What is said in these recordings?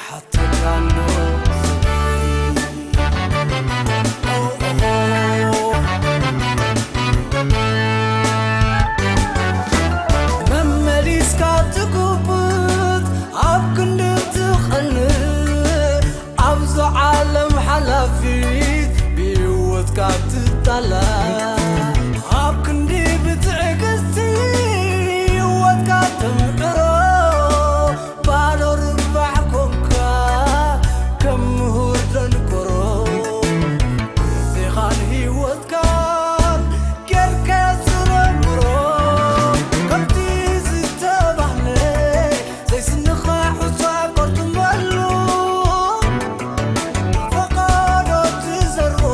ሓተካ ኣሎ። መመሊስካ ትጉብጥ ኣብ ክንዲ ትቐንእ ኣብዛ ዓለም ሓላፊት ብህይወትካ ትጣላ ኣብ ክንዲ ብትዕግስቲ ህይወትካ ተምዕሮ ባዶ ርባሕ ኮንካ ከም ምሁር ደንቆሮ ግዜኻን ህይወትካን ጌርካዮ ዝረምሮ ከምቲ ዝተባህለ ዘይስንኻ ሑጻ ቆርጥመሉ ፈቓዶ ትዘርዎ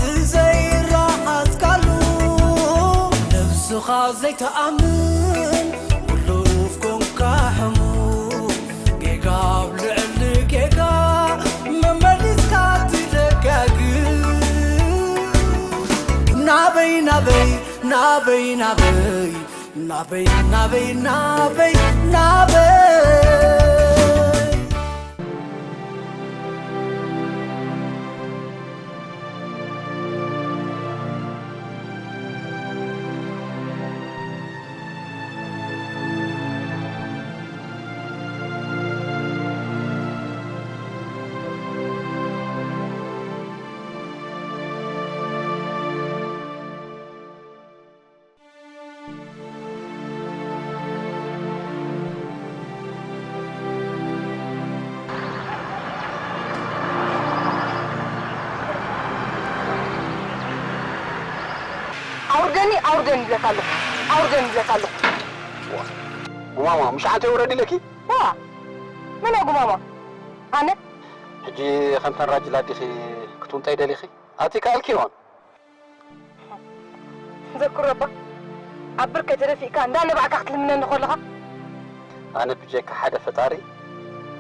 ትዘይረኣጽካሉ ነብስኻ ዘይተኣምን ውሉፍ ኮንካ ሕሙም ጌጋ ኣብ ልዕሊ ጌጋ መመሊስካ ትደጋግም ናበይ ናበይ ናበይ ናበይ ናበይ ናበይ ናበይ ናበይ ኣውርደኒ ኣውርደኒ ይብለካ ኣለኹ ኣውርደኒ ይብለካ ኣለኹ። ጉማማ ምሽ ሓንቲ ውረድ ኢለኪ። ዋ መን እያ ጉማማ? ኣነ። ሕጂ ከምተን ራጅላ ዲኺ ክትውንጠይ ደሊኺ? ኣቲ ካልኪ ይሆን? ዘክሮ እባ ኣብ ብርከይ ተደፊእካ እንዳነባዕካ ክትልምነኒ ከለኻ ኣነ ብጀካ ሓደ ፈጣሪ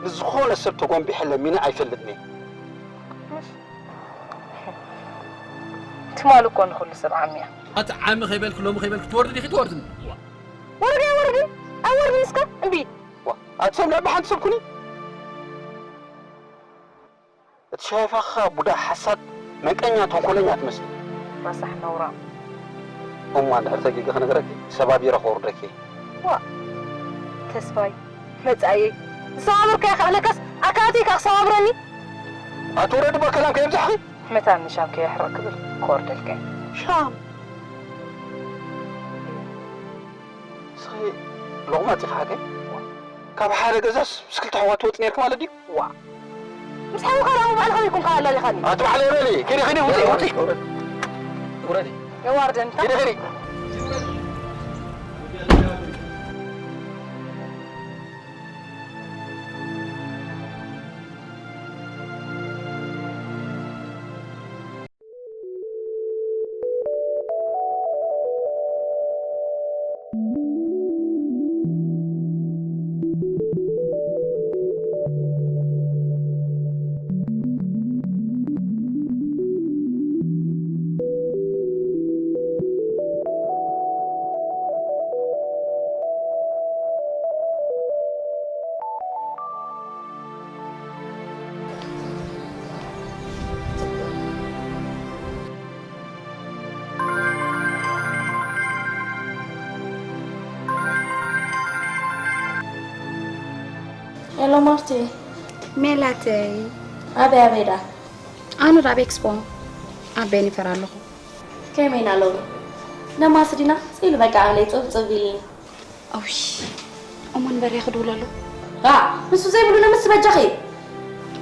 ንዝኾነ ሰብ ተጎንቢሐ ለሚነ ኣይፈልጥን እየ። ትማል እኮ ንኹሉ ሰብ ዓሚያ። ኣቲ ዓሚ ከይበልክ ሎሚ ከይበልክ ትወርዲ ዲኺ ትወርድኒ? ወርዲ ኣይወርድን ኣይወርድን እስከ እምቢ። ዋ ኣቲ ሰብ ልዕሊ ሓንቲ ሰብ ኩኒ። እቲ ሸፋኻ ቡዳ ሓሳድ መንቀኛ ተንኮለኛ ትመስል። ረሳሕ ነውራ። እሞ እንድሕር ተጊገ ክነግረኪ ሰባቢረ ከውርደኪ። ዋ ተስፋይ መጻእየይ ዝሰባበርካዮ ከዕለካስ ኣካላተይ ከኣ ክሰባብረኒ። ኣትውረድ እባ ከላም ከየብዛሕኺ። መታን ንሻም ከየሕርቕ ክብል ክወርደልካ እየ። ሻም እስኺ ሎቕማጽ ኢኻ ሓቀይ? ካብ ሓደ ገዛስ ምስ ክልተ ኣሕዋት ትወጽእ ነርኪ ማለት ድዩ? ዋ ምስ ሓውኻ ደኣ ባዕልኻ ዘይኮንካ ኣላሊኻኒ። ኣቲ ባዕለይ በሊ፣ ኪዲ ኪዲ ውጺ ውጺ። ውረዲ። የዋርደኒ። ኪዲ ኪዲ። ሄሎ ማርቲ። ሜላተይ። ኣበይ ኣበይ ዳ? ኣነ ዳ ኣብ ኤክስፖ ኣብ ቤኒፈር ኣለኹ። ከመይ ኢና ሎሚ? ነማሲ ዲና? ስኢሉ በቃ ኣቕለይ ጽብጽብ ኢልኒ። ኣውይ እሞ ንበርያ ክድውለሉ። ራ ንሱ ዘይብሉ ነምስ በጃኺ።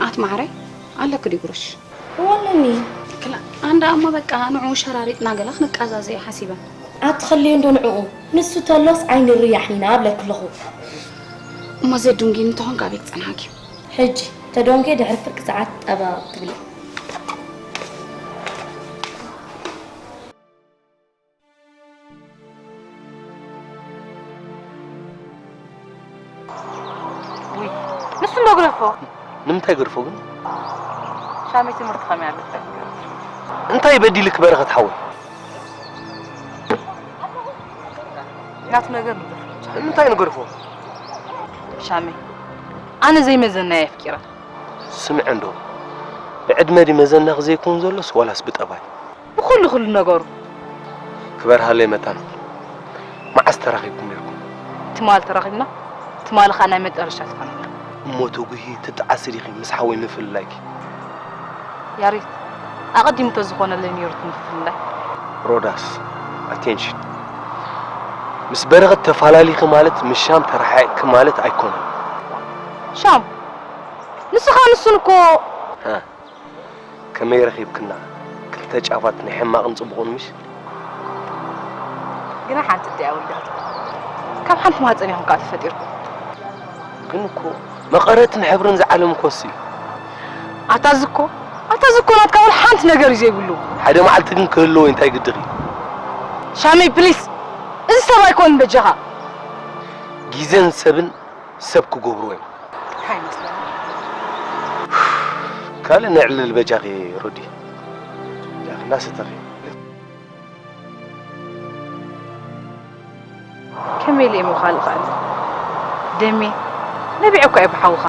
ኣት ማዕረይ ኣለኪ ድዩ ጉርሽ? እወ ኣለኒ። ክላ ኣንዳ እሞ በቃ ንዑ ሸራሪጥና ገላ ክንቃዛዘ እየ ሓሲበ። ኣትኸልዮ እንዶ ንዕኡ ንሱ ተሎስ ዓይኒ ርያሕ ኢና ኣብለኪ ኣለኹ። እሞ ዘዱንጊ እንተኾንካ ኣበይ ክጸንሓኪ? ሕጂ ተዶንጌ ድሕሪ ፍርቂ ሰዓት ጠበቕ ትብሊ። ውይ ንሱ እንዶ ግረፎ። ንምንታይ ገድፎ ግን? ሻመይ ትምህርቲ ከመይ ኣለካ? እንታይ በዲልክ በረኸት ሓወይ? ናቱ ነገር ንገር። ንምንታይ ንገድፎ? ሻመይ ኣነ ዘይመዘናይ ኣፍቂረ። ስምዐ እንዶ፣ ብዕድመ ድዩ መዘናኺ ዘይከውን ዘሎስ ዋላስ ብጠባይ? ብኹሉ፣ ኩሉ ነገሩ። ክበርሃለይ መታን፣ መዓስ ተራኺብኩም ነይርኩም? ትማሊ ተራኺብና፣ ትማሊ ኸኣ ናይ መጨረሻ ዝኾነና። እሞ ትጉሂ ትጠዓሲ ዲኺ ምስ ሓወይ ምፍልላይኪ? ያሬድ፣ ኣቐዲሙ ተዝኾነለይ ነይሩ እቲ ምፍልላይ። ሮዳስ፣ ኣቴንሽን። ምስ በረኸት ተፋላሊኺ ማለት ምስ ሻም ተረሓሒቕኪ ማለት ኣይኮነን። ሻም፣ ንስኻ ንሱን እኮ። ሃ፣ ከመይ ረኺብክና? ክልተ ጫፋት ናይ ሕማቕን ጽቡቕን ምሽ? ግና ሓንቲ እድያ ወልዳቶ። ካብ ሓንቲ ማህፀን ኢኹም ከዓ ተፈጢርኩም። ግን እኮ መቐረትን ሕብርን ዝዓለም ኮሲ። ኣታ ዝኮ፣ ኣታ ዝኮ ናትካ ወላ ሓንቲ ነገር እዩ ዘይብሉ። ሓደ መዓልቲ ግን ክህልዎ እንታይ ግድኺ? ሻመይ ፕሊስ፣ እዚ ሰብ ኣይኮን በጃኻ። ግዜን ሰብን ሰብ ክገብርዎ እዮም። እንታይ ይመስለኒ? ካልእ ነዕልል በጃኺ ሮዲ። በጃኺ እንዳሰተኺ። ከመይ ኢለ እሞ ካልእ ክዕልል? ደሜ፣ ነቢዐ እኮ እየ ብሓውኻ።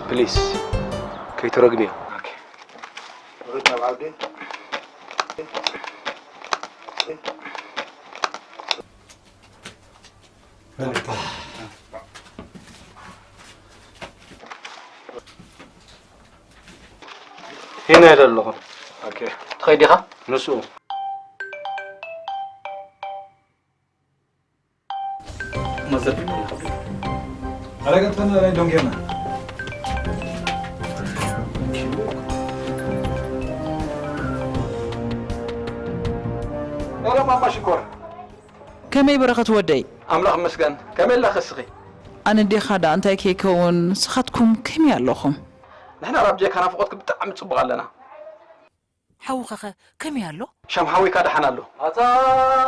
ፕሊስ፣ ከይትረግምዮ። ኦኬ። ሩታ ዓብዲ። ሄና ኢለ ኣለኹ። ኦኬ። ትኸይድ ዲኻ? ንሱ። ኣረጋግጠና ናይ ዶንጌና። ሄሎ ማማ ሽኮር። ከመይ በረኸት ወደይ? ኣምላኽ ይመስገን። ከመይ ኣለኺ እስኺ? ኣነ ዴኻ ደኣ እንታይ ከይከውን፣ ንስኻትኩም ከመይ ኣለኹም? ንሕና ራብ ጀካ ናፍቖትኪ ብጣዕሚ ጽቡቕ ኣለና። ሓውኸኸ ከመይ ኣሎ? ሻም ሓወይካ ደሓን ኣሎ። ኣታ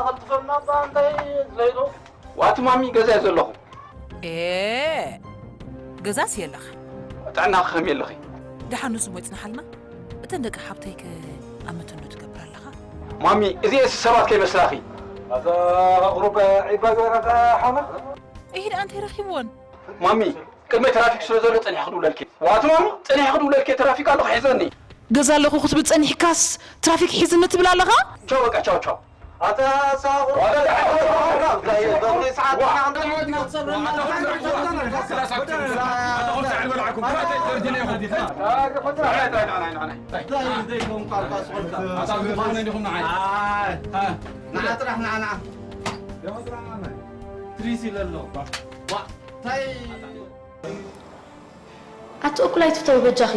ቀልጥፈና እባ እንታይ ዝለይዶ? ዋቲ ማሚ ገዛ እየ ዘለኹ። ኤ፣ ገዛስ የለኻ? ጥዕናኺ ከመይ ኣለኺ? ደሓን ንሱ እሞ ይጽንሓልና። እተን ደቂ ሓብተይከ ኣብ መተንዶ ትገብር ኣለኻ? ማሚ፣ እዚኤስ ሰባት ከይመስላኺ። ኣታ ቁሩብ ዒባ ገይረካ ሓውና? እሂ ደኣ እንታይ ረኺብወን? ማሚ፣ ቅድመይ ትራፊክ ስለ ዘሎ ጸኒሐ ክድውለልኪ። ዋቲ ማሚ፣ ጸኒሐ ክድውለልኪ ትራፊክ ኣለኹ ሒዘኒ። ገዛ ኣለኹ ክትብል ጸኒሕካስ ትራፊክ ሒዝኒ ትብል ኣለኻ? ቻው በቃ፣ ቻው፣ ቻው። ኣታ ሳቑ። ዋላ ደሓን። ንዓ ጥራሕ፣ ንዓ፣ ንዓ። ትሪሲ ለሎ። ዋ፣ ታይ። ኣቲ እኩል ኣይትፍተዊ በጃኺ።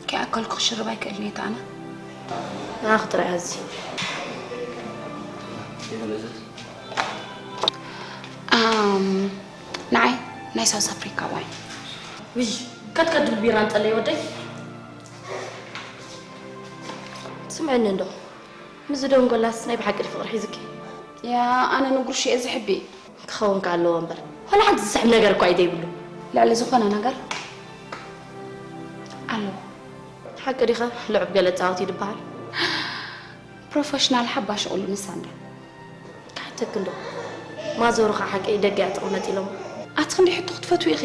ከይኣከልኩ ክሽርብ ኣይክእልን እየ፣ ኣነ። ንዓኺ ጥራይ ኣዚ። ኣም፣ ንዓይ ናይ ሳውዝ ኣፍሪካ ዋይን። ውይ፣ ከድከድ ብል ቢራ እንጠለይ ወደይ። ስምዕኒ እንዶ፣ ምስ ዝደንጎላስ ናይ ብሓቂ ድዩ ፍቕሪ ሒዝኪ? ያ፣ ኣነ ንጉርሽ እየ ዝሕቢ። ክኸውን ከ ኣለዎ እምበር። ዋላ ሓንቲ ዝስሕብ ነገር እኳ እዩ ዘይብሉ። ልዕሊ ዝኾነ ነገር ኣለዎ። ሓቂ ዲኸ? ልዑብ ገለ ጻወት እዩ ድበሃል። ፕሮፌሽናል ሓባሽ ቁሉ ንሳ እንዳ። ክሓተኪ እንዶ። ማዘሩ ኸዓ ሓቂ ደገ እያ ትቕመጥ ኢሎም። ኣቲ ክንደይ ሕቶ ክትፈትዊ ኢኺ?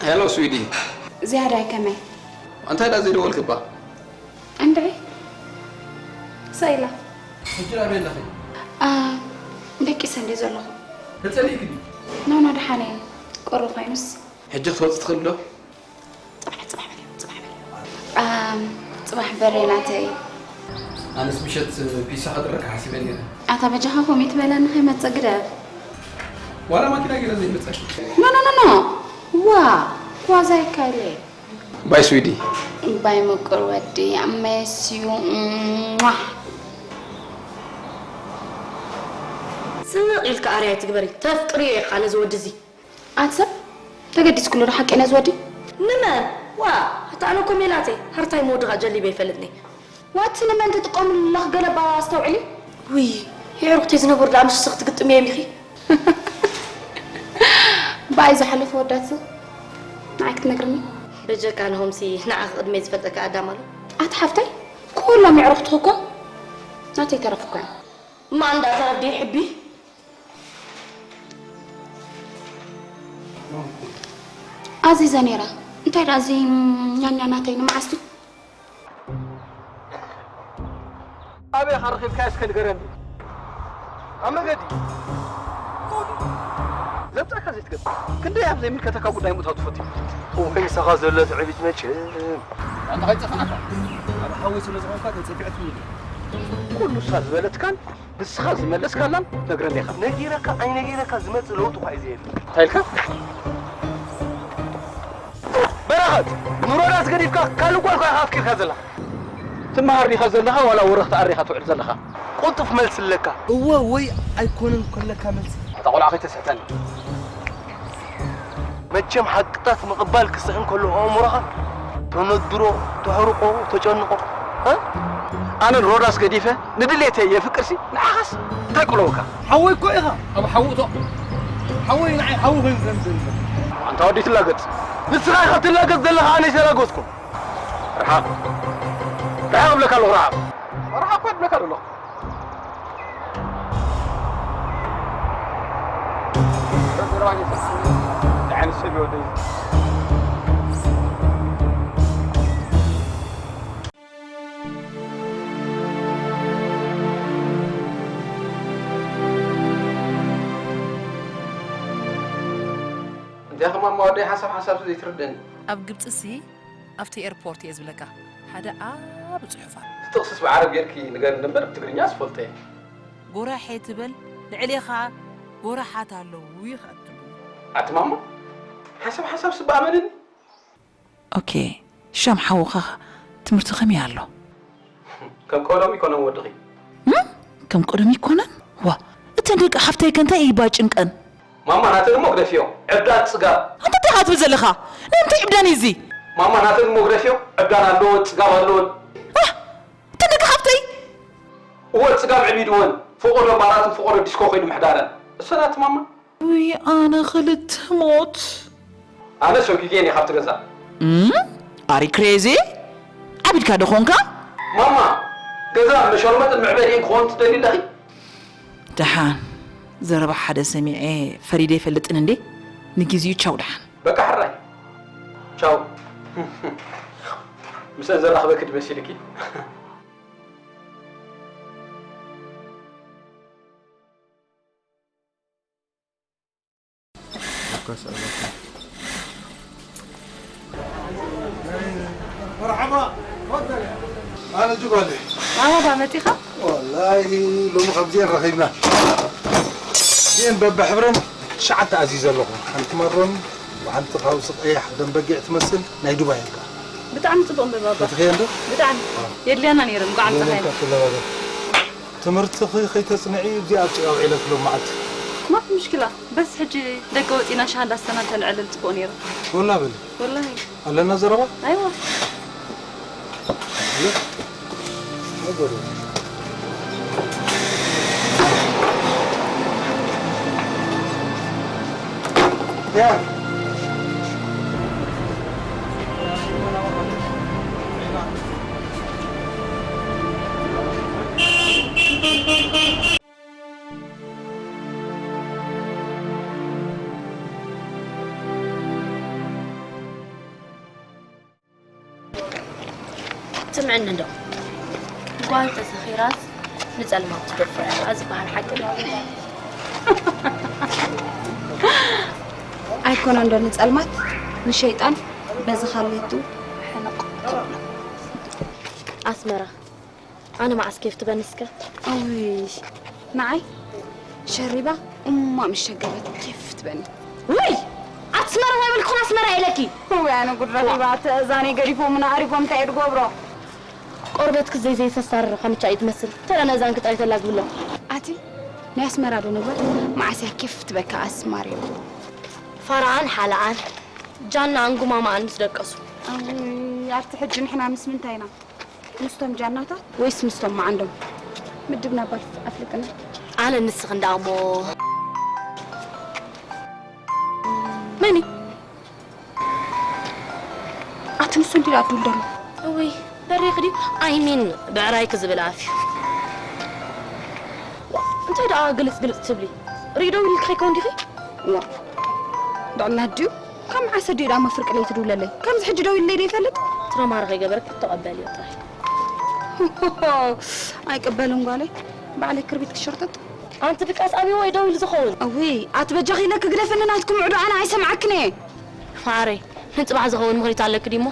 ሄሎ ስዊዲ። ዝያዳይ ከመይ? እንታይ ደኣ ዘይደወልክባ? እንድዒ። ሰኢላ። ሕጂ ኣበይ ኣለኺ? ኣ፣ ደቂሰ እንድየ ዘለኹ። ተጸሊእኪ ድዩ? ኖ፣ ኖ፣ ደሓን እየ። ቁሪ ኮይኑስ። ሕጂ ክትወጺ ትኽእሊ ዶ? ጽባሕ፣ ጽባሕ በልዮ፣ ጽባሕ በልዮ። ጽባሕ በሬ ናተይ። ኣነስ ምሸት ፒሳ ከጥረካ ሓሲበ ነይረ። ኣታ በጃኻ ኮሚት በለኒ ከይመጽእ ግደፍ። ዋላ ማኪና ገይረ ዘይመጸ። ኖ፣ ኖ፣ ኖ፣ ኖ። ዋ፣ ኳዛ ይካለ። ባይ ስዊዲ። ባይ ምቁር ወዲ፣ I miss you. ሟ። ስቕ ኢልካ ኣርኣያ ትግበሪ። ተፍቅርዮ ኢኻ ነዚ ወዲ እዚ። ኣቲ ሰብ፣ ተገዲስክሉ ዶ ሓቂ ነዚ ወዲ? ንመን? ዋ፣ ኣታ ኣነ እኮ ሜላተይ፣ ሃርታይ ምውድቓ ጀሊበ ይፈልጥኒ። ዋቲ ንመን ትጥቀምሉ ኣለኽ ገለባ ኣስተውዕሊ? ውይ፣ የዕሩኽተይ ዝነበሩ ደኣ ምስስ ክትግጥምዮም ኢኺ? ብኣይ ዝሓለፈ ወዳት ንዓይ ክትነግርኒ? በጀካ ንሆምሲ ንዓኺ ቅድመይ ዝፈልጠካ ኣዳም ኣሎ። ኣቲ ሓፍተይ፣ ኩሎም የዕሩኽትኺ እኮ ናተይ ተረፍ እኮ እዮም። እማ እንዳ ተረፍ ድዩ ሕቢ? ኣዚዘ ነይራ። እንታይ ደኣ እዚ ኛኛ ናተይ ንመዓስ ድዩ? ኣበይ ኢኻ ረኺብካዮ እስከ ንገረኒ። ኣብ መገዲ። ዘምጻእካ ዘይትገጽ። ክንደይ ኣብ ዘይምልከተካ ጉዳይ ምእታው ትፈቱ። እወ፣ ምሳኻ ዘሎ ትዕቢት መቸም። ኣንታ ከይጸፍዓካ። ኣብ ሓዊ ስለ ዝኾንካ ተጸፊዐ ትብል። ኩሉ እሳ ዝበለትካን ንስኻ ዝመለስካላን ነግረኒ ኢኻ። ነጊረካ ኣይነጊረካ ዝመጽእ ለውጢ እኳ እዩ ዘየለ። እንታይ ኢልካ? በረኸት፣ ንሮዳስ ገዲፍካ ካልእ ጓል እኳ ኢኻ ኣፍቂርካ ዘለኻ። ትመሃር ዲኻ ዘለኻ ዋላ ወረኽቲ ኣሪኻ ትውዕል ዘለኻ? ቅልጡፍ መልሲ ኣለካ። እወ ወይ ኣይኮነን ከለካ መልሲ። ኣታ ቆልዓ ከይተስሕተኒ። መቸም ሓቅታት ምቕባል ክስእን ከሎ ኣእምሮኻ ተነድሮ፣ ተሕርቆ፣ ተጨንቆ። እ? ኣነ ንሮዳስ ገዲፈ ንድሌተይ የፍቅርሲ ንዓኻስ እንታይ ቅለወካ? ሓወይ እኮ ኢኻ። ኣብ ሓዊ እቶ። ሓወይ ንዓይ ሓዊ ኮይኑ ዘምዘም። ኣንታ ወዲ ትላገጽ። ንስኻ ኢኻ ትላገጽ ዘለኻ ኣነ ኣይተላገጽኩን። ርሓቕ። ርሓቕ እብለካ ኣለኹ ርሓቕ። ርሓቕ እኮ እብለካ ዘለኹ። እንታይ ኸማን ማወደይ ሓሳብ ሓሳብ ዘይትርድእኒ። ኣብ ግብጺ ሲ ኣብቲ ኤርፖርት እየ ዝብለካ። ሓደ ዓቢ ጽሑፍ ኣሎ። እቲ ጥቕስስ ብዓረብ ጌርኪ ንገርኒ እምበር ብትግርኛ ዝፈልጦ እየ። ጎራሐ ትበል ልዕሌኻ ጎራሓት ኣለዉ ይኸትሉ። ኣቲ ማማ ሓሳብ ሓሳብ ስባእ መንን። ኦኬ፣ ሻም ሓውኻ ትምህርቲ ከመይ ኣሎ? ከም ቀደም ይኮነን ወድኺ። እም? ከም ቀደም ይኮነን? ዋ፣ እተን ደቂ ሓፍተይ ከ እንታይ ይባ ጭንቀን? ማማ ናተን እሞ ግደፍዮ፣ ዕብዳን ጽጋብ። ኣንተ እንታይ ኢኻ ትብል ዘለኻ? ናይ ምንታይ ዕብዳን እዩ እዚ? ማማ ናተን እሞ ግደፍዮ፣ ዕብዳን ኣለወን፣ ጽጋብ ኣለወን። ኣህ! እተን ደቂ ሓፍተይ? እወ፣ ጽጋብ ዕቢድወን፣ ፈቆዶ ባራትን ፈቆዶ ዲስኮ ኮይኑ ምሕዳረን። እሰናት ማማ። ውይ፣ ኣነ ክልተ ሞት። ኣነ ሰጒገን እየ ካብቲ ገዛ። እም? ኣሪ ክሬዚ? ዓቢድካ ዶ ኾንካ? ማማ፣ ገዛ መሸርመጥን መዕበሪን ክኾን ትደሊ ኣለኺ? ደሓን፣ ዘረባ ሓደ ሰሚዐ ፈሪደ ይፈልጥን እንዴ? ንጊዜኡ ቻው ደሓን። በቃ ሕራይ። ቻው። ምስአን ዘራኽበኪ ድመሲልኪ? መርሓባ፣ ተፈደል። ኣነ ጅጓለ። ኣበባ መጺኻ? ወላሂ ሎሚ ካብዚኤን ረኺብና። እዚኤን በብሕብረን ትሽዓተ ኣዚዘ ኣለኹ። ሓንቲ ማሮኒ፣ ሓንቲ ካውሲ ቀይሕ ደም በጊዕ ትመስል ናይ ዱባይ እያ። ብጣዕሚ ጽቡቕ እምበር ባባ። ፈትኽየን ዶ? ብጣዕሚ። ኣዎ። የድልያና ነይሩ፣ እንቋዕ ኣምጻኻየን። የድልየን ከትለባበ። ትምህርትኺ ከይተጽንዒ እዚኣ ኣብቲ ኣውዒለኪ ሎማዓንቲ። ማፊ ምሽክላ፣ በስ ሕጂ ደገ ወጺና ሻሂ እንዳስተና እንተልዕልል ጽቡቕ ነይሩ። ወላ በሊ። ወላሂ። ኣለና ዘረባ? ኣይዋ። ስምዕኒ እንዶ፣ ጓል ተሰኺራስ ንጸልማት ትደፍር እያ ዝበሃል ሓቂ ድዩ? ኣይኮነን ዶ ንጸልማት፣ ንሸይጣን በዚ ካሌቱ ሕንቕ ትብሎ። ኣስመራ ኣነ መዓስ ኬፍ ትበኒ እስከ? ኣውይ ንዓይ ሸሪባ እማ ምስ ሸገበት ኬፍ ትበኒ። ውይ ኣስመራ ወይ በልኩን ኣስመራ ኢለኪ። ውይ ኣነ ጉድ ረኺባ ተእዛነይ ገዲፎምና ኣሪፎም እንታይ እየ ድገብሮ። ቆርበትኪ ዘይ ዘይተሳርር ከምቻ እዩ ትመስል። ተረ ነዛን ክጥራይ ተላግብሎ። ኣቲ ናይ ኣስመራ ዶ ንግበር መዓስ እያ ኬፍ ትበካ ኣስማርዮ። ፋራኣን ሓላኣን ጃናኣን ጉማማኣን ምስ ደቀሱ። ኣቲ ሕጂ ንሕና ምስ ምንታይ ኢና ምስቶም ጃናታት ወይስ ምስቶም መዓንዶም? ምድብና ባል ኣፍልጥና። ኣነ ንስኺ እንዳሞ መኒ ኣቲ ንሱ እንዲ ኣዱል ደሎ እውይ በሪኽ ድዩ? ኣይሚን ብዕራይ ክዝብል ኣፍዩ። እንታይ ደኣ ግልጽ ግልጽ ትብሊ? ሪዶ ኢልኪ ከይከውን ዲኺ? ዋ ድዕላ ድዩ? ካብ መዓስ ኣዲኡ ደኣ መፍርቂ ለይቲ ድውለለይ? ከምዚ ሕጂ ደው ኢለይ ዶ ይፈልጥ? ትረማሪ ከይገበርኪ ተቐበልዮ ጥራይ። ኣይቅበልን ጓለይ። ባዕለይ ክርቢት ክሽርጥጥ። ኣንቲ ድቃስ ኣብይ ወይ ደው ኢሉ ዝኸውን? እውይ ኣቲ በጃኺ ኢለኪ ግደፍኒ ናትኩም ዕዶ ኣነ ኣይሰምዓክን እየ። ማዓረይ ንጽባሕ ዝኸውን ምኽኒት ኣለኪ ድዩሞ?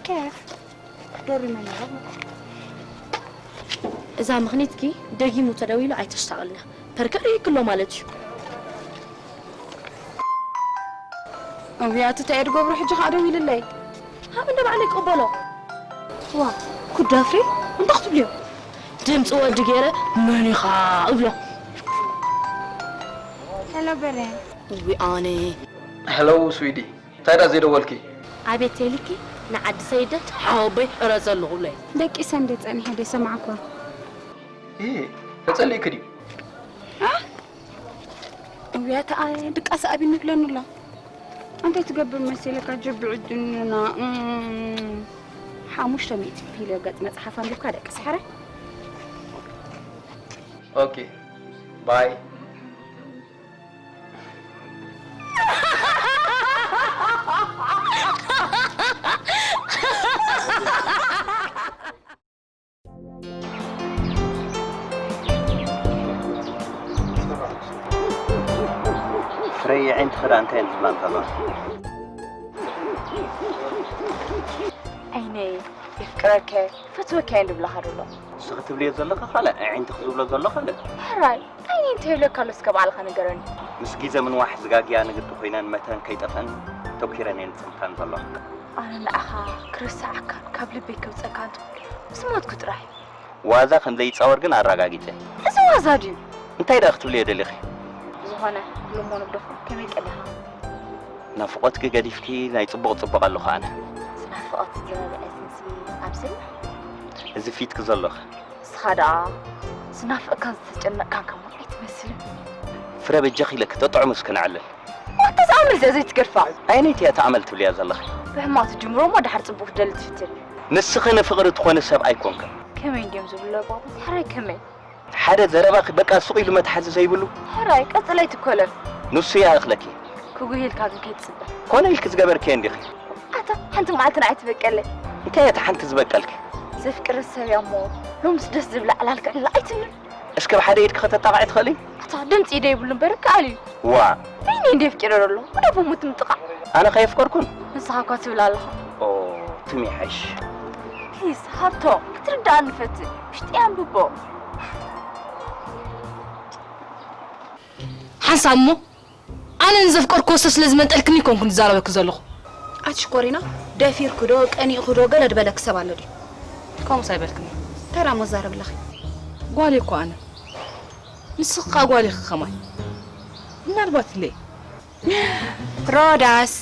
ኬፍ ዶሪ መን ይኸው? እዛ ምኽኒትኪ ደጊሙ ተደዊሉ ኣይተሽታቕልና። ፐርከር ይክሎ ማለት እዩ። ኣውያት እንታይ እየ ድገብሮ ሕጂ ከዓ ደው ኢልለይ። ሃብ እንደ ባዕለይ ይቀበሎ። ዋ ኩዳ ፍሬ እንታይ ክትብልዮ? ድምፂ ወዲ ገይረ መን ኢኻ እብሎ። ሄሎ በሬ። እዊ ኣነ ሄሎ ስዊዲ እንታይ ዳ ዘይደወልኪ? ኣቤት ተይልኪ ንዓዲ ሰይደ ሓወቦይ ሕረሰ ኣለኹለይ። ደቂሰ እንደ ጸኒሐ ደይሰማዕኳ። ኢ ተጸሊእኪ ድዩ? እውያት ድቃስ ኣቢኒ ይብለኒ ኣሎ። እንታይ ትገብር መሲልካ ጅብዒ ድንና ሓሙሽተ ሚእቲ ኪሎ ገጽ መጽሓፍ ኣንቢብካ ደቂ ሰሕረ ኦኬ ባይ ፍረይ የዒንቲ ክዳ እንታይ እየን ዝብላ እንተለዋ? ዓይነይ የፍቅረከ ፈትወከ እየን ዝብላኻ ዘሎ። ንስኺ ትብልዮ ዘለኺ ካልእ፣ ኣዒንትኺ ዝብሎ ዘሎ ካልእ። ሕራይ ዓይነይ እንታይ ይብለካ ኣሎ እስከ ባዕልኻ ንገረኒ። ምስ ግዜ ምንዋሕ ዝጋግያ ንግዲ ኮይነን መተን ከይጠፍኣን ተኲረን እየን ዝጽንታን ዘለዋ። ኣነ ንዓኻ ክርስዓካን ካብ ልበይ ከውጸካ እንተኾይነ ምስ ሞትኩ ጥራሕ እዩ። ዋዛ ከም ዘይጻወር ግን ኣረጋጊጸ። እዚ ዋዛ ድዩ? እንታይ ደኣ ክትብልዮ ደሊኺ? ብዝኾነ ኩሉ እሞ ንግደፎ። ከመይ ቀኒኻ? ናፍቖትኪ ገዲፍኪ ናይ ጽቡቕ ጽቡቕ ኣለኹ ኣነ። ዝናፍቐት ዝበልዐ ስንሲ ኣብዚ እዚ ፊትኪ ዘሎኸ? ንስኻ ደኣ ዝናፍቕካን ዝተጨነቕካን ከማን ኣይትመስልን። ፍረ በጃኺ ኢለኪ ተጥዕሙ እስከ ንዓልል። ኣታ ዝኣምር እዚኣ ዘይትገድፋ። ኣየነይቲ እያ እታ ኣመል ትብልያ ዘለኺ? ብሕማቕ ትጅምሮ እሞ ደሓር ጽቡቕ ክትደሊ ትፍትን። ንስኺ ንፍቕሪ ትኾኒ ሰብ ኣይኮንክን። ከመይ እንድዮም ዝብሉ ኣቦታት? ሕራይ ከመይ? ሓደ ዘረባኺ በቃ ሱቕ ኢሉ መትሓዚ ዘይብሉ። ሕራይ ቀጽል ኣይትኮለፍ። ንሱ እያ እኽለኪ። ክጉህ ኢልካ ግን ከይትጽበ። ኮነ ኢልኪ ዝገበርክዮ እንዲኺ። ኣታ ሓንቲ መዓልቲ ንዓይ ትበቀለይ። እንታይ እያ እታ ሓንቲ ዝበቀልኪ? ዘፍቅረት ሰብ እያ እሞ ሎምስ ደስ ዝብላ ዕላል ክዕልላ ኣይትብልን። እስከ ብሓደ ኢድኪ ከተጣቕዒ ትኽእሊ? ኣታ ድምጺ ኢደ ይብሉ እምበር ይከኣል እዩ። ዋእ! በይነይ እንድየ ኣፍቂረ ዘሎ ወደ ኣቦ ምትምጥቓዕ። ኣነ ከየፍቀርኩን? ንስኻ እኳ ትብል ኣለኻ። ኦ ትም ይሓይሽ። ፕሊስ ሃብቶም ክትርድኣኒ ፈትን። ውሽጠይ ኣንብቦ። ሓንሳብ እሞ ኣነ ንዘፍቀርክዎ ሰብ ስለ ዝመንጠልክኒ ኣይኮንኩን ዝዛረበኪ ዘለኹ። ኣቲ ሽኮሪና ደፊርኪ ዶ ቀኒእኺ ዶ ገለ ድበለኪ ሰብ ኣሎ ድዩ? ከምኡስ ኣይበልክን። እንታይ ደኣ እሞ ትዛረቢ ኣለኺ? ጓል እየ እኮ ኣነ። ንስኺ ከኣ ጓል ኢኺ ከማይ። ምናልባት ኢለ እየ። ሮዳስ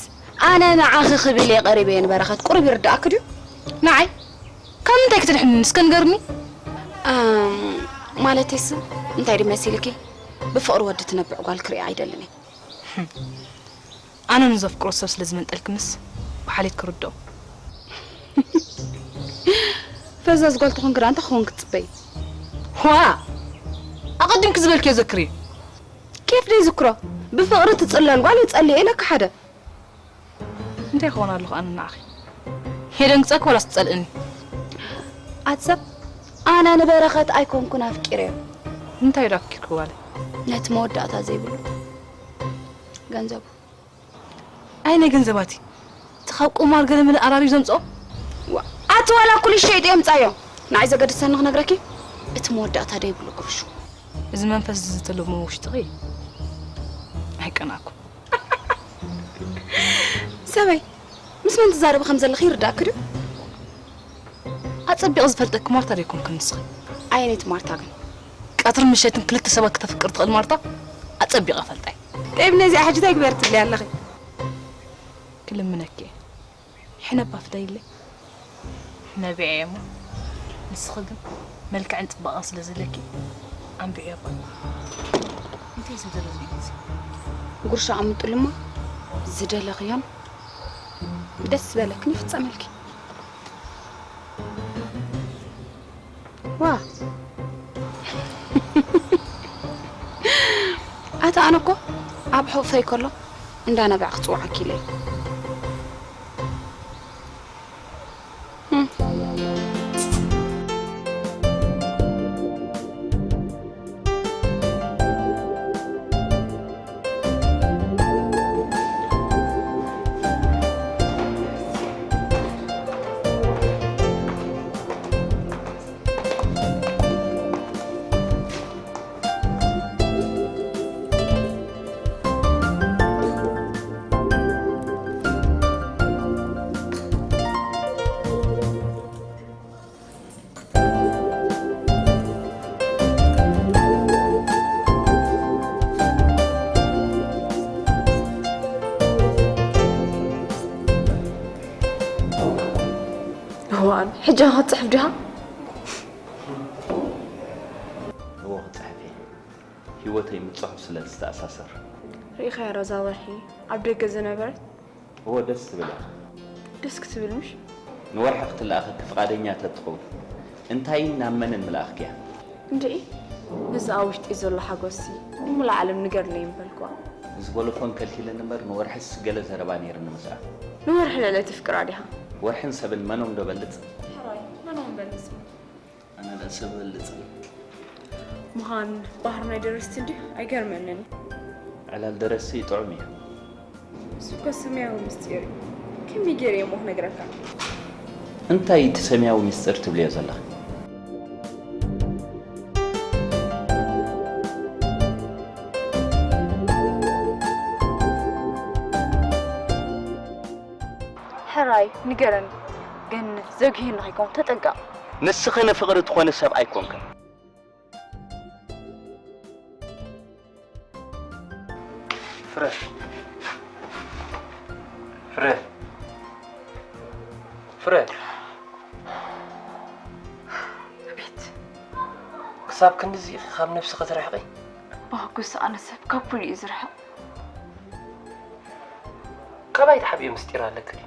ኣነ ንዓኺ ክብል እየ ቀሪበ እየ ንበረኸት። ቁሩብ ይርድኣኪ ድዩ? ንዓይ? ካብ ምንታይ ክትድሕንኒ እስከ ንገርኒ? ማለተይስ እንታይ ድዩ መሲልኪ? ብፍቕሪ ወዲ ትነብዕ ጓል ክሪኣ ኣይደልን እየ። ኣነ ንዘፍቅሮ ሰብ ስለ ዝመንጠልክንስ ብሓልየት ክርድኦ። ፈዛዝ ጓል ተኾንኪ ደኣ እንታይ ክኸውን ክትጽበዪ? ዋእ! ኣቐዲምኪ ዝበልክዮ ዘክርዮ። ኬፍ ደይዝክሮ? ብፍቕሪ ትጽለል ጓል እየ ጸሊኤ ኢለኪ ሓደ። እንታይ ክኾን ኣለኹ ኣነ ንዓኺ? የደንግጸኪ ዋላስ ትጸልእኒ? ኣቲ ሰብ ኣነ ንበረኸት ኣይኮንኩን ኣፍቂረዮ። እንታይ ዶ ኣፍቂርኪ ጓለይ? ነቲ መወዳእታ ዘይብሉ ገንዘቡ። ኣይ ናይ ገንዘባቲ እቲ ካብ ቁማር ገለ መለ ኣራርዩ ዘምጽኦ ዋእ ኣቲ ዋላ ኩሉ ሸይጥ የምጻዮ። ንዓይ ዘገድሰኒ ክነግረኪ፣ እቲ መወዳእታ ደይብሉ ቁርሹ። እዚ መንፈስ እዚ ተለሞ ውሽጥኺ ኣይቀናኩ። ሰበይ፣ ምስ መን ትዛረቢ ከም ዘለኺ ይርዳእኪ ድዩ? ኣጸቢቕ ዝፈልጠኪ ማርታ ደይኮንክን ንስኺ? ኣየነይቲ ማርታ ግን? ቀትርን ምሸትን ክልተ ሰባት ክተፍቅር ትኽእል ማርታ ኣጸቢቐ ፈልጣይ። ጠይብ ነዚኣ ሕጂ እንታይ ግበር ትብሊ ኣለኺ? ክልምነኪ እየ። ሕነ ኣባ ፍዳይለይ። ነቢዐ እየ እሞ፣ ንስኺ ግን መልክዕን ጽባቐን ስለ ዘለኪ ኣንብዕዮ እባ። እንታይ ዝደለኺ? ጉርሻ ኣምጡልሞ ዝደለኽዮን ደስ ዝበለክን ይፍጸመልኪ። ዋ። ኣታ ኣነ እኮ ኣብ ሕቑፈይ ከሎ እንዳነብዐ ክጽውዓኪ ኢለ እየ። እም። እዋን፣ ሕጂ ክትጽሕፍ ዲኻ? እዎ፣ ክጽሕፍ እየ። ህይወተይ ምስ ጽሑፍ ስለ ዝተኣሳሰር። ርኢኻያ ሮዛ ወርሒ ኣብ ደገ ዝነበረት? እዎ፣ ደስ ትብል እያ። ደስ ክትብል ምሽ? ንወርሒ ክትለኣኸኪ ፍቓደኛ ተትኸውን፣ እንታይን ናብ መንን ምለኣኽክያ? እንድዒ፣ ነዚ ኣብ ውሽጢ ዘሎ ሓጎስሲ ንሙሉእ ዓለም ንገርለይ ምበልክዋ። እዚ ቦሎፎን ከልኪለን እምበር፣ ንወርሕስ ገለ ዘረባ ነይርኒ ምስኣ። ንወርሒ ልዕሊ እቲ ፍቅራ ዲኻ? ወርሕን ሰብን መኖም ዶ በልጽ? ሕራይ፣ መኖም በልጽ? ኣነ ደኣ ሰብ እበልጽ። ምዃን ባህሪ ናይ ደረስቲ እንድዩ፣ ኣይገርመንን። ዕላል ደረስቲ ጥዑም እዩ። እሱ እኮ ሰማያዊ ምስጢር እዩ። ከመይ ገይረ እየ እሞ ክነግረካ? እንታይ እቲ ሰማያዊ ምስጢር ትብልዮ ዘለኺ? ሕራይ ንገረኒ፣ ግን ዘጉህየኒ ከይከውን ተጠንቀቕ። ንስኺ ንፍቕሪ ትኾኒ ሰብ ኣይኮንክን። ፍረ። ፍረ። ፍረ። ኣቤት። ክሳብ ክንድዚ ኢኺ ካብ ነብስኺ ትርሕቒ? ባህጉስ ኣነ ሰብ ካብ ኩሉ እዩ ዝርሕቕ። ካባይ ትሓብዮ ምስጢር ኣለኪ ድዩ?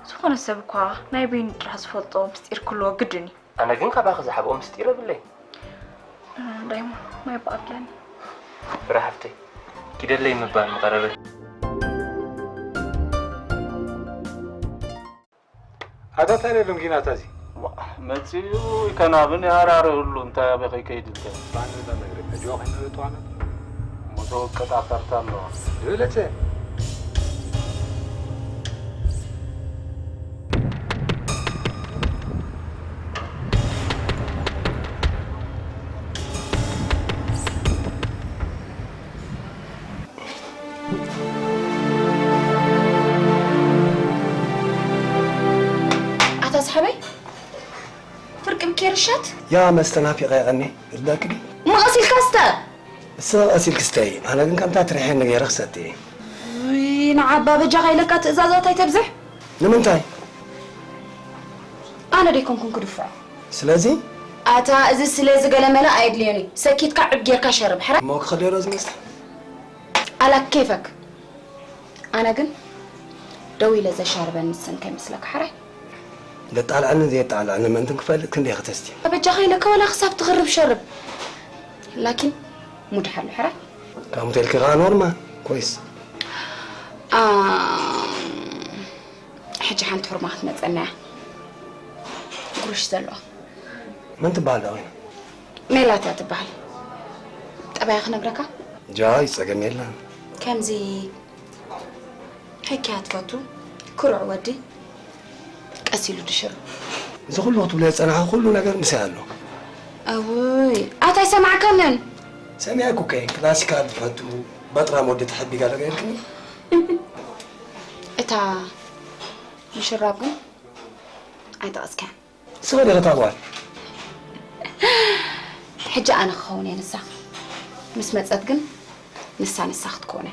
ዝኾነ ሰብ እኳ ናይ በይኑ ጥራሕ ዝፈልጦ ምስጢር ክህልዎ ግድን እዩ። ኣነ ግን ካባኺ ዝሓብኦ ምስጢር የብለይን። ዳይማ ማይ በኣብለኒ። ፍረ ሓፍተይ፣ ኪደለይ ምባል ምቐረበ። ኣታ እንታይ ደሎም ጊናታ እዚ? ዋ፣ መጺኡ ይከናብን ይሃራርህ ሁሉ እንታይ ኣበይ ከይከይድ እንተ። ባንድ ነግሪ፣ ሕጂ ዋኸ ይመለጥ ዋና። እሞ ተወቀጥ ኣፈርታ ኣለዋ። ዝበለጸ። ኣታ ዝሓበይ፣ ፍርቂ ብኬርሻት? ያ መስተ ናፊቐ የቐኒ፣ ይርዳእኪ ድዩ? እሞ ቀስ ኢልካ ስተ። እሰ ቀስ ኢልኪ ስተይ፣ ኣነ ግን ከምታ ትርሕየኒ ገይረ ክሰቲ እየ። ውይ፣ ንዓባ በጃኻ ኢለካ ትእዛዛት ኣይተብዝሕ። ንምንታይ? ኣነ ደይኮንኩን ክድፍዖ። ስለዚ? ኣታ፣ እዚ ስለዚ ገለመለ ኣየድልዮን እዩ። ሰኪትካ ዕብ ጌርካ ሸርብ፣ ሕራይ? እሞ ክኽልዮ ዶ ዝመስል? ኣላ ኬፈክ። ኣነ ግን ደው ኢለ ዘሻርበኒ ንሰን ከይመስለካ፣ ሕራይ? ዘጣልዐንን ዘየጣልዐንን ምእንትን ክፈልጥ ክንደይ ክተስቲ። በጃኻ ኢለካ ዋላ ክሳብ ትኽርብ ሸርብ። ላኪን ሙድ ሓሉ፣ ሕራይ? ካብ ሙት ኢልኪ ከኣ ኖርማል፣ ኮይስ። ኣም፣ ሕጂ ሓንቲ ሑርማ ክትመጸና እያ። ጉርሽ ዘለዋ። መን ትበሃል ደኣ ኮይና? ሜላት እያ ትበሃል። ጠባያ ክነግረካ? ጃይ፣ ጸገም የለን። ከምዚ ሕክያ ትፈቱ፣ ክሩዕ ወዲ፣ በቃ ቀስ ኢሉ ድሽሩ። እዚ ኩሉ ክትብሎ ዝጸናሕኩ ኩሉ ነገር ምሳይ ኣሎ። እውይ ኣታ ኣይሰማዕካንን። ሰሚዐኩ እኮ እየ፣ ክላሲካል ትፈቱ፣ በጥራም ወዲ ተሐቢጋ ነገር ግን እታ ምሽራብ ግን ኣይጠቐስካን። ስኸ ዲኻ እታ ጓል? ሕጂ ኣነ ክኸውን እየ ንሳ። ምስ መጸት ግን ንሳ ንሳ ክትኮነ።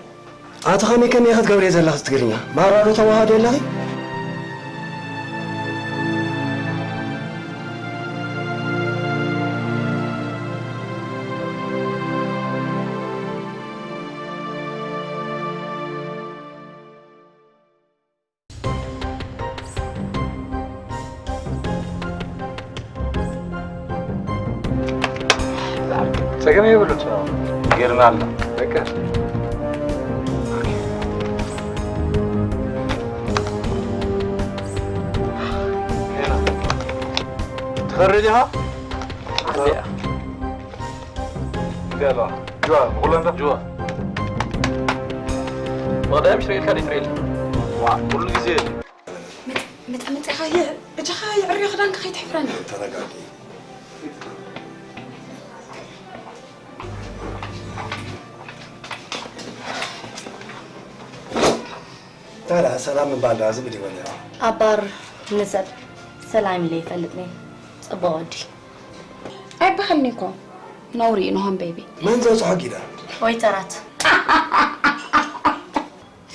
ኣቲ ከመይ ከመይ ኢኻ ትገብርዮ ዘለኺ ትግርኛ? ማራ ዶ ተዋህዶ ኣለኺ? ጸገም የብሉን። ጌርና ኣሎ። በቃ። ትኸርድ ኢኻ? ገባ። ጅዋ፣ ብኹሉ እንተ? ጅዋ። መቕዳይ ምሽ ርእልካ ዲት ርእል? ዋ፣ ኩሉ ግዜ የለ። መጠ መጠ ኢኻ የ እጅኻ የዕርዮ ክዳንካ ከይትሕፍረኒ። ተረጋጊ። ታዲያ ሰላም ምባል ደኣ ዝብል ይበል። ኣባር ንሰብ ሰላም ኢለ ይፈልጥኒ። ጽቡቕ ወዲ። ኣይበሃልኒ እኮ ነውሪ እዩ ንሆን ቤቢ። መን ዘብጽሖ ጊዳ? ወይተራት።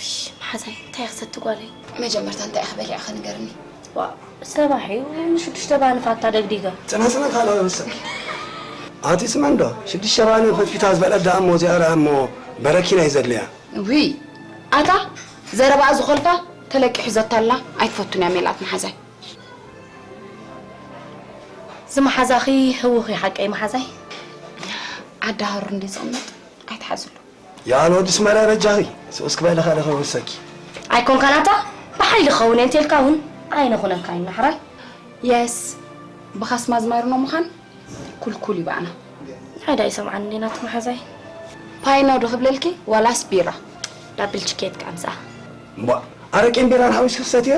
እሽ፣ መሓዛይ እንታይ ክሰቲ ጓለይ? መጀመርታ እንታይ ኢኻ በሊዕኻ ንገርኒ። ዋ፣ ሰባሕ እዩ ንሽዱሽተ ባኒ ፋታ ደግዲገ። ጽና ጽና ካልኣዊ ወሰኪ። ኣቲ ስመንዶ ሽዱሽተ ባኒ ፈትፊታ ዝበለት ደኣ እሞ እዚኣ ደኣ እሞ በረኪና እዩ ዘድልያ። ውይ ኣታ ዘረባኣ ዝኾልፋ ተለቂሑ ዘታላ ኣይትፈቱን እያ ሜላት መሓዛይ። ዝመሓዛኺ ህውኺ ሓቀይ መሓዛይ። ዓዲ ሃሩር እንዲ ዝቕመጥ ኣይትሓዝሉ። ያሎ ድስመራ በጃኺ ስኡስ ክበለ ካልእ ከይወሰኪ። ኣይኮንካን ኣታ ብሓይሊ ክኸውን እየ እንተልካ እውን ኣይነኹነካን ናሕራይ። የስ ብኻስማ ዝማርኖ ምዃን ኩልኩል ይበኣና። ሓደ ኣይሰምዓን እንዴ ናት መሓዛይ። ፓይኖ ዶ ክብለልኪ ዋላስ ቢራ? ዳብል ችኬት ቃምሳ። እምቧ ኣረቄን ቢራን ሓዊስኪ ክሰትዮ?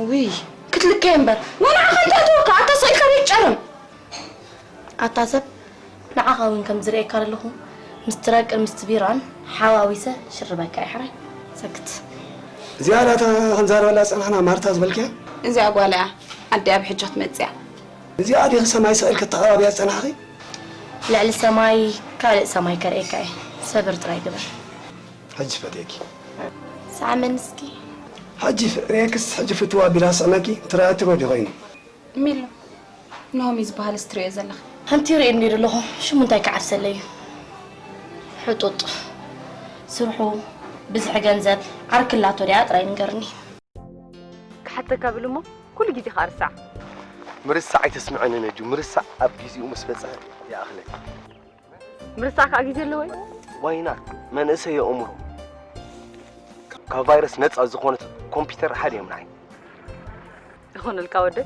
ውይ ክትልከይ እምበር ወንዓ ከምታትወካ ኣታ ስቕ ኢልካ ዘይትጨርም። ኣታ ሰብ ንዓኻ እውን ከም ዝርእየካ ዘለኹ ምስቲ ረቅን ምስቲ ቢራን ሓዋዊሰ ሽርበካ ይሕራይ። ሰክት። እዚኣ ዳታ ክንዛረበላ ዝጸናሕና ማርታ ዝበልክያ? እዚኣ ጓል እያ ኣዲኣ ብሕጂ ክትመጽእ እያ። እዚኣ ዲኺ ሰማይ ስቕ ኢልኪ ተቐባብያ ዝጸናሕኺ? ልዕሊ ሰማይ ካልእ ሰማይ ከርእየካ እየ። ሰብር ጥራይ ግበር። ሕጂ ፈትየኪ። ሰዓመኒ እስኪ። ሕጂ ፍ- ሬክስ ሕጂ ፍትዋ ቢላ ስዕመኪ ትራያቲ ሮዲ ኮይኑ። ሚሎ ኖሚ ዝበሃል ስትሪዮ ዘለኻ። ከምቲ ርእየኒ ኣለኹ ሽሙ እንታይ ክዓርሰለይ እዩ። ሕጡጥ ስርሑ ብዝሒ ገንዘብ ዓርክላቶ ድያ ጥራይ ንገርኒ። ክሓተካ ብል እሞ ኩሉ ግዜ ከኣ ርሳዕ። ምርሳዕ ኣይተስምዐኒ ነጁ፣ ምርሳዕ ኣብ ግዚኡ ምስ በጽሐ ይኣኽለኪ። ምርሳዕ ከኣ ግዜ ኣለዎ እዩ። ዋይናት መንእሰይ የእምሮ ካብ ቫይረስ ነጻ ዝኾነት ኮምፒተር ሓደ እዮም ንዓይ። ይኹንልካ ወደይ።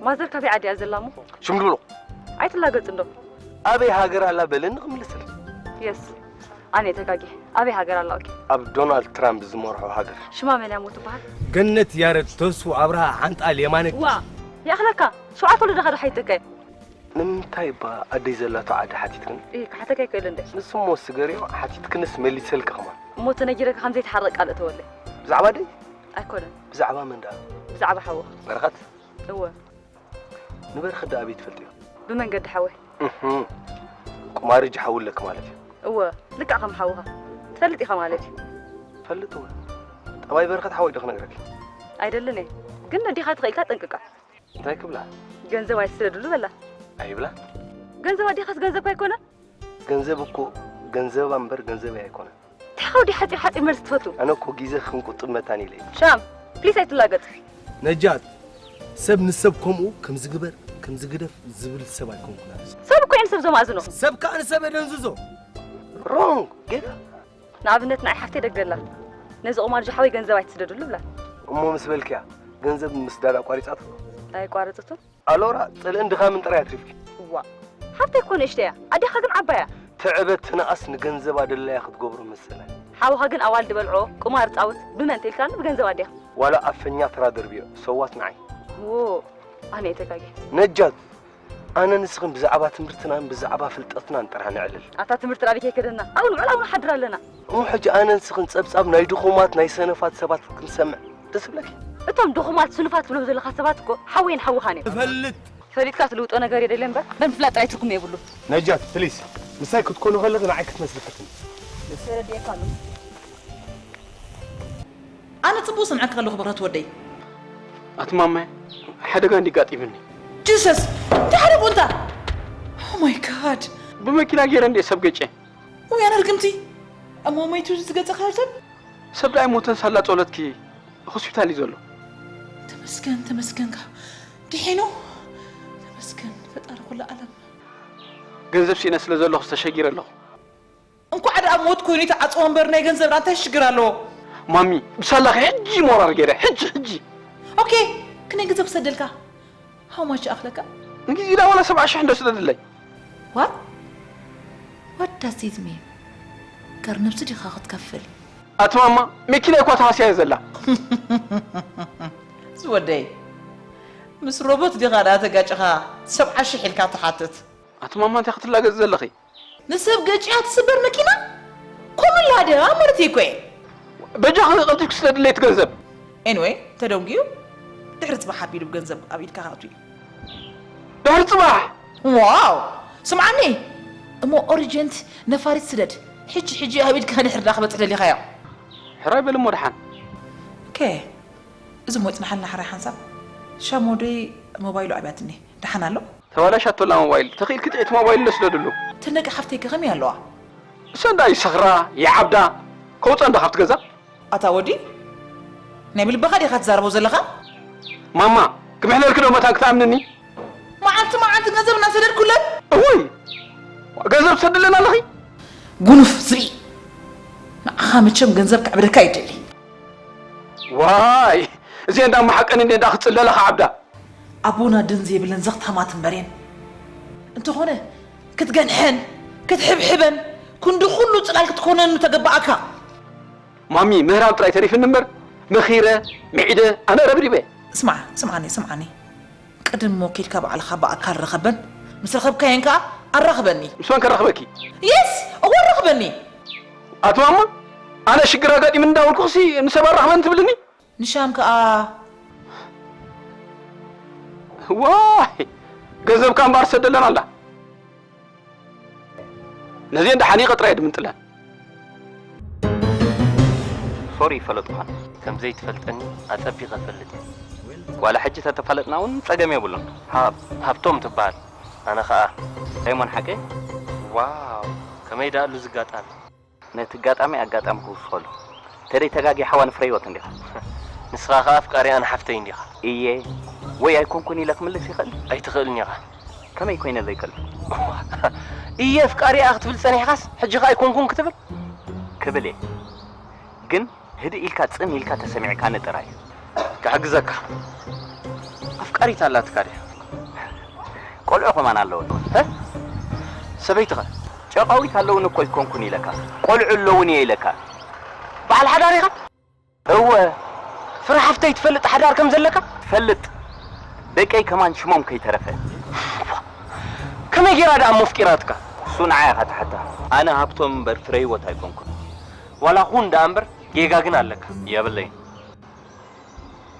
ማዘር ካበይ ዓዲ እያ ዘላ እሞ? ሽም ድብሎ ኣይትላገጽ እንዶ። ኣበይ ሃገር ኣላ በለኒ ክምልስልኪ። የስ ኣነ ተጋጊ ኣበይ ሃገር ኣላ? ኦኬ ኣብ ዶናልድ ትራምፕ ዝመርሖ ሃገር። ሽማ መን እያ እሞ ትበሃል? ገነት ያረድ፣ ተስፉ ኣብርሃ፣ ሓንጣል የማነ። ዋ ይኣኽለካ ሸውዓተ ወለድኻ ዶ ሓይተካ እዩ? ንምንታይ እባ ኣደይ ዘላቶ ዓዲ ሓቲትክን? እይ ክሓተካ ይክእል እንደ። ንሱ እሞ ስገርዮ ሓቲትክንስ መሊሰልኪ ከማን። እሞ ተነጊረካ ከም ዘይትሓርቕ ቃል እተወለይ። ብዛዕባ ኣደይ? ኣይኮነን። ብዛዕባ መን ደኣ? ብዛዕባ ሓወኻ። በረኸት? እወ። ንበረኸት ደኣ ኣበይ ትፈልጥዮ? ብመንገዲ ሓወይ። እህ ቁማሪ ጅሓውለክ ማለት እዩ። እወ ልክዕ ከም ሓውኻ ትፈልጥ ኢኻ ማለት እዩ። ፈልጥ እወ። ጠባይ በረኸት ሓወይ ዶ ክነግረኪ? ኣይደልን እየ ግን ኣዴኻ ተኽኢልካ ጠንቅቃ። እንታይ ክብላ? ገንዘብ ኣይትስደድሉ በላ። ኣይብላ። ገንዘብ ኣዴኻስ ገንዘብካ ኣይኮነ? ገንዘብ እኮ ገንዘባ እምበር ገንዘበይ ኣይኮነ። እንታይ ሓውዲ ሓፂር ሓፂር መልሲ ትፈቱ? ኣነ እኮ ግዜ ክንቁጥብ መታን ኢለ እየ። ሻም ፕሊስ ኣይትላገጥ። ነጃት ሰብ ንሰብ ከምኡ ከምዚ ግበር ከምዚ ግደፍ ዝብል ሰብ ኣይኮንኩን። ኣነ ሰብ እኮ እየ ንሰብ ዘማእዝኖ። ሰብ ከኣ ንሰብ የደንዝዞ። ሮንግ ጌጋ። ንኣብነት ንዓይ ሓፍተይ ደገላ ነዚ ቁማር ጃሓወይ ገንዘብ ኣይትስደድሉ ብላ። እሞ ምስ በልክያ ገንዘብ ምስዳድ ኣቋሪጻቶ? ኣይቋረጸቶን። ኣሎራ ጽልእን ድኻምን ጥራይ ኣትሪፍኪ። እዋ ሓፍተይ እኮ ንእሽተይ እያ ኣዴኻ ግን ዓባይ እያ። ትዕበት ትንኣስ ንገንዘባ ደላያ ክትገብሮ መሰላ። ሓውኻ ግን ኣዋልድ በልዖ ቁማር ጻወት ብመን ተልካኒ ብገንዘብ ኣዴኻ። ዋላ ኣፈኛ ተራ ደርብዮ ሰዋት ንዓይ። ዎ ኣነ የተጋጌ ነጃት ኣነ ንስኽን ብዛዕባ ትምህርትናን ብዛዕባ ፍልጠትናን ጥራሕ ንዕልል። ኣታ ትምህርቲ ራቢ ከይከደና ኣብኡ ንውዕል ኣብኡ ንሓድር ኣለና። እሞ ሕጂ ኣነ ንስኽን ጸብጻብ ናይ ድኹማት ናይ ሰነፋት ሰባት ክንሰምዕ ደስ ይብለኪ? እቶም ድኹማት ስኑፋት ትብሎም ዘለኻ ሰባት እኮ ሓወይን ሓውኻን እዮም። እፈልጥ። ፈሊጥካ ትልውጦ ነገር የደለ እምበር በምፍላጥ ጥራይ ትርጉም የብሉ። ነጃት ፕሊስ ምሳይ ክትኮኑ ከለኺ ንዓይ ክትመስሊ ፈትኒ። ተረዲኤካ ኣሎ። ኣነ ጽቡቕ ሰምዐካ ኣለኹ ብረት ወደይ። ኣቲ ማማይ ሓደጋ እንዲ ጋጢምኒ። ጅሰስ እንታይ ሓደጉ እንታ? Oh my God። ብመኪና ገይረ እንደ ሰብ ገጨ። ወይ ኣነ ርግምቲ እሞ መይቱ ዝገጸ ካልተን ሰብ ዳይ ሞተን ሳላ ጸሎትኪ ሆስፒታል እዩ ዘሎ። ተመስገን ተመስገንካ ድሒኑ ተመስገን ፈጣሪ ኩሉ ዓለም። ገንዘብ ሲነ ስለ ዘለኹ ዝተሸጊረ ኣለኹ። እንኳዕ ደኣ ሞት ኮይኑ ተዓጽዎ እምበር ናይ ገንዘብ እንታይ ሽግር ኣለዎ? ማሚ ብሳላኺ ሕጂ ሞራል ገይረ ሕጂ ሕጂ። ኦኬ ክንደይ ገንዘብ ክሰደልካ? How much ይኣኽለካ? ንጊዜ ኢላ ዋላ ሰብዓ ሽሕ እንዶ ስደድለይ። What? What does this mean? ገር ነብሲ ዲኻ ክትከፍል? ኣቲ ማማ መኪናይ እኳ ተሃስያ እየ ዘላ። ዝወደይ ምስ ሮቦት ዲኻ ደኣ ተጋጭኻ ሰብዓ ሽሕ ኢልካ ትሓትት? ኣቲ ማማ እንታይ ክትላገጺ ዘለኺ? ንሰብ ገጭያ ትስበር መኪና? ኮምላ ድያ ማለት እኮ እየ። በጃኺ ቀልጢፍኪ ስደድለይ እቲ ገንዘብ። Anyway ተደንጉዩ ድሕሪ ጽባሕ ኣቢሉ ብገንዘብ ኣብ ኢድካ ከእቱ እዩ። ድሕሪ ጽባሕ? ዋው ስምዓኒ እሞ ኦሪጀንት ነፋሪት ስደድ ሕጂ ሕጂ ኣብ ኢድካ ድሕሪ ዳኽበጽሕ ደሊኻዮ። ሕራይ በል እሞ ደሓን። ኦኬ እዚ እሞ ይጽናሓልና ሕራይ ሓንሳብ። ሻሞዶይ ሞባይሉ ኣብያትኒ ደሓን ኣሎ? ተባላሻቶላ ሞባይል ተኽኢልኪ ጥዒቲ ሞባይል ዶ ስደድሉ። ተነቂ ሓፍተይ ከ ከመይ ኣለዋ? እሰንዳ ይሰኽራ ይዓብዳ ከውፀን ዶ ካብቲ ገዛ። ኣታ ወዲ ናይ ብልብኻ ዲኻ ትዛረቦ ዘለኻ? ማማ ክምሕለልኪ ዶ መታን ክትኣምንኒ? መዓልቲ መዓልቲ ገንዘብ እናሰደድኩለን። እውይ ገንዘብ ትሰድለን ኣለኺ? ጉኑፍ ዝብኢ ንዓኻ መቸም ገንዘብ ከዕብደካ ይደሊ። ዋይ እዚአን ዳ መሓቀኒ እንደ ዳ ክፅለላ ከዓብዳ። ኣቦና ደን ዘይብለን ዘኽታማት እምበር እየን። እንተኾነ ክትገንሐን ክትሕብሕበን ክንዲ ኩሉ ጽላል ክትኮነን ምተገባኣካ። ማሚ ምህራም ጥራይ ተሪፍኒ እምበር መኺረ ምዒደ ኣነ ረብሪበ። ስማዕ ስምዓኒ ስምዓኒ ቅድም እሞ ኬድካ ባዕልኻ ብኣካል ርኸበን ምስ ረኸብካየን ከኣ ኣራኽበኒ። ምስ መን ከራኽበኪ? የስ እወ ኣራኽበኒ። ኣቲ ማማ ኣነ ሽግር ኣጋጢምኒ እንዳበልኩ ክሲ ንሰብ ኣራኽበኒ ትብልኒ? ንሻም ከኣ ዋይ ገንዘብካ እምበኣር ሰደለን ኣላ ነዚአን ደሓን ይቐጥራ እየ ድምንጥለን። ሶሪ ይፈለጥኳን ከም ዘይትፈልጠኒ ኣጸቢቐ እፈልጥ እየ። ዋላ ሕጂ ተተፋለጥና እውን ጸገም የብሉን። ሃብ ሃብቶም ትበሃል ኣነ ኸኣ ዳይሞን ሓቀይ። ዋው ከመይ ደኣሉ ዝጋጣሚ። ነቲ ኣጋጣሚ ኣጋጣሚ ክውስኸሉ። ተደይ ተጋጊ ሓዋን ፍረይወት እንዲኻ። ንስኻ ኸኣ ኣፍቃሪኣን ሓፍተይን ዲኻ። እየ ወይ ኣይኮንኩን ኢለ ክምልስ ይኽእል። ኣይትኽእልን ኢኻ። ከመይ ኮይነ ዘይክእል። እየ ኣፍቃሪኣ ክትብል ጸኒሕካስ ሕጂ ኸኣ ኣይኮንኩን ክትብል። ክብል እየ ግን ህድእ ኢልካ ጽን ኢልካ ተሰሚዕካኒ ጥራይ። ክሕግዘካ ኣፍቃሪት ኣላትካ ድያ? ቆልዑ ከማን ኣለውኒ። እ? ሰበይትኸ? ጨቓዊት ኣለውኒ እኮ ኣይኮንኩን ኢለካ። ቆልዑ ኣለውኒ እየ ኢለካ። በዓል ሓዳር ኢኻ? እወ። ፍረ ሓፍተይ ትፈልጥ ሓዳር ከም ዘለካ? ትፈልጥ። ደቀይ ከማን ሽሞም ከይተረፈ። ከመይ ጌራ ደኣ እሞ ኣፍቂራትካ? እሱ ንዓይ ኢኻ ትሓታ። ኣነ ሃብቶም እምበር ፍረ ህይወት ኣይኮንኩን። ዋላ ኹን ደኣ እምበር ጌጋ ግን ኣለካ። የብለይን።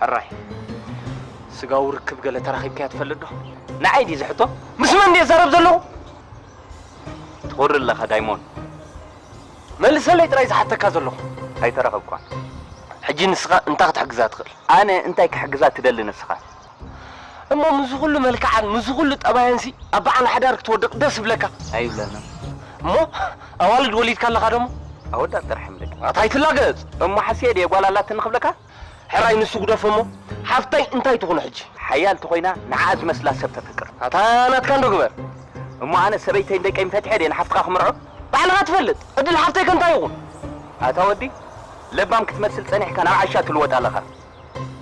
ሕራይ ስጋዊ ርክብ ገለ ተራኺብካያ ትፈልጥ ዶ? ንዓይ ድዩ ዝሕቶ? ምስ መን ድየ ዛረብ ዘለኹ? ትኹሪ ኣለኻ ዳይሞን። መልሰለይ ጥራይ ዝሓተካ ዘለኹ። ኣይተረኸብኳን። ሕጂ ንስኻ እንታይ ክትሕግዛ ትኽእል? ኣነ እንታይ ክሕግዛ ትደሊ ንስኻ? እሞ ምስዚ ኩሉ መልክዓን ምስዚ ኩሉ ጠባየንሲ ኣብ በዓል ሓዳር ክትወድቕ ደስ ይብለካ? ኣይብለንን። እሞ ኣዋልድ ወሊድካ ኣለኻ ደሞ? ኣወዳት ጥራሕ ምልክ። ኣታ ኣይትላገጽ። እሞ ሓስየ ድየ ጓል ኣላትኒ ክብለካ? ሕራይ ንሱ ግደፎ እሞ ሓፍተይ እንታይ ትኹን ሕጂ? ሓያል ተኾይና ንዓኣ ዝመስላ ሰብ ተፍቅር። ኣታ ናትካ እንዶ ግበር። እሞ ኣነ ሰበይተይን ደቀይን ፈቲሐ ድየ ንሓፍትኻ ክምርዖ? ባዕልኻ ትፈልጥ። ዕድል ሓፍተይ ከ እንታይ ይኹን? ኣታ ወዲ ለባም ክትመስል ጸኒሕካ ናብ ዓሻ ትልወጥ ኣለኻ።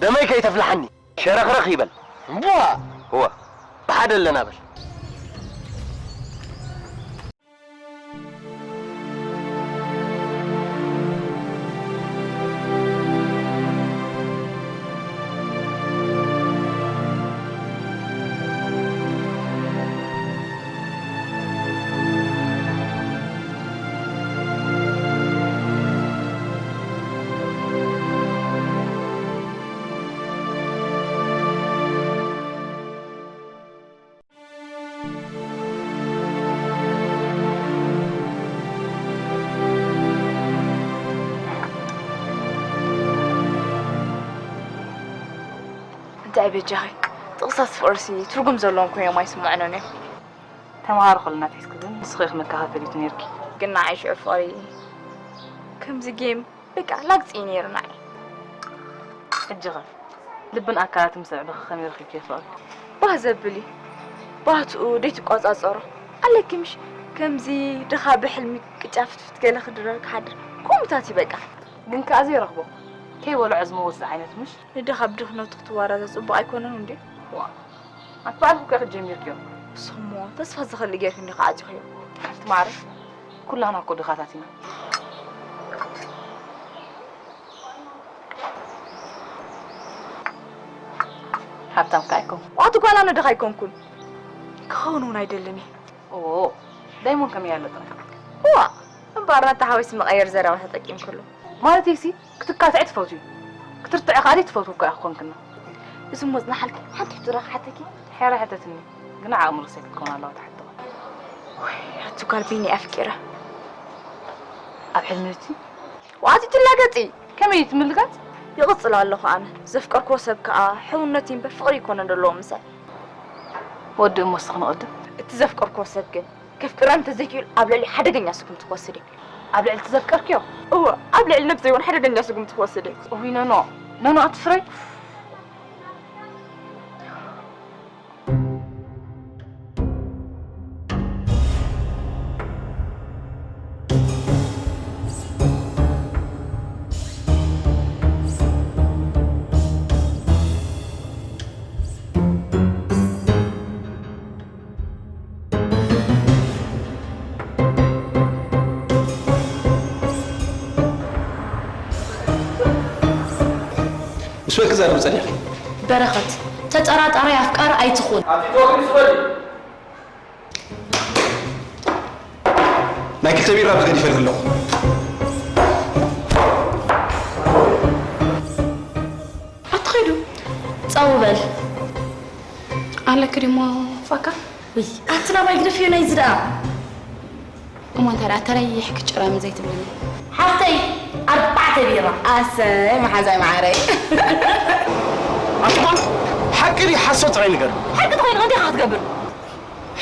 ደመይ ከይተፍልሓኒ። ሸረኽረኽ ይበል። እምቧ! እወ። ብሓደ ኣለና በል። ኣይ በጃኺ፣ ጥቕሳት ፍቕርሲ ትርጉም ዘለዎም ኮይኖም ኣይስምዑንን እዮም። ተምሃሮ ከለና ኣትሒዝኪ ግን ንስኺ ኢኺ መከፋፈሊት ነይርኪ። ግን ንዓይ ሽዑ ፍቕሪ ከምዚ ጌም በቃ ላግጺ እዩ ነይሩ ንዓይ። ሕጂ ኸ ልብን ኣካላትን ምስ ኣዕበኺ ከመይ ረኺብኪዮ ፍቕሪ? ባህ ዘብል እዩ። ባህትኡ ደይትቋጻጸሮ። ኣለኪ ምሽ ከምዚ ድኻ ብሕልሚ ቅጫ ፍትፍት ገለ ክድረር ክሓድር ከምኡታት እዩ በቃ። ግን ከኣ ዘይረኽቦ ከይበልዖ ዝመውት ዓይነት ምሽ? ንድኻ ብድኽነቱ ክትወራዘ ጽቡቕ ኣይኮነን እንድዩ? ዋ፣ ኣቲ ባዕልኺ እኮ ኢኺ ጀሚርክዮ። ንስኺ እሞ ተስፋ ዝኸልእ ጌርኪ እንዲኺ ዓጺኽዮ። ሓፍቲ ማዕረ፣ ኩላህና እኮ ድኻታት ኢና። ሃብታም ከ ኣይኮንኩን። ኣቲ ጓል ኣነ ድኻ ኣይኮንኩን። ክኸውን እውን ኣይደልን እየ። ኦ፣ ዳይሞን ከመይ ኣሎ ጥራይ። እዋ፣ እምበኣር ነታ ሓወይሲ መቐየር ዘረባ ተጠቂምክሉ። ማለተይሲ፣ ክትካትዒ ትፈትዊ። ክትርትዒ ከኣ ዘይትፈትዊ እኮ ኢኺ ኮንክና። እዚ እሞ ጽናሓልኪ፣ ሓንቲ ሕቶ ዶ ክሓተኪ? ሕራይ ሕተትኒ፣ ግና ዓቕሚ ርእሰይ ክትከውን ኣለዋ እታ ሕቶ። ወይ፣ ኣቲ ጓል ቢኒ ኣፍቂረ። ኣብ ሕልሚ እቲ? ዋቲ ትላገጺ! ከመይ እዩ ትምልጋጽ? ይቕጽል ኣለኹ ኣነ። ዘፍቀርክዎ ሰብ ከኣ ሕውነት እዩ እምበር ፍቕሪ ኣይኮነን ዘለዎ ምሳይ። ወዲ እሞ እስኺ ንቕድም። እቲ ዘፍቀርክዎ ሰብ ግን ከፍቅረኒ እንተዘይክኢሉ ኣብ ልዕሊ ሓደገኛ ስጉምቲ ክወስድ እየ። ኣብ ልዕሊ እቲ ዘፍቀርክዮ? እወ፣ ኣብ ልዕሊ ነብሰይ እውን ሓደገኛ ስጉምቲ ክወስድ እየ። ኡይ ኖኖ፣ ኖኖ ኣትፍረይ። ምስ መን ክዛረብ ጸኒሕኪ? በረኸት፣ ተጠራጣራይ ኣፍቃሪ ኣይትኹን። ኣቲ ቶኪ ምስ በሊ። ናይ ክልተ ቢራ ብዝገዲፈልኪ ኣለኹ። ኣትኸይዱ? ጸው በል። ኣለኪ ድሞ ፋካ? ውይ፣ ኣቲ ናባይ ግደፍዮ ናይዚ ደኣ። እሞ እንታይ ደኣ ተረይሕኪ ጭረም ዘይትብልኒ? ሓፍተይ፣ ኣርባዕተ ቢራ። ኣሰይ፣ መሓዛይ መዓረይ። ኣቲ ጓል፣ ሓቂ ድዩ ሓሶት ጥራይ ንገር። ሓቂ ተኾይኑ እንታይ ኢኻ ክትገብር?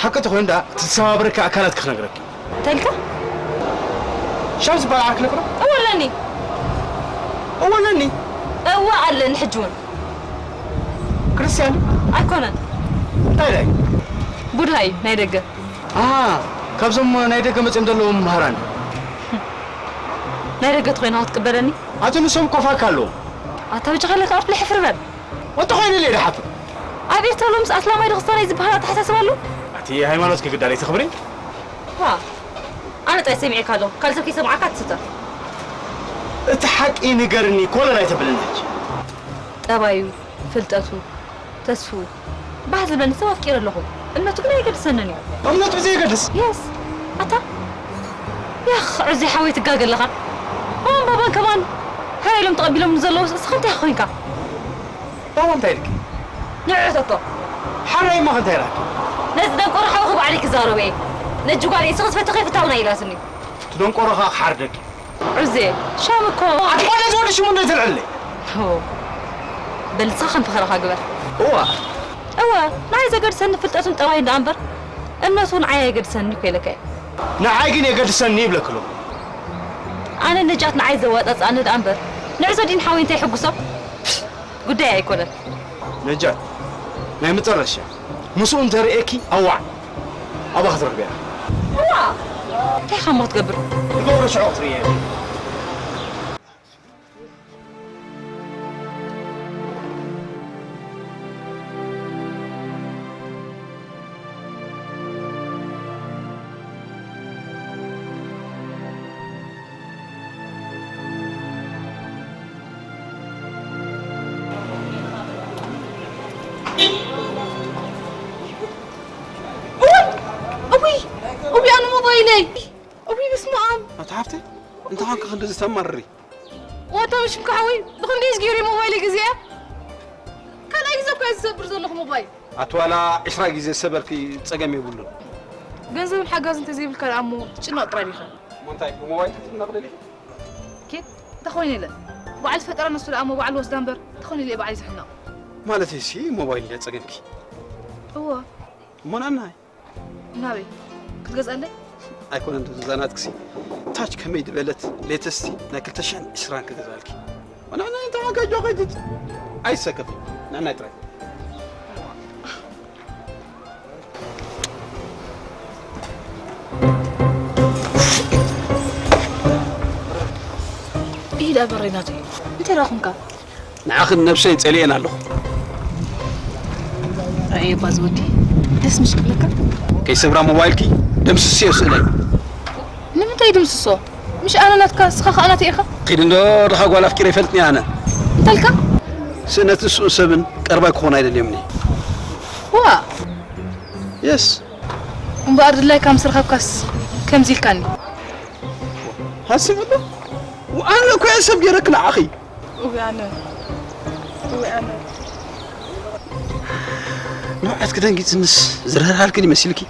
ሓቂ ተኾይኑ ደኣ፣ እቲ ዝሰባብረኪ ኣካላትኪ ክነግረኪ። እንታይ ኢልካ? ሻብ ዝበሃል ዓርኪ ነክሮ? እወ ኣለኒ። እወ ኣለኒ? እወ ኣለኒ፣ ሕጂ እውን። ክርስትያን? ኣይኮነን። እንታይ ደኣ እዩ? ቡድሃ እዩ፣ ናይ ደገ። ኣሃ፣ ካብዞም ናይ ደገ መጺኦም ዘለዉ መምህራን። ናይ ደገ ተኾይኑ ክትቅበለኒ? ኣቲ ንሶም እኮ ፋካ ኣለዎም። ኣታ በጃኻ ኢለካ ኣርትለ ሕፍር በል። እንተኾይኑ ኢለ ድሓፍር። ኣብ ኤርትራ ሎምስ ኣስላማይ ዶ ክርስትያናይ ዝበሃል ኣተሓሳስባ ኣሎ? ኣቲ ሃይማኖትኪ ግዳ ለይተኽብሪ? ዋ፣ ኣነ ጥራይ ሰሚዐካ ኣለኹ፣ ካልእ ሰብ ከይሰምዓካ ትስተር። እቲ ሓቂ ንገርኒ፣ ኮለል ኣይተብልኒ ሕጂ። ጠባዩ፣ ፍልጠቱ፣ ተስፍኡ፣ ባህ ዝበለኒ ሰብ ኣፍቂረ ኣለኹ። እምነቱ ግን ኣየገድሰንን እዩ። እምነቱ ብዘየገድስ? የስ። ኣታ፣ ያኽ፣ ዕዙይ ሓወይ ትጋገ ኣለኻ። ማማን ባባን ከማን ሕራይ ኢሎም ተቐቢሎም ንዘለዉ እስኻ እንታይ ኮንካ? ባባ እንታይ ኢልኪ? ንዑ ሕተቶ። ሓራይማ ከ እንታይ ኢላኪ? ነዚ ደንቆሮ ሓውኺ ባዕለይ ክዛረቦ እየ። ነጂ ጓለይ እስኺ ዝፈተኺ ፍታውና ኢላትኒ። እቲ ደንቆሮ ከኣ ክሓርደኪ። ዑዜ፣ ሻም እኮ። ኣቲ ጓል ነቲ ወዲ ሽሙ እንዶ ተልዕለይ። ሆ። በል ንስኻ ከም ፈኸራኻ ግበር። እዋ። እወ፣ ንዓይ ዘገድሰኒ ፍልጠቱን ጠባዩን ደኣ እምበር፣ እምነቱ ንዓይ ኣይገድሰኒ እኮ ኢለካ እየ። ንዓይ ግን የገድሰኒ ይብለኪ ኣለኹ። ኣነ ነጃት ንዓይ ዘዋጻጽኣኒ ደኣ እምበር፣ ንዕዞ ዲን ሓወይ እንታይ ይሕጉሶ? ጉዳይ ኣይኮነን። ነጃት፣ ናይ መጨረሻ ምስኡ እንተርእየኪ ኣዋዕ ኣብኣ ክትረኽብያ። እዋ! እንታይ ኢኻ እሞ ክትገብር? ዝገብሮ ሽዑ ክትርእያ ኢኺ። እውይ! እውይ! እውይ! ኣነ ሞባይለይ! እውይ! በስመ ኣብ! ኣቲ ሓፍተይ፣ እንታይ ኾንኪ ክንድዚ ተማርሪ? ዋታ ሽምካ ሓወይ፣ ብኽንደይ ገይረ ሞባይለይ ገዚአ? ካልኣይ ግዜ እኮ እየ ዝሰብር ዘለኹ ሞባይል። ኣቲ ዋላ ዕስራ ግዜ ዝሰበርኪ ጸገም የብሉን። ገንዘብን ሓጋዝን እንተዘይብልካ ደኣ እሞ ትጭነቕ ጥራይ ዲኻ? እሞ እንታይ ብሞባይል ክትጭነቕ ደሊኺ? ኬት እንተኾይነ ኢለ ባዕሉ ዝፈጠራ ንሱ ደኣ እሞ ባዕሉ ወስዳ እምበር እንተኾይነ ኢለ ባዕለይ ዝሕነቕ። ማለት ሲ ሞባይል ድያ ጸገምኪ? እዎ። እሞ ናናይ? ናበይ? ክትገዝኣለይ? ኣይኮነን፣ እዛ ናትክሲ ታች ከመይ ዝበለት ሌተስቲ ናይ ክልተ ሽሕን ዕስራን ክገዝኣልኪ። ወላ ናይ ተዋጋጆ ከይትት-፣ ኣይሰከፍ። ናናይ ጥራይ። ኢድ ኣበሬ ናተይ። እንታይ ደኣ ኹንካ? ንዓኽን ነብሰይ ጸሊኤን ኣለኹ። ኣየ ባዝ ወዲ፣ ደስ ምሽ ክብለካ? ከይሰብራ ሞባይልኪ ደምስስዮ ስእለይ። ንምንታይ ድምስሶ? ምሽ ኣነ ናትካ፣ ስኻ ኸኣ ናተይ ኢኻ? ኺድ እንዶ፣ ድኻ ጓል ኣፍቂረ ይፈልጥኒ ኣነ። እንተልካ? ስእነት ንስኡን ሰብን ቀርባይ ክኾን ኣይደልዮምኒ። ዋ! የስ። እምበኣር ድላይካ ምስ ረኸብካስ ከምዚ ኢልካኒ። ሃሲብ ኣሎ? ኣነ እኮ እየ ሰብ ገይረክ ንዓኺ። እውይ ኣነ፣ እውይ ኣነ። ንብዓትኪ ደንጊጽንስ ዝርህርሃልክን ይመሲልኪ?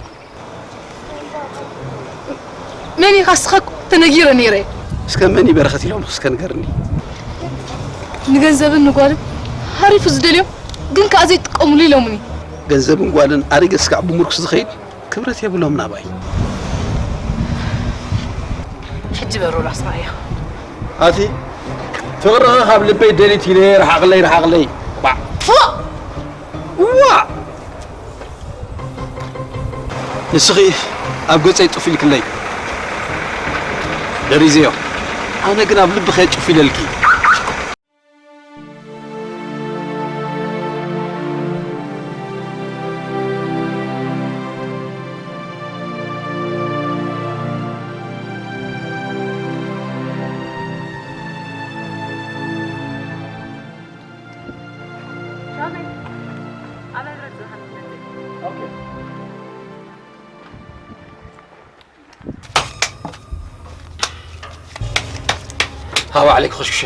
መን ኢኻ እስኻ እኮ ተነጊረ ነይረ። እስከ መን እዩ በረኸት ኢሎም እስከ ንገርኒ። ንገንዘብን ንጓልን ሃሪፉ ዝደልዮም ግን ከኣ ዘይጥቀሙሉ ኢሎምኒ። ገንዘብን ጓልን ኣሪገ እስካዕ ብምርኩስ ዝኸይድ ክብረት የብሎም ናባይ። ሕጂ በሩ ራስና እያ። ኣቲ ፍቕርኺ ካብ ልበይ ደሊት ኢለ ርሓቕለይ ርሓቕለይ። ባዕ። ፎእ! ዋ! ንስኺ ኣብ ገጸይ ጡፍ ኢልክለይ ደሪዘዮ። ኣነ ግን ኣብ ልብኺ እየ ጭፍ ኢለልኪ። ሃባ ዓለይክ ኸሽኩሸ።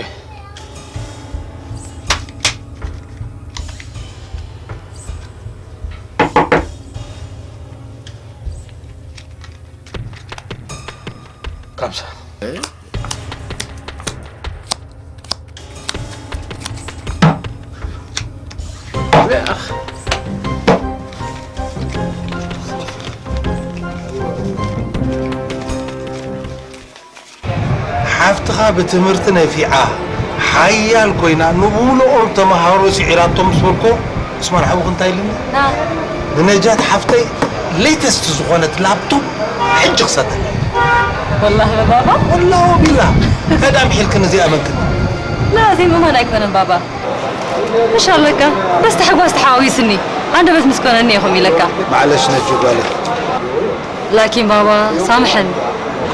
ካምሳ። ሓፍትኻ ብትምህርቲ ነፊዓ፣ ሓያል ኮይና፣ ንብምልኦም ተመሃሮ ስዒራቶም ምስ በልኮ፣ ምስ መርሓውኺ እንታይ ኢልኒ? ና። ንነጃት ሓፍተይ ሌተስት ዝኾነት ላፕቶፕ ሕጂ ክሰደላ። ወላሂ ባባ? ወላሂ ወቢላ። ቀዳም ሒልክን እዚኣ መንክን? ላ፣ እዚ ምዃን ኣይኮነን ባባ። ምሽ ኣለካ፣ በስ ታሕጓስ ተሓዋዊስኒ፣ ኣንደበት ምስ ኮነኒ ኢኹም ኢለካ። ማዕለሽ ነጁ ጓለይ። ላኪን ባባ፣ ሳምሐኒ።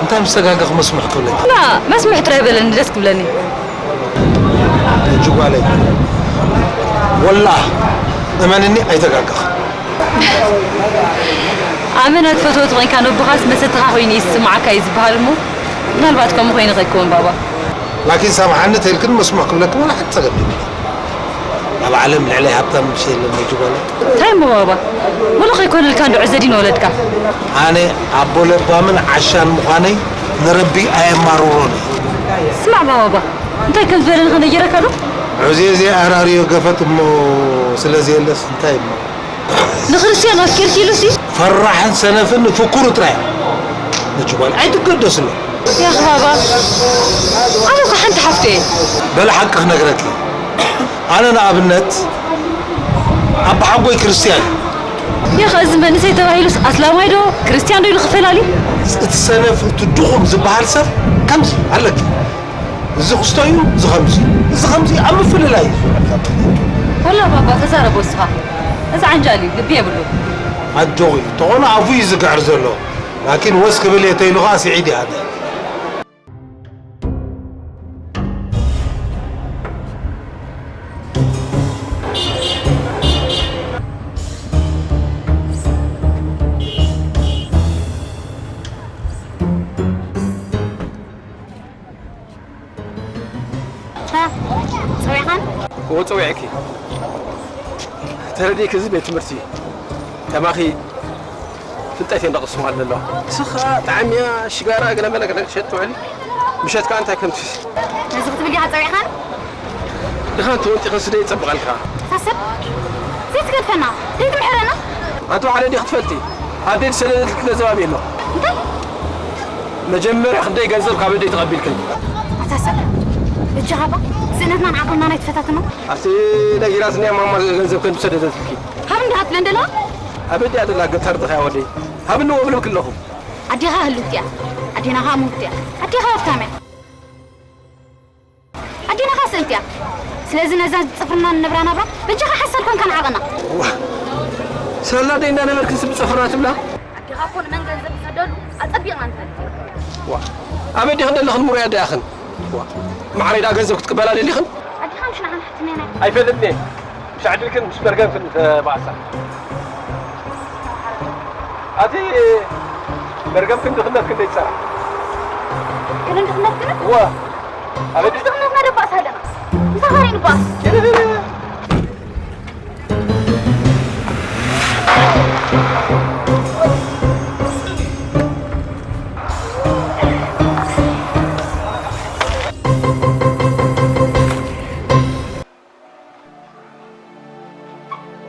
እንታይ ምስ ተጋገኹ መስሙሕ ክብለኪ? ላ፣ መስሙሕ ጥራይ በለኒ፣ ደስ ክብለኒ። ነጁ ጓለይ። ወላሂ፣ እመንኒ ኣይተጋገኹ። ኣመና ትፈትዎ ተኾይንካ ነቦኻስ መሰትኻ ኮይኑ እዩ ዝስምዓካ እዩ ዝበሃል እሞ፣ ምናልባት ከምኡ ኮይኑ ከይከውን ባባ። ላኪን ሰምዓኒ ተልክን መስሙዕ ክብለኪ ዋላ ሓንቲ ጸገም የብለይ። ኣብ ዓለም ልዕለይ ሃብታም ምሽ የለን ነጁ ጓለይ። እንታይ እሞ ባባ? ወላ ከይኮነልካ እንዶ ዕዘዲ ንወለድካ። ኣነ ኣቦ ለባምን ዓሻን ምዃነይ ንረቢ ኣየማርሮን እዩ። ስማዕ ባባ፣ እንታይ ከም ዝበለኒ ከነጊረካ ዶ? ዑዜ እዜ ኣራርዮ ገፈት እሞ ስለ ዘየለስ እንታይ እሞ? ንክርስትያን ኣፍቂርኪ ኢሉሲ? ፈራሕን ሰነፍን ንፍኩሩ ጥራይ። ነቲ ጓል ኣይትገደስሉ። ያኽ ባባ፣ ኣነ እኮ ሓንቲ ሓፍቲ እየ። በል ሓቂ ክነግረኪ። ኣነ ንኣብነት ኣባሓጎይ ክርስትያን እዩ። ያኽ እዚ መንእሰይ ተባሂሉስ ኣስላማይ ዶ ክርስትያን ዶ ኢሉ ክፈላሊ? እቲ ሰነፍ እቲ ድኹም ዝበሃል ሰብ ከምዚ ኣለኪ። እዚ ክስቶ እዩ፣ እዚ ከምዚ፣ እዚ ከምዚ ኣብ ምፍልላይ እዩ ዝውዕል ካብ ወላ ባባ ተዛረብ ወስኻ። እዚ ዓንጃል እዩ፣ ልቢ የብሉ። ኣጆኺ፣ ተኾነ ኣፉ እዩ ዝግዕር ዘሎ። ላኪን ወስ ክብል እየ ተይሉ ኸኣ ስዒድ ይኣተ። ታ፣ ጸዊዕኻን? እዎ፣ ጸዊዐኪ። ተረዲእኪ፣ እዚ ቤት ትምህርቲ ከማኺ ፍልጠት እየ እንዳቕስም ኣለዋ። ንስኺ ኸኣ ጣዕምያ፣ ሽጋራ፣ ገለመለ ገለ ትሸጢ ትውዕሊ። ምሸት ከኣ እንታይ ከም ትፍሲ? ነዚ ክትብል ዲኻ ጸዊዕኻን? ድኻ ተወጢኸ ስደይ ይጸብቐልካ። ሳሰብ ዘይትገድፈና ዘይትምሕረና። ኣንተ ባዕለ ዲኽ ትፈልጢ ኣደይ ዝሰደደትልኪ ገንዘብ ኣበይ ኣሎ? እንታይ? መጀመርያ ክንደይ ገንዘብ ካብ ኣደይ ተቐቢልክን? ኣታ ሰብ በጃኻ እባ ስእነትናን ዓቕልናን ኣይትፈታተኖ። ኣብቲ ነጊራትኒ እያ ማማ ገንዘብ ከም ዝሰደደትልኪ። ካብ እንዲኻ ትብለን ዘለዋ? ኣብ ኣደይ ኣደላ ገታር ጥኻ ወደይ ሃብኒ ወብልም ክለኹ። ኣዴኻ ህልውቲ እያ። ኣዴና ኸኣ ምውቲ እያ። ኣዴኻ ሃብታም እያ። ኣዴና ኸኣ ስእንቲ እያ። ስለዚ ነዛ ጽፍርና ንነብራ ናብራ በጃኻ ሓሳድ ኮንካ ንዓቐና። ዋ፣ ሳላ ደይ እንዳነበርክን ስብ ጽፍርና ትብላ? ኣዴኻ እኮ ንመን ገንዘብ ዝሰደሉ ኣጸቢቕና ንፈልጥ። ዋ፣ ኣብ ኣዴኽን ደለኽን ምሩያ ደያኽን። ዋ፣ ማዕረይ ደኣ ገንዘብ ክትቅበላ ደሊኽን? ኣዴኻ ምሽ ንዓና ሕትሜና። ኣይፈልጥን እየ። ምሽ ዓድልክን ምሽ መርገምክን ተባእሳ። ኣቲ መርገምክን ድኽነትክን ደይጸራ። ክንን ድኽነትክን? እወ። ኣበዲ ድኽነትና ደባእሳ ኣለና። ምሳኻ ንባእስ።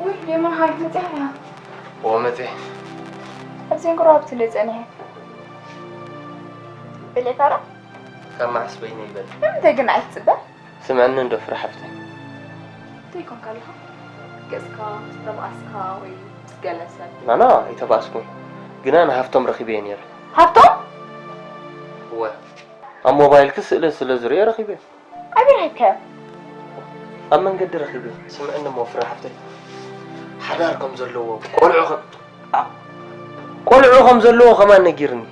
ውይ፣ የማን ሃይት መጽያ እያ። እዎ መጽየ። ኣብዚ እንቅሮ ኣብቲ ለጸንሐ። በሌካራ? ካብ መዓስ በይነ ይበል? ንምንታይ ግን ኣይትጽበ? ስምዕኒ እንዶ ፍረ ሓፍተይ። እንታይ ኮንካ ኣለኻ? ገጽካ ምስ ተባእስካ ወይ ምስ ገለ ሰብ? ናና፣ ኣይተባእስኩን። ግና ንሃፍቶም ረኺበዮ ነይረ። ሃብቶም? እወ። ኣብ ሞባይልኪ ስእሊ ስለ ዝርእዮ ረኺበዮ። ኣበይ ረኺብካዮ? ኣብ መንገዲ ረኺበዮ። ስምዕኒ እሞ ፍረ ሓፍተይ፣ ሓዳር ከም ዘለዎ፣ ቆልዑ ከም፣ ኣ-፣ ቆልዑ ከም ዘለዎ ከማን ነጊርኒ።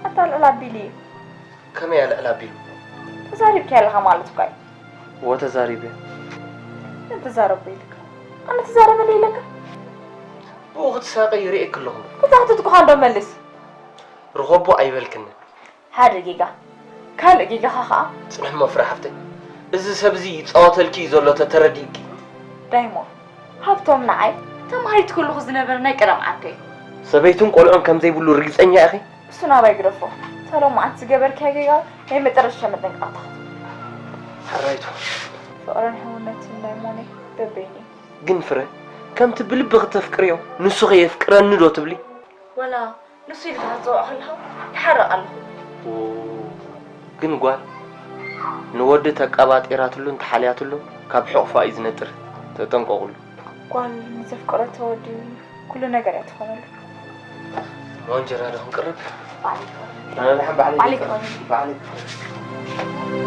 ኣታ ልዕል ኣቢሉ እዩ። ከመይ ኣልዕል ኣቢሉ? ተዛሪብካዮ ኣለኻ ማለት እኳ እዩ። እወ ተዛሪበ። መን ተዛረቦ ኢልካ? ኣነ ተዛረበለይ ኢለካ? ብኡ ክትሳቐ ይርእየኪ ኣለኹ። እታ ክትትኩኻ እንዶ መልስ። ርኸቦ ኣይበልክንን። ሓደ ጌጋ። ካልእ ጌጋኻ ኸኣ? ጽንሒ እሞ ፍረ ሓፍተይ። እዚ ሰብ እዚ ይጻወተልኪ እዩ ዘሎ ተተረዲእኪ። ዳይሞ፣ ሃብቶም ንዓይ ተማሃሪት ከለኹ ዝነበረ ናይ ቀደም ዓርከይ። ሰበይቱን ቆልዑን ከም ዘይብሉ ርግጸኛ ኢኺ? እሱ ናባይ ግደፎ። እታ ሎማዓንቲ ዝገበርካያ ጌጋ ናይ መጨረሻ መጠንቀቕታ ክትከውን። ሕራይቱ። ፍቕርን ሕውነትን ዳይሞነይ በበይኑ እዩ። ግን ፍረ፣ ከምቲ ብልብኺ ተፍቅርዮ ንሱ ኸ የፍቅረኒ ዶ ትብሊ? ወላ ንሱ ኢልካ ክትጽውዖ ከለኻ ይሓርቕ ኣለኹ። ው፣ ግን ጓል ንወዲ ተቀባጢራትሉን ተሓልያትሉን ካብ ሕቑፋ እዩ ዝነጥር። ተጠንቀቑሉ። ጓል ንዘፍቀረቶ ወዲ ኩሉ ነገር እያ ትኾነሉ። እሞ እንጀራ ዶ ክንቅርብ? ባዕለይ ክቐርብ። ኣነ ደሓን ባዕለይ ባዕለይ ክቐርብ። ክቐርብ። ባዕለይ ክቐርብ።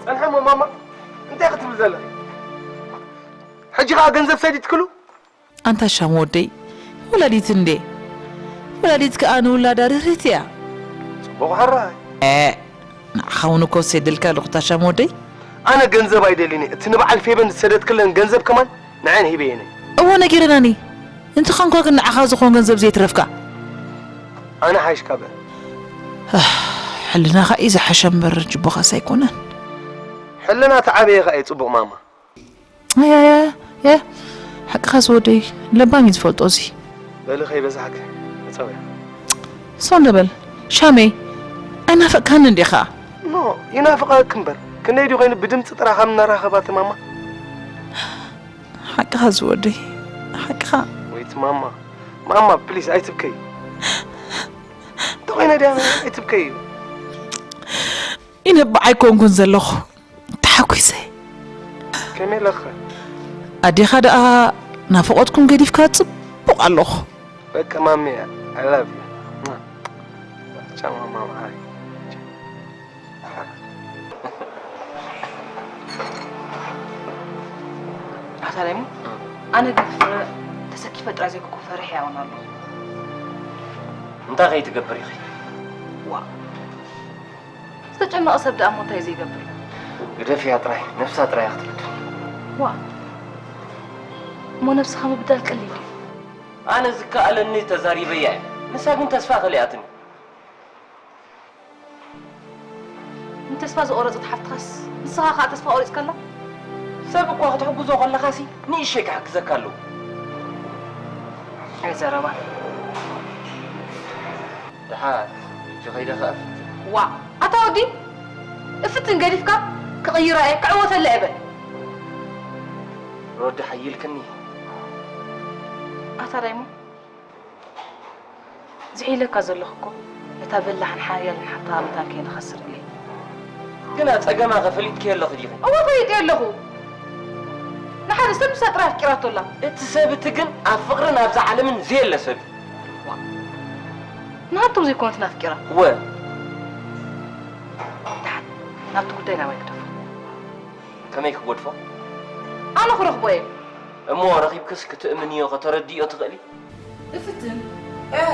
ጸንሐ እሞ ማማ፣ እንታይ ክትብል ዘለኺ? ሕጂ ኸኣ ገንዘብ ሰዲድክሉ? ኣንታ ሻም ወደይ፣ ወላዲት እንዴ? ወላዲት ከኣ ንውላዳ ርህርህቲ እያ። ጽቡቕ ሕራይ። ኤ፣ ንዓኻ እውን እኮ ሰዲድልካ ኣለኹ፣ ኣታ ሻም ወደይ። ኣነ ገንዘብ ኣይደልን እየ። እቲ ንበዓል ፌበን ዝሰደድክለን ገንዘብ ከማን ንዐን ሂበየን እየ። እወ፣ ነጊረናኒ። እንተኾንካ ግን ንዓኻ ዝኾን ገንዘብ ዘይትረፍካ። ኣነ ሓይሽ ካብ ሕልናኻ እዩ ዝሓሸ እምበር ጅቦኻስ ኣይኮነን። ሕልና ተዓበየ ኸኣ እዩ ጽቡቕ ማማ። ኣያ፣ ኣያ፣ ኣያ፣ ሓቅኻስ ወደይ ለባም እዩ ዝፈልጦ እዚ። በሊ ከይበዛሕክ፣ ተጸውያ። ሶንደ በል ሻመይ፣ ኣይናፈቅካንን ዲኻ? ኖ፣ ይናፍቐክ እምበር ክንደይ ድዩ ኮይኑ ብድምፂ ጥራ ካብ እናራኸባ እቲ ማማ። ሓቅኻ ዝወደይ፣ ሓቅኻ። ወይት ማማ፣ ማማ ፕሊዝ ኣይትብከይ። እንተኾይነ ድያ ኣይትብከይ እዩ። ይነብዕ ኣይኮንኩን ዘለኹ፣ ተሓጒሰ። ከመይ ኣለኸ? ኣዴኻ ደኣ ናፍቖትኩም ገዲፍካ ጽቡቕ ኣለኹ። በቃ ማሚ፣ I love you። ቻው ማማ፣ ማዓረይ። ኣታ ዳይሞ፣ ኣነ ግን ፍረ ተሰኪፈ ጥራይ ዘይኮንኩ ፈሪሐ ያውን ኣለኹ። እንታይ ከይትገብር ኢኺ? ዋ፣ ዝተጨነቐ ሰብ ደኣ እሞ እንታይ ዘይገብር? ግደፍያ ጥራይ፣ ነብሳ ጥራይ ክትብድል። ዋ፣ እሞ ነብስኻ ምብዳል ቀሊል እዩ። ኣነ ዝከኣለኒ ተዛሪበያ እየ። ንሳ ግን ተስፋ ከሊኣትኒ። ንተስፋ ዝቆረጸት ሓፍትኻስ ንስኻ ከኣ ተስፋ ቆሪጽካላ? ሰብ እኳ ክትሕግዞ ከለኻሲ ንእሸይ ክሕግዘካ ኣለዎ። ኣይዘረባን። ደሓር እጆ ከይደ ከኣ ፍትን። ዋ፣ ኣታ ወዲ፣ እፍትን ገዲፍካ ክቕይራ እየ፣ ክዕወተላ እየ በል። ሮዲ ሓይልክኒ። ኣታ ዳይሞ፣ ዝሒለካ ዘለኹ እኮ ነታ በላሕን ሓያልን ሓፍትኻ ምታን ከይንኸስር እየ። ግና ጸገማ ከፈሊጥክዮ ኣለኺ ዲኺ? እወ ፈሊጠ ኣለኹ። ንሓደ ሰብ ንሳ ጥራይ ኣፍቂራቶ ኣላ። እቲ ሰብ እቲ ግን ኣብ ፍቕርን ኣብዛ ዓለምን ዘየለ ሰብ እዩ። ንሃብቶም ዘይኮነት ናፍቂራ። እወ። ደሓን ናብቲ ጉዳይ ናባይ ግደፎ። ከመይ ክገድፎ? ኣነ ክረኽቦ እየ። እሞ ረኺብክስ ክትእምንዮ ከተረድእዮ ትኽእሊ? እፍትን። እ፣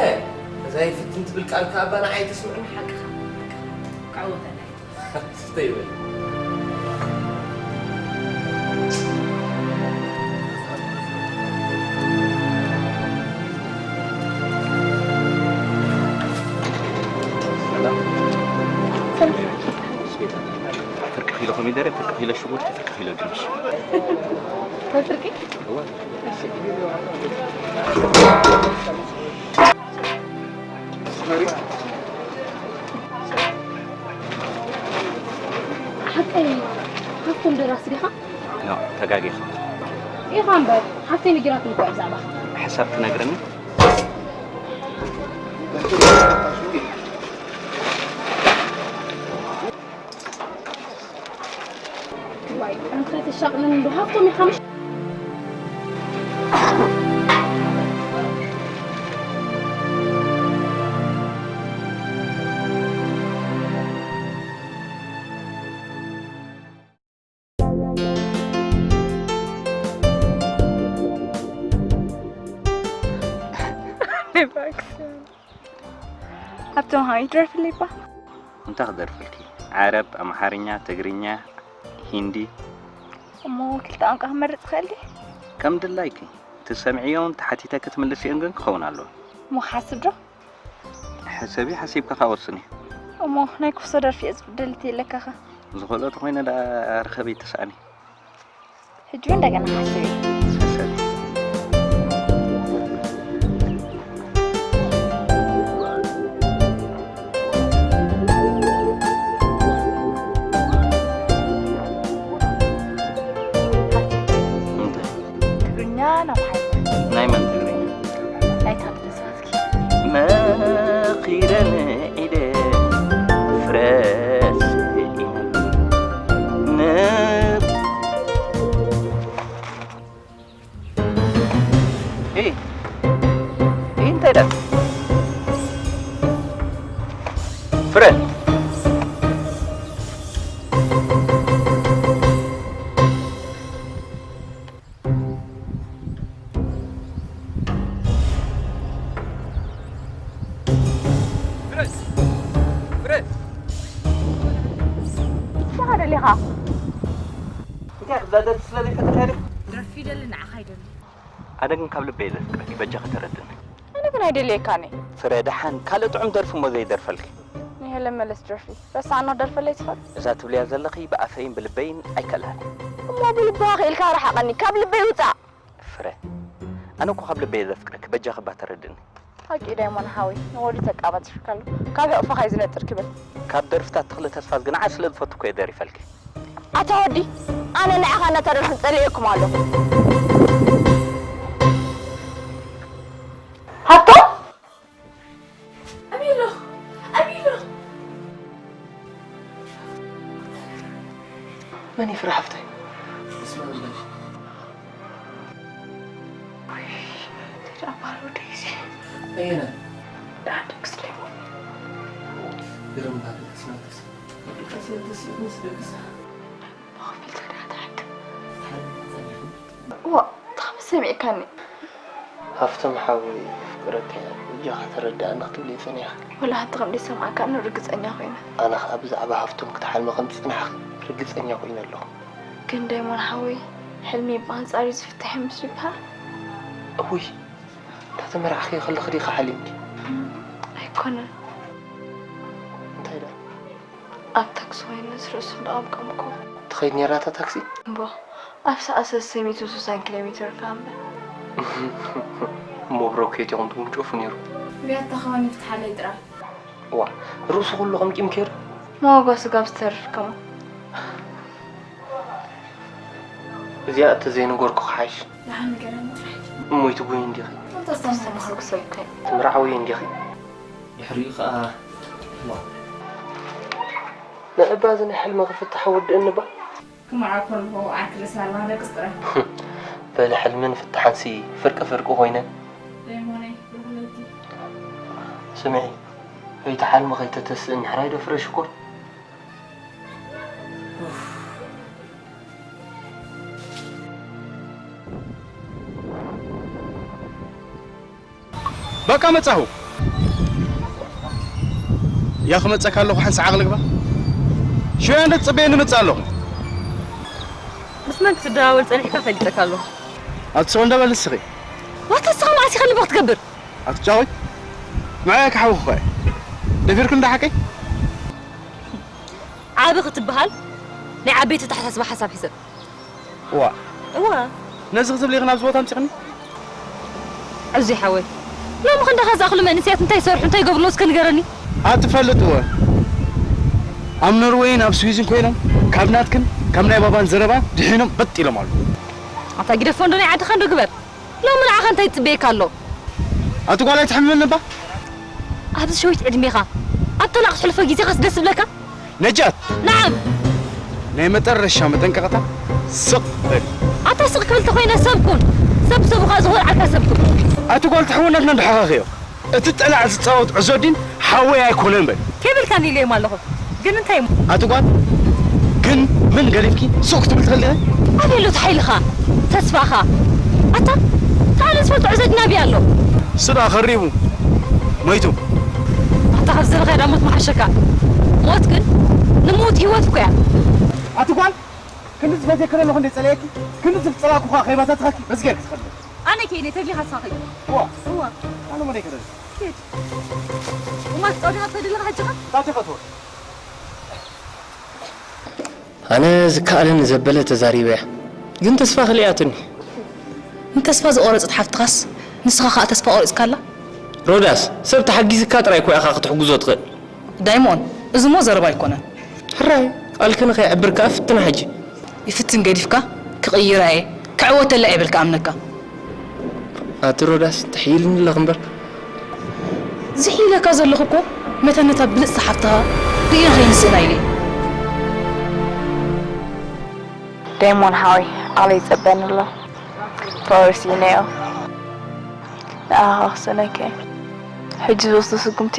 እዛ ይፍትን ትብል ቃል ከኣ ኣባ ንዓይ ተስምዕኒ። ሓቅኻ፣ ሓቅኻ። ክዕወተላ እየ። ስተይ በል። ሰላም። ፍርቂ ኪሎ ኮሚደረ፣ ፍርቂ ኪሎ ሽጉርቲ፣ ፍርቂ ኪሎ ድንሽ። ፍርቂ? ሓቀይ ሃብቶም ደራሲ ዲኻ? ኖ፣ ተጋጊኻ። ኢኻ እምበር፣ ሓፍተይ ነጊራትኒ እኮ እያ ብዛዕባኻ። ሕሳብ ትነግረኒ? ዋይ፣ ኣንታ ተሻቕለኒ እንዶ ሃብቶም ኢኻ ምሽ-? ሃብቶም ሃይ ደርፍለይ እባ። እንታይ ክደርፈልኪ? ዓረብ፣ ኣምሓርኛ፣ ትግርኛ፣ ሂንዲ። እሞ ክልተ ቋንቋ ክመርጽ ይኽእል ድየ? ከም ድላይኪ። ትሰምዕዮን ተሓቲተ ክትምልስዮን ግን ክኸውን ኣለዎ። እሞ ክሓስብ ዶ? ሕሰቢ፣ ሓሲብካ ከኣ ወስኒ። እሞ ናይ ኩፍሶ ደርፊ እየ ዝደሊ ኣለካኸ? ዝኽእሎ ተኾይነ ደኣ ርኸቢ ተሳእኒ። ሕጂ እውን እንደገና ሓስቢ። ሕሰቢ። እንታይ? ትግርኛ ናብ ሓይሊ። ናይ መን ትግርኛ? ናይ ታደሰ ሃስኪ። መኺረ ንዒደ ፍረስ ኢለ ን- ኤይ፣ ኤይ፣ እንታይ ደኣ? ፍረ። ፍረ። ፍረ። ንስኻ ደሊኻ? እንታይ እዛ ደርፊ ስለ ዘይፈተካ ድዩ? ደርፊ ይደሊ ንዓኻ ይደሊ። ኣነ ግን ካብ ልበይ እየ ዘፍቅረኪ፣ በጃኺ ተረድእኒ። ኣነ ግን ኣይደልየካን እየ። ፍረ ደሓን ካልእ ጥዑም ደርፊ እሞ ዘይደርፈልኪ። ንሄለን መለስ ደርፊ ረሳዕና ደርፈለይ ትኽእል። እዛ ትብልያ ዘለኺ ብኣፈይን ብልበይን ኣይከልኣን። እሞ ብልብኻ ክኢልካ ርሓቐኒ፣ ካብ ልበይ ውፃእ። ፍረ ኣነ እኮ ካብ ልበይ እየ ዘፍቅረኪ፣ በጃኺ እባ ተረድእኒ። ሓቂ ዳይሞን ሓወይ፣ ንወዲ ተቃባጽርካሉ። ካብ ሕቕፍኻ እዩ ዝነጥር ክብል። ካብ ደርፍታት ተኽለ ተስፋ ግን ዓሽ ስለ ዝፈቱ እኮ እየ ደሪፈልኪ። ኣታ ወዲ፣ ኣነ ንዓኻ እናተረፍን ጸሊኤኩም ኣለኹ። ሃብቶም? ኣሚሎ! ኣሚሎ! መን ይፍራ ሓፍተይ? ዋእ፣ እንታይ ከም ዝሰሚዕካኒ። ሃፍቶም ሓወይ የፍቅረካ እየ በጃኻ ተረድኣኒ ክትብልዮ ጸኒሕኺ። ወላ ሓንቲ ከም ዘይሰማዕካኒ ርግጸኛ ኮይነ። ኣነ ኸኣ ብዛዕባ ሃፍቶም ክትሓልሚ ከም ዝጸናሕኺ ርግጸኛ ኮይነ ኣለኹ። ግን ዳይሞን ሓወይ፣ ሕልሚ ብኣንጻር እዩ ዝፍታሕ እዩ ምስሉ ይበሃል። እውይ፣ እንዳተመራዕኽዮ ከለኺ ዲኺ ሓሊምኪ? ኣይኮነን። እንታይ ደኣ? ኣብ ታክሲ ኮይነስ ርእሱ እንዳቐምቀምኩ። ትኸይድ ነይራ እታ ታክሲ? እምቦ፣ ኣብ ሰዓት ሰለስተ ሚእትን ስሳን ኪሎ ሜትር ከኣ እምበር። እሞ ብሮኬት ኢኹም ትውንጨፉ ነይሩ። ብያታ ከማን ይፍትሓለይ ጥራይ። ዋእ፣ ርእሱ ኩሉ ቀምቂምክዮ ዶ? መዋጓ ስጋብ ዝተርፍ ከማን። እዚኣ ተዘይነገርኩ ክሓይሽ። ደሓን ንገረኒ ጥራይ። እሞ ኣይትጎይን ዲኺ? ኣንታ ኣስተምሃርኩ ሰብ እኮ እየ። ትምርዓወዮ እንዲኺ? ድሕሪኡ ኸኣ ንዕባ እዚ ናይ ሕልሚ ክፍታሕ ወድእኒ እባ። ክምርዓወኩ ኣለኹ ዓርኪ ርእሲ ኣልባ ደቅስ ጥራይ። በሊ ሕልምን ፍታሕንሲ ፍርቂ ፍርቂ ኮይነን። ደይሞነይ ብሩኽ ለይቲ። ስምዒ፣ ከይትሓልሚ ከይተተስእኒ ሕራይ ዶ ፍረ ሽኮር? በቃ መጻኹ። ያ ክመጸካ ኣለኹ ሓንሳእ ዓቕሊ ግባ። ሽወያ እንዶ ትጽበየኒ መጻ ኣለኹ። ምስ መን ክትደዋወል ጸኒሕካ ፈሊጠካ ኣለኹ። ኣብ ትስቕ እንዳ በል ንስኺ። ዋታ ንስኻ መዓስ ኢኻ ልቢ ክትገብር? ኣትጫወት። ንዓይ ክሓውኽ እኳ እየ። ደፊርኩ እንዳ ሓቀይ? ዓቢ ክትበሃል ናይ ዓበይቲ ኣተሓሳስባ ሓሳብ ሒዘ። እዋ። እዋ። ነዚ ክትብሊ ኢኺ ናብዚ ቦታ ኣምጺኽኒ? ዕዙይ ሓወይ፣ ሎሚ ክንዳኻ ዝኣኽሉ መንእሰያት እንታይ ይሰርሑ እንታይ ይገብሩ ኣለዉ እስከ ንገረኒ? ኣትፈልጥወ። ኣብ ኖርወይን ኣብ ስዊዝን ኮይኖም ካብ ናትክን ካብ ናይ ባባን ዘረባ ድሒኖም በጥ ኢሎም ኣለዉ። ኣታ ግደፎ እንዶ ናይ ዓድኻ እንዶ ግበር። ሎሚ ንዓኻ እንታይ ይጽበየካ ኣሎ? ኣቲ ጓል ኣይትሕምምን እባ። ኣብዚ ሸዊት ዕድሜኻ ኣብታ ናቕ ትሕልፎ ግዜኻስ ደስ ይብለካ? ነጃት! ነዓም! ናይ መጠረሻ መጠንቀቕታ ስቕ በል። ኣታ ስቕ ክብል ተኾይነ ሰብ ኩን። ሰብ ብሰቡ ኸኣ ዝኾርዓልካ ሰብ ኩን። ኣቲ ጓል ትሕውነትና እንድሓኻኽዮ። እቲ ጠላዕ ዝጻወት ዑዞዲን ሓወይ ኣይኮነን በል። ከይበልካኒ ኢለዮም ኣለኹ። ግን እንታይ እሞ? ኣቲ ጓል ግን ምን ገዲፍኪ ሱቕ ክትብል ትኽእሊ ዲኺ? ኣበይ ኣሎ እቲ ሓይልኻ? ተስፋኻ? ኣታ እቲ ኣነ ዝፈልጦ ዑዘዲን ኣበይ ኣሎ? እሱ ደኣ ኸሪቡ ሞይቱ። ኣታ ካብ ዝበልካዮ ደኣ ሞት ምሓሸካ። ሞት ግን ንምዉት ህይወት እኮ እያ። ኣቲ ጓል ክንድዚ ፈትየኪ ከለኹ እንደ ጸለየኪ ክንድዚ ዝጸላእኩ ኸኣ ከይበታተኸኪ በዚ ጌርኪ ትኸዲ። ኣነ ከይነ ተድሊኻ ንስኻ ኸይድ። እዋ። እዋ። ኣነ መደይ ከደል። ኪድ። እማ ትጻወት ኢኻ ትኸድ ኣለኻ ሕጂ ኸ? እንታይ ትፈትዎ? ኣነ ዝከኣለኒ ዘበለ ተዛሪበያ ግን ተስፋ ከሊኣትኒ። ንተስፋ ዝቖረጸት ሓፍትኻስ ንስኻ ኸኣ ተስፋ ቆሪጽካላ? ሮዳስ ሰብ ተሓጊዝካ ጥራይ እኮ ኢኻ ክትሕግዞ ትኽእል። ዳይሞን እዚ እሞ ዘረባ ኣይኮነን። ሕራይ ቃልኪ ንኸይዕብር ከኣ ፍትና ሕጂ። ይፍትን ገዲፍካ ክቕይራ እየ ክዕወተላ እየ በልካ ኣምነካ። ኣቲ ሮዳስ ትሕይልኒ ኣለኺ እምበር። ዝሕይለካ ዘለኹ እኮ መታን ነታ ብልጽቲ ሓፍትኻ ርእየ ንኸይንስእና ኢለ እየ። ዳይሞን ሓወይ ዓቕለይ ይጸበኒ ኣሎ። ተዋርሲነዮ ንኣኻ ክስእነካ እየ። ሕጂ ዝወስዶ ስጉምቲ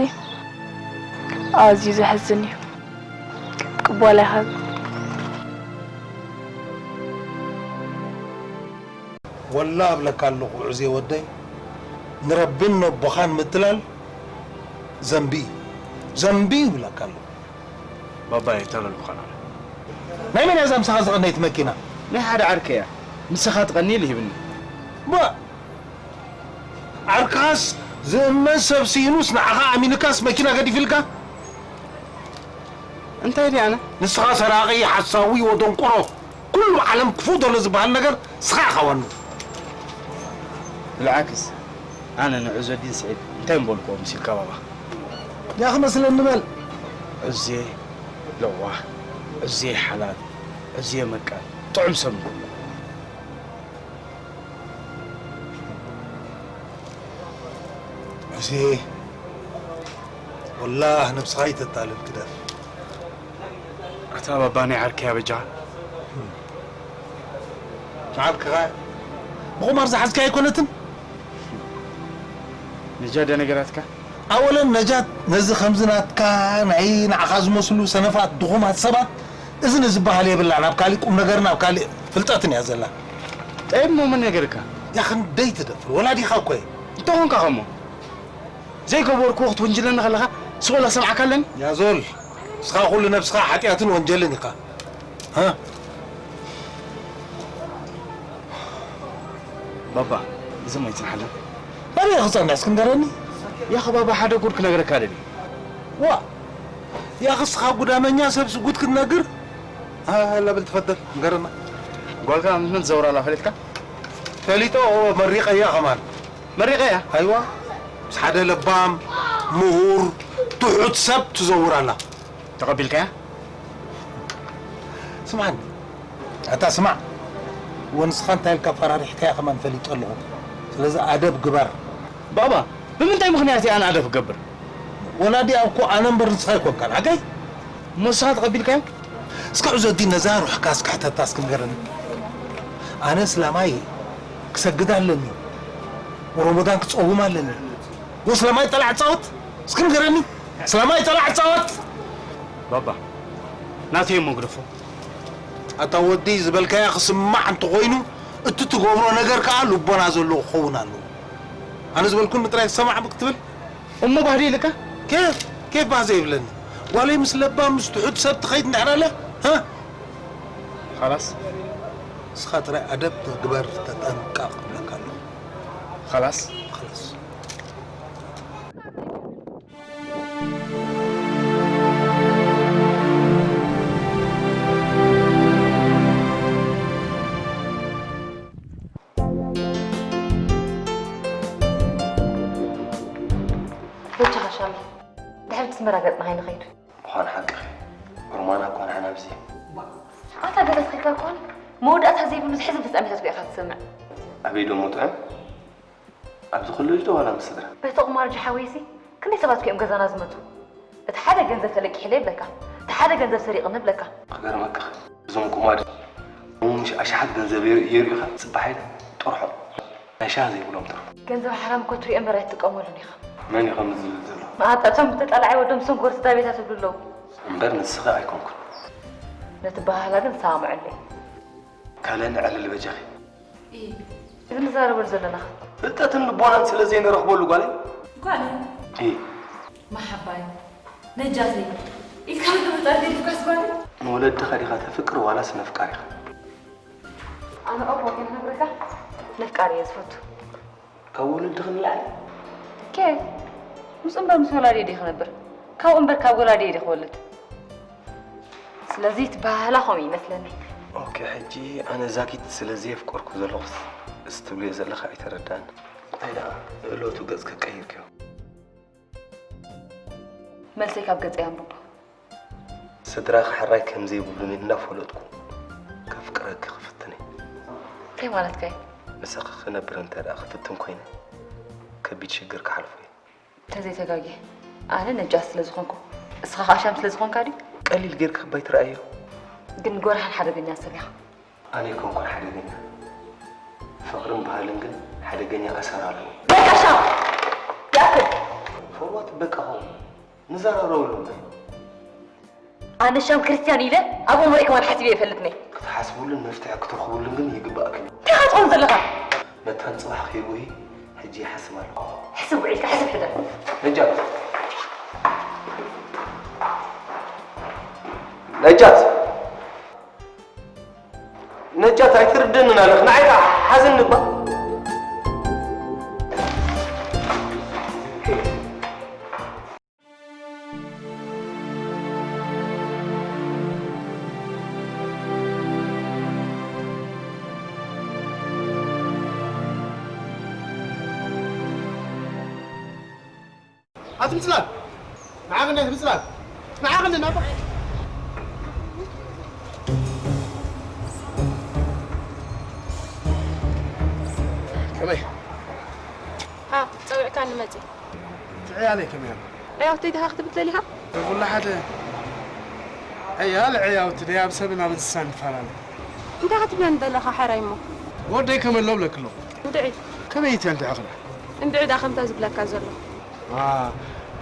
ኣዝዩ ዘሕዝን እዩ። ቅበላ ይሃብ። ወላ እብለካ ኣለኹ ዑዜ ወደይ፣ ንረብን ነቦኻን ምትላል ዘንቢ እዩ። ዘንቢ እዩ እብለካ ኣለኹ። ባባየ ተለልኩኻ ናለ። ናይ መን እያ እዛ ምሳኻ ዝቐነየት መኪና? ናይ ሓደ ዓርከይ እያ። ንስኻ ትቐኒ ኢሉ ሂብኒ። ባ ዓርክኻስ ዝእመን ሰብ ስኢኑስ ንዓኻ ኣሚኑካስ መኪና ገዲፍልካ? እንታይ ድየ ኣነ? ንስኻ ሰራቒ፣ ሓሳዊ፣ ወደንቆሮ፣ ኩሉ ዓለም ክፉእ ዘሎ ዝበሃል ነገር ንስኻ ኢኻ ዋንኡ። ብልዓክስ ኣነ ንዑዘዲን ስዒድ እንታይ ምበልክዎ መሲልካ ባባ? ያኺ መስለኒ በል። እዝየ ለዋህ፣ እዝየ ሓላል፣ እዝየ መቃል፣ ጥዑም ሰብ ንብሎ። እዝየ ወላህ ነብስኻ ይተታልል ክደፍ። ኣታ ባባ ናይ ዓርከይ ኣበጃ። ንዓልክኻ ብቑማር ዝሓዝካ ኣይኮነትን? ነጃደ ነገራትካ? ኣወለን ነጃት ነዚ ከምዚ ናትካ ናይ ንዓኻ ዝመስሉ ሰነፋት ድኹማት ሰባት እዝኒ ዝበሃል የብላን። ኣብ ካሊእ ቁም ነገርን ኣብ ካሊእ ፍልጠትን እያ ዘላ። ጠይብ እሞ መን ነገርካ? ያ ክንደይ ትደፍር ወላዲኻ እኮ እየ። እንተኾንካ ኸሞ ዘይገበርክዎ ክትወንጅለኒ ከለኻ ስቕ ኢለ ክሰምዓካ ኣለኒ? ያዞል እስኻ ኩሉ ነብስኻ ሓጢኣትን ወንጀልን ኢኻ። ሃ? ባባ፣ እዞም ኣይጽንሓለን። ናበይ ክጸንሕ እስኪ ንገረኒ። ያኸ ባባ፣ ሓደ ጉድ ክነግረካ ደሊ። ዋ፣ ያኸ እስኻ ጉዳመኛ ሰብስ ጉድ ክትነግር? ሃ፣ ሃላ በል ትፈደል፣ ንገረና። ጓልካ ምስ መን ትዘውር ኣላ ፈሊጥካ? ፈሊጦ፣ መሪቐያ ከማን። መሪቐያ? ኣይዋ፣ ምስ ሓደ ለባም፣ ምሁር፣ ትሑት ሰብ ትዘውር ኣላ። ተቐቢልካያ? ስምዓኒ፣ ኣታ ስማዕ፣ ወንስኻ እንታይ ኢልካ ፈራሪሕካያ ከማን ፈሊጦ ኣለኹ። ስለዚ ኣደብ ግበር። ባባ፣ ብምንታይ ምኽንያት እየ ኣነ ኣደብ ክገብር? ወላዲ እኮ ኣነ እምበር ንስኻ ኣይኮንካን፣ ሓቀይ? እሞ ንስኻ ተቐቢልካዮ? እስከ ዕዘቲ ነዛ ሩሕካ እስከ ሕተታ እስኪ ንገረኒ። ኣነ እስላማይ ክሰግድ ኣለኒ፣ ወረመዳን ክጸውም ኣለኒ። ወስላማይ ጠላዕ ጻወት እስኪ ንገረኒ። እስላማይ ጠላዕ ጻወት። ባባ፣ ናተይ እሞ ግደፎ። ኣታ ወዲ ዝበልካያ ክስማዕ እንተኾይኑ እቲ ትገብሮ ነገር ከኣ ልቦና ዘለዎ ክኸውን ኣለዎ። ኣነ ዝበልኩኒ ጥራይ ክሰማዕ ብክትብል እሞ ባህዲ ኢልካ? ኬፍ ኬፍ ባህ ዘይብለኒ ጓለይ ምስ ለባም ምስ ትሑት ሰብ ትኸይድ እንድሕር ኣለ። ሃ? ኻላስ? እስኻ ጥራይ ኣደብ ግበር፣ ተጠንቀቕ እብለካ ኣለኹ። ኻላስ? ኻላስ። በጃኻ ሻሚ፣ ድሕሪ ኣስመራ ገጽና ከይንኸይድ። ምዃን ሓቅኺ። ኦርማና እኳ ንዓና ኣብዚ። ኣታ ገለ ትኺልካ እኳ መወዳእታ ዘይብሉ ዝሕዝን ፍጻሜታት እኮ ኢኻ ትሰምዕ። ኣበይ ደሞ ጥዑም? ኣብዚ ኮለጅ ዶ ዋላ ምስ ስድራ? በቲ ቁማርጂ ሓወይሲ ክንደይ ሰባት እዮም ገዛና ዝመጹ? እቲ ሓደ ገንዘብ ተለቂሕለ ይብለካ፣ እቲ ሓደ ገንዘብ ሰሪቕኒ ይብለካ። ክገርመካ እዞም ቁማር ምሽ ኣሽሓት ገንዘብ የር- የርእዩኻ ጽባሕ ኢለ ጥርሖ ናይ ሻሂ ዘይብሎም ጥርሑ። ገንዘብ ሓራም እኮ ትሪኦ እምበር ኣይትጥቀመሉን ኢኻ። መን እዩ ከምዚ ዝብል ዘሎ? መኣጣ እቶም ብተጣላዓይ ወዶም ሰንኮር ስድራ ቤታት ትብሉ ኣለዉ። እምበር ንስኺ ኣይኮንኩን። ነቲ በሃላ ግን ሰማምዐለይ። ካልእ ንዕልል በጃኺ። ኢሂ፣ እዚ ንዛረበሉ ዘለና። ፍልጠትን ልቦናን ስለ ዘይንረኽበሉ ጓለይ። ጓለይ? ኢሂ። መሓባይ፣ ነጃተይ፣ ኢልካ ምግምጣል ገዲፍካስ ጓለይ? ንወለድኻ ዲኻ ተፍቅር ዋላስ ነፍቃር ኢኻ? ኣነ ኦፍ ወገን ነግረካ፣ ነፍቃር እየ ዝፈቱ። ካብ ወለድኺ ንላዕሊ? ኬፍ? ምስ እምበር ምስ ወላዲየ ድየ ክነብር? ካብኡ እምበር ካብ ወላዲየ ድየ ክወልድ? ስለዚ ትበሃላ ከምኡ ይመስለኒ። ኦኬ፣ ሕጂ ኣነ ዛኪት ስለ ዘየፍቀርኩ ዘለኹስ፣ እዚ ትብልዮ ዘለኻ ኣይተረዳእን። እንታይ ደኣ ንእለቱ ገጽ ከቀይርክዮ? መልሰይ ካብ ገጸይ ኣንብቦ። ስድራኺ ሕራይ ከም ዘይብሉኒ እናፈለጥኩ፣ ከፍቅረኪ ክፍትን እየ። እንታይ ማለትካ እዩ? ምሳኺ ክነብር እንተ ደኣ ክፍትን ኮይነ፣ ከቢድ ሽግር ክሓልፎ እየ። እንተዘይተጋግየ፣ ኣነ ነጃት ስለ ዝኾንኩ፣ እስኻ ኸኣ ሻም ስለ ዝኾንካ ድዩ? ቀሊል ጌርካ እባ ኣይትርኣዮ። ግን ጎርሃን ሓደገኛ ሰብ ኢኻ። ኣነ ኣይኮንኩን ሓደገኛ። ፍቕርን ባህልን ግን ሓደገኛ ኣሰር ኣለዎ። በቃ ሻም! ይኣክል! ፈዋት በቃ ሆ። ንዘራረበሉ እምበር። ኣነ ሻም ክርስትያን ኢለ ኣብ ኣእምሮይ ከማን ሓሲበ ኣይፈልጥን እየ። ክትሓስብሉን መፍትሒ ክትረኽብሉን ግን ይግባእክን። እንታይ ኢኻ ትኸውን ዘለኻ? መታን ጽባሕ ከይጉሂ ሕጂ ይሓስብ ኣለኹ። ሕስብ ውዒልካ ሕስብ ሕደር። ነጃት! ነጃት! ነጃት ኣይትርድእንን ኣለኽ። ንዓይ ከኣ ሓዝኒ እባ። ኣቲ ምጽላል! ንዓኺ እንዴ ምጽላል! ንዓኺ እንዴ ናባ! ከመይ? ሃ፣ ጸዊዕካኒ መጺእ። ትዕያለይ ከመይ ኣሎ? ዕያውተይ ዲኻ ክትብል ደሊኻ? ኩሉ ሓደ። ዕያል ዕያውቲ ደይ ኣብ ሰብን ኣብ እንስሳን ይፈላለ። እንታይ ክትብለኒ ደለኻ ሕራይ እሞ? ወደይ ከመይ ኣሎ እብለኪ ኣለኹ። እንድዒ። ከመይ እቲ እንድዒ ክላ? እንድዒ ዳ ከምታ ዝብለካ ዘለኹ። ዋ፣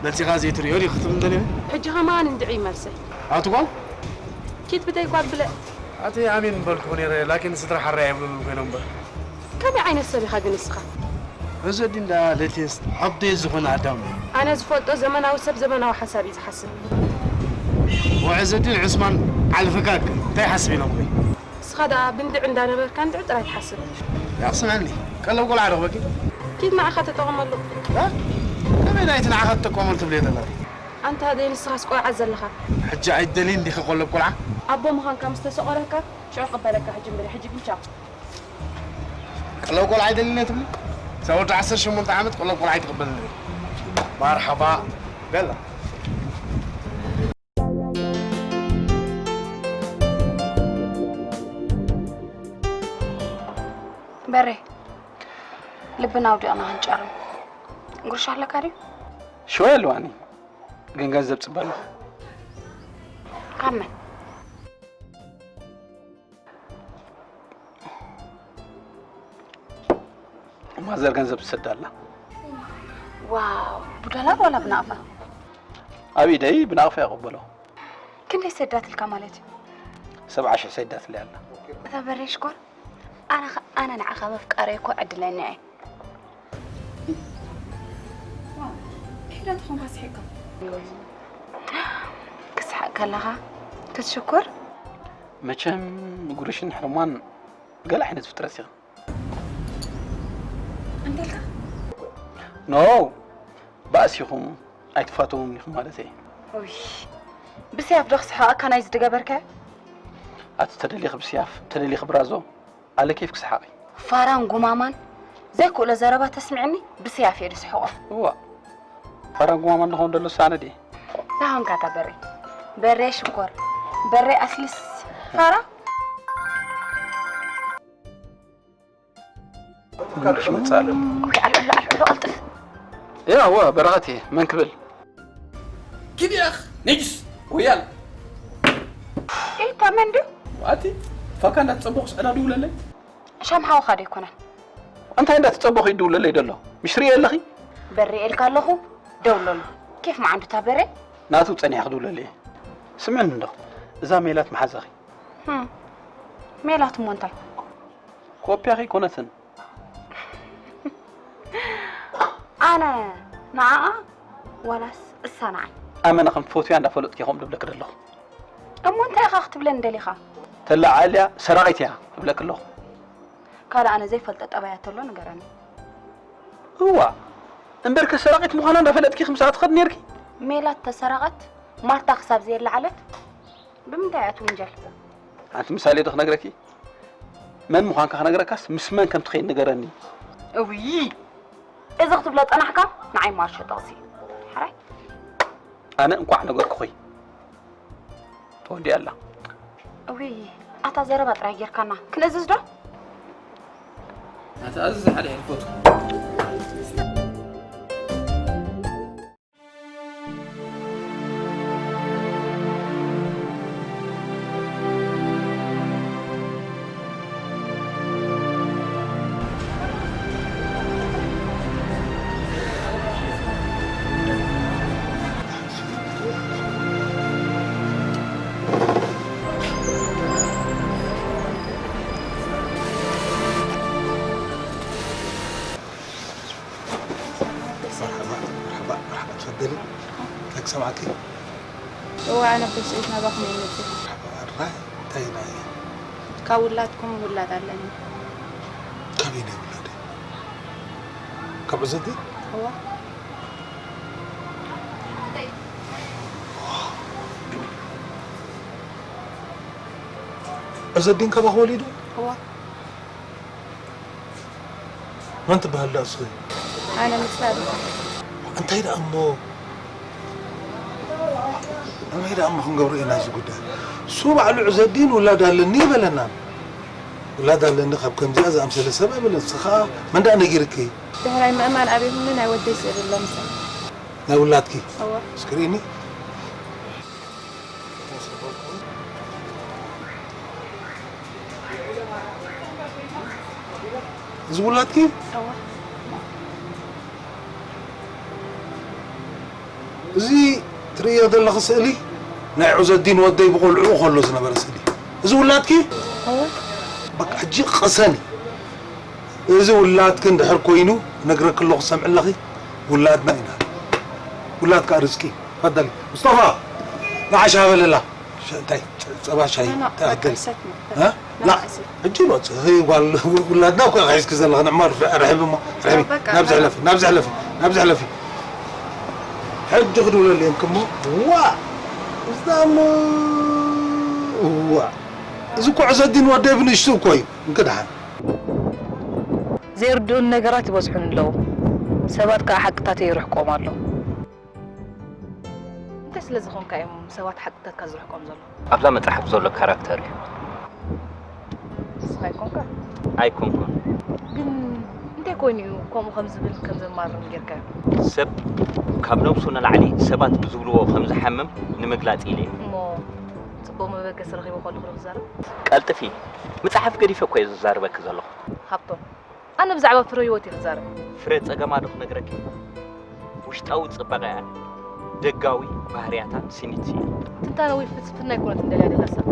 መጺኻ ዘይትርእዮ ዲኺ ክትብል ደልዮ? ሕጂ ከማን እንድዒ ይመልሰይ። ኣቲ ጓል? ኪድ ብደይ ጓል ብለ። ኣቲ ኣሜን ምበልኩ ነይረ፣ ላኪን ስድራ ሓራይ ኣይብሉን ኮይኖም እምበር። ከመይ ዓይነት ሰብ ኢኻ ግን ንስኻ? ዕዘዲን ደኣ ለቴስት ሓብተይ ዝኾነ ኣዳም እዩ። ኣነ ዝፈልጦ ዘመናዊ ሰብ ዘመናዊ ሓሳብ እዩ ዝሓስብ። ወዕዘዲን ዑስማን ዓልፍካክ እንታይ ይሓስብ ኢሎም ወይ? ንስኻ ደኣ ብንድዒ እንዳነበርካ እንድዒ ጥራይ ትሓስብ። ያቕ ስምዐኒ፣ ቀለብ ቆልዓ ረኽበኪ? ኪድ ንዓኻ ተጠቐመሉ። እ? ከመይ ናይቲ ንዓኻ ትጠቀመሉ ትብልዮ ዘለኺ? ኣንታ ደይ ንስኻስ ቆልዓ ዘለኻ? ሕጂ ኣይደልይን ዲኺ ቀለብ ቆልዓ? ኣቦ ምዃንካ ምስ ተሰቆረካ ሽዑ ቅበለካ ሕጂ እምበሪ ሕጂ ግን ቻው። ቀለብ ቆልዓ ኣይደልን እየ ትብሊ? እዛ ወዲ ዓሰርተ ሸሞንተ ዓመት ቀለብ ቆልዓ ኣይትቕበልን እየ። መርሓባ። በላ። በሬ፣ ልብና ኣውዲቕና ክንጨርም። ጉርሻ ኣለካ ድዩ? ሽወይ ኣለዋኒ፣ ግን ገንዘብ ጽበ ኣለኹ። ካብ መን? ማዘር ገንዘብ ትሰዳ ኣላ። ዋው፣ ብዶላር ዋላ ብናቕፋ? ኣብ ኢደይ ብናቕፋ ይቕበሎ። ክንደይ ሰዳትልካ ማለት እዩ? ሰብዓ ሽሕ ሰዳትለይ ኣላ። እታ በሬ ሽኮር፣ ኣነ ኸ-፣ ኣነ ንዓኻ ምፍቃረይ እኮ ዕድለኛ እየ። ዋው፣ ኪዳን ተኾንካ ስሒቕካ። ክትስሓቕ ከለኻ ክትሽኩር? መቸም ጉርሽን ሕርሟን ገለ ዓይነት ፍጥረት ኢኻ። እንተልካ? ኖ፣ ባእሲኹም ኣይትፋተዉን ኢኹም ማለት እየ። ውይ፣ ብስያፍ ዶ ክስሕቐካ ናይዚ ዝገበርከዮ? ኣቲ ተደሊኺ ብስያፍ፣ ተደሊኺ ብራዞ፣ ኣለ ኬፍ ክስሓቕ እዩ። ፋራን ጉማማን ዘይክእሎ ዘረባ ተስምዕኒ፣ ብስያፍ እየ ዝስሕቖ። እዋ፣ ፋራን ጉማማን ንኸውን ደሎ ሳነ ድየ? እንታይ ኾንካ እታ በሬ? በሬ ሽኮር፣ በሬ ኣስልስ፣ ፋራ? ጉንድሽ መጻሉ። ኦኬ፣ ኣሎ፣ ኣሎ፣ ኣሎ፣ ኣሎ፣ ቀልጥፍ። ያ፣ ዋ፣ በረኸት እየ፣ መን ክብል? ኪድ ያኽ፣ ነጅስ፣ ወያል። ኢታ መን ድዩ? ዋቲ፣ ፋካ እንዳተጸበኹ ስዕዳ ድውለለይ። ሻም ሓውኻ ዶ ኣይኮነን? እንታይ እንዳተጸበኹ ይድውለለይ ደሎ? ምሽ ርእየ ኣለኺ? በሪ ኤልካ ኣለኹ፣ ደውለሉ። ኬፍ መዓንዱ እታ በሬ? ናቱ ጸኒሐ ክድውለለይ እየ። ስምዕኒ እንዶ፣ እዛ ሜላት መሓዛኺ። ህም፣ ሜላት እሞ እንታይ? ኮፕያኺ ኣይኮነትን። ኣነ ንዓኣ ዋላስ እሳ ንዓይ? ኣመና ከም ትፈትውያ እንዳፈለጥኪ ከምኡ ድብለኪ ደለኹ። እሞ እንታይ ኢኻ ክትብለኒ ደሊኻ? ተለዓዕልያ ሰራቒት እያ እብለኪ ኣለኹ። ካልእ ኣነ ዘይፈልጦ ጠባያ ተሎ ንገረኒ። እዋ፣ እምበርከ ሰራቒት ምዃና እንዳፈለጥኪ ክምስኣ ትኸዲ ነይርኪ? ሜላት ተሰረቐት፣ ማርታ ክሳብ ዘየለዓለት ብምንታይ እያ ትውንጀል? ሓንቲ ምሳሌ ዶ ክነግረኪ? መን ምዃንካ ክነግረካስ ምስ መን ከም ትኸይድ ንገረኒ። እውይ! እዚ ክትብሎ ጸናሕካ ንዓይ ማርሾ ጠቕሲ። ሕራይ? ኣነ እንቋዕ ነገርኩኺ። ተወዲኣ ኣላ። እውይ! ኣታ ዘረባ ጥራይ ጌርካና። ክንእዝዝ ዶ? ኣታ ኣዝዝ ሓደ ሕልፎት። መርሓባ፣ መርሓባ፣ መርሓባ፣ ተፈደሊ። እንታይ ክሰምዓኪ? እወ፣ ኣነ ብስኢት ናባኹም እየ መጺእ። መርሓባ፣ ኣድራይ፣ እንታይ ኢላ እያ? ካብ ውላድኩም ውላድ ኣለኒ። ካበይ ናይ ውላድ? ካብ ዕዘቲ? እወ። ዕዘዲን ካባኹ ወሊዱ? እወ። መን ትበሃል ደኣ እስኺ? ኣነ ምስላ እየ። እንታይ ደኣ እሞ ከመይ ደኣ እሞ ክንገብሮ ኢና እዚ ጉዳይ? እሱ ባዕሉ ዕዘዲን ውላድ ኣለኒ ይበለና። ውላድ ኣለኒ ካብ ከምዚኣ ዝኣምሰለ ሰብ ኣይበለን። ንስኻ መን ደኣ ነጊርኪ? ድሕራይ ምእማን ኣበይ ኹኒ ናይ ወደይ ስእሊ ኣሎ ምሳይ። ናይ ውላድኪ? እወ። እስኪ ርኢኒ። እዚ ውላድኪ? እወ። እዚ ትርእዮ ዘለኺ ስእሊ ናይ ዑዘዲን ወደይ ብቆልዕኡ ከሎ ዝነበረ ስእሊ። እዚ ውላድኪ? እወ። በቃ ሕጂ ቅሰኒ። እዚ ውላድኪ እንድሕር ኮይኑ ነግረኪ ኣለኹ ሰምዒ ኣለኺ። ውላድና ኢና። ውላድካ ርዝቂ። ፈደሊ። ሙስጠፋ፣ ንዓ ሻሂ በለላ። ሸ-፣ እንታይ? ጸ-፣ ጸባ ሻሂ። ኖ፣ ኖ፣ እንታይ በቃ ኣገል? ሰት ነው። እ? ኖ፣ ላ፣ ሰት። ሕጂ ነው። ጽ-፣ ህይ ጓል ውላድና እኮ ሒዝኪ ዘለኺ ንዕማ ርሕ-፣ ርሕቢ እሞ፣ ርሕቢ። በቃ፣ ናብዚ በቃ። ሕለፊ፣ ናብዚ ሕለፊ፣ ናብዚ ሕለፊ። ሕጂ ክድውለሉ እዮም ክሞ። ዋ! እዛ እሞ፣ ዋ! እዚ እኮ ዕዘዲን ወደይ ብንእሽቱ እኮ እዩ። እንክድሓን። ዘይርድኡኒ ነገራት ይበዝሑኒ ኣለዉ። ሰባት ከኣ ሓቅታተይ ይርሕቆም ኣሎ። እንታይ ስለ ዝኾንካ እዮም ሰባት ሓቅታትካ ዝርሕቆም ዘሎ? ኣብዛ መጽሓፍ ዘሎ ካራክተር እዩ። ንስኻ ኣይኮንካ? ኣይኮንኩን። ግን እንታይ ኮይኑ እዩ ከምኡ ከም ዝብል ከም ዘማርር ጌርካዮ? ሰብ ካብ ነብሱ ንላዕሊ ሰባት ብዝብልዎ ከም ዝሓምም ንምግላጽ ኢለ እየ። እሞ ጽቡቕ መበገሲ ረኺበ ከለኹ ዶ ክዛረብ? ቀልጥፊ፣ መጽሓፍ ገዲፈ እኮ እየ ዝዛረበኪ ዘለኹ። ሃብቶም፣ ኣነ ብዛዕባ ፍረ ህይወት እየ ክዛረብ። ፍረ ጸገማ ዶ ክነግረኪ? ውሽጣዊ ጽባቐኣን ደጋዊ ባህርያታን ስኒት እዩ። ትንታነ ወይ ፍልስፍና ኣይኮነትን ደልያ ደላ ሰብ።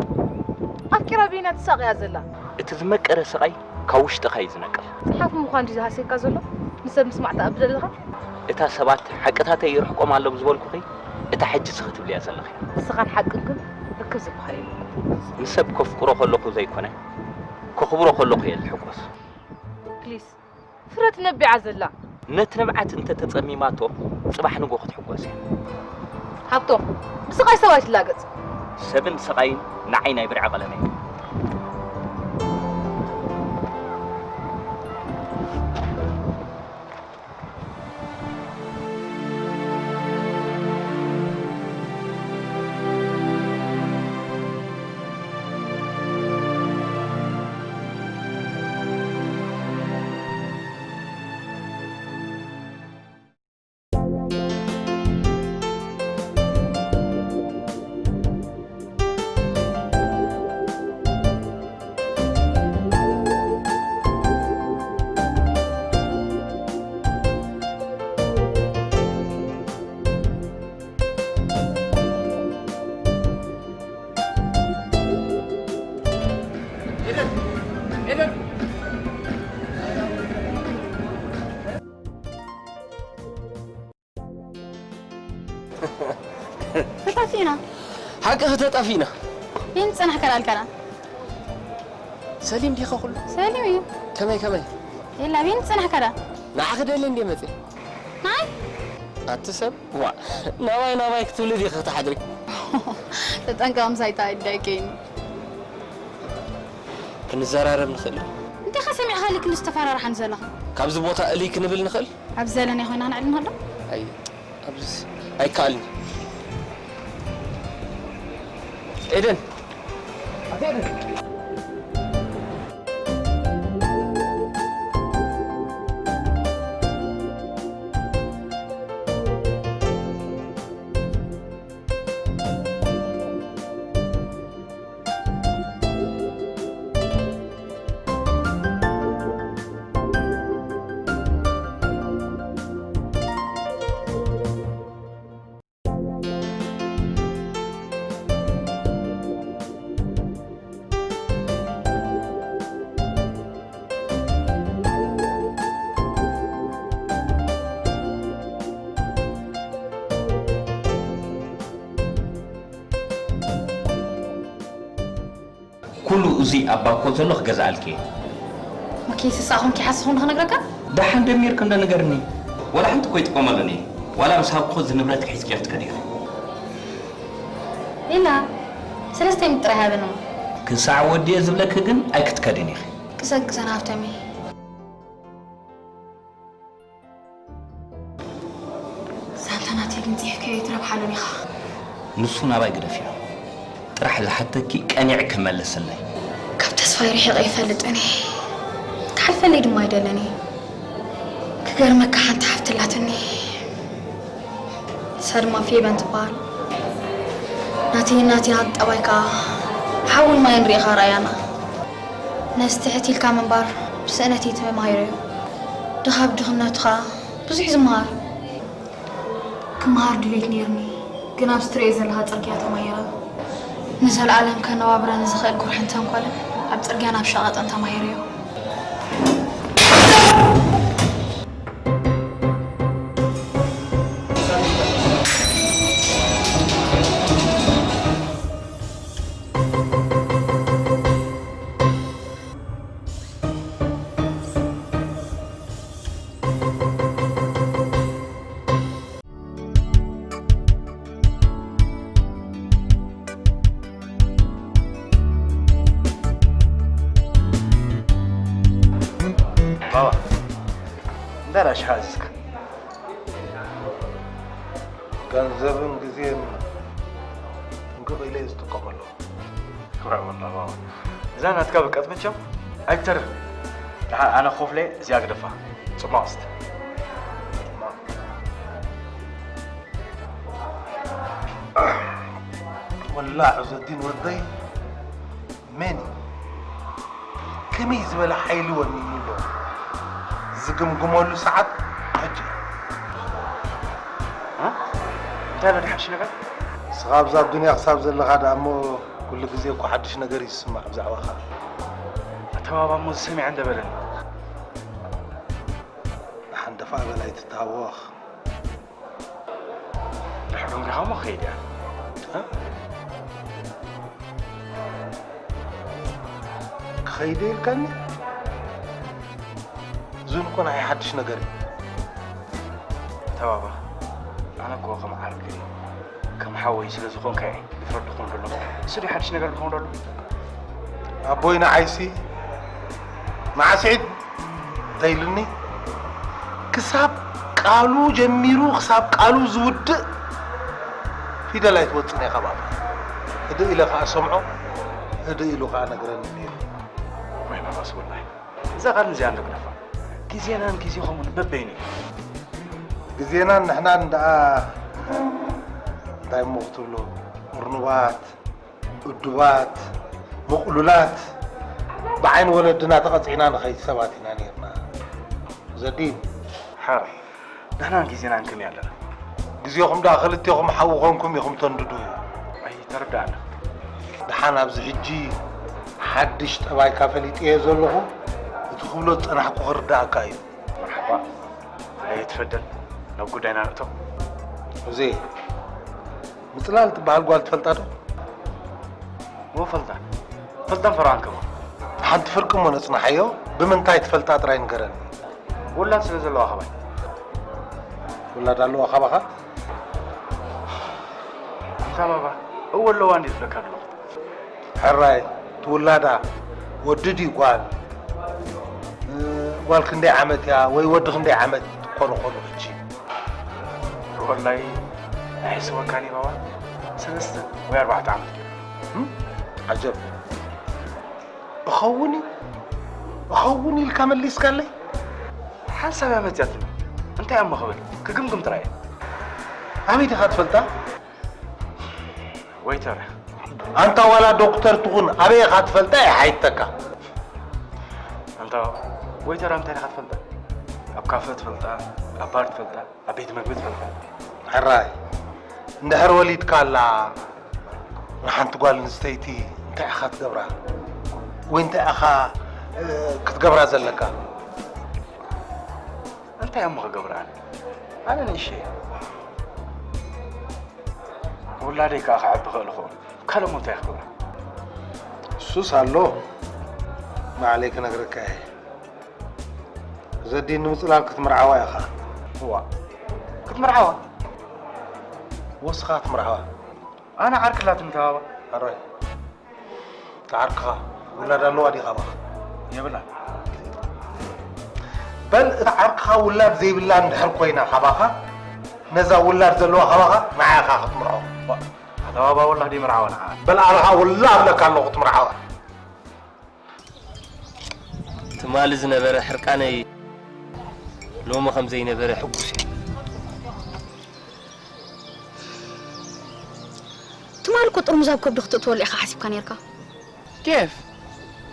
ኣፍቂራ በይና ትሳቕ እያ ዘላ። እቲ ዝመቀረ ስቓይ ካብ ውሽጥኻ እዩ ዝነቅል። ጸሓፊ ምዃን ድዩ ዝሃስየካ ዘሎ? ንሰብ ምስማዕ ትኣቢ ዘለኻ? እታ ሰባት ሓቅታተይ ይርሕቆም ኣሎ ብዝበልኩኺ፣ እታ ሕጂ ስኺ ትብልያ ዘለኺ። ንስኻን ሓቅን ግን ርክብ ዝበሃል የብልኩምን። ንሰብ ከፍቅሮ ከለኹ ዘይኮነ፣ ከኽብሮ ከለኹ እየ ዝሕጎስ። ፕሊስ፣ ፍረ ትነቢዓ ዘላ። ነቲ ንብዓት እንተ ተጸሚማቶ፣ ጽባሕ ንግሆ ክትሕጎስ እያ። ሃብቶም፣ ብስቓይ ሰብ ኣይትላገጽ። ሰብን ስቓይን ንዓይ ናይ ብርዒ ቀለም እዮም። ኤደን! ኤደን! ተጣፊእና። ሓቂ ተጣፊእና። ይህን ጸናሕ ከላልከና። ሰሊም ዲኻ ኩሉ? ሰሊም እዩ። ከመይ፣ ከመይ? የላ፣ ቢን ጽናሕ ከዳ። ንዓኺ ደሊ እንዴ መጽእ? ናይ? ኣቲ ሰብ፣ ዋ፣ ናባይ፣ ናባይ ክትብሊ ዲኺ ክትሓድሪ? ተጠንቀቕ፣ ምሳይ ተኣዳይ ከይኑ። ክንዘራረብ ንኽእል። እንዴኻ ሰሚዕኻ ልክ ንዝተፈራርሓን ዘለኻ? ካብዚ ቦታ እልይ ክንብል ንኽእል? ኣብ ዘለናዮ ኮይና ክንዕል ንኽእል ዶ? ኣይ፣ ኣብዚ ኣይከኣልን። ኤደን! ኩሉ እዚ ኣብ ባኮ ዘሎ ክገዝኣልኪ እየ። መኪ ስሳኹም ኪሓስኹም ንኽነግረካ? ደሓን ደሚርኪ እንዶ ንገርኒ። ዋላ ሓንቲ እኮ ይጥቀመሉን እየ። ዋላ ምስ ሃብኩ እዚ ንብረት ሒዝኪ ክትከዲ ኢኺ። ኢላ፣ ሰለስተ ሚእቲ ጥራይ ሃበኒ። ክሳዕ ወዲየ ዝብለኪ ግን ኣይክትከድን ኢኺ። ቅሰን ቅሰን ሃብተመይ። ሳንታ ናተይ ግን ጽሒፍካዮ ኣይትረብሓሉን ኢኻ። ንሱ ናባይ ግደፍዮ። ጥራሕ ዝሓተኪ ቀኒዕ ክመለሰለይ። ካብ ተስፋይ ርሒቐ ይፈልጥን እየ። ክሓልፈለይ ድማ ኣይደልን እየ። ክገርመካ ሓንቲ ሓፍቲ ኣላትኒ። ንሳ ድማ ፌበን ትበሃል። ናተይን ናተይን ጠባይ ከኣ ሓውን ማይን ርኢኻ ረኣያና። ነዚ ትሕት ኢልካ ምንባር ብስእነት እዩ ተማሂረዮ። ድኻ ብድኽነቱ ከኣ ብዙሕ ዝመሃር። ክመሃር ድሌት ነይርኒ፣ ግን ኣብዚ ትርእዮ ዘለኻ ጽርግያ ተማሂረ። ንዘለኣለም ከነባብረኒ ዝኽእል ጉርሕን ተንኮልን ኣብ ጽርግያን ኣብ ሸቐጥን ተማሂረዮ። ባባ፣ እንታይ ደኣ ሽሓ ኣዚዝካ? ገንዘብን ግዜን ጥንቅቕ ኢለ እየ ዝጥቀመሉ። እዛ ናትካ ብቀት መቸም ኣይትተርፍን። ደሓን ኣነ ክኸፍሎ እየ፣ እዚኣ ግደፋ። ጽማቕ እስቲ። ወላሂ ዑዘዲን ወደይ፣ መን እዩ? ከመይ ዝበለ ሓይሊ ወኒኑ ኣሎ? ዝግምግመሉ ሰዓት ሕጂ እዩ። እ? እንታይ ኣሎ ሓድሽ ነገር? ንስኻ ኣብዛ ኣዱንያ ክሳብ ዘለኻ ደኣ እሞ ኩሉ ግዜ እኮ ሓድሽ ነገር እዩ ዝስማዕ ብዛዕባኻ። ኣተባባ እሞ ዝሰሚዐ እንደ በለኒ። ንሓንደፋ በል ኣይትተሃወኽ። ድሕር ደንጊኻ እሞ ክኸይድ እያ። እ? ክኸይድ ኢልካኒ? እዙን እኮ ናይ ሓድሽ ነገር እዩ። ተባባ፣ ኣነ እኮ ከም ዓርኪ ከም ሓወይ ስለ ዝኾንካ እየ ድፍረት ድኾን ዘሎ። እሱ ድዩ ሓድሽ ነገር ድኾን ዘሎ? ኣቦይ ንዓይሲ መዓስዒድ እንተኢሉኒ ክሳብ ቃሉ ጀሚሩ ክሳብ ቃሉ ዝውድእ ፊደል ኣይትወፅን እየ ካብ ኣፈይ። ህድእ ኢለ ከዓ ሰምዖ፣ ህድእ ኢሉ ከዓ ነግረኒ ነይሩ። ወይ ባባስ ወላሂ እዛ ቃል እዚኣ እንዶ ግደፋ። ግዜናን ግዜኹምን በበይኑ እዩ። ግዜናን ንሕናን ደኣ እንታይ እሞ ክትብሎ፣ እርኑባት፣ እዱባት፣ ምቕሉላት፣ ብዓይኒ ወለድና ተቐጺዕና ንኸይድ ሰባት ኢና ነይርና። ዘዲን። ሓራይ፣ ንሕናን ግዜናን ከመይ ኣለና? ግዜኹም ደኣ ክልቴኹም ሓዊ ኾንኩም ኢኹም ተንድዱ። ኣይተረድኣና። ደሓን ኣብዚ ሕጂ ሓድሽ ጠባይካ ፈሊጠዮ ዘለኹ፣ እቲ ክብሎ ዝጸናሕኩ ክርድኣካ እዩ። መርሓባ፣ ኣይትፈደል፣ ናብ ጉዳይና ንእቶ። እዜ፣ ምጽላል ትበሃል ጓል ትፈልጣ ዶ? እወ ፈልጣ፣ ፈልጣን ፈርዖን ከማ። ሓንቲ ፍርቂ እሞ ነጽንሓዮ፣ ብምንታይ ትፈልጣ ጥራይ ንገረኒ። ውላድ ስለ ዘለዋ ካባይ። ውላድ ኣለዋ ካባኻ? ኣንታ ባባ፣ እወ ኣለዋ እንዲ ዝብለካ ዘለኹ። ሕራይ፣ ትውላዳ ወዲ ድዩ ጓል? እ፣ ጓል ክንደይ ዓመት እያ ወይ ወዲ ክንደይ ዓመት ኮኑ ኮኑ ሕጂ? ወላይ፣ ኣይሕስወካን እዩ ባባ። ሰለስተ ወይ ኣርባዕተ ዓመት ገይሩ። እም? ዓጀብ። እኸውን እዩ? እኸውን ኢልካ መሊስካለይ? ሓንሳብ እያ መፅያትኒ። እንታይ እሞ ክብል? ክግምግም ጥራይ እየ። ኣበይ ዲኻ ትፈልጣ? ወይተር። ኣንታ ዋላ ዶክተር ትኹን ኣበይ ኢኻ ትፈልጣ እየ ሓይተካ። ኣንታ ወይተር እንታይ ኢኻ ትፈልጣ? ኣብ ካፈ ትፈልጣ፣ ኣብ ባር ትፈልጣ፣ ኣብ ቤት መግቢ ትፈልጣ። ሕራይ፣ እንድሕር ወሊድካ ኣላ ንሓንቲ ጓል ኣንስተይቲ እንታይ ኢኻ ትገብራ? ወይ እንታይ ኢኻ፣ እ፣ ክትገብራ ዘለካ? እንታይ እሞ ክገብር ኣነ? ኣነ ንእሽተይ እየ። ውላደይ ከኣ ክዓቢ ክእል እኸውን። ካልእ እሞ እንታይ ክገብራ? እሱስ ኣሎ። ባዕለይ ክነግረካ እየ። ዘዲን ንምጽላል ክትምርዓዋ ኢኻ። እዋ። ክትምርዓዋ? ወስኻ ክትምርዓዋ። ኣነ ዓርኪ ኣላትኒ ተባባ። ኣሮይ። እታ ዓርክኻ ውላድ ኣለዋ ድያ ካባኻ? የብላን። በል እታ ዓርክኻ ውላድ ዘይብላ እንድሕር ኮይና ካባኻ፣ ነዛ ውላድ ዘለዋ ካባኻ ንዓኻ ክትምርዖ። ዋ፣ ለባባ ወላህ ደይምርዓወን ዓኣ። በል ኣልሃ ወላህ እብለካ ኣለኹ ትምርዓወን። ትማሊ ዝነበረ ሕርቃነይ ሎሚ ከም ዘይነበረ ሕጉስ እየ። ትማሊ እኮ ጥርሙዝ ኣብ ከብዲ ክተእትወሉ ኢኻ ሓሲብካ ነይርካ። ኬፍ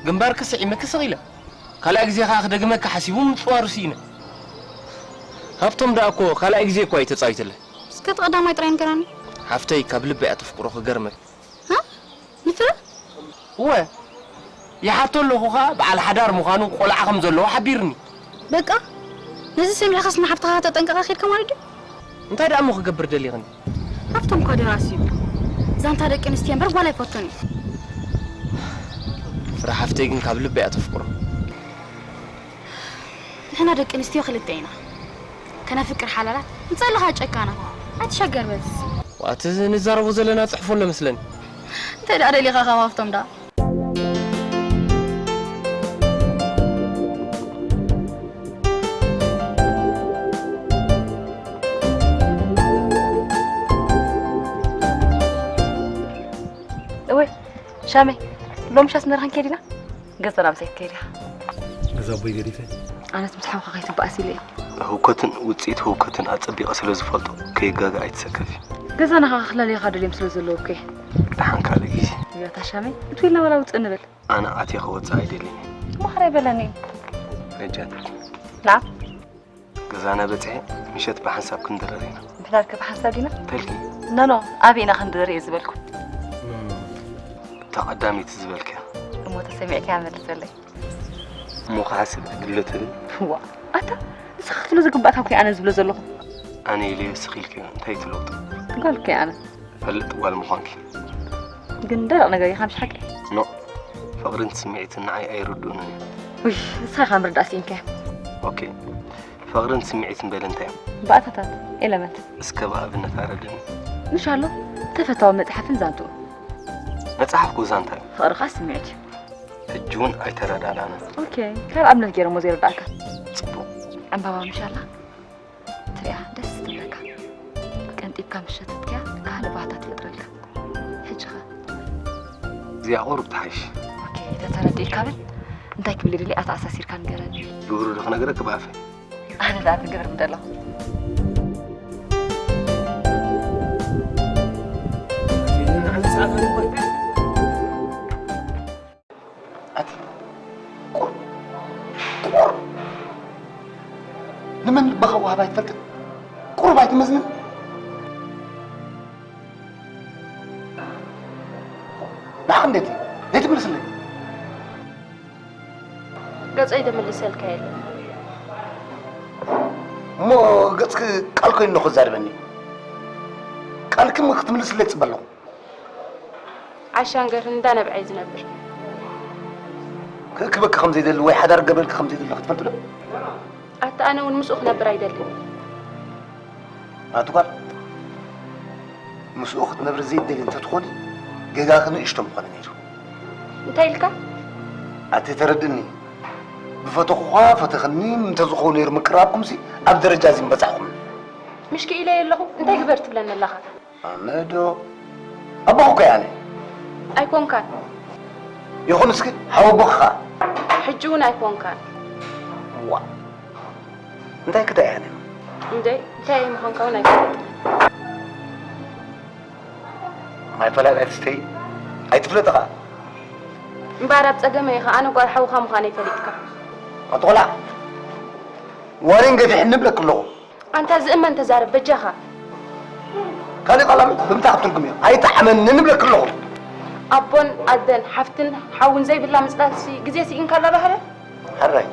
ግንባርኪ ስዒመኪ ስቕ ኢለ ካልኣይ ግዜ ከኣ ክደግመኪ ሓሲቡ ምጽዋሩ ስኢነ። ሃብቶም ደኣ እኮ ካልኣይ ግዜ እኮ እዩ ተጻዊትለይ። እስከ እቲ ቀዳማይ ጥራይ ንገረኒ። ሓፍተይ ካብ ልቢ እያ ተፍቅሮ ክገርመኪ። ሃ? ንፍረ? እወ። ይሓቶ ኣለኹ ኸኣ በዓል ሓዳር ምዃኑ ቆልዓ ከም ዘለዎ ሓቢርኒ። በቃ ነዚ ሰሚዕኻስ ንሓፍትኻ ከተጠንቅቓ ኬድካ ማለት ድዩ? እንታይ ደኣ እሞ ክገብር ደሊኽኒ? ሃብቶም እኳ ደራሲ እዩ። ዛንታ ደቂ ኣንስትዮ እምበር ጓል ኣይፈቱን እዩ። ፍረ ሓፍተይ ግን ካብ ልቢ እያ ተፍቅሮ። ንሕና ደቂ ኣንስትዮ ክልተ ኢና። ከነፍቅር ሓላላት፣ ንጸልኻ ጨካናት። ኣይትሸገር በዝሲ። ዋእ፣ እቲ ንዛረቦ ዘለና ጽሕፎ ኣሎ መስለኒ። እንታይ ደኣ ደሊኻ ካብ ሃብቶም ደኣ? እወ፣ ሻመይ፣ ሎሚ ሻስ ንረኽን ከዲና? ገዛና ምሳይ ትከይድ ኢኻ። ገዛ ኣቦይ ገዲፈ። ኣነስ ምስ ሓውኻ ከይትበኣስ ኢለ እየ። ህውከትን ውጽኢት ህውከትን ኣጸቢቐ ስለ ዝፈልጦ ከይጋገ ኣይትሰከፊ። ገዛና ኸዓ ክላለዩኻ ደልዮም ስለ ዘለዉ እኮ እየ። ደሓን ካልእ ግዜ። እያ እታ ሻመይ፣ እትው ኢልና ዋላ ውጽእ ንበል። ኣነ ኣትየ ክወጽእ ኣይደልን እየ። እሞ ኸረይ በለኒ። ነጃት። ናዓ። ገዛና በጺሐ ምሸት ብሓንሳብ ክንድረር ኢና። ምሕዳር ከ ብሓንሳብ ዲና? ተልኪ። ኖ፣ ኖ፣ ኣበይ ኢና ክንድረር እየ ዝበልኩ። እታ ቀዳመይቲ ዝበልክያ። እሞ ተሰሚዕክያ መልሰለይ። እሞ ክሓስብ ዕድል ዶ ትህብኒ? ዋ፣ ኣታ ንስኻ ክትብሎ ዝግባእካ እኮ እየ ኣነ ዝብሎ ዘለኹ። ኣነ ኢለዮ ስኺልክዮ እንታይ ትለውጦ? ጓል እኮ እየ ኣነ። ፈልጥ ጓል ምዃንኪ። ግን ደረቕ ነገር ኢኻ ምሽ ሓቂ? ኖ፣ ፍቕርን ስምዒትን ንዓይ ኣይርድኡንን እዮም። ውይ፣ ንስኻ ኢኻ ምርዳእ ስኢንካዮ። ኦኬ፣ ፍቕርን ስምዒትን በለ እንታይ እዮም? ባእታታት፣ ኤለመንት። እስከ ብኣብነት ኣረድእኒ። ምሽ ኣሎ፣ ተፈታዊ መጽሓፍን ዛንትኡ። መጽሓፍ እኮ ዛንታ እዩ። ፍቕሪ ኸኣ ስምዒት እዩ። ሕጂ እውን ኣይተረዳዳእናን። ኦኬ፣ ካብ ኣብነት ገይረ እሞ ዘይርዳእካ። ጽቡቕ። ዕምባባ ምሽ ኣላ? ትሪኣ ደስ ትብለካ። ቀንጢብካ ምስ ሸተትካያ ካልእ ባህታ ትፈጥረልካ። ሕጂ ኸ? እዚኣ ቁሩብ ትሓይሽ። ኦኬ፣ ተተረዲእካ በል። እንታይ ክብል ይደሊ ኣተኣሳሲርካ ንገረኒ። ግብሩ ዶ ክነግረኪ ብኣፈይ? ኣነ ደኣ ትግብር ምደለኹ። ኣቲ ቁር-፣ ቁር-፣ ንመን ልብኻ ወሃብ ኣይትፈልጥን? ቁሩብ ኣይትመዝንን? ንዓኽ እንዴት ዘይትምልስለይ? ገጸይ ዝምልሰልካ የለን። እሞ ገጽኪ ቃል ኮይኑ ዶ ክዛረበኒ? ቃልኪ ክትምልስለይ እጽበ ኣለኹ። ዓሻን ገርህን እንዳነብዐ እዩ ዝነብር። ክእክበኪ ከም ዘይደሊ ወይ ሓዳር ክገብረልኪ ከም ዘይደሊ ክትፈልጢ ዶ? ኣታ ኣነ እውን ምስኡ ክነብር ኣይደልን። ኣቲ ጓል፣ ምስኡ ክትነብሪ ዘይትደልዪ እንተትኾኒ፣ ጌጋኺ ንእሽቶ ምኾነ ነይሩ። እንታይ ኢልካ? ኣቲ ተረድእኒ። ብፈተኹኻ ፈተኽኒ እንተዝኸውን ነይሩ ምቅራብኩምሲ ኣብ ደረጃ እዚ ምበጻሕኹምን። ምሽ ክኢለዮ ኣለኹ፣ እንታይ ግበር ትብለኒ ኣለኻ? ኣነ ዶ ኣቦኺ እኮ እየ ኣነ። ኣይኮንካን። ይኹን እስኪ፣ ሓው ኣቦኺ ኸኣ። ሕጂ እውን ኣይኮንካን። ዋእ። እንታይ ክዳይ ኣነ? እንዴ፣ እንታይ ምዃንካ እውን ኣይፈልጥን። ማይ ፈላጣይ ትስተይ ኣይትፍለጥ ኸኣ። እምበኣር ኣብ ጸገመ ኢኻ፣ ኣነ ጓል ሓውኻ ምዃነይ ፈሊጥካ። ኣቲ ቆልዓ፣ ዋኒን ገፊሕኒ እብለኪ ኣለኹ። ኣንታ ዝእመን ተዛረብ በጃኻ። ካልእ ቃላም ብምንታይ ክትትርጉምዮ? ኣይጠዓመንን እብለኪ ኣለኹ። ኣቦን ኣደን ሓፍትን ሓውን ዘይብላ ምጽላልሲ ግዜ ስኢንካ ኣላ ባህረ? ሕራይ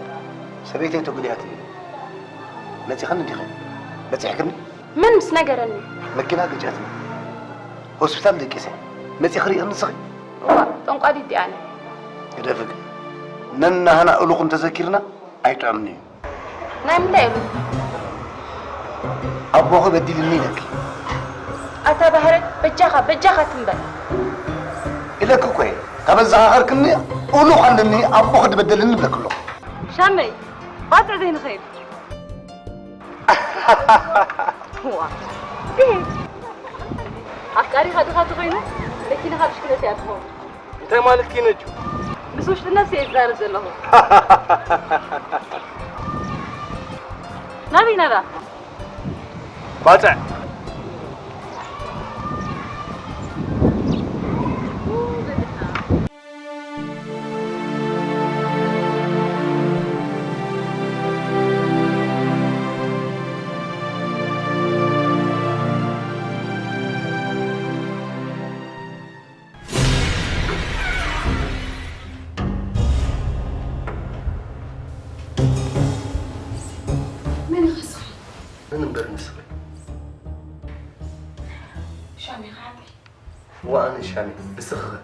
ሰበይተይ ተጉድያ ትብል። መጺኽኒ ዲኺ? በጺሕክኒ? መን ምስ ነገረኒ? መኪና ገጭያትኒ። ሆስፒታል ደቂሰ። መጺኺ ርኢኽኒ ንስኺ? እዋ፣ ጠንቋሊት ዲየ ኣነ? ግደፊ ግን። ነናህና እሉኹም ተዘኪርና ኣይጥዕምን እዩ። ናይ ምንታይ እሉ? ኣቦኺ በዲልኒ ኢለኪ። ኣታ ባህረ፣ በጃኻ፣ በጃኻ ትም በል። ኢለኪ እኮ እየ። ካብ ኣዘኻኸርክኒ እሉኽ ኣለኒ፣ ኣቦኺ ድበደልኒ እብለኪ ኣለኹ። ሻመይ፣ ባጽዕ ዘይንኸይድ። ዋ። ኣፍቃሪኻ ድኻ ተኾይኑ መኪናኻ ብሽክለታ እያ ትኸውን። እንታይ ማለት ኪነጁ? ምስ ውሽጢ ነፍሲ እየ ዝዛረብ ዘለኹ። ናበይ ኢና ደኣ? ባጽዕ። መን ኢኻ ንስኻ? መን እምበር ንስኺ? ሻም ኢኻ ዓርከይ? እወ፣ ኣነ ሻም እየ። ንስኺ ኸ?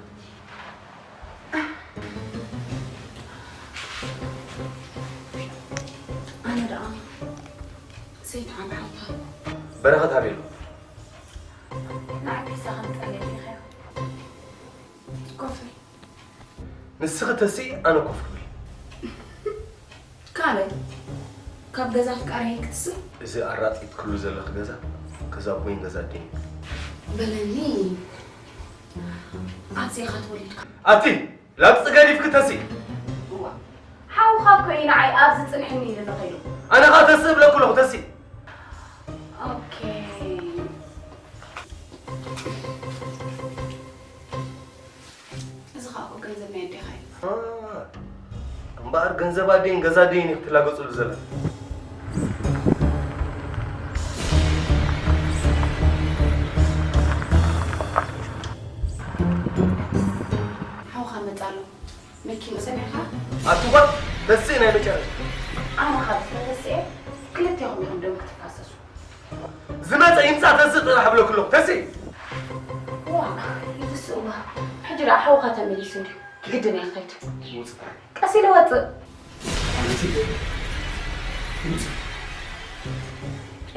ኣነ ደኣ ሰይድ ዓብሓታ። በረኸት ኣበይ ኣሎ? ንዓዲ ሳኻ ምጻለይ ኢኻ። ኮፍ በል። ንስኺ ተስኢ፣ ኣነ ኮፍ ክብል። ካልእ፣ ካብ ገዛ ኣፍቃሪየይ ክትስእ? እዚ ኣራጢጥክሉ ዘለኺ ገዛ፣ ገዛ ኣቦይን ገዛ ኣደይን እዩ። በለኒ፣ ኣብዚ ኢኻ ተወሊድካ? ኣቲ፣ ላግጺ ገዲፍኪ ተስኢ። እዋ፣ ሓውኻ እኮ እዩ ንዓይ ኣብዚ ጽንሕኒ ኢሉኒ ኸይዱ። ኣነ ኸኣ ተስኢ እብለኪ ኣለኹ፣ ተስኢ። ኦኬ። እዚ ኸኣ እኮ ገንዘብ ናይ ኣዴኻ እዩ። አ፣ እምበኣር ገንዘብ ኣደይን ገዛ ኣደይን እዩ ክትላገጹሉ ዘለኺ። ሓውኻ መጻ ኣሎ። መኪንኡ ሰሚዕካ? ኣቲ ጓል፣ ተስኢ ናይ መጨረሻ። ኣነ ካብ ዝተተስኤ ክልቴኹም ኢኹም ደም ክትፋሰሱ። ዝመጸ ይምጻእ፣ ተስኢ ጥራሕ እብለኪ ኣለኹ፣ ተስኢ። ዋ፣ ይትስእዋ። ሕጂ ደኣ ሓውኻ ተመሊሱ እንድዩ። ግድን እየ ክኸይድ። ውጽእ። ቀስ ኢለ ወጽእ። ኣንቲ ውጽእ።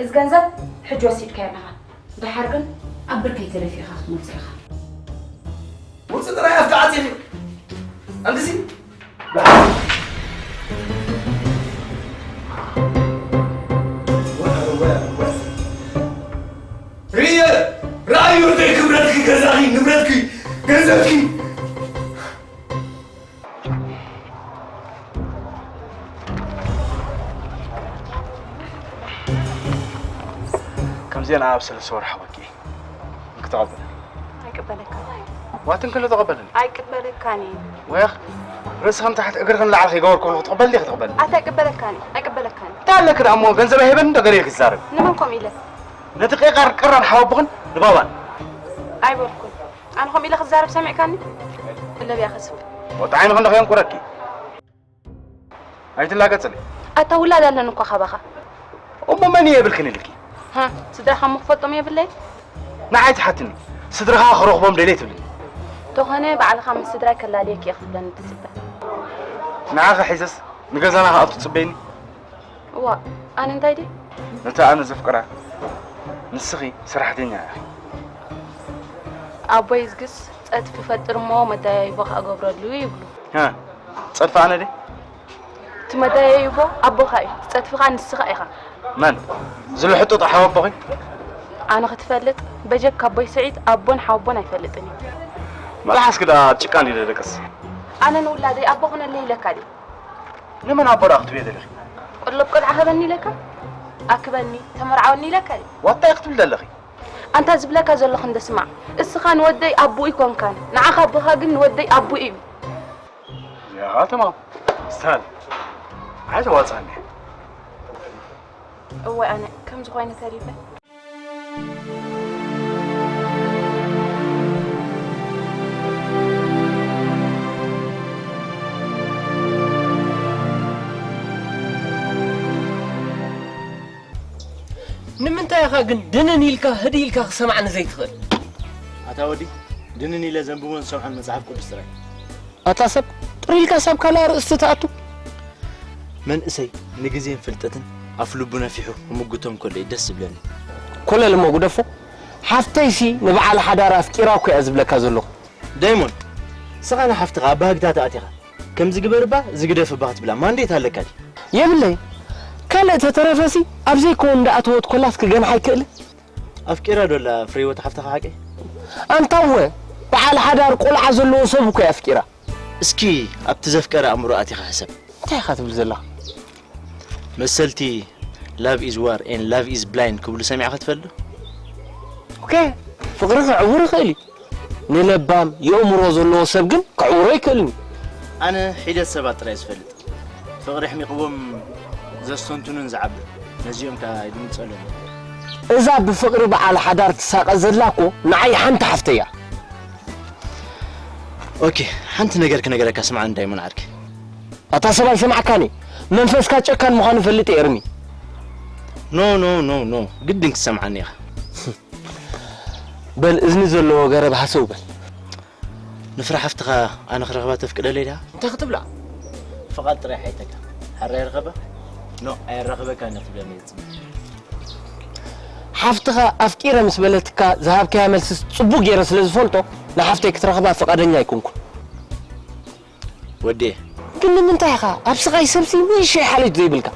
እዚ ገንዘብ ሕጂ ወሲድካዮ ኣለኻ። ደሓር ግን ኣብ ብርከይ ተደፊእካ ክትመልሶ ኢኻ። ውጽእ ጥራይ ኣፍካ ዓጺኒ። ኣንድዚ ርየ ርኣዩ ርደይ ክብረትኪ ገዛኺ ንብረትኪ ገንዘብኪ። ከምዚአን ኣብ ሰለስተ ወርሒ ወቂ ክትቐበል ኣይቅበለካን። ዋትን ክሎ ተቐበልን ኣይቅበለካን እዩ። ወያኽ ርእስኽን ታሕቲ እግርኽን ላዕሊ ከይገበርኩ ከለኹ ትቕበል ዲኺ ትቕበል? ኣታ ኣይቅበለካን እዩ። ኣይቅበለካን እዩ። እንታይ ኣለክ ደኣ እሞ ገንዘብ ኣይህበን እንዶ ገለ ኢልክ ትዛረብ? ንመን ከምኡ ኢለ? ነቲ ቄቃር ቅራን ሓወቦኽን ንባባን። ኣይበልኩን። ኣነ ከምኡ ኢለ ክዛረብ ሰሚዕካኒ? እለብያ ከስብ። ወጣ ዓይንኽን ዶ ከየንቁረኪ? ኣይትላገጽኒ። ኣታ ውላድ ኣለኒ እኳ ካባኻ። እሞ መን እየ የብልክን ኢልኪ? ሃ፣ ስድራኻ እሞ ክፈልጦም የብለይ? ንዓይ ትሓትኒ። ስድራኻ ክረኽቦም ደልየ ትብልኒ። ተኾነ ባዕልኻ ምስ ስድራይ ከላልየኪ እየ ክትብለኒ ትጽበ። ንዓኻ ሒዘስ ንገዛና ክኣቱ ትጽበይኒ? እዋ፣ ኣነ እንታይ ድየ? ነታ ኣነ ዘፍቅራ ንስኺ ሰራሕተኛ ኢኺ። ኣቦይ ዝግስ ጸድፊ ፈጥር እሞ መደያይቦ ክኣ ገብረሉ ይብሉ። ሃ፣ ጸድፊ ኣነ ድየ? እቲ መደያይቦ ኣቦኻ እዩ፣ እቲ ጸድፊ ከኣ ንስኻ ኢኻ። መን? ዝልሕጡጥ ሓወቦኺ? ኣነ ክትፈልጥ፣ በጀካ ኣቦይ ስዒድ ኣቦን ሓወቦን ኣይፈልጥን እዩ። መልሓስኪ ደኣ ጭቃ እንድዩ ደቅስ። ኣነ ንውላደይ ኣቦ ኩነለይ ኢለካ ድየ? ንመን ኣቦ ደኣ ክትብዮ ዘለኺ? ቆለብ ቆልዓ ሃበኒ ኢለካ? ኣክበኒ፣ ተመርዓወኒ ኢለካ ድየ? ዋት እንታይ ክትብሊ ዘለኺ? ኣንታ ዝብለካ ዘለኹ እንዶ ስማዕ። እስኻ ንወደይ ኣቦኡ ኣይኮንካን። ንዓኻ ኣቦኻ ግን ንወደይ ኣቦኡ እዩ። ያሃ ተማም። ስታል። ኣይተዋጽኣኒ። እዋይ ኣነ ከምዚ ኮይነ ተሪፈ። ንምንታይ ኢኻ ግን ድንን ኢልካ ህድእ ኢልካ ክሰማዕኒ ዘይትኽእል? ኣታ ወዲ፣ ድንን ኢለ ዘንብቦን ዝሰምዖን መጽሓፍ ቅዱስ ጥራይ። ኣታ ሰብ፣ ጥር ኢልካ ሳብ ካልእ ኣርእስቲ ትኣቱ? መንእሰይ ንግዜን ፍልጠትን ኣፍ ልቡ ነፊሑ ክምጉቶም ከሎ እዩ ደስ ዝብለኒ። ኮለል እሞ ግደፎ። ሓፍተይሲ ንበዓል ሓዳር ኣፍቂራ እኮ እያ ዝብለካ ዘለኹ። ዳይሞንድ፣ ስኻ ንሓፍትኻ ኣብ ባህግታት ኣእቲኻ፣ ከምዚ ግበር እባ፣ እዚ ግደፍ እባ ክትብላ ማንዴት ኣለካ ድዩ? የብለይ። ካልእ ተተረፈሲ፣ ኣብ ዘይከውን እንዳኣተወት ኮላስ ክገንሓ ኣይክእልን። ኣፍቂራ ዶ ኣላ ፍሬህይወት ሓፍትኻ ሓቀይ? ኣንታ እወ፣ በዓል ሓዳር ቆልዓ ዘለዎ ሰብ እኮ እያ ኣፍቂራ። እስኪ ኣብቲ ዘፍቀረ ኣእምሮ ኣቲኻ ሕሰብ። እንታይ ኢኻ ትብል ዘለኻ? መሰልቲ love is war and love is blind ክብሉ ሰሚዕካ ትፈልጥ ዶ? ኦኬ፣ ፍቕሪ ክዕውር ይኽእል እዩ። ንለባም የእምሮ ዘለዎ ሰብ ግን ክዕውሮ ኣይክእልን እዩ። ኣነ ሒደት ሰባት ጥራይ ዝፈልጥ፣ ፍቕሪ ኣሕሚቕዎም ዘስተንትኑን ዝዓብን፣ ነዚኦም ከኣ ይድምጸሎም። እዛ ብፍቕሪ በዓል ሓዳር ትሳቐ ዘላ እኮ ንዓይ ሓንቲ ሓፍተይ እያ። ኦኬ፣ ሓንቲ ነገር ክነገረካ ስምዓኒ ዳይሞን ዓርኪ። ኣታ ሰብ ኣይሰማዕካን እዩ። መንፈስካ ጨካን ምዃኑ እፈልጥ እየ ኤርሚ። ኖ፣ ኖ፣ ኖ፣ ኖ፣ ግድን ክትሰምዓኒ ኢኻ። በል እዝኒ ዘለዎ ገረብ ሃሰው በል። ንፍረ ሓፍትኻ ኣነ ክረኽባ ተፍቅደለይ ዲኻ? እንታይ ክትብላ? ፍቓድ ጥራይ ሓይተካ። ሕራይ ርኸባ? ኖ፣ ኣየራኽበካን እየ ክትብለኒ እየ ዝጽበ። ሓፍትኻ ኣፍቂረ ምስ በለትካ ዝሃብካያ መልስስ ጽቡቕ ገይረ ስለ ዝፈልጦ ንሓፍተይ ክትረኽባ ፍቓደኛ ኣይኮንኩን። ወዴ። ግን ንምንታይ ኢኻ ኣብ ስቓይ ሰብሲ ንእሽተይ ሓልዮት ዘይብልካ?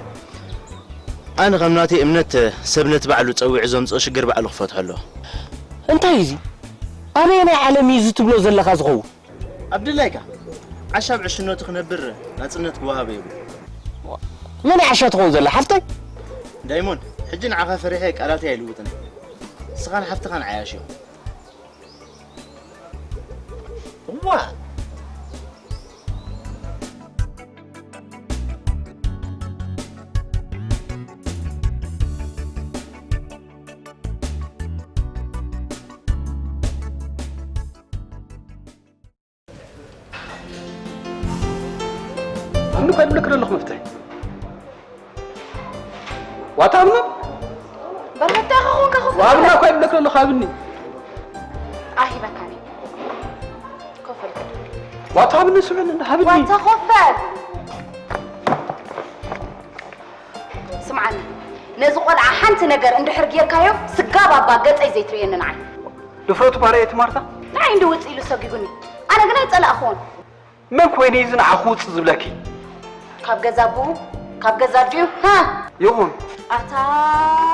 ኣነ ከም ናተይ እምነት ሰብ ነቲ ባዕሉ ጸዊዑ ዘምጽኦ ሽግር ባዕሉ ክፈትሖ ኣለዎ። እንታይ እዩ እዚ? ኣበየናይ ዓለም እዩ እዚ ትብሎ ዘለኻ ዝኸውን? ኣብ ድላይካ ዓሻ ብዕሽነቱ ክነብር ናጽነት ክወሃቦ የብሉ። መን እያ ዓሻ ትኸውን ዘላ ሓፍተይ? ዳይሞንድ፣ ሕጂ ንዓኻ ፈሪሐ ቃላተይ ኣይልውጥን። ንስኻን ሓፍትኻን ዓያሹ። እዋ! ኣምኒ እኳ ይብለክ ዘለኹ መፍትሒ። ዋታ ኣምና? በል መፍትሒ ከኾንካ ኮፍ ዋብና በል። እኳ ይብለክ ዘለኹ ኣብኒ። ኣይበካኒ። ኮፍ በል። ዋታ ኣብኒ ስምዕኒ እንዳ ሃብኒ። ዋታ ኮፍ በል። ስምዓኒ፣ ነዚ ቆልዓ ሓንቲ ነገር እንድሕር ጌርካዮ፣ ስጋብ ኣባ ገጸይ ዘይትርእየኒ ንዓይ። ድፍረቱ እኳ ርእየ እቲ ማርታ። ንዓይ እንዲ ውጽእ ኢሉ ሰጒጉኒ። ኣነ ግን ኣይጸላእኽዎን። መን ኮይነ እዩ እዚ ንዓኹ ውጽእ ዝብለኪ? ካብ ገዛ ኣቦኡ፣ ካብ ገዛ ኣዲኡ፣ ሃ! ይኹን። ኣታ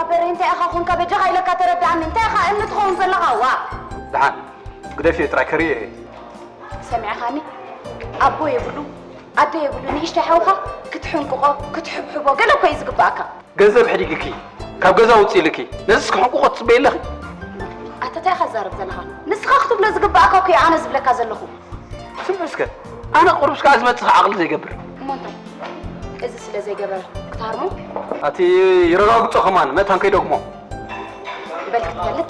በሬ እንታይ ኢኻ ኾንካ በጃኻ ኢለካ ተረድኣኒ። እንታይ ኢኻ እምኒ ትኸውን ዘለኻ? ዋ! ደሓን ግደፍዮ ጥራይ ከርእዮ እየ። ሰሚዕኻኒ? ኣቦ የብሉ፣ ኣደ የብሉ፣ ንእሽተይ ሓውኻ ክትሕንቅቖ፣ ክትሕብሕቦ ገለ እኮ እዩ ዝግብኣካ። ገንዘብ ሕዲግኪ፣ ካብ ገዛ ውፅእ ኢልኪ፣ ነዚስ ክሕንቅቖ ትፅበይ ኣለኺ? ኣታ እንታይ ኢኻ ትዛረብ ዘለኻ? ንስኻ ክትብሎ ዝግብኣካ እኮ እየ ኣነ ዝብለካ ዘለኹ። ስምዒ እስከ፣ ኣነ ቁሩብ እስከ ዝመፅእ ዓቕሊ ዘይገብር። እሞ እንታይ? እዚ ስለ ዘይገበረ ክትሃርሞ? ኣቲ ይረጋግጾ ከማን መታን ከይደግሞ። በል ክትፈልጥ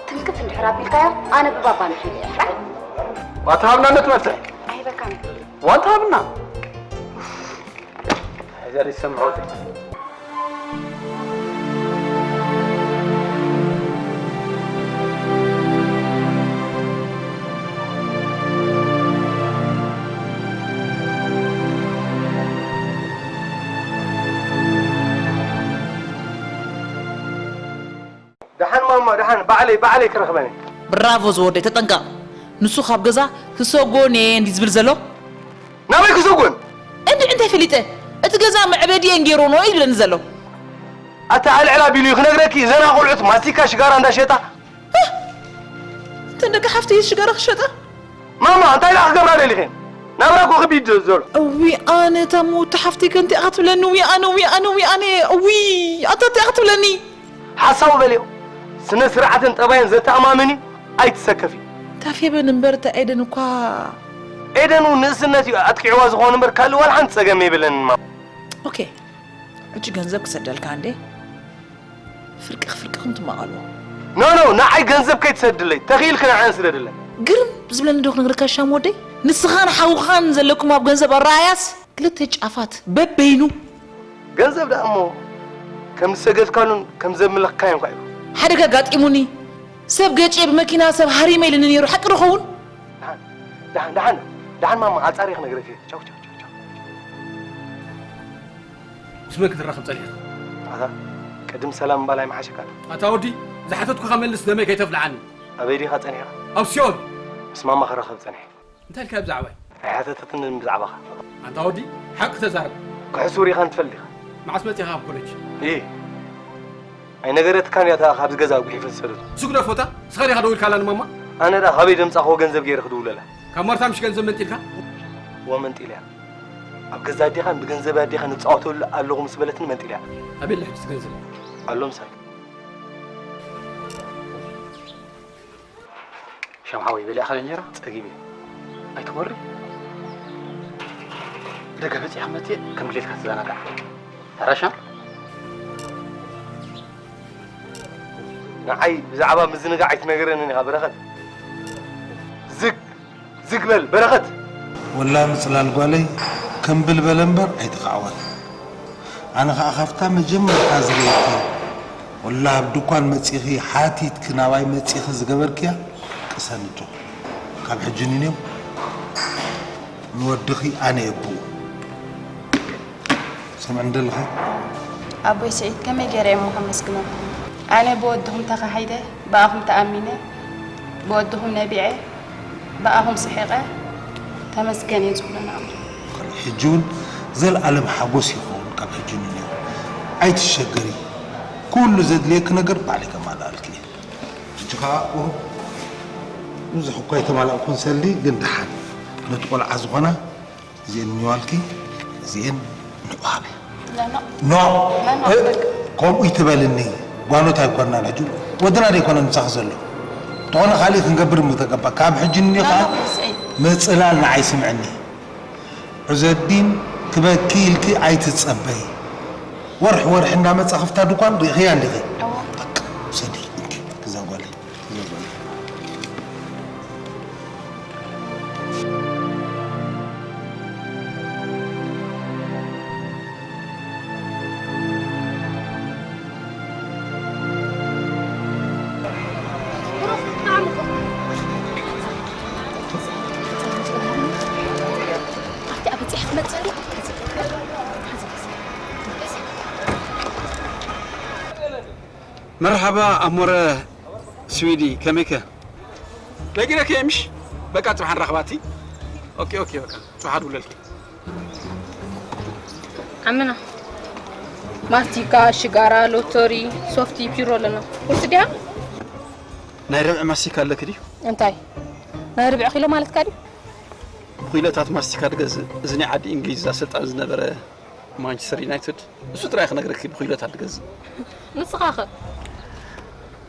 ትንክፍ እንድሕር ኣቢልካዮ ኣነ ብባባ ንኺድ እየ ሕራይ። ዋታ ሃብና ነቲ መፍትሒ። ኣይበካን። ዋታ ሃብና። እዛ ይሰምዑ። ደሓን ማማ፣ ደሓን ባዕለይ፣ ባዕለይ ክረኽበን እየ። ብራቮ ዝወደይ፣ ተጠንቀቕ። ንሱ ካብ ገዛ ክሰጎን እየ እንዲ ዝብል ዘሎ። ናበይ ክሰጎን? እንዲ እንታይ ፈሊጠ? እቲ ገዛ መዕበዲ እየን ገይሮኖ እዩ ዝብለኒ ዘሎ። ኣታ ኣልዕል ኣቢሉ እዩ ክነግረኪ፣ እዘን ቆልዑት ማስቲካ ሽጋራ እንዳሸጣ። እህ! እተን ደቂ ሓፍተይ ሽጋራ ክሸጣ? ማማ፣ እንታይ ደኣ ክገብራ ደሊኽን? ናብራ እኮ ከቢድ ዘሎ። እዊ ኣነ፣ እታ ምውቲ ሓፍተይ ከ እንታይ ኢኻ ትብለኒ? እዊ ኣነ፣ እዊ ኣነ፣ እዊ ኣነ፣ እዊ ኣታ እንታይ ኢኻ ትብለኒ? ሓሳዊ በልዮ። ስነ ስርዓትን ጠባይን ዘተኣማምን እዩ፣ ኣይትሰከፊ። እታ ፌበን እምበር እታ ኤደን እኳ። ኤደን እውን ንእስነት እዩ ኣጥቂዕዋ ዝኾን እምበር ካልእ ዋላ ሓንቲ ጸገም የብለንን ማማ። ኦኬ፣ ሕጂ ገንዘብ ክሰደልካ እንዴ? ፍርቂ ፍርቅኹም ትማቐልዎ። ኖ፣ ኖ፣ ንዓይ ገንዘብ ከይትሰድለይ፣ ተኽኢልኪ ንዓን ስደድለን። ግርም ዝብለኒ ዶ ክነግረካ ሻም ወደይ? ንስኻን ሓውኻን ዘለኩም ኣብ ገንዘብ ኣረኣእያስ ክልተ ጫፋት በበይኑ። ገንዘብ ደኣ እሞ ከም ዝሰገድካሉን ከም ዘምለኽካዮን እኳ እዩ። ሓደጋ ኣጋጢሙኒ፣ ሰብ ገጭየ ብመኪና ሰብ ሃሪመ ኢሉኒ ነይሩ፣ ሓቂ ዶ ኸውን? ደሓን፣ ደሓን፣ ደሓን፣ ደሓን ማማ፣ ኣጻርየ ክነግረኪ እየ። ቻው፣ ቻው፣ ቻው፣ ቻው። ምስ መን ክትራኸብ ጸኒሕካ? ኣታ፣ ቅድም ሰላም ምባል ኣይምሓሸካን? ኣታ ወዲ፣ ዝሓተትኩኻ መልስ፣ ደመይ ከይተፍልዓኒ። ኣበይ ዲኻ ጸኒሕካ? ኣብ ሲኦል። ምስ ማማ ክራኸብ ጸኒሐ። እንታይ ኢልካ ብዛዕባይ? ኣይሓተተትንን ብዛዕባኻ። ኣንታ ወዲ፣ ሓቂ ተዛረብ። ክሕሱር ኢኻን ትፈልጥ ኢኻ። መዓስ መጺኻ ካብ ኮሌጅ? እይ። ኣይነገረትካን እያ እታ ካብዚ ገዛ ኣጉሒፈ ዝሰደቱ። ስጉደፎታ፣ ንስኻ ዲኻ ደዊልካላ ንማማ? ኣነ ደኣ ካበይ ደምጻእክዎ ገንዘብ ገይረ ክድውለላ? ካብ ማርታ ምሽ ገንዘብ መንጢልካ? እወ መንጢለያ። ኣብ ገዛ ኣዴኻን ብገንዘብ ኣዴኻን እጻወተሉ ኣለኹ ምስ በለትኒ መንጢለያ። ኣበይ ኣሎ ሕጂ እቲ ገንዘብ? ኣሎ ምሳይ። ሻም ሓወይ በሊዕኻ እንጀራ? ጸጊበ። ኣይትኾሪ። ደገ በጺሐ መጽእ ከም ድሌትካ ትዘናጋዕ። ሕራሻ? ንዓይ ብዛዕባ ምዝንጋዕ ኣይትነግረንን ኢኻ በረኸት። ዝግ ዝግ በል በረኸት። ወላ ምጽላል ጓለይ ከም ብል በለ እምበር ኣይተኻዕወን። ኣነ ኸኣ ካብታ መጀመርታ ዝርእየኪ፣ ወላ ኣብ ድኳን መጺኺ ሓቲትኪ ናባይ መጺኺ ዝገበርክያ ቅሰኒ ኣጆኺ። ካብ ሕጂ ንኔው ንወድኺ ኣነ የብኡ። ሰምዕኒ ደለኺ? ኣቦይ ስዒድ፣ ከመይ ገይረ እየ እሞ ከመስግነኩም? ኣነ ብወድኹም ተኻሒደ፣ ብኣኹም ተኣሚነ፣ ብወድኹም ነቢዐ፣ ብኣኹም ስሒቐ፣ ተመስገን እየ ዝብሎ ንኣምላኽ። ሕጂ እውን ዘለኣለም ሓጎስ ይኸውን ካብ ሕጂ ንኔው። ኣይትሸገሪ፣ ኩሉ ዘድልየኪ ነገር ባዕለይ ከማልኣልኪ እየ። ሕጂ ኸዓ ቁሩብ ብዙሕ እኳ ኣይተማላእኩን ሰሊ፣ ግን ደሓን ነቲ ቆልዓ ዝኾና እዚኤን እኒዋልኪ፣ እዚኤን ንዑ ሃቢ። ኖ። ኖ። ኖ፣ ኖ፣ እ፣ በቃ። ከምኡ ይትበልኒ። ጓኖት ኣይኮናን ሕጂ። ወድና ደይኮነን ምሳኺ ዘሎ። እንተኾነ ካሊእ ክንገብር እሞ ተገባ። ካብ ሕጂ እኒ ኖ፣ ኸዓ ኖ፣ ፕሊስ፣ እይ። ምጽላል ንዓይ ስምዕኒ። ዑዘዲን ክበኪ ኢልኪ ኣይትጸበይ። ወርሒ ወርሒ እናመጻ ክፍታ ድኳን ርኢኽያ እንዲኺ? እዋ። በቃ፣ ውሰዲ፣ እንኪ፣ ክዛ ጓለይ። ኣብቲ ኣብ በጺሕ ክትመጽእ መርሓባ ኣሞረ ስዊዲ፣ ከመይከ? ነጊረኪ እየ ምሽ? በቃ ጽባሕ ንራኸባቲ። ኦኬ፣ ኦኬ፣ በቃ ጽባሕ ኣድውለልኪ። ዓምና ማስቲካ፣ ሽጋራ፣ ሎቶሪ፣ ሶፍቲ፣ ፒሮ ኣለና። ወስድያ? ናይ ረብዒ ማስቲካ ኣለኪ ድዩ? እንታይ? ናይ ርብዒ ኪሎ ማለትካ ድዩ? ብኪሎታት ማስቲካ ድገዝእ፣ እዚ ናይ ዓዲ እንግሊዝ ኣሰልጣኒ ዝነበረ ማንቸስተር ዩናይትድ፣ እሱ ጥራይ ክነግረኪ ብኪሎታት ድገዝእ። ንስኻ ኸ?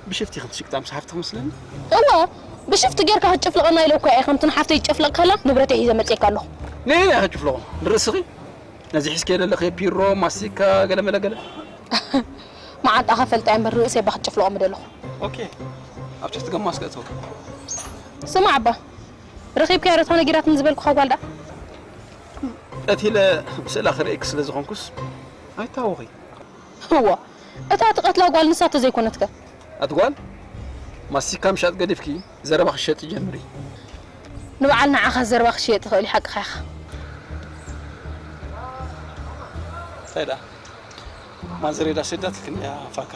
ብሽፍቲ ክትሽቅጣ ምስ ሓፍቲ ክመስለኒ? እወ፣ ብሽፍቲ ጌርካ ክትጭፍልቐና ኢለ እኮ እየ ከምቲ ንሓፍተይ ዝጨፍለቕካላ ንብረተይ ሒዘ መፅኤካ ኣለኹ። ነየናይ ክጭፍልቖ? ንርእስኺ? ነዚ ሒዝኪ ዘለኺ ፒሮ፣ ማስቲካ፣ ገለ መለ ገለ? መዓንጣኻ ፈልጣ እየ እምበር ርእሰይ እባ ክትጭፍልቖ ምደለኹ። ኦኬ፣ ኣብ ትሕቲ ገማስ ከእትወካ። ስማዕ እባ፣ ረኺብካያ ዶ እታ ነጊራትኒ ዝበልኩኻ ጓል ደኣ? ቀቲለ ብስእላ ክርእየኪ ስለ ዝኾንኩስ ኣይታወኺ። እዋ፣ እታ ትቐትላ ጓል ንሳ ተዘይኮነትከ? ኣቲ ጓል፣ ማስቲካ ምሻጥ ገዲፍኪ ዘረባ ክሸጢ ጀምሪ። ንበዓል ንዓኻ ዘረባ ክሽየጥ ይኽእል እዩ፣ ሓቅኻ ኢኻ። እንታይ ደኣ? ማዘር ኢዳ ሰዳትክን እያ ፋካ።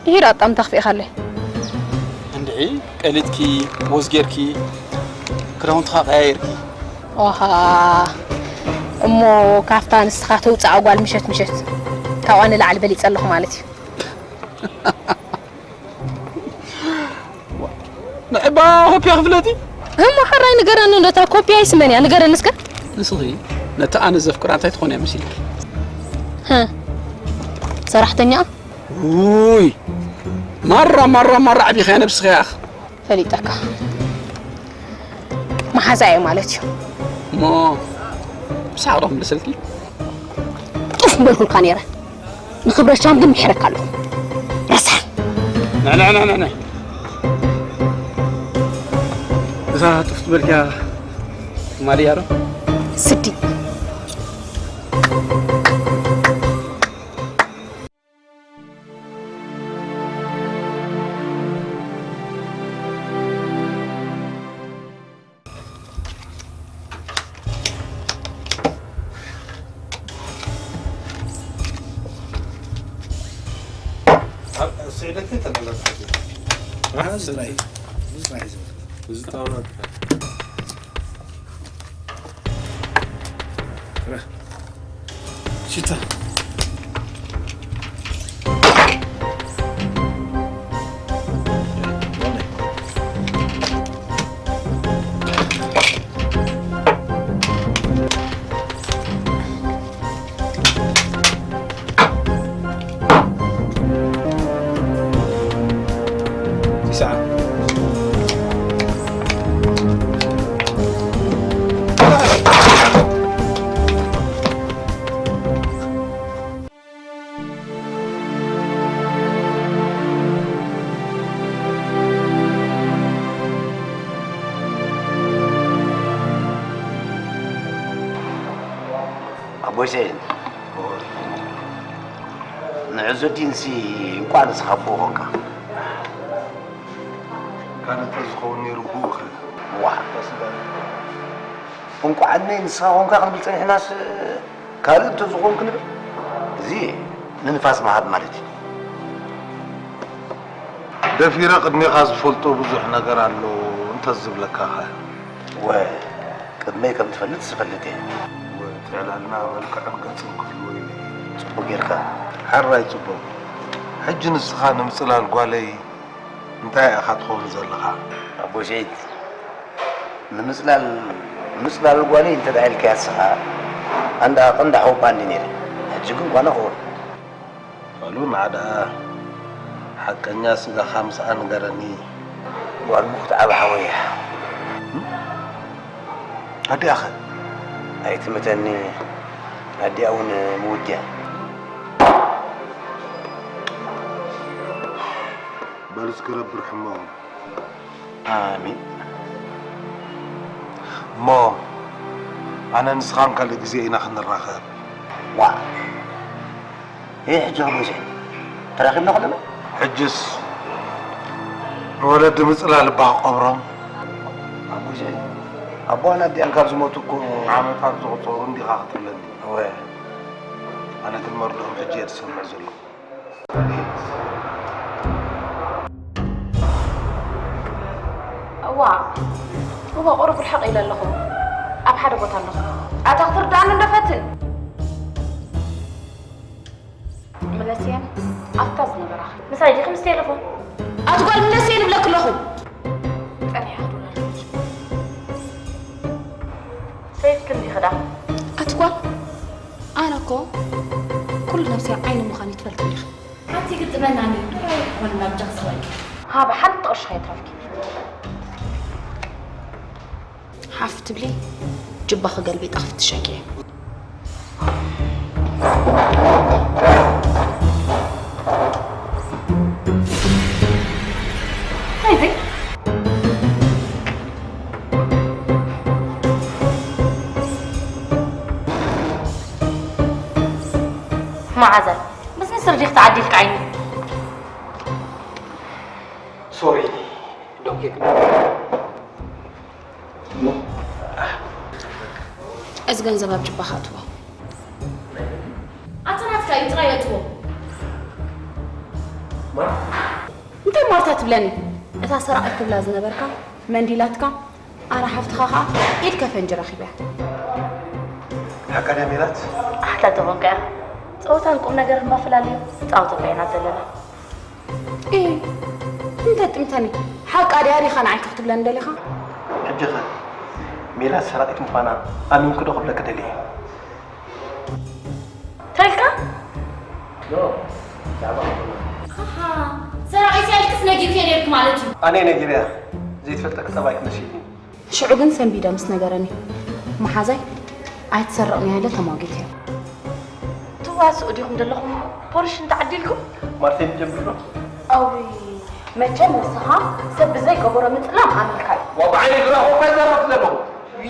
ይሂር ኣጣም ተኽፊእኻለይ። እንድዒ ቀሊጥኪ፣ ወዝ ጌርኪ፣ ክዳውንትኻ ቀያይርኪ። ኦሃ፣ እሞ ካብታ ንስኻ ተውፅኣ ጓል ምሸት ምሸት ካብኣ ንላዕሊ በሊፀ ኣለኹ ማለት እዩ። ንዕባ ኮፒያ ክፍለጢ? እሞ ሕራይ ንገረኒ፣ ነታ ኮፒያ ይስመን እያ፣ ንገረኒ እስከ። ንስኺ ነታ ኣነ ዘፍቅራ እንታይ ትኾን እያ መሲልኪ? ህ፣ ሰራሕተኛኣ? ውይ፣ ማራ፣ ማራ፣ ማራ ዓቢኻያ ነብስኻ ያኽ። ፈሊጠካ። መሓዛ እየ ማለት እዩ። እሞ ብሳዕሮ ክምልሰልኪ? ጡፍ ምበልኩልካ ነይረ። ንኽብረት ሻም ግን ምሒረካ ኣለኹ። ረሳሕ። ንዕ፣ ንዕ፣ ንዕ፣ ንዕ፣ ንዕ። እዛ ጡፍ ትበልኪያ ትማሊ እያ ዶ? ስዲ። ስዕደት ተመለስ። አ፣ ስራይ። ስራይ። እዚ ጣውላ ሽታ። ቦይሰይን፣ ንዕዞ ዲንሲ እንኳዕ ንስኻ ብኡ ኾንካ። ካልእ እንተዝኸውን ነይሩ ብኡ ኸ? ዋ፣ እንኳዕ እነይ ንስኻ ኾንካ ክንብል ጸኒሕናስ፣ ካልእ እንተዝኸውን ክንብል፣ እዚ ንንፋስ ምሃብ ማለት እዩ። ደፊረ ቅድሜኻ ዝፈልጦ ብዙሕ ነገር ኣሎ እንተዝብለካ ኸ? ወ፣ ቅድመይ ከም ትፈልጥ ዝፈልጥ እየ። ወ፣ እቲ ዕላልና መልክዕን ገጽን ክህልዎ ኢለ እየ። ጽቡቕ ጌርካ። ሕራይ ጽቡቕ። ሕጂ ንስኻ ንምጽላል ጓለይ እንታይ ኢኻ ትኸውን ዘለኻ? ኣቦ ሸይት፣ ንምጽላል፣ ምጽላል ጓለይ እንተ ደኣ ኢልካያ ንስኻ፣ ኣንዳ ቀንዲ ሓወቦኣ እንዲ ነይረ። ሕጂ ግን ጓና ክኸውን። በሉ ንዓ ደኣ ሓቀኛ ስጋኻ ምስኣ ንገረኒ። ጓል ሙኽት ዓቢ ሓወይ እያ። ኣዲኣ ኸ? ኣይትምተኒ፣ ኣዲኣ እውን ምውት እያ። በሉ እስኪ ረቢ ርሕሞም። ኣሜን። እሞ ኣነ ንስኻን ካልእ ግዜ ኢና ክንራኸብ። ዋእ! ይህ ሕጂ ርጉዝ እየ። ተራኺብና ከለና? ሕጅስ ንወለዲ ምጽላል እባ ክቐብሮም። ኣጉዜ፣ ኣቦኣን ኣዲኣን ካብ ዝሞቱ እኮ ዓመታት ዘቑጸሩ እንዲኻ ክትብለኒ። እወ። ኣነ ግን መርድኦም ሕጂ እየ ዝሰምዕ ዘለኹ። እዋ፣ እዋ፣ ቁሩብ ርሕቕ ኢለ ኣለኹ። ኣብ ሓደ ቦታ ኣለኹ። ኣታ ክትርድኣኒ እንዶ ፈትን። ምለስየን ኣብታ ዝነበራኺ። ምሳይ ዲኺ ምስ ቴሌፎን? ኣቲ ጓል ምለስየን እብለኪ ኣለኹ። ጸኒሐ ክድውለልኪ። ሰይፍኪ እንዲኺ ደኣ? ኣቲ ጓል፣ ኣነ እኮ ኩሉ ነብሰይ ዓይኒ ምዃነይ ትፈልጢ ኢኺ። ሓንቲ ግጥመናኒ፣ ጥራይ ኣይኮነን ኣብ ጃክስ ወርቂ። ሃባ ሓንቲ ቅርሺ ከይትረፍኪ። ሓፍ ትብሊ፣ ጅባኺ ገልቢጠ ክፍትሸኪ እየ። እንታይ እዚ? መዓዛይ፣ ምስ ንስር ዲኺ ተዓዲልኪ ዓይኒ? ሶሪ፣ ዶንኪ። እዚ ገንዘብ ኣብ ጅባኻ ኣትዎ። ኣታ ናትካ እዩ፣ ጥራይ ኣትዎ። ማ? እንታይ ማርታ ትብለኒ? እታ ሰራቒት ትብላ ዝነበርካ መንዲላትካ፣ ኣነ ሓፍትኻ ኸኣ ኢድ ከፈንጂ ረኺበያ። ሓቃ ድያ ሜላት? ኣታ ተኾንካ እያ። ጸወታን ቁም ነገርን እባ ፈላልዮ፣ ጻወት እባ ኢና ዘለና። ኢ፣ እንተ ጥምተኒ፣ ሓቃ ድያ ዲኻ ንዓይ ክትብለኒ ደሊኻ? ሕጂ ኸ ሜላት ሰራቒት ምዃና ኣሚንኩ ዶ ክብለኪ ደልየ? እንታይ ኢልካ? ኖ፣ ብዛዕባ ክብለና። ኣሃ፣ ሰራቒት እያ ኢልክስ ነጊርክዮ ነይርኪ ማለት እዩ። ኣነ ነጊረያ፣ ዘይትፈልጠኪ ጠባይኪ መሲልኒ። ሽዑ ግን ሰንቢደ ምስ ነገረኒ፣ መሓዛይ ኣይትሰርቕን እያ ኢለ ተሟጊተዮ። ትዋስኡ ዲኹም ዘለኹም ፖርሽ እንተዓዲልኩም? ማርሴል ጀምር ዶ? ኣውይ፣ መቸም ንስኻ ሰብ ብዘይገበሮ ምጽላም ኣሚንካ እዩ። ዋ፣ ብዓይነይ ዝረኣኹ እኳ ይዛረብ ዘለኹ። ዊ፣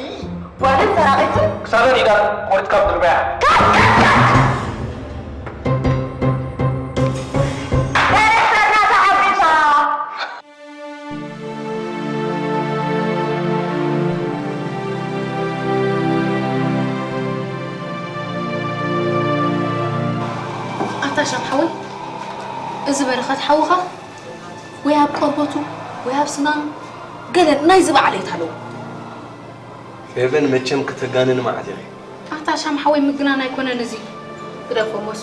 ጓልን ሰራቒትን? ክሳዳን ኢዳን ቆሪጽካ ምድርበያ። ካት፣ ካት፣ ካት! ዳይሬክተርና ተዓዊታ! ኣታ ሻም ሓወይ፣ እዚ በረኸት ሓውኻ ወይ ኣብ ቆርበቱ ወይ ኣብ ስናኑ ገለ ናይ ዝብኢ ዓሌት ኣለዎ። ፌቨን መቸም ክተጋንኒ መዓት ኢኺ። ኣታ ሻም ሓወይ ምግናን ኣይኮነን እዚ። ግደፎ መሱ፣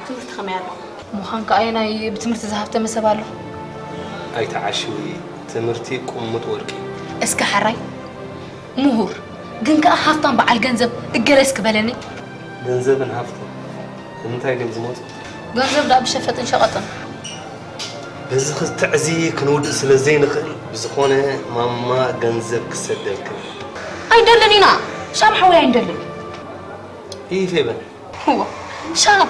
ትምህርቲ ከመይ ኣሎ? ምዃን ከኣ ናይ ብትምህርቲ ዝሃብተመ ሰብ ኣሎ። ኣይትዓሽዊ፣ ትምህርቲ ቁሙጥ ወርቂ እዩ። እስከ ሓራይ፣ ምሁር፣ ግን ከኣ ሃፍታም በዓል ገንዘብ እገለ እስኪ በለኒ። ገንዘብን ሃፍትን ንምንታይ ድዮም ዝመጹ? ገንዘብ ደኣ ብሸፈጥን ሸቐጥን። በዚ ክልተ እዚ ክንውድእ ስለ ዘይንኽእል፣ ብዝኾነ ማማ ገንዘብ ክሰደልክን። ኣይንደልን ኢና፣ ሻም ሓወይ ኣይንደልን። ኢይ ፌቨን። እዋ፣ ሻም።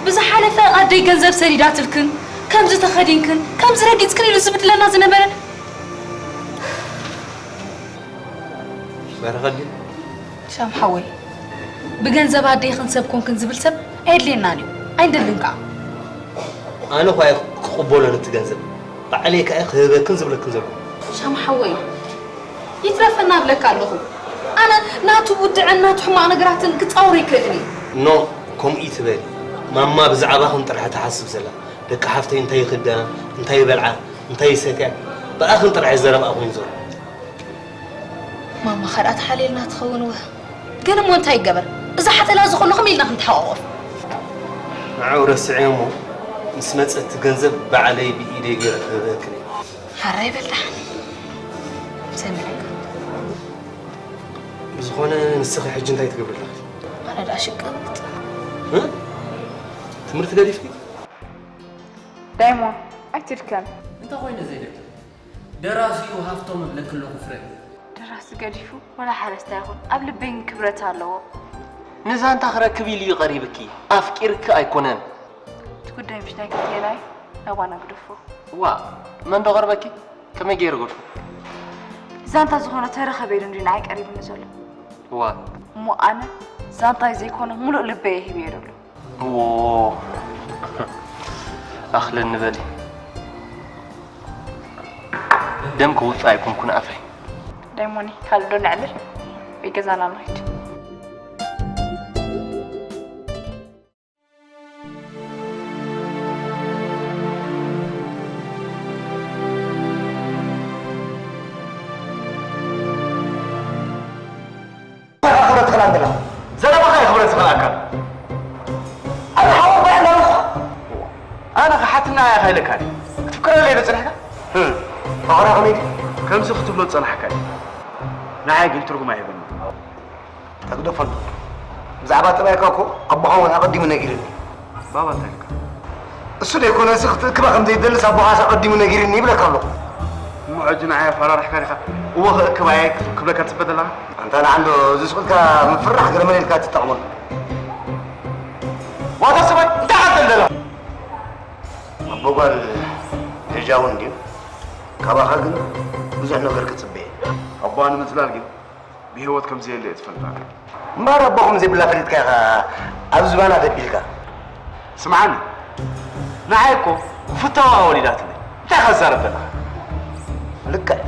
ብዝሓለፈ ኣደይ ገንዘብ ሰዲዳትልክን፣ ከምዚ ተኸዲንክን፣ ከምዚ ረጊጽክን ኢሉ ዝብድለና ዝነበረ። በረኸት ድዩ? ሻም ሓወይ፣ ብገንዘብ ኣደይኽን ሰብ ኮንክን ዝብል ሰብ ኣየድልየናን እዩ። ኣይንደልን ከኣ። ኣነ ኳ እየ ክቕበሎ ነቲ ገንዘብ። ባዕለይ ከኣ እየ ክህበክን ዝብለክን ዘለኹ። ሻም ሓወይ፣ ይትረፈና እብለካ ኣለኹ። ኣነ ናቱ ውድዕን ናቱ ሕማቕ ነገራትን ክጻወር ኣይክእልን እየ። ኖ፣ ከምኡ ይትበል። ማማ ብዛዕባኽን ጥራሕ ትሓስብ ዘላ። ደቂ ሓፍተይ እንታይ ይኽዳ፣ እንታይ ይበልዓ፣ እንታይ ይሰትያ፣ ብኣኽን ጥራሕ እዩ ዘረብኣ ኮይኑ ዘሎ። ማማ ኸኣ ተሓልየልና ትኸውን ወ። ግን እሞ እንታይ ይገበር? እዛ ሓተላ እዚ ከለኹም ኢልና ክንተሓቋቆፍ። ንዕኡ ረስዐ እሞ ምስ መጸት ገንዘብ ባዕለይ ብኢደይ ገይረ ክህበክን እየ። ሓራይ በል ደሓን። ሰሚዐካ። ብዝኾነ ንስኺ ሕጂ እንታይ ትገብሪ ኣለኺ? ኣነ ደኣ ሽቅጥ። እ? ትምህርቲ ገዲፍኪ? ዳይሞን፣ ኣይትድከም። እንታይ ኮይነ ዘይደክም? ደራሲኡ ሃፍቶም እብለኪ ኣለኹ ፍረ። ደራሲ ገዲፉ ዋላ ሓረስታይ ይኹን ኣብ ልበይ ግን ክብረት ኣለዎ። ንዛንታ ክረክብ ኢሉ እዩ ቀሪብኪ፣ ኣፍቂርኪ ኣይኮነን። እቲ ጉዳይ ምሽ ናይ ክልቴና እዩ፣ ናባና ግደፎ። ዋ፣ መን ዶ ቀርበኪ? ከመይ ገይሩ ገድፎ? ዛንታ ዝኾነ ተረኸበ ኢሉ እንድዩ ንዓይ ቀሪቡኒ ዘሎ። ዋ። እሞ ኣነ ዛንታይ ዘይኮነ ሙሉእ ልበይ እየ ሂበዮ ዘሎ። እዎ። ኣኽለኒ በሊ። ደም ክውጽእ ኣይኮንኩን ኣፈይ። ዳይሞኒ፣ ካልእ ዶ ነዕልል? ወይ ገዛና ንኸይድ። እንታይ ክብረት ትኽእል ኣለኻ? ዘረባኻ እዩ ክብረት ዝኽእለካ። ኣነ ሓወቦይ ኣለኹ። ኣነ ክሓትና እያ ካይለካ ድየ? ክትፍቅረለይ ዶ ጸኒሕካ? ህም፣ ፍቕራ ከመይ ድዩ? ከምዚ ክትብሎ ዝጸናሕካ እዩ። ንዓይ ግን ትርጉም ኣይህበንን። ተግደፈሉ። ብዛዕባ ጠባይካ እኮ ኣቦኻ እውን ኣቐዲሙ ነጊሩኒ። ባባ እንታይ ኢልካ? እሱ ደይኮነሲ ክትእክባ ከም ዘይደልስ ኣቦኻስ ኣቐዲሙ ነጊሩኒ ይብለካ ኣለኹ። እሞ ሕጂ ንዓይ ኣፈራሪሕካ ዲኻ? እወ ክእክባ እየ ክብለካ ትጽበ ዘለኻ? ኣንታ ንዓንዶ እዚ ስቕ ኢልካ ምፍርራሕ ገለ መለ ኢልካ ትጠቕመሉ። ዋታ ሰብኣይ እንታይ ኢኻ ትደልደላ? ኣቦ ጓል ደጃ እውን ድዩ? ካባኻ ግን ብዙሕ ነገር ክጽበ እየ። ኣቦኣ ንምጽላል ግን ብህይወት ከም ዘየለ እየ ዝፈልጣ። እምበኣር ኣቦኹም ዘይብላ ፈሊጥካ ኢኻ ኣብ ዝባና ደቢልካ። ስምዓኒ፣ ንዓይ እኮ ብፍታውኣ ወሊዳትኒ። እንታይ ኢኻ ትዛረብ ዘለኻ? ልክዕ፣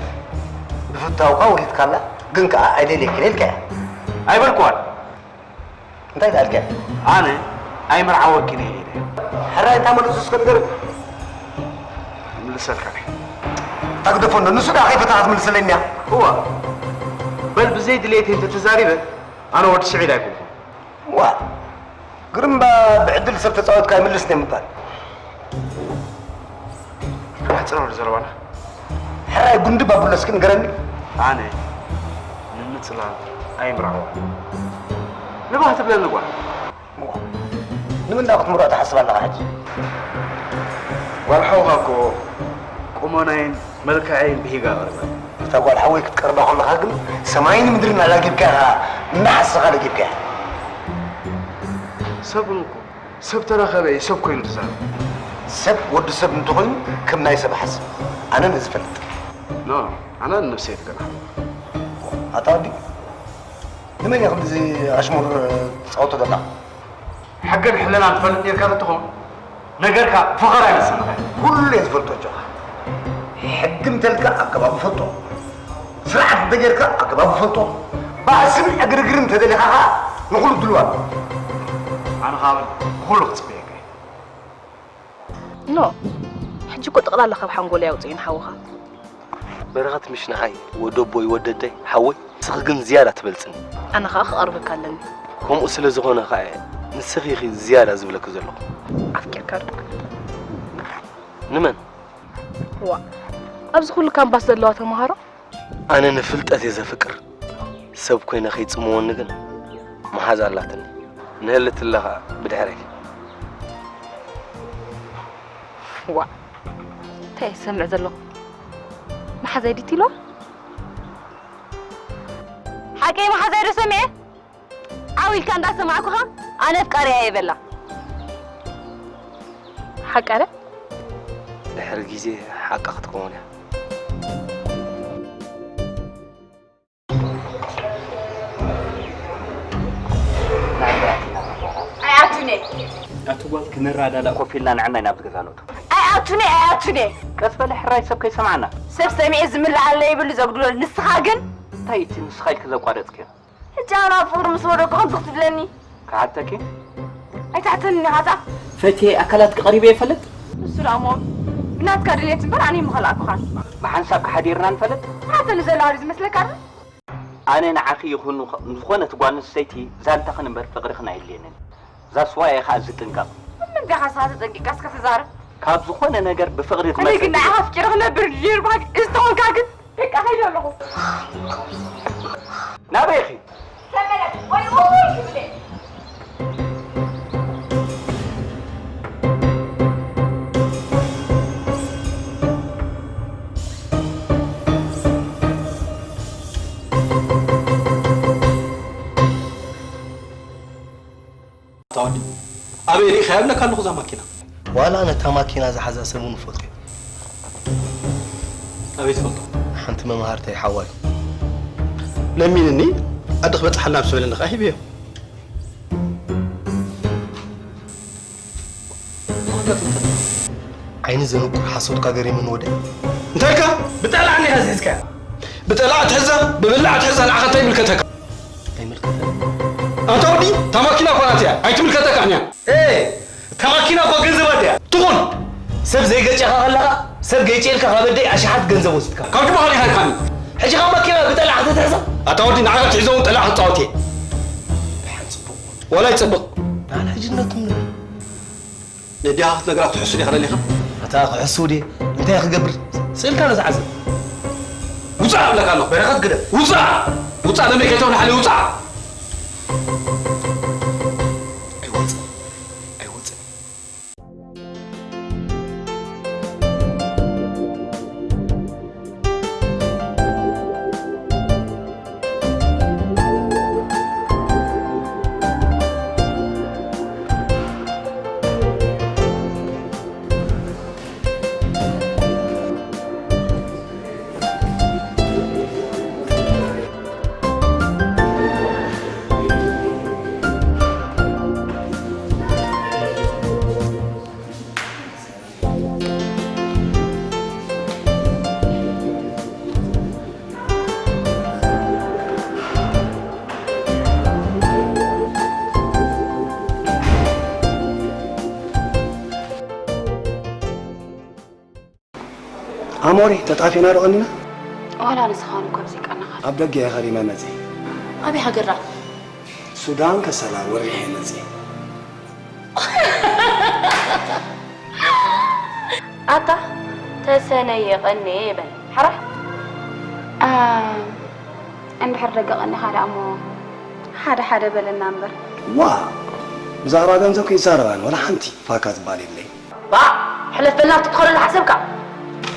ብፍታውካ ወሊድካላ፣ ግን ከኣ ኣይደልየክን ኢልካያ። ኣይበልኩዋን። እንታይ ዳልከ? ኣነ ኣይምርዓወኪን እየ ኢለ። ሕራይ እንታ መልሱ እስከ ንገር። ምልሰልካ ነይ። ታግደፎ እንዶ ንሱ ዳ ከይፈታ ክትምልሰለይ እኒያ? እዋ። በል ብዘይ ድሌተይ እንተ ተዛሪበ ኣነ ወዲ ስዒድ ኣይኮንኩን። ዋ። ግርምባ ብዕድል ሰብ ተጻወትካ ይምልስ ነይ ምባል። ሕጽር ወዲ ዘረባና። ሕራይ ጉንዲ ባቡለስኪ ንገረኒ። ኣነ ንምጽላል ኣይምርዓዋ። ንባህ ትብለኒ ጓል። እዋ፣ ንምንዳ ክትምርዖ ትሓስብ ኣለኻ ሕጂ? ጓል ሓውኻ እኮ ቁመናይን መልክዐይን ብሂጋ ቀርበ። እታ ጓል ሓወይ ክትቀርባ ከለኻ ግን ሰማይን ምድርን ኣላጊብካ ኢኻ፣ እናሓሰኻ ለጊብካ ኢኻ። ሰብ እኮ ሰብ ተረኸበ እዩ ሰብ ኮይኑ ዝዛረብ። ሰብ ወዲ ሰብ እንተኾይኑ ከም ናይ ሰብ ሓስብ። ኣነ ነዚ ፈልጥ። ኖ፣ ኣነ ንነብሰይ ትገና። ኣታ ወዲ፣ ንመን ኢኻ ከምዚ ኣሽሙር ትጻወቶ ዘለኻ? ሕግን ሕልናን ትፈልጥ ኔርካ ተትኸውን፣ ነገርካ ፈኸራ ይመስለኻ። ኩሉ እየ ዝፈልጦ ኣጆኻ። ሕጊ እንተልካ ኣገባቡ ፈልጦ። ስርዓት እንተጌርካ ኣገባቡ ፈልጦ። ባእስን ዕግርግርን እንተደሊኻ ኸኣ ንኹሉ ድሉዋት። ኣነ ኸኣ በል፣ ንኹሉ ክጽበየካ እየ። ኖ፣ ሕጂ እኮ ጠቕላላ ካብ ሓንጎለይ ኣውጽእዮ ንሓውኻ። በረኸት ምሽ ንዓይ ወደቦይ፣ ወደደይ፣ ሓወይ፣ ንስኺ ግን ዝያዳ ትበልጽኒ። ኣነ ኸኣ ክቐርበካ ኣለኒ። ከምኡ ስለ ዝኾነ ኸኣ እየ ንስኺ ኢኺ ዝያዳ ዝብለኪ ዘለኹ። ኣፍቂርካ ዶ? ንመን? ዋእ፣ ኣብዚ ኩሉ ካምፓስ ዘለዋ ተመሃሮ? ኣነ ንፍልጠት እየ ዘፍቅር። ሰብ ኮይነ ከይጽምወኒ ግን መሓዛ ኣላትኒ። ንህልትለ ኸኣ ብድሕረይ። ዋእ፣ እንታይ እየ ዝሰምዕ ዘለኹ? መሓዛይ ድዩ ኢልዋ? ሓቀይ መሓዛይ ዶ ሰሚዐ? ዓው ኢልካ እንዳሰማዕኩኻ ኣነ ኣፍቃሪያ እየ በላ። ሓቂ ኣለ? ድሕሪ ግዜ ሓቂ ክትከውን እያ። ኣቲ ጓል ክንረዳዳእ ኮፍ ኢልና ንዕናይ ናብዚ ገዛ ንእቶ። ኣይኣቱን እየ፣ ኣይኣቱን እየ። ቀስ በሊ ሕራይ ሰብ ከይሰምዓና። ሰብ ሰሚዐ ዝምልኣለ ይብሉ ዘጉድሎ። ንስኻ ግን እንታይ እቲ ንስኻ ኢልኪ ዘቋረጽክዮ? ሕጂ ኣነ ኣብ ፍቕሪ ምስ ወደቅኩ ከምዚ ክትብለኒ? ክሓተኪ? ኣይትሓተኒ ኢኻ ጻ። ፈትየ ኣካላትኪ ቀሪበ ይፈልጥ? ንሱ ደኣ እሞ ብናትካ ድሌት እምበር ኣነ ይምኸልኣኩኻን። ብሓንሳብ ክሓዲርና ንፈልጥ? ሓተኒ ዘለኻ ድዩ ዝመስለካ? ኣነ ንዓኺ ይኹን ንኸ-፣ ንዝኾነት ጓል ኣንስተይቲ ዛንታኽን እምበር ፍቕርኽን ኣየድልየንን። እዛ ስዋ እየ ኸኣ ዝጥንቀቕ። ኣብ ምንታይ ኢኻ ንስኻ ተጠንቂቕካ እስከ ተዛረብ? ካብ ዝኾነ ነገር ብፍቕሪ እኔ ግን ክመጽእ ንዓኻ ኣፍቂረ ክነብር ድልየ እምበር፣ እዚ ተኾንካ ግን በቃ፣ ከይደ ኣለኹ። ናበይ ኢኺ? ተመለስ ወይ ኡይ ይብለይ። ታወዲ ኣበይ ርኢኻ ይብለካ ኣለኹ እዛ ማኪና። ዋላ ነታ ማኪና ዝሓዛ ሰብ እውን እፈልጦ። ኣበይ ትፈልጦ? ሓንቲ መምሃርተይ ሓዋይ። ለሚንኒ፣ ኣደ ክበጽሓልና ምስ በለኒ ከኣ ሂበዮ። ዓይኒ ዘንቁር ሓሶትካ ገሪሙኒ ወደ። እንታይካ? ብጠላዕ እንዲኻ ዝሒዝካያ? ብጠላዕ ትሕዛ፣ ብብላዕ ትሕዛ ንዓኻ እንታይ ይምልከተካ? ኣይምልከተኒ። ኣንታ ወዲ፣ እታ ማኪና እኮ ናተይ እያ፣ ኣይትምልከተካን እያ። ኤ፣ እታ ማኪና እኮ ገንዘባ ድያ? ትኹን! ሰብ ዘይገጨኻ ከለኻ፣ ሰብ ገይጨ ኢልካ ካብ ኣደይ ኣሽሓት ገንዘብ ወሲድካ። ካብ ጅባኻ ዲኻ ኢልካኒ? ሕጂ ካብ ማኪና ብጠላዕ ክትሕዛ? ኣታ ወዲ፣ ንዓኻ ትሕዞ እውን ጠላዕ ክትጻወት እየ። ብሓን ጽቡቕ። ዋላ ይጽብቕ። ንዓና ሕጂ ነቶም ንብል። ነዲኻ ክትነግራ ክትሕሱ ዲኻ ደሊኻ? ኣታ ክሕሱ ድየ? እንታይ ክገብር? ስእልካ ነዝዓዘብ። ውጻእ እብለካ ኣለኹ። በረኸት ግደፍ። ውጻእ! ውጻእ! ደመይ ከይተብልሓለይ ውጻእ! ኣይወጽእ። ኣይወጽእ። ኣሞሪ፣ ተጣፊና ዶ ቀኒና? ዋላ ንስኻን እኮ ኣብዚቃናኻ። ኣብ ደገ እየ ከሪመ መጺ። ኣበይ ሃገር ደኣ? ሱዳን ከሰላ ወሪሐ መጺ። ኣታ ተሰነየ ቀንየ በል። ሓራ? ኣ፣ እንድሕር ደገ ቀኒኻ ደኣ እሞ ሓደ ሓደ በለና እምበር። ዋ፣ ብዛዕባ ገንዘብ ከይዛረባን ወላ ሓንቲ ፋካ ዝበሃል የብለይ። ባዕ፣ ሕለፍ በልና ክትኾነሉ ሓሰብካ?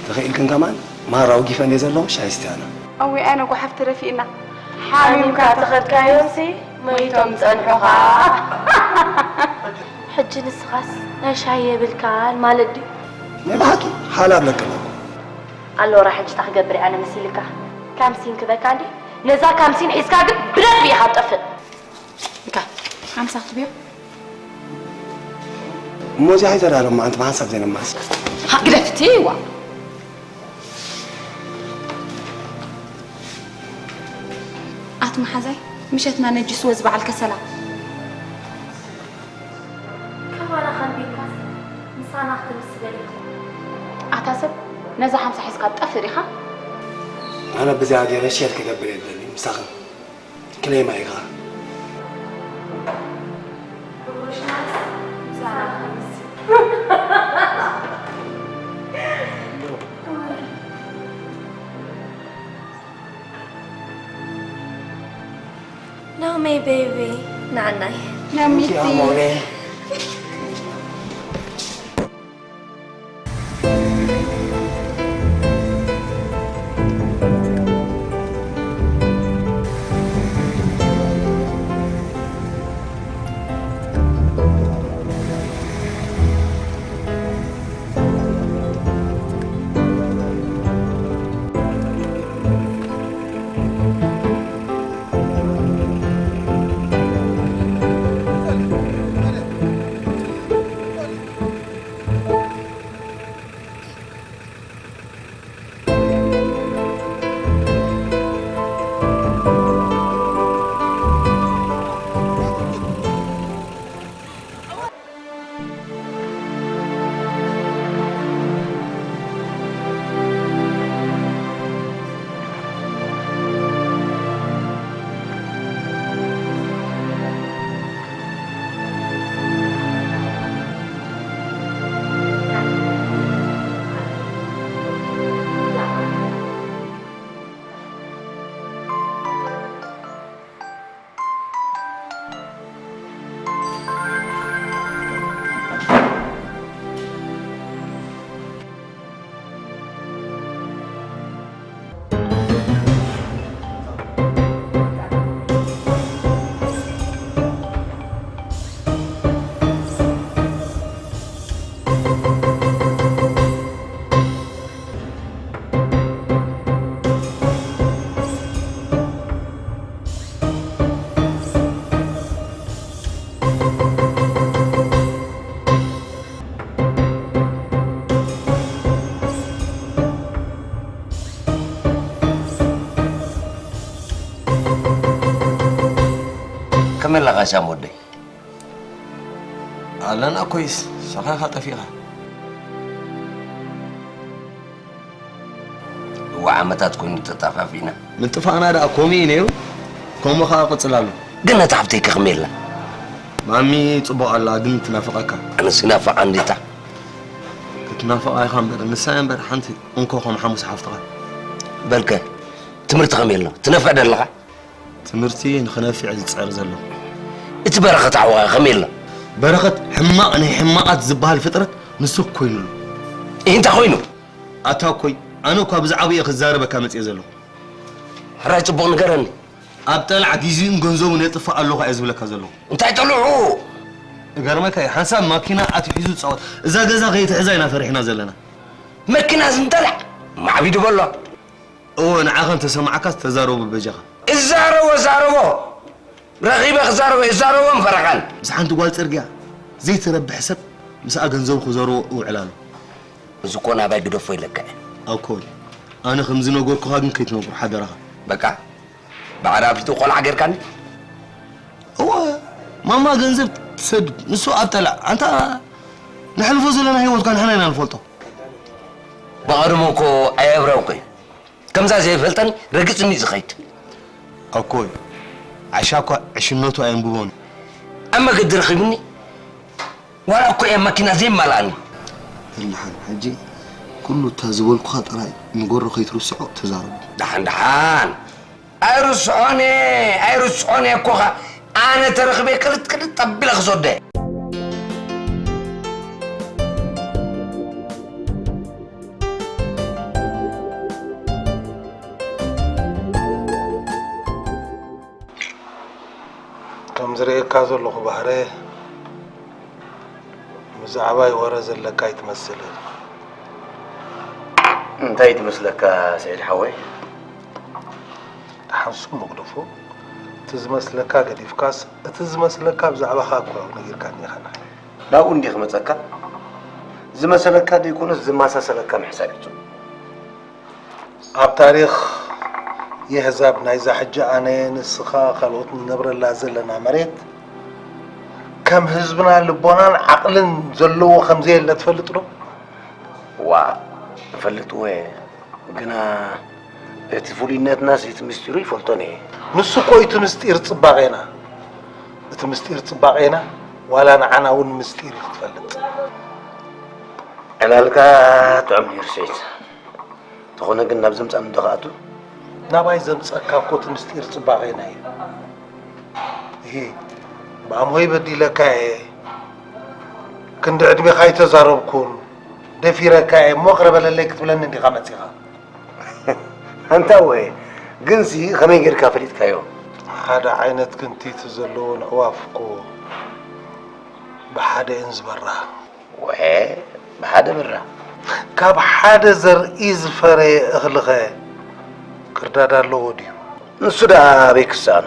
ተኽኢልክን ከማን ማራ ኣውጊፈን እየ ዘለኹ፣ ሻሂ ስትያና። ኣዊ፣ ኣነ ጓሓፍ ተደፊእና። ሓሚምካ ተኸድካዮምሲ ሞይቶም ጸንሑኻ። ሕጂ ንስኻስ ናይ ሻሂ የብልካን ማለት ድዩ? ናይ ብሓቂ ሓላብ ለቅለቁ። ኣሎራ ሕጂ እንታይ ክገብር እየ ኣነ መሲልካ? ካምሲን ክበካ እንዴ? ነዛ ካምሲን ሒዝካ ግን ብደንቢ ኢኻ ትጠፍእ። እንካ፣ ሓምሳ ክትብዮ? እሞ እዚኣ ኣይተዳለማ፣ ኣንቲ ብሓንሳብ ዘይነማስ። ሃ፣ ግደፍቲ፣ ዋ። ኣት መሓዛይ፣ ምሸትና ነጅስዎ ዝበዓል ከሰላ። ከማና ከንቢብካስ ምሳና ክትምስገን ኢኻ። ኣታ ሰብ፣ ነዛ ሓምሳ ሒዝካ ትጠፍእ ዲኻ? ኣነ ብዚኣ ገይረ ሼር ክገብር እየ ዝደሊ፣ ምሳኽን። ክሌማ ኢኻ። ናመይ ቤቢ፣ ንዓናይ። ናሚቲ። ኣሞሬ። መለኻ ሻም ወደይ? ኣለና ኮይስ፣ ሰኻኻ ጠፊኻ። እዋ ዓመታት ኮይኑ ተጣፋፊና። ምጥፋእና ደኣ ከምኡ እዩ ነይሩ፣ ከምኡ ኸኣ ቅጽል ኣሎ። ግን ነታ ሓብተይ ከ ከመይ ኢልና? ማሚ ጽቡቕ ኣላ፣ ግን ትናፍቐካ። ኣነስ ይናፍቓ እንዲታ። ክትናፍቓ ኢኻ እምበር፣ ንሳ እያ እምበር ሓንቲ እንኮ ከም ሓሙስ ሓፍትኻ። በልከ፣ ትምህርቲ ከመይ ኣሎ? ትነፍዕ ዶ ኣለኻ? ትምህርቲ ንኽነፍዕ ዝጽዕር ዘሎ። እቲ በረኸት ሓውኻ ከመይ ኣሎ? በረኸት ሕማቕ ናይ ሕማቓት ዝበሃል ፍጥረት ንሱ ኮይኑሉ። እህ፣ እንታይ ኮይኑ? ኣታ እኮይ፣ ኣነ እኳ ብዛዕባኡ እየ ክዛረበካ መጽየ ዘለኹ። ሕራይ ጽቡቕ ንገረኒ። ኣብ ጠላዕ ግዜኡን ገንዘቡን የጥፍእ ኣለኹ እየ ዝብለካ ዘለኹ። እንታይ ጠልዑ? እገርመካ እዩ፣ ሓንሳብ ማኪና ኣትሒዙ ዝጻወት። እዛ ገዛ ከይትሕዛ ኢና ፈሪሕና ዘለና። መኪና ዝንጠላዕ ማዕቢዱ በሎ። እወ፣ ንዓኻ እንተሰማዕካስ ተዛረቦ በጃኻ። እዛረቦ ዛረቦ። ረኺበ ክዛረቦ እዛረቦ ምፈረኻን። ምስ ሓንቲ ጓል ጽርግያ ዘይትረብሕ ሰብ ምስኣ ገንዘቡ ክዘርቦ እውዕል ኣሎ። እዚ እኮ ናባይ ግደፎ ኢለካ እየ። ኣኮይ፣ ኣነ ከም ዝነገርኩኻ ግን ከይትነግሮ ሓደራኻ። በቃ፣ ብዓዳ ኣፍሊጡ ቆልዓ ጌርካኒ? እወ፣ ማማ ገንዘብ ትሰድድ፣ ንሱ ኣብ ጠላዕ። ኣንታ ነሕልፎ ዘለና ህይወት እኳ ንሕና ኢና ንፈልጦ። ብቐደሙ እኮ ኣየብረውኩ። ከምዛ ዘይፈልጠን ረግጽኒ እዩ ዝኸይድ። ኣኮይ፣ ዓሻ እኳ ዕሽነቱ ኣየንብቦን። ኣብ መገዲ ረኺብኒ፣ ዋላ እኮ እየ መኪና ዘይመልኣኒ። በል ደሓን፣ ሕጂ ኩሉ እታ ዝበልኩኻ ጥራይ ንገሮ ከይትርስዖ ተዛረቦ። ደሓን ደሓን። ኣይርስዖን እየ፣ ኣይርስዖን እየ እኮ ኸ-፣ ኣነ ተረኽበ ቅልጥ ቅልጥ ኣቢለ ክሰዶ እየ። ከም ዝርእየካ ዘለኹ ባህረ፣ ብዛዕባይ ወረ ዘለካ ኣይትመስልን። እንታይ ትመስለካ ስዒድ ሓወይ? ደሓን ስሙ ግደፎ። እቲ ዝመስለካ ገዲፍካስ፣ እቲ ዝመስለካ ብዛዕባኻ እኮ ነጊርካኒ ኢኻ ንዓይ። ናብኡ እንድየ ክመጸካ። ዝመሰለካ ደይኮነስ ዝመሳሰለካ ምሕሳብ እዩ ጽቡቕ። ኣብ ታሪኽ የህዛብ ናይዛ ሕጂ ኣነ፣ ንስኻ፣ ካልኦት ንነብረላ ዘለና መሬት ከም ህዝብና ልቦናን ዓቕልን ዘለዎ ከም ዘየለ ትፈልጥ ዶ? ዋእ፣ እፈልጥ እወ፣ ግና እቲ ፍሉይነትናስ እቲ ምስጢሩ ይፈልጦን እየ። ንሱ እኮ እዩ እቲ ምስጢር ጽባቐና። እቲ ምስጢር ጽባቐና ዋላ ንዓና እውን ምስጢር እዩ ክትፈልጥ። ዕላልካ ጥዑም እዩ ርሴት። እንተኾነ ግን ናብ ዘምጻኒ ዶ ክኣቱ? ናባይ ዘምጸካ እኮ እቲ ምስጢር ጽባቐና እዩ። እሂ፣ ብኣምሆይ በዲለካ እየ። ክንዲ ዕድሜኻ ኣይተዛረብኩን። ደፊረካ እየ እሞ ቅረ በለለይ ክትብለኒ እንዲኻ መጺኻ። ኣንታ ወ፣ ግንሲ ከመይ ጌርካ ፈሊጥካዮ? ሓደ ዓይነት ክንቲት ዘለወን ኣዕዋፍ እኮ ብሓደ እየን ዝበራ። ወ፣ ብሓደ በራ። ካብ ሓደ ዘርኢ ዝፈረየ እኽልኸ ክርዳድ ኣለዎ ድዩ? ንሱ ደኣ ኣበይ ክሰኣኖ?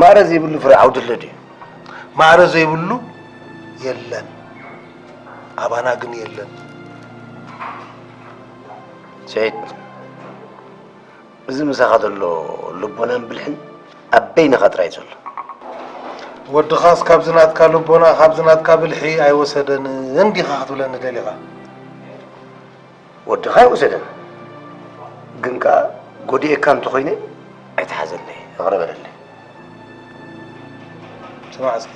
ማዕረ ዘይብሉ ፍረ ዓውዲ ኣሎ ድዩ? ማዕረ ዘይብሉ የለን። ኣባና ግን የለን። ስዒድ፣ እዚ ምሳኻ ዘሎ ልቦናን ብልሕን ኣብ በይንኻ ጥራይ ዘሎ። ወድኻስ ካብዚ ናትካ ልቦና፣ ካብዚ ናትካ ብልሒ ኣይወሰደን እንዲኻ ክትብለኒ ደሊኻ? ወድኻ ኣይወሰደን። ግን ከኣ ጎዲኤካ እንተኾይነ ኣይትሓዘለይ፣ ይቕረ በለለይ። ስማዕ እስኪ፣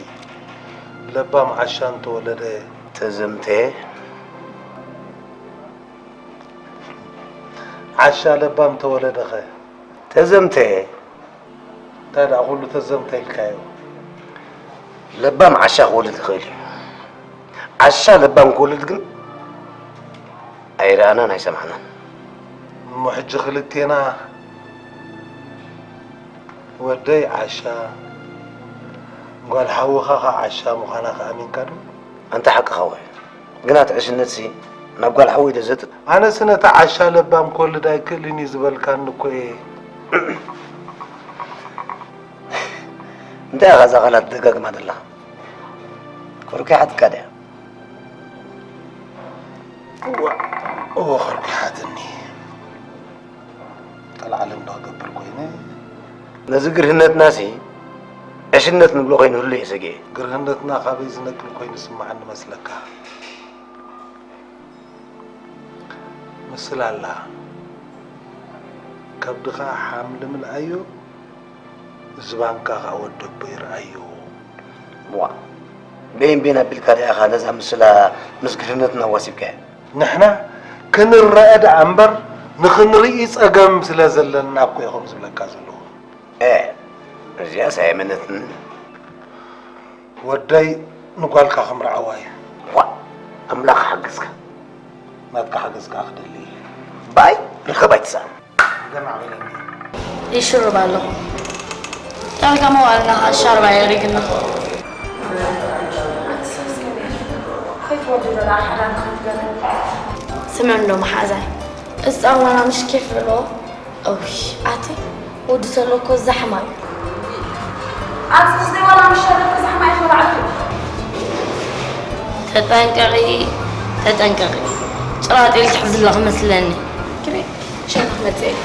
ለባም ዓሻ እንተወለደ ተዘምተ። ዓሻ ለባም ተወለደኸ? ተዘምተ። እንታይ ደኣ ኩሉ ተዘምተ ኢልካዮ? ለባም ዓሻ ክወልድ ይኽእል እዩ። ዓሻ ለባም ክወልድ ግን ኣይረኣናን ኣይሰማዕናን። እሞ ሕጂ ክልቴና ወደይ ዓሻ፣ ጓል ሓውኻ ኸዓ ዓሻ ምዃና ከ ኣሚንካ ዶ? ኣንታ ሓቅኻ ወ። ግና እቲ ዕሽነትሲ ናብ ጓል ሓወይ ዶ ዘጥ-? ኣነስ ነታ ዓሻ ለባም ክወልድ ኣይክእልን እዩ ዝበልካኒ እኮ እየ። እንታይ ኢኻ እዛ ቃላት ትደጋግማ ዘለኻ? ኮርኪሓትካ ድያ? እዋ፣ እወ፣ ኮርኪሓትኒ። ጠልዓለም ዶ ክገብር ኮይነ? ነዚ ግርህነትናሲ ዕሽነት ንብሎ ከይንህሉ እየ ሰጊኤ። ግርህነትና ካበይ ዝነቅል ኮይኑ ዝስምዓኒ መስለካ? ምስላ ኣላ። ከብድኻ ሓምሊ ምልኣዮ፣ ዝባንካ ኸኣ ወደቦ ይርኣዮ። ዋ፣ በይን በይን ኣቢልካ ዲኣኻ ነዛ ምስላ ምስ ግርህነትና ኣዋሲብካያ? ንሕና ክንረኣ ደኣ እምበር ንኽንርኢ ጸገም ስለ ዘለና እኮ እየ ከምኡ ዝብለካ ዘለኹ። እ፣ እዚኣስ ኣይመነትንን። ወደይ ንጓልካ ክምርዓዋ እዩ። ዋ፣ ኣምላኽ ሓግዝካ። ናትካ ሓገዝ ከኣ ክደሊ እየ። ባይ፣ ርኸብ ኣይትስኣን። ገና በለኒ። ይሽርብ ኣለኹ። ዳርጋ መዋልና ኸዓ ሻርባ የሪግና። ከይትወዲ ደላ ሓዳር ከይትገብር። ስምዕ እንዶ መሓዛይ፣ እዚ ጻዋና ምሽ ኬፍ ዘለዎ። እውይ፣ ኣቲ ወዲ ዘሎ እኮ ዛሕማ እዩ። ኣብዚ ግዜ ዋላ ምሽ ዘሎ እኮ ዛሕማ እዩ ተባዕቱ። ተጠንቀቒ፣ ተጠንቀቒ። ጭራጢል ትሕዚ ኣለኺ መስለኒ። ግሬ፣ ሸይና ክመጽእ እየ።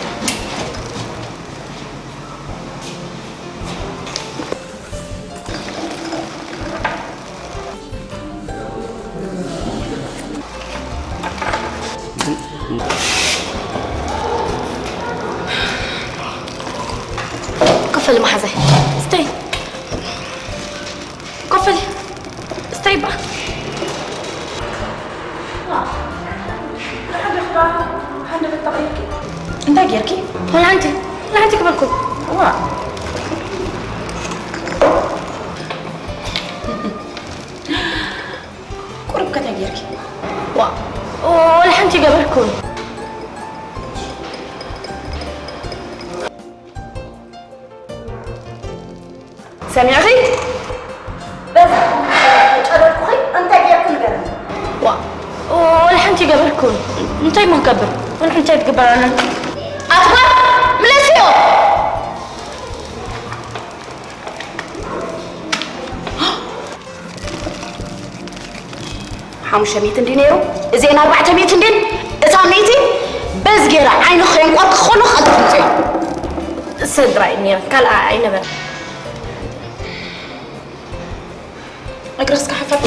ክፈል መሓዛይ። ስተይ። ኮፍ በሊ። ስተይ እባ። እንታይ ጌርኪ? ወላ ሓንቲ፣ ወላ ሓንቲ ክበልኩም። ዋ። ቁሩብ ከ እንታይ ጌርኪ? ዋ፣ ወላ ሓንቲ ገበርኩን። ሰሚዕኺ? በዚ ጨረርኩኺ እንታይ ጌርኪ ንገርኒ። ዋ፣ ወላ ሓንቲ ገበርኩን። እንታይ እሞ ክገብር? ወላ ሓንቲ ኣይትግበር ኣነ። ኣትባ፣ ምለስዮ! ሓሙሽተ ሚእቲ እንዲ ነይሩ፣ እዚኤን ኣርባዕተ ሚእቲ እንዲን፣ እታ ሚእቲ በዚ ገይረ ዓይኑ ከየንቋርኩ ከሎ ቀልጢፉ ምፅዮ። ሰድራ እዩ ነይረ፣ ካልኣ ኣይነበረ። እግርስ ክሓፈር።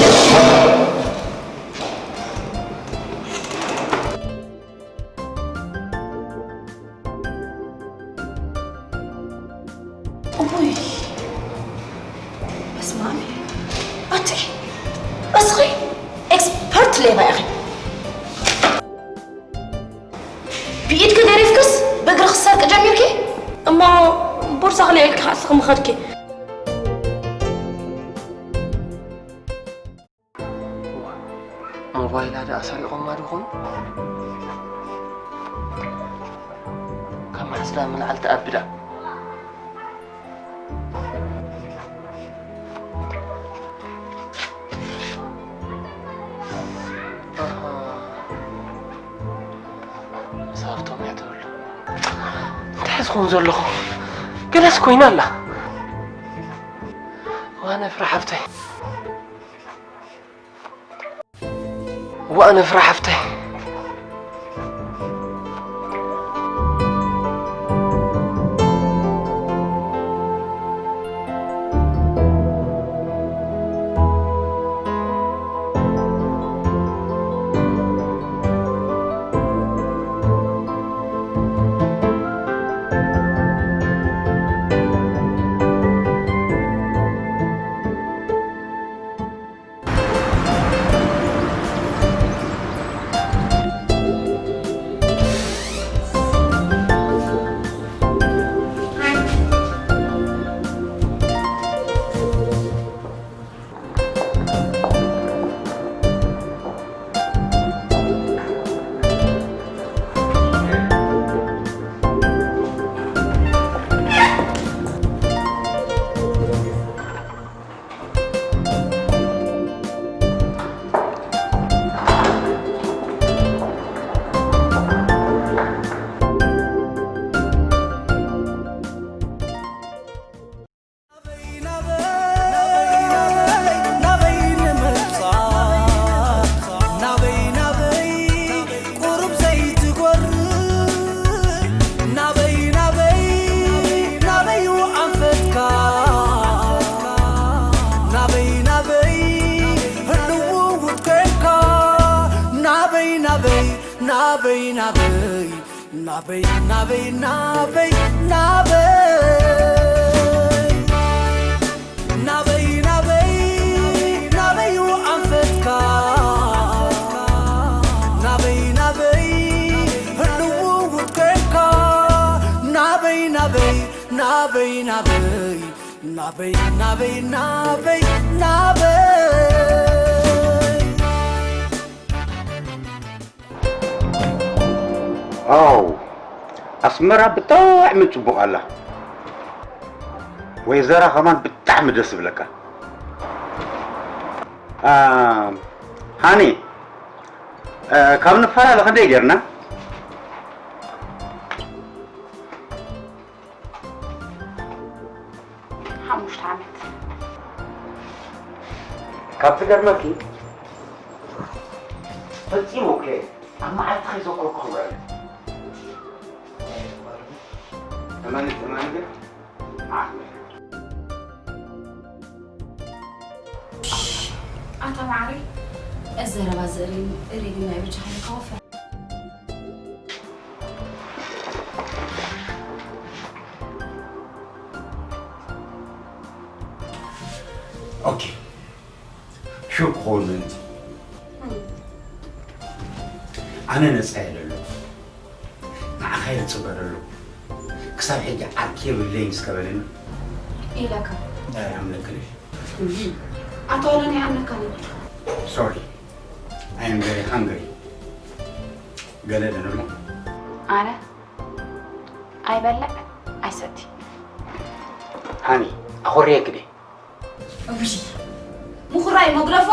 ኡይ፣ በስመ ኣብ። ኣቲ፣ እስኺ ኤክስፐርት ሌባ ኢኺ። ብኢድኪ ገሪፍክስ ብእግሪ ክትሰርቂ ጀሚርኪ? እሞ ቦርሳኺ ልዒልኪ ኸዓ እስኺ ምኸድኪ። ሞባይላ ደኣ ሰሪቖማ ዶ ይኾኑ? ካብ መሓዝ ደኣ ምልዓል ተኣብዳ። ኣሃ። መሳርቶም እያ ትብሉ። እንታይ ዝኸውን ዘለኹ? ገለስ ኮይና ኣላ። ዋነ ፍረ ሓፍተይ። ዋነ ፍረ ሓፍተይ። ናበይ ናበይ ናበይ ናበይ ናበይ ናበይ ናበይ ናበይ ናበይ ናበይ ኣንፈትካ ናበይ ናበይ ህልው ውከካ ናበይ ናበይ ናበይ ናበይ ናበይ ናበይ ናበይ ናበይ ኣው ኣስመራ ብጣዕሚ ጽቡቕ ኣላ። ወይዘራ ከማን ብጣዕሚ ደስ ዝብለካ። ሃኒ ካብ ንፈላለ ክንደይ ጌርና? ሓሙሽተ ዓመት ካብ ዝገርመኪ ፈጺሙ እኮ ኣብ መዓልቲ ከይዘከርኩ ክውዕል። እመኒ እመኒ ግን ኣታ ማዕረይ እዚ ዘረባ እዚ እርይኒ እርይኒ ናይ በጃኻ ኢልካ ወፈር ኦኬ ሹር ክኸውን ምእንቲ ኣነ ነፃ እየ ዘሎ ንዓኻ እየ ዝፅበ ዘሎ ክሳብ ሕጂ ዓርኪ የብለይ ምስ ከበለኒ ኢለካ ኣይኣምነክን እየ ኣታ ወላ ናይ ኣምነካ ነበር sorry I am very hungry ገለ ዶ ንብላ ኣነ ኣይበልዕ ኣይሰቲ ሃኒ ኣኾርየኪ ድየ እውይ ምኹራይ መጉረፎ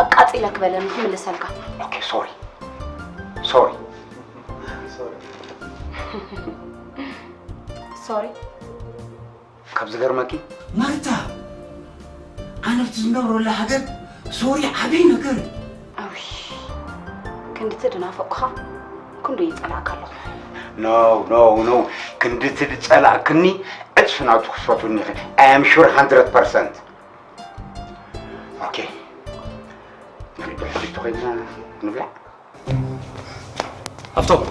ኣቃጺለ ክበለኒ ክምልሰልካ okay sorry sorry sorry ካብ ዝገርመኪ ማርታ ኣነ ኣብቲ ዝነብረላ ሃገር sorry ዓብዪ ነገር እዩ ኣውይ ክንድቲ ድናፈቅኩኻ ክንዱ ይጸላእካ ኣለኹ no no no ክንድቲ ዝጸላእክኒ ዕጽፊ ናቱ ክፈትውኒ ይኽእል I am sure hundred percent okay ንሪኦ ሕጂ ተኾይንና ንብላዕ ሃፍቶም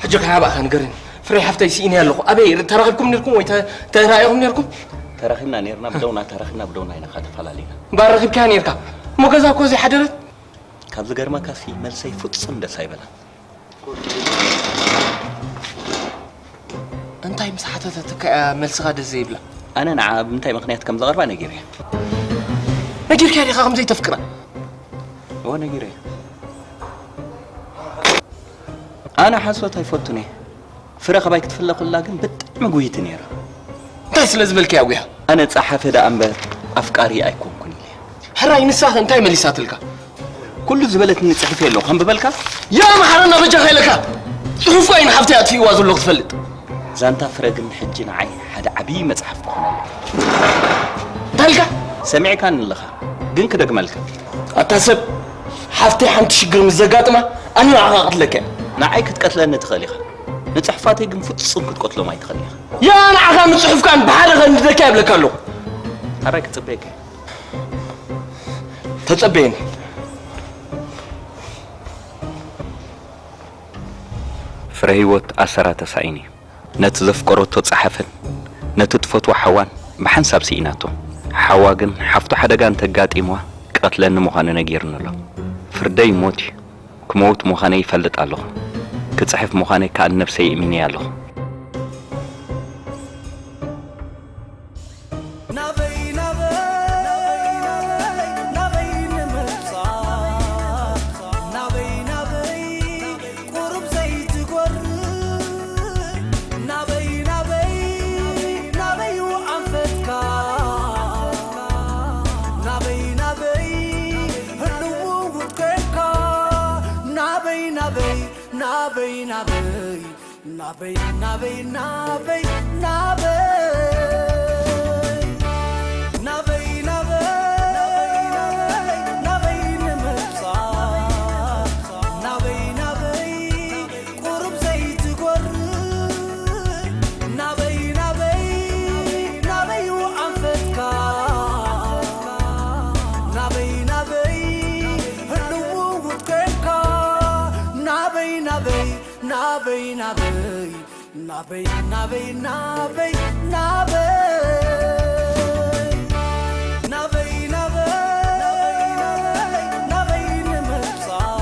ሕጂ ከሓባእኻ ንገርኒ ፍረይ ሓፍተይ ስኢነ ኣለኹ ኣበይ ተራኺብኩም ነርኩም ወይ ተራእኹም ነርኩም ተራኺብና ነርና ብደውና ተራኺብና ብደውና ኢና ካ ተፈላለና እምበኣር ረኺብካያ ነርካ እሞ ገዛ እኮ ዘይሓደረት ካብ ዝገርመካ ሲ መልሰይ ፍጹም ደስ ኣይበላ እንታይ ምስ ሓተተትካ እያ መልስኻ ደስ ዘይብላ ኣነ ንዓ ብምንታይ ምኽንያት ከም ዘቐርባ ነጊረያ ነጊርካያ ዲኻ ከም ዘይተፍቅራ እወ ነጊረያ ኣነ ሓሶት ኣይፈቱን እየ ፍረ ካባይ ክትፍለ ከላ ግን ብጣዕሚ ጉይቲ ነይራ እንታይ ስለ ዝበልካያ ጉያ ኣነ ጸሓፊ ደኣ እምበር ኣፍቃሪ ኣይኮንኩን ኢለ ሕራይ ንሳኸ እንታይ መሊሳትልካ ኩሉ ዝበለትኒ ጽሕፍ የሎ ከንብበልካ ያ መሓረና በጃኻ ኢለካ ጽሑፍ ኳይ ንሓፍተይ ኣጥፊእዋ ዘሎ ክትፈልጥ ዛንታ ፍረ ግን ሕጂ ንዓይ ሓደ ዓብዪ መጽሓፍ ክኾነለይ እንታይ ኢልካ ሰሚዕካኒ ኣለኻ ግን ክደግመልካ ኣታ ሰብ ሓፍተይ ሓንቲ ሽግር ምስ ዘጋጥማ ኣነ ንዓኻ ቀትለካ እየ ንዓይ ክትቀትለኒ ትኽእል ኢኻ ንጽሑፋተይ ግን ፍጹም ክትቀትሎም ኣይትኽእል ኢኻ ያ ንዓኻ ንጽሑፍካን ብሓደ ከንድደካ ይብለካ ኣለኹ ሓራይ ክጽበየካ ተጸበየኒ ፍረ ህይወት ኣሰራ ተሳኢኑ እዩ ነቲ ዘፍቀረቶ ጸሓፍን ነቲ ትፈትዎ ሓዋን ብሓንሳብ ስኢናቶ። ሓዋ ግን ሓፍቱ ሓደጋ እንተጋጢምዋ ክቐትለኒ ምዃኑ ነጊሩኒ ኣሎ። ፍርደይ ሞት እዩ። ክመውት ምዃነይ ይፈልጥ ኣለኹ። ክጽሕፍ ምዃነይ ከኣ ንነብሰይ እሚነያ ኣለኹ። ናበይ ናበይ ናበይ ንምብጻሕ ናበይ ናበይ ቁሩብ ዘይትጎርእ ናበይ ናበይ ናበይ ኣንፈትካ ናበይ ናበይ ህልው ውከካ ናበይ ናበይ ናበይ ናበይ ናበይ ናበይ ናበይ ናበይ ናበይ ናበይ ናበይ ንምብጻሕ ናበይ ናበይ ቁሩብ ዘይትጎርእ ናበይ ናበይ ናበይ ኣንፈትካ ናበይ ናበይ ህልው ውከካ ናበይ ናበይ ናበይ ናበይ ናበይ ናበይ ናበይ ናበይ ናበይ ናበይ ንምብጻሕ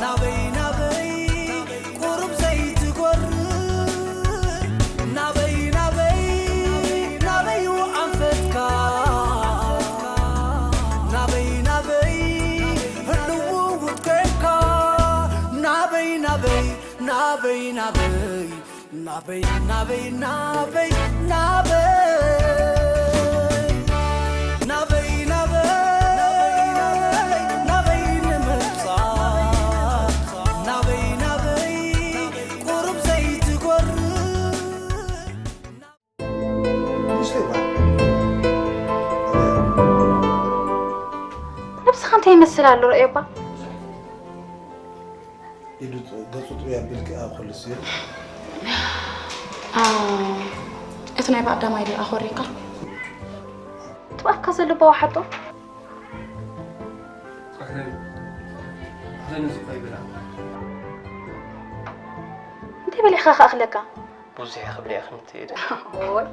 ናበይ ናበይ ቁሩብ ዘይትጎርእ ናበይ ናበይ ናበይ ኣንፈትካ ናበይ ናበይ ህልው ውከካ ናበይ ናበይ ናበይ ናበይ ናበይ ናበይ ናበይ ናበይ ናበይ ናበይ ናበይ ናበይ ንምብጻሕ ናበይ ናበይ ቁሩብ ዘይትጎርእ ነብስኻ እንታይ ይመስል ኣሎ ርእዮባ? ኢዱ ገጹ ጥሩይ ኣቢልኪ ኣብ ክልስ እዩ። እቲ ናይ ባዕዳማይ ድኣ ኮሪካ ትብኣካ ዘሎ ባዋ ሓጦ ኣክለኒ ኣክለኒ ዝኮ ይብላ እንታይ በሊሕካ ክኣኽለካ ብዙሕ ክብለ ኢኽን ትእደ ወይ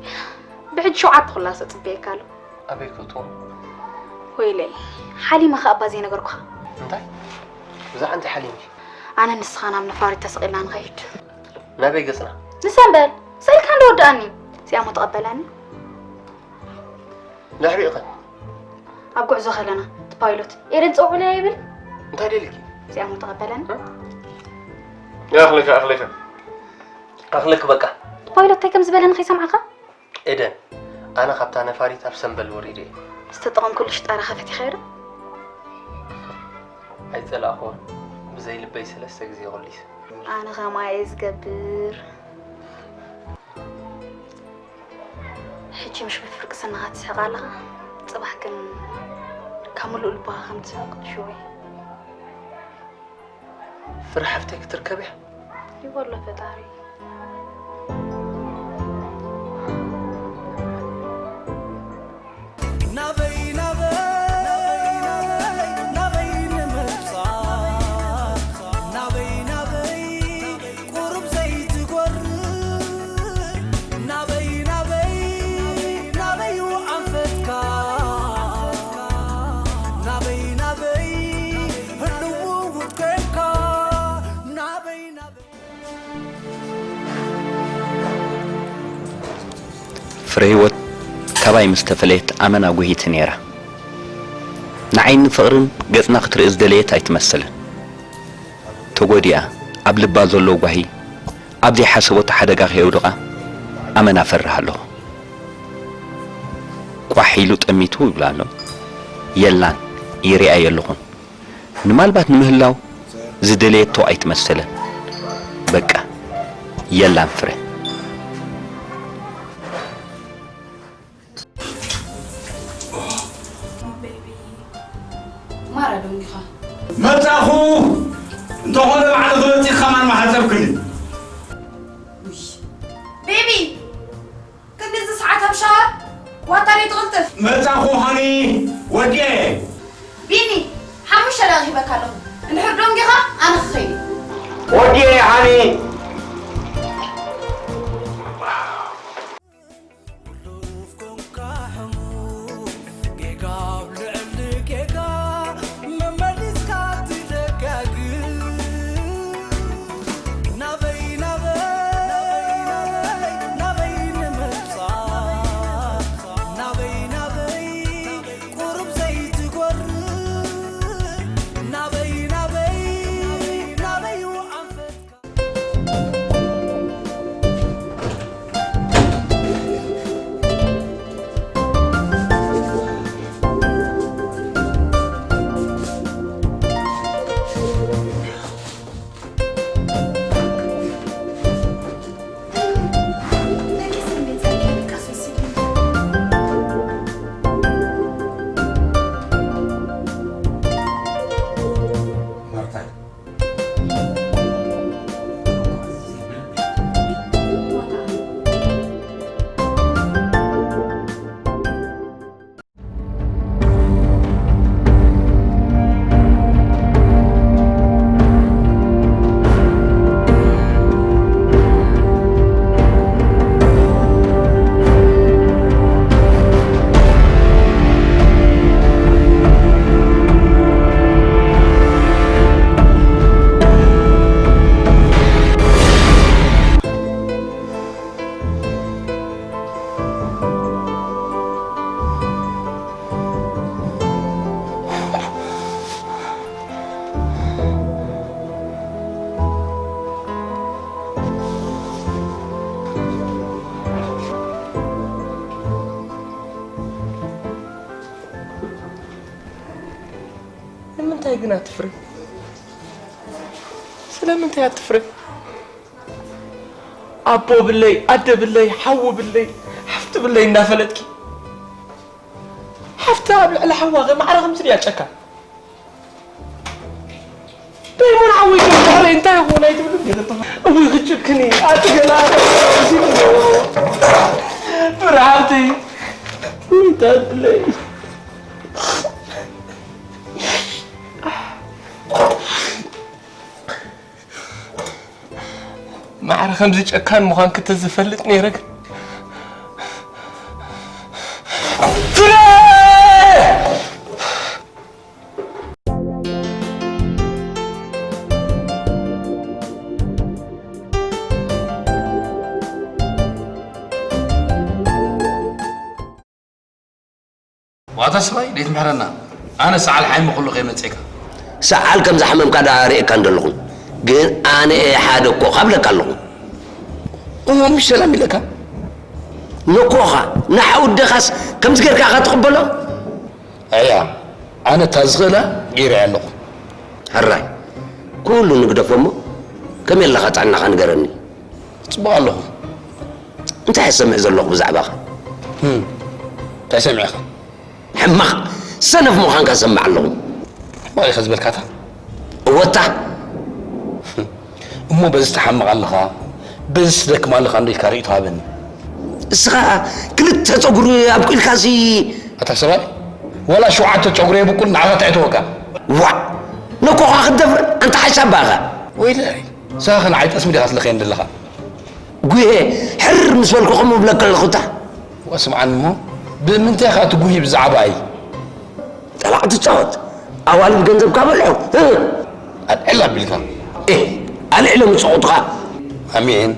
ብሕጂ ሸውዓተ ኩላሰ ጽበየካ ኣሎ ኣበይ ክእትዎ ወይለይ ሓሊመ ከኣ እባ ዘይነገርኩኻ እንታይ ብዛዕባ እንታይ ሓሊምኪ ኣነ ንስኻ ናብ ነፋሪት ተሰቒልና ንኸይድ ናበይ ገጽና ንሰንበል ስእልካ እንዶ ወድኣኒ እዚኣሞ ተቐበለኒ ድሕሪኡ ኸ ኣብ ጉዕዞ ከለና እቲ ፓይሎት ኤደን ጸውዑለያ ይብል እንታይ ደሊኪ እዚኣሞ ተቐበለኒ يا أخلك أخلك ኣኽለክ በቃ ፓይሎት እንታይ ከም ዝበለኒ ከይሰምዓኻ ኤደን ኣነ ካብታ ነፋሪት ኣብ ሰንበል ወሪደ እየ ዝተጠቐምኩሉ ሽጣራ ከፈቲኻዮ ዶ ኣይጸላእኽዎን ብዘይ ልበይ ሰለስተ ግዜ ቆሊሰ ኣነ ኸማየ ዝገብር ሕጂ ምሽ ብፍርቂ ስናኻ ትስሕቕ ኣለኻ ጽባሕ ግን ካብ ምሉእ ልባኻ ከም ትስሕቕ ሽወይ ፍረ ሓፍተይ ክትርከብ እያ ይበሎ ፈጣሪ ናበይ ናበይ ናበይ ንምብጻሕ ናበይ ናበይ ቁሩብ ዘይትጎርእ ናበይ ናበይ ናበይ ኣንፈትካ ናበይ ናበይ ህልው ውከካ ናበይ ናበይ ፍረህይወት ካባይ ምስ ተፈለየት ኣመና ጒሂት ነይራ። ንዓይኒ ፍቕርን ገጽና ክትርኢ ዝደለየት ኣይትመስልን። ተጎዲኣ፣ ኣብ ልባ ዘሎ ጓሂ ኣብ ዘይሓሰበቶ ሓደጋ ከየውድቓ ኣመና እፈርህ ኣለኹ። ቋሕ ኢሉ ጠሚቱ ይብላ ኣሎ። የላን፣ ይሪኣ የለኹን። ንማልባት ንምህላው ዝደለየቶ ኣይትመሰለን። በቃ የላን ፍረ። ማራ ደንጊኻ መጻኹ እንተኾነ ባዕልኺ መጺኻ ከማን ምሓጸብክኒ። ቤቢ ክንድዚ ሰዓት ኣብ ሻወር ዋታ ደይ ትቕልጥፍ መጻኹ ሃኒ ወዲኤ ቢኒ ሓሙሽተ ደቂቕ ሂበካ ኣለኹ እንድሕር ደንጊኻ ኣነ ክኸይድ ወዲኤ ሃኒ ጌጋ ኣብ ልዕሊ ጌጋ መመሊስካ ትደጋግም ናበይ ናበይ ናበይ ንምብጻሕ ናበይ ናበይ ቁሩብ ዘይትጎርእ ናበይ ናበይ ናበይ ኣንፈትካ ግን ኣትፍሪ? ስለምንታይ ኣትፍሪ? ኣቦ ብለይ፣ ኣደ ብለይ፣ ሓዉ ብለይ፣ ሓፍቲ ብለይ እናፈለጥኪ፣ ሓፍቲ ኣብ ልዕሊ ሓዋ ከ ማዕረ ከምዚ ድያ ጨካን? ደይሞን ሓወይ ከም ድሕረይ እንታይ ይኾን ኣይትብልን ዲኺ? እውይ ክጭክኒ ኣቲ ገላ ፍርሃብቲ እንታይ ብለይ? ማዕረ ከምዚ ጨካን ምዃንኪ ተዝፈልጥ ነይረ ግን። ፍረ! ዋታ ሰብኣይ ደይትምሕረና። ኣነ ሰዓል ሓይሚ ኩሉ ከይመጽእካ። ሰዓል ከም ዝሓመምካ ደኣ ርእየካ እንደለኹ። ግን ኣነ እየ ሓደ እኮ ካብለካ ኣለኹ። እሞ ምሽ ሰላም ኢለካ። ነኮኻ፣ ንሓው ደኻስ ከምዚ ጌርካ ኢኻ ትቕበሎ? ኣያ፣ ኣነ እታ ዝኽእላ ገይረ ኣለኹ። ሕራይ፣ ኩሉ ንግደፎ እሞ፣ ከመይ ኣለኻ ጥዕናኻ ንገረኒ። ጽቡቕ ኣለኹ። እንታይ እየ ዝሰምዕ ዘለኹ ብዛዕባኻ? ህም፣ እንታይ ሰሚዕኻ? ሕማቕ ሰነፍ ምዃንካ ሰምዕ ኣለኹ። ሕማቕ ኢኻ ዝበልካታ? እወታ። እሞ በዚ ትሓምቕ ኣለኻ፣ በዚ ትደክም ኣለኻ እንዶ ኢልካ ርእይቶ ሃበኒ። እስኻ ክልተ ጸጉሪ ኣብቁልካሲ ኣታ ሰብኣይ፣ ወላ ሸውዓተ ጨጉሪ የብቁል ንዓኻ እንታይ እተወካ? ዋዕ! ነኮኻ ክትደፍር ኣንታ ሓሳብ ባኻ። ወይለይ፣ ንስኻ ንዓይ ጠስሚ ዲኻ ትልኸየኒ ዘለኻ? ጉሄ፣ ሕር ምስ በልኩ ከምኡ እብለካ ኣለኹ እታ። ወስምዓኒ እሞ፣ ብምንታይ ኢኻ እቲ ጉሂ ብዛዕባይ? ጠላዕ ትጻወት። ኣዋልድ ገንዘብካ በልዑ። እ። ኣልዕል ኣቢልካ። ኤ፣ ኣልዕሎም ይጸቑጡኻ። ኣሜን።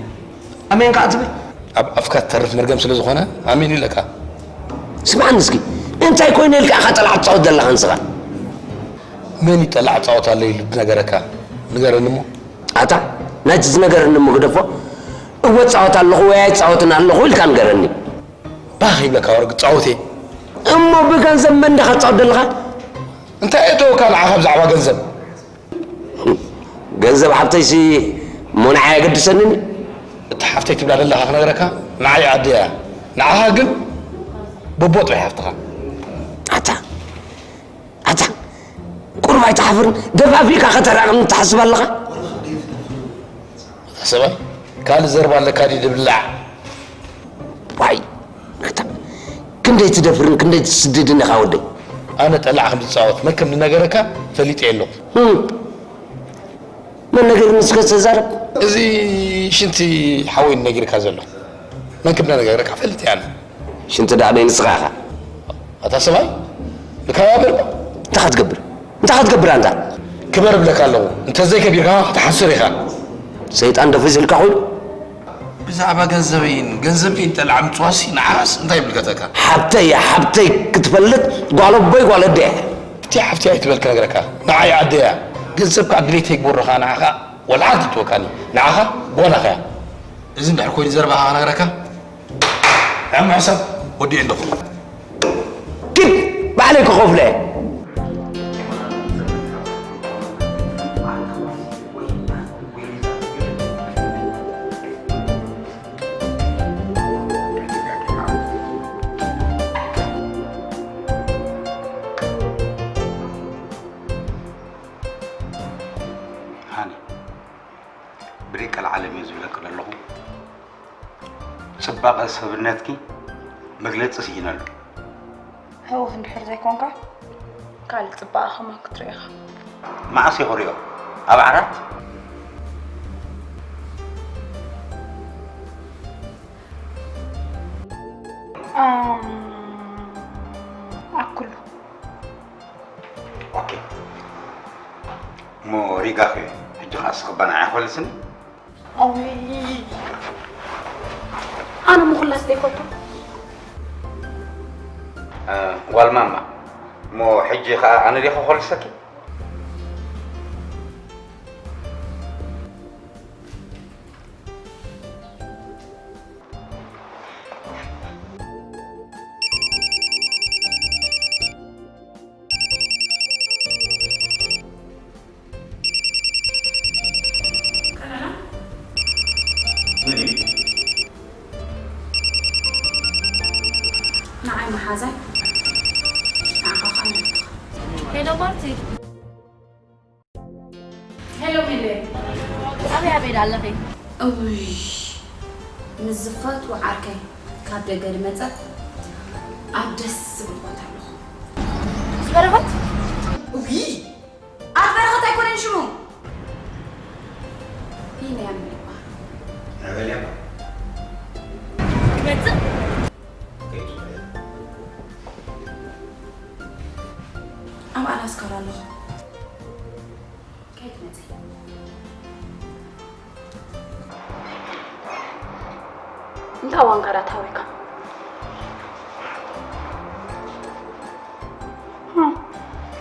ኣሜን ከኣ ትብል? ኣብ ኣፍካ ትተርፍ መርገም ስለ ዝኾነ ኣሜን ኢለካ። ስምዓኒ እስኪ፣ እንታይ ኮይነ ኢልካ ኢኻ ጠላዕ ትጻወት ዘለኻ ንስኻ? መን እዩ ጠላዕ ጻወት ኣሎ ኢሉ ዝነገረካ? ንገረኒ እሞ። ኣታ፣ ናይቲ ዝነገረኒ እሞ ግደፎ። እወ እጻወት ኣለኹ ወይ ኣይጻወትን ኣለኹ ኢልካ ንገረኒ። ባህ ይብለካ ወርቂ ጻወት እየ። እሞ ብገንዘብ መን ዲኻ ትጻወት ዘለኻ? እንታይ እተወካ ንዓኻ ብዛዕባ ገንዘብ? ገንዘብ ሓብተይሲ እሞ ንዓይ ኣየገድሰንን እዩ። እቲ ሓፍተይ ትብላ ዘለኻ ክነግረካ ንዓይ ኣደይ እያ። ንዓኻ ግን በቦ ጥራይ ሓፍትኻ። ኣታ፣ ኣታ፣ ቁሩብ ኣይትሓፍርን? ደፋፊእካ ከተራቕኒ ትሓስብ ኣለኻ? ኣታ ሰብኣይ፣ ካልእ ዘረባ ኣለካ ድዩ ዝብላዕ? ዋይ፣ ኣታ፣ ክንደይ ትደፍርን ክንደይ ትስድድን ኢኻ ወደይ። ኣነ ጠላዕ ከም ዝጻወት መን ከም ዝነገረካ ፈሊጠ ኣለኹ። ህም። መን ነጊርኒ እስከ ተዛረብ። እዚ ሽንቲ ሓወይ ነጊርካ ዘሎ መን ከም ዝነገረካ ፈልጥ እየ ኣነ። ሽንቲ ደኣ ናይ ንስኻ ኢኻ። ኣታ ሰብኣይ፣ ንከባበር ዶ? እንታይ ክትገብር? እንታይ ክትገብር ኣንታ? ክበር እብለካ ኣለኹ። እንተዘይከቢርካ ክትሓስር ኢኻ። ሰይጣን ዶ ሒዙልካ ኮይኑ? ብዛዕባ ገንዘበይን ገንዘብከይን ጠላዕ ምጽዋሲ ንዓኻስ እንታይ ይምልከተካ? ሓብተይ እያ፣ ሓብተይ ክትፈልጥ ጓል ኣቦይ ጓል ኣደ እያ። እቲ ሓፍቲ ኣይትበል ክነግረካ። ንዓይ ኣደ እያ። ገንዘብካ ድሌተይ ክገብሮ ከኣ ንዓኻ ወላ ሓንቲ ትወካኒ። ንዓኻ ጓላኻ እያ። እዚ እንድሕር ኮይኑ ዘረባኻ ክነግረካ። ዕሙ ሕሰብ ወዲኤ ኣለኹ። ኪድ ባዕለይ ክኸፍሎ እየ። ሃኒ፣ ብደይ ቀልዓለም እየ ዝብለኪ ዘለኹ። ጽባቐ ሰብነትኪ መግለጺ ስኢነሉ። ህውኽ እንድሕር ዘይኮንካ፣ ካልእ ጽባቐ ከማን ክትርኢ ኢኻ። መዓስ እየ ክርእዮ? ኣብ ዓራት? ኣም፣ ኣብ ኩሉ። ኦኬ። እሞ ሪጋ ኸ ሕጂ ኸኣ ስኽባ ንዓይ ክፈልስኒ? ኣውይ፣ ኣነ ምኹላስ ዘይፈቱ። እ፣ ጓል ማማ፣ እሞ ሕጂ ኸኣ ኣነ ዲኹ ክኾልሰኪ? ንዓይ መሓዛይ ንዓኻ ኸኣ ንዓኻ። ሄሎ ማርቲ። ሄሎ ሜለ። ኣበይ ኣበይ ዳ ኣለኺ? እውይ፣ ምስ ዝፈትዎ ዓርከይ ካብ ደገ ዝመጸ ኣብ ደስ ዝብል ቦታ ኣለኹ። ምስ በረኸት? እውይ፣ ኣብ በረኸት ኣይኮነን ሽሙ። ቢንያም ይበሃል። ኣበልያ ክመጽእ? ኣብ ኣላስካ ዶ ኣለኹ? ከይትመጽእ። እንታ ዋንጋራት ሃዊካ?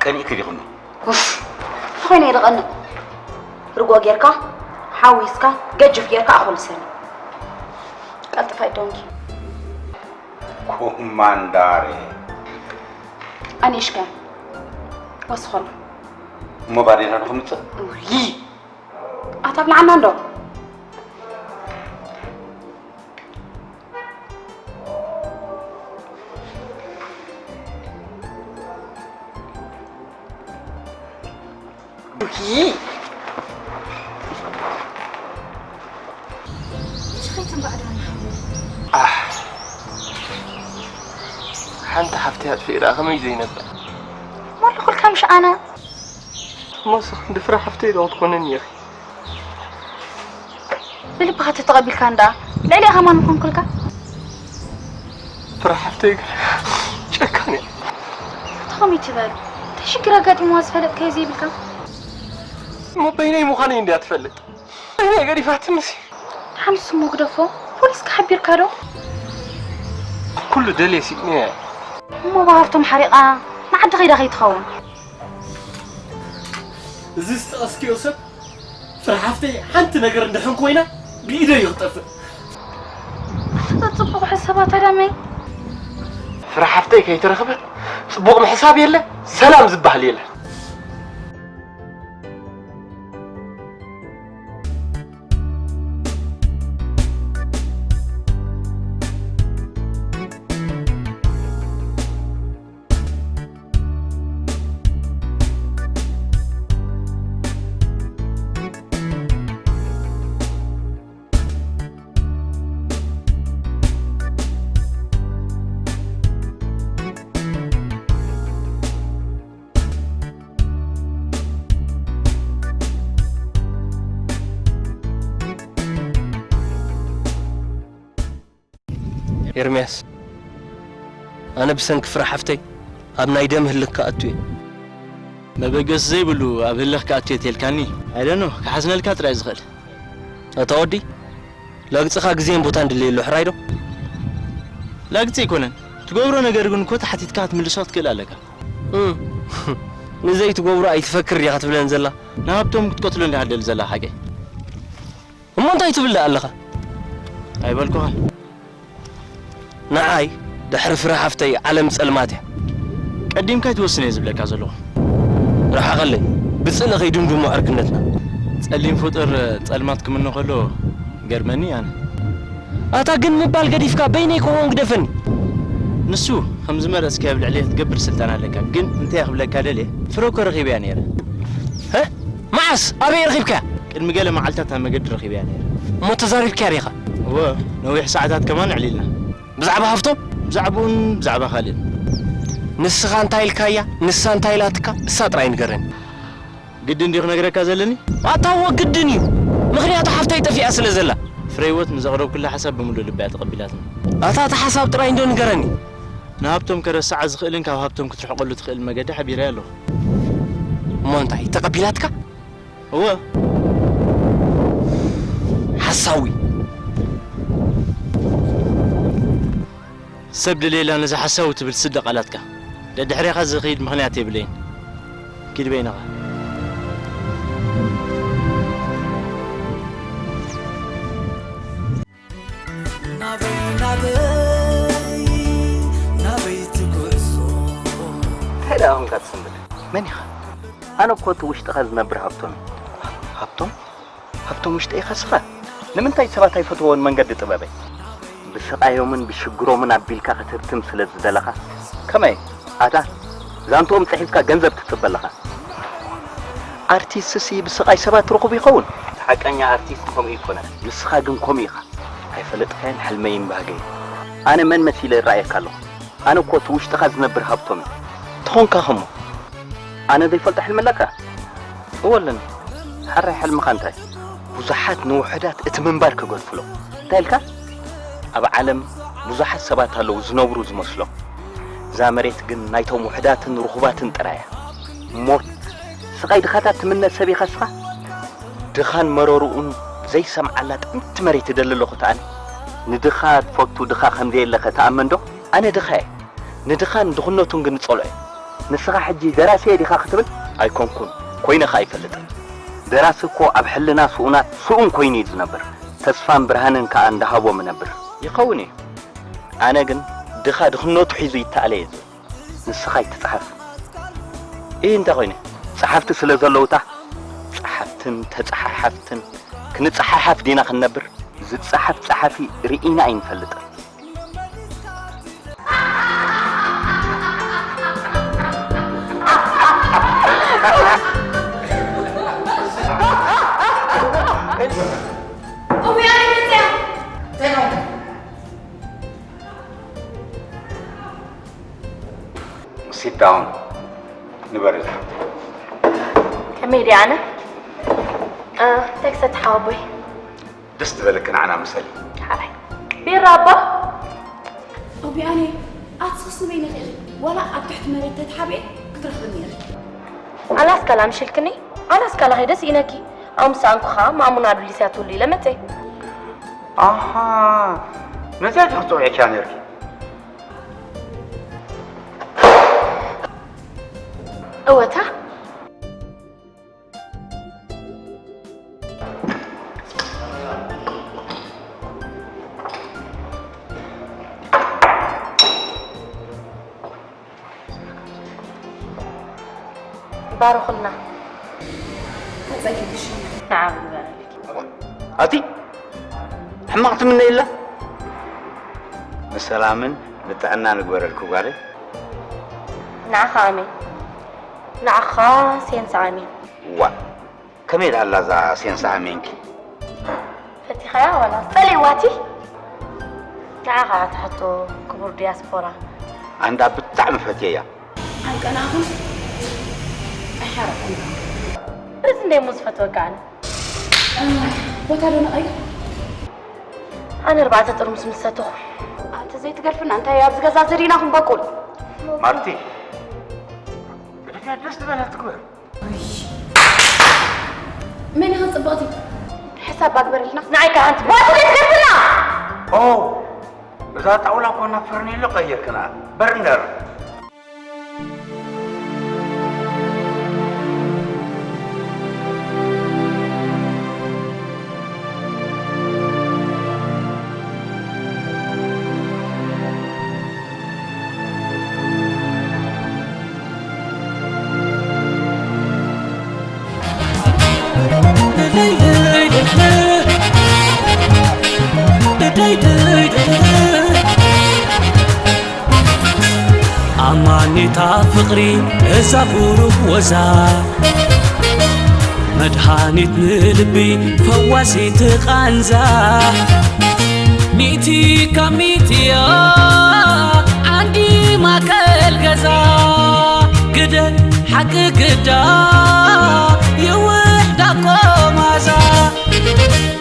ቀኒእኪ ዲኹ እንዶ? ኡፍ፣ ተኾይነ እየ ዝቐንእ። ርጎ ጌርካ፣ ሓዊስካ፣ ገጅፍ ጌርካ ኣኹልሰኒ። ቀልጥፋይ ዶንኪ። ኮማንዳሬ። ኣንእሽከ ወስኾና። እሞ ባዴና ንኽምፅእ? ውይ! ኣታ ብልዓና እንዶ። ውይ! ሽኸይትን ባዕዳና ሓወይ። ኣሕ፣ ሓንቲ ሓፍተይ ኣጥፊኤ ደኣ ከመይ ዘይነብዕ? ሞልኹልካ ምሽ ኣነ እሞስ ክንዲ ፍረ ሓፍተይ ዶ ክትኮነኒ ኢኺ? ብልብኻ ተተቐቢልካ እንዳ ልዕሊኣ ከማን ምኾንኩልካ። ፍረ ሓፍተይ ግን ጨካን እያ። ተኸሚ ትበል እንታይ ሽግር ኣጋጢምዋ ዝፈለጥካዮ ዘይብልካ። እሞ በይነይ ምዃነይ እንድያ ትፈልጥ። በይነይ ገዲፋትንሲ። ሓምስ እሞ ግደፎ። ፖሊስካ ሓቢርካ ዶ? ኩሉ ደልየ ሲእንያ። እሞ ብሃብቶም ሓሪቓ ንዓዲ ኸይዳ ከይትኸውን። እዚ ዝጠቐስክዮ ሰብ ፍርሓፍተይ ሓንቲ ነገር እንድሕን ኮይና ብኢደይ እዩ ክጠፍእ። ኣታ ጽቡቕ ሕሰባ ተዳመይ። ፍርሓፍተይ ከይተረኽበ ጽቡቕ ምሕሳብ የለ፣ ሰላም ዝበሃል የለ። ኤርምያስ፣ ኣነ ብሰንኪ ፍረ ሓፍተይ ኣብ ናይ ደም ህልክ ክኣቱ እየ። መበገሲ ዘይብሉ ኣብ ህልኽ ክኣቱ እየ ተልካኒ። ኣይደኖ፣ ክሓዝነልካ ጥራይ ዝኽእል። ኣታ ወዲ፣ ላግጽኻ ግዜን ቦታን ድለየሉ፣ ሕራይ ዶ? ላግጺ ኣይኮነን። ትገብሮ ነገር ግን እኮ ተሓቲትካ ክትምልሶ ክትክእል ኣለካ። እም፣ ንዘይትገብሮ ኣይትፈክር ዲኻ ትብለን ዘላ? ንሃብቶም ክትቀትሎ እንዲኻ ትደሊ ዘላ ሓቀይ። እሞ እንታይ ትብል ደኣ ኣለኻ? ኣይበልኩኻን። ንዓይ ድሕሪ ፍረ ሓፍተይ ዓለም ጸልማት እያ። ቀዲምካ ኣይትወስን እየ ዝብለካ ዘለኹ። ርሓቐለይ፣ ብጽልኢ ከይድምድሞ ዕርክነትና። ጸሊም ፍጡር ጸልማት ክምኖ ከሎ ገርመኒ ኣነ። ኣታ ግን ምባል ገዲፍካ በይነይ ክኸውን ግደፈኒ። ንሱ ከም ዝመረጽካዮ ኣብ ልዕለይ ክትገብር ስልጣን ኣለካ። ግን እንታይ ክብለካ ደልየ ፍረ እኮ ረኺበያ ነይረ። እ? መዓስ? ኣበይ ረኺብካያ? ቅድሚ ገለ መዓልታት ኣብ መገዲ ረኺበያ ነይረ። እሞ ተዛሪብካያ ዲኻ? እወ፣ ነዊሕ ሰዓታት ከማን ኣዕሊልና። ብዛዕባ ሃብቶም? ብዛዕባኡን ብዛዕባ ካልእን። ንስኻ እንታይ ኢልካያ? ንሳ እንታይ ኢላትካ? እሳ ጥራይ ንገረኒ። ግድን ድዩ ክነግረካ ዘለኒ? ኣታ እወ ግድን እዩ። ምኽንያቱ ሓፍተይ ጠፊኣ ስለ ዘላ። ፍረህይወት ንዘቕረብኩላ ሓሳብ ብምሉእ ልባ እያ ተቐቢላትና። ኣታ እቲ ሓሳብ ጥራይ እንዶ ንገረኒ። ንሃብቶም ከረስዓ ዝኽእልን ካብ ሃብቶም ክትርሕቐሉ ትኽእል መገዲ ሓቢረያ ኣለኹ። እሞ እንታይ ተቐቢላትካ? እወ። ሓሳዊ። ሰብ ደልየላ ነዚ ሓሳዊ ትብል ስደ ቃላትካ። ደድሕሬኻ ዝኸይድ ምኽንያት የብለይን። ኪድ በይንኻ። ናበይ ናበይ ናበይ ትጉዕዞ እንታይ ደኣ ኾንካ ትስንብድ? መን ኢኻ? ኣነ እኮ እቲ ውሽጥኻ ዝነብር ሃብቶም እየ። ሃብቶም? ሃብቶም ውሽጠይ ኢኻ ስኻ? ንምንታይ ሰባት ኣይፈትዎን መንገዲ ጥበበይ? ብስቓዮምን ብሽግሮምን ኣቢልካ ክትህብትም ስለ ዝደለኻ? ከመይ? ኣታ ዛንትኦም ጽሒፍካ ገንዘብ ትጽበ ኣለኻ። ኣርቲስትሲ ብስቓይ ሰባት ርኹብ ይኸውን። እቲ ሓቀኛ ኣርቲስት ከምኡ ኣይኮነን። ንስኻ ግን ከምኡ ኢኻ። ኣይፈለጥካዮን፣ ሕልመይን ባህገይን። ኣነ መን መሲለ እረኣየካ ኣለኹ? ኣነ እኮ እቲ ውሽጥኻ ዝነብር ሃብቶም እየ። ተኾንካ ኸሞ? ኣነ ዘይፈልጦ ሕልሚ ኣለካ? እወ ኣለኒ። ሓራይ ሕልምኻ እንታይ? ብዙሓት ንውሑዳት እቲ ምንባር ክገድፍሎም። እንታይ ኢልካ? ኣብ ዓለም ብዙሓት ሰባት ኣለዉ ዝነብሩ ዝመስሎም። እዛ መሬት ግን ናይቶም ውሑዳትን ርኹባትን ጥራይ እያ። ሞት፣ ስቓይ ድኻታት ትምነ ሰብ ኢኻ እስኻ? ድኻን መረርኡን ዘይሰምዓላ ጥንቲ መሬት እደሊ ኣለኹ ተኣነ። ንድኻ ትፈቱ ድኻ ከም ዘየለኸ ተኣመን ዶ? ኣነ ድኻ እየ። ንድኻን ድኽነቱን ግን እጸልኦ እየ። ንስኻ ሕጂ ደራሲ እየ ዲኻ ክትብል? ኣይኮንኩን፣ ኮይነ ኸኣ ኣይፈልጥን። ደራሲ እኮ ኣብ ሕልና ስኡናት ስኡን ኮይኑ እዩ ዝነብር። ተስፋን ብርሃንን ከኣ እንዳሃቦም እነብር። ይኸውን እዩ። ኣነ ግን ድኻ ድኽነቱ ሒዙ ይተኣለ እየ ዝብል። ንስኻ ኣይትጽሓፍ። እይ እንታይ ኮይነ? ጸሓፍቲ ስለ ዘለዉታ ጸሓፍትን ተጸሓሓፍትን ክንጸሓሓፍ ዲና ክንነብር? ዝጸሓፍ ጸሓፊ ርኢና ኣይንፈልጥን። Sit down. ንበሪ ዝሓፍተይ። ከመይ ድያ ኣነ? እ፣ እንታይ ክሰቲ ሓወቦይ? ደስ ዝበለኪ ንዓና ምሰሊ። ሓራይ። ቢራ ኣባ? ኣቢ ኣነ ኣትስክስ ንበይነ ኽእል ዋላ ኣብ ትሕቲ መሬት ተትሓብኤ ክትረኽብኒ ነይርኪ። ኣላስካ ላምሽልክኒ? ኣላስካ ላኸይ ደስ ኢነኪ። ኣብ ምሳእንኩ ኸዓ ማእሙና ዱሊስያ ትብሉ ኢለ መጸ። ኣሃ፣ ነዚኣ ዲኺ ትጽውዕኪያ ነይርኪ? እወታ። ባርኹልና። ተጸጊብሽ። ንዓኺ ግበረልኪ። ኣቲ ሕማቕ ትምነይላ? ንሰላምን ንጥዕና ንግበረልኪ ጓለይ። ንዓኻ ኣሜን። ንዓኻ ሴንስ ኣሜን። ዋ፣ ከመይ ደኣ ኣላ እዛ ሴንስ ኣሜንኪ? ፈቲኻያ ዋላ ጸሊእዋቲ? ንዓኻ ትሕቶ ክቡር ዲያስፖራ። ኣንዳ ብጣዕሚ ፈትየያ። ኣይቀናኹን፣ ኣይሓረቕኩን። እዚ እንደ እሞ ዝፈትወካ ኣነ። እ፣ ቦታ ዶ ንቐይር? ኣነ ኣርባዕተ ጥርሙስ ምስ ሰተኹ። ኣንቲ ዘይትገርፍና እንታይ ኣብዚ ገዛ ዘሪናኹም በቁል። ማርቲ፣ ብድሕሪያ ደስ ዝበላ ትግበር። መን ኢኻ ጽብቕቲ? ሕሳብ ኣግበረልና። ንዓይ ከኣ ሓንቲ ባትሪ ክትገዝእና። ኦ፣ እዛ ጣውላ እኮ ናብ ፈርኔሎ ቀይርክና። በርነር። ኣማኒታ ፍቕሪ እዛ ብሩህ ወዛ፣ መድሃኒት ንልቢ ፈዋሲት ቃንዛ። ሚእቲ ካብ ሚእቲ እያ ዓንዲ ማእከል ገዛ። ግደ ሓቂ ግዳ ይውሕዳ እኮ መኣዛ።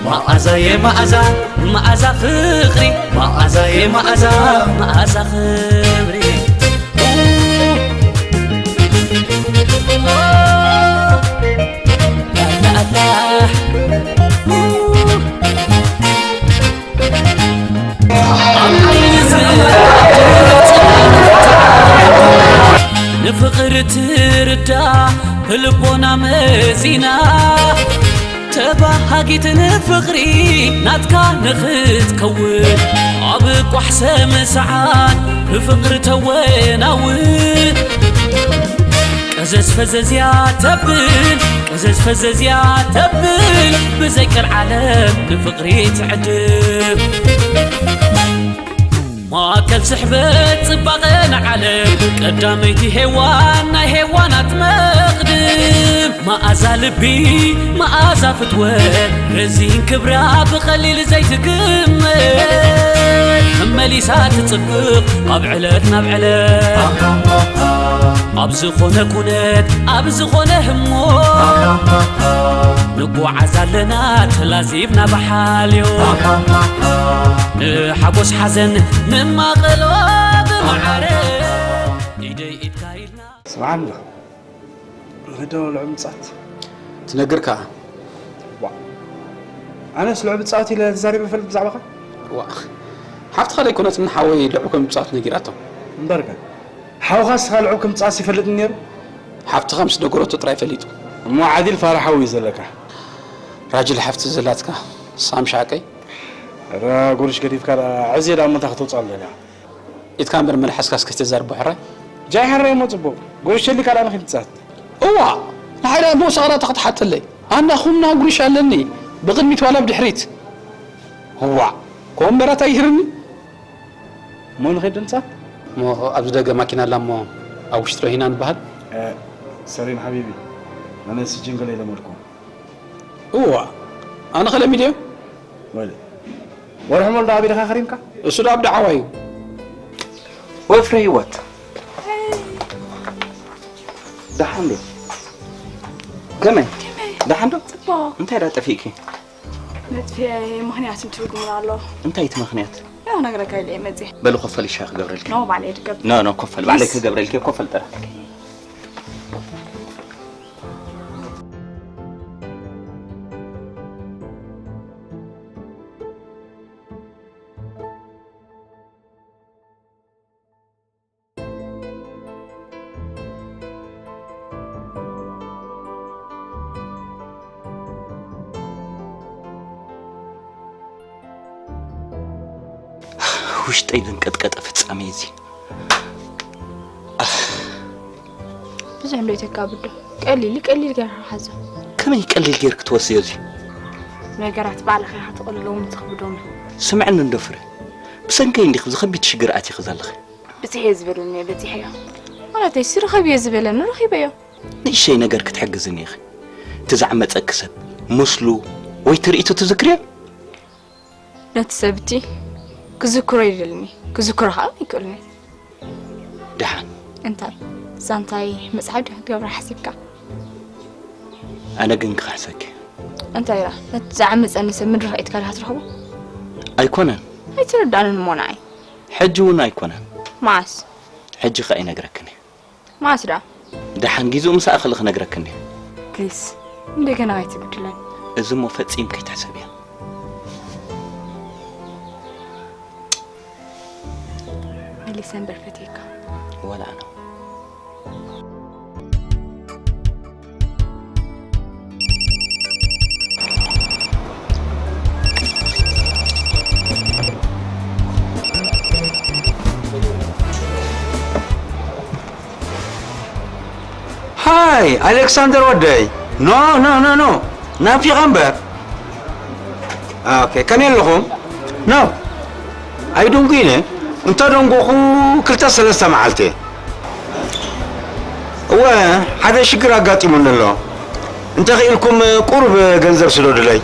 መኣዛየ መኣዛ፣ መኣዛ ፍቕሪ። መኣዛየ መኣዛ፣ መኣዛ ክብሪ። ንፍቕሪ ትርዳ ብልቦና መዚና፣ ተባሃጊት ንፍቕሪ ናትካ ንኽትከውን፣ ኣብ ቋሕ ሰም ሰዓት ብፍቕሪ ተወናውን። ቀዘዝ ፈዘዝያ ተብል፣ ቀዘዝ ፈዘዝያ ተብል፣ ብዘይ ቀልዓለም ንፍቕሪ ትዕድም። ማእከል ስሕበት ጽባቐ ንዓለም ቀዳመይቲ ሄዋን ናይ ሄዋናት መቕድም መኣዛ ልቢ መኣዛ ፍትወት ረዚን ክብራ ብቐሊል ዘይትግመት መመሊሳ ትጽብቕ ካብ ዕለት ናብ ዕለት ኣብ ዝኾነ ኩነት ኣብ ዝኾነ ህሞ ንጓዓዝ ኣለና ተላዚብና ብሓልዮ ንሓጎስ ሓዘን ንማቐሎ ብማዕረ ኢደይ ኢድካ ኢልና ስምዓኒ ዶ ንኽዶ ልዑ ምጻት ትነግር ከኣ ዋ ኣነስ ልዑ ብጻት ኢለ ተዛሪበ ፈልጥ ብዛዕባኻ ዋ ሓፍትኻ ደይኮነትን ሓወይ ልዑ ከም ምጻት ነጊራቶ እምበርከ ሓውኻ ስኻ ልዑ ከም ምጻት ይፈልጥ ነይሩ ሓፍትኻ ምስ ነገረቶ ጥራይ ፈሊጡ እሞ ዓዲል ፋራ ሓው እዩ ዘለካ ራጅል ሓፍቲ ዘላትካ ሳም ሻቀይ ራ ጉርሽ ገዲፍካ ዕዜ ዳ ምንታ ክትወጻ ኣለና ኢትካ እምበር መልሓስካስ ከይተዛርቦ ሕራይ። ጃይ ሕራይ እሞ ጽቡቕ። ጉርሽ ኣሊካ ደኣ ንኺድ ትጻት። እዋ! ንሓይ ደኣ እሞ ሰቕራታ ክትሓተለይ። ኣና ኹምና ጉርሽ ኣለኒ። ብቕድሚት ዋላ ብድሕሪት። እዋ! ኮምበራት ኣይህርኒ። እሞ ንኺድ ንጻት። እሞ ኣብዚ ደገ ማኪና ኣላ እሞ ኣብ ውሽጢ ዶ ሂና ንበሃል? እ፣ ሰሪን ሓቢቢ። ኣነ ስጅን ገለ ኢለ መልኩ። እዋ! ኣነ ከለሚድዮ? ወለ ወርሒ ሞልዶ ኣቢልኻ ከሪምካ? እሱ ዶ ኣብ ደዓዋ እዩ። ወፍረ ህይወት ደሓን ዶ? ከመይ? ከመይ? ደሓን ዶ? ጽቡቕ። እንታይ ዳ ጠፊእኪ? መጥፍኤ ምኽንያት እንትርጉምና ኣሎ። እንታይ እቲ ምኽንያት? ያው ነግረካ ኢለ እየ መጽየ። በሉ ኮፈል ሻሂ ክገብረልኪ። ኖ ባዕለይ ድገብ። ኖ ኖ ኮፈል ባዕለይ ክገብረልኪ ኮፈል ጥራ። ውሽጠይ ዘንቀጥቀጠ ፍጻሜ እዚ ብዙሕ እንዶ ይተካብዶ ቀሊል ቀሊል ገርካ ሓዞ ከመይ ቀሊል ገይር ክትወስዮ እዚ ነገራት ባዕልኻ ኢኻ ትቕልሎም ትኽብዶም ስምዕኒ እንዶ ፍረ ብሰንከይ እንዲኽ ዝኸቢድ ሽግር ኣቲኺ ዘለኺ ብፅሐ ዝበሉኒ በፂሐዮ ማለተይ ስርኸብ እየ ዝበለኒ ረኺበዮ ንእሸይ ነገር ክትሕግዝኒ ኢኺ እቲ ዘዕመፀኪ ሰብ ምስሉ ወይ ትርኢቱ ትዝክርዮ ነቲ ሰብ እቲ ክዝክሮ ይደልኒ ክዝክሮ ከዓ ይክእልኒ ደሓን እንታይ ዛንታይ መፅሓፍ ዲኻ ክትገብራ ሓሲብካ ኣነ ግን ክኽሕሰኪ እንታይ ኢላ ነቲ ዝዓመፀኒ ሰብ ምድሪ ከኢትካ ዲኻ ትረኽቦ ኣይኮነን ኣይትርዳንን እሞ ንዓይ ሕጂ እውን ኣይኮነን መዓስ ሕጂ ከኣ ይነግረክን እየ መዓስ ደኣ ደሓን ጊዜኡ ምስ ኣኸለ ክነግረክን እየ ፕሊስ እንደገና ኣይትብድለን እዚ እሞ ፈጺም ከይትሕሰብዮ መሊሰ እምበር ፈትየካ ዋላ ኣነ ሃይ ኣሌክሳንደር ወደይ ኖ ኖ ኖ ኖ ናፊቐ እምበር ኦኬ ከመይ ኣለኹም ኖ ኣይደንጉይነ እንተደንጎኹ ክልተ ሰለስተ መዓልቲ እወ ሓደ ሽግር ኣጋጢሙኒ ኣሎ እንተኽኢልኩም ቁሩብ ገንዘብ ስደዱለይ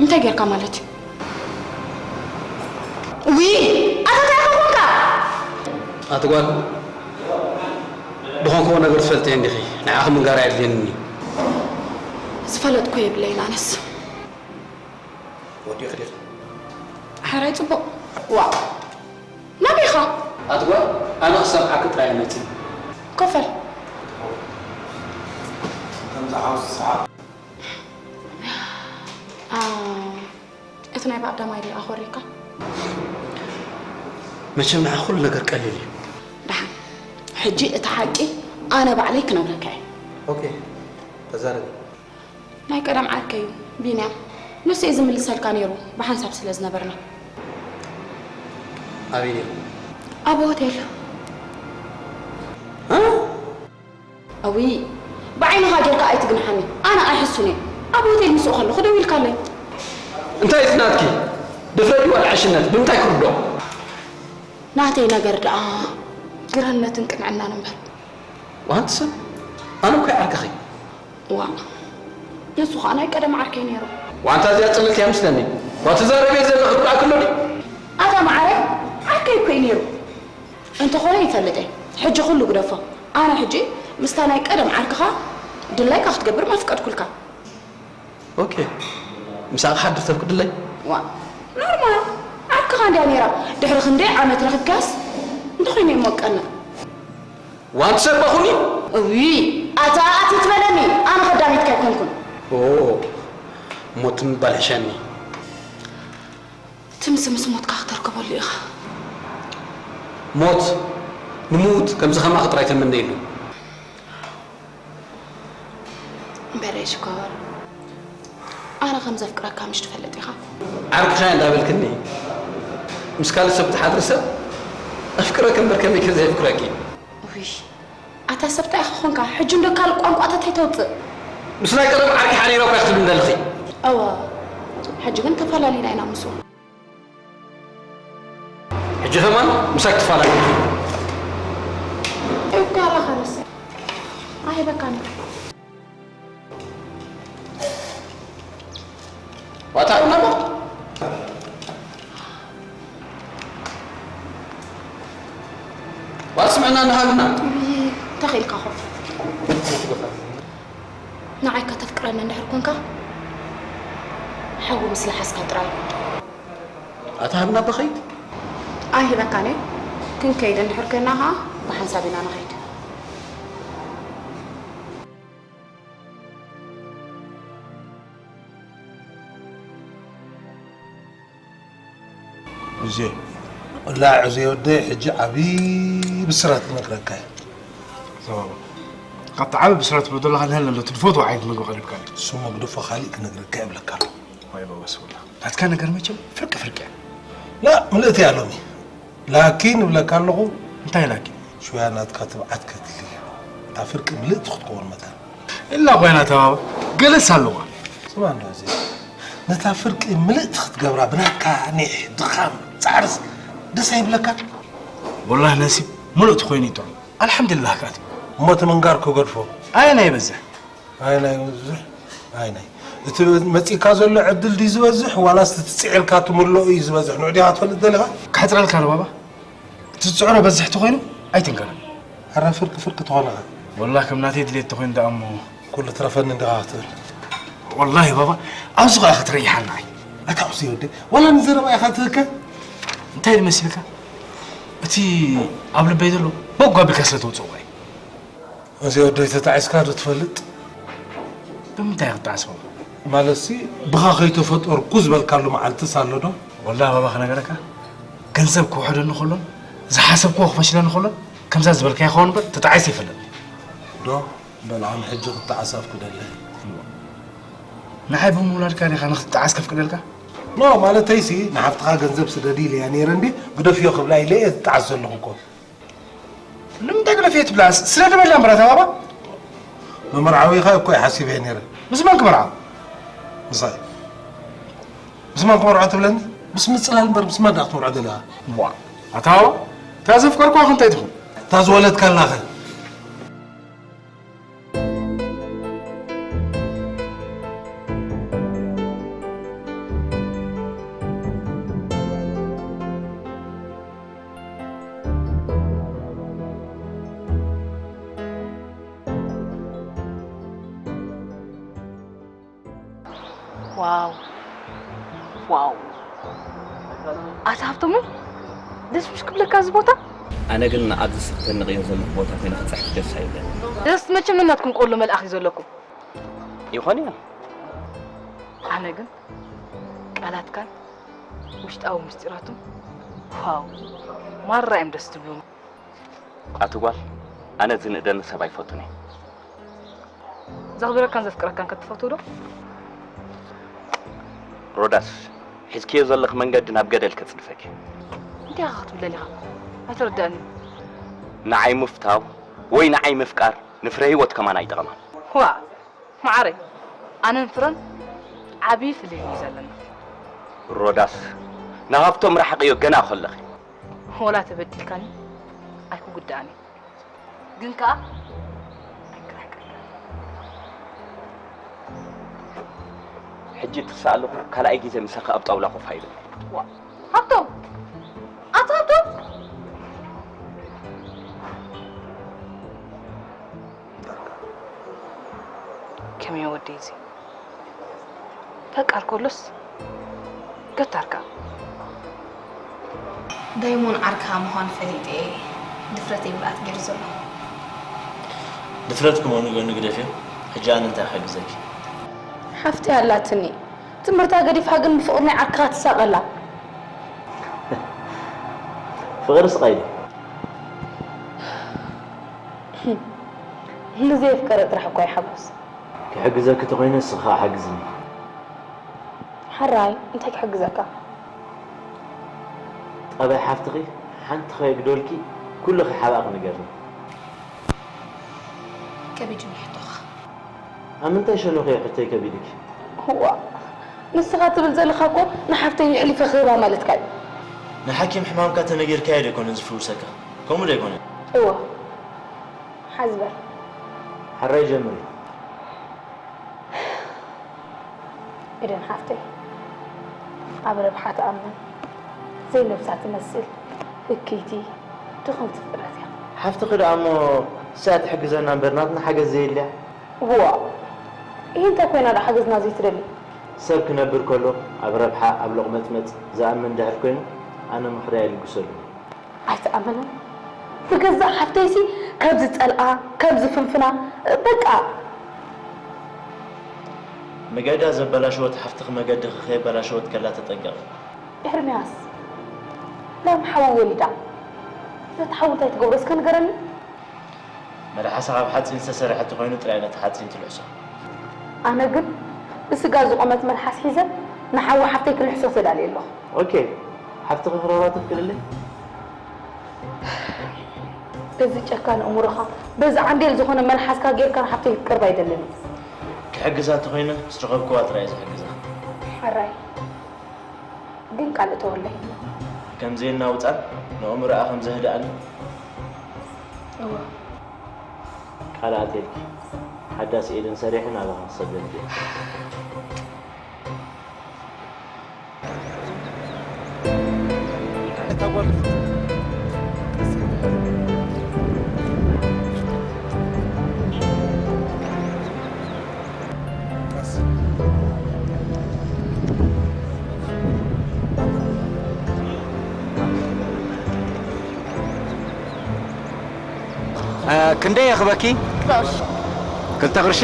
እንታይ ጌርካ ማለት እዩ? ውይ ኣታ እንታይ ኢኻ ኮንካ? ኣቲ ጓል ዝኾንክዎ ነገር ትፈልጥዮ እንዲኺ ንዓኺ ምንጋር ኣየድልየንን እዩ። ዝፈለጥኩ የብለይን ኣነስ። ወዲእኺ ዲኺ? ሕራይ ጽቡቕ። ዋእ! ናበይ ኢኻ? ኣቲ ጓል ኣነ ክሰምዓኪ ጥራይ እየ መጺእ። ኮፈል። ከምዚ ዓውዚ ሰዓት። ኣቲ ናይ ብቐዳማይ ዲኣ ኮሪካ? መቸም ንዓ ኩሉ ነገር ቀሊል እዩ። ደሓን ሕጂ እቲ ሓቂ ኣነ ባዕለይ ክነግረካ እየ። ኦኬ ተዛረቢ። ናይ ቀደም ዓርከይ እዩ ቢንያም። ንሱ እዩ ዝምልሰልካ ነይሩ፣ ብሓንሳብ ስለ ዝነበርና። ኣበይ ነይሩ? ኣብ ሆቴል። እ? እውይ፣ ብዓይንኻ ጌርካ ኣይትግንሓኒ። ኣነ ኣይሕሱን እየ። ኣብ ሆቴል ምስኡ ከለኹ ደዊልካለይ። እንታይ እቲ ናትኪ? ድፍረት ድዩ ዋላ ዕሽነት? ብምንታይ ክርድኦ? ናተይ ነገር ደኣ ግርህነትን ቅንዕናን እምበር። ዋንቲ ሰብ፣ ኣነ እኮ ይዓርክኺ። ዋእ፣ ንሱ ኸኣ ናይ ቀደም ዓርከይ ነይሩ። ዋንታ እዚኣ ጽልልቲ እያ ምስለኒ። ዋቲ ዛረቤት ዘለኺ ርዳእ ክሎ ድዩ? ኣታ መዓረይ፣ ዓርከይ እኮ እዩ ነይሩ። እንተኾነ ይፈልጥ እየ። ሕጂ ኩሉ ግደፎ። ኣነ ሕጂ ምስታ ናይ ቀደም ዓርክኻ ድላይካ ክትገብር መፍቀድኩልካ። ኦኬ። ምሳኻ ሓድር ተብኩ ድለይ? ዋእ፣ ኖርማል። ዓርክኻ እንድያ ነይራ። ድሕሪ ክንደይ ዓመት ረኺብካስ እንተኾይነ ይሞቀና። ዋንት ሰብ ባኹኒ? እዊ፣ ኣታ ኣቲ ትበለኒ፣ ኣነ ከዳሚትካ ኣይኮንኩን። ኦ፣ ሞት ምባል ሕሸኒ። ትምሲ ምስ ሞትካ ክተርከበሉ ኢኻ። ሞት፣ ንምዉት ከምዚ ከማኺ ጥራይ ተመነየሉ። እምበር ሽኮር፣ ኣነ ከም ዘፍቅረካ ምሽ ትፈልጥ ኢኻ። ዓርክኻ እንዳበልክኒ፣ ምስ ካልእ ሰብ ትሓድሪ ሰብ፣ ኣፍቅረኪ እምበር ከመይ ከ ዘየፍቅረኪ? ውይ፣ ኣታ ሰብ ታይ ኢኻ ኾንካ? ሕጂ እንዶ ካልእ ቋንቋታት ኣይተውፅእ። ምስ ናይ ቀደም ዓርኪ ሓሪረ እኳ ክትብሊ እንደለኺ። እወ፣ ሕጂ ግን ተፈላሊና ኢና ምስኡ። ሕጂ ከማን ምሳይ ክትፋላሊ። እኳ ራኸበሰ። ኣይበቃን። ዋታ ነበር? ዋስምዕና እናሃልና። ተኺእልካ ኾፍ። ንዓይ ከተፍቅረኒ እንድሕር ኮንካ፣ ሓዊ ምስ ለሓስካ ጥራይ። ኣታ ሃብና በኸይድ? ኣይህበካን እየ። ክንከይድ እንድሕር ኮይና ኸዓ ብሓንሳብ ኢና ንኸይድ። እዜ። ወላሂ እዜ ወደይ ሕጂ ዓብዪ ብስራት ክነግረካ እየ። ተባባ። ካብቲ ዓቢ ብስራት ትብሎ ዘለኻ ንህል ኣሎ፣ እቲ ትፈትዎ ዓይነት ምግቢ ቀሪብካኒ። እሱ መግደፎ ካሊእ ክነግረካ እየ እብለካ ኣለኹ። ወይ በወስ ወላ። ናትካ ነገር መቸም ፍርቂ ፍርቂ እያ። ላ፣ ምልእቲ እያ ሎሚ። ላኪን እብለካ ኣለኹ። እንታይ ላኪን? ሽውያ ናትካ ትብዓት ከድሊ እያ። እታ ፍርቂ ምልእቲ ክትከውን መታን። ኢላ ኮይና ተባባ፣ ገለስ ኣለዋ። ስማ እንዶ እዚ፣ ነታ ፍርቂ ምልእቲ ክትገብራ ብናትካ ኒሕ፣ ድኻም፣ ጻዕርስ ደስ ኣይብለካን? ወላሂ ነሲብ ምልእቲ ኮይኑ ይጥዑም። ኣልሓምዱሊላህ ከኣት። እሞ እቲ ምንጋር ክገድፎ። ኣየናይ ይበዝሕ? ኣየናይ ይበዝሕ? ኣየናይ? እቲ መጺእካ ዘሎ ዕድል ድዩ ዝበዝሕ፣ ዋላስ እቲ ጽዒርካ ትምልኦ እዩ ዝበዝሕ? ንዑ ዲኻ ትፈልጥ ደሊኻ? ክሕጽረልካ ዶ ባባ? እቲ ዝጽዕሮ በዝሕ ተኾይኑ ኣይትንገረን። ኣረ ፍርቂ ፍርቂ ተኾነ ኸ? ወላሂ ከም ናተይ ድሌት ተኾይኑ ደኣ እሞ። ኩሉ ትረፈኒ እንዲኻ ክትብል። ወላሂ ባባ፣ ኣብዚ ኸኣ ክትረይሓና እይ። ኣታ ዑስየ ወደይ፣ ዋላ ንዘረባ ኢኻ ትህከ? እንታይ ድመሲልካ? እቲ ኣብ ልበይ ዘሎ በጎ ኣቢልካ ስለ ተውጽኦ እይ። እዚ ወደይ ተጣዒስካ ዶ ትፈልጥ? ብምንታይ ክጣዓስ ባባ? ማለትሲ፣ ብኻ ከይተፈጠርኩ ዝበልካሉ መዓልትስ ኣሎ ዶ? ወላሂ ባባ ክነገረካ፣ ገንዘብ ክውሕደኒ ከሎን ዝሓሰብክዎ ክፈሽለኒ ከሎን ከምዛ ዝበልካዮ ይኸውን እምበር ተጣዒሰ ኣይፈልጥን። ዶ? በል ኣነ ሕጂ ክጣዓስ ኣብ ክደለ። ንዓይ ብምውላድካ ዲኻ ንኽትጣዓስ ከፍቅደልካ? ኖ፣ ማለተይሲ ንሓፍትኻ ገንዘብ ስደዲ ኢለያ ነይረ እንዲ ግደፍዮ ክብላ ኢለ እየ ዝጣዓስ ዘለኹ እኮ። ንምንታይ ግደፍዮ ትብላ? ስደዲ በላ እምበር ኣታ ባባ። መመርዓዊኻ እኮ እየ ሓሲበ ነይረ። ምስ መን ክመርዓ? ምሳይ። ምስ መን ክመርዖ ትብለኒ? ምስ ምጽላል እምበር ምስ መን ደኣ ክትመርዖ ደሊኻ? ዋ፣ ኣታ ባባ፣ እታ ዘፍቀርኳ ከ እንታይ ትኹን? እታ ዝወለድካላ ኸ? ዋው፣ ዋው። ኣታ ሃብቶሙ፣ ደስ ምሽ ክብለካ እዚ ቦታ? ኣነ ግን ኣብዚ ስኽተኒ ቅዮ ዘለኹ ቦታ ኮይነ ክጽሕፍ ደስ ኣይብለኒ። ደስ መቸም ነናትኩም ቆሎ መልኣኽ እዩ ዘለኩም። ይኾን እዩ። ኣነ ግን ቃላትካን ውሽጣዊ ምስጢራቱን፣ ዋው፣ ማራ እዮም ደስ ትብሉኒ። ኣቲ ጓል፣ ኣነ ዝንእደኒ ሰብ ኣይፈቱን እየ። ዘኽብረካን ዘፍቅረካን ከትፈቱ ዶ? ሮዳስ፣ ሒዝክዮ ዘለኽ መንገዲ ናብ ገደል ከጽድፈኪ። እንታይ ኢኻ ክትብል ደሊኻ? ኣይተረዳእንን። ንዓይ ምፍታው ወይ ንዓይ ምፍቃር ንፍረ ህይወት ከማን ኣይጠቐማን። ዋእ! መዓረይ፣ ኣነን ፍረን ዓቢ ፍልልይ እዩ ዘለና። ሮዳስ፣ ንሃብቶም ርሓቕዮ ገና ከለኺ። ወላ ተበዲልካኒ ኣይክጉድኣኒ፣ ግን ከኣ ኣይክርሕቀካ። ሕጂ እትስኣለኹ ካልኣይ ግዜ ምሳኺ ኣብ ጣውላ ኮፍ ኣይብል። ዋ፣ ሃብቶም! ኣቶ ሃብቶም! ከመይ ወደይ እዚ ፈቃር ከሎስ ገታርካ። ዳይሞን ዓርካ ምዃን ፈሊጠ እየ ድፍረተይ ምልኣት ገይሩ ዘሎ። ድፍረትኪ ምዃኑ ጎኒ ግደፍዮ። ሕጂ ኣነ እንታይ ክሕግዘኪ? ሓፍተይ ኣላትኒ። ትምህርታ ገዲፋ ግን ብፍቕሪ ናይ ዓርክኻ ትሳቐላ። ፍቕሪ ስቓይ ድዩ? ንዘየፍቀረ ጥራሕ እኳ ይሓጎስ። ክሕግዘኪ ተኾይነ ንስኺ ኸኣ ሓግዝኒ። ሕራይ፣ እንታይ ክሕግዘካ? ጠባይ ሓፍትኺ ሓንቲ ከየግደልኪ ኩሉ ከይሓባእኺ ንገርኒ። ከቢድኒ ሕቶኻ። ኣብ ምንታይ ሸነኹ እየ ሕቶይ ከቢድኪ? እዋ፣ ንስኻ ትብል ዘለኻ እኮ ንሓፍተይ የሕሊፈ ክህባ ማለትካ እዩ። ንሓኪም ሕማምካ ተነጊርካዮ ዶ ኣይኮነን ዝፍውሰካ? ከምኡ ዶ ኣይኮነን? እወ፣ ሓዝበር። ሕራይ ጀምሪ። ኤደን ሓፍተይ፣ ኣብ ረብሓ ትኣምን፣ ዘይነብሳ ትመስል፣ እክይቲ፣ ድኽምቲ ፍጥረት እያ። ሓፍትኺ ደኣ እሞ ንሳ ትሕግዘና እምበር ናትና ሓገዝ ዘየድልያ። ዋእ! ኢሂ እንታይ ኮይና ደኣ ሓገዝና ዘይትደሊ? ሰብ ክነብር ከሎ ኣብ ረብሓ፣ ኣብ ሎቕመጽመጽ ዝኣምን እንድሕር ኮይኑ፣ ኣነ ምኽረይ ኣይልግሰሉን። ኣይትኣምንን? ብገዛእ ሓፍተይሲ ከም ዝጸልኣ፣ ከም ዝፍንፍና፣ በቃ። መገዳ ዘበላሸወት ሓፍትኺ መገድኺ ከየበላሸወት ከላ ተጠንቀቒ። ኤርምያስ፣ ላም ሓዊ ወሊዳ። ነቲ ሓዊ እንታይ ትገብሮ እስከ ንገረኒ? መልሓሳ ካብ ሓፂን ዝተሰርሐ ተኾይኑ ጥራይ ነቲ ሓፂን ትልሕሶ። ኣነ ግን ብስጋ ዝቖመት መልሓስ ሒዘ ንሓዊ ሓፍተይ ክልሕሶ ተዳልየ ኣለኹ። ኦኬ፣ ሓፍትኺ ክረኽባ ተፍቅድለይ? በዚ ጨካን ኣእምሮኻ፣ በዚ ዓንዴል ዝኾነ መልሓስካ ጌርካ ንሓፍተይ ክትቀርባ ኣይደልን። ክሕግዛ ተኾይነ ምስ ረኸብክዋ ጥራይ እየ ዝሕግዛ። ሕራይ። ግን ቃል እተወለይ። ከም ዘየናውጻን ንእምሮኣ ከም ዘህድኣን። እወ። ቃል ኣትየልኪ። ሓዳስ ኤደን ሰሪሐ ናባኻ ክሰደልኪ እየ። እ፣ ክንደይ የኽበኪ? ክልተ ቅርሺ። ክልተ ቅርሺ?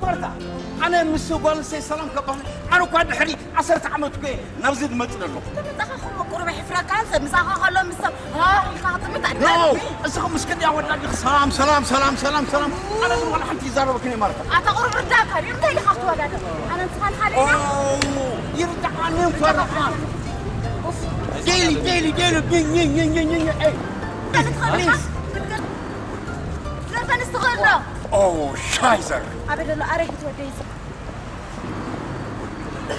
ማርታ፣ ኣነ ምስ ጓል ኣንስተይቲ ሰላም ከባህል፣ ኣነ እኳ ድሕሪ ዓሰርተ ዓመት እኮ እየ ናብዚ ዝመጽእ ዘለኹ። ተመጻኻ ኸም ቁሩብ ይሕፍረካ፣ ሰብ ምሳኻ ከሎ ምስ ሰብ ሃህ ኢልካ ክትጥምት ኖ፣ ኣለካ። እስኺ ምስ ክንደይ ኣወዳት ዲኺ ሰላም፣ ሰላም፣ ሰላም፣ ሰላም፣ ሰላም። ኣነ ግን ዋላ ሓንቲ ይዛረበክን እየ ማርታ። ኣታ ቁሩብ ርዳእካ ድዩ? እንታይ ኢኻ ክትወዳደር? ኣነ ንስኻን ሓደ ኢና። ኦ፣ ይርዳእካን እየ ፈርሓ። ኡፍ። ጌሊ፣ ጌሊ፣ ጌሊ፣ ኝ፣ ኝ፣ ኝ፣ ኝ፣ ኝ፣ ኤይ። ኣነ ትኸእል ኢኻ? ፕሊዝ። ዘፈንስ ትኽእል ዶ? ኦ፣ ሻይዘር። ኣበይ ዘሎ ኣረጊት ወደይ እዚ?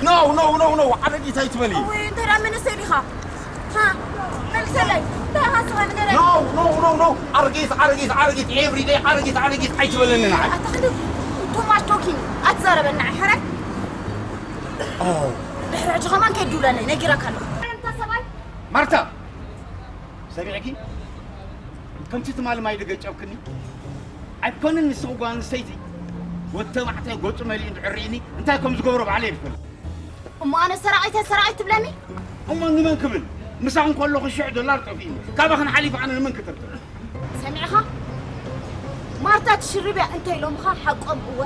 ኖ፣ ኖ፣ ኖ፣ ኖ፣ ኣረጊት ኣይትበሊ። እውይ፣ እንታይ ደኣ መንእሰይ ዲኻ? መልሰለይ እንታይ ኢኻ ስኻ ንገረኒ። No, no, no, no. ኣረጊት ኣረጊት ኣረጊት every day ኣረጊት ኣረጊት ኣይትበለኒ ንዓይ። ኣታ ክንዲ too much talking ኣትዛረበኒ ንዓይ ሕራይ። ድሕሪ ሕጂ ከማን ከይድውለለይ ነጊረካ ኣለኹ። ኣንታ ሰብኣይ ማርታ ሰሚዕኪ? ከምቲ ትማሊ ማይ ድገጨብክኒ ኣይኮነን ንስኺ ጓል ኣንስተይቲ ወዲ ተባዕታይ ገጹ መሊኡ እንድሕር ርኢኒ እንታይ ከም ዝገብሮ ባዕለይ ይፈልጥ። እሞ ኣነ ሰራቒት እየ ሰራቒት ትብለኒ? እሞ ንመን ክብል? ምሳኺ እንከለኹ ሽሕ ዶላር ጠፊእኒ። ካባኽን ሓሊፉ ኣነ ንመን ክጥርጥር? ሰሚዕኻ? ማርታ ትሽርብ እያ እንተ ኢሎምኻ ሓቆም እወ።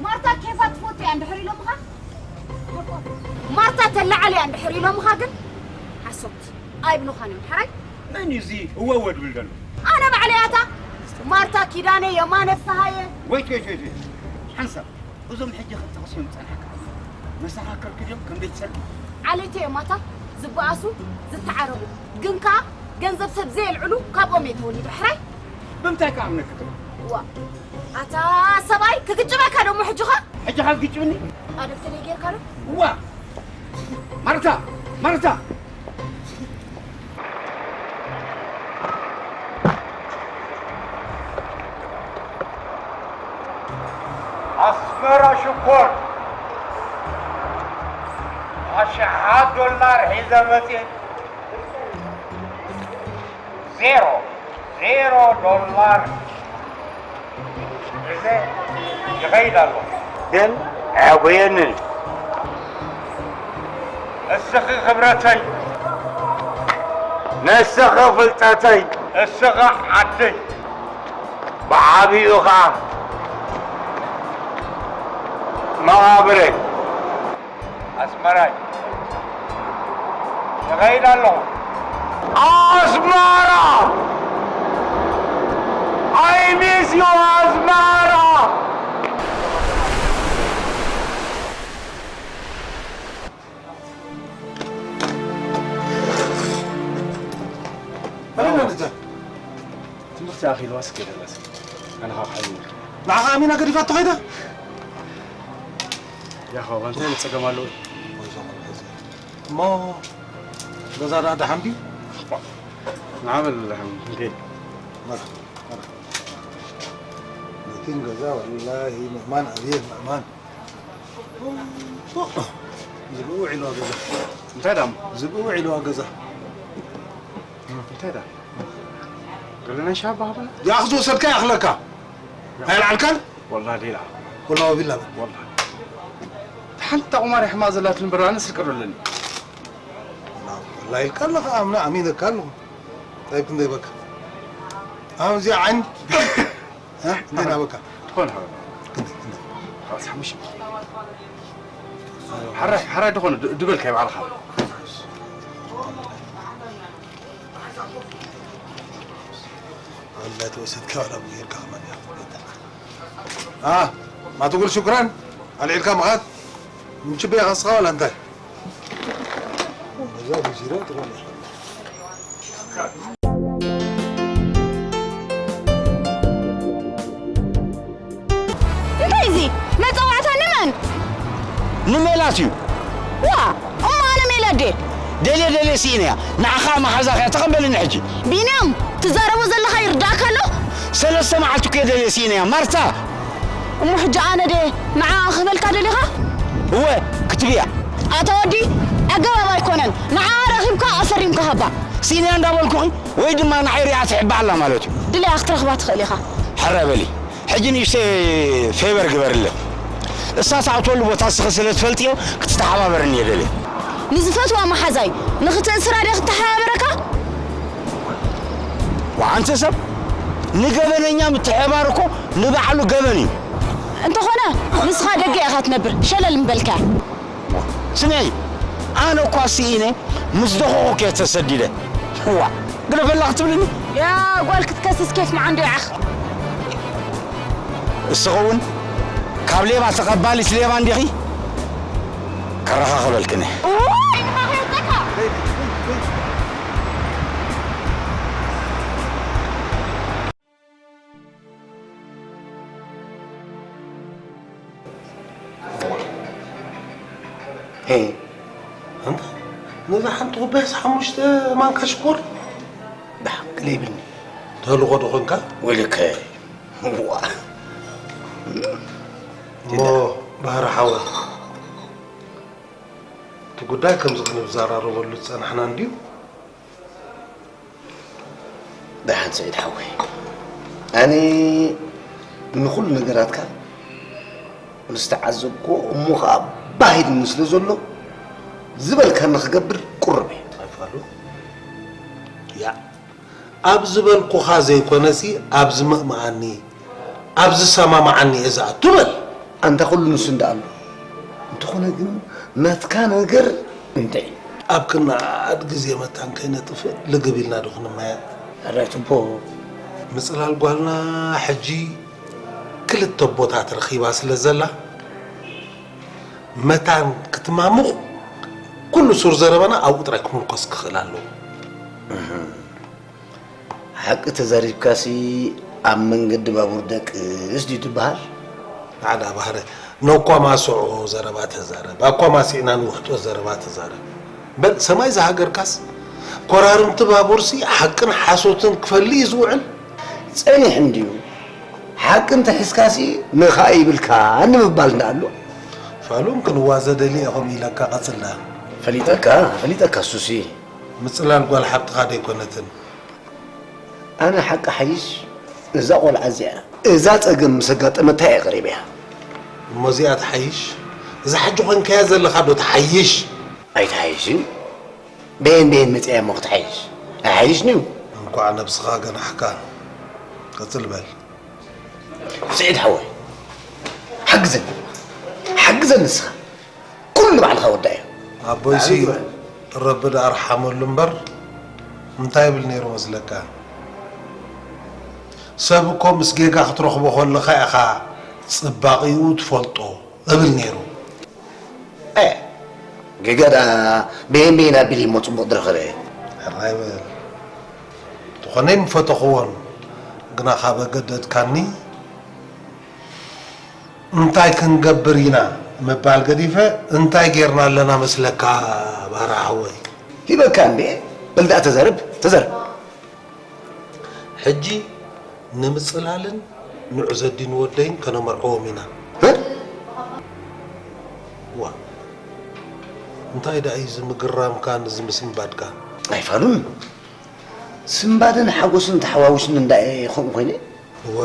ማርታ ኬፋ ትፈቱ እያ እንድሕር ኢሎምኻ ሓቆም። ማርታ ተለዓል እያ እንድሕር ኢሎምኻ ግን ሓሶት ኣይብሉኻን እዮም። ሕራይ? መን እዩ እዚ እወ እወ ድብል ዘሎ? ኣነ ባዕለይ ኣታ ማርታ ኪዳነ የማነ ፍስሃየ። ወይት ወይት ወይት ወይት ሓንሳብ እዞም ሕጂ ክጠቕስዮም ዝጸንሐካ መሰኻክርኪ ድዮም ከም ቤተሰብ? ዓሌተይ እዮም ኣታ ዝበኣሱ ዝተዓረቑ ግን ከኣ ገንዘብ ሰብ ዘየልዕሉ ካብኦም እየ ተወሊደ። ሕራይ? ብምንታይ ከኣምነኪ ትብል? ዋ ኣታ ሰብኣይ ክግጭበካ ደሞ ሕጂ ኸ? ሕጂ ካብ ግጭብኒ ኣደብተለይ ጌርካ ዶ? ዋ ማርታ ማርታ ኣስመራ ሽኮር ኣሽሓት ዶላር ሒዘ መፅየ ዜሮ ዜሮ ዶላር ሒዘ ይኸይድ ኣሎ ግን ኣያጉየንን እስኺ ክብረተይ ንስኺ ፍልጠተይ እስኺ ዓደይ ብዓቢኡ ኸዓ መቓብረይ ኣስመራይ ይኸይድ ኣለኹ ኣስመራ I miss you ኣስመራ ኣበይ ነዛ ትምህርቲ ኣኺልዋስ ከይደላስ ኣነ ካብ ሓይሊ ንዓኻ ኣሚና ገዲፋቶ ኸይዳ ያኸው እንታይ ጸገም ኣለዎ እሞ ገዛ ዳ ደሓን ድዩ ንዓበል ደሓን እንከይድ መርሓ መርሓ ነቲን ገዛ ወላሂ ምእማን ኣብየት ምእማን ዝብኡ ዒልዋ ገዛ እንታይ ዳሞ ዝብኡ ዒልዋ ገዛ እንታይ ዳ ገለና ሻባ ሃባ ያኽ ዝወሰድካ ይኣኽለካ ኣይልዓልካን ወላ ሌላ ወላ ወቢላ በል ወላ ሓንቲ ቁማር ሕማ ዘላትን ብራን ስልቀዶ ኣለኒ ወላ ኢልካ ኣለኻ ኣምና ኣሚነካ ኣለኹ እንታይ ክንደይ በካ ኣሁን እዚኣ ዓይን እ? ክንደይ ናበካ ትኾን ሓ ሓሙሽ ሓራይ ሓራይ ድኾነ ድበልካ ይባዕልኻ ወላ ተወሰድካ ዋላ ጌርካ ከማን ኢኻ ትበልዕ። ኣ ማትጉል ሽኩራን ኣልዒልካ ምኻድ ምችበያ ከስኻ ዋላ እንታይ እዛ ብዚሮ ትበልዕ እንታይ እዚ መጸዋዕታ ንመን? ንሜላት እዩ ዋ እሞ ኣነ ሜላት ድየ? ደልየ ደልየ ስኢነያ ንዓኻ መሓዛኽያ ተቐበልኒ ሕጂ ቢንያም ትዛረቦ ዘለኻ ይርዳእካ ኣሎ? ሰለስተ መዓልቲ እኮ ደልየ ስኢነያ ማርታ እሞ ሕጂ ኣነ ድየ ንዓኣ ክህበልካ ደሊኻ? እወ ክትብያ ኣታ ወዲ ኣገባብ ኣይኮነን ንዓኣ ረኺብካ ኣፈሪምካ ሃባ ስኢነያ እንዳበልኩኺ ወይ ድማ ንዓይ ሪኣ ትሕባ ኣላ ማለት እዩ ድልያ ክትረኽባ ትኽእል ኢኻ ሕረ በሊ ሕጂ ንእሽተይ ፌቨር ግበርለ እሳ ትኣትወሉ ቦታ እስኺ ስለ ትፈልጥዮ ክትተሓባበርኒ እየ ደልየ ንዝፈትዋ መሓዛይ ንኽትእስራ ድየ ክትተሓባበረካ ወዓንቲ ሰብ ንገበነኛ ምትሕባር እኮ ንባዕሉ ገበን እዩ እንተኾነ ንስኻ ደገ ኢኻ ትነብር ሸለል ምበልካ ስምዒ ኣነ እኳ ስኢነ ምስ ደኸኹ ከ ተሰዲደ ዋ ግደፈላ ክትብልኒ ያ ጓል ክትከስስ ኬፍ መዓንዶ ይዓኽ እስኺ እውን ካብ ሌባ ተቐባሊት ሌባ እንዲኺ ከረኻኽበልክን ነዛ ሓንቲ ኩባያስ ሓሙሽተ ማንካ ሽኮር? ብሓቂ ዘይብልኒ። ተልኾ ዶ ኾንካ? ወይልከ። ዋ። እሞ ባህሪ ሓወይ፣ እቲ ጉዳይ ከምዚ ክንዘራረበሉ ዝጸናሕና እንድዩ። ደሓን ስዒድ ሓወይ፣ ኣነ ንኹሉ ነገራትካ ምስ ተዓዘብኩዎ እሞ ኸኣ ባህ ኢሉኒ ስለ ዘሎ፣ ዝበልካ ንኽገብር ቁሩብ እየ። ኣይፋሉ፣ ያ፣ ኣብ ዝበልኩኻ ዘይኮነሲ፣ ኣብ ዝምእምኣኒ፣ ኣብ ዝሰማምዓኒ እየ ዝኣቱ በል። ኣንታ ኩሉ ንሱ እንዳ ኣሎ። እንተኾነ ግን ናትካ ነገር እንታይ? ኣብ ክንኣድ ግዜ መታን ከይነጥፍእ ልግብ ኢልና ዶ ክንመያየጥ? ኣረ ጽቡቕ። ምጽላል ጓልና ሕጂ ክልተ ኣቦታት ረኺባ ስለ ዘላ፣ መታን ክትማሙቕ ኩሉ ሱር ዘረባና ኣብኡ ጥራይ ክምርኮስ ክኽእል ኣለዎ። እህ። ሓቂ ተዛሪብካሲ ኣብ መንገዲ ባቡር ደቅስ ድዩ ትበሃል? ዓዳ ባህረ፣ ነኳማስዖ ዘረባ ተዛረብ፣ ኣኳማሲዕና ንውሕጦ ዘረባ ተዛረብ። በል፣ ሰማይ ዝሃገርካስ፣ ኮራርምቲ ባቡርሲ ሓቅን ሓሶትን ክፈሊ እዩ ዝውዕል። ጸኒሕ እንድዩ። ሓቂ እንተሒዝካሲ ንኻ ይብልካ ንምባል እንዳ ኣሎ። ፋሉን ክንዋዘ ደልየ ኢኹም ኢለካ ቀጽላ። ፈሊጠካ፣ ፈሊጠካ እሱሲ። ምጽላል ጓል ሓብትኻ ደይኮነትን። ኣነ ሓቂ ሓይሽ እዛ ቆልዓ እዚኣ፣ እዛ ጸገም ምስ ኣጋጠመታ እየ ቀሪበያ። እሞ እዚኣ ትሓይሽ? እዛ ሕጂ ኾንካያ ዘለኻ ዶ ትሓይሽ? ኣይትሓይሽን። በየን በየን መጺኣ እሞ ክትሓይሽ? ኣይሓይሽን እዩ። እንኳዕ ነብስኻ ገናሕካ። ቀጽል በል። ስዒድ ሓወይ፣ ሓግዘኒ። ሓግዘኒ ንስኻ። ኩሉ ባዕልኻ ወዳእዮ። ኣቦይሲ፣ ረቢ ደኣ ኣርሓመሉ እምበር፣ እንታይ ይብል ነይሩ መስለካ? ሰብ እኮ ምስ ጌጋ ክትረኽቦ ከለኻ ኢኻ ጽባቒኡ ትፈልጦ እብል ነይሩ። እ፣ ጌጋ ደኣ በየን በየን ኣቢሉ እሞ ጽቡቕ ዝረኸበ? ሕራይ በል። እንተኾነ ኣይምፈተኽዎን፣ ግና ካብ ኣገደድካኒ፣ እንታይ ክንገብር ኢና ምባል ገዲፈ፣ እንታይ ጌርና ኣለና መስለካ ባርያ ሓወይ? ሂበካ እንዴ? በል ደኣ ተዛረብ፣ ተዛረብ። ሕጂ ንምጽላልን ንዑ ዘዲን ወደይን ከነመርዕዎም ኢና። እ? ዋ፣ እንታይ ደኣ እዩ እዚ ምግራምካን እዚ ምስንባድካን? ኣይፋሉን። ስንባድን ሓጎስን ተሓዋዊስኒ እንዳ እየ ከምኡ ኮይነ። እወ፣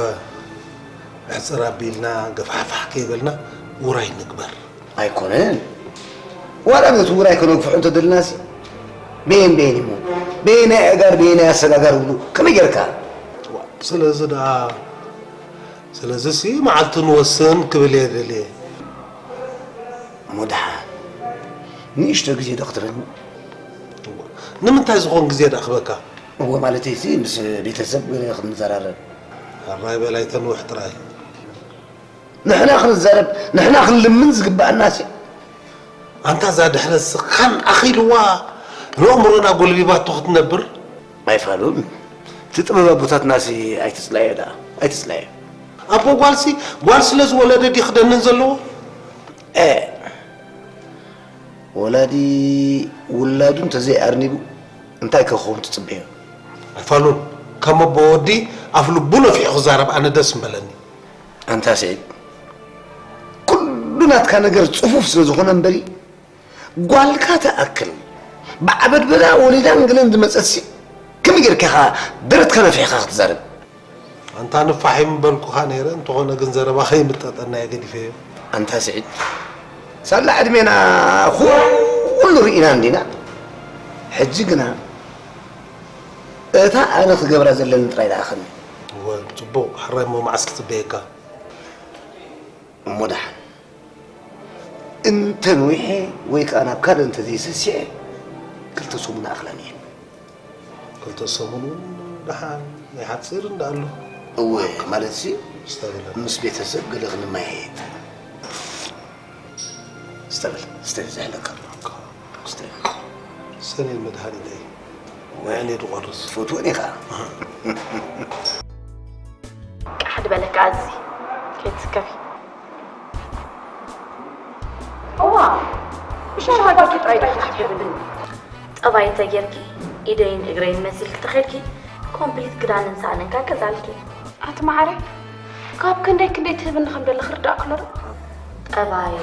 ሕጽር ኣቢልና ገፋሕፋሕ ከይበልና ውራይ ንግበር። ኣይኮነን። ዋላ ነቲ ውራይ ከነግፍሖ እንተደልናሲ፣ በየን በየን እሞ፣ በየናይ ኣእጋር፣ በየናይ ኣሰጋጋር ይብሉ፣ ከመይ ጌርካ? ዋ፣ ስለዚ ደኣ፣ ስለዚሲ መዓልቲ ንወስን ክብል እየ ደልየ። እሞ ደሓን፣ ንእሽቶ ግዜ ዶ ክትህበኒ? እወ፣ ንምንታይ ዝኾን ግዜ ደኣ ክህበካ? እወ፣ ማለተይሲ ምስ ቤተሰብ ክንዘራረብ። ሕራይ በል ኣይተንውሕ ጥራይ። ንሕና ክንዛረብ፣ ንሕና ክንልምን ዝግበኣናሲ። ኣንታ እዛ ድሕረትሲ ካን ኣኺልዋ ንኣእምሮና ጎልቢባቶ ክትነብር። ኣይፋሉን። እቲ ጥበብ ኣቦታትናሲ ኣይትጽላዮ ደኣ፣ ኣይትጽላዮ። ኣቦ ጓልሲ፣ ጓል ስለ ዝወለደ ድዩ ክደንን ዘለዎ? እ፣ ወላዲ ውላዱ እንተዘይኣርኒቡ እንታይ ክኸውን ትጽበዮ? ኣይፋሉን፣ ከም ኣቦ ወዲ ኣፍ ልቡ ነፊሑ ክዛረብ ኣነ ደስ ምበለኒ። ኣንታ ስዒድ፣ ኩሉ ናትካ ነገር ጽፉፍ ስለ ዝኾነ እምበሪ፣ ጓልካ ትኣክል ብዓበድበዳ ወሊዳን ገለን ዝመጸትሲ፣ ከመይ ጌርካ ኢኻ ደረትካ ነፊሕካ ክትዛረብ? ኣንታ ንፋሕ እዩ ምበልኩኻ ነይረ፣ እንተኾነ ግን ዘረባ ከይምጠጠና እየ ገዲፈዮ። ኣንታ ስዒድ፣ ሳላ ዕድሜና ኩሉ ርኢና እንዲና። ሕጂ ግና እታ ኣነ ክገብራ ዘለኒ ጥራይ ደኣ ከኒ። እወ፣ ጽቡቕ፣ ሕራይ እሞ መዓስ ክጽበየካ? እሞ ደሓን። እንተ ነዊሐ ወይ ከኣ ናብ ካልእ እንተ ዘይሰሲዐ፣ ክልተ ሰሙን ኣኽላኒ እየን። ክልተ ሰሙን እውን ደሓን ይሓጽር እንዳ ኣሎ። እወ፣ ማለትሲ፣ ስተብለ። ምስ ቤተሰብ ገለ ክንመያየጥ። ስተብል፣ ስተ ዝሕለካ ኣሎ። ስተ። ሰኔን መድሃኒተይ። ወይኔ ድቆርስ። ትፈትወን ኢኻ። ቃሕ ድበለካ ኣዚ። ከይትስከፊ። እዋ፣ ብሻርባ ጌርኪ ጥራይ ዲኺ ክትሕብኒ? ጠባይ እንተጌርኪ ኢደይን እግረይን መሲልኪ ተኸድኪ ኮምፕሊት ክዳንን ሳእንን ካከዛልኪ። ኣቲ መዓረይ፣ ካብ ክንደይ ክንደይ ትህብኒ ከም ደለኺ ርዳእኪ ኣሎ ዶ? ጠባይ፣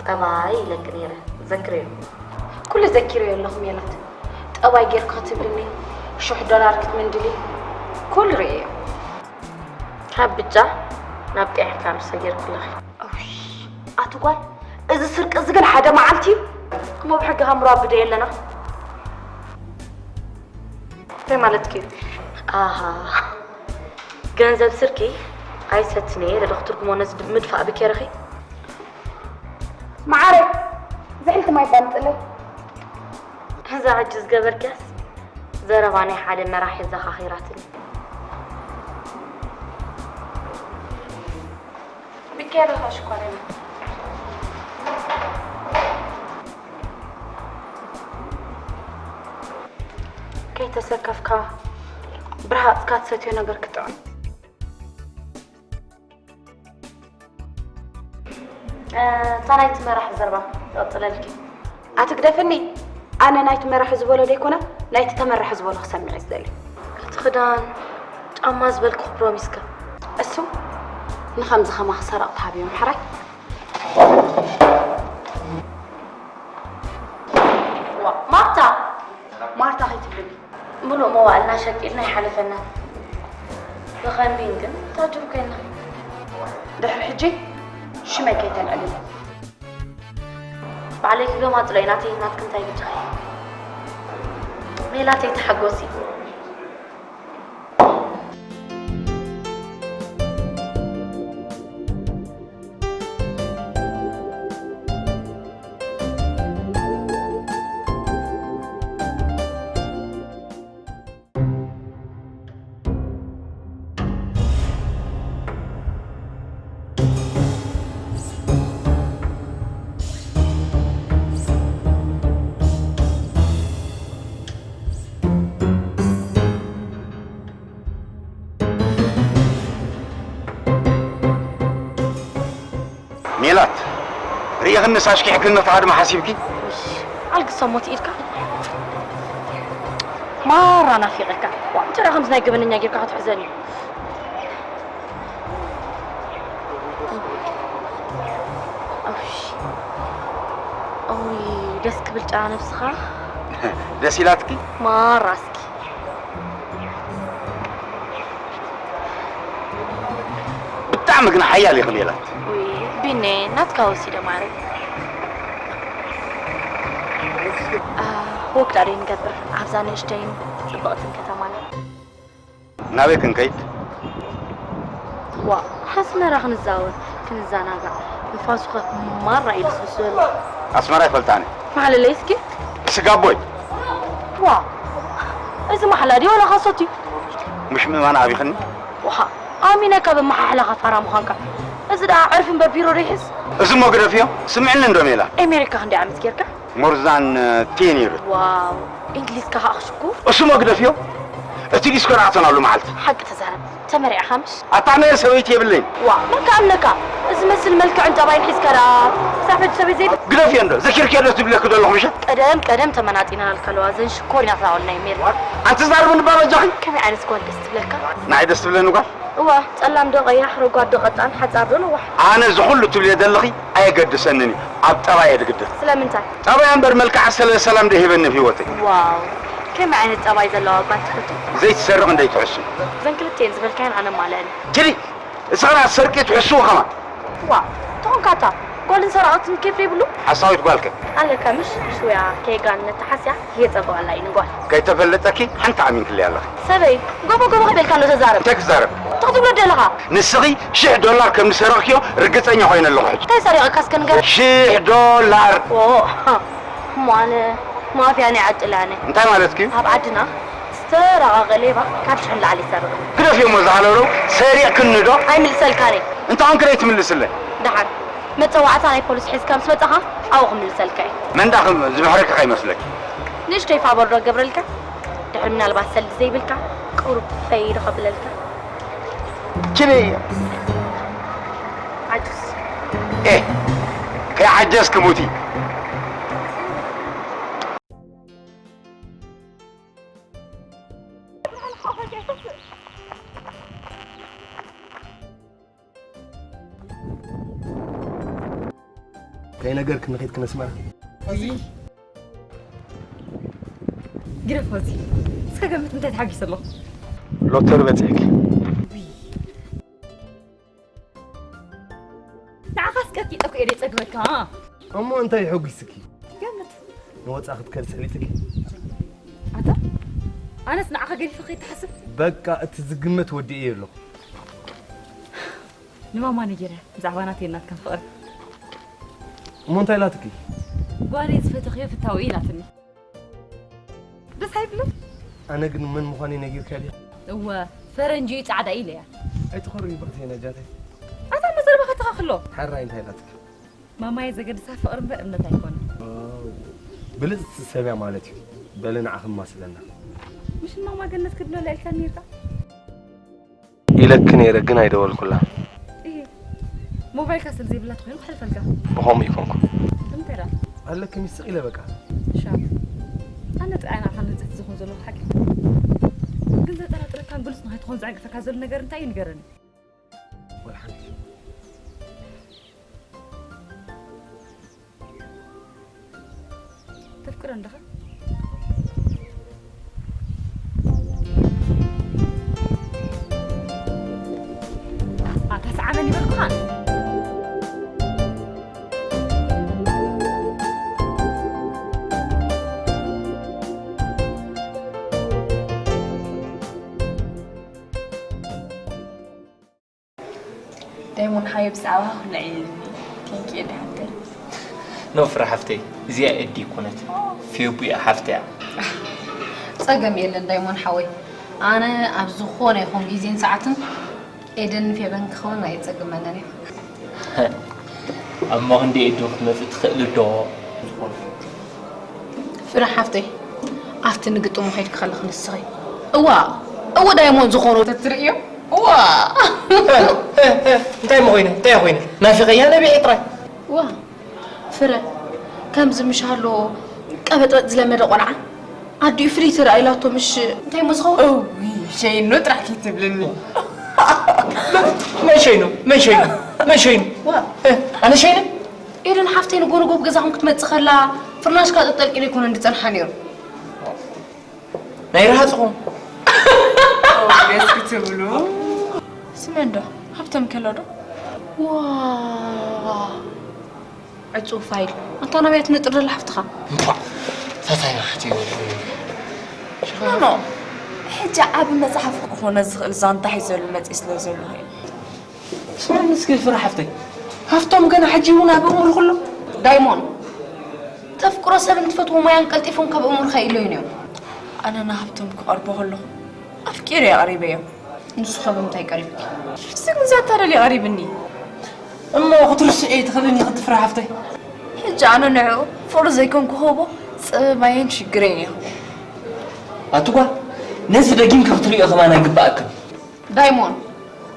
ጠባይ ኢለኪ ነይረ፣ ዘክርዮ። ኩሉ ዘኪረዮ ኣለኹ ሜላት። ጠባይ ጌርኪ ክትብልኒ፣ ሽሕ ዶላር ክትምንድሊ፣ ኩሉ ርእየዮ። ካብ ብጫ ናብ ቀይሕ ካርድ ሰጊርክለኺ። እውይ፣ ኣቲ ጓል፣ እዚ ስርቂ እዚ ግን ሓደ መዓልቲ እዩ። እሞ ብሕጊ ሃምሮ ኣብደ የለና። እንታይ ማለትኪ እዩ? ኣሃ፣ ገንዘብ ስርቂ ኣይሰትን እየ ኢለ ዶ ክትርጉሞ ነዚ ድ-፣ ምድፋእ ብኬርኺ? መዓረይ፣ ዝሕልቲ ማይ ባምጥለይ። እዛ ሕጂ ዝገበርክያስ ዘረባ ናይ ሓደ መራሒ ዘኻኺራትኒ። ብኬርኻ ሽኮሪና። ከይተሰከፍካ ብርሃጽካ ትሰትዮ ነገር ክጥዕም። እ፣ እታ ናይቲ መራሒ ዘረባ ትቕጽለልኪ። ኣቲ ግደፍኒ፣ ኣነ ናይቲ መራሒ ዝበሎ ደይኮነ፣ ናይቲ ተመራሒ ዝበሎ ክሰምዕ እየ ዝደሊ። እቲ ክዳን፣ ጫማ ዝበልኩ ፕሮሚስካ። እሱ ንኸምዚ ኸማኺ ሰረቕቲ ሃብዮም፣ ሕራይ። ዋ፣ ማርታ! ማርታ ከይትብልኒ። ምሉእ መዋእልና ሸቂልና ይሓለፈና። ብኸምቢን ግን ታጅሩ ኮይና። ድሕሪ ሕጂ ሽመይ ከይተልዕልኒ። ባዕለይ ክገማጥሎ እየ ናተይ ናትኪ እንታይ ብጃኺ። ሜላተይ ተሓጎሲ። ሜላት፣ ርኢኽንስ ኣሽኪዕክኒ፣ ንኽትሃድሚ ሓሲብኪ? ውሽ፣ ኣልግሶ ሞት ኢድካ። ማራ ናፊቐካ። ዋ፣ ጭራ ከምዚ ናይ ገበነኛ ጌርካ ክትሕዘኒ። ውሽ። ኦይ፣ ደስ ክብል ጨና ነብስኻ። ደስ ኢላትኪ? ማራ እስኪ። ብጣዕሚ ግን ሓያል ኢኺ ሜላት። ውይ፣ ቢኔ፣ ናትካ ወሲደ ማረይ። አ፣ ወክ ዳኣ ደይ ንገብር ኣብዛ ንእሽተይን ጽብቕትን ከተማና። ናበይ ክንከይድ? ዋ፣ ኣስመራ ክንዛወር፣ ክንዘናጋዕ። ንፋሱ ከ ማራ እዩ ልስልስ ዘሎ። ኣስመራ ይፈልጣ ኣነ። ማሕለለይ እስኪ። ስጋቦይ። ዋ፣ እዚ ማሕላ ድዩ ወላ ካሶት እዩ? ምሽ ምእማን ኣቢኽኒ? ዋ፣ ኣሚነካ ብመሓሕላኻ ፋራ ምዃንካ። እዚ ደኣ ዕርፊ እምበር ቢሮ ዶ ይሕዝ? እዚ እሞ ግደፍዮ፣ ስምዕኒ እንዶ ሜላ። ኤሜሪካ ክንደይ ዓመት ጌርካ? More than ten years። ዋው፣ እንግሊዝካ ከኣ ክሽኩር። እሱ መግደፍዮ። እቲ ዲስኮ ርኣተናሉ መዓልቲ። ሓቂ ተዛረብ። ተመሪዕኻ ምሽ? ኣታ ኣነ ሰበይቲ የብለይን። ዋ፣ መን ከኣምነካ? እዚ መስል መልክዕን ጠባይን ሒዝካ ደኣ ክሳብ ሕጂ ሰበይቲ ዘይብል? ግደፍዮ እንዶ፣ ዘኪርክዮ ዶ ትብለኪ ዘለኹ ምሸት? ቀደም ቀደም ተመናጢና ኣልካ ኣለዋ፣ ዘን ሽኮር ኢና ተናወልና እዩ ሜሪ። ኣንቲ ዛርብኒ እባ በጃኺ። ከመይ ዓይነት ጓል ደስ ትብለካ? ንዓይ ደስ ትብለኒ ጓል? እወ፣ ጸላም ዶ ቀያሕ፣ ረጓድ ዶ ቀጣን፣ ሓጻር ዶ ነዋሕ? ኣነ እዚ ኩሉ ትብልዮ ዘለኺ ኣየገድሰንን እዩ፣ ኣብ ጠባይ እየ ዝግደስ። ስለምንታይ? ጠባያ እምበር መልክዓ ስለ ሰላም ዶ ይህበኒ ኣብ ህይወተይ? ዋው፣ ከመይ ዓይነት ጠባይ ዘለዋ ጓል ትፈቱ? ዘይትሰርቕ እንደይትሕሱ። ዘን ክልቲኤን ዝበልካየን ኣነ ማለአን። ኪዲ፣ እስኻ ሰርቂ ትሕስው ከማን። ዋ፣ ተኾንካታ፣ ጓልን ሰራቒትን ኬፍ ዘይብሉ? ሓሳዊት ጓልከ? ኣለካ ምሽ፣ ሽውያ ከየጋነነት ተሓስያ፣ የጸብቐላ እዩ ንጓል። ከይተፈለጠኪ ሓንቲ ኣሚንክለይ ኣለኺ። ሰበይ፣ ጎቦ ጎቦ ከይበልካ እንዶ ተዛረብ። እንታይ ክዛረብ? እንታይ ክትብሎ ደለኻ? ንስኺ ሽሕ ዶላር ከም ዝሰረቕክዮ ርግጸኛ ኮይነ ኣለኹ ሕጂ። እንታይ ሰሪቐካ እስከ ንገር? ሽሕ ዶላር! ኦ፣ እሞ ኣነ ማፍያ ናይ ዓጭላነ። እንታይ ማለትኪ እዩ? ኣብ ዓድና ዝተራቐቐ ሌባ ካብ ሽሕ ንላዕሊ ይሰርቕ። ግደፍዮ እሞ ዝሃለውለው፣ ሰሪቕክኒ ዶ? ኣይምልሰልካን እየ። እንታይ ኾንኪ ደይ ትምልስለይ? ደሓን፣ መጸዋዕታ ናይ ፖሊስ ሒዝካ ምስ መጻኻ ኣብኡ ክምልሰልካ እየ። መን ደኣ ከም ዝምሕረኪ ከይመስለኪ። ንእሽተይ ፋቦር ዶ ገብረልካ? ድሕሪ ምናልባት ሰልዲ ዘይብልካ ቁሩብ ፈይ ዶ ከብለልካ? ኪዲ። ዓጁዝ። ኤህ፣ ከይዓጀዝኪ ሙቲ። እንታይ ነገር ክንኸይድ ክነስመራ? ግደፍ ፎዚ። እስከ ገምት እንታይ ተሓጊሰ ኣለኹ? ሎተሪ በፂሕኪ። ንዓኻ እስከ ኪጠፍ እየ ጸግበካ። እሞ እንታይ ይሕጒስኪ? ገምት። ንወፃ ክትከድ ሰሊጥኪ። ኣታ ኣነስ ንዓኻ ገዲፈ ከይትሓስብ። በቃ እቲ ዝግመት ወዲኤ ኣለኹ። ንማማ ነጊረ ብዛዕባ ናተይ ናትካን ፍቕሪ። እሞ እንታይ ኢላትኪ? ጓለይ ዝፈተኽዮ ፍታዊ ኢላትኒ። ደስ ኣይብልን? ኣነ ግን መን ምዃነይ ነጊርካ ድያ? እወ ፈረንጂ እዩ ጻዕዳ ኢለያ። ኣይትኾሪ ብቕቲ ነጃተይ። ኣታ መዘርባኻ ተኻኽሎ። ሓራይ እንታይ ኢላትኪ? ማማየ ዘገድሳ ፍቕሪ እምበር እምነት ኣይኮነ። ብልጽቲ ሰብያ ማለት እዩ። በሊ ንዓኺ ማስለና። ምሽ ማማ ገነት ክድለላ ኢልካ ነርካ? ኢለኪ ነይረ ግን ኣይደወልኩላ። እይ ሞባይልካ ስለ ዘይብላ ትኾይኑ ክሕልፈልካ። ብኸምኡ ይኮንኩ። እንታይ ዳ? ኣለኪ ሚስቅ ኢለ በቃ። ሻ ኣነ ጥራይ ናኻ ንጽት ዝኾን ዘለኹ ሓቂ። ግን ዘጠራጥረካን ግልጽ ንኸይትኾን ዘዕግፈካ ዘሎ ነገር እንታይ እዩ ንገረኒ። ወላ ሓንቲ። ተፍቅሮ እንደኻ? ኣታ ሰዓመን ይበልኩኻ። ዳይሞን ሓየ ብዛዕባኻ ኩሉ ዕልልኒ። ቴንኪ ኤዲ ሓፍተይ። ኖ ፍረ ሓፍተይ እዚኣ ኤዲ ይኮነት ፌቡ እያ ሓፍተያ። ጸገም የለን ዳይሞን ሓወይ። ኣነ ኣብ ዝኾነ ይኹን ግዜን ሰዓትን ኤደን ፌበን ክኸውን ኣየጸግመንን እዩ። ኣብ መኽንዲ ኤዱ ክትመጽእ ትኽእል ዶ? ፍረ ሓፍተይ ኣብቲ ንግጥሙ ከይድኪ ከለኺ ንስኺ እዋ እወ ዳይሞን ዝኾኖ ተትርእዮ እዋ እንታይ ሞ ኮይነ እንታይ ኮይነ ናፊቐያ ነቢዐ ጥራይ ዋ ፍረ ከምዚ ምሽ ኣሎ ቀበጥበጥ ዝለመደ ቆልዓ ኣዲኡ ፍልይቲ ርኣ ኢላቶ ምሽ እንታይ ሞ ዝኸውን እውይ ሸይኑ ጥራሕ ከይትብልኒ መን ሸይኑ መን ሸይኑ መን ሸይኑ ዋ ኣነ ሸይነ ኤደን ሓፍተይ ንጎረጎብ ገዛኹም ክትመጽእ ከላ ፍርናሽካ ጠልጢሉ ኣይኮነን ዝጸንሓ ነይሩ ናይ ረሃጽኹም ገስ ክትብሉ ስመን ዶ ሃብቶም ከሎ ዶ ዋ ዕጹው ፋይል ኣንታ ናበይ ትነጥር ዘላ ሓፍትኻ እምቧ ፈታይ ማሕት እዩ ኖ ሕጂ ዓቢ መጽሓፍ ክኾነ ዝኽእል ዛንታ ሒዘሉ መጽእ ስለ ዘለኹ እዩ ስማዕኒ እስኪ ፍረ ሓፍተይ ሃፍቶም ገና ሕጂ እውን ኣብ እምሩ ኩሎ ዳይሞን ተፍቅሮ ሰብን ትፈትዎ ማያን ቀልጢፎም ካብ እምሩኻ ይለዩን እዮም ኣነ ንሃብቶም ክቐርቦ ከለኹ ኣፍቂረ የቕሪበዮም ንሱ ከ ብምንታይ ቀሪብኪ ንሱ ግን ዛታ ደልዩ ቀሪብኒ እሞ ክትርስዒ ትኽእልን ኢኺ ፍረ ሓፍተይ ሕጂ ኣነ ንዕኡ ፍቕሪ ዘይኮንኩ ክህቦ ጸበባይን ሽግረይን እየ ክህቦ ኣቲ ጓል ነዚ ደጊምኪ ክትርእዮ ከማን ኣይግባኣክን ዳይሞን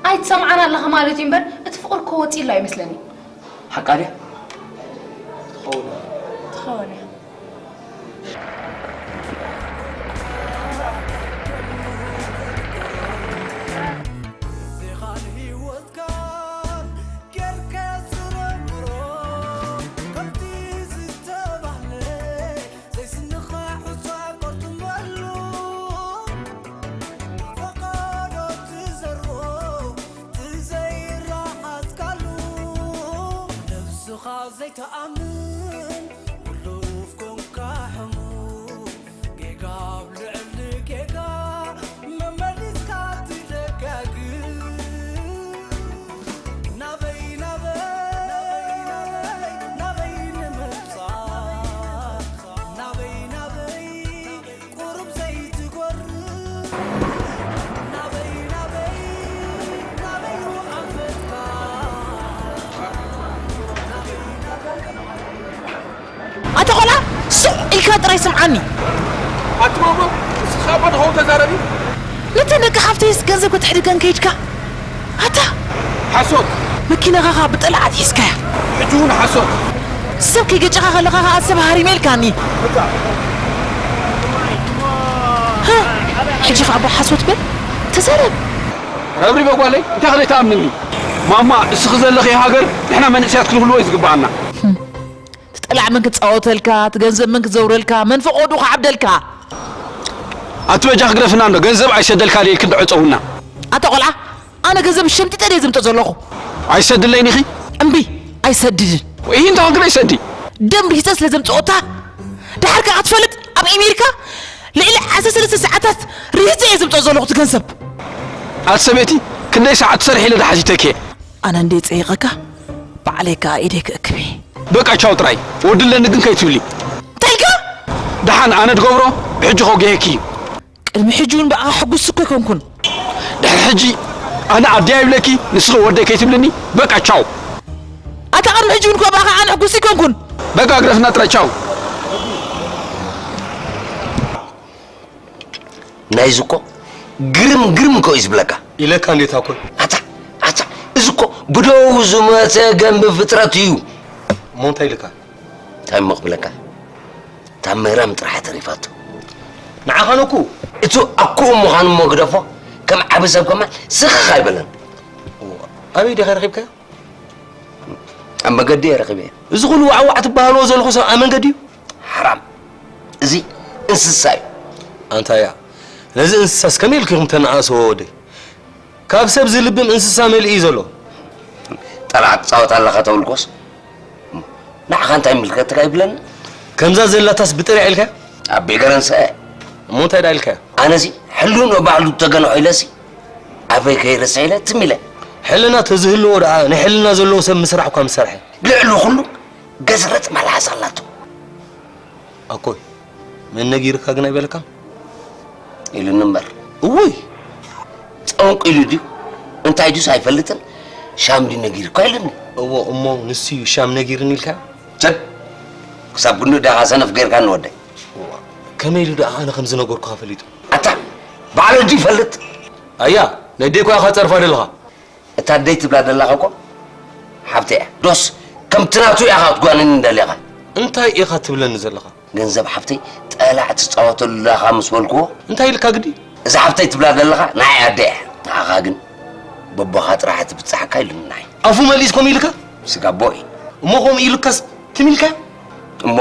ኣይትሰምዓን ኣለኻ ማለት እዩ እምበር እቲ ፍቕሪ እኮ ወፂሉ ኣይመስለኒ ሓቃ ድያ ትኸውን እያ ዘይተኣምን ውሉፍ ኮንካ ሕሙም ጌጋ ኣብ ልዕሊ ጌጋ መመሊስካ ትደጋግም ናበይ ናበይ ናበይ ንምብጻሕ ናበይ ናበይ ቁሩብ ዘይትጎርር ናበይ ናበይ ናበይ ኣንፈትካ ኣታ ቆልዓ ስቕ ኢልካ ጥራይ ስምዓኒ። ኣቲ ማማ እስኻ እባ ንኸው ተዛረቢ። ነተን ደቂ ሓፍተይስ ገንዘብ ከተሕድገን ከይድካ ኣታ ሓሶት መኪናኻ ብጠላዓት ሒዝካያ። ሕጂ እውን ሓሶት። ሰብ ከይገጨኻ ከለኻ ኸዓ ሰብ ሃሪመ ኢልካኒ። ሕጂ ኸዓ ኣቦ ሓሶት በል። ክሰርብ። ረብሪበ ጓለይ፣ እንታይ ከደይ ትኣምንኒ? ማማ፣ እስኺ ዘለኽዮ ሃገር ንሕና መንእሰያት ክንህልዎ እዩ ዝግብኣና። ትጠላዕ መን ክጻወተልካ፣ ትገንዘብ መን ክዘውረልካ፣ መን ፈቐዱ ክዓብደልካ። ኣቲ በጃ ክግረፍና እንዶ፣ ገንዘብ ኣይሰደልካ ድየ ክንዲ ዕጸውና። ኣታ ቆልዓ፣ ኣነ ገንዘብ ሸምጢጠ ድየ ዝምጦ ዘለኹ። ኣይሰድለይን ኢኺ? እምቢ፣ ኣይሰድድን። ወይ እንታይ ኮንክለይ ሰዲ? ደም ሪሂፀ ስለ ዘምፅኦታ ድሓር ከዓ ክትፈልጥ ኣብ ኣሜሪካ ልዕሊ ዓሰርተ ሰለስተ ሰዓታት ሪሂፀ እየ ዘምፅኦ ዘለኹ እቲ ገንዘብ። ኣቲ ሰበይቲ ክንደይ ሰዓት ትሰርሒ ኢለ ድሓቲተኪ እየ። ኣነ እንደ ፀይቐካ ባዕለይ ከዓ ኢደይ ክእክብ እየ። በቃ ቻው ጥራይ ወድለኒ ግን ከይትብሊ። እንታይ ኢልካ? ደሓን ኣነ ድገብሮ ብሕጂ ከውግሄኪ እዩ። ቅድሚ ሕጂ እውን ብኣኻ ሕጉስ እኮ ኣይኮንኩን። ድሕሪ ሕጂ ኣነ ኣደይ ኣይብለኪ ንስኺ ወደይ ከይትብልኒ በቃ ቻው። ኣታ ቅድሚ ሕጂ እውን እኮ ብኣኻ ኣነ ሕጉስ ኣይኮንኩን። በቃ ግረፍና ጥራይ ቻው። ናይዚ እኮ ግርም ግርም እኮ እዩ ዝብለካ። ኢለካ እንዴት ኣኮይ? ኣታ ኣታ እዚ እኮ ብደው ዝመተ ገንቢ ፍጥረት እዩ። እሞ እንታይ ኢልካ? እንታይ እሞ ክብለካ? እታ ምህራም ጥራሕ ተሪፋቶ። ንዓኻን እኮ እቱ ኣኩኡ ምዃኑ እሞ ግደፎ፣ ከም ዓቢ ሰብ ከማን ስኽኽ ኣይበለን። ኣበይ ዲኻ ረኺብካዮ? ኣብ መገዲ እየ ረኺበዮ። እዚ ኩሉ ዋዕዋዕ ትበሃልዎ ዘለኹ ሰብ ኣብ መንገዲ እዩ? ሓራም እዚ እንስሳ እዩ። ኣንታ እያ ነዚ እንስሳስ ከመይ ኢልኪኹም ተነኣስዎ ወደይ? ካብ ሰብ ዝልብም እንስሳ መሊኡ እዩ ዘሎ። ጠላዕ ትፃወት ኣለኻ ተብልኮስ ንዓኻ እንታይ ምልከትካ ይብለኒ። ከምዛ ዘላታስ ብጥሪዕ ኢልካ ኣቤ ገረንሰ እሞ እንታይ ዳ ኢልካ ኣነዚ ሕልኖ ባዕሉ ተገንሖ ኢለሲ ኣበይ ከይረስሕ ኢለ ትም ኢለ ሕልና ተዝህልዎ ደኣ ናይ ሕልና ዘለዎ ሰብ ምስራሕ እኳ ምሰርሐ ልዕሊ ኩሉ ገዝረጥ መልሓስ ኣላቶ ኣኮይ መን ነጊርካ ግን ኣይበለካን ኢሉኒ እምበር እውይ ጠንቁ ኢሉ ድዩ እንታይ ድዩስ ኣይፈልጥን ሻም ድዩ ነጊርካ ኢሉኒ እዎ እሞ ንሱ እዩ ሻም ነጊርኒ ኢልካ ሰብ ክሳብ ክንዱ ዳኻ ሰነፍ ጌርካ ንወደይ ከመይ ኢሉ ደኣ ኣነ ከም ዝነገርኩኻ ፈሊጡ ኣታ ባዕሉ ድዩ ይፈልጥ ኣያ ነዴኳ ኢኻ ጸርፋ ደለኻ እታ ኣደይ ትብላ ደላኻ እኮ ሓብተይ እያ። ዶስ ከምቲ ናቱ ኢኻ ክትጓንኒ ደሊኻ? እንታይ ኢኻ ትብለኒ ዘለኻ? ገንዘብ ሓብተይ ጠላዕ ትጻወተሉ ዳኻ ምስ በልክዎ እንታይ ኢልካ ግዲ? እዛ ሓብተይ ትብላ ደለኻ ንዓይ ኣደ እያ። ንዓኻ ግን በቦኻ ጥራሕ ትብጽሓካ ኢሉኒ ንዓይ። ኣፉ መሊስ ከምኡ ኢልካ? ስጋቦ እዩ። እሞ ከምኡ ኢሉካስ ትም ኢልካዮ? እሞ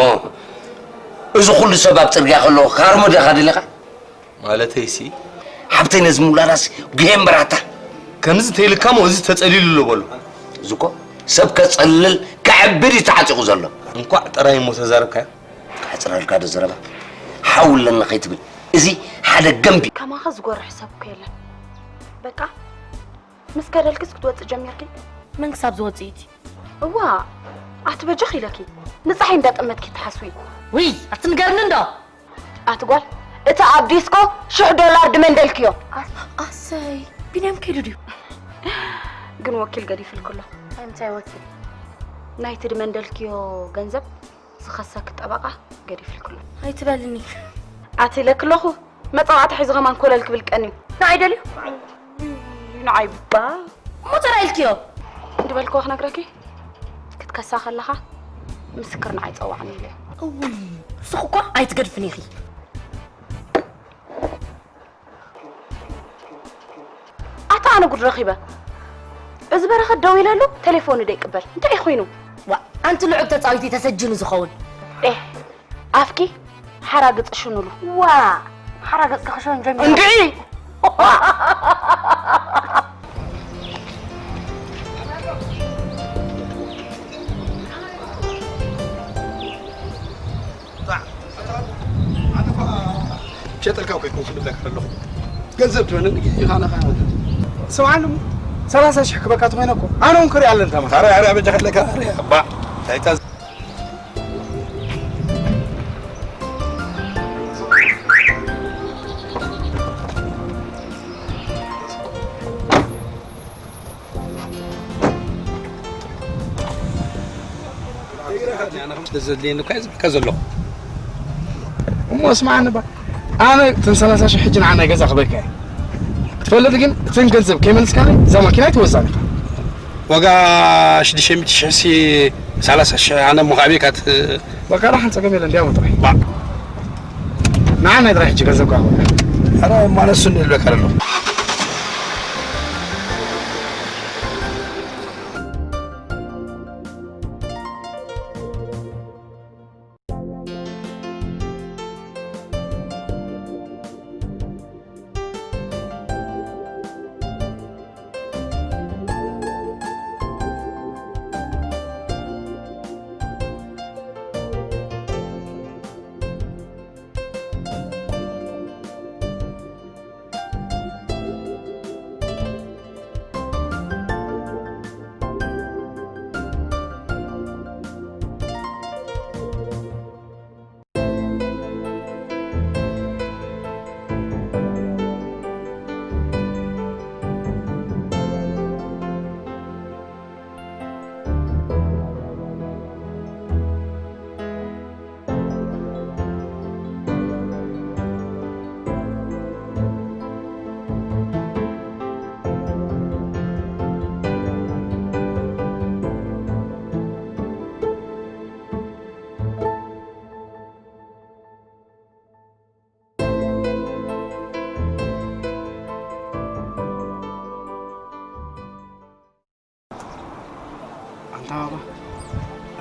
እዚ ኩሉ ሰብ ኣብ ጽርግያ ከሎ ክሃርሞ ዲኻ ደሊኻ? ማለተይሲ ሓብተይ ነዚ ምውላዳስ ጉሄ እምበራታ ከምዚ ተይልካ ሞ እዚ ተጸሊሉ ኣሎ በሉ እዚ እኮ ሰብ ከጸልል ከዕብድ እዩ ተዓጢቑ ዘሎ እንኳዕ ጥራይ እሞ ተዛረብካዮ ከሕጽረልካ ዶ ዘረባ ሓው ኣለና ከይትብል እዚ ሓደ ገንቢ ከማኻ ዝጎርሕ ሰብ እኮ የለን በቃ ምስ ከደልክስ ክትወጽእ ጀሚርኪ መን ክሳብ ዝወጽእ ኢቲ እዋ ኣቲ በጃኺ ኢለኪ ንጻሓይ እንዳጠመትኪ ትሓስዊ ውይ ኣቲ ንገርኒ እንዶ ኣቲ ጓል እቲ ኣብ ዲስኮ ሽሕ ዶላር ድመንደልክዮ ኣሰይ ቢንያም ከይዱ ድዩ ግን ወኪል ገዲፍልክሎ እንታይ ወኪል ናይቲ ድመንደልክዮ ገንዘብ ዝኸሰኪ ጠበቓ ገዲፍልክሎ ኣይትበልኒ ኣቲ ኢለክለኹ መጻዋዕታ ሒዙ ከማን ኮለል ክብል ቀንዩ። ንዓይ ደልዩ? ንዓይ እባ። እሞ ተራ ኢልክዮ? ድበልክዎ ክነግረኪ? ክትከሳ ከለኻ ምስክር ንዓይ ጸዋዕኒ ኢለዮ። እውይ፣ ንስኺ እኳ ኣይትገድፍን ኢኺ። ኣታ ኣነ ጉድ ረኺበ። እዚ በረኸት ደዊለሉ ተሌፎኑ ደይቅበል። እንታይ ኮይኑ? ዋእ ኣንቲ ልዑብ ተጻዊቲ ተሰጅኑ ዝኸውን። ኤህ ኣፍኪ ሓራግጽ ሽኑሉ። ዋእ ሓራገጽኪ ክሽን ጀሚሩ። እንድዒ። ሸጠልካ እኮ ይኮንኩ ንብለካ ኣለኹ ገንዘብ ትበለኒ ኢኻ ነኻ ስምዓኒ እሞ ሰላሳ ሽሕ ክበካ ተኾይነ እኮ ኣነ እውን ክሪኣ ኣለን ተማ ኣረ ኣረ በጃ ከለካ ኣረ ኣባ ታይታ ስለዘድልየኒ እኳ እየ ዝብለካ ዘለኹ እሞ ስምዓኒ ባ ኣነ እተን ሰላሳ ሽሕ ሕጂ ንዓ ናይ ገዛ ክበካ እየ ትፈልጥ ግን እተን ገንዘብ ከይመልስካኒ እዛ ማኪና ኣይትወዛን ኢኻ ዋጋ ሽዱሽተ ሚእቲ ሽሕ ሲ ሰላሳ ሽሕ ኣነ እሞ ካብ ቤካት በቃ ዳሓን ጸገም የለን እንዲያ ጥራይ ንዓ ናይ ጥራይ ሕጂ ገንዘብ ካ ኣረ እሞ ኣነ እሱ ንልበካ ኣለኹ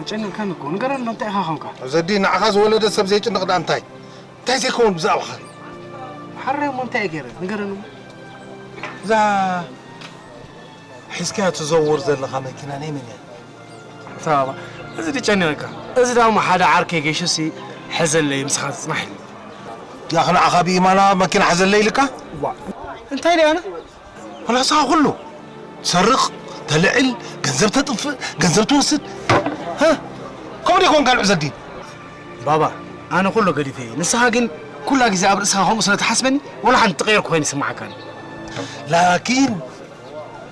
ጨኒቕካኒ እኮ። ንገረኒ፣ እንታይ ኢኻ ኾንካ? ዘዲ፣ ንዓኻ ዝወለደ ሰብ ዘይጭንቕ ደኣ እንታይ? እንታይ ዘይከውን ብዛዕባኻ? ሓራይ እሞ እንታይ እየ ገይረ? ንገረኒ እሞ። እዛ ሒዝካያ ትዘውር ዘለኻ መኪና ናይ መን እያ? እታ ባባ፣ እዚ ድጨኒቕካ። እዚ ደኣ እሞ ሓደ ዓርከይ ገይሹሲ፣ ሕዘለይ፣ ምሳኻ ትጽናሕ ኢሉ። ያኽ፣ ንዓኻ ብኢማና መኪና ሕዘለይ ኢልካ? ዋ፣ እንታይ ደኣ ኣነ? ወላ ንስኻ ኩሉ ትሰርቕ፣ ተልዕል፣ ገንዘብ ተጥፍእ፣ ገንዘብ ትወስድ። ሀ? ከምኡ ዶ ይኮን ካልዕ ዘዲ? ባባ፣ ኣነ ኩሉ ገዲፈ እየ። ንስኻ ግን ኩላ ግዜ ኣብ ርእስኻ ከምኡ ስለ ትሓስበኒ፣ ወላ ሓንቲ ተቐየርኩ ኮይኑ ይስምዓካኒ። ላኪን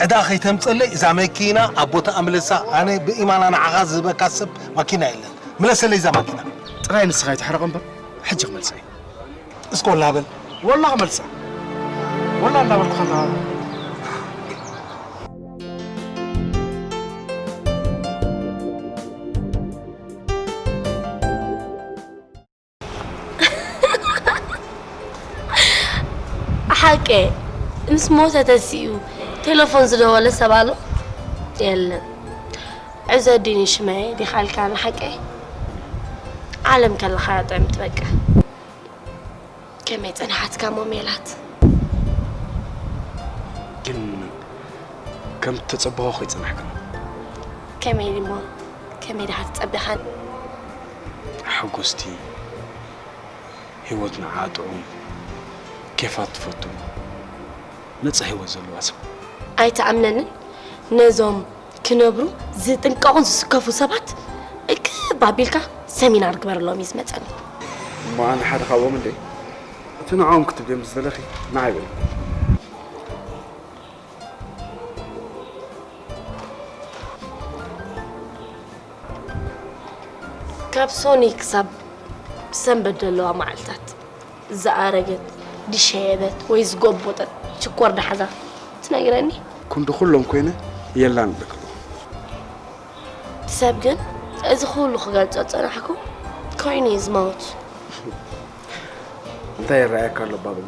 ዕዳ ከይተምጸለይ እዛ መኪና ኣብ ቦታኣ ምለሳ። ኣነ ብኢማና ንዓኻ ዝህበካ ሰብ ማኪና የለን። ምለሰለይ እዛ ማኪና። ጥራይ ንስኻ ይትሕረቕ እምበር፣ ሕጂ ክመልሳ እየ። እስከ ወላ በል። ወላ ክመልሳ። ወላ እንዳበልኩ ከለኻ። ሓቀ፣ ምስ ሞተ ተሲኡ ቴሌፎን ዝደወለ ሰብ ኣሎ? የለን። ዕዘዲኒ ሽመይ ዲኻ ኢልካኒ ሓቀ? ዓለም ከለኻ እያ ጥዕምቲ በቃ። ከመይ ጸናሓትካ እሞ ሜላት? ግን ከም እተጸበኹ ኣይጸናሕካን። ከመይ ድሞ? ከመይ ድኻ ትጸቢኻን? ሓጎስቲ፣ ህይወት ንዓ ጥዑም፣ ኬፋ ትፈቱ፣ ነጻ ህይወት ዘለዋ ሰብ። ኣይትኣምነንን? ነዞም ክነብሩ ዝጥንቀቑን ዝስከፉ ሰባት እክብ ኣቢልካ ሰሚናር ግበረሎም እዩ ዝመጸኒ። እሞ ኣነ ሓደ ካብኦም እንዴ? እቲ ንዕኦም ክትብልዮም ዝደለኺ ንዓይ በሊ። ካብ ሶኒ ክሳብ ሰንበት ዘለዋ መዓልታት ዝኣረገት፣ ዝሸየበት ወይ ዝጎቦጠት ሽኮር ዳሓዛ ትነግረኒ? ክንዲ ኩሎም ኮይነ የላን እብለኪ ኣለኹ። ሰብ ግን እዚ ኩሉ ክገልጾ ዝጸናሕኩ ኮይኑ እዩ ዝመውት። እንታይ ይረኣየካ ኣሎ ባባ?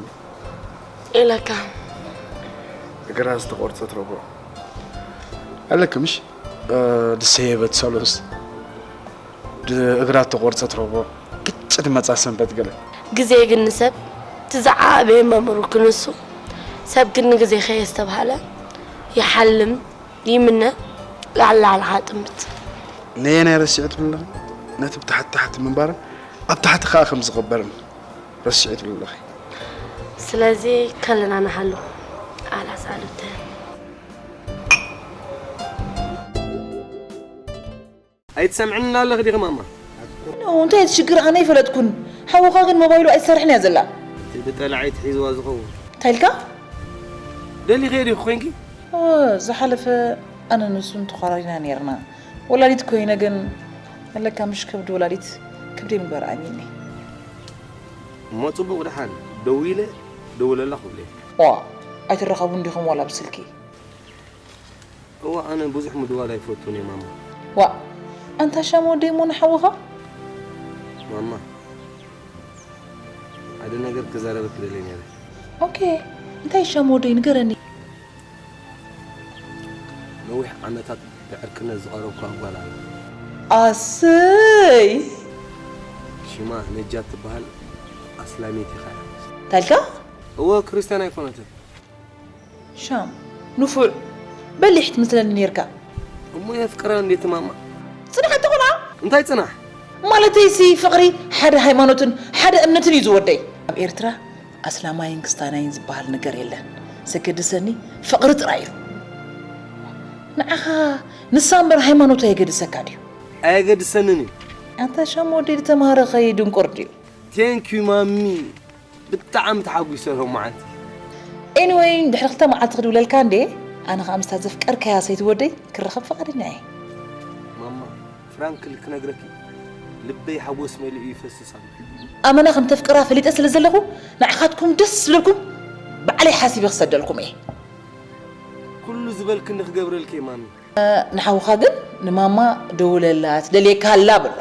ኢለካ። እግራ ዝተቖርጸት ረቡዕ ኣለኪ ምሽ? እ፣ ዝሰየበት ሰሉስ፣ ድ-፣ እግራ ዝተቖርጸት ረቡዕ፣ ግጭት መጻ ሰንበት ገለ። ግዜ ግን ንሰብ እቲ ዝዓበየ መምህሩ ክንሱ፣ ሰብ ግን ንግዜ ከየስተብሃለ ይሓልም፣ ይምነ፣ ላዕሊ ላዕልኻ ጥምት። ነየናይ ረሲዕትሉ ኣለኺ? ነቲ ብታሕቲ ታሕቲ ምንባርን ኣብ ታሕቲ ከኣ ከም ዝቕበርን ረሲዕትሉ ኣለኺ። ስለዚ ከለና ንሃሉ ኣላስ ኣሉተ። ኣይትሰምዕን ኣለኺ ዲኺ ማማ? ኖ፣ እንታይ እቲ ሽግር? ኣነ ኣይፈለጥኩን። ሓውኻ ግን ሞባይሉ ኣይትሰርሕን እያ ዘላ። እቲ ብጠላዒ ትሒዝዋ ዝኸውን። እንታይ ኢልካ? ደሊኸዮ ዲኺ ኮይንኪ? ኦ፣ ዝሓለፈ ኣነ ንሱን ተኾራሪና ነይርና። ወላዲት ኮይነ ግን ኣለካ ምሽ ከብዲ ወላዲት ከብደይ ምግባር ኣሚኒ። እሞ ጽቡቕ ደሓን ደዊለ ደውለላ ክብለይ። ዋ፣ ኣይትራኸቡን ዲኹም ዋላ ብስልኪ? እዋ፣ ኣነ ብዙሕ ምድዋል ኣይፈቱን እየ ማማ። ዋ፣ ኣንታ ሻም ወደይ እሞ ንሓውኻ? ማማ፣ ሓደ ነገር ክዛረበኪ ደልየ ነይረ። ኦኬ፣ እንታይ ሻም ወደይ ንገረኒ። ነዊሕ ዓመታት ብዕርክነት ዝቐረብኩዋ ጓል ኣላ። ኣሰይ! ሽማ ነጃት ትበሃል፣ ኣስላመይቲ እያ። እንታይ ኢልካ? እወ፣ ክርስትያን ኣይኮነትን። ሻም፣ ንፉዕ፣ በሊሕ ትመስለኒ ኔርካ። እሞ የፍቅራ እንዴ ትማማ? ጽናሕ ኣቲ ቆልዓ። እንታይ ጽናሕ? ማለተይሲ ፍቕሪ ሓደ ሃይማኖትን ሓደ እምነትን እዩ ዝወደይ። ኣብ ኤርትራ ኣስላማይን ክስታናይን ዝበሃል ነገር የለን። ዘገድሰኒ ፍቕሪ ጥራይ እዩ። ንዓኻ ንሳ እምበር ሃይማኖት ኣየገድሰካ ድዩ? ኣየገድሰንን እዩ። ኣንታ ሻም ወዲ ዝተማሃረ ኸይድንቁር ድዩ? Thank you ማሚ። ብጣዕሚ ተሓጒሰ ሎም መዓልቲ። ኤኒወይ፣ ድሕሪ ክልተ መዓልቲ ክድውለልካ እንዴ። ኣነ ኸኣ ምስታ ዘፍቀርካያ ሰይቲ ወደይ ክራኸብ ፍቓደኛ እየ። ማማ፣ ፍራንክሊ ክነግረኪ፣ ልበይ ሓጎስ መሊኡ ይፈስስ ኣሎ። ኣመና ከም ተፍቅራ ፈሊጠ ስለ ዘለኹ፣ ንዓኻትኩም ደስ ዝብለኩም ባዕለይ ሓሲበ ክሰደልኩም እየ። ኩሉ ዝበልክኒ ክገብረልኪ እየ ማሚ። ንሓውኻ ግን ንማማ ደውለላ፣ ትደልየካ ኣላ በሎ።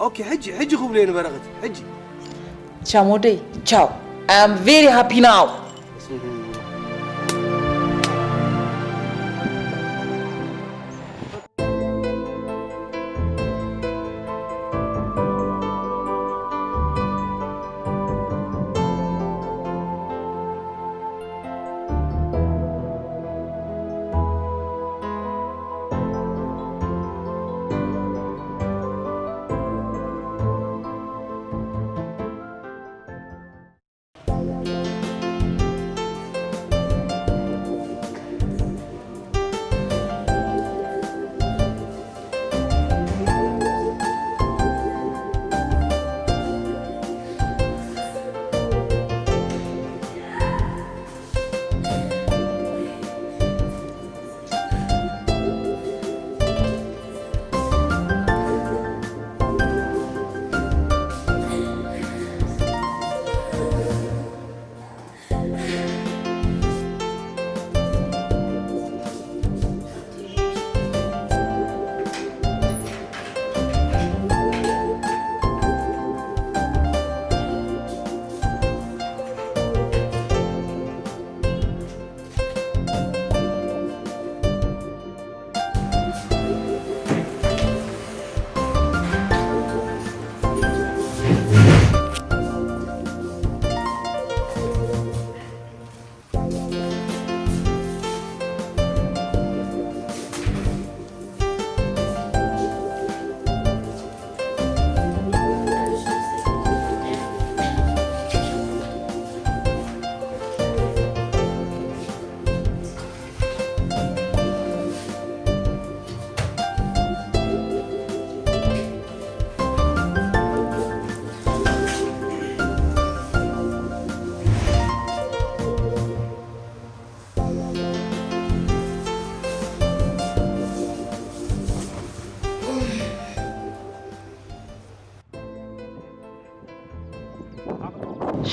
ኦኬ፣ ሕጂ፣ ሕጂ ክብሎ እየ ንበረኸት፣ ሕጂ። ሻም ወደይ፣ ቻው። I am very happy now።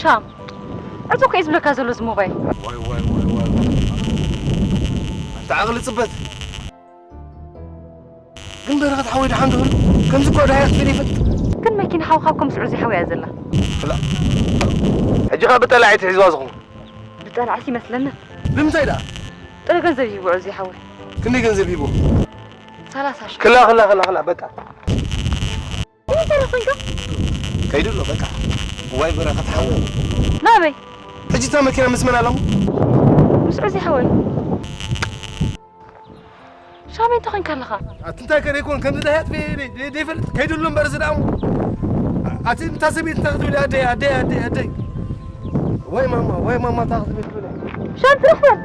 ሻም፣ እዚ እኮ እዩ ዝብለካ ዘሎ እዚ ሞባይል። ዋይ ዋይ ዋይ ዋይ። ኣንታ ዓቕሊ ጽበት። ግን በረኸት ሓወይ ደሓን ዶ? ከምዚ እኮ ደሃይ ክትብል ይፈልጥ። ግን መኪና ሓውካ እኮ ምስ ዑዚ ሓወይ እያ ዘላ። ክላ። ሕጂ ኸ ብጠላዒ ትሒዝዋ ዝኾን? ብጠላዒ ይመስለኒ። ብምንታይ ደኣ? ጥረ ገንዘብ ይብዑ እዚ ሓወይ። ክንደይ ገንዘብ ሂቦ? ሰላሳ ሺሕ። ክላ፣ ክላ፣ ክላ፣ ክላ፣ በቃ። እንታይ ደኣ ኮንካ? ከይዱ ኣሎ፣ በቃ። ዋይ በረኸት ሓወይ። ናበይ? ሕጂ እታ መኪና ምስ መን ኣላ እሞ? ምስ ዑዚ ሓወይ። ሻመይ እንታይ ኮንካ ኣለኻ? ኣቲ እንታይ ከ ደይኮን፣ ከምዚ ደህያት ደይ-፣ ደይ-፣ ደይ-፣ ደይፈልጥ ከይዱ ኣሎ እምበር እዚ ደኣ እሞ። ኣቲ እታ ሰበይቲ እንታይ ክትብል እያ? ኣደይ፣ ኣደይ፣ ኣደይ፣ ኣደይ። ወይ ማማ፣ ወይ ማማ እንታይ ክትብል ትብል እያ? ሻም ትረኽበን።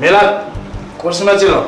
ሜላት፣ ቁርሲ መጺኡ ኣሎ።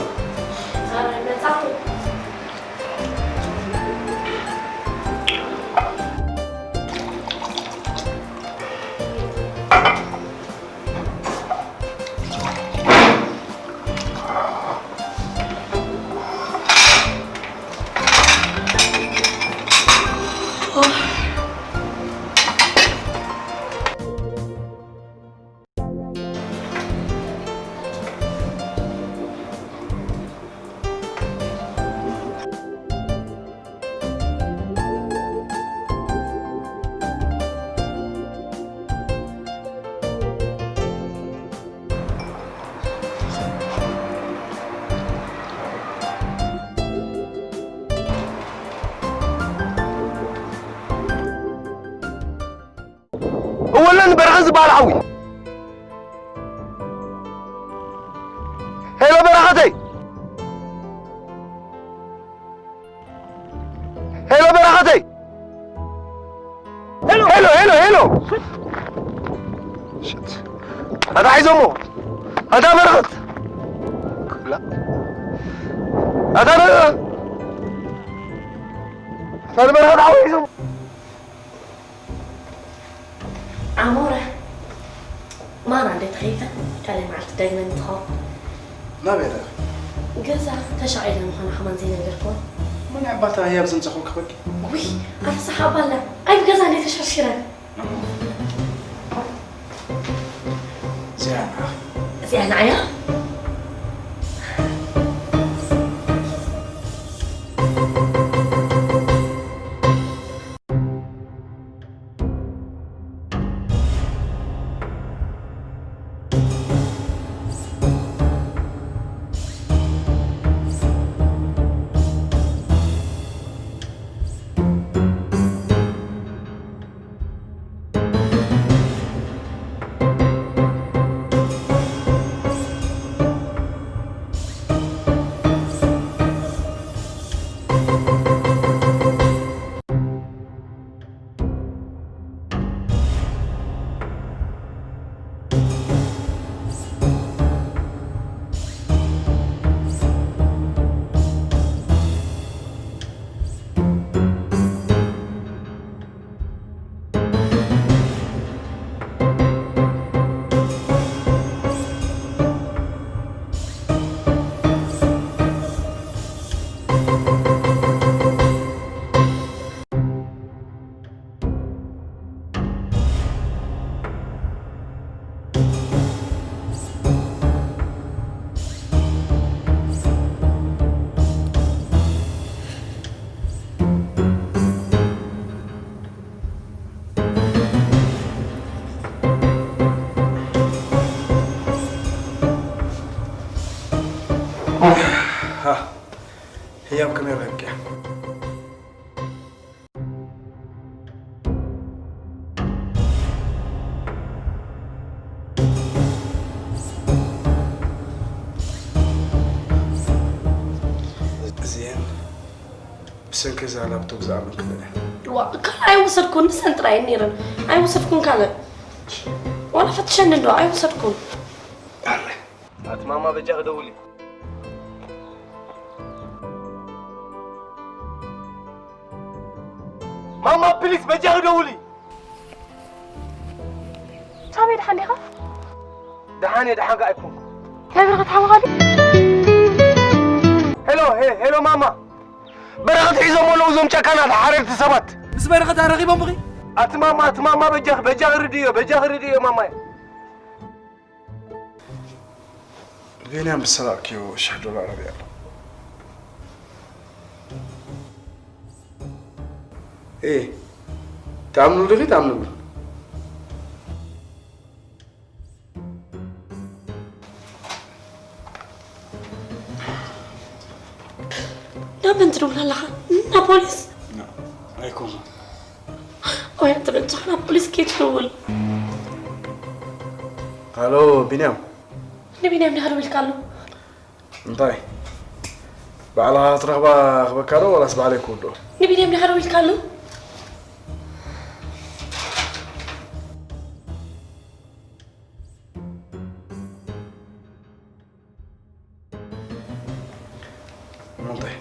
እወ ኣለኒ በረኸት ዝበሃል ሓዊ። ሄሎ በረኸተይ! ሄሎ በረኸተይ! ሄሎ፣ ሄሎ፣ ሄሎ፣ ሄሎ! ሽት። ኣታ ሒዞሞ። ኣታ በረኸት። ክላ። ኣታ በረኸት። ኣታ በረኸት ሓዊ ሒዞሞ። ኣሞረ። ማራ እንዴት ተኸይፈ? ካልእ መዓልቲ ደግመ እንትኸውን። ናበይ ኢኻ? ገዛ ተሻቒለ ምዃኑ ከማን ዘይነገርክዋ። መን ኣባታ ህያብ ዘምጻኹም ክበቂ? ውይ፣ ኣታ ሰሓባላ። ኣይ ብገዛ እንደ ተሸርሽረ። እዚኣ ንዓኺ። እዚኣ ንዓያ? ሃ፣ ህያብ ከመይ ረኺብኪያ? እዚኤን ብሰንኪ እዛ ላፕቶፕ ዝኣመንክለን እየን። ዋ፣ ካልእ ኣይወሰድኩን፣ ንሰን ጥራይ እየን ነይረን። ኣይወሰድኩን ካልእ። ዋላ ፈትሸኒ እንዶ፣ ኣይወሰድኩን። ኣረ። ኣቲ ማማ በጃኺ ደውሊ። ማማ ፕሊስ በጃኺ ደውሊ። ሳሚ፣ ደሓን ዲኻ? ደሓን እየ፣ ደሓን ከኣ ኣይኮንኩ። እንታይ በረኸት ሓወኻ ድዩ? ሄሎ፣ ሄ-፣ ሄሎ ማማ። በረኸት ሒዞም ኣለዉ እዞም ጨካናት ሓረድቲ ሰባት። ምስ በረኸት ኣረኺቦም ብኺ? ኣቲ ማማ፣ ኣቲ ማማ በጃኺ፣ በጃኺ ርድዮ፣ በጃኺ ርድዮ ማማየ። ቢንያም ብሰራቕክዮ ሽሕ ዶላር ኣብያ ኣሎ። ኤ፣ ትኣምንሉ ዲኺ ትኣምንሉ? ናብ መን ትድውል ኣለኻ? ናብ ፖሊስ? ና፣ ኣይኮኑን። ኦያ፣ ትረጅኻ ናብ ፖሊስ ከይትድውል። ሃሎ፣ ቢንያም። ንቢንያም ዲኻ ደዊልካሉ? እንታይ? ባዕልኻ ክትረኽባ ክበካ ዶ ዋላስ ባዕለይ ክውድኦ? ንቢንያም ዲኻ ደዊልካሉ? እሞ እንታይ?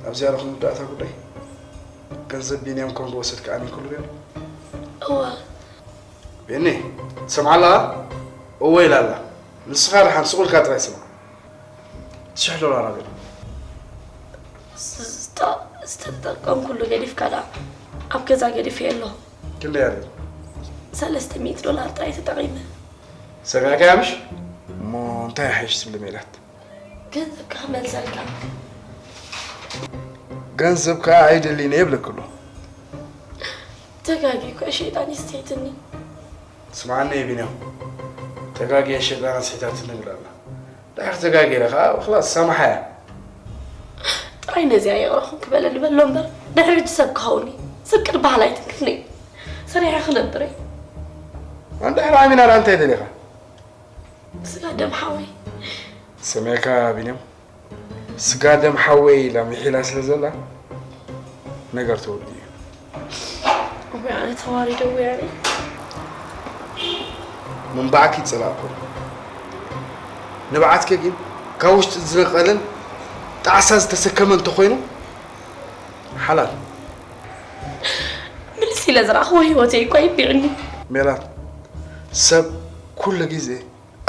ኣብዚኣ ዶ ክንውዳእ እታ ጉዳይ? ገንዘብ ቢንያም ከም ዝወሰድካ ኣሚንክሉ ዶ? እወ። ቤኒ፣ ትሰምዓ ኣለኻ? እወ ኢላ ኣላ። ንስኻ ደሓን ስቕ ኢልካ ጥራይ ስማዕ። ሽሕ ዶላር ኣበይ? ዝተ-፣ ዝተጠቀምኩሉ ገዲፍካ ደኣ ኣብ ገዛ ገዲፈዮ ኣለኹ። ክንደይ ኣልዩ? ሰለስተ ሚእቲ ዶላር ጥራይ ተጠቒመ። ሰሚዕካያ ምሽ? እሞ እንታይ ይሓይሽ ትብሊ ሜላት? ገንዘብካ ክመልሰልካ። ገንዘብካ ኣይደልን እየ ይብለኪ ኣሎ። ተጋጊ እኮ ሸይጣን ይስተይትኒ። ስምዓኒ ቢንያም፣ ተጋግየ ሸይጣን ኣስሒታትኒ ይብል ኣላ። ድሕሪ ተጋጊረ ኸኣ ኽላስ ሰማሓያ። ጥራይ ነዚኣ ይቕረኹም ክበለኒ በሎ እምበር፣ ድሕሪ ሕጂ ሰብ ክኸውን እዩ። ሰብ ቅድሚ በሃል ኣይትንክፍኒ። ሰሪሐ ክነብር እየ። ኣን ድሕሪ ኣሚና ደኣ እንታይ ደሊኻ? ስጋ ደም ሓወይ። ሰሚዕካ ቢንያም? ስጋ ደም ሓወይ ኢላ ምሒላ ስለ ዘላ ነገር ተወዲኡ እዩ። ወይ ኣነ ተዋሪደ ወይ ኣነ። ምንባዕኪ ይጸላእኩ። ንብዓትኪ ግን ካብ ውሽጢ ዝነቐለን ጣዕሳ ዝተሰከመ እንተኾይኑ ሓላል። ምልስ ኢለ ዝረኣኽዎ ህይወተይ እኮ ይቢዕኒ። ሜላት፣ ሰብ ኩሉ ግዜ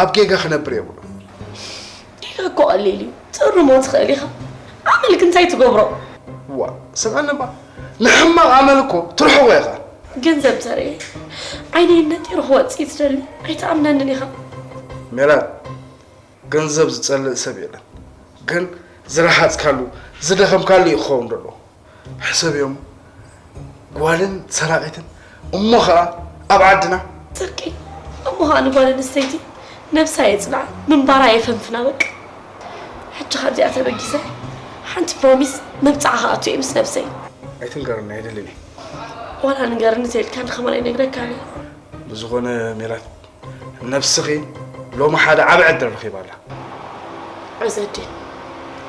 ኣብ ጌጋ ክነብር የብሉን። ጌጋ እኮ ቀሊል እዩ። ጥርሞ ትኽእል ኢኻ። ኣመል ግን እንታይ ትገብሮ? ዋ ስምዕኒ እባ፣ ንሕማቕ ኣመል እኮ ትርሕቖ ኢኻ። ገንዘብ ተርእየ ዓይነይ ነጢሩ ክወፅእ ትደሊ። ኣይትኣምነንን ኢኻ። ሜላት፣ ገንዘብ ዝጸልእ ሰብ የለን፣ ግን ዝረሃጽካሉ ዝደኸምካሉ እዩ ክኸውን ዘለዎ። ሕሰብዮም፣ ጓልን ሰራቒትን እሞ ኸኣ ኣብ ዓድና። ጽድቂ እሞ ኸኣ ንጓል ኣንስተይቲ ነብሳ የጽንዓ፣ ምንባራ የፈንፍና። በቃ ሕጂ ካብዚኣ ተበጊሰ ሓንቲ ፕሮሚስ መብጽዓ ክኣቱ እየ ምስ ነብሰይ። ኣይትንገርኒ፣ ኣይደልን እየ። ዋላ ንገርኒ ተይልካኒ ከማን ኣይነግረካን እየ። ብዝኾነ ሜላት፣ ነብስኺ ሎሚ ሓደ ዓቢ ዕድል ረኺባ ኣላ። ዑዘዲን፣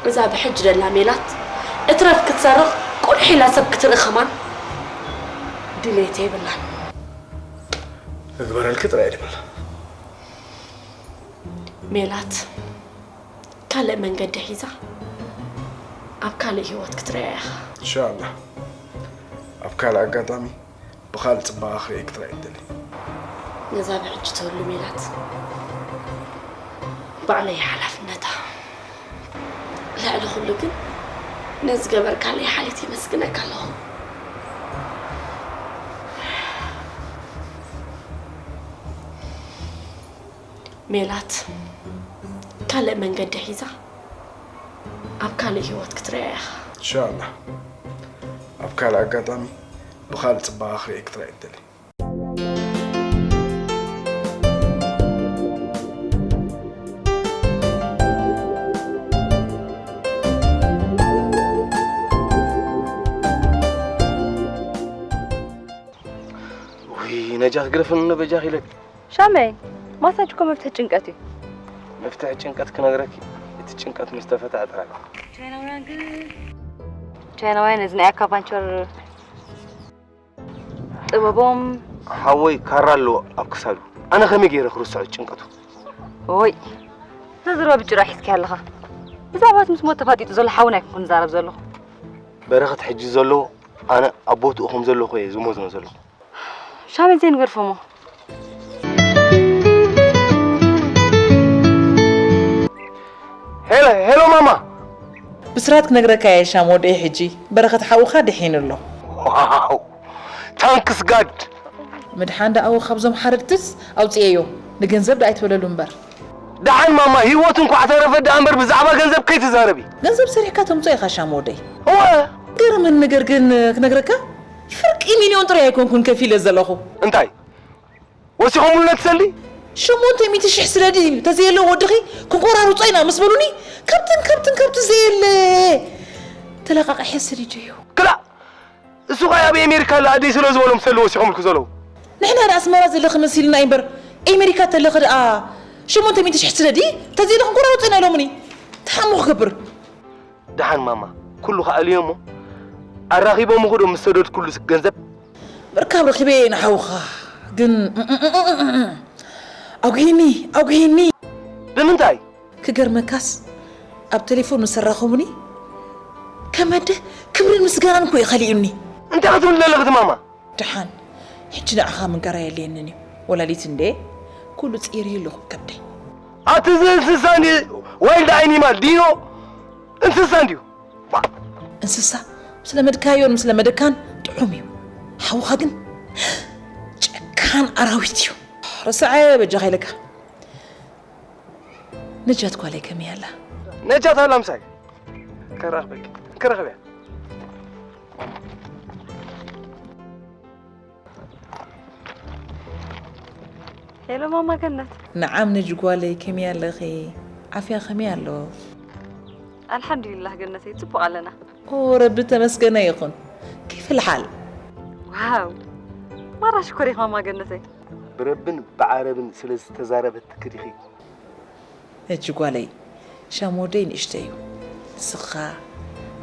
እዛ ብሕጂ ደላ ሜላት እትረፍ ክትሰርቕ ቁልሕ ኢላ ሰብ ክትርኢ ከማን ድሌት የብላን። እግበረልኪ ጥራይ ድብል። ሜላት ካልእ መንገዲ ሒዛ ኣብ ካልእ ህይወት ክትርእያ ኢኻ። ኢንሻኣላህ ኣብ ካልእ ኣጋጣሚ ብኻልእ ጽባቐ ክርእየኪ ጥራይ እደሊ። ነዛ ብሕጂ ትህሉ ሜላት ባዕለይ ሓላፍነታ። ልዕሊ ኩሉ ግን ነዚ ገበርካለይ ሓሊት የመስግነካ ኣለኹ። ሜላት ካልእ መንገዲ ሒዛ ኣብ ካልእ ህይወት ክትርእያ ኢኻ። ኢንሻኣላህ ኣብ ካልእ ኣጋጣሚ ብኻልእ ጽባቐ ክርእየኪ ጥራይ እደሊ። ውይ ነጃት ግደፍኒ በጃኺ ኢለኪ። ሻመይ፣ ማሳጅ እኮ መፍትሒ ጭንቀት እዩ። መፍትሒ ጭንቀት ክነግረኪ፣ እቲ ጭንቀት ምስ ተፈትሐ ጥራይ። ቻይናውያን ነዚ ናይ ኣካፓንቸር ጥበቦም ሓወይ ካራ ኣለዎ ኣብ ክሳዱ። ኣነ ከመይ ገይረ ክርስዖ ጭንቀቱ? ኦይ፣ ተዝርባ ብጭራ ሒዝኪ ኣለኻ። ብዛዕባ እቲ ምስ ሞት ተፋጢጡ ዘሎ ሓውና ኣይኮንኩን ዝዛረብ ዘለኹ። በረኸት ሕጂ ዘለዎ ኣነ ኣብ ቦትኡ ከም ዘለኹ እየ ዝሞዝኖ ዘለኹ። ሻመይ ዘይንገድፎሞ። ሄሎ ሄሎ ማማ። ብስራት ክነግረካ እየ ሻም ወደይ፣ ሕጂ በረኸት ሓውኻ ድሒኑ ኣሎ። ዋው ታንክስ ጋድ። ምድሓን ደኣ ካብዞም ሓረድትስ ኣውፅኤዮ፣ ንገንዘብ ደኣ ኣይትበለሉ እምበር። ደሓን ማማ ህይወቱ እንኳዕ ተረፈ ደኣ እምበር ብዛዕባ ገንዘብ ከይትዛረቢ። ገንዘብ ሰሪሕካ ተምጾ ኢኻ ሻም ወደይ። እወ። ገርምን ነገር ግን ክነግረካ፣ ፍርቂ ሚልዮን ጥራይ ኣይኮንኩን ከፊለ ዘለኹ። እንታይ ወሲኹምሉ ነቲ ሰልዲ? ሸሞንተ ሚእቲ ሽሕ ስለዲ ተዘየለ ወድኺ ክንቆራርጾ ኢና ምስ በሉኒ፣ ካብትን ካብትን ካብቲ ዘየለ ተለቃቂሐ ሰዲደዮ። ክላእ እሱ ኸኣ ኣብ ኣሜሪካ ኣለ ኣደይ ስለ ዝበሎም ሰልዲ ወሲኾምልኩ ዘለዉ። ንሕና ዳ ኣስመራ ዘለኺ መሲልና እምበር፣ ኣሜሪካ ተለኺ ደኣ ሸሞንተ ሚእቲ ሽሕ ስለዲ ተዘየለ ክንቆራርጾ ኢና ኢሎምኒ። ተሓሙ ክገብር። ደሓን ማማ ኩሉ ከኣልዮ እሞ ኣራኺቦምኹ ዶ ምስ ሰደድኩሉ ገንዘብ? ምርካብ ረኺበ እየ ንሓውኻ፣ ግን ኣጉሂኒ ኣጉሂኒ። ብምንታይ? ክገርመካስ ኣብ ቴሌፎን ምስ ኣራኸቡኒ ከመደ ክብርን ምስጋናን እኮ እዩ ከሊኡኒ። እንታይ ክትብሊ ዘለኺ እቲ ማማ? ደሓን ሕጂ ንዓኻ ምንጋር ኣየድልየንን እዩ፣ ወላዲት እንዴ ኩሉ ጸይረዮ ኣለኹ ከብደይ። ኣቲ እዚ እንስሳ እንዲ ዋይልድ ኣኒማል ዲኖ እንስሳ እንድዩ። እንስሳ ምስ ለመድካዮን ምስ ለመደካን ጥዑም እዩ፣ ሓውኻ ግን ጨካን ኣራዊት እዩ። ረስዐ በጃኻ ኢለካ። ነጃት ጓለይ ከመይ ኣላ? ነጃት ኣላ ምሳይ። ከራኽበኪ ክረኽብያ። ሄሎ ማማ ገነት። ነዓም ነጅ ጓለይ ከመይ ኣለኺ? ዓፍያ ከመይ ኣሎ? ኣልሓምዱሊላህ ገነተይ ጽቡቕ ኣለና። ኦ ረቢ ተመስገነ ይኹን። كيف الحال؟ ዋው ማራ ሽኮር ኢኺ ማማ ገነተይ። ብረብን ብዓረብን ስለ ዝተዛረበትኪ ዲኺ? እጂ ጓለይ ሻም ወደይ ንእሽተይ እዩ። ንስኻ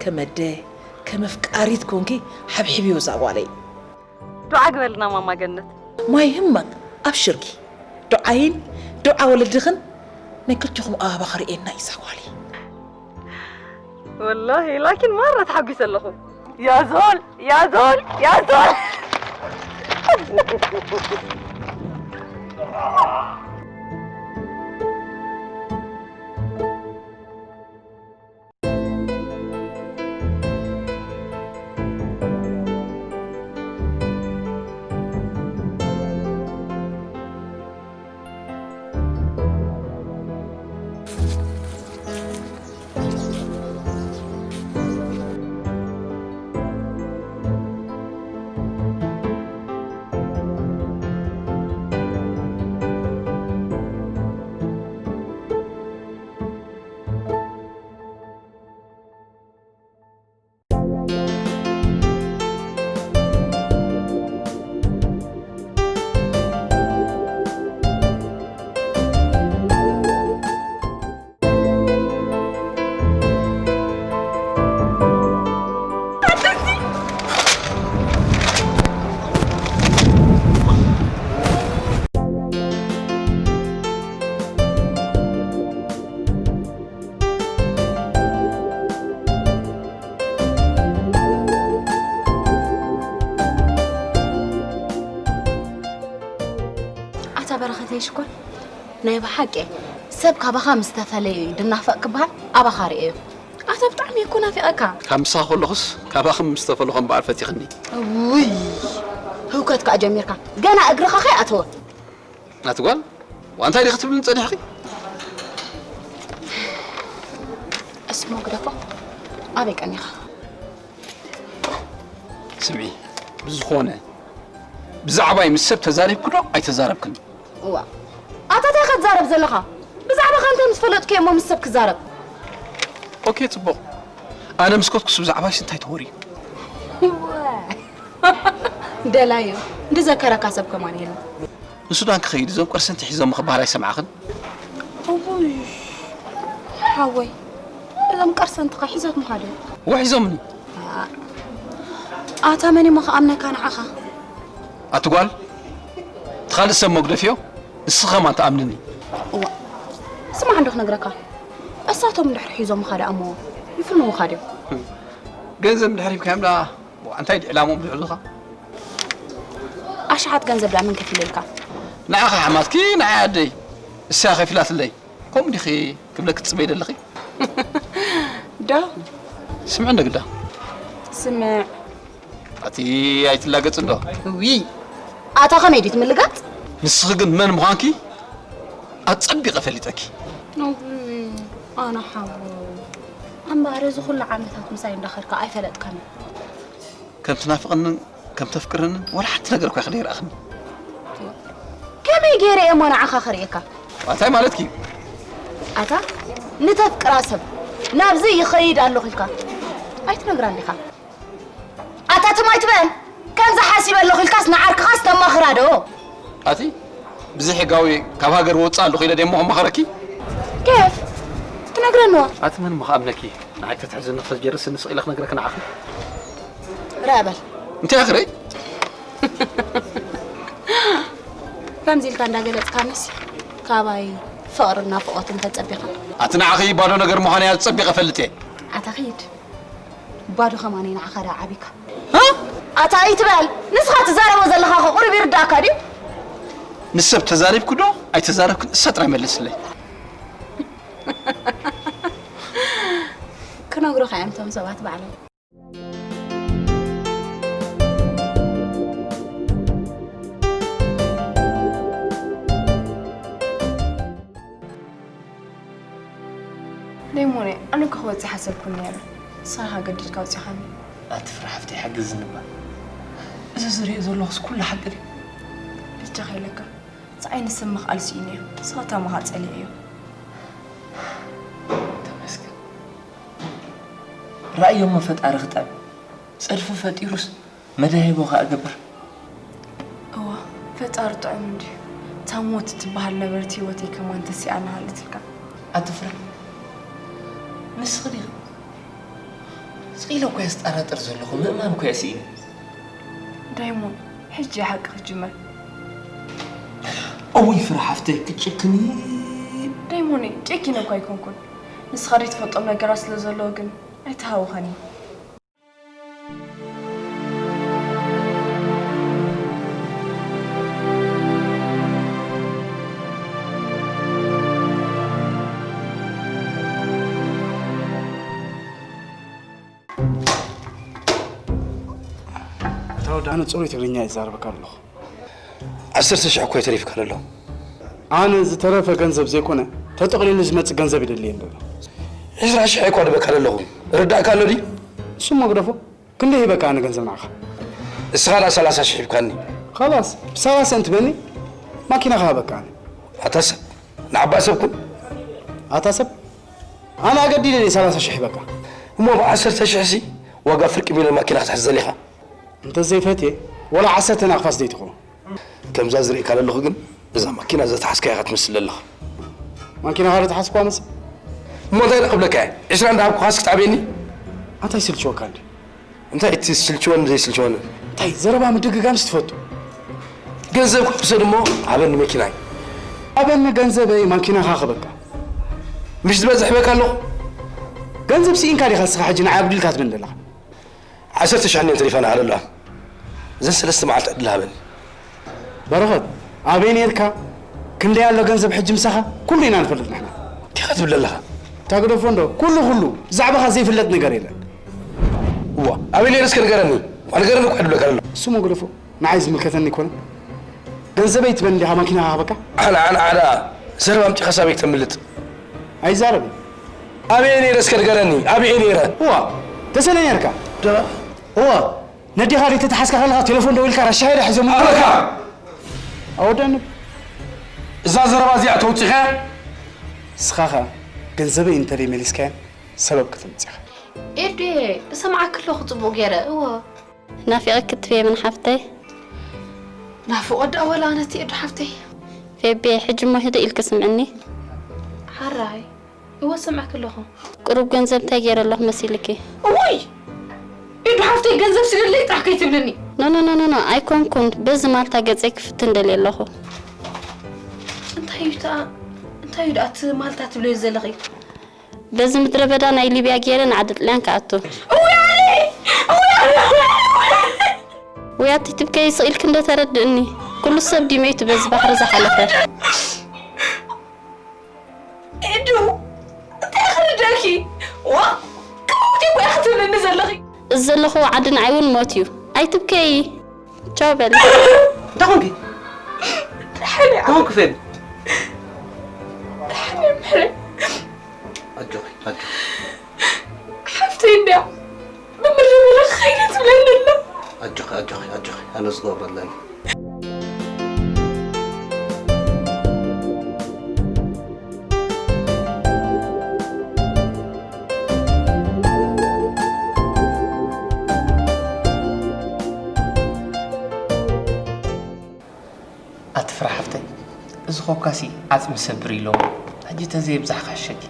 ከም ኣደ ከም ኣፍቃሪት ኮንኪ ሓብሒብዮ እዛ ጓለይ። ዱዓ ግበልና ማማ ገነት። ማይ ህመቅ ኣብሽርኪ ዱዓይን ዱዓ ወለድኽን ናይ ክልቲኹም ኣባባ ክርእየና እዩ እዛ ጓለይ። ወላሂ ላኪን ማራ ተሓጒሰ ኣለኹ። ያዞል ያዞል ያዞል። ሽኮር፣ ናይ ብሓቂ ሰብ ካባኻ ምስ ተፈለየ እዩ ድናፈቕ ክበሃል ኣባኻ ርእየዮ። ኣታ ብጣዕሚ እኮ ናፊቐካ። ካብ ምሳኻ ከለኹስ ካባኺ ምስ ተፈለኹ እምበኣር ፈቲኽኒ። ውይ፣ ህውከት ከኣ ጀሚርካ። ገና እግርኻ ከይኣተወ። ኣቲ ጓል፣ ዋንታይ ዲኺ ትብልኒ ጸኒሕኺ? እስሞ ግደፎ፣ ኣበይ ቀኒኻ? ስምዒ፣ ብዝኾነ ብዛዕባይ ምስ ሰብ ተዛሪብኪ ዶ ኣይተዛረብክን? እዋ፣ ኣታ እንታይ ክትዛረብ ዘለኻ? ብዛዕባኻ እንታይ ምስ ፈለጥኩ እየ እሞ ምስ ሰብ ክዛረብ? ኦኬ፣ ጽቡቕ። ኣነ ምስ ከድኩስ ብዛዕባይስ እንታይ ተወርዩ? እዋ፣ ደላዩ፣ ዝዘከረካ ሰብ ከማን የለን። ንሱዳን ክኸይድ እዞም ቀርሰንቲ ሒዞም ክበሃል ኣይሰማዕኽን? እውይ፣ ሓወይ፣ እዞም ቀርሰንትኻ ሒዞት ምኻድ እዮም። እወ፣ ሒዞምኒ። ኣታ መን እሞ ክኣምነካ ንዓኻ? ኣቲ ጓል፣ እቲ ካልእ ሰብ መጉደፍዮ፣ ንስኺ ከማን ትኣምንኒ። እዋ፣ ስማዕ እንዶ ክነግረካ፣ እሳቶም እንድሕር ሒዞምኻ ደኣ እሞ ይፍንዉኻ ድዮም? ገንዘብ እንድሕር ሂብካዮም ደኣ፣ እንታይ ድዩ ዕላምኦም ዝሕዙኻ? ኣሽሓት ገንዘብ ደኣ መን ከፊለልካ? ንዓኻ ሓማትኪ፣ ንዓይ ኣደይ፣ እሳ ከፊላትለይ። ከምኡ ዲኺ ክብለኪ ትጽበይ ዘለኺ? ዶ? ስምዒ እንዶ ግዳ። ስምዕ። ኣቲ ኣይትላገጽ እንዶ። ውይ፣ ኣታ ከመይ ድዩ ትምልጋጽ? ንስኺ ግን መን ምዃንኪ ኣጸቢቐ ፈሊጠኪ። ውይ፣ ኣነ ሓወይ። እምበኣር እዚ ኩሉ ዓመታት ምሳይ እንዳኸድካ ኣይፈለጥካን። ከም ትናፍቐንን ከም ተፍቅረንን ወላ ሓንቲ ነገር እኳ ኢኺ ደይረኣኽኒ። ከመይ ገይረ እየ እሞ ንዓኻ ክርእየካ? እንታይ ማለትኪ እዩ? ኣታ ንተፍቅራ ሰብ ናብዚ ይኸይድ ኣለኹ ኢልካ ኣይትነግራን ዲኻ? ኣታ ትም ኣይትበል። ከምዚ ሓሲበ ኣለኹ ኢልካስ ንዓርክኻስ ተማኽራ ዶ? ኣቲ ብዘይ ሕጋዊ ካብ ሃገር ወጽእ ኣለኹ ኢለ ደሞ ከማኽረኪ? ኬፍ ትነግረኒ ዋ? ኣቲ መን ምኽኣምነኪ? ንዓይ ተትሕዝኒ ክተጀርስ ንስቕ ኢለ ክነግረኪ ንዓኺ። ርኣ በል። እንታይ ኣኽረይ? ከምዚ ኢልካ እንዳገለጽካንስ ካባይ ፍቕርን ናፍቖትን ተጸቢኻ? ኣቲ ንዓኺ ባዶ ነገር ምዃነይ ኣጸቢቐ እፈልጥ እየ። ኣታ ኺድ። ባዶ ከማን እየ ንዓኻ ደኣ ዓቢካ። እ? ኣታ ኣይትበል። ንስኻ ትዛረቦ ዘለኻ እኮ ቁሩብ ይርድኣካ ድዩ? ንሰብ ተዛሪብኪ ዶ ኣይተዛረብክን እሳ ጥራይ መልስለይ። ክነግሩኻ እዮም እቶም ሰባት ባዕሎም። ደይሞነይ፣ ኣነ እኮ ክወጽእ ሓሰብኩ ነይረ። ንስኻ ገዲድካ ኣውጺኻኒ። ኣትፍርሒ ሓፍተይ፣ ሓግዝኒ እባ። እዚ ዝሪኦ ዘለኹስ ኩሉ ሓቂ ድዩ? በጃኻ ኢለካ። ንዓይንስ ምኽኣል ስኢነዮ። ንስኻ ታማኻ ጸሊኤዮ። ተመስገን። ራእዮ እሞ ፈጣሪ ክጥዕም። ጸድፊ ፈጢሩስ መዳይቦ ከኣ እገብር። እዋ፣ ፈጣሪ ጥዑም እንድዩ። እታ ሞት እትበሃል ነበረት ህይወተይ ከማን ተሲኣ እናሃለትልካ። ኣትፍረ። ንስኺ ዲኺ? ስቕ ኢለ እኮ እየ ዝጠራጠር ዘለኹ፣ ምእማን እኮ እየ ስኢነ። ዳይሞን፣ ሕጂ እያ ሓቂ ክትጅመር። እውይ ፍረ ሓፍተይ፣ ክትጭክኒ። ዳይሞን፣ ጨኪነ እኮ ኣይኮንኩን። ንስኻ ዘይትፈልጦም ነገራት ስለ ዘለዉ ግን ኣይትሃውኸኒ። ኣታ ወዲ፣ ኣነ ጽሩይ ትግርኛ ይዛረበካ ኣለኹ። ዓሰርተ ሽሕ እኮ እዩ ተሪፍካ ዘሎ። ኣነ ዝተረፈ ገንዘብ ዘይኮነ፣ ተጠቕሊሉ ዝመጽእ ገንዘብ ይደሊ እየ ዘሎ። ዕስራ ሽሕ እኮ ድበካ ዘለኹ። ርዳእካ ኣሎ ድዩ? እሱ እሞ ግደፎ። ክንደይ ሂበካ ኣነ ገንዘብ ንዓኻ? እስኻ ደኣ ሰላሳ ሽሕ ሂብካኒ። ኸላስ፣ ብሰላሳ እንትበኒ ማኪና ክሃበካ ኣነ። ኣታ ሰብ፣ ንዓባ ሰብ ኩን። ኣታ ሰብ፣ ኣነ ኣገዲደ ድየ ሰላሳ ሽሕ ሂበካ? እሞ ብዓሰርተ ሽሕ ሲ ዋጋ ፍርቂ ሚልዮን ማኪና ክትሕዝ ደሊኻ? እንተ ዘይፈትየ፣ ወላ ዓሰርተ ናቕፋስ ዘይትኸውን። ከምዛ ዝርእየካ ዘለኹ ግን፣ እዛ ማኪና ዘትሓዝካያ ኢኻ ትመስል ዘለኻ። ማኪናኻ ዶ ተሓዝኩዋ መስል? እሞ እንታይ ደኣ ክብለካ እየ? ዕስራ እንዳሃብኩኻስ ክትኣብየኒ? ኣንታይ ስልችወካ እንዲ? እንታይ እቲ ስልችወን ዘይስልችወን? እንታይ ዘረባ ምድግጋምስ ትፈቱ? ገንዘብ ክውሰድ እሞ ሃበኒ መኪናይ። ሃበኒ ገንዘበይ፣ ማኪናኻ ክበካ። ምሽ ዝበዝሕ በካ ኣለኹ? ገንዘብ ስኢንካ ዲኻ ንስኻ ሕጂ ንዓይ ኣብዲልካ ትብለኒ ዘለኻ? ዓሰርተ ሽሕ እኔን ተሪፋና ሃለላ። እዘን ሰለስተ መዓልቲ ዕድል ሃበኒ። በረኸት፣ ኣበይ ኔርካ? ክንደይ ኣሎ ገንዘብ ሕጂ ምሳኻ? ኩሉ ኢና ንፈልጥ ንሕና። እንታይ ኢኻ ትብል ዘለኻ? እታ ግደፎ እንዶ፣ ኩሉ፣ ኩሉ፣ ብዛዕባኻ ዘይፍለጥ ነገር የለን። እዋ፣ ኣበይ ነይረ እስከ ንገረኒ። እዋ፣ ንገረኒ እኮ ድብለካ ዘሎ። እሱ እሞ ግደፎ፣ ንዓይ ዝምልከተኒ ኣይኮነን። ገንዘበይ ትበኒ ዲኻ ማኪና ክሃበካ? ዓላ፣ ዓላ፣ ዓላ፣ ዘረባ ኣምጺኻ ሳበይ ክተምልጥ? ኣይዛረብን። ኣበይ ነይረ እስከ ንገረኒ፣ ኣበይ ነይረ? እዋ፣ ተሰነ ነርካ? ደ- እዋ፣ ነዴኻ ደይ ተተሓዝካ ከለኻ ቴሌፎን ደዊልካ ራሻ ሄደ ሒዞም ኣለካ። ኣወዳኒ። እዛ ዘረባ እዚኣ ተውጺኻ? ንስኻ ኸኣ ገንዘበይ እንተደይ መሊስካዮ ሰበብ ከተምጽኻ። ኤዱየ፣ እሰምዓኪ ኣለኹ ጽቡቕ ገይረ። እወ። ናፊቐኪ ትቤ ምን ሓፍተይ? ናፍቖት ደኣ ወላ ኣነቲ ኤዱ ሓፍተይ። ፌቤ፣ ሕጂ እሞ ህድእ ኢልኪ ስምዕኒ። ሓራይ። እወ፣ ሰምዐኪ ኣለኹ። ቁሩብ ገንዘብ እንታይ ገይረ ኣለኹ መሲልኪ? እውይ! ኤዱ ሓፍተይ፣ ገንዘብ ስደለይ ጥራሕ ከይትብልኒ። ኖ፣ ኖ፣ ኖ፣ ኖ፣ ኖ፣ ኣይኮንኩን። በዚ ማልታ ገጸይ ክፍትን ደልየ ኣለኹ። እንታይ እዩ እታ፣ እንታይ እዩ ደኣ እቲ ማልታ ትብለዮ ዘለኺ? በዚ ምድረ በዳ ናይ ሊብያ ገይረ ንዓዲ ጥልያን ክኣቱ። እውይ ኣነ! እውይ ኣነ! እውይ ኣነ! ውያት ትብከይ ስቕ ኢልኪ እንደ ተረድእኒ። ኩሉ ሰብ ድዩ መይቱ በዚ ባሕሪ ዝሓለፈ? ኤዱ፣ እንታይ ክርደእኪ? ዋ፣ ክመውት እኮ ኢኺ ትብልኒ ዘለኺ። እዚ ዘለኹዎ ዓዲ ንዓይ እውን ሞት እዩ። ኣይትብከዪ። ቻው በል። እንታይ ኾንኪ? ደሓን እየ። እንታይ ኾንኪ ፌብ? ደሓን እየ ምሕረይ። ኣጆኺ፣ ኣጆኺ። ሓፍተይ እንድያ ብምድረ በዳ ክኸይድ ትብለኒ ኣላ። ኣጆኺ፣ ኣጆኺ፣ ኣጆኺ። ኣነ ዝገብሮ ኣለኒ። ኣቲ ፍረ ሓፍተይ፣ እዚ ኮካሲ ዓጽሚ ሰብር ኢሎሞ፣ ሕጂ ተዘየብዛሕ ክሕሸኪ።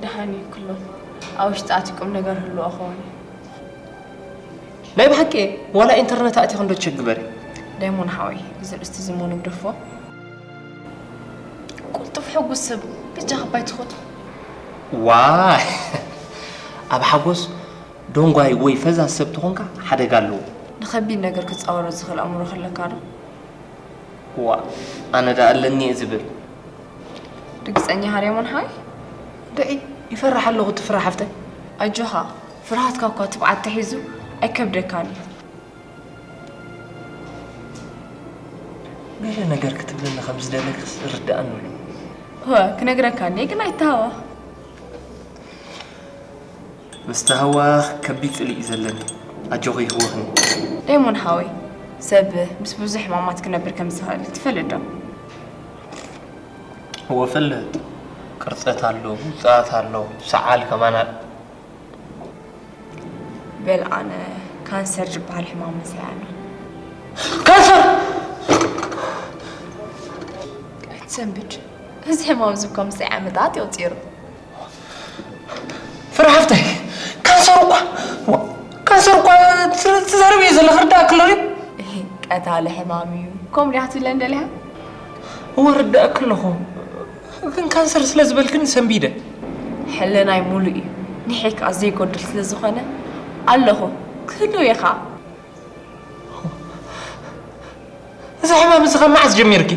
ደሓን እዩ ክሎ፣ ኣብ ውሽጢ ኣቲ ቁም ነገር ህልዎ ኸውን እዩ። ናይ ብሓቂ ዋላ ኢንተርነት ኣእቲኺ እንዶ ቸክ ግበሪ። ዳይሞን ሓወይ፣ እዚ ርእስቲ እዚ እሞ ንግደፎ። ቁልጡፍ ሕጉስ ሰብ በጃኻ ባይ ትኹን። ዋይ! ኣብ ሓጎስ ዶንጓይ ወይ ፈዛዝ ሰብ ተኾንካ ሓደጋ ኣለዎ። ንኸቢድ ነገር ክጻወሮ ዝኽእል ኣእምሮ ከለካ ዶ? ዋእ፣ ኣነ ደኣ ኣለኒ እየ ዝብል። ርግጸኛ ኢኻ ዳይሞን ሓወይ? ደዒ፣ ይፈርሕ ኣለኹ ትፍራ ሓፍተይ። ኣጆኻ፣ ፍርሃትካ እኳ ትብዓት ተሒዙ ኣይከብደካን እዩ። ገለ ነገር ክትብለኒ ከም ዝደለክስ ይርድኣኒ ኣሎ። እወ፣ ክነግረካ እንድየ ግን ኣይተሃዋ። ምስ ተሃዋኽ ከቢድ ጽልኢ እዩ ዘለኒ። ኣጆኺ ይህወኽኒ። ዳይሞን ሓወይ፣ ሰብ ምስ ብዙሕ ሕማማት ክነብር ከም ዝኽእል ትፈልጥ ዶ? እወ እፈልጥ። ቅርጸት ኣሎ፣ ውጽኣት ኣሎ፣ ሰዓል ከማን ኣሎ። በል ኣነ ካንሰር ዝበሃል ሕማም ምሳይ ኣሎ። ካንሰር! ኣይትሰንብድ። እዚ ሕማም እዚ እኮ ምሳይ ዓመታት የቑጺሩ። ፍረ ሓፍተይ፣ ካንሰር እኳ፣ ዋ፣ ካንሰር እኳ ት-፣ ትዛረብ እየ ዘለኺ፣ ርዳእ ክሎ ድዩ? እሂ፣ ቀታሊ ሕማም እዩ። ከምኡ ዲኻ ትብለን ደሊኻ? እወ፣ ርዳእ ክለኹ። ግን ካንሰር ስለ ዝበልክኒ ሰንቢደ። ሕልናይ ሙሉእ እዩ። ኒሐይ ከኣ ዘይጎድል ስለ ዝኾነ ኣለኹ። ክህልው እየ ከኣ። እዚ ሕማም እዚ ካብ መዓስ ጀሚርኪ?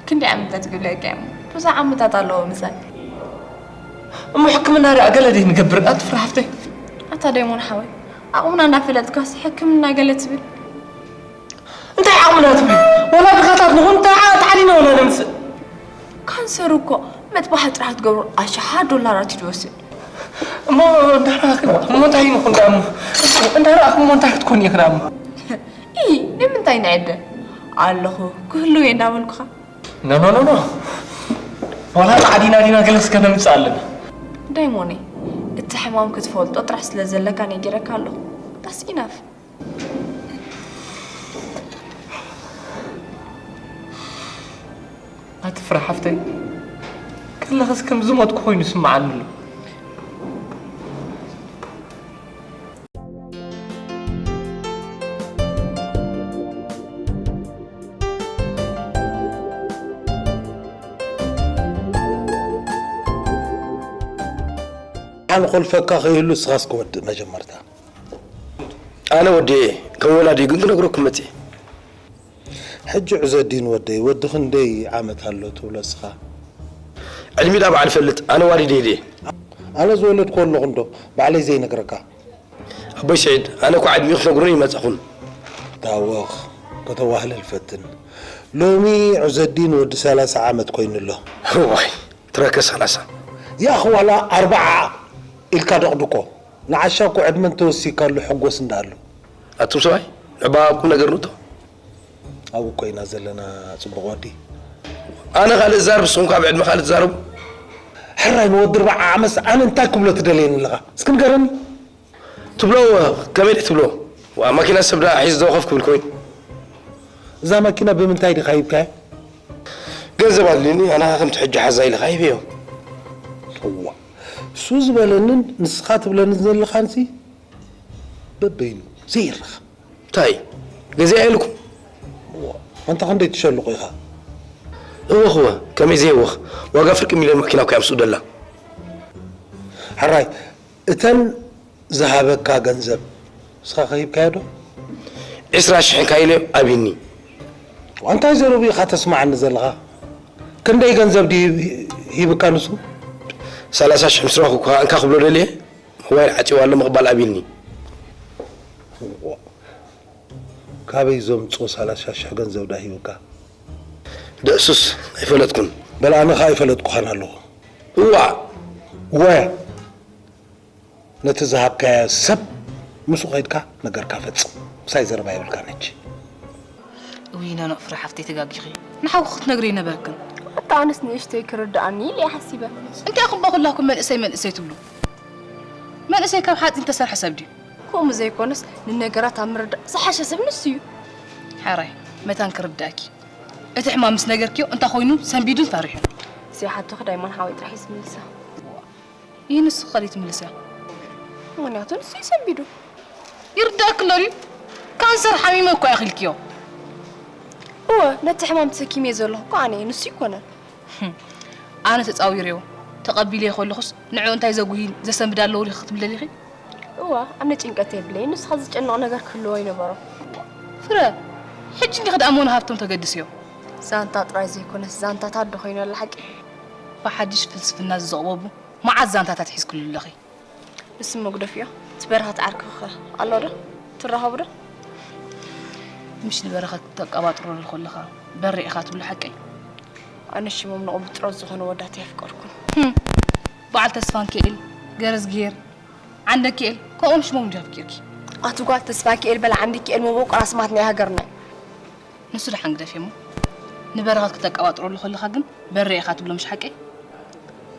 ክንደይ ዓመታት ክብለካ እየ እሞ፣ ብዙሕ ዓመታት ኣለዎ ምሳይ። እሞ ሕክምና ደኣ ገለ ደይ ንገብር? ኣቲ ፍረ ሓፍተይ። ኣታ ዳይሞን ሓወይ፣ ዓቕምና እናፈለጥካስ ሕክምና ገለ ትብል? እንታይ ዓቕምና ትብሊ? ወላ ድኻታት ንኹን እንታይ ዓቕሚ ተዓሊና ወላ ነምጽእ? ካንሰር እኮ መጥባሕቲ ጥራሕ ትገብሮ ኣሽሓት ዶላራት እዩ ዝወስድ። እሞ እንዳረኣኽሞ፣ እሞ እንታይ ንኹን ደኣ እሞ? እንዳረኣኽሞ እንታይ ክትኮን ኢኺ ደኣ እሞ? ኢ፣ ንምንታይ ንዕደ? ኣለኹ፣ ክህልው እየ እንዳበልኩኻ። ኖ፣ ኖ፣ ኖ፣ ኖ። ዋላ ጻዕዲና ዲና ገለ እስከ ነምጽእ ኣለና። ዳይሞነይ፣ እቲ ሕማም ክትፈልጦ ጥራሕ ስለ ዘለካ ነጊረካ ኣለኹ። That's enough። ኣቲ ፍረ ሓፍተይ፣ ከለኽስ ከም ዝሞትኩ ኮይኑ ይስምዓኒ ኣሎ። ሓን ኾልፈካ ከይህሉ እስኻስ ክወድእ መጀመርታ። ኣነ ወዲኤ፣ ከም ወላዲኡ ግን ክነግረኩም መጺኤ። ሕጂ ዑዘዲን ወደይ፣ ወዲ ክንደይ ዓመት ኣሎ ትብሎ እስኻ? ዕድሚዳ ባዕል ፈልጥ ኣነ ዋሊደ ኢለ። ኣነ ዝወለድኩ ኣለኹ እንዶ ባዕለይ ዘይነግረካ? ኣቦይ ስዒድ ኣነ እኳ ዕድሚኡ ክትነግሩኒ ይመጻኹን። ታወኽ፣ ከተዋህልል ፈትን። ሎሚ ዑዘዲን ወዲ ሰላሳ ዓመት ኮይኑ ኣሎ። እዋይ ትረከ ሰላሳ። ያኽ ዋላ ኣርባዓ ኢልካ ደቕድቆ። ንዓሻ እኮ ዕድመ እንተወሲካሉ ሕጎስ እንዳኣሉ። ኣቱም ሰብኣይ ንዕባ ኣብ ቁም ነገር ንእቶ። ኣብኡ እኮ ኢና ዘለና ጽቡቕ ወዲ። ኣነ ካልእ እዛረብ ንስኹም ከኣ ብዕድመ ካልእ ትዛረቡ። ሕራይ ንወዲ ኣርባዓ ዓመት ኣነ እንታይ ክብሎ ትደልየኒ ኣለኻ? እስኪ ንገረኒ። ትብሎ ከመይ ድዩ ትብሎ? ዋ ማኪና ሰብ ደኣ ሒዙ ደው ከፍ ክብል ኮይኑ። እዛ ማኪና ብምንታይ ዲኻ ሂብካያ? ገንዘብ ኣድልዩኒ ኣነ ከምቲ ሕጂ ሓዛ ኢልኻ ሂበዮ። እዋ እሱ ዝበለንን ንስኻ ትብለኒ ዘለኻንሲ በበይኑ ዘይርኽ። እንታይ ገዚኣ ኢልኩም? ኣንታ ክንደይ ትሸልቑ ኢኻ? እወኽወ ከመይ ዘየወኽ ዋጋ ፍርቂ ሚልዮን ማኪና እኮ እያ ምስኡ ደላ። ሕራይ እተን ዝሃበካ ገንዘብ ንስኻ ከ ሂብካዮ ዶ? ዕስራ ሽሕ እንካ ኢለዮ ኣቢኒ። እንታይ ዘረቡ ኢኻ ተስምዓኒ ዘለኻ? ክንደይ ገንዘብ ድዩ ሂብካ ንሱ? ሰላሳ ሽሕ ምስ ረኹ እኳ እንካ ክብሎ ደልየ ሞባይል ዓጺዋ ኣሎ ምቕባል ኣቢኒ። ካበይ ዘምጽኦ ሰላሳ ሽሕ ገንዘብ ዳ ሂብካ? ደእሱስ ኣይፈለጥኩን። በል ኣነ ኸኣ ኣይፈለጥኩኻን ኣለኹ። እዋእ! ወ ነቲ ዝሃብካዮ ሰብ ምስኡ ከይድካ ነገርካ ፈጽም። ምሳይ ዘረባ የብልካን ሕጂ። እውይ ነኖእ ፍረ ሓፍተይ ተጋጊኺ ንሓውኺ ክትነግርዮ ነበረክን። ኣታ ኣነስ ንእሽተይ ክርድኣኒ ኢለ እየ ሓሲበ። እንታይ ኢኹም እባ ኩላኩም መንእሰይ መንእሰይ ትብሉ? መንእሰይ ካብ ሓፂን ዝተሰርሐ ሰብ ድዩ? ከምኡ ዘይኮነስ ንነገራት ኣብ ምርዳእ ዝሓሸ ሰብ ንሱ እዩ። ሓራይ መታን ክርድኣኪ። እቲ ሕማም ምስ ነገርክዮ እንታይ ኮይኑ ሰንቢዱን ፈሪሑን? ዘይሓቶኺ ዳይሞን ሓወይ ጥራሕ እዩ ዝምልሳ። ይህ ንሱ ከሊት ምልስ እያ። ምክንያቱ ንሱ እዩ ሰንቢዱ። ይርዳእኪ ኣሎ ድዩ? ካንሰር ሓሚመ እኮ ኢኺ ኢልክዮ። እወ ነቲ ሕማም ተሰኪመዮ ዘለኹ እኮ ኣነ እየ ንሱ ኣይኮነን። ኣነ ተጻዊረዮ ተቐቢለዮ ከለኹስ ንዕኡ እንታይ ዘጉሂ ዘሰንብድ ኣለዎ ኢልኪ ክትብሊ ደሊኺ? እወ ኣነ ጭንቀት የብለይን ንሱ ከ ዝጨንቕ ነገር ክህልዎ ኣይነበሮን። ፍረ ሕጂ እንዲኺ ደኣ ሞን ሃብቶም ተገድስዮ። ዛንታ ጥራይ ዘይኮነስ ዛንታታት ዶ ኮይኑ ኣላ ሓቂ? ብሓድሽ ፍልስፍና ዝዘቕበቡ መዓት ዛንታታት ሒዝክሉ ኣለኺ። ንሱ መጉደፍዮ እቲ በረኸት ዓርክኺኸ ኣሎ ዶ? ትራኸቡ ዶ? ምሽ ንበረኸት ተቀባጥረሉ ከለኻ በሬ ኢኻ ትብሎ ሓቀይ? ኣነ ሽሞም ንቕቡጥሮት ዝኾኑ ወዳት የፍቀርኩን። በዓል ተስፋንኪኤል፣ ገረዝጊሄር፣ ዓንደኪኤል ከምኦም ሽሞም እንዲ ኣፍቂርኪ። ኣቲ ጓል ተስፋንኪኤል በል ዓንደኪኤል መበቆል ኣስማት ናይ ሃገርና እዩ። ንሱ ደሓን ግደፍዮ እሞ ንበረኸት ክተቀባጥረሉ ከለኻ ግን በሬ ኢኻ ትብሎ ምሽ ሓቀይ?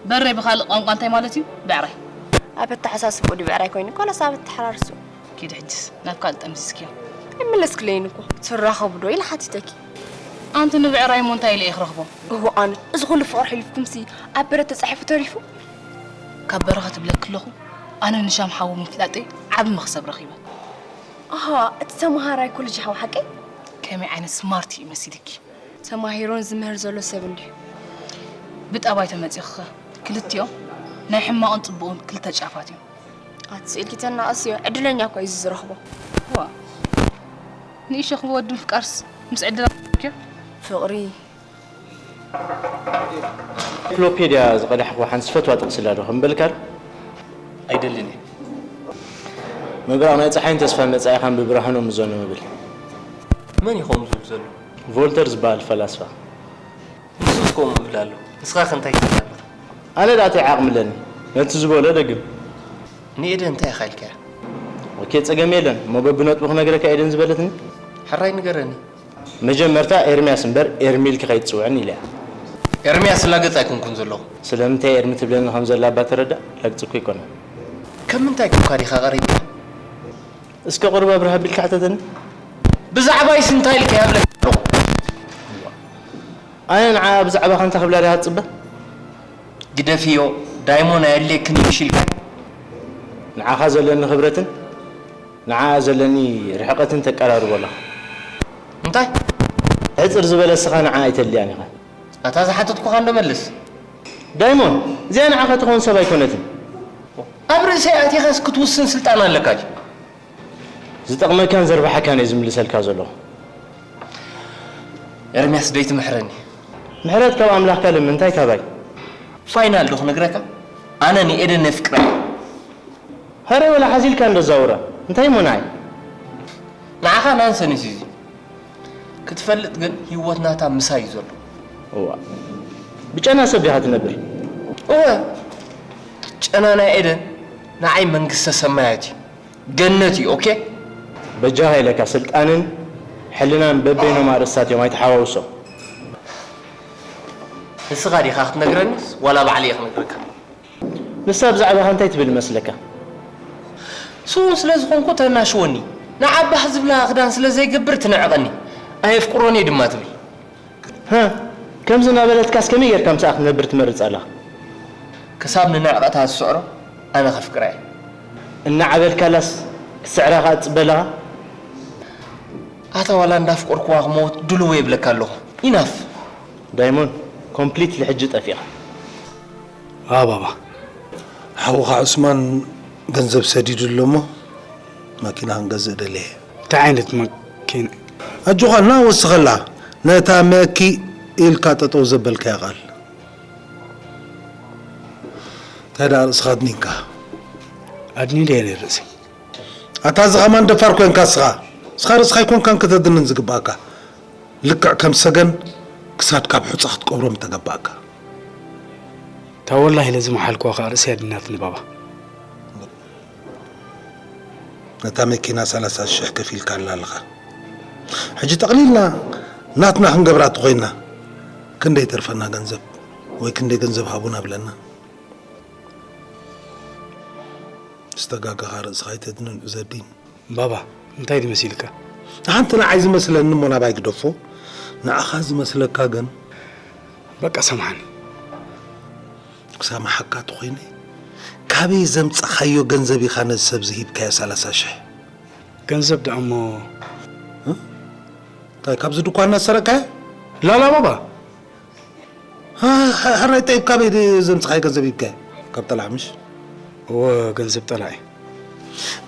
በሬ ብኻልእ ቋንቋ እንታይ ማለት እዩ? ብዕራይ። ኣብ ኣተሓሳስብኡ ድዩ ብዕራይ ኮይኑ ዋላስ ኣብ ኣተሓራርስኡ? ኪዲ ሕጅስ ናብ ካልእ ጠምዚዝክዮ። ኣይመለስክለይን እኮ ትራኸቡ ዶ ኢለ ሓቲተኪ። ኣንቲ ንብዕራይ እሞ እንታይ ኢለ እየ ክረኽቦ? እዋእ ኣነ እዚ ኩሉ ፍቕሪ ሕሊፍኩምሲ ኣብ በረድ ተጻሒፉ ተሪፉ። ካብ በረኸት እብለኪ ኣለኹ ኣነ ንሻም ሓዉ ምፍላጠይ ዓቢ መኽሰብ ረኺበ። ኣሃ እቲ ተመሃራይ ኮለጅ ሓው ሓቀይ? ከመይ ዓይነት smart እዩ መሲልኪ። ተማሂሩን ዝምህር ዘሎ ሰብ እንድዩ። ብጠባይ ተመጺኺኸ ክልቲኦም ናይ ሕማቕን ጽቡቕን ክልተ ጫፋት እዮም። ኣቲ ስኢልኪ ተናቐስዮ ዕድለኛ እኮ እዩ እዚ ዝረኽቦ። ዋእ ንኢሸኺ ወዲ ምፍቃርስ ምስ ዕድላ ተረኪብክዮ። ፍቕሪ ኢንሳይክሎፔድያ ዝቐዳሕክዋ ሓንቲ ዝፈትዋ ጥቕሲ ኣላ ዶ ከንብበልካ ዶ? ኣይደልን እየ። ምብራቕ ናይ ጸሓይን ተስፋን መጻኢኻን ብብርሃኖም እዞ ንምብል። መን እዩ ከምኡ ዝብል ዘሎ? ቮልተር ዝበሃል ፈላስፋ። ንሱስ ከምኡ ይብል ኣሎ። ንስኻኸ እንታይ ትዛረብ? ኣነ ደኣ እንታይ ዓቕሚ ኣለኒ ነቲ ዝበሎ እደግም። ንኤደን እንታይ ኢኻ ኢልካያ? ኦኬ ጸገም የለን እሞ በብነጥቡ ክነግረካ ኤደን ዝበለትኒ። ሕራይ ንገረኒ። መጀመርታ ኤርምያስ እምበር ኤርሚ ኢልኪ ከይትጽውዕኒ ኢለያ። ኤርምያስ ዝላገጽ ኣይኮንኩን ዘለኹ። ስለምንታይ ኤርሚ ትብለኒ ከም ዘላ እባ ተረዳእ። ላግጺ እኮ ኣይኮነን። ካብ ምንታይ ኮንካ ዲኻ ቀሪብካ? እስከ ቁሩብ ኣብርህ ኣቢልካ ሕተተኒ። ብዛዕባይስ እንታይ ኢልካያ እብለካ ኣለኹ። ኣነ ንዓኣ ብዛዕባኻ እንታይ ክብላ ዲኻ ትጽበ? ግደፍዮ፣ ዳይሞን ኣየድልየክን እዩ ምሽ ኢልካያ። ንዓኻ ዘለኒ ክብረትን ንዓኣ ዘለኒ ርሕቐትን ተቀራርቦ ኣለኻ። እንታይ? ሕጽር ዝበለ እስኻ ንዓኣ ኣይተድልያን ኢኻ። ኣታ ዝሓተትኩኻ እንዶ መልስ። ዳይሞን፣ እዚኣ ንዓኻ ትኸውን ሰብ ኣይኮነትን። ኣብ ርእሰይ ኣቲኻስ ክትውስን ስልጣን ኣለካ ድዩ? ዝጠቕመካን ዘርብሓካን እየ ዝምልሰልካ ዘለኹ። ኤርምያስ ደይትምሕረኒ። ምሕረት ካብ ኣምላኽካ ልምን እንታይ ካባይ? ፋይናል ዶ ክነግረካ? ኣነ ንኤደን ነፍቅራ። ሃረ ወላ ሓዚልካ እንዶ ዛውራ እንታይ እሞ ንዓይ? ንዓኻ ናንሰንስ እዩ እዚ። ክትፈልጥ ግን ህይወት ናታ ምሳይ እዩ ዘሎ። እዋ ብጨና ሰብ ዲኻ ትነብር? እወ ጨና ናይ ኤደን ንዓይ መንግስተ ሰማያት እዩ። ገነት እዩ ኦኬ። በጃኻ ኢለካ ስልጣንን ሕልናን በበይኖም ኣርእስታት እዮም ኣይተሓዋውሶም። ንስኻ ዲኻ ክትነግረኒስ ዋላ ባዕለይ እየ ክነግረካ? ንሳ ብዛዕባኻ እንታይ ትብል ይመስለካ? ስዉእ ስለ ዝኾንኩ ተናሽወኒ። ንዓባህ ዝብላ ክዳን ስለ ዘይገብር ትንዕቐኒ። ኣየፍቅሮን እየ ድማ ትብል። ሃ ከምዚ እናበለትካስ ከመይ ጌርካ ምሳኣ ክትነብር ትመርጽ ኣለኻ? ክሳብ ንንዕቐታ ዝስዕሮ ኣነ ከፍቅራ እየ። እናዓበድካላስ ክስዕራ ከኣ ትጽበ ኣለኻ? ኣታ ዋላ እንዳፍቀርኩዋ ክመውት ድልዎ የብለካ ኣለኹ። ኢናፍ። ዳይሞን ኮምፕሊትሊ ሕጂ ጠፊእኻ። ኣባባ ሓውኻ ዑስማን ገንዘብ ሰዲዱ ኣሎ እሞ መኪና ክንገዝእ ደልየ። እንታይ ዓይነት መኪና? ኣጆኻ እና ወስኸላ ነታ መኪ ኢልካ ጠጠው ዘበልካያ ቃል እንታይ ደኣ ርእስኻ ኣድኒንካ? ኣድኒን ድየ ነይ ርእሰይ? ኣታ እዚ ኸማን ደፋር ኮንካ እስኻ እስኻ ርእስኻ ኣይኮንካን ከተድንን ዝግባእካ ልክዕ ከም ሰገን ክሳድካ ኣብ ሑጻ ክትቀብሮ ምተገባእካ። እታ ወላሂ ለዝመሓልክዋ ከኣ ርእሰይ ኣድኒናትኒ ባባ። ነታ መኪና ሰላሳ ሽሕ ከፊልካላ ኣለኻ። ሕጂ ጠቕሊልና ናትና ክንገብራ ተኾይንና ክንደይ ይተርፈና ገንዘብ ወይ ክንደይ ገንዘብ ሃቡና ብለና። ዝተጋገኻ ርእስኻ ኣይተድንን ዑዘዲን። ባባ እንታይ ድመሲልካ? ሓንቲ ንዓይ ዝመስለኒ እሞ ናባይ ግደፎ፣ ንዓኻ ዝመስለካ ግን። በቃ ሰምሓኒ። ክሰምሓካ ተኾይነ ካበይ ዘምጻኻዮ ገንዘብ ኢኻ ነዚ ሰብ ዝሂብካዮ ሰላሳ ሽሕ? ገንዘብ ደኣ እሞ። እንታይ ካብዚ ድኳን እናሰረቅካዮ? ላላ ባባ ሕራይ ጠይብ ካበይ ዘምፅኻይ ገንዘብ ሂብካዮ? ካብ ጠላዕ ምሽ? እወ ገንዘብ ጠላዕ እዩ።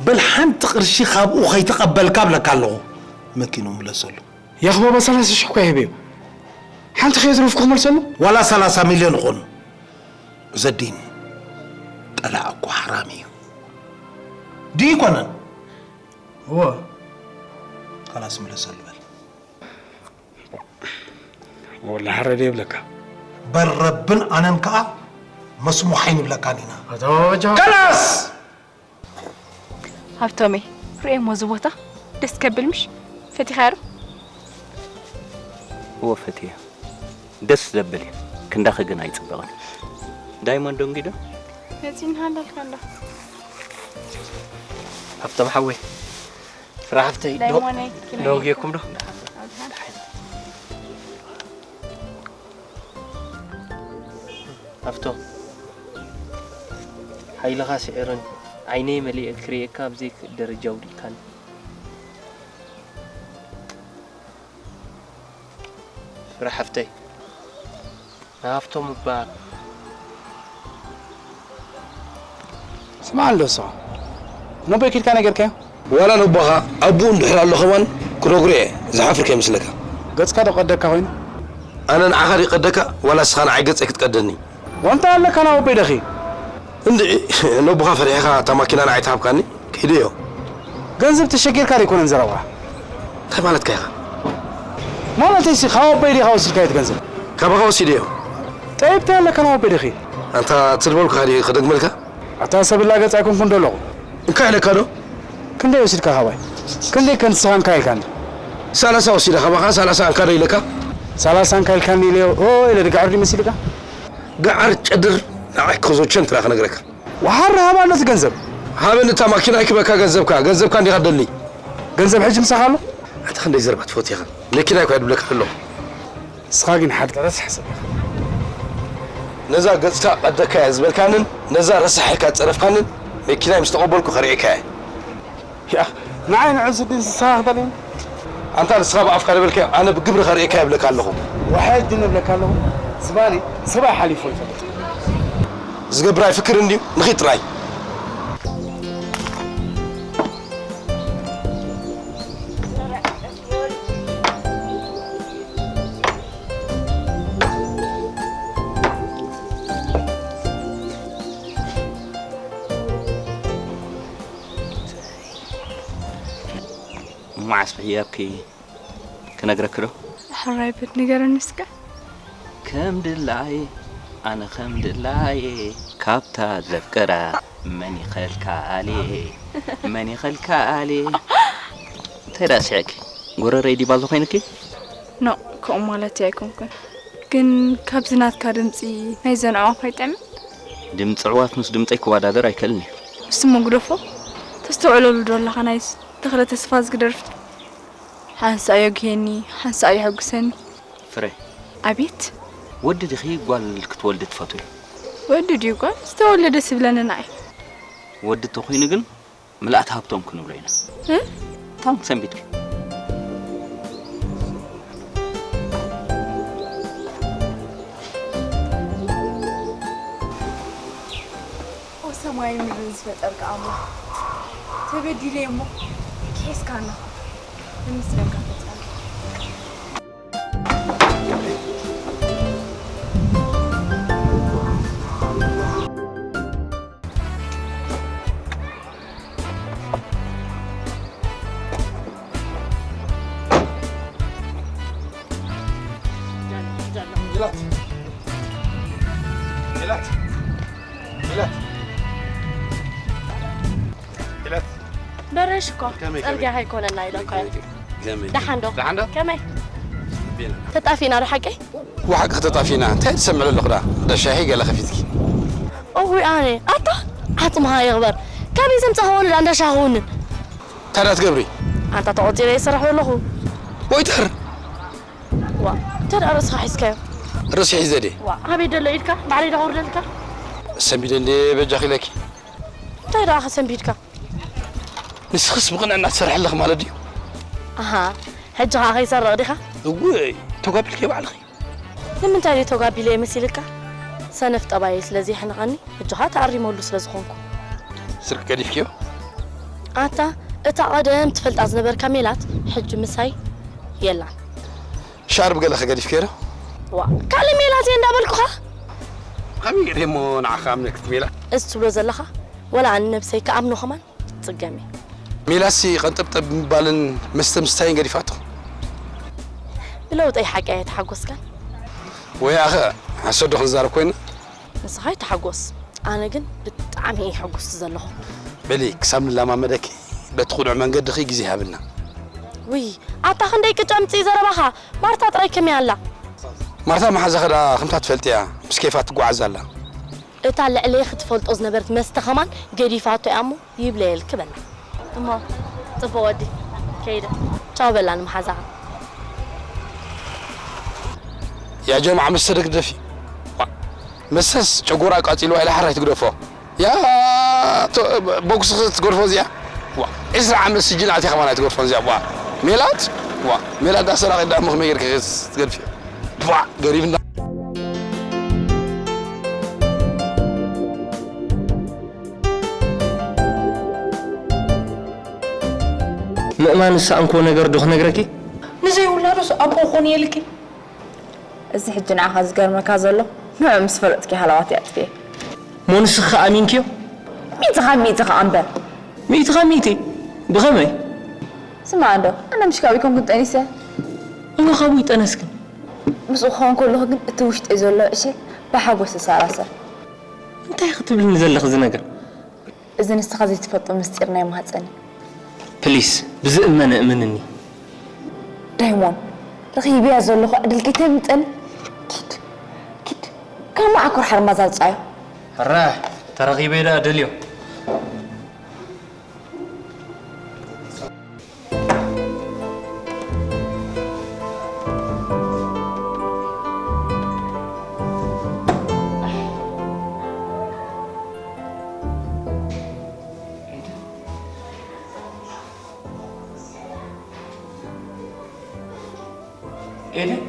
በል ሓንቲ ቅርሺ ካብኡ ከይተቐበልካ እብለካ ኣለኹ። መኪንኡ ምለሰሉ። ያኽ ባባ ሰላሳ ሽሕ እኳ ይህበዮ። ሓንቲ ከየትረፍኩ ክመልሰሉ? ዋላ ሰላሳ ሚልዮን ይኹን ዑዘዲን ጠላዕ እኮ ሓራም እዩ። ድዩ ይኮነን? እወ። ካላስ ምለሰሉ በል። ወላ ሕረድ የብለካ። በል ረብን ኣነን ከዓ መስሙሕ ኣይንብለካን ኢና። ኣታ ባባ ጃ- ከላስ! ሃብቶመይ ርእየሞ እዚ ቦታ ደስ ከብል ምሽ ፈቲኻዮ ዶ? እወ ፈትየ ደስ ዘብል እዩ ክንዳኺ ግን ኣይፅበቕን ዳይመንድ ዶ እንጊዶ መፂና ሃላልካ እንዳ ሃብቶም ሓወይ ፍረ ሓፍተይ ዶ ዳይሞነይ ዶ ጌርኩም ዶ ኣብዝሓ ሃብቶም ሓይልኻ ስዒሩኒ ዓይነይ መሊኤ ክርእየካ ኣብ ዘይክእል ደረጃ ኣውዲቕካኒ ፍረ ሓፍተይ ንሃፍቶም እባ ስምዓ እንዶ ንስኻ ነቦይ ኪድካ ነገርካዮ ዋላ ነቦኻ ኣቡኡ እንድሕር ኣሎ ከማን ክነግሮ እየ ዝሓፍር ከይመስለካ ገጽካ ዶ ቀደካ ኮይኑ ኣነ ንዓኻ ድዩ ቀደካ ዋላ ንስኻ ንዓይ ገጸይ ክትቀደኒ ዋንታ ኣለካ ናብ ኣቦይ ደኺ እንድዒ ነቦኻ ፈሪሕኻ እታ ማኪና ንዓይ ትሃብካኒ ከይደ እዮ ገንዘብ ተሸጊርካ ዘይኮነን ዘረባ እንታይ ማለትካ ኢኻ ማለተይሲ ካብ ኣቦይ ዲኻ ወሲድካዮ እቲ ገንዘብ ካባኻ ወሲደዮ ጠይብ እንታይ ኣለካ ናብ ኣቦይ ደኺ ኣንታ እቲ ዝበልኩኻ ድየ ክደግመልካ ኣታ ሰብ እላገጽ ኣይኮንኩን ዶ ኣለኹ እንካ ኢለካ ዶ ክንደይ ወሲድካ ካባይ ክንደይ ከ ንስኻ እንካ ኢልካኒ ሳላሳ ወሲደ ካባኻ ሳላሳ እንካ ዶ ኢለካ ሳላሳ እንካ ኢልካኒ ኢለዮ ኦ ኢለ ድጋዕር ድዩ መሲልካ ገዓር ጨድር ንዓይ ክዞቸን ትራ ክነግረካ ወሓር ሃባ ኣሎ እቲ ገንዘብ ሃበኒ እታ ማኪና ይክበካ ገንዘብካ ገንዘብካ እንዲኻ ደሊ ገንዘብ ሕጂ ምሳኻ ኣሎ ኣታ ክንደይ ዘረባ ትፈቱ ኢኻ መኪና ይኳ ድብለካ ኣለኹ ንስኻ ግን ሓደ ረሳሕ ሰብ ኢኻ ነዛ ገጽካ ቀደካ እያ ዝበልካንን ነዛ ረሳሕ ኢልካ ዝጸረፍካንን መኪናይ ምስ ተቐበልኩ ከርእየካ እየ ያኽ ንዓይ ንዕዙ ድን ዝሰኻኽተል እዩ ኣንታ ንስኻ ብኣፍካ ዝበልካዮ ኣነ ብግብሪ ከርእየካ ይብለካ ኣለኹ ወሓድ ድን እብለካ ኣለኹ ዝባኒ ሰብኣይ ሓሊፎ ይፈልጥ ዝገብር ኣይፍክርን ድዩ ንኺድ ጥራይ መዓስ ብሕያብኪ ክነግረኪ ዶ? ሕራይ በት ንገረኒ እስከ። ከም ድላይ ኣነ ከም ድላይ ካብታ ዘፍቅራ መን ይኸልካልየ መን ይኸልካልየ። እንታይ ደኣ ስሕቂ? ጎረረይ ዲባዞ ኮይንኪ? ኖ፣ ከምኡ ማለት ኣይኮንኩን። ግን ካብዚ ናትካ ድምፂ ናይ ዘን ኣዕዋፍ ኣይጥዕምን? ድምፂ ኣዕዋፍ ምስ ድምፀይ ክወዳደር ኣይክእልን እዩ። እሱ እሞ ግደፎ። ተስተውዕለሉ ዶ ኣለኻ? ናይ ተኽለ ተስፋ ዝግደርፍ ሓንሳእ የጉህየኒ፣ ሓንሳእ የሐጉሰኒ። ፍረ፣ ኣቤት። ወዲ ዲኺ ጓል ክትወልዲ ትፈትዊ? ወዲ ድዩ ጓል? ዝተወለደ ደስ ይብለኒ ንዓይ። ወዲ ተኾይኑ ግን ምልኣት ሃብቶም ክንብሎ ኢና። እ? ታንክ ሰንቢትኪ። ኦ ሰማይን ምድርን ዝፈጠርካ ኣምላኽ፣ ተበዲለ እሞ ክሒስካና ነመስግነካ ፈጣሪ። ሜላት! ሜላት! ሜላት! ሜላት! በረሽ እኮ ከመይ፣ ከመይ? ጽርግያ ከይኮነና ኢለ እኮ እየ። ከመይ? ደሓን ዶ? ደሓን ዶ? ከመይ? ቤላ። ተጣፊእና ዶ ሓቀይ? ብሓቂ ተጣፊእና። እንታይ ትሰምዕ ኣለኹ ደኣ? እንዳ ሻሂ ገለ ከፊትኪ። እውይ ኣነ፣ ኣታ ዓጽምኻ ይቕበር። ካበይ ዘምጻኻ ወለዳ እንዳ ሻሂ ክውንን? እንታይ ደኣ ትገብሪ? ኣንታ ተቖጺረ ይሰርሕ ዘለኹ። ወይተር! ዋ፣ እንታይ ደኣ ርእስኻ ሒዝካዮ? ርእሲ ሒዘ ድየ? ዋ፣ ኣበይ ደሎ ኢድካ? ባዕለይ ዶ ከውርደልካ? ሰንቢደ እንድየ በጃኺ ኢለኪ። እንታይ ደኣ ከሰንቢድካ? ንስኽስ ብቕንዕና ትሰርሒ ኣለኺ ማለት ድዩ? ኣሃ፣ ሕጂ ኸኣ ከይሰርቕ ዲኻ? እውይ፣ ተጓቢልኪ ባዕልኺ። ንምንታይ ድዩ ተጓቢለ መሲልካ? ሰነፍ ጠባየይ ስለ ዘየሕንቐኒ፣ ሕጂ ኸኣ ተኣሪመሉ ስለ ዝኾንኩ። ስርቂ ገዲፍክዮ? ኣታ፣ እታ ቀደም ትፈልጣ ዝነበርካ ሜላት፣ ሕጂ ምሳይ የላን። ሻርብ ገለ ከገዲፍክዮ ዶ? ዋ፣ ካልእ ሜላት እየ እንዳበልኩኻ? ከመይ ገይረ እሞ ንዓኻ ኣምነክት ሜላት? እዚ ትብሎ ዘለኻ፣ ወላ ኣነ ነብሰይ ክኣምኖ ከማን ጽገም እዩ። ሜላሲ ቀንጠብጠብ ምባልን መስተ ምስታይን ገዲፋቶ። ብለውጠይ ሓቂ ኣይተሓጎስካን? ወይ ኣኸ፣ ሓሶት ዶ ክንዛረብ ኮይና? ንስኻ ኣይተሓጎስ፣ ኣነ ግን ብጣዕሚ እየ ሕጉስቲ ዘለኹ። በሊ፣ ክሳብ ንለማመደኪ፣ በቲ ቅኑዕ መንገድኺ ግዜ ሃብና። ውይ፣ ኣታ ክንደይ ቅጫ ምጽኢ ዘረባኻ፣ ማርታ ጥራይ ከመይ ኣላ? ማርታ መሓዛኺ ደኣ ከምታ ትፈልጥያ፣ ምስ ኬፋ ትጓዓዝ ኣላ። እታ ልዕለይ ክትፈልጦ ዝነበረት መስተ ከማን ገዲፋቶ እያ እሞ ይብለየልኪ በላ። እሞ ጽቡቕ ወዲ፣ ከይደ። ቻው በላ ንመሓዛኻ። ያ ጀምዓ መስተ ዶ ክትደፊ? ዋ፣ መስተስ ጨጎራ ኣቃጺልዋ ኢላ ሓራይ ትግደፎ። ያ ቶ-፣ ቦክስ ክትገድፎ እዚኣ። ዋ፣ ዕስራ ዓመት ስጅን ኣትያ ከማን ኣይትገድፎን እዚኣ። ዋ፣ ሜላት፣ ዋ፣ ሜላት ዳ ሰራቒት ዳ እሞ ከመይ ጌርኪ ክትገድፊ? ዋ፣ ገሪብና። ምእማን ዝሰኣንክዎ ነገር ዶ ክነግረኪ? ንዘይውላዱስ ኣቦ ክኾን እየ ኢልኪ? እዚ ሕጂ ንዓኻ ዝገርመካ ዘሎ፣ ንዑ ምስ ፈለጥኪ ሃለዋት እየ ኣጥፍኤ። እሞ ንስኺ ከ ኣሚንክዮ? ሚእቲ ካብ ሚእቲ ከኣ እምበር። ሚእቲ ካብ ሚእቲ? ብኸመይ? ስማዕ እንዶ፣ ኣነ ምሽ ካብኡ ኣይኮንኩን ጠኒሰ። እሞ ካብኡ ይጠነስክን? ምስኡ ክኸውን ከለኹ ግን እቲ ውሽጠይ ዘሎ ዕሸል ብሓጎስ ይሰራሰር። እንታይ ክትብልኒ ዘለኺ እዚ ነገር? እዚ ንስኻ ዘይትፈልጦ ምስጢር ናይ ማህፀን እዩ። ፕሊስ፣ ብዝእመን እመንኒ። ዳይሞን፣ ረኺበያ ዘለኹ ዕድል ከይተምልጠኒ። ኪድ፣ ኪድ፣ ካብ መዓኮር ሓርማዝ ኣውፅኣዮ። ሕራይ፣ ተረኺበ ደኣ ደልዮ። ኤደን?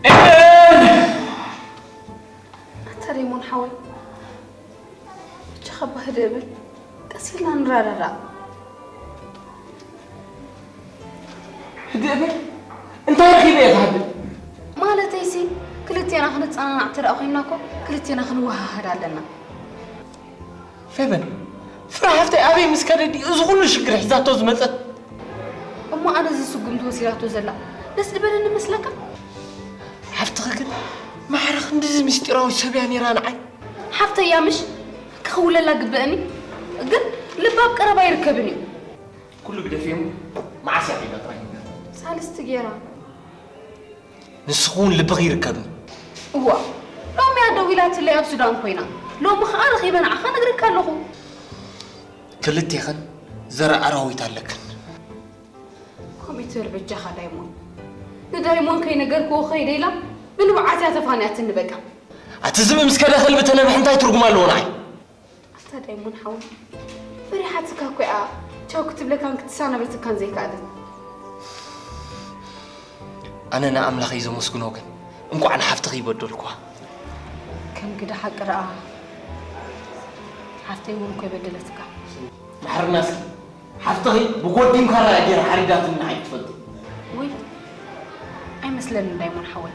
ኤደን! ኣታ ሬሞን ሓወይ፣ ብቻኻ እባ ህድእ በል፣ ቀስ ኢልና ንረዳዳእ። ህድእ በል? እንታይ ረኺበ እየ ዝሃድእ? ማለተይሲ፣ ክልቴና ክንጸናናዕ እንተ ደኣ ኮይንና እኮ፣ ክልቴና ክንወሃሃድ ኣለና። ፌበን፣ ፍረ ሓፍተይ ኣበይ ምስ ከደዲ እዚ ኩሉ ሽግር ሒዛቶ ዝመጸት? እሞ ኣነ እዚ ስጉምቲ ወሲዳቶ ዘላ ደስ ዝበለኒ መስለካ? ሓፍትኺ ግን ማዕረ ክንድዚ ምስጢራዊ ሰብ እያ ነይራ ንዓይ። ሓፍተይ እያ ምሽ ክኽውለላ ግበእኒ፣ ግን ልባ ኣብ ቀረባ ኣይርከብን እዩ። ኩሉ ግደፍዮም መዓስ እያ ሒዛ ጥራይ ንገር። ሳልስቲ ጌራ ንስኺ እውን ልብኺ ይርከብኒ። እዋ ሎሚ እያ ደዊላትለይ ኣብ ሱዳን ኮይና፣ ሎሚ ኸዓ ረኺበ ንዓኻ ነግረካ ኣለኹ። ክልቴኽን ዘርኢ ኣራዊት ኣለክን። ኮምፒተር በጃኻ ዳይሞን ንዳይሞን ከይነገርክዎ ከይደ ኢላ ብንብዓት እያ ተፋንያትኒ በቃ። ኣቲ ዝብኢ ምስ ከደ ከልቢ ተነብሒ እንታይ ትርጉም ኣለዎ ንዓይ? ኣታ ዳይሞን ሓወይ ፈሪሓትካ እኮ እያ ቻው ክትብለካን ክትሰናበተካን ዘይከኣለት። ኣነ ንኣምላኸይ ዘመስግኖ ግን እንቋዕ ንሓፍትኺ ይበደልኩዋ። ከም ግደ ሓቂ ደኣ ሓፍተይ እውን እኮ ይበደለትካ። መሓርና እስኪ ሓፍትኺ ብጎዲም ካራ እያ ገይራ ሓሪዳትኒ ንዓይ ትፈልጢ። ውይ ኣይመስለንን ዳይሞን ሓወይ።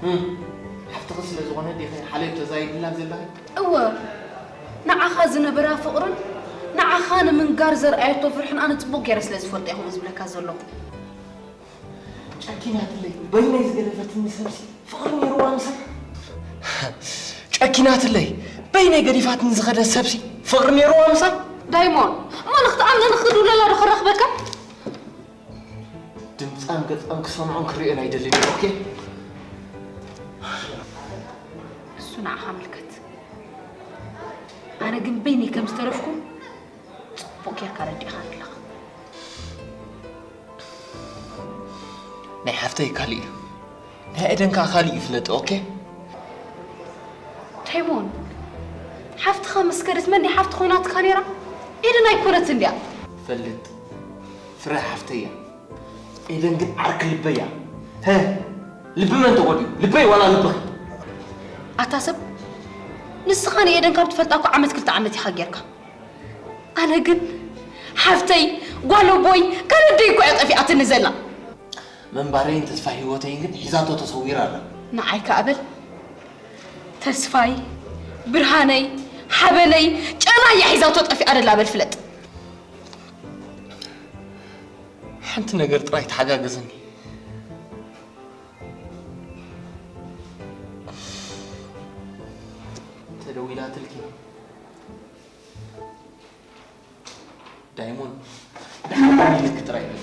እም፣ ሓፍትኺ ስለ ዝኾነ ዲኺ ሓልዮት ተዛይድላ ዘለኺ? እወ ንዓኻ ዝነበራ ፍቕርን ንዓኻ ንምንጋር ዘርኣየቶ ፍርሕን ኣነ ጽቡቕ ገይረ ስለ ዝፈልጦ እየ ከምኡ ዝብለካ ዘለኹ። ጨኪናትለይ በይነይ ዝገደፈትኒ ሰብሲ ፍቕሪ ነይርዋ ምሳይ። ጨኪናትለይ በይነይ ገዲፋትኒ ዝኸደት ሰብሲ ፍቕሪ ነይርዋ ምሳይ። ዳይሞን እሞ ንክትኣምነኒ ክድውለላ ዶ ክረኽበካ? ድምፃን ገፃን ክሰምዖን ክሪኦን ኣይደልን እየ። ኦኬ እሱ ንዓኻ ምልከት። ኣነ ግን በይነይ ከም ዝተረፍኩ ጽቡቕ ጌርካ ረዲእኻኒ ኣለኻ። ናይ ሓፍተይ ካሊእ እዩ፣ ናይ ኤደን ከዓ ካሊእ እዩ ፍለጢ። ኦኬ ዳይሞን ሓፍትኻ ምስ ከደት መን ሓፍቲ ኮይናትካ ነይራ? ኤደን ኣይኮነትን ድያ? ፈልጥ ፍረ ሓፍተይ እያ። ኤደን ግን ዓርኪ ልበይ እያ። ሀ ልቢ መን ተጎድዩ? ልበይ ዋላ ልብኺ? ኣታ ሰብ ንስኻ ንኤደን ካብ ትፈልጣ እኮ ዓመት ክልተ ዓመት ኢኻ ጌርካ። ኣነ ግን ሓፍተይ ጓል ኣቦይ ከረደይ እኮ እያ ጠፊኣትኒ ዘላ። ምንባረይን ተስፋ ህይወተይን ግን ሒዛቶ ተሰዊራ ኣላ። ንዓይ ከኣ በል ተስፋይ ብርሃነይ ሓበነይ ጨና እያ ሒዛቶ ጠፊኣ ደላ በል ፍለጥ። ሓንቲ ነገር ጥራይ ተሓጋገዝኒ። ተደዊላትልኪ ዳይሞን ድሓን ኢልክ ጥራይ በል።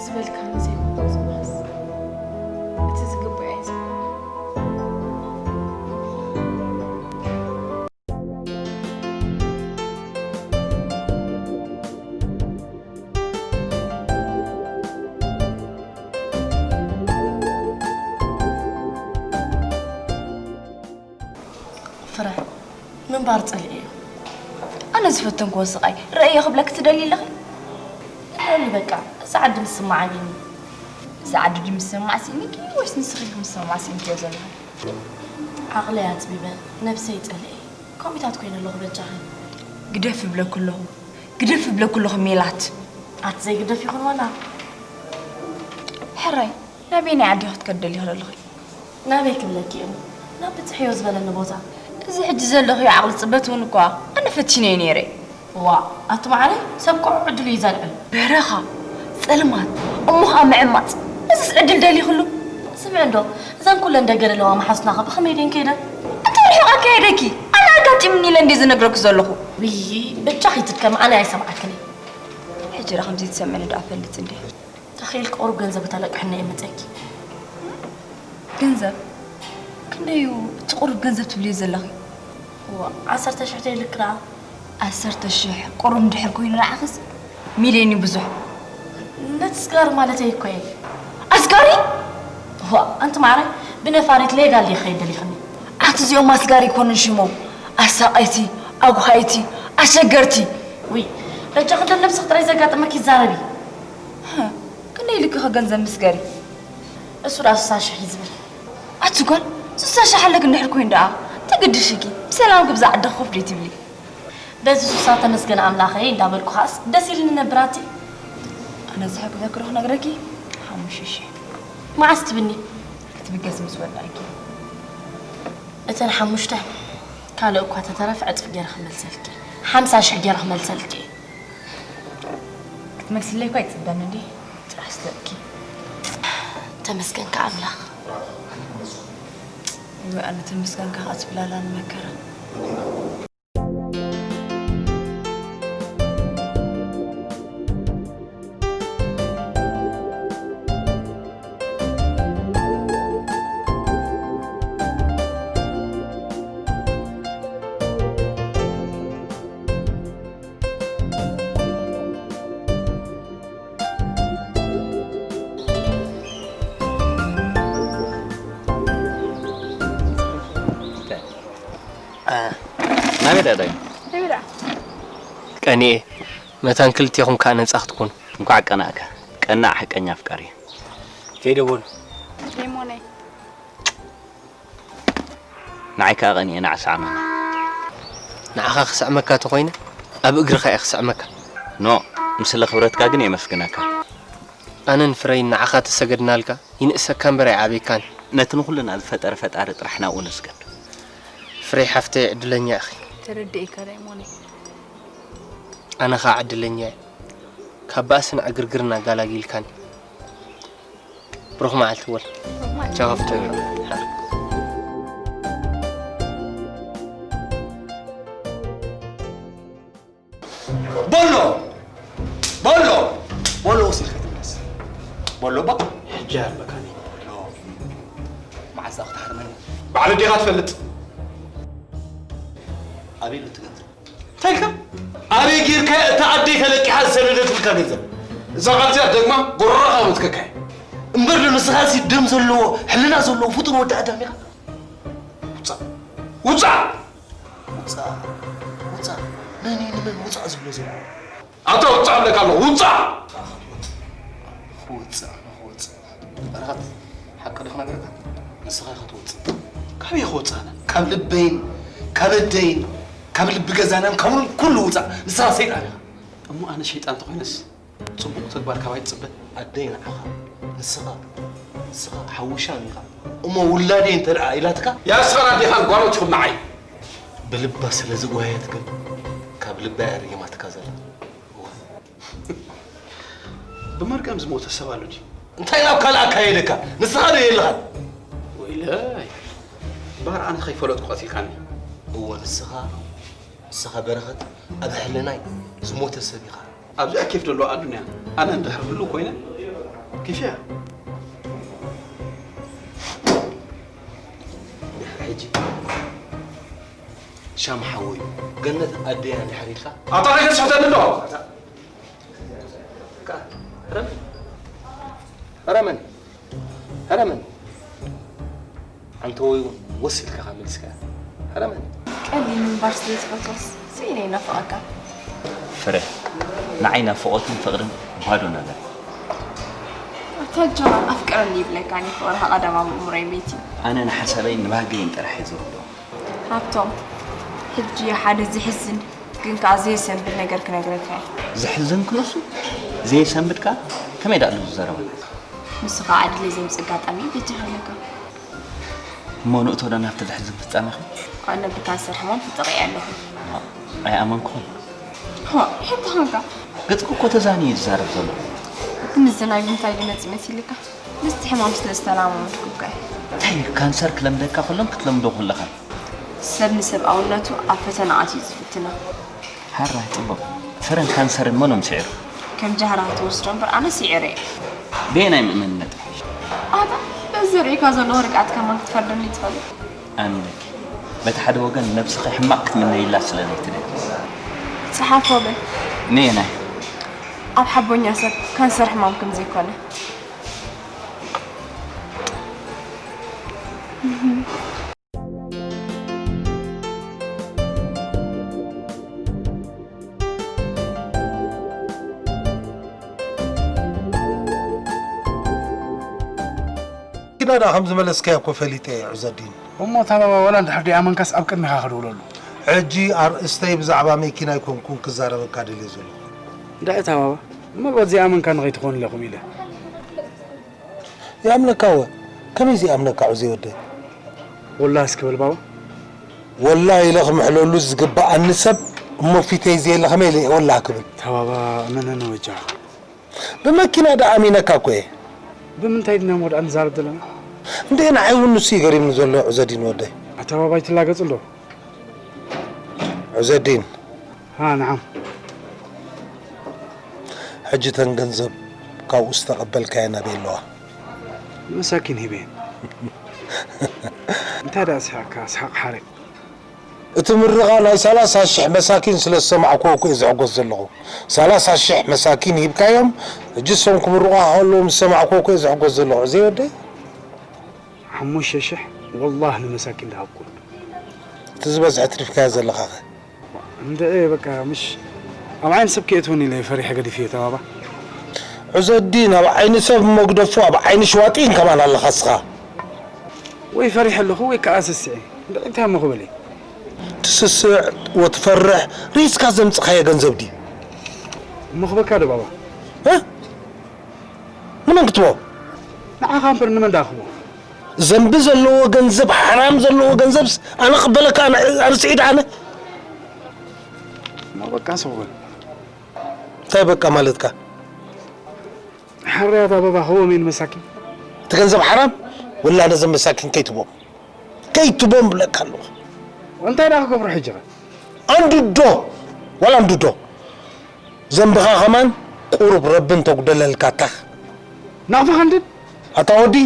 ዝበልካኒ ዘይምጎዝማዝ እቲ ዝግባእ እየ ዝገብሮ። ፍረ ምንባር ጸሊኤዮ። ኣነ ዝፈተንክዎ ስቓይ ርእየ ክብለኪ ትደልዪ ኣለኺ? ንገርኒ በቃ፣ እዛ ዓዲ ምስ ስማዓኒ። እዛ ዓዲ ድዩ ምስ ስማዕ ስኢንኪ ወይስ ንስኺ ኢኺ ምስ ስማዕ ስኢንክዮ ዘለኺ? ዓቕለይ ኣጽቢበ፣ ነብሰይ ጸሊኤ፣ ከምኡታት ኮይነ ኣለኹ በጃኺ። ግደፊ እብለኪ ኣለኹ፣ ግደፊ እብለኪ ኣለኹ ሜላት። ኣቲ ዘይግደፍ ይኹን ዋላ። ሕራይ ናበየናይ ዓዲ ክትከዲ ደሊኺ ዘለኺ? ናበይ ክብለኪ እሞ፣ ናብ ብጽሕዮ ዝበለኒ ቦታ። እዚ ሕጂ ዘለኽዮ ዓቕሊ ጽበት እውን እኳ ኣነ ፈቲነዮ ነይረ። ዋእ ኣቲ መዓረይ፣ ሰብ ቁሩብ ዕድሉ እዩ ዘልዕል። በረኻ፣ ጸልማት፣ እሞ ኸኣ ምዕማጽ፣ እዝስ ዕድል ደሊኽሉ? ስምዒ እንዶ፣ እዘን ኩለን ደገ ዘለዋ መሓዙትናኸ ብኸመይ ድየን ከይደን? እንታይ ርሒቑ ኣካየደኪ? ኣነ ኣጋጢሙኒ ኢለ እንድየ ዝነግረኪ ዘለኹ። ውይ፣ በጃኺ ትድከሚ፣ ኣነ ኣይሰምዓክን እየ። ሕጂ ደኣ ከምዚ ትሰምዕኒ ደኣ እፈልጥ እንድየ። ተኺኢልኪ ቁሩብ ገንዘብ እታ ለቅሕኒ እየ መጸኪ። ገንዘብ? ክንደይ እዩ እቲ ቁሩብ ገንዘብ ትብልዮ ዘለኺ? እዋ፣ ዓሰርተ ሽሕ ተይልኪ ደኣ። ዓሰርተ ሽሕ ቁሩብ እንድሕር ኮይኑ ንዓኽስ ሚልዮን እዩ ብዙሕ። ነቲ ስጋር ማለተይ እኮ እየ። ኣስጋሪ? እዋ፣ ኣንቲ ማዕረ ብነፋሪት ሌጋል ድየ ክኸይድ ደሊኽኒ? ኣቲ እዚኦም ኣስጋሪ ኣይኮኑን ሽሞም። ኣሳቐይቲ፣ ኣጉሃይቲ፣ ኣሸገርቲ። ውይ፣ በጃኺ እንዶ ነብስኺ ጥራይ ዘጋጠመኪ ይዛረቢ። ክንደይ ኢልኪ ከ ገንዘብ ምስገሪ? እሱ ደኣ ስሳ ሽሕ እዩ ዝብል። ኣቲ ጓል፣ ስሳ ሽሕ ኣለኪ እንድሕር ኮይኑ ደኣ፣ ተገድሽኪ፣ ብሰላም ክብዛ ዓድኺ ኮፍ ደይ ትብሊ? በዚ ስሳ ተመስገን ኣምላኸይ እንዳበልኩ ኸኣስ ደስ ኢልኒ ነብር ኣቲ። ኣነ ዝሕግዘኪ ዶ ክነግረኪ? ሓሙሽተ ሺሕ። መዓስ ትብኒ? ክትብገስ ምስ ወዳእኪ። እተን ሓሙሽተ ካልእ እኳ ተተረፍ ዕጽፍ ገይረ ክመልሰልኪ። ሓምሳ ሽሕ ገይረ ክመልሰልኪ። ክትመልስለይ እኳ ይጽበኒ እንዴ? ጥራሕ ስለኪ። ተመስገንካ ኣምላኽ። እወ፣ ኣነ ተመስገንካ ክትብላላ ንመከራ። ናበይ ደኣ ዳይ? ናበይ ደኣ? ቀንኤ፣ መታን ክልቴኹም ከኣ ነጻ ክትኮኑ። እንኳዕ ቀናእካ። ቀናእ ሓቀኛ ኣፍቃሪ። ከይደ በሉ። ሌሞነይ። ንዓይ ከኣ ቀንኤ፣ ንዓ ስዓመኒ። ንዓኻ ክስዕመካ ተኾይነ፣ ኣብ እግርኻ እየ ክስዕመካ። ኖ፣ ንስለ ክብረትካ ግን የመስግነካ። ኣነን ፍረይን ንዓኻ ተሰገድናልካ፣ ይንእሰካ እምበር ኣይዓብየካን። ነቲ ንኹልና ዝፈጠረ ፈጣሪ ጥራሕ ናብኡ ንስገድ። ፍረይ ሓፍተይ ዕድለኛ ኢኺ። ተረዲኤካ ዳይሞነይ። ኣነ ኸኣ ዕድለኛ እየ። ካብ ባእስን ዕግርግርን ኣጋላጊልካኒ። ብሩኽ መዓልቲ ወል። ብሩኽ መዓልቲ። ቻው ሃፍተይ። ቦሎ! ቦሎ! ቦሎ ወሲድካ ትምለስ። ቦሎ ባ? ሕጂ ኣርበካኒ። ቦሎ። መዓዝ ክትሃርመኒ? ባዕሉ ዲኻ ትፈልጥ? ኣበይ ኣሎ እቲ ገንዘብ? እንታይ ኢልካ? ኣበይ ጌርካ እታ ኣደይ ተለቂሓ ዝሰደደትልካ ገንዘብ? እዛ ቃል እዚኣ ደግማ ጎረሮኻ ክትከካ እያ። እምበር ዶ ንስኻሲ ደም ዘለዎ፣ ሕልና ዘለዎ ፍጡር ወዲ ኣዳም ኢኻ? ውጻእ! ውጻእ! ውጻእ! ውጻእ! መን እዩ ንመን ውጻእ ዝብሎ ዘሎ? ኣታ ውጻእ እብለካ ኣለኹ፣ ውጻእ! ክወጽእ፣ ክወጽእ። በረኸት፣ ሓቂ ዶ ክነግረካ? ንስኻ ኢኻ ትወጽእ። ካበይ ክወጽእ ኣነ? ካብ ልበይን፣ ካብ ኣደይን፣ ካብ ልቢ ገዛናን፣ ካብ ኩሉ ውጻእ። ንስኻ ሰይጣን ኢኻ። እሞ ኣነ ሸይጣን እንተኾይነስ፣ ጽቡቕ ተግባር ካባይ ትጽበ? ኣደይ ንዓኻ፣ ንስኻ፣ ንስኻ ሓውሻም ኢኻ። እሞ ውላደይ እንተ ደኣ ኢላትካ? ያ ንስኻን ኣዴኻን ጓኖት ኢኹም ንዓይ። ብልባ ስለ ዝጓየት ግን፣ ካብ ልባ እያ ርጊማትካ ዘላ። እወ። ብመርገም ዝሞተ ሰብ ኣሎ ድዩ? እንታይ ናብ ካልእ ኣካየደካ? ንስኻ ዶ የለኻን? ወይለይ። እምበኣር ኣነ ከይፈለጥኩ ቀቲልካኒ። እወ፣ ንስኻ፣ ንስኻ በረኸት ኣብ ሕልናይ ዝሞተ ሰብ ኢኻ። ኣብዚኣ ኬፍ ዘለዋ ኣዱንያ ኣነ እንድሕር ህሉው ኮይነ፣ ኬፍ እያ። ድሕሪ ሕጂ ሻም ሓወይ፣ ገነት ኣደያ እንድሕር ኢልካ። ኣታ ከይተስሕተኒ እንዶ። ከኣ፣ ረመን። ረመን። ረመን። ኣንተ ወይ እውን ወስ ኢልካ ካብ መልስካ። ረመን። ቀሊል ምንባር ስለ ዝፈትወስ፣ ስኢነ ይናፍቐካ። ፍረ፣ ንዓይ ናፍቖትን ፍቕርን ባዶ ነገር። ኣታ ጆን፣ ኣፍቅረኒ ይብለካ፣ እኔ ፍቕርኻ ቀዳማዊ ኣእምሮይ መይት እዩ። ኣነ ንሓሳበይን ንባህገይን ጥራሕ እየ ዝርድኦ። ሃብቶም፣ ሕጂ ሓደ ዘሕዝን ግን ከኣ ዘየሰንብድ ነገር ክነግረካ እየ። ዘሕዝን ክንሱ ዘየሰንብድ ከኣ ከመይ ደኣ ኣሎ ዝዘረባ? ንሱ ከኣ ዕድለይ ዘምጽእ ኣጋጣሚ በጃኻ ኣለካ። እሞ ንእቶ ዶ ናብቲ ዘሕዝን ፍጻሜኺ? ኣነ ብካንሰር ሕማም ተጠቒዐ ኣለኹ። ኣይኣመንኩኹን። ሆ፣ ሕቶ ኾንካ። ገጽኪ እኮ ተዛንዩ እዩ ዝዛረብ ዘሎ። እቲ ምዝናይ ብምንታይ ዝመጽእ መሲልካ? ምስቲ ሕማም ስለ ዝተላማመድኩ እኮ እየ። እንታይ እዩ፣ ካንሰር ክለምደካ ከሎን ክትለምዶ ከለኻን? ሰብ ንሰብኣውነቱ ኣብ ፈተና ኣትዩ ዝፍትና። ሕራይ ጽቡቕ። ፍረን ካንሰርን መኖም ስዒሩ? ከም ጃህራ ክትወስዶ እምበር ኣነ ስዒረ እየ። በየናይ ምእመንነት? ኣታ በዚ ዘርእየካ ዘለኹ ርግኣት ከማን ክትፈርደኒ ትኽእል? ኣሚነኪ። በቲ ሓደ ወገን ነብስኺ ሕማቕ ክትምነይላ ስለ ዘይትደሊ። ጸሓፎ በል። ነየናይ? ኣብ ሓቦኛ ሰብ ካንሰር ሕማም ከም ዘይኮነ። ኪና ደኣ ከም ዝመለስካዮ እኮ ፈሊጠ እየ ዑዘዲን። እሞ ታባባ ዋላ እንድሕር ደይኣመንካስ ኣብ ቅድሜኻ ክድውለሉ። ሕጂ ኣርእስተይ ብዛዕባ መኪና ኣይኮንኩን ክዛረበካ ደልየ ዘለኹ። እንድዒ ታባባ፣ እሞ ብቐት ዘይኣመንካኒ ከይትኾን ኢለኹም ኢለ። ይኣምነካ እወ። ከመይ ዘይኣምነካ ዑዘይ ወደይ? ወላሂ እስኪ በል ባባ። ወላሂ ኢለ ክምሕለሉ ዝግብኣኒ ሰብ እሞ ፊተይ ዘየለ ከመይ ኢለ ወላሂ ክብል? ተባባ እመነኒ ወጃ። ብመኪና ደኣ ኣሚነካ እኮ እየ። ብምንታይ ድና እሞ ደኣ ንዛረብ ዘለና? እንዴ ንዓይ እውን ንሱ እዩ ገሪምኒ ዘሎ ዑዘዲን ወደይ። ኣተባባ ኣይትላገጽ እንዶ። ዑዘዲን። ሃ፣ ነዓም። ሕጂ ተን ገንዘብ ካብኡ ዝተቐበልካየን ኣበይ ኣለዋ? መሳኪን ሂበየን። እንታይ ደኣ ስሓቕካ? ስሓቕ ሓረግ። እቲ ምርቓ ናይ ሰላሳ ሽሕ መሳኪን ስለ ዝሰማዕኩዎ እኮ እየ ዝሕጎስ ዘለኹ። ሰላሳ ሽሕ መሳኪን ሂብካዮም፣ ሕጂ እሶም ክምርቑኻ ከለዉ ምስ ሰማዕኩዎ እኮ እየ ዝሕጎስ ዘለኹ። ዑዘይ ወደይ? ሓሙሽተ ሽሕ ወላሂ ንመሳኪን ዝሃብኩ። እቲ ዝበዝሐ ትሪፍካዮ ዘለኻኸ? እንድዒ በቃ ምሽ ኣብ ዓይኒ ሰብ ከየእትወኒ ኢለ ፈሪሐ ገዲፈዮ ተባባ። ዑዘዲን፣ ኣብ ዓይኒ ሰብ እሞ ግደፎ፣ ኣብ ዓይኒ ሽዋጢን ከማን ኣለኻ እስኻ። ወይ ፈሪሐ ኣለኹ ወይ ከኣ ስስዐ። እንድዒ እንታይ እሞ ክብል እየ? ትስስዕ ወትፈርሕ ሪስካ ዘምጽኻዮ ገንዘብ ድዩ? እሞ ክበካ ዶ ባባ? እ? ንመን ክትቦ? ንዓኻ እምበር ንመን ደኣ ክቦ? ዘንቢ ዘለዎ ገንዘብ፣ ሓራም ዘለዎ ገንዘብስ ኣነ ክበለካ፣ ኣነ፣ ኣነ ስዒድ ኣነ? እሞ በቃ ሰው በል። እንታይ በቃ ማለትካ? ሓርያት ኣበባ ክቦም እየ ንመሳኪን። እቲ ገንዘብ ሓራም፣ ወላ ነዘም መሳኪን ከይትቦም። ከይትቦም ብለካ ኣለኹ። እንታይ ደኣ ክገብሮ ሕጂ ኸ? ኣንድዶ፣ ዋላ ኣንድዶ። ዘንብኻ ከማን ቁሩብ ረቢ እንተጉደለልካ ታኽ። ናቕፋ ከንድድ? ኣታ ወዲ፣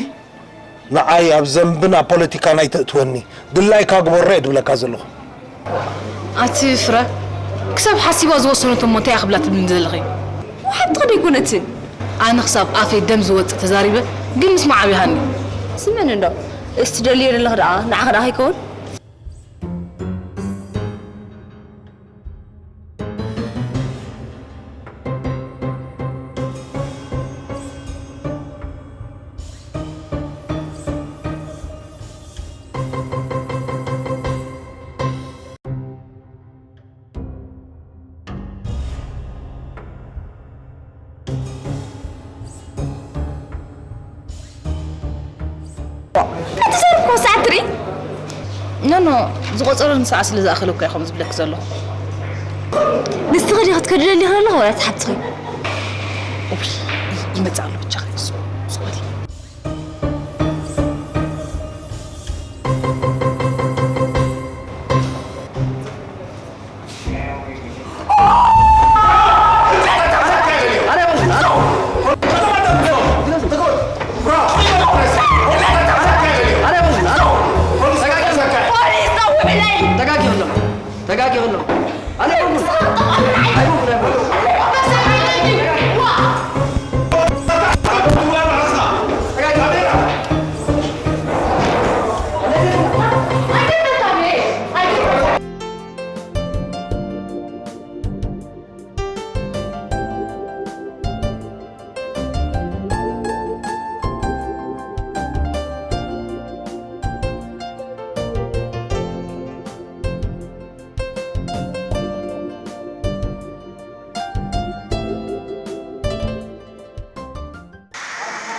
ንዓይ ኣብ ዘንብን ኣብ ፖለቲካን ኣይተእትወኒ። ድላይካ ግበሮ እየ ድብለካ ዘለኹ። ኣቲ ፍረ፣ ክሳብ ሓሲባ ዝወሰነቶ እሞ እንታይ እያ ክብላ ትብልኒ ዘለኺ? ሓትኻ ደይኮነትን። ኣነ ክሳብ ኣፈይ ደም ዝወጽእ ተዛሪበ፣ ግን ምስማዕ ኣብይሃኒ። ስመን እንዶ፣ እስቲ ደልዮ ዘለኺ ደኣ፣ ንዓኺ ደኣ ከይከውን? እቲ ሰብ እኮ ሰዓት ትርኢ? ኖ፣ ኖ፣ ዝቆጸረኒ ሰዓት ስለ ዝኣኸለ እኮ እየ ከምኡ ዝብለኪ ዘለኹ። ንስኺ ዲኺ ክትከዲ ደሊኺ ዘለኺ ወላ ትሓትኺ? እውይ፣ ይመጽእ ኣሎ ብቻ። ሱቕ በሊ።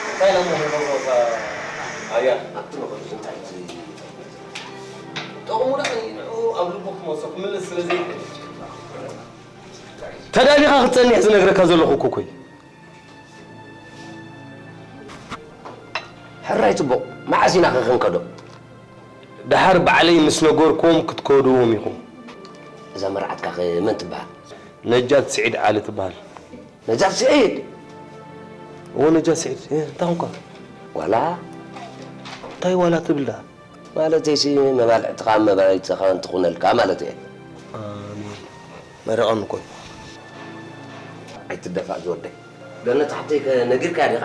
እንታይ ኢሎም ይገብሩ እታ ኣያ? ኣብቲ መኸዱ እንታይ እዩ ዝጠቕሙ? ጠቕሙ ደኣ ንዑ ኣብ ልቡ ክመልሶ ክምልስ ስለ ዘይክእል። ተዳሊኻ ክትጸንሕ ዝነግረካ ዘለኹ እኮ እኮ እዩ። ሕራይ ጽቡቕ፣ መዓስ ኢና ከ ክንከዶ? ደሓር ባዕለይ ምስ ነገርኩዎም ክትከድዎም ኢኹም። እዛ መርዓትካ ከ መን ትበሃል? ነጃት ስዒድ ዓሊ ትበሃል። ነጃት ስዒድ? እዎ፣ ነጃት ስዒድ። እ፣ እንታይ ኾንካ? ዋላ? እንታይ ዋላ ትብል ደኣ? ማለተይሲ፣ መባልዕትኻን መባይትኻን ትኹነልካ ማለት እየ። ኣሜን። መርቐኒ ኮን። ኣይትደፋእ ዝወደይ። ገነት ሓፍተይ ከ ነጊርካያ ዲኻ?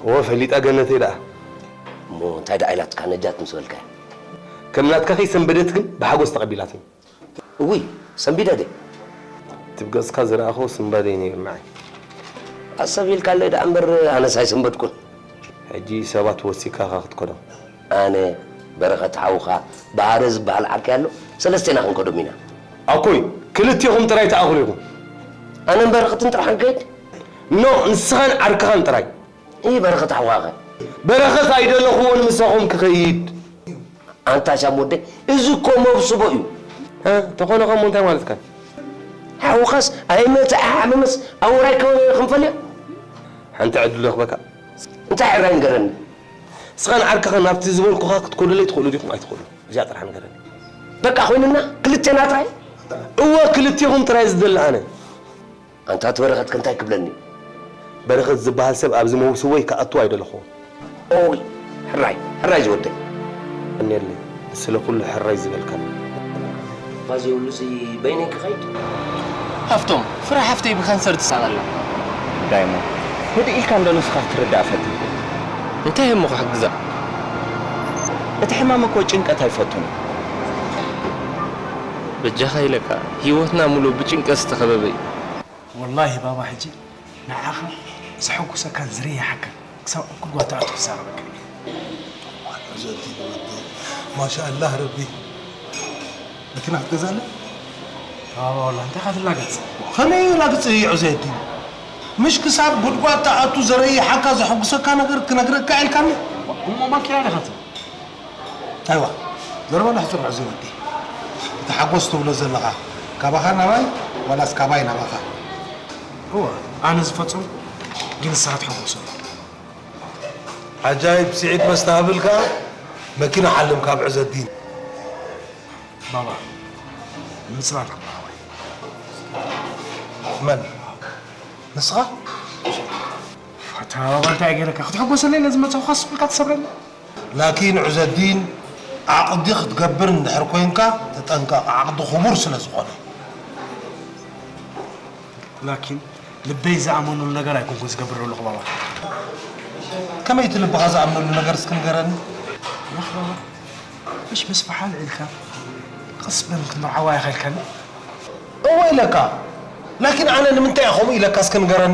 እወ፣ ፈሊጣ ገነተይ ደኣ። እሞ እንታይ ደኣ ኢላትካ ነጃት ምስ በልካያ? ከም ናትካ ከይሰንበደት ግን ብሓጎስ ተቐቢላትኒ። እውይ፣ ሰንቢደ ድየ? እቲ ብገጽካ ዝረኣኽዎ ስንባደይ ነይሩ ንዓይ። ኣሰቢልካለይ ደኣ እምበር ኣነስ ኣይሰንበድኩን። ሕጂ ሰባት ወሲካ ኢኻ ክትከዶም። ኣነ፣ በረኸት ሓውኻ፣ ባህረ ዝበሃል ዓርከይ ኣሎ፣ ሰለስቴና ክንከዶም ኢና። ኣኮይ፣ ክልቴኹም ጥራይ ትኣኽሉ ኢኹም። ኣነን በረኸትን ጥራሕ ክንከይድ? ኖ፣ ንስኻን ዓርክኻን ጥራይ። እይ፣ በረኸት ሓውኻኸ? በረኸት ኣይደለኹዎን ምሳኹም ክኸይድ። ኣንታ ሻም ወደይ፣ እዚ እኮ መብስቦ እዩ። እ፣ ተኾነ ኸሞ እንታይ ማለትካ? ሓውኻስ ኣይመተ፣ ኣይሓመመስ፣ ኣውራይ ከ-፣ ክንፈልዮ? ሓንቲ ዕድል ይረኽበካ። እንታይ ሕራይ ንገረኒ። እስኻን ዓርክኻን ናብቲ ዝበልኩኻ ክትከዱለይ ትኽእሉ ዲኹም ኣይትኽእሉ? እዚኣ ጥራሕ ንገረኒ። በቃ ኮይኑና፣ ክልቴና ጥራይ? እወ፣ ክልቴኹም ጥራይ ዝደሊ ኣነ። ኣንታ እቲ በረኸት ከ እንታይ ክብለኒ? በረኸት ዝበሃል ሰብ ኣብዚ መውስቦይ ክኣቱ ኣይደለኹዎን። ኦይ፣ ሕራይ፣ ሕራይ ዝወደይ። እኔለይ፣ ስለ ኩሉ ሕራይ ዝበልካኒ። ባዚ የብሉሲ በይነይ ክኸይድ? ሃፍቶም፣ ፍረ ሓፍተይ ብካንሰር ትሳቐ ኣላ። ዳይሞ፣ ህድእ ኢልካ እንዶ ንስኻ ክትርዳእ ፈትን። እንታይ እሞ ክሕግዛ? እቲ ሕማም እኮ ጭንቀት ኣይፈቱን እዩ። በጃኻ ኢለካ፣ ህይወትና ሙሉእ ብጭንቀት ዝተኸበበ እዩ። ወላሂ ባባ፣ ሕጂ ንዓኻ ዘሐጉሰካን ዝርይሓካን ክሳብ ኣብ ጉድጓድ ትኣቱ ክዛረበካ። ማሻኣላህ ረቢ። መኪና ክትገዛለይ? ባባ፣ ወላ እንታይ ኢኻ ትላገጽ? ከመይ ላግጽ እዩ ዑዘይዲን? ምሽ ክሳብ ጉድጓድ ትኣቱ ዘረይሓካ ዘሐጉሰካ ነገር ክነግረካ ኢልካኒ? እሞ ማኪና ዲኻ ትብል? ኣይዋ፣ ዘረባ ንሕጽር ዑዘይ ወዲ። እቲ ሓጎስ ትብሎ ዘለኻ ካባኻ ናባይ ዋላስ ካባይ ናባኻ? እወ፣ ኣነ ዝፈጸምኩ ግን ንስኻ ትሕጎሰሉ። ዓጃይብ ስዒድ መስተሃብል ከኣ መኪና ሓልም ካብ ዑዘዲን። ባባ፣ ምጽላል ክበሃዋይ። መን? ንስኻ? ኣታ ባባ እንታይ ገይረካ? ክትሕጎሰለይ ነዚ መጻኹ ካስ ስብልካ ትሰብረኒ? ላኪን ዑዘዲን ዓቕዲ ክትገብር እንድሕር ኮይንካ ተጠንቀቕ፣ ዓቕዲ ክቡር ስለ ዝኾነ። ላኪን ልበይ ዝኣመነሉ ነገር ኣይኮንኩን ዝገብር ዘለኹ ባባ። ከመይ እቲ ልብኻ ዝኣምነሉ ነገር እስኪ ንገረኒ? ያኽ ባባ፣ ምሽ ምስ ፈሓል ኢልካ ቅስ በል ክትምርዓዋ ኢኻ ኢልካኒ? እወ ኢለካ። ላኪን ኣነ ንምንታይ እየ ከምኡ ኢለካ እስኪ ንገረኒ?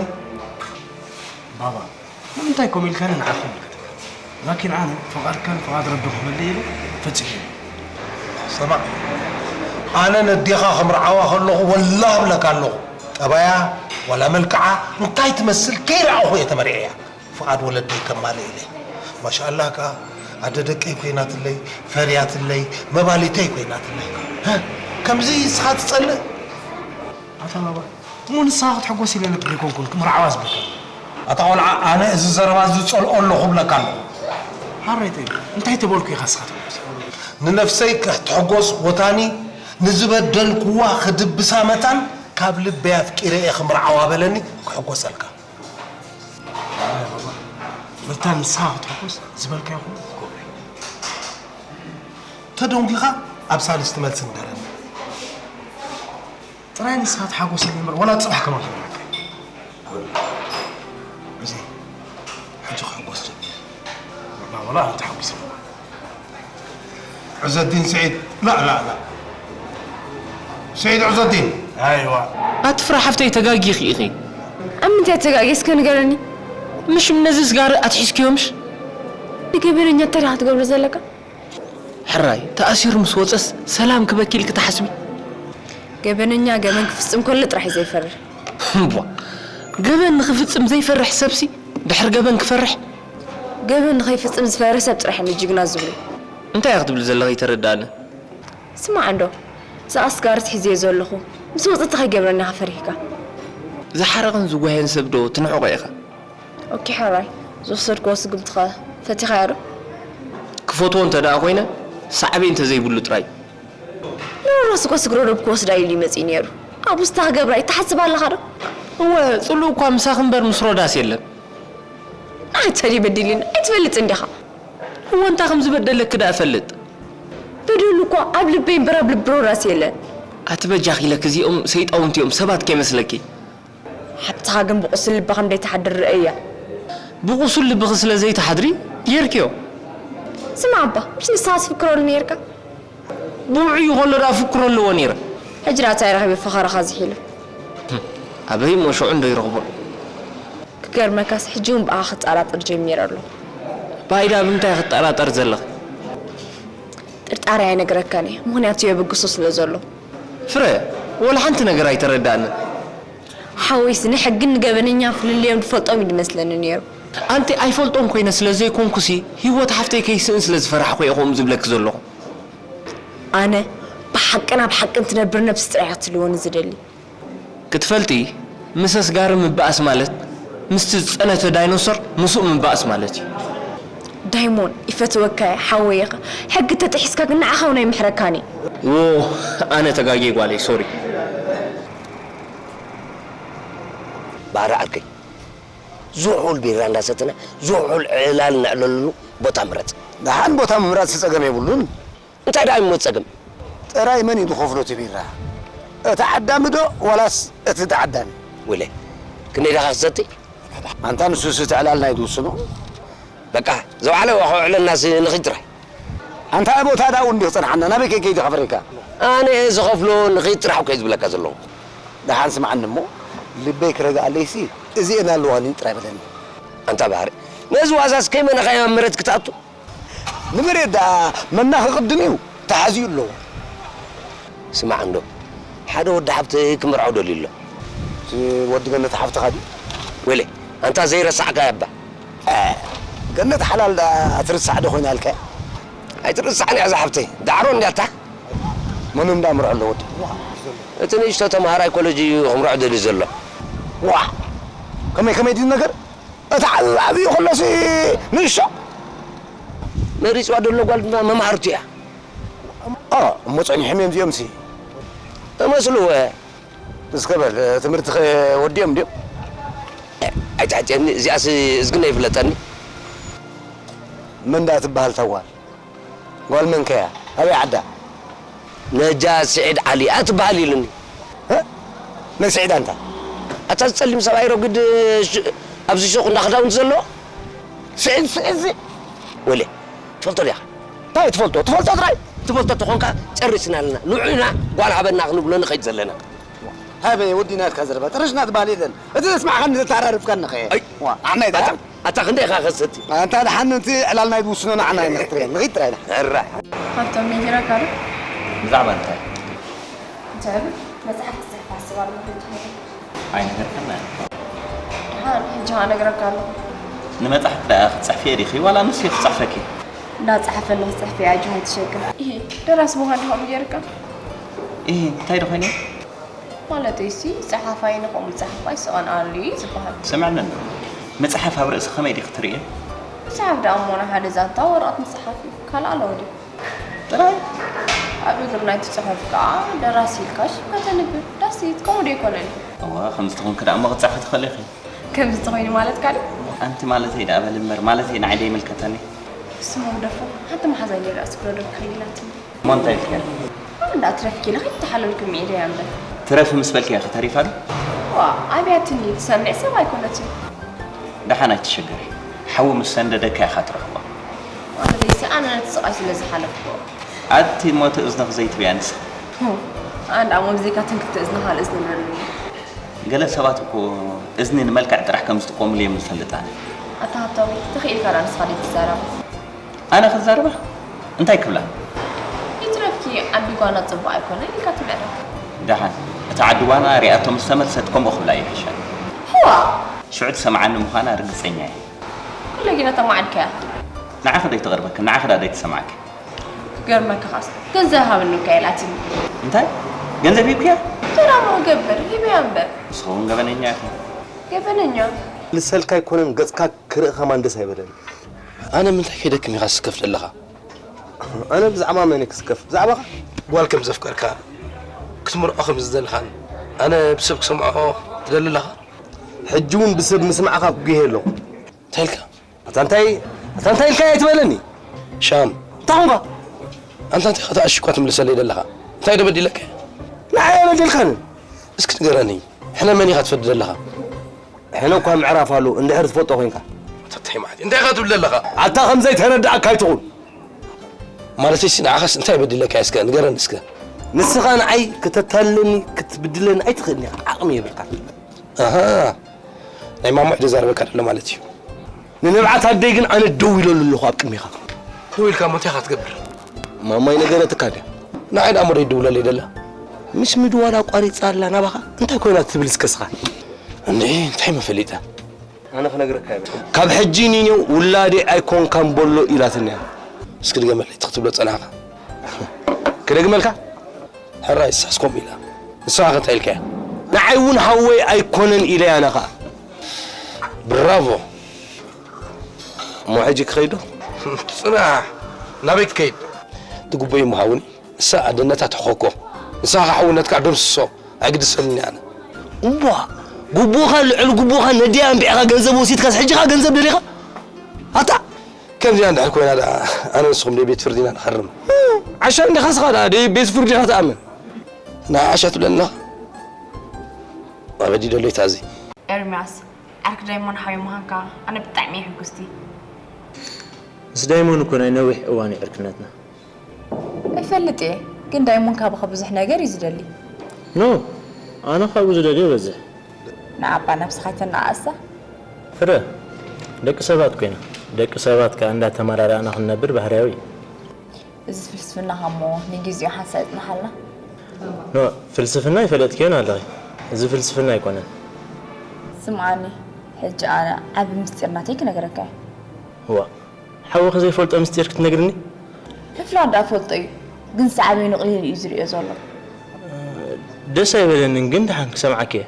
ባባ፣ ንምንታይ ከምኡ ኢልካኒ ንዓኻ ይምልከተካ። ላኪን ኣነ ፍቓድካን ፍቓድ ረቢ ክመልእ ኢለ ፈጺመ። ስማዕ፣ ኣነ ነዴኻ ከምርዓዋ ከለኹ ወላ እብለካ ኣለኹ። ጠባያ ዋላ መልክዓ እንታይ ትመስል ከይረኣኹ እየ ተመርዕያ። ፍቓድ ወለደይ ከማልእ ኢለ። ማሻኣላህ ከኣ ኣደ ደቀይ ኮይናትለይ፣ ፈርያትለይ፣ መባሊተይ ኮይናትለይ። ሀ፣ ከምዚ ንስኻ ትጸልእ? ኣታ ባባ፣ እሞ ንስኻ ክትሕጎስ ኢለ ነበር ኣይኮንኩን ክምርዓዋ ዝበልካ። ኣታ ቆልዓ፣ ኣነ እዚ ዘረባ እዚ ዝጸልኦ ኣለኹ እብለካ ኣለኹ። ሓራይ እንታይ፣ እንታይ ተበልኩ ኢኻ ንስኻ ትብለስ? ንነፍሰይ ክትሕጎስ ወታኒ ንዝበደልኩዋ ክድብሳ መታን ካብ ልበይ ኣፍቂረ እየ ክምርዓዋ በለኒ ክሕጎሰልካ። ኣይ ባባ፣ መታን ንስኻ ክትሕጎስ ዝበልካዮ ኩሉ ክገብሮ እየ። ተደንጒኻ ኣብ ሳልስቲ መልሲ ንገረኒ። ጥራይ ንስኻ ተሓጎሰኒ እምበር፣ ወላ ጽባሕ ከማን ክብለካ። እዚ፣ ሕጂ ክሕጎስ ጀሚረ። ወላ፣ ወላ፣ ኣነ ተሓጒሰ። ዑዘዲን ስዒድ፣ ላ፣ ላ፣ ላ። ስዒድ ዑዘዲን። ኣይዋ። ኣቲ ፍረ ሓፍተይ ተጋጊኺ ኢኺ። ኣብ ምንታይ ተጋጊ እስከ ንገረኒ። ምሽ ነዚ ስጋር ኣትሒዝክዮ ምሽ? ንገበነኛ እንታይ ዲኻ ትገብሮ ዘለካ? ሕራይ፣ ተኣሲሩ ምስ ወጸስ ሰላም ክበኪ ኢልኪ ትሓስቢ? ገበነኛ ገበን ክፍጽም ከሎ ጥራሕ እዩ ዘይፈርሕ። እምቧ፣ ገበን ንኽፍጽም ዘይፈርሕ ሰብሲ ድሕሪ ገበን ክፈርሕ? ገበን ንኸይፍጽም ዝፈርህ ሰብ ጥራሕ እዮም ጅግና ዝብሉ። እንታይ ኢኺ ክትብሊ ዘለኺ ኣይተረድኣንን። ስማዕ እንዶ፣ እዛ ኣስጋሪት ሒዘዮ ዘለኹ፣ ምስ ወጸት እንታይ ከይገብረኒ ኢኻ ፈሪህካ? ዝሓረቐን ዝጓየን ሰብ ዶ ትንሕቖ ኢኻ? ኦኬ፣ ሕራይ፣ ዝወሰድክዎ ስጉምቲ ኸ ፈቲኻዮ ዶ? ክፈትዎ እንተ ደኣ ኮይነ፣ ሳዕቤን እንተ ዘይብሉ ጥራይ። ንሮሮስ እኮ ስግረ ዶብ ክወስዳ ኢሉ እዩ መጺኡ ነይሩ። ኣብኡ ስታ ክገብራ ይተሓስብ ኣለኻ ዶ? እወ፣ ጽሉእ እኳ ምሳኺ እምበር ምስ ሮዳስ የለን። ኣንተ ድዩ በዲልኒ? ኣይትፈልጥን ዲኻ? እወ፣ እንታይ ከም ዝበደለኪ ደኣ እፈልጥ። በደሉ እኮ ኣብ ልበይ እምበር ኣብ ልቢ ሮዳስ የለን። ኣቲ በጃኺ ኢለኪ እዚኦም ሰይጣውንቲ እዮም፣ ሰባት ከይመስለኪ። ሓብትኻ ግን ብቑሱል ልባ ከም ዘይትሓድር ርእያ። ብቑሱል ልብኺ ስለ ዘይትሓድሪ ጌርክዮ። ስማዕ እባ፣ ምሽ ንስኻ ትፍክረሉ ነይርካ? ብውዕዩ ከሎ ደኣ ፍክሮ ኣለዎ ነይረ። ሕጂ ደኣ እንታይ ረኺቡ ፈኸራኻ ዝሒሉ? ኣበይ እሞ ሽዑ እንዶ ይረኽቦ? ክገርመካስ ሕጂ እውን ብኣኻ ክጠራጠር ጀሚረ ኣለኹ። ብኣይ ደኣ ብምንታይ ክጠራጠር ዘለኺ? ጥርጣረ ኣይነግረካን እየ፣ ምኽንያቱ የበግሶ ስለ ዘሎ። ፍረ፣ ወላ ሓንቲ ነገር ኣይተረድኣንን። ሓወይስ ንሕግን ንገበነኛን ፍልልዮም ዝፈልጦም እዩ ዝመስለኒ ነይሩ። ኣንቲ ኣይፈልጦን ኮይነ ስለ ዘይኮንኩሲ፣ ህይወት ሓፍተይ ከይስእን ስለ ዝፈራሕኩ እየ ከምኡ ዝብለኪ ዘለኹ። ኣነ ብሓቅን ኣብ ሓቅን ትነብር ነብሲ ጥራይ እያ ክትህልወኒ ዝደሊ። ክትፈልጢ፣ ምስ ኣስጋሪ ምባኣስ ማለት ምስቲ ዝጸነተ ዳይኖሶር ምስኡ ምባኣስ ማለት እዩ። ዳይሞን፣ ይፈትወካ እየ፣ ሓወይ ኢኻ። ሕጊ ተጥሒስካ ግን ንዓኻ እውን ኣይምሕረካን እየ። ዎ፣ ኣነ ተጋግየ ጓለይ፣ ሶሪ። ባህሪ ዓርከይ፣ ዝሑል ቢራ እንዳሰተና ዝሑል ዕላል ነዕለሉ ቦታ ምረጽ። ደሓን ቦታ ምምራጽ ጸገም የብሉን። እንታይ ደኣ እሞ ጸገም? ጥራይ መን እዩ ዝኸፍሎ እቲ ቢራ? እቲ ዓዳሚ ዶ ዋላስ እቲ ተዓዳሚ? ወለ፣ ክንደይ ደኻ ክትሰቲ? ኣንታ ንሱስ እቲ ዕላልና እዩ ዝውስኖ። በቃ፣ ዘውዓለ ዋኾ ዕለልናስ ንኺድ ጥራይ። ኣንታ ኣበይ ቦታ ደኣ እውን እንዲኽ ጸንሓና፣ ናበይ ከይከይድ ከፍረካ? ኣነ እየ ዝኸፍሎ፣ ንኺድ ጥራሕ እኮ እየ ዝብለካ ዘለኹ። ደሓን ስምዓኒ እሞ፣ ልበይ ክረግኣለይሲ፣ እዚኤን ኣለዋኒ ጥራይ በለኒ። ኣንታ ባህሪ፣ ነዚ ዋዛስ ከይመነኻዮ ኣብ መሬት ክትኣቱ? ንመሬት ደኣ መና ክቕድም እዩ ተሓዚኡ ኣለዎ። ስማዕ እንዶ፣ ሓደ ወዲ ሓብተይ ክምርዖ ደልዩ ኣሎ። እቲ ወዲ ገነት ሓፍትኻ ድዩ? ወይለይ፣ ኣንታ ዘይረሳዕካያ እባ። እ፣ ገነት ሓላል ደኣ ትርሳዕ ዶ ኮይና ኢልካያ? ኣይትርስዓን እያ እዛ ሓብተይ፣ ዳዕሮ እንድያ እታ። መን እንዳምርዖ ኣሎ ወዲ? እቲ ንእሽቶ ተምሃራይ ኮለጅ እዩ ክምርዖ ደልዩ ዘሎ። ዋእ! ከመይ ከመይ ድዩ ነገር? እቲ ዓብዪ ዓብዪ ከሎሲ ንእሽቶ። መሪፅዋ ደሎ ጓል ድማ መምሃርቱ እያ። ኦ፣ እሞ ፀኒሖም እዮም እዚኦምሲ። እመስልዎ። እስከ በል ትምህርትኸ ወዲኦም ድዮም? ኣይትሕፅየኒ፣ እዚኣስ እዝግነ ይፍለጠኒ። መን ዳ ትበሃል እታ ጓል? ጓል መንከ እያ? ኣበይ ዓዳ? ነጃ ስዒድ ዓሊ እያ ትበሃል ኢሉኒ። እ? ናይ ስዒድ ኣንታ? ኣታ እዚ ፀሊም ሰብኣይ ረጒድ ሽ-፣ ኣብዚ ሹቕ እንዳ ክዳውንቲ ዘለዎ? ስዒድ፣ ስዒድ እዚ? ወለ፣ ትፈልጦ ዲኻ? እንታይ ትፈልጦ? ትፈልጦ ጥራይ? ትፈልጦ ተኾንካ ጨሪስና ኣለና። ንዑ ኢና ጓል ሃበና ክንብሎ ንኸይድ ዘለና። ሃበ ወዲናትካ ዘረባ ጨረሽና ትበሃል የለን። እቲ ዘስማዕካኒ ዘተሃራርፍካኒ ኸ? ኣይ። ዋ፣ ኣሕመድ፣ ኣታ፣ ኣታ ክንደይ ኢኻ ከሰቲ? ኣንታ ደሓን እቲ ዕላልና እዩ ዝውስኖ ንዓና እዩ ንኽትብል። ንኺድ ጥራይ ኢኻ። እራ። ሃብቶም ነጊረካ ዶ? ብዛዕባ እንታይ? እንታይ ኢሉ? መጽሓፍ ክጽሕፍ ኣስብ ኣለኹ ሕጂ። ኣይነገርካና? ደሓን፣ ሕጂ ኸኣ እነግረካ ኣለኹ። ንመጽሓፍ ደኣ ክትጽሕፍዮ ዲኺ ዋላ ንሱ እዩ ክጽሕፈኪ? እንዳጸሓፈልኺ ጽሕፍዮ ኣጆኺ ኣይትሸገር። ኢሂ፣ ደራሲ ምዃን ዲኻ ገይርካ? ኢሂ፣ እንታይ ዶ ኮይነ? ማለተይሲ፣ ጸሓፋይን ከምኡ ዝጸሓፍ ኣይስቐንኣሉ እዩ ዝበሃል። ስምዕኒ እንዶ፣ መጽሓፍ ኣብ ርእሲ ከመይ ዲኺ ትርእዮ? መጽሓፍ ደኣ እሞ ንሓደ ዛንታ ወረቐት ምጽሓፍ እዩ። ካልእ ኣለዎ ድዩ? ጥራይ? ኣብ እግሪ ናይቲ ጽሑፍ ከኣ ደራሲ ኢልካ ሽምካ ተንብብ። ዳስ ኢት፣ ከምኡ ዶ ኣይኮነን? እወ፣ ከምዚ ተኾንኪ ደኣ እሞ ክትጸሓፊ ትኽእሊ ኢኺ። ከምዚ ተኾይኑ ማለትካ ድዩ? ኣንቲ ማለተይ ደኣ በሊ እምበር፣ ማለተይ ንዓይ ዶ ይምልከተኒ? ስሙ ግደፎ፣ ሓንቲ መሓዛይ ነይራ፣ እስክሮዶብ ከይላትኒ። እሞ እንታይ ኢልክያ? ኣነ ደኣ ትረፍኪ ኢለ ከይተሓለልኩ ሚዒረያ እምበር። ትረፊ ምስ በልክያ ከ ተሪፋ ዶ? ዋእ፣ ኣብያትኒ ትሰምዕ ሰብ ኣይኮነትን። ደሓን ኣይትሸገሪ። ሓዊ ምስ ሰንደደካ ኢኻ ትረኽባ። ማለተይሲ ኣነ ነቲ ስቓይ ስለ ዝሓለፍክዎ። ኣቲ እሞ እቲ እዝንኺ ዘይትብያ ንስኺ። ሁ፣ ኣነ ደኣ እሞ ብዘይካ ትንክፍቲ እዝኒ ካልእ እዝኒ ኣለኒ። ገለ ሰባት እኮ እዝኒ ንመልክዕ ጥራሕ ከም ዝጥቀሙሉ እዮም ዝፈልጥ ኣነ። ኣታ ሃብታሙ፣ ተኽኢልካ ደኣ ንስኻ ዘይትዛረባ? ኣነ ክዛረባ? እንታይ ክብላ? ይትረፍኪ ዓዲ ጓና ጽቡቕ ኣይኮነን ኢልካ ትምዕዳ። ደሓን፣ እታ ዓዲ ጓና ሪኣቶ ምስ ተመልሰት ከምኡ ክብላ ይሕሻ። ህዋ! ሽዑ ትሰምዓኒ ምዃና ርግጸኛ እየ። ኩሉ ግና ተማዓድካያ። ንዓኺ ዶ ኣይትቐርበኪ? ንዓኺ ደኣ ዶ ኣይትሰምዓኪ? ክገርመካ ኸኣስ፣ ገንዘብ ሃብኒ እኳ ኢላትኒ። እንታይ? ገንዘብ ሂብክያ? ተራሞ ገብር፣ ሂበያ እምበር። ንስኺ እውን ገበነኛ ኢኺ። ገበነኛ? ልሰልካ ኣይኮነን ገጽካ ክርኢ ከማን ደስ ኣይበለኒ። ኣነ ምንታይ ከይደክም ኢኻ ትስከፍ ዘለኻ? ኣነ ብዛዕባ መን እየ ክስከፍ? ብዛዕባኻ? ጓል ከም ዘፍቀርካ፣ ክትምርዖ ከም ዝደለኻን ኣነ ብሰብ ክሰምዖ ትደሊ ኣለኻ? ሕጂ እውን ብሰብ ምስማዕኻ ክጉህየ ኣለኹ። እንታይ ኢልካ? ኣታ እንታይ፣ ኣታ እንታይ ኢልካ ኣይትበለኒ? ሻም። እንታይ ኾንካ? ኣንታ እንታይ ከተኣሽ እኳ ትምልሰለይ ዘለኻ? እንታይ ዶ በዲለካ? ንዓይ ኣይበደልካንን። እስኪ ንገረኒ፣ ሕነ መን ኢኻ ትፈዲ ዘለኻ? ሕነ እኳ ምዕራፍ ኣሎ፣ እንድሕር ትፈልጦ ኮይንካ። ኣታ እንታይ ማለት እዩ? እንታይ ኢኻ ትብል ዘለኻ? ኣታ ከም ዘይተረድኣካ ኣይትኹን። ማለተይሲ ንዓኻስ እንታይ በዲለካ እስከ ንገረኒ እስከ። ንስኻ ንዓይ ክተታልለኒ ክትብድለኒ ኣይትኽእልን ኢኻ፣ ዓቕሚ የብልካን። ኣሃ፣ ናይ ማማ እዩ ዘዛርበካ ዘሎ ማለት እዩ። ንንብዓት ኣደይ ግን ኣነ ደው ኢለሉ ኣለኹ ኣብ ቅድሜኻ። ደው ኢልካ እሞ እንታይ ኢኻ ትገብር? ማማይ ነገረትካ ድያ? ንዓይ ደኣ እሞ ደይድውለለይ ደላ። ምስ ምድዋል ኣቋሪጻ ኣላ ናባኻ። እንታይ ኮይና ትብል እስከ ስኻ? እንዴ፣ እንታይ መፈሊጣ? ኣነ ክነግረካ እየ። ካብ ሕጂ ኒኒው ውላደይ ኣይኮንካን በሎ ኢላትኒ እያ። እስኪ ድገመለይ፣ እቲ ክትብሎ ጸናሕካ። ክደግመልካ? ሕራይ፣ ንሳስ ከምኡ ኢላ። ንስኻ ከ እንታይ ኢልካያ? ንዓይ እውን ሓወይ ኣይኮነን ኢለያ ኣነ ኸኣ። ብራቮ። እሞ ሕጂ ክኸይድ ዶ? ጽናሕ፣ ናበይ ክትከይድ? ትግበዩ ምሃውኒ። ንሳ ኣደነታ ትሕኸኮ። ንስኻ ሓውነትካ ደምስሶ። ኣይግድሰልኒ ኣነ። እምቧ፣ ጉቦኻ ልዕሊ ጉቦኻ ነዲኣ ኣንቢዕኻ ገንዘብ ወሲድካስ ሕጂ ኸኣ ገንዘብ ደሊኻ? ኣታ! ከምዚኣ እንድሕር ኮይና ደኣ ኣነ ንስኹም ደይ ቤት ፍርዲ ኢና ንኸርም። ዓሻ እንዲኻ ስኻ ደኣ ደይ ቤት ፍርዲ ኢኻ ትኣምን? ንዓሻ ትብለኒ ኣለኻ? ኣበዲ ደሎ ይታዚ። ኤርምያስ፣ ዓርኪ ዳይሞን ሓወይ ምዃንካ ኣነ ብጣዕሚ እየ ሕጉስቲ። ምስ ዳይሞን እኮ ናይ ነዊሕ እዋን እዩ ዕርክነትና። ኣይፈልጥ እየ፣ ግን ዳይሞን ካባኻ ብዙሕ ነገር እዩ ዝደሊ። ኖ፣ ኣነ ካብኡ ዝደልዮ ይበዝሕ። ንዓባ ነብስኻ ኣይተነኣእሳ። ፍረ፣ ደቂ ሰባት ኮይና፣ ደቂ ሰባት ከኣ እንዳተመራራእና ክንነብር ባህርያዊ እዩ። እዚ ፍልስፍናኻ እሞ ንጊዜኡ ሓንሳእ የጽንሓልና። ኖ፣ ፍልስፍና ይፈለጥክዮን ኣለኺ። እዚ ፍልስፍና ኣይኮነን። ስምዓኒ፣ ሕጂ ኣነ ዓቢ ምስጢር ናተይ ክነግረካ እየ። ዋ፣ ሓውኺ ዘይፈልጦ ምስጢር ክትነግርኒ? ሕፍላ ደኣ ፈልጦ እዩ፣ ግን ሳዕቤኑ ቅሊል እዩ ዝርእዮ ዘሎ። ደስ ኣይበለንን፣ ግን ደሓን ክሰምዓኪ እየ።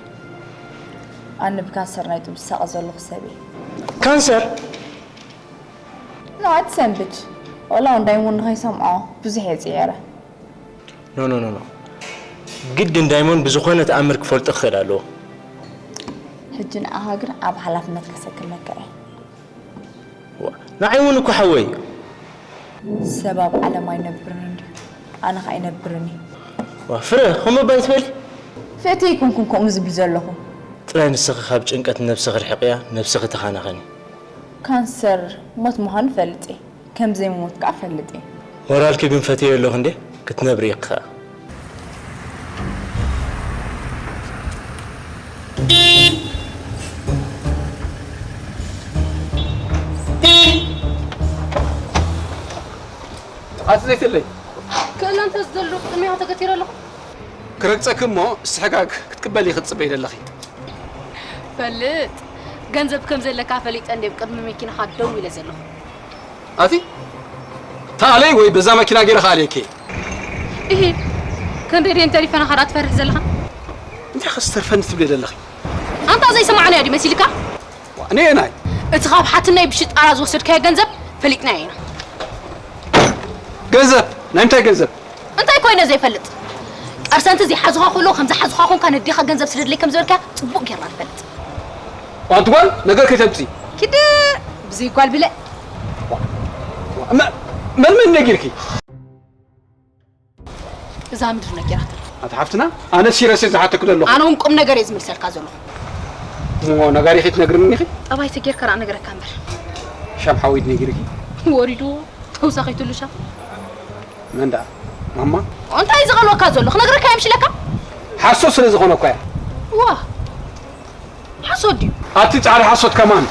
ኣነ ብካንሰር ናይ ጥንሲ ዝሳቐ ዘለኹ ሰብ እየ። ካንሰር? ኖ፣ ኣይትሰንብድ። ዋላ እውን ዳይሞንድ ንኸይሰምዖ ብዙሕ እየ ጽዒረ። ኖ፣ ኖ፣ ኖ፣ ኖ። ግድን ዳይሞንድ ብዝኾነ ተኣምር ክፈልጦ ክኽእል ኣለዎ። ሕጂ ንዓኻ ግን ኣብ ሓላፍነት ከሰክመካ እየ። ዋ፣ ንዓይ እውን እኮ ሓወይ እዩ። ሰብ ኣብ ዓለም ኣይነብርን እንድዩ፣ ኣነ ኸኣ ኣይነብርን እየ። ዋ፣ ፍረ፣ ከምኡ እባ ኣይትበሊ። ፍእቲ ኣይኮንኩን ከምኡ ዝብል ዘለኹ። ጥራይ ንስኺ ካብ ጭንቀት ነብስኺ ርሕቕያ፣ ነብስኺ ተኻናኸኒ። ካንሰር ሞት ምዃኑ እፈልጥ እየ፣ ከም ዘይምሞት ከኣ እፈልጥ እየ። ሞራልኪ ግን ፈትየዮ ኣለኹ እንዴ፣ ክትነብሪ ኢኺ ኸኣ። ኣቲ ዘይትለይ። ክእለ እንተ ዝደሉ ቅድሚኻ ተገቲረ ኣለኹ። ክረግጸኪ እሞ ስሕጋግ ክትቅበሊ ክትጽበይ ዘለኺ። ፈልጥ፣ ገንዘብ ከም ዘለካ ፈሊጠ እንዴ ቅድሚ መኪናኻ ደው ኢለ ዘለኹ። ኣቲ ተኣለይ ወይ በዛ መኪና ገይረ ከኣልየኪ። እሂ፣ ክንደይ ደን ተሪፈና ኻዳ ትፈርሕ ዘለኻ? እንታይ ኸስ ተርፈኒ ትብሊ ዘለኺ? ኣንታ ዘይሰማዕናዮ ድዩ መሲልካ? ዋ፣ ነየናይ? እቲ ካብ ሓትናይ ብሽጣራ ዝወሰድካዮ ገንዘብ ፈሊጥናዮ ኢና። ገንዘብ? ናይ ምንታይ ገንዘብ? እንታይ ኮይነ ዘይፈልጥ? ፐርሰንት ዘይሓዙኻ ከለዉ ከም ዝሓዙኻ ኮንካ ነዴኻ ገንዘብ ስደድለይ ከም ዝበልካ ጽቡቕ ጌርና ንፈልጥ። ኣንቲ ጓል፣ ነገር ከይተምጽኢ። ኪድ ብዘይ ጓል ብለ። መ-፣ መን መን ነጊርኪ? እዛ ምድሪ ነጊራትና። ኣቲ ሓፍትና፣ ኣነ ሲረስ እየ ዝሓተኩ ዘለኹ። ኣነ እውን ቁም ነገር እየ ዝምልሰልካ ዘለኹ። እሞ ነጋሪኺ ትነግርኒ ኢኺ? ጠባይ ተጌርካ ደኣ ነገረካ እምበር። ሻም ሓወይ ነጊርኪ? ወሪድዎ፣ ተውሳኺትሉ ሻም። መን ደኣ? ማማ? እንታይ እዩ ዝቐልወካ ዘሎ? ክነግረካ እየ ምሽ ኢለካ? ሓሶት ስለ ዝኾነ እኮ እያ። ዋ፣ ሓሶት ድዩ? ኣቲ ጻዕሪ ሓሶት ከማን።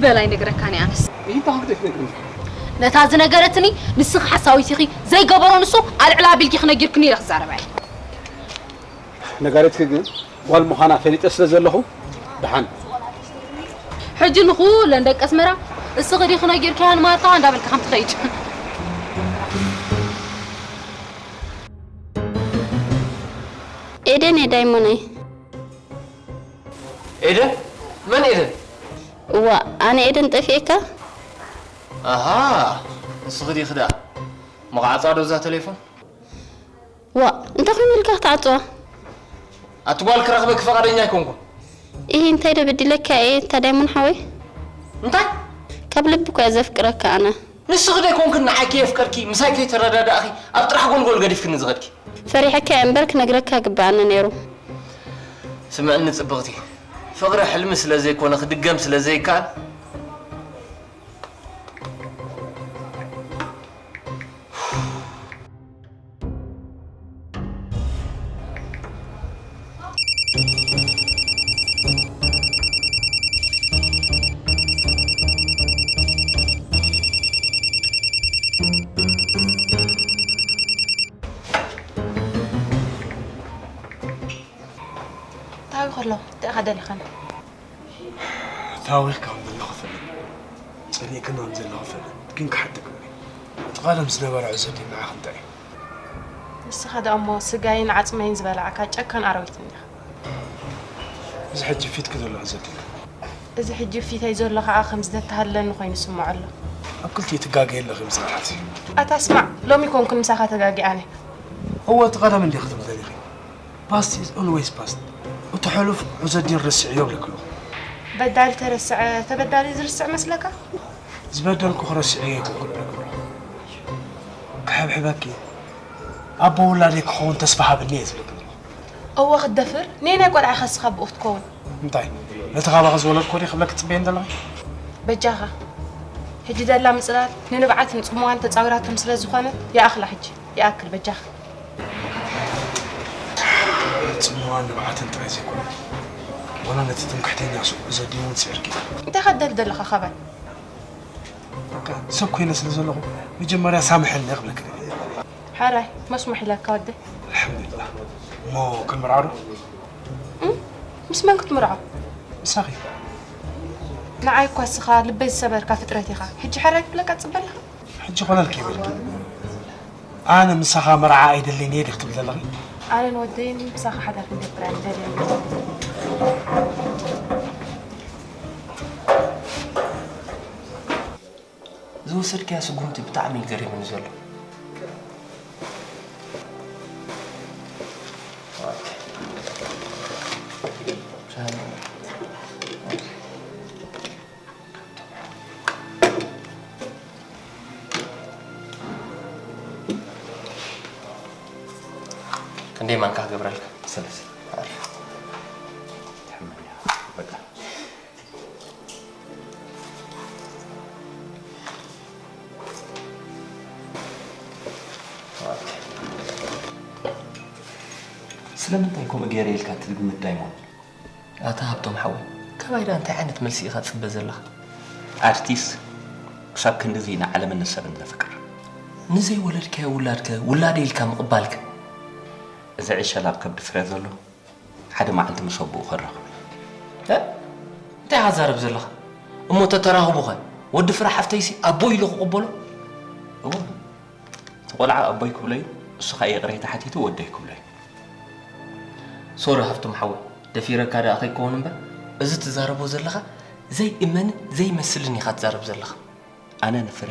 በል ኣይነግረካን እየ ኣነስ። ይህ ባህግ ደስ ነግርኒ። ነታ ዝነገረትኒ ንስኺ ሓሳዊት ኢኺ፣ ዘይገበሮ ንሱ ኣልዕል ኣቢልኪ ክነጊርክኒ ኢለ ክዛረባ እየ። ነጋሪትኪ ግን ጓል ምዃና ፈሊጠ ስለ ዘለኹ ደሓን። ሕጂ ንኹለን ደቂ ኣስመራ እስኺ ዲኺ ነጊርካያ ንማርታ እንዳበልካ ከም ትኸይድ። ኤደን እየ ዳይሞነይ። ኤደን? መን ኤደን? እዋ፣ ኣነ ኤደን ጠፊኤካ? ኣሃ፣ ንስኺ ዲኺ ደኣ? መቓዕጻ ዶ እዛ ቴሌፎን? ዋ፣ እንታይ ኮይኑ ኢልካ ክትዓጽዋ? ኣቲ ጓል ክረኽበኪ ፈቓደኛ ኣይኮንኩን። ኢሂ፣ እንታይ ዶ በዲለካ እየ፣ እታ ዳይሞን ሓወይ? እንታይ? ካብ ልቢ እኮ እየ ዘፍቅረካ ኣነ። ንስኺ ዶ ኣይኮንክን ንዓይ ከየፍቀርኪ፣ ምሳይ ከይተረዳዳእኺ፣ ኣብ ጥራሕ ጎልጎል ገዲፍክኒ ዝኸድኪ? ፈሪሐካ እየ እምበር ክነግረካ ግበኣኒ ነይሩ። ስምዕኒ ጽብቕቲ፣ ፍቕሪ ሕልሚ ስለ ዘይኮነ ክድገም ስለ ዘይከኣል፣ እንታይ ከሎ እንታይ ኢኻ ደሊኻኒ? ታዊኽ ከም ዘለኹ እፈልጥ፣ ጸሊእክን ከም ዘለኹ እፈልጥ፣ ግን ክሓተክን እየ። እቲ ቀደም ዝነበረ ዕዘቲ ንዓኺ እንታይ እዩ? ንስኻ ደኣ እሞ ስጋይን ዓጽመይን ዝበላዕካ ጨካን ኣራዊት እንዲኻ። እዚ ሕጂ ፊትኪ ዘሎ ዕዘቲ እዩ። እዚ ሕጂ ፊተይ ዘሎ ከኣ ከም ዝተተሃለኒ ኮይኑ ይስምዖ ኣሎ። ኣብ ክልቲኡ ትጋገዪ ኣለኺ ምጽንሓትኪ። ኣታ ስማዕ፣ ሎሚ ኮንኩን ምሳኻ ተጋጊ ኣነ። እወ እቲ ቀደም እንዲኺ ትብሊ ነይርኺ። Past is always past። እቲ ሕሉፍ ዕዘቲ እዩ ረስዕዮ ይብለኪ ኣለኹ። በዳሊ ተረስዐ ተበዳሊ ዝርስዕ መስለካ? ዝበደልኩኺ ረሲዐዮ ኣይኮንኩን ይብለኪ ኣለኹ። ክሕብሕበኪ ኣቦ ውላደይ ክኸውን ተስፋ ሃብኒ እየ ዝብለኪ ዘለኹ። እወ ክትደፍር ነየናይ ቆልዓ ኢኻ ንስኻ ኣቦኡ ክትከውን? እንታይ ነቲ ካባኺ ዝወለድክዎ ድየ ክብለኪ ትጽበይኒ ዘለኺ? በጃኻ ሕጂ ደላ ምጽላል ንንብዓትን ጽምዋን ተጻዊራቶም ስለ ዝኾነት ይኣኽላ ሕጂ ይኣክል በጃኻ። ጽምዋን ንብዓትን ጥራይ ዘይኮነ ዋላ ነቲ ትምክሕተኛ ሱቕ ዘድሊ እውን ስዒርኪ። እንታይ ኢኻ ትደሊ ዘለኻ ካባይ? በቃ ሰብ ኮይነ ስለ ዘለኹ መጀመርያ ሳምሐኒ ክብለኪ ደልየ። ሕራይ መስሙሕ ኢለካ ወደይ። ኣልሓምዱሊላህ። እሞ ክንምርዓው ዶ? እም? ምስ መን ክትምርዖ? ምሳኺ። ንዓይ እኳ እስኻ ልበይ ዝሰበርካ ፍጥረት ኢኻ። ሕጂ ሕራይ ክብለካ ትጽበ ኣለኻ? ሕጂ ኮነ ኣልኪ በልኪ። ኣነ ምሳኻ መርዓ ኣይደልን እየ ዲኺ ትብሊ ዘለኺ? ኣነን ወደይን ምሳኻ ሓዳር ክንገብር ኣይንደልን። ዝወሰድካያ ስጉምቲ ብጣዕሚ እዩ ገሪሙኒ ዘሎ። ክንደይ ማንካ ክገብረልካ? ሰለስተ። ኣሪፍ። ትሕመን እያ። በቃ። ስለምንታይ ከምኡ ገይረ ኢልካ ትግምት ዳይሞንድ? ኣታ ሃብቶም ሓወይ፣ ካባይ ደኣ እንታይ ዓይነት መልሲ ኢኻ ትጽበ ዘለኻ? ኣርቲስት ክሳብ ክንድዚ ንዓለምን ንሰብን ዘፍቅር። ንዘይወለድካዮ ውላድከ ውላደይ ኢልካ ምቕባልከ? እዚ ዕሸል ኣብ ከብዲ ፍረ ዘሎ ሓደ መዓልቲ ምስ ኣቦኡ ከራኽቦ እዩ። እ? እንታይ ኢኻ ትዛረብ ዘለኻ? እሞ ተተራኽቡኸ? ወዲ ፍረ ሓፍተይሲ ኣቦይ ኢሉ ክቕበሎ? እወ። እቲ ቆልዓ ኣቦይ ክብሎ እዩ፣ እሱ ኸኣ ይቕሬታ ሓቲቱ ወደይ ክብሎ እዩ። ሶሪ ሃፍቶም ሓወይ፣ ደፊረካ ደኣ ከይከውን እምበር፣ እዚ ትዛረቦ ዘለኻ ዘይእመንን ዘይመስልን ኢኻ ትዛረብ ዘለኻ። ኣነ ንፍረ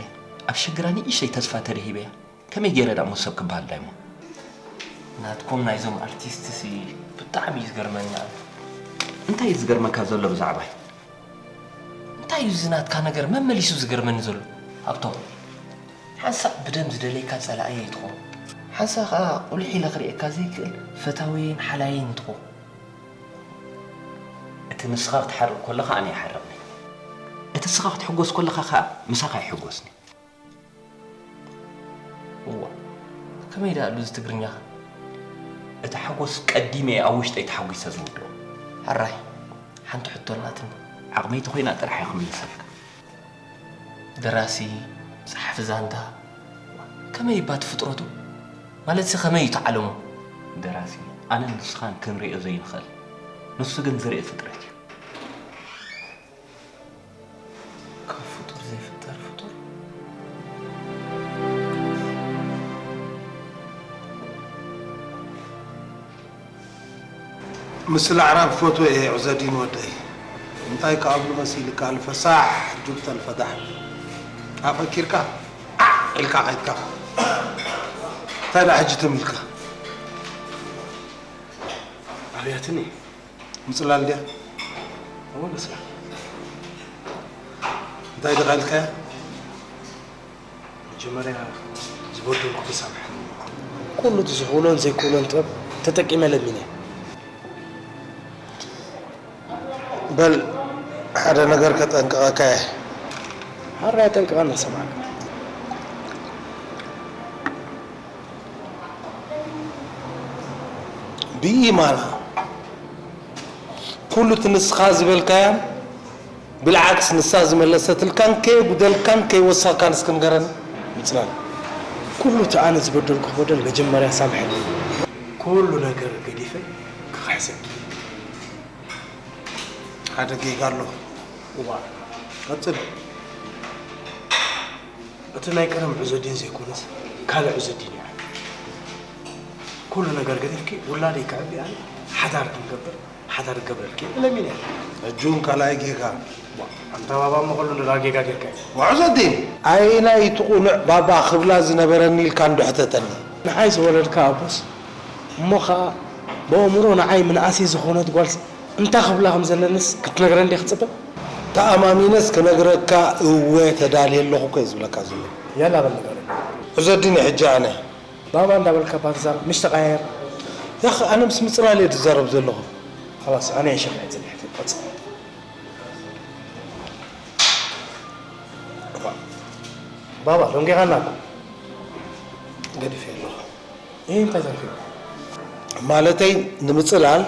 ኣብ ሽግራ ንእሽተይ ተስፋ ተደሂበያ፣ ከመይ ገይረ ደኣ እሞ ሰብ ክበሃል ዳይሞ? ናትኩም ናይዞም ኣርቲስትሲ ብጣዕሚ እዩ ዝገርመኒ ኣነ። እንታይ እዩ ዝገርመካ ዘሎ ብዛዕባይ? እንታይ እዩ እዚ ናትካ ነገር መመሊሱ ዝገርመኒ ዘሎ? ሃብቶም፣ ሓንሳእ ብደም ዝደለየካ ጸላእየይ ትኾን፣ ሓንሳእ ኸኣ ቁሊሕ ኢለ ክርእየካ ዘይክእል ፈታውየይን ሓላየይን ትኾን። እቲ ንስኻ ክትሓርቕ ከለኻ ኣነ ይሓርቕኒ፣ እቲ ንስኻ ክትሕጎስ ከለኻ ኸኣ ምሳኻ ይሕጎስኒ። እዋ፣ ከመይ ደኣ ኣሉ እዚ ትግርኛኻ? እቲ ሓጎስ ቀዲመ እየ ኣብ ውሽጠይ ተሓጒሰ ዝውድኦ። ሕራይ፣ ሓንቲ ሕቶ ኣላትኒ። ዓቕመይ ተኾይና ጥራሕ እየ ክምልሰልካ። ደራሲ፣ ጸሓፊ ዛንታ፣ ከመይ እባ እቲ ፍጥረቱ? ማለትሲ ከመይ እዩ እቲ ዓለሙ? ደራሲ፣ ኣነን ንስኻን ክንርእዮ ዘይንኽእል፣ ንሱ ግን ዝርኢ ፍጥረት እዩ። ካብ ፍጡር ዘይፍጠር ፍጡር። ምስላ ኣዕራብ ክፈትዎ እየ ዑዘዲን ወደይ። እንታይ ክኣብሉ መሲልካ ኣልፈሳሕ ጁብተ ኣልፈዳሕ ኣፈኪርካ ዓዕ ኢልካ ከይድካ እንታይ ደኣ ሕጂ ትም ኢልካ ኣብያትኒ ምጽላል ድያ? እወ፣ ንስኻ። እንታይ ድኻ ኢልካያ? መጀመርያ ዝበደልኩ ተሳምሐኒ። ኩሉ እቲ ዝኽእሎን ዘይክእሎን ጥበብ ተጠቂመ ለሚነ። በል፣ ሓደ ነገር ከጠንቅቐካ እየ። ሓራይ ኣጠንቅቐና፣ ሰማዕካ። ብኢማና ኩሉ እቲ ንስኻ ዝበልካያን ብልዓክስ ንሳ ዝመለሰትልካን ከየጉደልካን ከይወሰኽካን እስኪ ንገረኒ። ምጽላል። ኩሉ እቲ ኣነ ዝበደልኩኺ በደል መጀመርያ ሳምሕኒ። ኩሉ ነገር ገዲፈ ክኽሕሰኪ። ሓደ ጌጋ ኣሎ። እዋ፣ ቀጽል። እቲ ናይ ቀደም ዑዘዲን ዘይኮነስ ካልእ ዑዘዲን እዩ። ኩሉ ነገር ገዲፍኪ ውላደይ ከዕቢ ኣነ ሓዳር ክንገብር ሓዳር ክገብረልኪ እየ ለሚነ። ሕጂ እውን ካልኣይ ጌጋ። ዋ፣ ኣንታ ባባ እሞ ኩሉ እንዳ ጌጋ ጌርካ እዩ። ዋ ዑዘዲን፣ ኣየናይ እቲ ቁኑዕ ባባ ክብላ ዝነበረኒ ኢልካ እንዶ ሕተተኒ። ንዓይ ዝወለድካ ኣቦስ እሞ ኸኣ ብኣእምሮ ንዓይ ምንኣሰይ ዝኾነት ጓልሲ እንታይ ክብላ ከም ዘለንስ ክትነግረኒ ዲኻ ትጽበ? ተኣማሚነስ ክነግረካ እወ ተዳልየ ኣለኹ እኮ እየ ዝብለካ ዘለኹ። ያላ በል ንገረኒ። ዑዘዲን ሕጂ ኣነ። ባባ እንዳበልካ እባ ትዛረብ ምሽ ተቐያየር። ያኸ ኣነ ምስ ምጽላል እየ ዝዛረብ ዘለኹ። خلاص ኣነ እየ ሸኺዐ ዝጸንሐ ቆጽ። ባባ ደንጊኻና እኮ። ገዲፈ ኣለኹ። እህ እንታይ ተረፊ? ማለተይ ንምጽላል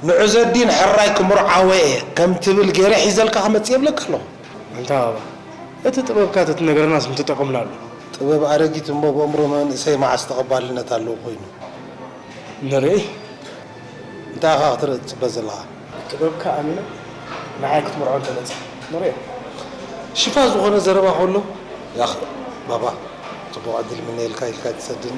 ንዑዘዲን ሕራይ ክምርዓወ እየ ከም ትብል ገይረ ሒዘልካ ክመጽእ የብለካ ኣለኹ። ኣንታ ባባ እቲ ጥበብካ ተትነግረናስ ምተጠቐምናሉ። ጥበብ ኣረጊት እሞ ብኣእምሮ መንእሰይ መዓስ ተቐባልነት ኣለዎ ኮይኑ። ንርኢ። እንታይ ኢኻ ክትርኢ ትጽበ ዘለኻ? ጥበብካ ኣሚነ ንዓይ ክትምርዖ እንተመጽኣ ንሪኦ። ሽፋ ዝኾነ ዘረባ ከሎ ያኽ ባባ ጽቡቕ ዕድል ምነየልካ ኢልካ ትሰድኒ።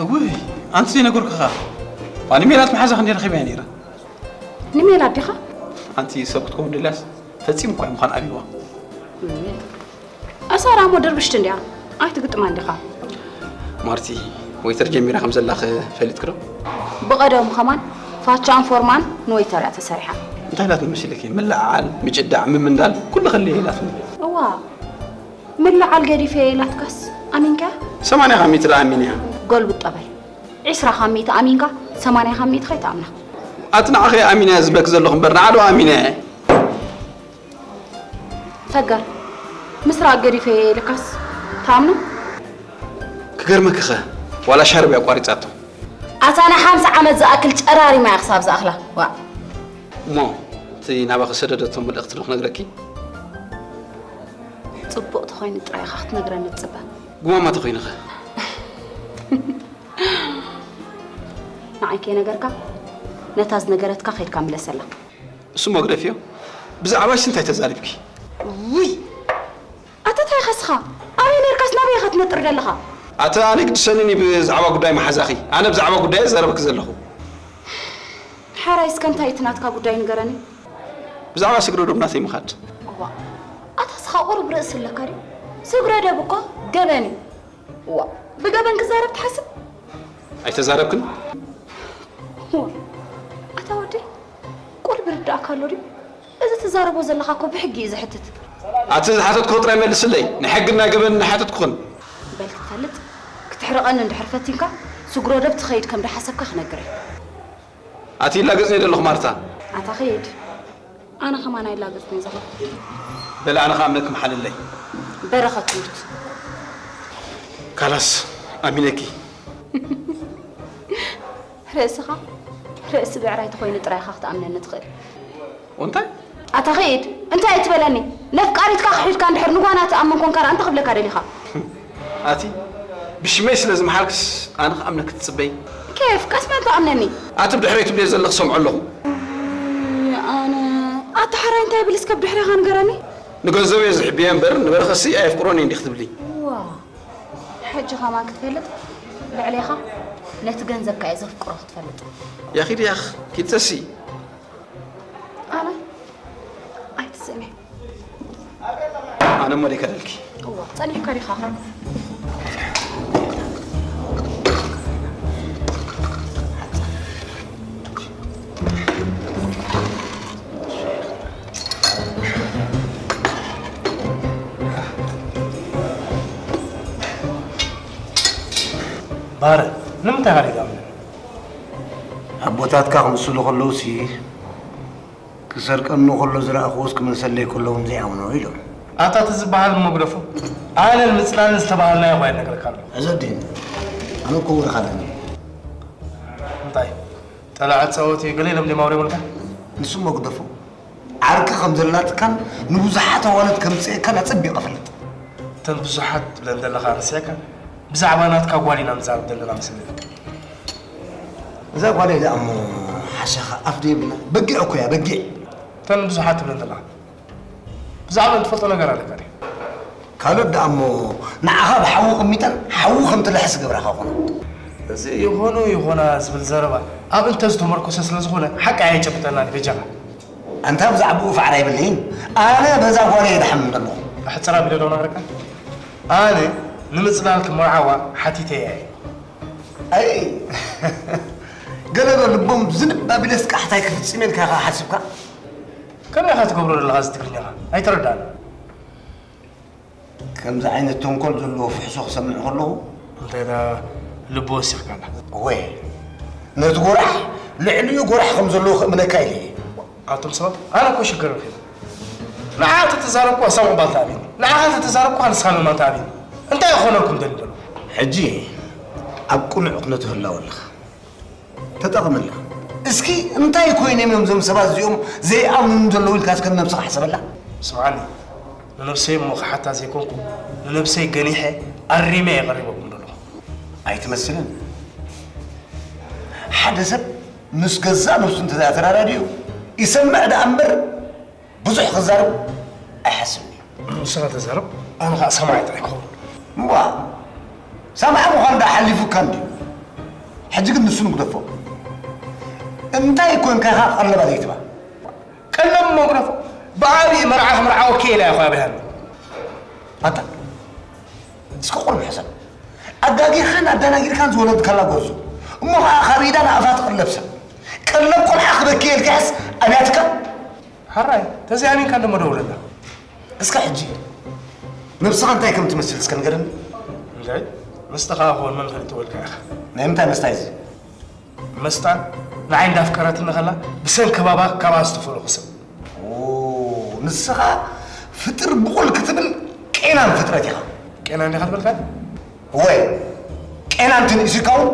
እውይ ኣንቲ ዘይነገርኩኻ። ንሜላት መሓዛ ክንደይ ረኺበያ ነይረ። ንሜላት ዲኻ? ኣንቲ ሰብ ክትከውን ደልያስ ፈጺሙ እኳ ምዃን ኣብይዋ። እሳራ እሞ ድርብሽቲ እንድያ ኣይትግጥማን ዲኻ? ማርቲ ወይተር ጀሚራ ከም ዘላኸ ፈሊጥክዶ? ብቐደሙ ኸማን ፋቻን ፎርማን ንወይተር እያ ተሰሪሓ። እንታይ ኢላትኒ መሲልኪ? ምልዓዓል፣ ምጭዳዕ፣ ምምንዳል ኩሉ ኸልየ ኢላትኒ። እዋ ምልዓል ገዲፈ ኢላትካስ ኣሚንካ? ሰማንያ ካብ ሚእቲ ደኣ ኣሚንያ። ገልብጥ ጠበል። ዒስራ ካብ ሚእቲ ኣሚንካ ሰማንያ ካብ ሚእቲ ከይትኣምና። ኣቲ ንዓኸ ኣሚንያ ዝብለኪ ዘለኹ እምበር ንዓዶ ኣሚንያ እየ። ፈገር ምስራቅ ገዲፈ ኢልካስ ትኣምኖ? ክገርመኪኸ ዋላ ሻርብ እያ ኣቋሪጻቶ። ኣታ ንሓምሳ ዓመት ዝኣክል ጨራሪማ እያ ክሳብ ዝኣኽላ። ዋእ። እሞ እቲ ናባኺ ዝሰደደቶ መልእኽቲ ዶ ክነግረኪ? ጽቡቕ ተኾይኑ ጥራይ ኢኻ ክትነግረኒ ትጽበ። ጉማማ ተኾይኑኸ? ንዓይ ከይነገርካ ነታ ዝነገረትካ ከይድካ ምለሰላ። እሱ መግደፍዮ። ብዛዕባሽ እንታይ ተዛሪብኪ? ውይ! ኣታ እንታይ ኢኻ እስኻ? ኣበይ ነርካስ ናበይ ኢኻ ትነጥር ዘለኻ? ኣቲ ኣነ ግድሰንን እዩ ብዛዕባ ጉዳይ መሓዛኺ። ኣነ ብዛዕባ ጉዳይ ዘረበኪ ዘለኹ። ሓራይ እስከ እንታይ እቲ ናትካ ጉዳይ ንገረኒ? ብዛዕባ ስግረ ዶብ ናተይ ምኻድ። እዋ፣ ኣታ እስኻ ቁሩብ ርእሲ ኣለካ ድዩ? ስግረ ዶብ እኮ ገበን እዩ። እዋ፣ ብገበን ክዛረብ ትሓስብ? ኣይተዛረብክን? እዋ፣ ኣታ ወደይ፣ ቁሩብ ይርድኣካ ኣሎ ድዩ? እዚ ትዛረቦ ዘለኻ እኮ ብሕጊ እዩ ዝሕትት። ኣቲ ዝሓተትኩ ጥራይ መልስለይ። ንሕግን ናይ ገበንን ሓተትኩኽን። በል ክትፈልጥ፣ ክትሕርቐኒ እንድሕር ፈቲንካ፣ ስግረ ዶብ ትኸይድ ከም ዝሓሰብካ ክነግር እየ። ኣቲ ይላገጽኒ ዘለኹ ማርታ። ኣታ ኸይድ። ኣነ ኸማን ኣይላገጽኩን ዘለኹ። በል ኣነ ኸኣ እምነኪ ምሓልለይ። በረኸት ትሙት። ካላስ ኣሚነኪ። ርእስኻ ርእሲ ብዕራይ ተኾይኑ ጥራይ ኢኻ ክትኣምነኒ ትኽእል። እንታይ? ኣታ ኸይድ። እንታይ ኣይትበለኒ። ነፍቃሪትካ ክሒድካ እንድሕር ንጓና ትኣምን ኮንካ ደኣ እንታይ ክብለካ ደሊኻ? ኣቲ ብሽመይ ስለ ዝመሓልክስ ኣነ ክኣምነኪ ትጽበይ? ኬፍ፣ ቀስ በል ትኣምነኒ። ኣቲ ብድሕረይ ትብልዮ ዘለኺ ሰምዖ ኣለኹ። ኣነ ኣታ ሓራይ እንታይ ይብል እስከ ብድሕሬኻ ንገረኒ። ንገንዘብ እየ ዝሕብዮ እምበር ንበረኸትሲ ኣየፍቅሮን እየ እንዲኺ ትብሊ። ዋ፣ ሕጂ ኸማን ክትፈልጥ ልዕሌኻ ነቲ ገንዘብካ እየ ዘፍቅሮ ክትፈልጥ። ያኺ ድያኽ ኪድ ተሲ። ኣነ ኣይትስእኒ። ኣነ እሞ ደይከደልኪ። እዋ፣ ጸኒሕካ ዲኻ? ባረ፣ ንምንታይ ሃሪጋ ምንን? ኣቦታትካ ክምስሉ ከለውሲ፣ ክሰርቀኒ ከሎ ዝረኣኽዎስ ክመልሰለይ ከሎ እውን ዘይኣምኖ ኢሎም። ኣታ እቲ ዝበሃል እሞ ግደፎ። ኣነን ምጽላልን ዝተባሃልናዮ እኳ ይነግረካ ኣሎ። ዕዘዲን፣ ኣነ እኮ ወረኻ ኣለኒ። እንታይ? ጠላዕ ጻወት እዩ ገለ ኢሎም ድዮም ኣውሪቦልካ? ንሱ እሞ ግደፎ። ዓርኪ ከም ዘላትካን ንብዙሓት ኣዋልድ ከም ትጽየካን ኣጸቢቐ እፈልጥ። እተን ብዙሓት ትብለን ዘለኻ ረሲዕካ፣ ብዛዕባ ናትካ ጓል ኢና ንዛረብ ዘለና መሰለኒ። እዛ ጓለይ ደኣ እሞ ሓሻኻ ኣፍ ዶ የብላ? በጊዕ እኮ እያ፣ በጊዕ። እተን ብዙሓት ትብለን ዘለኻ ብዛዕባን ትፈልጦ ነገር ኣለካ ድዩ? ካልኦት ደኣ እሞ ንዓኻ ብሓዊ ቅሚጠን ሓዊ ከም ትልሕስ ዝገብራኻ ኮና። እዚ ይኾኑ ይኾና ዝብል ዘረባ ኣብ እንተ ዝተመርኮሰ ስለ ዝኾነ ሓቂ ኣየጨብጠናን በጃኻ። ኣንታ ብዛዕባኡ ፋዕራ የብለይን። ኣነ በዛ ጓለይ እየ ደሓምም ዘለኹ። ኣሕጽር ኣቢለ ዶ ነግረካ? ኣነ ንምጽላል ክመርዓዋ ሓቲተያ እየ። ኣይ፣ ገለ ዶ ልቦም ዝንብ ኣቢለስ ቃሕታይ ክፍጽም ኢልካ ኢኻ ሓሲብካ? ከመይ ኢኻ ትገብሮ ዘለኻ እዚ ትግርኛኻ? ኣይተረድኣን። ከምዚ ዓይነት ተንኮል ዘለዎ ፍሕሶ ክሰምዕ ከለኹ፣ እንታይ ደኣ ልቢ ወሲኽካላ? እወ፣ ነቲ ጎራሕ ልዕሊኡ ጎራሕ ከም ዘለዎ ከእምነካ ኢለ እየ። ኣቱም ሰባት፣ ኣነ እኮ ሽግር ረኺበ። ንዓኻ ተተዛረብኩ ኣሳምዕ ባልታ ኣብዩኒ። ንዓኻ ተተዛረብኩ ንስኻ ምእማን ትኣብዩኒ። እንታይ ክኾነልኩም ደልዩ ዘሎ? ሕጂ ኣብ ቅኑዕ ኩነቱ ህላወ ኣለኻ። ተጠቐመላ። እስኪ እንታይ ኮይኖም እዮም እዞም ሰባት እዚኦም ዘይኣምኑኒ ዘለዉ ኢልካ እስከ ንነብስኻ ሕሰበላ። ስምዓኒ፣ ንነብሰይ እሞ ክሓታ ዘይኮንኩ፣ ንነብሰይ ገኒሐ ኣሪመ እየ ቀሪበኩም ዘለኹ። ኣይትመስልን። ሓደ ሰብ ምስ ገዛእ ነብሱ እንተ ተራዳድኡ ይሰምዕ ደኣ እምበር ብዙሕ ክዛረብ ኣይሓስብን እዩ። ንስኻ ተዛረብ፣ ኣነ ኸኣ ሰማዒ ጥራይ ክኸውን። እዋ፣ ሰማዒ ምዃን ደኣ ሓሊፉካ እንድዩ። ሕጂ ግን ንሱ ንግደፎ። እንታይ ኮንካ ኢኻ ቀለባ ዘይትባ? ቀለብ እሞ ግደፎ። ብዓብዪ መርዓ ክምርዓወኪ እየ ኢላ እያ እኮ ኣብሪሃኒ። ኣታ፣ እስኪ ቁሩብ ሕሰብ። ኣጋጊኻን ኣደናጊርካን ዝወለድካላ ጎርዞ፣ እሞ ኸዓ ካብ ኢዳ ንኣፋ ትቕለብ ሰብ። ቀለብ ቆልዓ ክበኪ እየ ኢልካያስ ኣብያትካ? ሕራይ፣ ተዘይኣሚንካ እንደሞ ደውለላ። እስከ ሕጂ ነብስኻ እንታይ ከም ትመስል እስከ ንገረኒ። እንታይ? መስተኻ ክኾን መን ፈልጥዎ ኢልካ ኢኻ? ናይ ምንታይ መስታይ እዚ? መስታ ንዓይ እንዳፍቀረትኒ ከላ ብሰንኪ ባባ ካብኣ ዝተፈለኹ ሰብ። ኦ፣ ንስኻ ፍጥር ብቑል ክትብል ቄናን ፍጥረት ኢኻ። ቄናን ዲኻ ትበልካ? ወይ ቄናን ትንእሲካ እውን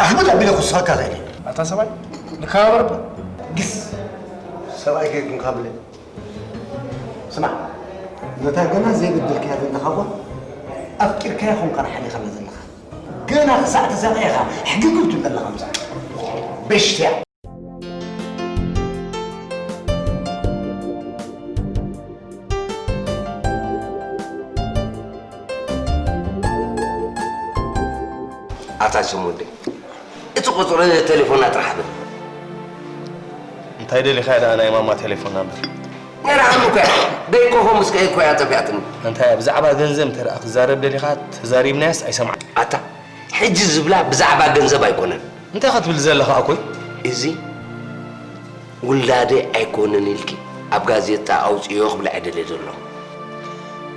ኣኽብድ ኣቢለ ክውስኸካ እኽእል እየ። ኣታ ሰብኣይ፣ ንከባበር እባ። ግስ፣ ሰብኣይ ከይኮንካ ብለ። ስማዕ፣ ነታ ገና ዘይበደልካያ ዘለኻ ጓል ኣፍቂርካያ ኾንካ ንሓሊኻላ ዘለኻ። ገና ክሳዕ ተሳቐየኻ ሕግግ ትብል ዘለኻ ምሳሌ። በሽትያ። ኣታ ሽም ወደይ፣ እቲ ቁጽሪ ቴሌፎና ጥራሕ በል። እንታይ ደሊኻ ደኣ ናይ ማማ ቴሌፎን ናምበር? ነይራ ሃሉ እኮ እያ። ደይኮኾ ምስ ከ እኮ እያ ጠፊኣትኒ። እንታይ እያ ብዛዕባ ገንዘብ እንተ ደኣ ክዛረብ ደሊኻ ተዛሪብናያስ ኣይሰምዓን። ኣታ፣ ሕጂ ዝብላ ብዛዕባ ገንዘብ ኣይኮነን። እንታይ ኸ ትብል ዘለኻ ኣኮይ? እዚ ውላደይ ኣይኮነን ኢልኪ ኣብ ጋዜጣ ኣውጽዮ ክብላ እየ ደልየ ዘለኹ።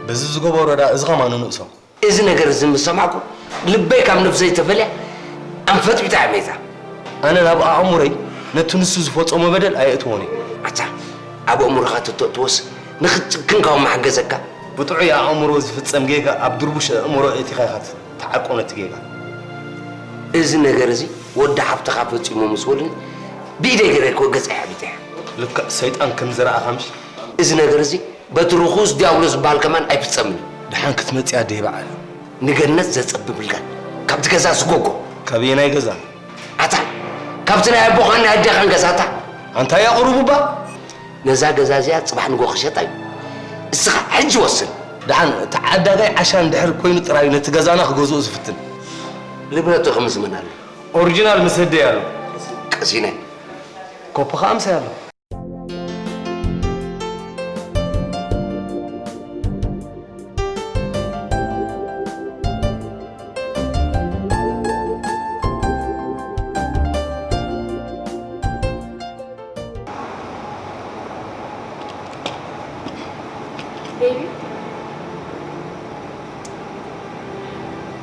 በዚ ዝገበሮ ደኣ እዚ ኸማን ንእሶ። እዚ ነገር እዚ ምስ ሰማዕኩ፣ ልበይ ካብ ነብሰይ ተፈልያ ኣንፈጢጣ እያ መይታ። ኣነ ናብ ኣእምሮይ ነቲ ንሱ ዝፈጸሞ በደል ኣየእትዎን እየ። ኣታ፣ ኣብ ኣእምሮኻ ተተእትዎስ ንኽትጭክን ካብ ምሓገዘካ። ብጥዑይ ኣእምሮ ዝፍጸም ጌጋ ኣብ ድርቡሽ ኣእምሮ ኣእቲኻ ኢኻ ትዓቆ ነቲ ጌጋ። እዚ ነገር እዚ ወዲ ሓፍትኻ ፈጺሞ ምስ በሉኒ፣ ብኢደይ ገይረ እኮ ገጸይ ሓቢጠ እየ። ልክዕ ሰይጣን ከም ዝረኣኻ ምሽ? እዚ ነገር እዚ በቲ ርኹስ ዲያብሎስ ዝበሃል ከማን ኣይፍጸምን እዩ። ደሓን ክትመጽእ እያ ኣደይ በዓል። ንገነት ዘጸብብ ልጋል ካብቲ ገዛ ስጎጎ። ካበየናይ ገዛ? ኣታ፣ ካብቲ ናይ ኣቦኻን ናይ ኣዴኻን ገዛ ኣታ። ኣንታ እያ ቁሩብ እባ። ነዛ ገዛ እዚኣ ጽባሕ ንጎ ክሸጣ እዩ። እስኻ ሕጂ ወስን። ደሓን እቲ ዓዳጋይ ዓሻ እንድሕር ኮይኑ ጥራይ እዩ ነቲ ገዛና ክገዝኦ ዝፍትን። ንብረቱ ከምዚ መን ኣሎ? ኦሪጂናል ምስ ህደይ ኣሎ። ቀሲነ። ኮፒ ኸኣ ምሳይ ኣሎ። ቤቢ።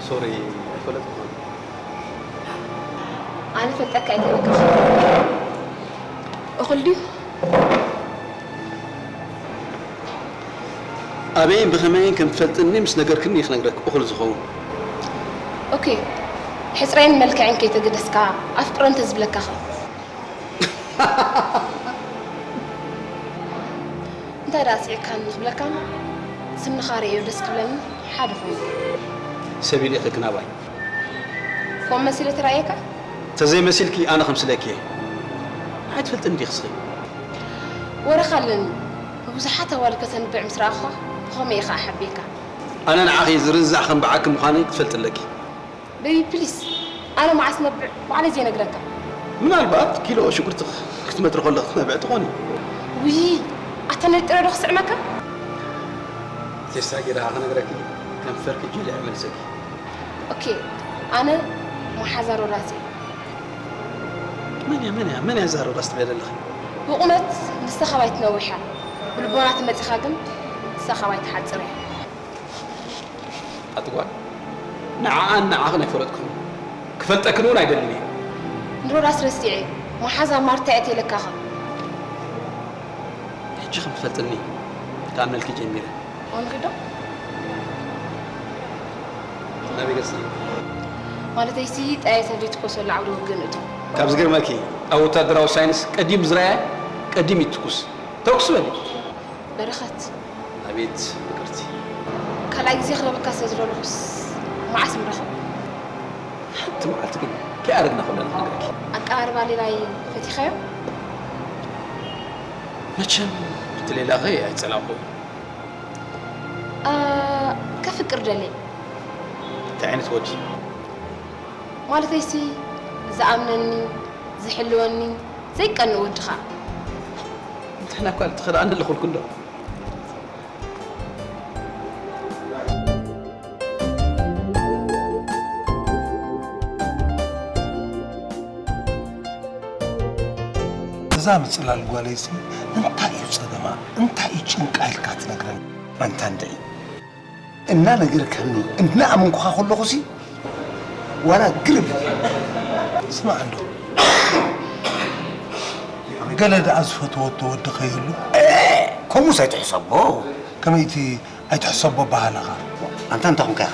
ሶሪ፣ ኣይፈለጥኩን። ኣነ ፈልጠካ ኣይተበክሽ። እኹል ድዩ? ኣበይን ብኸመይን ከም ትፈልጥኒ ምስ ነገርክኒ ክነግረክ እኹል ዝኸውን። ኦኬ፣ ሕጽረይን መልክዕን ከይተገደስካ ኣፍቅሮ እንተዝብለካ ኸ? እንታይ ደኣ ስዒካኒ ክብለካ፣ ስምኻ ርእዮ ደስ ክብለኒ ሓደ ኮይኑ። ሰብ ኢልኺ ክናባይ። ከምኡ መሲለ ተራእየካ? ተዘይመሲልኪ ኣነ ከምስለኪ እየ። ኣይትፈልጥን ዲኺ እስኺ? ወረኻ ኣለኒ። ብብዙሓት ኣዋልድ ከተንብዕ ምስ ረኣኹኻ፣ ብኸመይ እየ ኸኣ ሓብየካ? ኣነ ንዓኺ ዝርዛዕ ከም ብዓኪ ምዃነይ ክትፈልጢ ኣለኪ። ቤቢ ፕሊስ፣ ኣነ መዓስ ነብዕ ባዕለይ ዘይነግረካ። ምናልባት ኪሎ ሽጉርቲ ክትመትሪ ከለኺ ክትነብዒ ትኾኒ። ውይ፣ ኣታ ነጢረ ዶ ክስዕመካ? ቴስታ ጌራ ክነግረኪ፣ ከንፈርኪ ጀሊዐ መልሰኪ። ኦኬ፣ ኣነ መሓዛ ሮዳስ እየ። መን እያ፣ መን እያ፣ መን እያ እዛ ሮዳስ ትብልያ ዘለኺ? ብቑመት ንሳ ካባይ ትነውሕ እያ። ብልቦና ተመጺኻ ግን ንሳ ካባይ ትሓጽር እያ። ኣቲ ጓል፣ ንዓኣን ንዓኽን ኣይፈለጥኩን። ክፈልጠክን እውን ኣይደልን እየ። ንሮዳስ ረሲዐ፣ መሓዛ ማርታ እያ ተይለካኻ። ሕጂ ከም ትፈልጥኒ ክኣምነልኪ ጀሚረ። ወንግዶ? ናበይ ገጽና? ማለተይሲ፣ ጠያይታ ዘይትኮሰሉ ዓውደ ውግእ ንእቶ። ካብ ዝገርመኪ፣ ኣብ ወታደራዊ ሳይንስ ቀዲም ዝረኣየ ቀዲም ይትኩስ። ተኩስ በሊ። በረኸት። ኣቤት ፍቅርቲ። ካልኣይ ግዜ ክረብካ ስለ ዝደለኹስ መዓስ ንራኸብ? ሓንቲ መዓልቲ ግን ከይኣረግና ኩልና ክንነግረኪ። ኣቀራርባ ሌላይ ፈቲኻዮ? መቸም እቲ ሌላኸ ኣይጸላእኹ። ኣ፣ ከፍቅር ደልየ። እንታይ ዓይነት ወዲ? ማለተይሲ ዝኣምነኒ፣ ዝሕልወኒ፣ ዘይቀንእ ወዲ ኸኣ። እንታይ ናብ ካልእ ትኽእል ኣነ ኣለኹልኩ እንዶ። እዛ ምጽላል ጓለይሲ እንታይ እዩ ጸገማ? እንታይ እዩ ጭንቃ ኢልካ ትነግረኒ? ኣንታ እንድዒ። እናነገርካኒ እናኣመንኩኻ ከለኹሲ ዋላ ግርም። ስማዕ እንዶ፣ ገለ ደኣ ዝፈተወቶ ወዲ ከይህሉ? ከምኡስ ኣይትሕሰቦ። ከመይቲ ኣይትሕሰቦ በሃልኻ? ኣንታ እንታይ ኮንካ ኢኻ?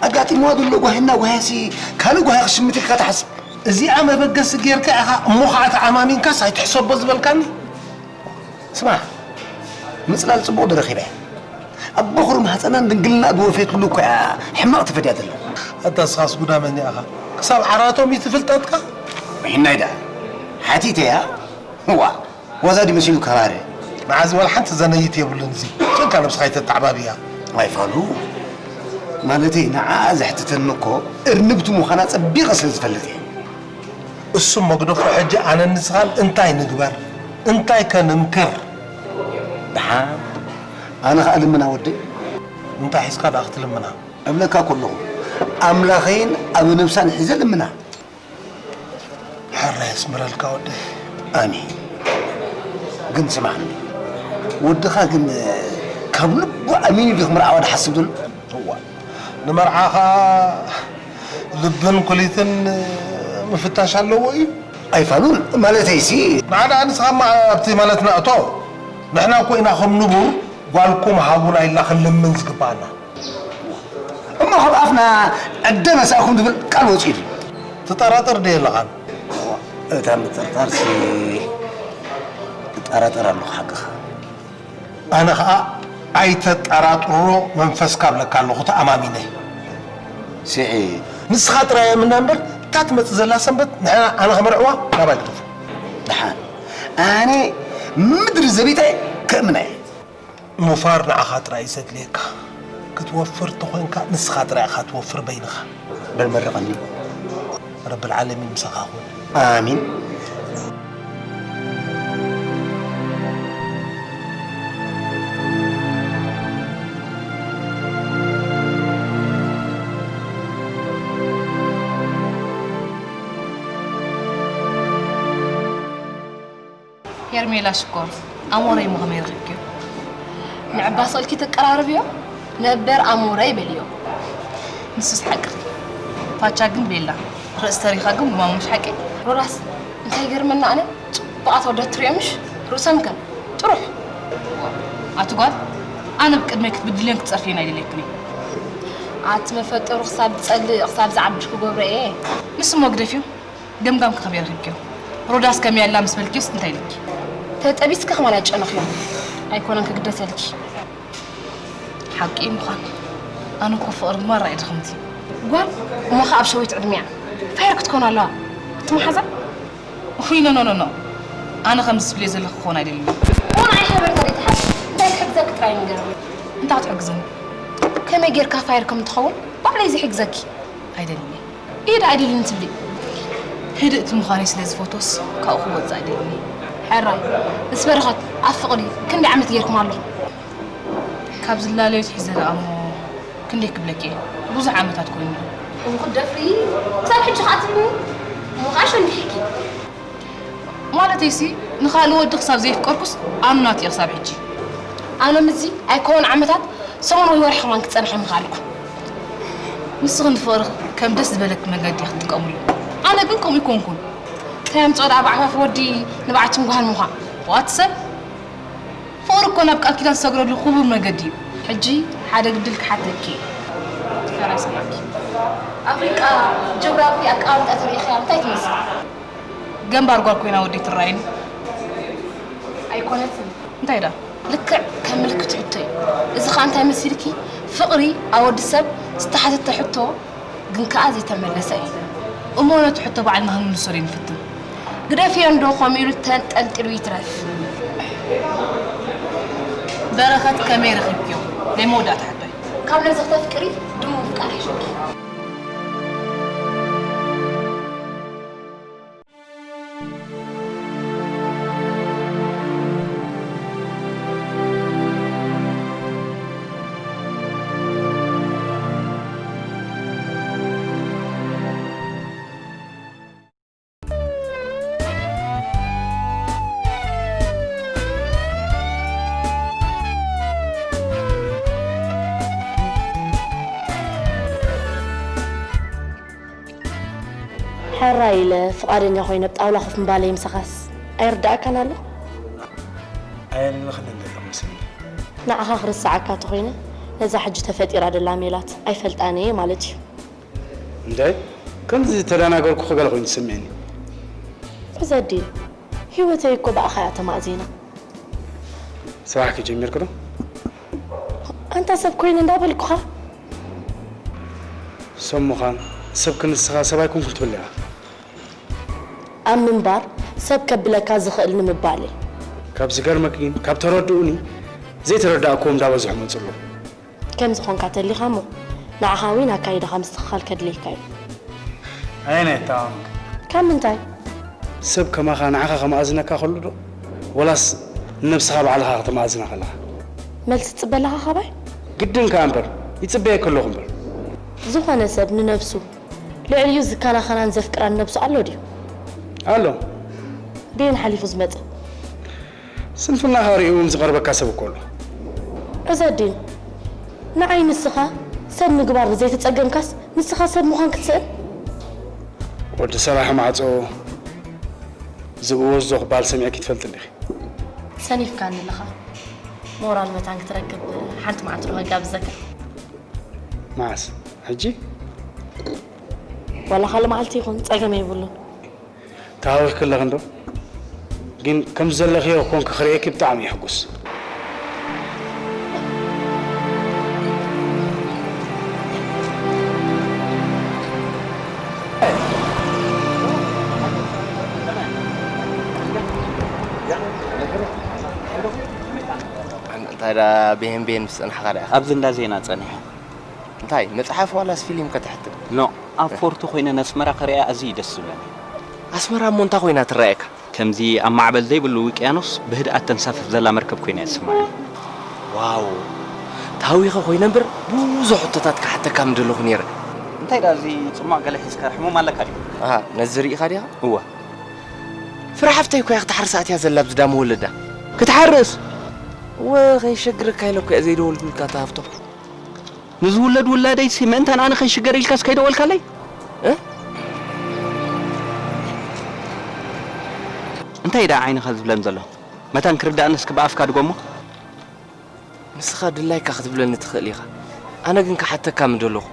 ኣጋጢምዋ ዘሎ ጓሂ እናጓህያሲ ካልእ ጓሂ ክሽምት ኢልካ ትሓስብ? እዚኣ መበገሲ ጌርካ ኢኻ እሞ ኸዓ ተኣማሚንካስ ኣይትሕሰቦ ዝበልካኒ? ስማዕ፣ ምጽላል ጽቡቕ ዶ ረኺበ? ኣብ በኹሪ ማህጸናን ድንግልና ብወፈየትሉ እኮ እያ ሕማቕ ትፈድያ ዘላ። ኣታ እስኻስ ጉዳመኛ ኢኻ። ክሳብ ዓራቶም ይትፍልጠጥካ? ወይናይ ደኣ ሓቲተያ? ዋ፣ ዋዛ ድዩ መሲሉ ከባረ? መዓዝ ወላ ሓንቲ ዘነይት የብሉን እዚ። ጭንካ ነብስኻ ይተተዓባብያ። ኣይፋሉ። ማለተይ ንዓኣ ዘሕትተኒ እኮ እርንብቲ ምዃና ጸቢቐ ስለ ዝፈልጥ እየ። እሱ መግደፎ ሕጂ ኣነ ንስኻን እንታይ ንግበር? እንታይ ከ ንምክር? ደሓን ኣነ ኸኣ ልምና ወደይ። እንታይ ሒዝካ ደኣ ክትልምና? እብለካ ከለኹ ኣምላኸይን ኣብ ነብሳን ሒዘ ልምና። ሕራይ የስምረልካ ወደይ። ኣሜን። ግን ስማዕኒ፣ ወድኻ ግን ካብ ልቡ ኣሚኑ ድዩ ክምርዓዋ ድሓስብ ዘሎ? እዋ፣ ንመርዓ ኸኣ ልብን ኩሊትን ምፍታሽ ኣለዎ እዩ። ኣይፋሉን፣ ማለተይሲ። ንዓና ንስኻማ ኣብቲ ማለትና እቶ። ንሕና እኮ ኢና ከም ንቡር ጓልኩም ሃቡና ኢልና ክንልምን ዝግባኣና። እሞ ካብ ኣፍና ዕደ መሳእኩም ዝብል ቃል ወጺኡ ድዩ? ትጠራጠር ድየ ኣለኻን? እታ ምጥርጣርሲ እጠራጠር ኣለኹ ሓቅኻ። ኣነ ኸኣ ኣይተጠራጥሮ መንፈስካ እብለካ ኣለኹ ተኣማሚነ። ስዒድ። ንስኻ ጥራይ እምና እምበር እታ ትመጽእ ዘላ ሰንበት ንሕና ኣነ ከመርዕዋ ናባይ ክተፉ። ደሓን ኣነ ምድሪ ዘቢጠ ከእምና እየ። ምውፋር ንዓኻ ጥራይ እዩ ዘድልየካ። ክትወፍር ተኾይንካ ንስኻ ጥራይ ኢኻ ትወፍር በይንኻ። በል መርቐኒ። ረብል ዓለሚን ምሳኻ ይኹን። ኣሚን። ሄርሜላ ሽኮር፣ ኣሞረይ እሞ ከመይ ረኺብክዮ? ንዕባ ስቕልኪ ተቀራርብዮ፣ ነበር ኣሞረይ በልዮ። ንሱስ ሓቅኺ። ፋቻ ግን ቤላ፣ ርእሲ ተሪኻ ግን ጉማሙ፣ ምሽ ሓቂ? ሮዳስ፣ እንታይ ይገርመና ኣነ፣ ጽቡቓት ኣወዳት ትሪኦ ምሽ? ርእሶም ከ ጥሩሕ። ኣቲ ጓል፣ ኣነ ብቅድመይ ክትብድልዮን ክትጸርፍዮን ኣይደልየክን እየ። ኣቲ መፈጠሩ ክሳብ ዝጸልእ፣ ክሳብ ዝዓብድ ክገብሮ እየ። ንሱ እሞ ግደፍዮ። ገምጋምኪ ከመይ ረኺብክዮ? ሮዳስ ከመይ ኣላ ምስ በልክዮስ እንታይ ኢልኪ? ተጠቢስኪ ከማን ኣይጨነኽዮን። ኣይኮነን ክግደሰልኪ። ሓቂ ምዃን። ኣነ እኮ ፍቕሪ ማራ እየ ድኽምቲ። ጓል እሞ ኸኣ ኣብ ሸዊት ዕድሚኣ ፋየር ክትኮን ኣለዋ። እቲ መሓዛ? ውይ፣ ኖ፣ ኖ፣ ኖ፣ ኖ። ኣነ ከምዚ ትብልዮ ዘለኺ ክኾን ኣይደልን። እሞ ንዓይ ሓበሬታ ዘይትሓዝ እንታይ ክሕግዘኪ ጥራይ ንገርኒ። እንታይ ክትሕግዝኒ? ከመይ ጌርካ ፋየር ከም ትኸውን ባዕለይ ዝሕግዘኪ። ኣይደልን። ኢድ ኣይደልን ትብሊ። ህድእቲ ምዃነይ ስለ ዝፈቶስ ካብኡ ክወጽእ ኣይደልን። ሕራይ፣ ምስ በረኸት ኣብ ፍቕሪ ክንደይ ዓመት ጌርኩም ኣለኹም? ካብ ዝላለዩ ትሒዘ ደኣ እሞ ክንደይ ክብለኪ እየ? ብዙሕ ዓመታት ኮይኑ። እንኩ ደፍሪ ክሳብ ሕጂ ከኣ ትብልኒ? እሞ ከኣ ሸንዲሕኪ። ማለተይሲ ንኻልእ ወዲ ክሳብ ዘየፍቀርኩስ ኣኑ ናቱ እየ ክሳብ ሕጂ። ኣነ ምስዚ ኣይኮነን ዓመታት ሰሙን ወይ ወርሒ ከማን ክጸንሕ ምኻልኩ። ንስኺ ንፍቕሪ ከም ደስ ዝበለኪ መገዲ ክትጥቀምሉ። ኣነ ግን ከምኡ ኣይኮንኩን። እንታይ ኣምጽኦ ደኣ ብዓፋፍ ወዲ ንብዓት ትንጓሃን ምዃን? ዋት ሰብ? ፍቕሪ እኮ ናብ ቃል ኪዳን ዝሰግረሉ ክቡር መገዲ እዩ። ሕጂ ሓደ ግድል ክሓተኪ እየ። ተራ ይሰማዕኪ። ኣፍሪቃ ጂኦግራፊ ኣቀማምጣ ተሪኢኽያ እንታይ ትመስል? ገምባር ጓል ኮይና ወደይ ትረኣየኒ። ኣይኮነትን። እንታይ ደኣ? ልክዕ ከም ምልክት ሕቶ እዩ። እዚ ኸኣ እንታይ መሲልኪ? ፍቕሪ ኣብ ወዲ ሰብ ዝተሓተተ ሕቶ ግን ከኣ ዘይተመለሰ እዩ። እሞ ነቲ ሕቶ ባዕልና ክንምልሶ ደይ ንፍትን። ግደፍዮ እንዶ ከምኡ ኢሉ ተንጠልጢሉ ይትረፍ። በረኸት ከመይ ረኺብክዮ? ናይ መወዳእታ ሕቶይ። ካብ ነዚ ክተፍቅሪ ድሙ ምፍቃር ይሕሸኪ። ሕራይ ኢለ ፍቓደኛ ኮይነ ኣብ ጣውላ ኮፍ ምባለይ ምሳኻስ ኣይርድኣካን ኣሎ? ኣየለለኽን እንደ ኣለኹ መስለኒ። ንዓኻ ክርስዓካ ተኾይነ ነዛ ሕጂ ተፈጢራ ደላ ሜላት ኣይፈልጣን እየ ማለት እዩ። እንታይ? ከምዚ ዝተደናገርኩ ገለ ኮይኑ ዝስምዐኒ። ዕዘዲ፣ ህይወተይ እኮ ብኣኻ እያ ተማእዚና። ስራሕ ከይጀሚርኩ ዶ? ኣንታ ሰብ ኮይነ እንዳበልኩኻ። ሰብ ምዃን፣ ሰብ ክንስኻ ሰብ ኣይኮንኩን ትብል ኢኻ። ኣብ ምንባር ሰብ ከብለካ ዝኽእል ንምባል እየ። ካብ ዝገርመኪ ግን፣ ካብ ተረድኡኒ፣ ዘይተረዳእክዎም እንዳበዝሑ መጹ ኣለዉ። ከም ዝኾንካ ተሊኻ እሞ፣ ንዓኻ እውን ኣካይዳኻ ምስትኽኻል ከድልየካ እዩ። ኣየናይ ኣተኣማምንካ? ካብ ምንታይ? ሰብ ከማኻ ንዓኻ ከመኣዝነካ ከሎ ዶ? ወላስ ንነብስኻ ባዕልኻ ከተመኣዝና ከለኻ? መልሲ ትጽበ ኣለኻ ካባይ? ግድን ከኣ እምበር፣ ይጽበየኪ ኣለኹ እምበር። ዝኾነ ሰብ ንነብሱ ልዕሊኡ ዝከናኸናን ዘፍቅራን ነብሱ ኣሎ ድዩ? ኣሎ። በየን ሓሊፉ ዝመጸ? ስንፍናኻ ርእዩ እውን ዝቐርበካ ሰብ እኮ ኣሎ። ዑዘዲን፣ ንዓይ ንስኻ ሰብ ምግባር ብዘይተጸገምካስ፣ ንስኻ ሰብ ምዃን ክትስእን? ወዲ ሰራሒ ማዕጾ ዝእወዞ ክበሃል ሰሚዕኪ ትፈልጢ እንዲኺ? ሰኒፍካኒ ኣለኻ። ሞራል መታን ክትረክብ ሓንቲ መዓልቲ ዶ ከጋብዘካ? መዓስ? ሕጂ? ዋላ ካልእ መዓልቲ ይኹን፣ ጸገም የብሉን። ተሃዊኽኪ ኣለኺ እንዶ? ግን ከም ዘለኽዮ ኮንኪ ክርእየኪ ብጣዕሚ ይሕጉስ። እንታይ ደኣ ብሄን ብሄን ምስ ጸናሕካ ደኣ? ኣብዚ እንዳ ዜና ጸኒሐ። እንታይ መጽሓፍ ዋላስ ፊልም ከተሕትም? ኖ፣ ኣብ ፎርቶ ኮይነ ነስመራ ክርእያ ኣዝዩ እዩ ደስ ዝብለኒ። ኣስመራ እሞ እንታይ ኮይና ትረኣየካ? ከምዚ ኣብ ማዕበል ዘይብሉ ውቅያኖስ ብህድኣት ተንሳፍፍ ዘላ መርከብ ኮይና እያ ትስምዓኒ። ዋው፣ ተሃዊኸ ኮይነ እምበር ብዙሕ ሕቶታት ክሓተካ ምደለኹ ነይረ። እንታይ ደኣ እዚ ጽሟቕ ገለ ሒዝካ ሕሙም ኣለካ ድዩ? ኣሃ፣ ነዚ ርኢኻ ዲኻ? እወ። ፍረ ሓፍተይ እኮ እያ ክትሓርስ ኣትያ ዘላ ኣብዚ ዳሞ ወለዳ። ክትሓርስ? እወ፣ ከይሸግረካ ኢለ እኮ እየ ዘይደወልኩልካ እታ ሃፍቶም። ንዝውለድ ውላደይሲ ምእንታን ኣነ ከይሽገር ኢልካስ ከይደወልካለይ? እ? እንታይ ደኣ ዓይንኻ ዝብለን ዘሎ? መታን ክርድኣኒ እስኪ ብኣፍካ ድገሞ። ንስኻ ድላይካ ክትብለኒ ትኽእል ኢኻ። ኣነ ግን ክሓተካ ምደለኹ።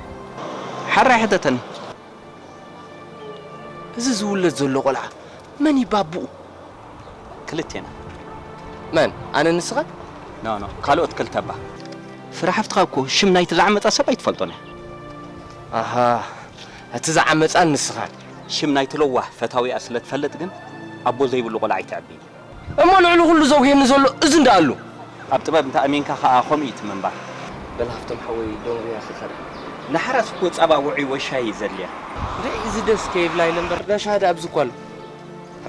ሓራይ ሕተተኒ። እዚ ዝውለድ ዘሎ ቆልዓ መን እዩ ባቡኡ? ክልቴና። መን? ኣነ ንስኻ? ኖ፣ ኖ፣ ካልኦት ክልተ እባ። ፍረ ሓፍትኻ እኮ ሽም ናይቲ ዝዓመጻ ሰብ ኣይትፈልጦን እያ። ኣሃ፣ እቲ ዝዓመጻን ንስኻን። ሽም ናይቲ ለዋህ ፈታዊኣ ስለ ትፈልጥ ግን፣ ኣቦ ዘይብሉ ቆልዓ ኣይተዕብይን። እሞ ልዕሊ ኩሉ ዘጉህየኒ ዘሎ እዚ እንዳ ኣሉ። ኣብ ጥበብ እንተ ኣሚንካ ኸኣ ከምኡ እዩ እቲ ምንባር። በል ሃብቶም ሓወይ፣ ዶንጉያ ክኸዳ። ንሓራስ እኮ ጸባ ውዑይ ወይ ሻሂ እዩ ዘድልያ። ርእ፣ እዚ ደስ ከይብላ ኢለ እምበር፣ ጋሻ ሃደ ኣብዚ እኮ ኣሎ።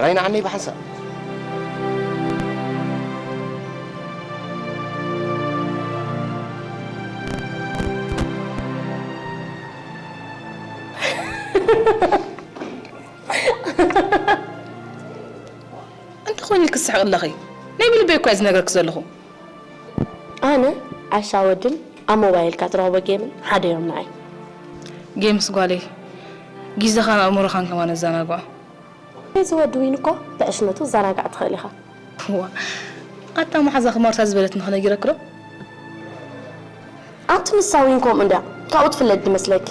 ራይና ዓነይ ብሓንሳእ። እንታይ ኾይኑ ኢልኪ ትስሕቂ ኣለኺ? ናይ ብልበይ እኮ እየ ዝነግረኪ ዘለኹ። ኣነ ዓሻ ወድን ኣብ ሞባይልካ ትረኽቦ ጌምን ሓደ እዮም ንዓይ። ጌምስ ጓለይ፣ ግዜኻን ኣእምሮኻን ከማን ኣዘናግዖ። እዚ ወዲ ዊን እኮ ብዕሽነቱ ዘናጋዕ ትኽእል ኢኻ። ዋ፣ ኣታ መሓዛኺ ማርታ ዝበለትኒ ክነጊረኪ ዶ? ኣቲ ንሳ ዊን ከምኡ እንድያ፣ ካብኡ ትፍለጥ ድመስለኪ።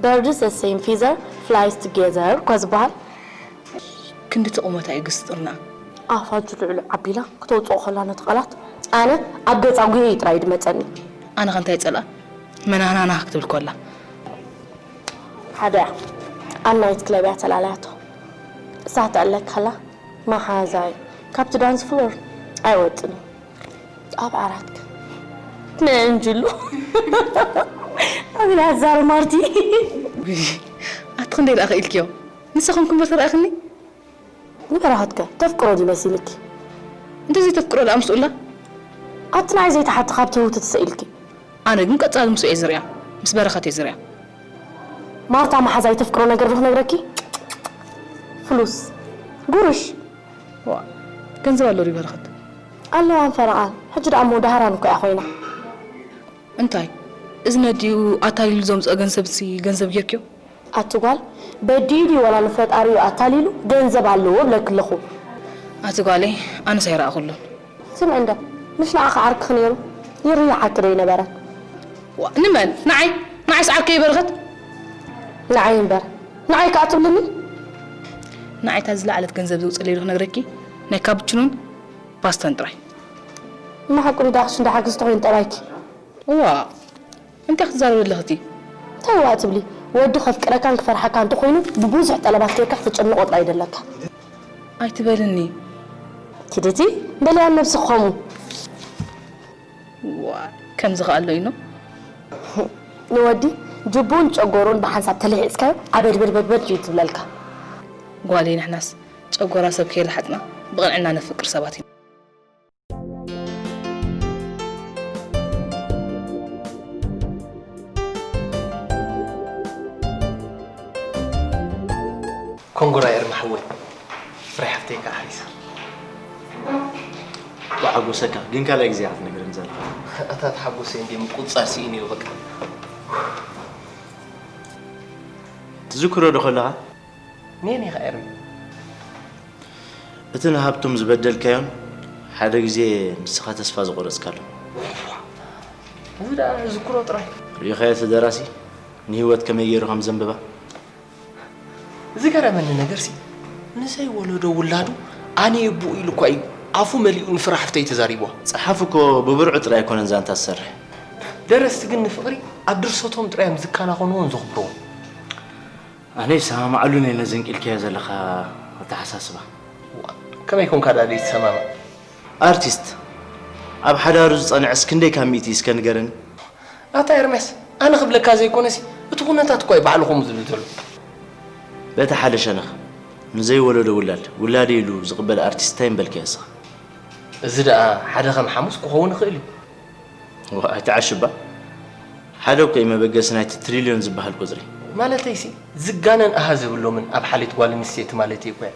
Birds the same feather flies together እኮ ዝበሃል። ክንዲ እቲ ቁመታ እዩ ግስጥርና። ኣፋ ጅልዕሉ ዓቢላ ክተውፅኦ ከላ ነቲ ቃላት ኣነ ኣብ ገፃ ጉሂ እዩ ጥራይ ድመፀኒ። ኣነ ከ እንታይ ይፀልኣ? መናናና ክትብል ኮላ። ሓደ እያ ኣብ ናይት ክለብ እያ ተላልያቶ። እሳ ትዕለካ ከላ መሓዛይ ካብቲ ዳንስ ፍሎር ኣይወፅን እዩ። ኣብ ዓራት ግን ነንጅሉ ኣቢላ ዛር ማርቲ። ውይ፣ ኣቲ ክንደይ ደኣ ክኢልክዮ? ንስኽን ኩምበር ተረኣኽኒ? ንበረኸትከ ተፍቅሮ ድዩ መሲልኪ? እንተዘይ ተፍቅሮ ደኣ ምስኡላ? ኣቲ ንዓይ ዘይተሓቲ ካብ ትህውቲ ትስኢልኪ። ኣነ ግን ቀጻሊ ምስኡ እየ ዝሪኣ፣ ምስ በረኸት እየ ዝሪኣ። ማርታ መሓዛይ ተፍቅሮ ነገር ዶ ክነግረኪ? ፍሉስ፣ ጉርሽ። ዋ፣ ገንዘብ ኣሎ ድዩ በረኸት? ኣለዋን ፈረቓን። ሕጂ ደኣ እሞ ደሃራን እኮ እያ ኮይና። እንታይ? እዚ ነዲኡ ኣታሊሉ ዘምጽኦ ገንዘብሲ ገንዘብ ጌርክዮ? ኣቲ ጓል፣ በዲኡ ድዩ ዋላ ንፈጣሪኡ ኣታሊሉ ገንዘብ ኣለዎ እብለኪ ኣለኹ። ኣቲ ጓለይ፣ ኣነስ ኣይረኣኹሉን። ስምዒ እንዶ፣ ምሽ ንዓኺ ዓርክኺ ነይሩ፣ ይርይሓኪ ዶ ይነበረ? ዋ፣ ንመን? ንዓይ? ንዓይስ ዓርከይ በረኸት? ንዓይ እምበር፣ ንዓይ ከኣ ትብልኒ? ንዓይ እታ ዝለዓለት ገንዘብ ዘውፅለይ ዶ ክነግረኪ? ናይ ካፕችኖን ፓስታን ጥራይ። እማ ሓቁ ዶ ዳኽሽ እንዳ ሓግዝ ተኾይኑ ጠባይኪ? ዋ፣ እንታይ ክትዛረቢ ኣለኺ እቲ? እንታይ ዋ ትብሊ? ወዲ ከፍቅረካን ክፈርሓካ እንተኾይኑ ብብዙሕ ጠለባት ጌርካ ክትጨንቆ ጥራይ ደለካ። ኣይትበልኒ። ኪድ እቲ በልያን ነብስኺ ከምኡ። ዋ፣ ከምዚ ከኣ ኣሎ ኢኖ። ንወዲ ጅቡን ጨጎሩን ብሓንሳብ ተለሒጽካዮ ዓበድበድበድበድ እዩ ትብለልካ። ጓለይ ንሕናስ ጨጎራ ሰብ ከየልሓጽና ብቕንዕና ነፍቅር ሰባት ኢና። ኮንግራ ኤርሚ ሓወይ፣ ፍረ ሓፍተይ ከዓ ሓሪሳ። ብሓጎሰካ ግን ካልኣይ ግዜ ኢኻ ትነግረኒ ዘለኻ። ኣታ ተሓጎሰ እንዴ ምቁፅፃር ስኢነ እየ በቃ። ትዝክሮ ዶ ከለኻ? ኔን ኢኻ ኤርሚ። እቲ ንሃብቶም ዝበደልካዮን ሓደ ግዜ ንስኻ ተስፋ ዝቆረጽካሉ። እዚ ደኣ ዝክሮ ጥራይ። ርኢኻዮ እቲ ደራሲ ንህይወት ከመይ ገይሩ ከም ዘንብባ? ዝገረመኒ ነገርሲ ንዘይወለዶ ውላዱ ኣነ የቦኡ ኢሉ እኳ እዩ ኣፉ መሊኡ ንፍረ ሓፍተይ ተዛሪብዋ። ጸሓፊ እኮ ብብርዑ ጥራይ ኣይኮነን ዛንታ ዝሰርሕ። ደረስቲ ግን ንፍቕሪ ኣብ ድርሰቶም ጥራይ እዮም ዝከናኸንዎን ዘኽብርዎን። ኣነ ይሰማማዓሉን እየ ነዘን ቂልካዮ ዘለኻ ኣተሓሳስባ። ዋ፣ ከመይ ኮንካ ደኣ ዘይትሰማማዕ? ኣርቲስት ኣብ ሓዳሩ ዝጸንዐስ ክንደይ ካብ ሚእቲ እስከ ንገረኒ? ኣታ ኤርምያስ፣ ኣነ ክብለካ ዘይኮነሲ፣ እቲ ኩነታት እኮ እዩ ባዕሉ ከምኡ ዝብል ዘሎ። በቲ ሓደ ሸነኽ፣ ንዘይወለዶ ውላድ፣ ውላደይ ኢሉ ዝቕበል ኣርቲስት እንታይ ምበልካዮ እስኻ? እዚ ደኣ ሓደ ከም ሓሙስ ክኸውን ይኽእል እዩ። ዋ፣ ኣይትዓሽባ። ሓደ እኮ እዩ መበገሲ ናይቲ ትሪልዮን ዝበሃል ቁጽሪ። ማለተይሲ፣ ዝጋነን ኣሃዝ የብሎምን ኣብ ሓልዮት ጓል ኣንስተይቲ ማለተይ እኮ እየ።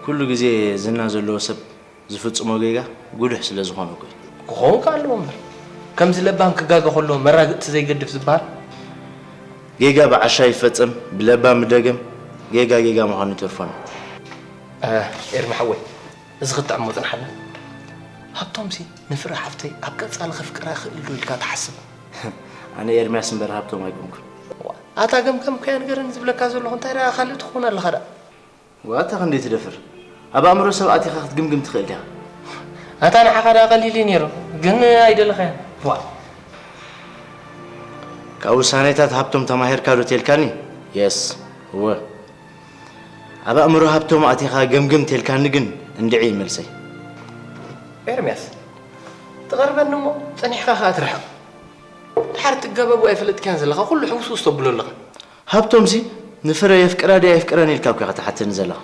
ኩሉ ግዜ ዝና ዘለዎ ሰብ ዝፍጽሞ ጌጋ ጉሉሕ ስለ ዝኾነ እኮ እዩ። ክኸውን ከ ኣለዎ እምበር። ከምዚ ለባም ክጋገ ከሎ መራግእቲ ዘይገድፍ ዝበሃል። ጌጋ ብዓሻ ይፈጸም፣ ብለባም ይደገም፣ ጌጋ ጌጋ ምዃኑ ይተርፎ ነው። እ፣ ኤርሚ ሓወይ፣ እዚ ክትጥዕሞ ጽንሓልና። ሃብቶምሲ ንፍረ ሓፍተይ ኣብ ቀጻሊ ከፍቅራ ይኽእል ዶ ኢልካ ትሓስብ? ኣነ ኤርምያስ እምበር ሃብቶም ኣይኮንኩን። ዋ፣ ኣታ ገምገምካያ ንገረኒ ዝብለካ ዘለኹ እንታይ ደኣ ካልእ ትኸውን ኣለኻ ደኣ? ዋታ ክንደይ ትደፍር? ኣብ ኣእምሮ ሰብ ኣቲኻ ክትግምግም ትኽእል ዲኻ? ኣታ ንዓኻ ደኣ ቀሊል እዩ ነይሩ፣ ግን ኣይደለኻዮን። ዋ። ካብ ውሳኔታት ሃብቶም ተማሂርካ ዶ ተልካኒ? የስ። እወ። ኣብ ኣእምሮ ሃብቶም ኣቲኻ ገምግም ተልካኒ ግን እንድዒ እዩ መልሰይ። ኤርምያስ፣ ትቐርበኒ እሞ ጸኒሕካ ከኣ ትርሕቕ። ድሓር ትጋበቡ ኣይፈለጥካያን ዘለኻ፣ ኩሉ ሕውስውስ ተብሎ ኣለኻ። ሃብቶምሲ ንፍረ የፍቅራ ድያ የፍቅረን ኢልካ እኮ ኢኻ ትሓተኒ ዘለኻ።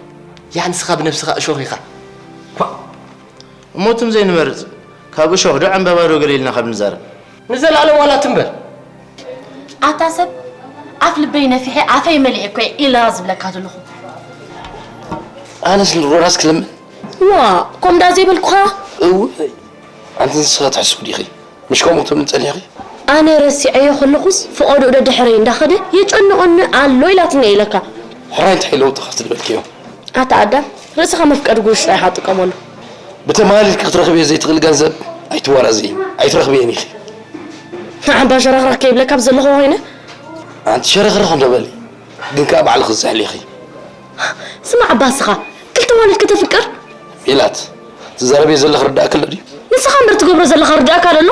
ያ ንስኻ ብነብስኻ እሾኽ ኢኻ። ኳ! እሞ ትም ዘይንመርጽ፣ ካብ እሾኽ ዶ ዕምበባ ዶ ገለ ኢልና ካብ ንዛረብ። ንዘለኣለም ዋላ ትም በል። ኣታ ሰብ፣ ኣፍ ልበይ ነፊሐ ኣፈይ መሊኤ እኮ እየ ኢላ ዝብለካ ዘለኹ። ኣነስ ንሮዳስ ክልምን? ዋ፣ ከምዳ ዘይበልኩኻ? እውይ፣ ኣንቲ ንስኻ ትሕስብ ዲኺ? ምሽ ከምኡ ትብሊ ጸኒሕኺ? ኣነ ረሲዐዮ ከለኹስ ፍቐድኡ ደድሕረይ እንዳኸደ የጨንቐኒ ኣሎ ኢላትኒ ኢለካ። ሕራይ እንታይ ለውጢ ከፍቲ ዝበልክዮ? ኣታ ኣዳም፣ ርእስኻ መፍቀዲ ጉሽ ጥራይ ኢኻ ትጥቀመሉ። ብተማሊልኪ ክትረኽብዮ ዘይትኽእሊ ገንዘብ ኣይትወራዘዪ፣ ኣይትረኽብዮን ኢኺ። ንዓባ ሸረኽረኽ ከይብለካ ኣብ ዘለኹ ኮይነ። ኣንቲ ሸረኽረኽ እንዶ በሊ፣ ግን ከኣ ባዕልኺ ዝሕሊኺ። ስማዕ ኣባ እስኻ፣ ክልተ ማለት ከተፍቅር? ሜላት፣ ትዛረብዮ ዘለኺ ርዳእኪ ኣሎ ድዩ? ንስኻ እምበር ትገብሮ ዘለኻ ርዳእካ ዶ ኣሎ?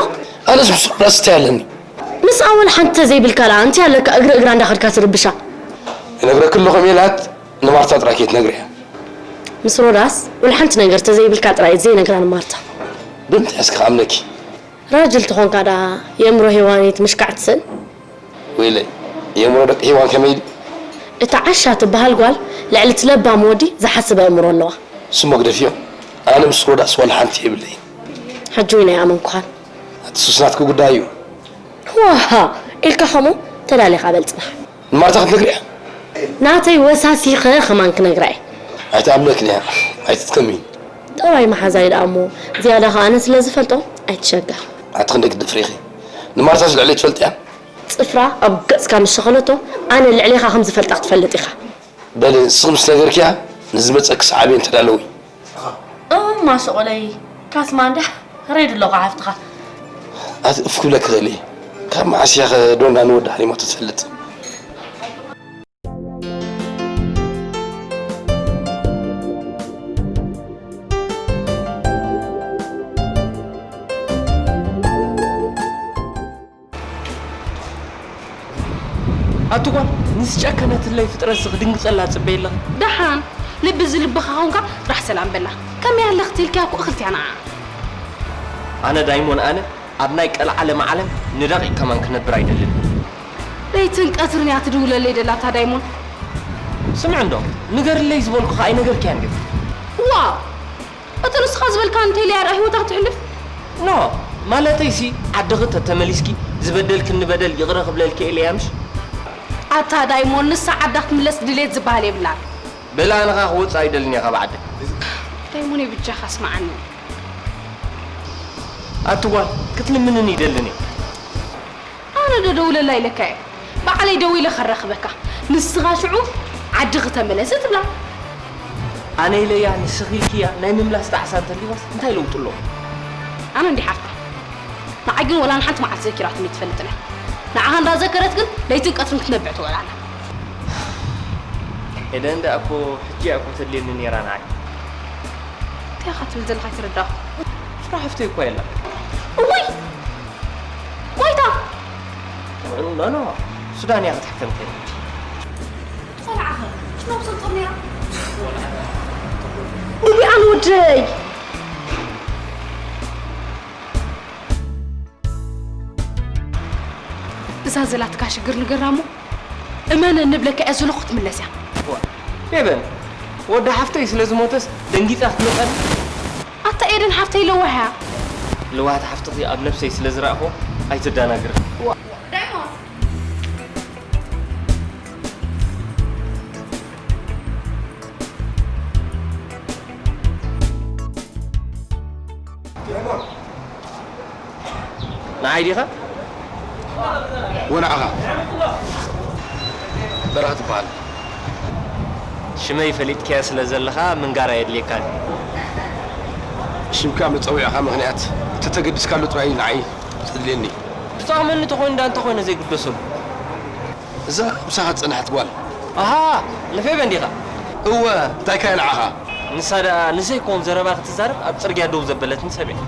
ኣነስ ምስ ራስ እንታይ ኣለኒ? ንስኻ ወላ ሓንቲ ተዘይብልካ ደኣ እንታይ ኣለካ እግሪ እግራ እንዳኸድካ ትርብሻ? እነግረኪ ኣለኹ ሜላት፣ ንማርታ ጥራይ ከይትነግርያ። ምስ ሮዳስ ወላ ሓንቲ ነገር ተዘይብልካ ጥራይ ዘይነግራ ንማርታ። ብምንታይ እስኪ ክኣምነኪ? ራጅል ተኾንካ ደኣ የእምሮ ሄዋኒት ምሽካዕ ትስእን? ወይለይ፣ የእምሮ ደቂ ሄዋን ከመይ ድዩ? እታ ዓሻ ትበሃል ጓል ልዕሊ እቲ ለባም ወዲ ዝሓስብ ኣእምሮ ኣለዋ። ስሞ ግደፍዮ፣ ኣነ ምስ ሮዳስ ዋላ ሓንቲ የብለይን። ሕጂ እውን ኣይኣመንኩኻን። ኣቲ ሱስ ናትኪ ጉዳይ እዩ። ዋሃ ኢልካ ከምኡ ተዳሊኻ በል ጽናሕ። ንማርታ ክትነግርያ? ናተይ ወሳሲኸ ከማን ክነግራ እየ። ኣይትኣምነክን እያ፣ ኣይትጥቀሚ። ጠባይ መሓዛይ ደኣ እሞ ዝያዳ ከኣ ኣነ ስለ ዝፈልጦ ኣይትሸገር። ኣቲ ክንደይ ክትደፍሪ ኢኺ? ንማርታስ ልዕለይ ትፈልጥያ? ጽፍራ ኣብ ገጽካ ምስ ሸኸለቶ ኣነ ልዕሌኻ ከም ዝፈልጣ ክትፈልጥ ኢኻ። በሊ ንስኺ ምስ ነገርክያ ንዝመጸኪ ሰዓብየን ተዳለዊ። እም ማሸቆለይ ካስማ እንዳ ሬድ ኣለኹ ሓፍትኻ። ኣቲ እፍ ክብለኪ ክእል እየ። ካብ መዓስ እያ ከ ዶና ንወዳ ሃሊማቶ ትፈልጥ? ኣቲ ጓል፣ ንዝጨከነትለይ ፍጥረትሲ ክድንግጸላ ትጽበዪ ኣለኺ? ደሓን፣ ልቢ እዚ ልብኻ ኾንካ ጥራሕ ሰላም በላ። ከመይ ኣለኽቲ ኢልካያ እኮ እኽልቲ እያ ንዓ። ኣነ ዳይሞን ኣነ ኣብ ናይ ቀልዓለም ዓለም ንደቂቕ ከማን ክነብር ኣይደልን። ለይትን ቀትርን እያ ትድውለለይ ደላ እታ ዳይሞን። ስምዒ እንዶ፣ ንገርለይ ዝበልኩኻ ኣይነገርክያን ግን። ዋእ! እቲ ንስኻ ዝበልካ እንተኢለያ ደኣ ህይወታ ክትሕልፍ? ኖ፣ ማለተይሲ ዓድኺ ተተመሊስኪ ዝበደልክኒ በደል ይቕረ ክብለልኪ እየ ኢለያ ምሽ? ኣታ ዳይሞን፣ ንሳ ዓዳ ክትምለስ ድሌት ዝበሃል የብላን። በል ኣነ ኸኣ ክወጽእ ኣይደልን እየ ካብ ዓደይ። ዳይሞነይ ብጃኻ ስምዓኒ። ኣቲ ጓል ክትልምንኒ ይደልን እየ። ኣነ ዶ ደውለላ ኢለካ እየ? ባዕለይ ደዊለ ከራኽበካ። ንስኻ ሽዑ ዓድኺ ተመለሲ ትብላ። ኣነ ኢለያ ንስኺ ኢልክያ ናይ ምምላስ ጣዕሳ እንተልዩዋስ እንታይ ለውጢ ኣለዎ? ኣነ እንዲሓፍታ ንዓይ ግን ወላ ንሓንቲ መዓልቲ ዘኪራትኒ ትፈልጥን እያ። ንዓኻ እንዳዘከረት ግን ለይትን ቀትርን ክትነብዕ ትውዕል ኣላ። ኤደን ደኣ እኮ ሕጂ እያ እኮ ተድልየኒ ነይራ ንዓይ። እንታይ ኢኻ ትብል ዘለኻ ኣይተረዳእኩ። ፍረ ሓፍተይ እኮ የላ። እውይ! ጎይታ! ኖ፣ ኖ፣ ሱዳን እያ ክትሕከም ከይዳ። ቆልዓኸ? ሽኖም ሰልጦም ነይራ? እውይ ኣነ ወደይ! እዛ ዘላትካ ሽግር ንገራ እሞ፣ እመነ እንብለካ እያ ዘሎ ክትምለስ እያ። ዋ፣ ኤደን፣ ወዲ ሓፍተይ ስለ ዝሞተስ ደንጊጻ ክትመጸኒ? ኣታ ኤደን ሓፍተይ ለዋህ እያ። ለዋህቲ ሓፍትኺ ኣብ ነብሰይ ስለ ዝረኣኹ ኣይትደናግሪ። ዋ፣ ዳይሞን። ንዓይ ዲኻ? ወንዓኻ። በረኸት እበሃል። ሽመይ ፈሊጥካዮ ስለ ዘለኻ ምንጋር ኣየድልየካን። ሽምካ መጸውዒኻ ምኽንያት እንተተገዲስካሉ ጥራይ እዩ ንዓይ ዘድልየኒ። ትጠቕመኒ ተኾይኑ ዳ እንተኾይነ ዘይግደሰሉ። እዛ ምሳኻ ዝጸንሐት ጓል። ኣሃ፣ ንፌበን ዲኻ? እወ፣ እንታይ ከ ንዓኻ? ንሳ ደኣ ንዘይኮን ዘረባ ክትዛረብ ኣብ ጽርግያ ደው ዘበለትኒ ሰብ እያ።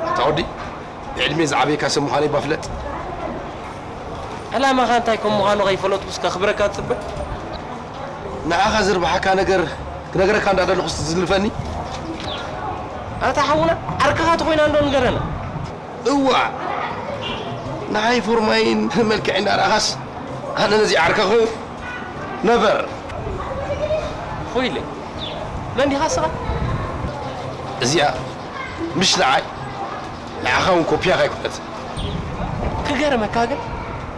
ኣታ ወዲ፣ ብዕድመ ዝዓበየካ ሰብ ምዃነይ እባ ፍለጥ። ዕላማኻ እንታይ ከም ምዃኑ ከይፈለጥኩስ ከኽብረካ ትጽበ? ንዓኻ ዝርብሓካ ነገር ክነግረካ እንዳደለኹስ ትዝልፈኒ? ኣታ ሓውና፣ ዓርክኻ ተኾይና እንዶ ንገረና። እዋ፣ ንዓይ ፎርማይን መልክዕ እንዳረኣኻስ ኣነ ነዚ ዓርከኹ ነበር። ሆይለ፣ መን ዲኻ ስኻ? እዚኣ ምሽ ንዓይ፣ ንዓኻ እውን ኮፒያ ካይኮነት። ክገርመካ ግን፣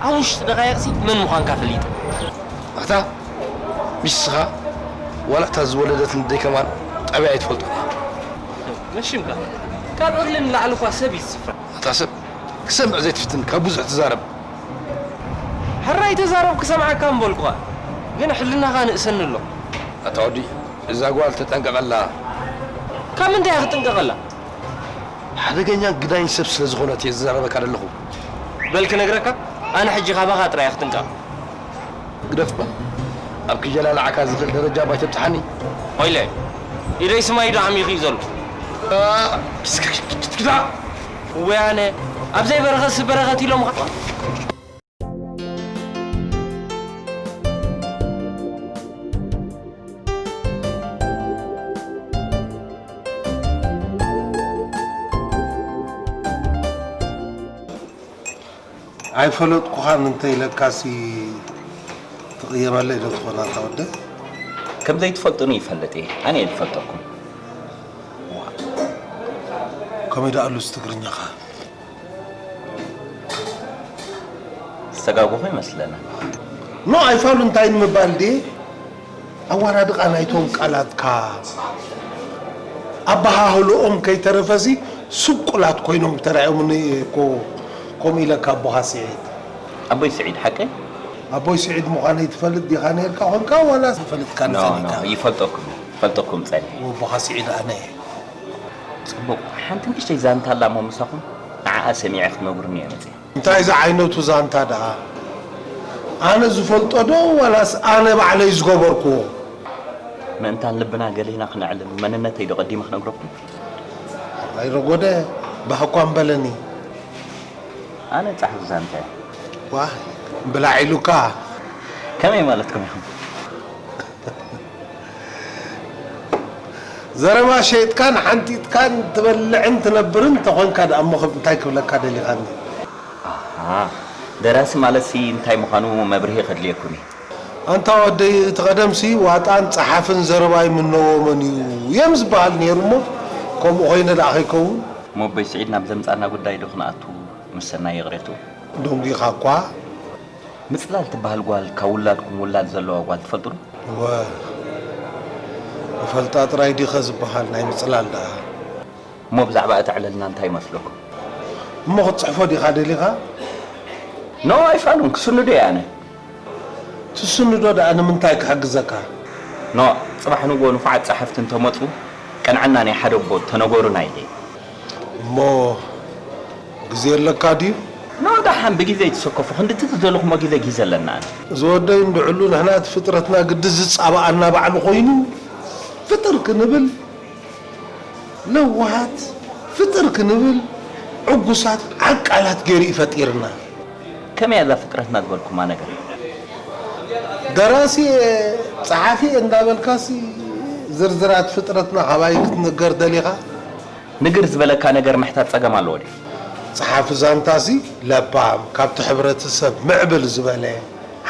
ኣብ ውሽጢ ደቓይቕሲ መን ምዃንካ ፈሊጠ። ኣታ፣ ምሽ ስኻ፣ ዋላ እታ ዝወለደትኒ ደይ ከማን ጠቢዓ ኣይትፈልጦን እያ። መሽምካ፣ ካብ እኽሊ ንላዕሊ እኳ ሰብ እዩ ዝስፍራ። ኣታ ሰብ፣ ክሰምዕ ዘይትፍትን፣ ካብ ብዙሕ ትዛረብ። ሕራይ ተዛረብ ክሰምዓካ ምበልኩኻ፣ ግን ሕልናኻ ንእሰኒ ኣሎ። ኣታ ወዲ፣ እዛ ጓል ተጠንቀቐላ። ካብ ምንታይ እያ ክትጥንቀቐላ? ሓደገኛ ግዳይን ሰብ ስለ ዝኾነት እየ ዝዛረበካ ዘለኹ። በል ክነግረካ፣ ኣነ ሕጂ ካባኻ ጥራይ እየ ክትጥንቀቕ። ግደፍ እባ። ኣብ ክጀላልዓካ ዝኽእል ደረጃ ባይተብጽሓኒ። ኦይለ፣ ኢደይ ስማይ ዶ ዓሚኹ እዩ ዘሎ? አ፣ ክዳ። እወ ኣነ፣ ኣብ ዘይበረኸትሲ በረኸት ኢሎምኻ። ኣይፈለጥኩኻን እንተ ኢለካሲ ትቕየመለይ ዶ ትኾን ኣታ ወደ? ከም ዘይትፈልጡኒ ይፈልጥ እየ። ኣነ እየ ዝፈልጠኩም። ዋ፣ ከመይ ደኣሉስ ትግርኛኻ? ዝተጋገኹ ይመስለና። ኖ፣ ኣይፋሉ እንታይ ንምባል ድየ? ኣወዳድቓ ናይቶም ቃላትካ፣ ኣበሃህልኦም ከይተረፈሲ ስንቁላት ኮይኖም ተራእዮምኒ እኮ፣ ከምኡ ኢለካ ኣቦኻ ስዒድ። ኣቦይ ስዒድ ሓቀይ? ኣቦይ ስዒድ ምዃነይ ትፈልጥ ዲኻ ነይርካ ኮንካ ዋላ ኣይፈለጥካን ኖ፣ ጸኒሕካ? ኖ፣ ይፈልጠኩም፣ ይፈልጠኩም ጸኒሐ። ወቦኻ ስዒድ ኣነ እየ። ጽቡቕ፣ ሓንቲ ንእሽተይ ዛንታ ኣላ እሞ ምሳኹም፣ ንዓኣ ሰሚዐ ክትነግሩኒ እየ መጺአ። እንታይ ዝዓይነቱ ዛንታ ደኣ? ኣነ ዝፈልጦ ዶ ዋላስ ኣነ ባዕለይ ዝገበርኩዎ? ምእንታን ልብና ገሊና ክነዕልል መንነተይ ዶ ቀዲመ ክነግረኩም? ኣይረጎደ፣ ባህ እኳ ምበለኒ። ኣነ ጻሕፊ ዛንታ እየ። ዋህ፣ ብላዕ ኢሉካ። ከመይ ማለትኩም ኢኹም? ዘረባ ሸይጥካን ሓንጢጥካን ትበልዕን ትነብርን ተኾንካ ደኣ እሞ ክብ-፣ እንታይ ክብለካ ደሊኻኒ? ኣሃ፣ ደራሲ ማለትሲ እንታይ ምዃኑ መብርሂ ከድልየኩም እዩ። ኣንታ ወደይ፣ እቲ ቀደምሲ ዋጣን ጸሓፍን ዘረባይ ምነዎ መን እዩ እዮም ዝበሃል ነይሩ እሞ፣ ከምኡ ኮይነ ደኣ ከይከውን? እሞ ኣቦይ ስዒድ ናብ ዘምጻና ጉዳይ ዶ ክንኣቱ ምስ ሰናይ ይቕሬቱ? ደንጒኻ እኳ። ምጽላል ትበሃል ጓል ካብ ውላድኩም ውላድ ዘለዋ ጓል ትፈልጡ ዶ? እወ፣ እፈልጣ ጥራይ ዲኸ ዝበሃል ናይ ምጽላል ደኣ? እሞ ብዛዕባ እቲ ዕለልና እንታይ ይመስለኩም? እሞ ክትጽሕፎ ዲኻ ደሊኻ? ኖ ኣይፋሉን፣ ክስንዶ እየ ኣነ። ትስንዶ ደኣ ንምንታይ ክሕግዘካ? ኖ፣ ጽባሕ ንግሆ ንፉዓት ጸሓፍቲ እንተመጹ፣ ቅንዕና ናይ ሓደ ኣቦ ተነገሩና ኢለ። እሞ ግዜ ኣለካ ድዩ? ኖ፣ ደሓን ብግዜ ኣይትሰከፉ፣ ክንዲ እቲ ዝደለኹሞ ግዜ ግዜ ኣለና ኣነ። ዝወደይ እንድዕሉ ንሕና እቲ ፍጥረትና ግዲ ዝጻባኣና ባዕሉ ኮይኑ፣ ፍጥር ክንብል ለዋሃት፣ ፍጥር ክንብል ዕጉሳት ዓቃላት ገይሩ እዩ ፈጢርና። ከመይ እያ እዛ ፍጥረትና ዝበልኩማ ነገር? ደራሲ እየ፣ ጸሓፊ እየ እንዳበልካሲ ዝርዝራት ፍጥረትና ካባይ ክትንገር ደሊኻ? ንግር ዝበለካ ነገር ምሕታት ጸገም ኣለዎ ድዩ? ጸሓፊ ዛንታሲ ለባም፣ ካብቲ ሕብረተሰብ ምዕብል ዝበለ፣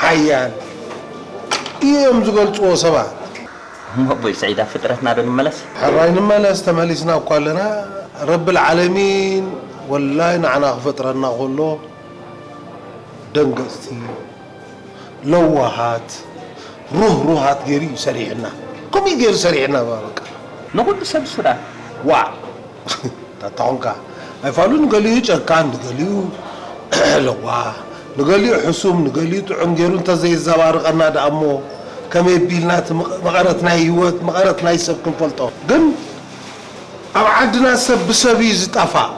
ሓያል እዮም ዝገልጽዎ ሰባት። እሞ ኣቦይ ስዒድ፣ ኣብ ፍጥረትና ዶ ንመለስ? ሕራይ ንመለስ፣ ተመሊስና እኳ ኣለና። ረብል ዓለሚን ወላይ ንዓና ክፈጥረና ከሎ ደንገጽቲ፣ ለዋሃት፣ ሩህሩሃት ገይሩ እዩ ሰሪሕና። ከምኡ እዩ ገይሩ ሰሪሕና በቃ። ንኹሉ ሰብ ሱዳን። ዋዕ! ታታ ኾንካ። ኣይፋሉ ንገሊኡ ጨካን፣ ንገሊኡ ለዋህ፣ ንገሊኡ ሕሱም፣ ንገሊኡ ጥዑም ገይሩ እንተዘየዘባርቐና ደኣ እሞ ከመይ ኣቢልና እቲ መቐ-፣ መቐረት ናይ ህይወት፣ መቐረት ናይ ሰብ ክንፈልጦ? ግን ኣብ ዓድና ሰብ ብሰብ እዩ ዝጠፋእ።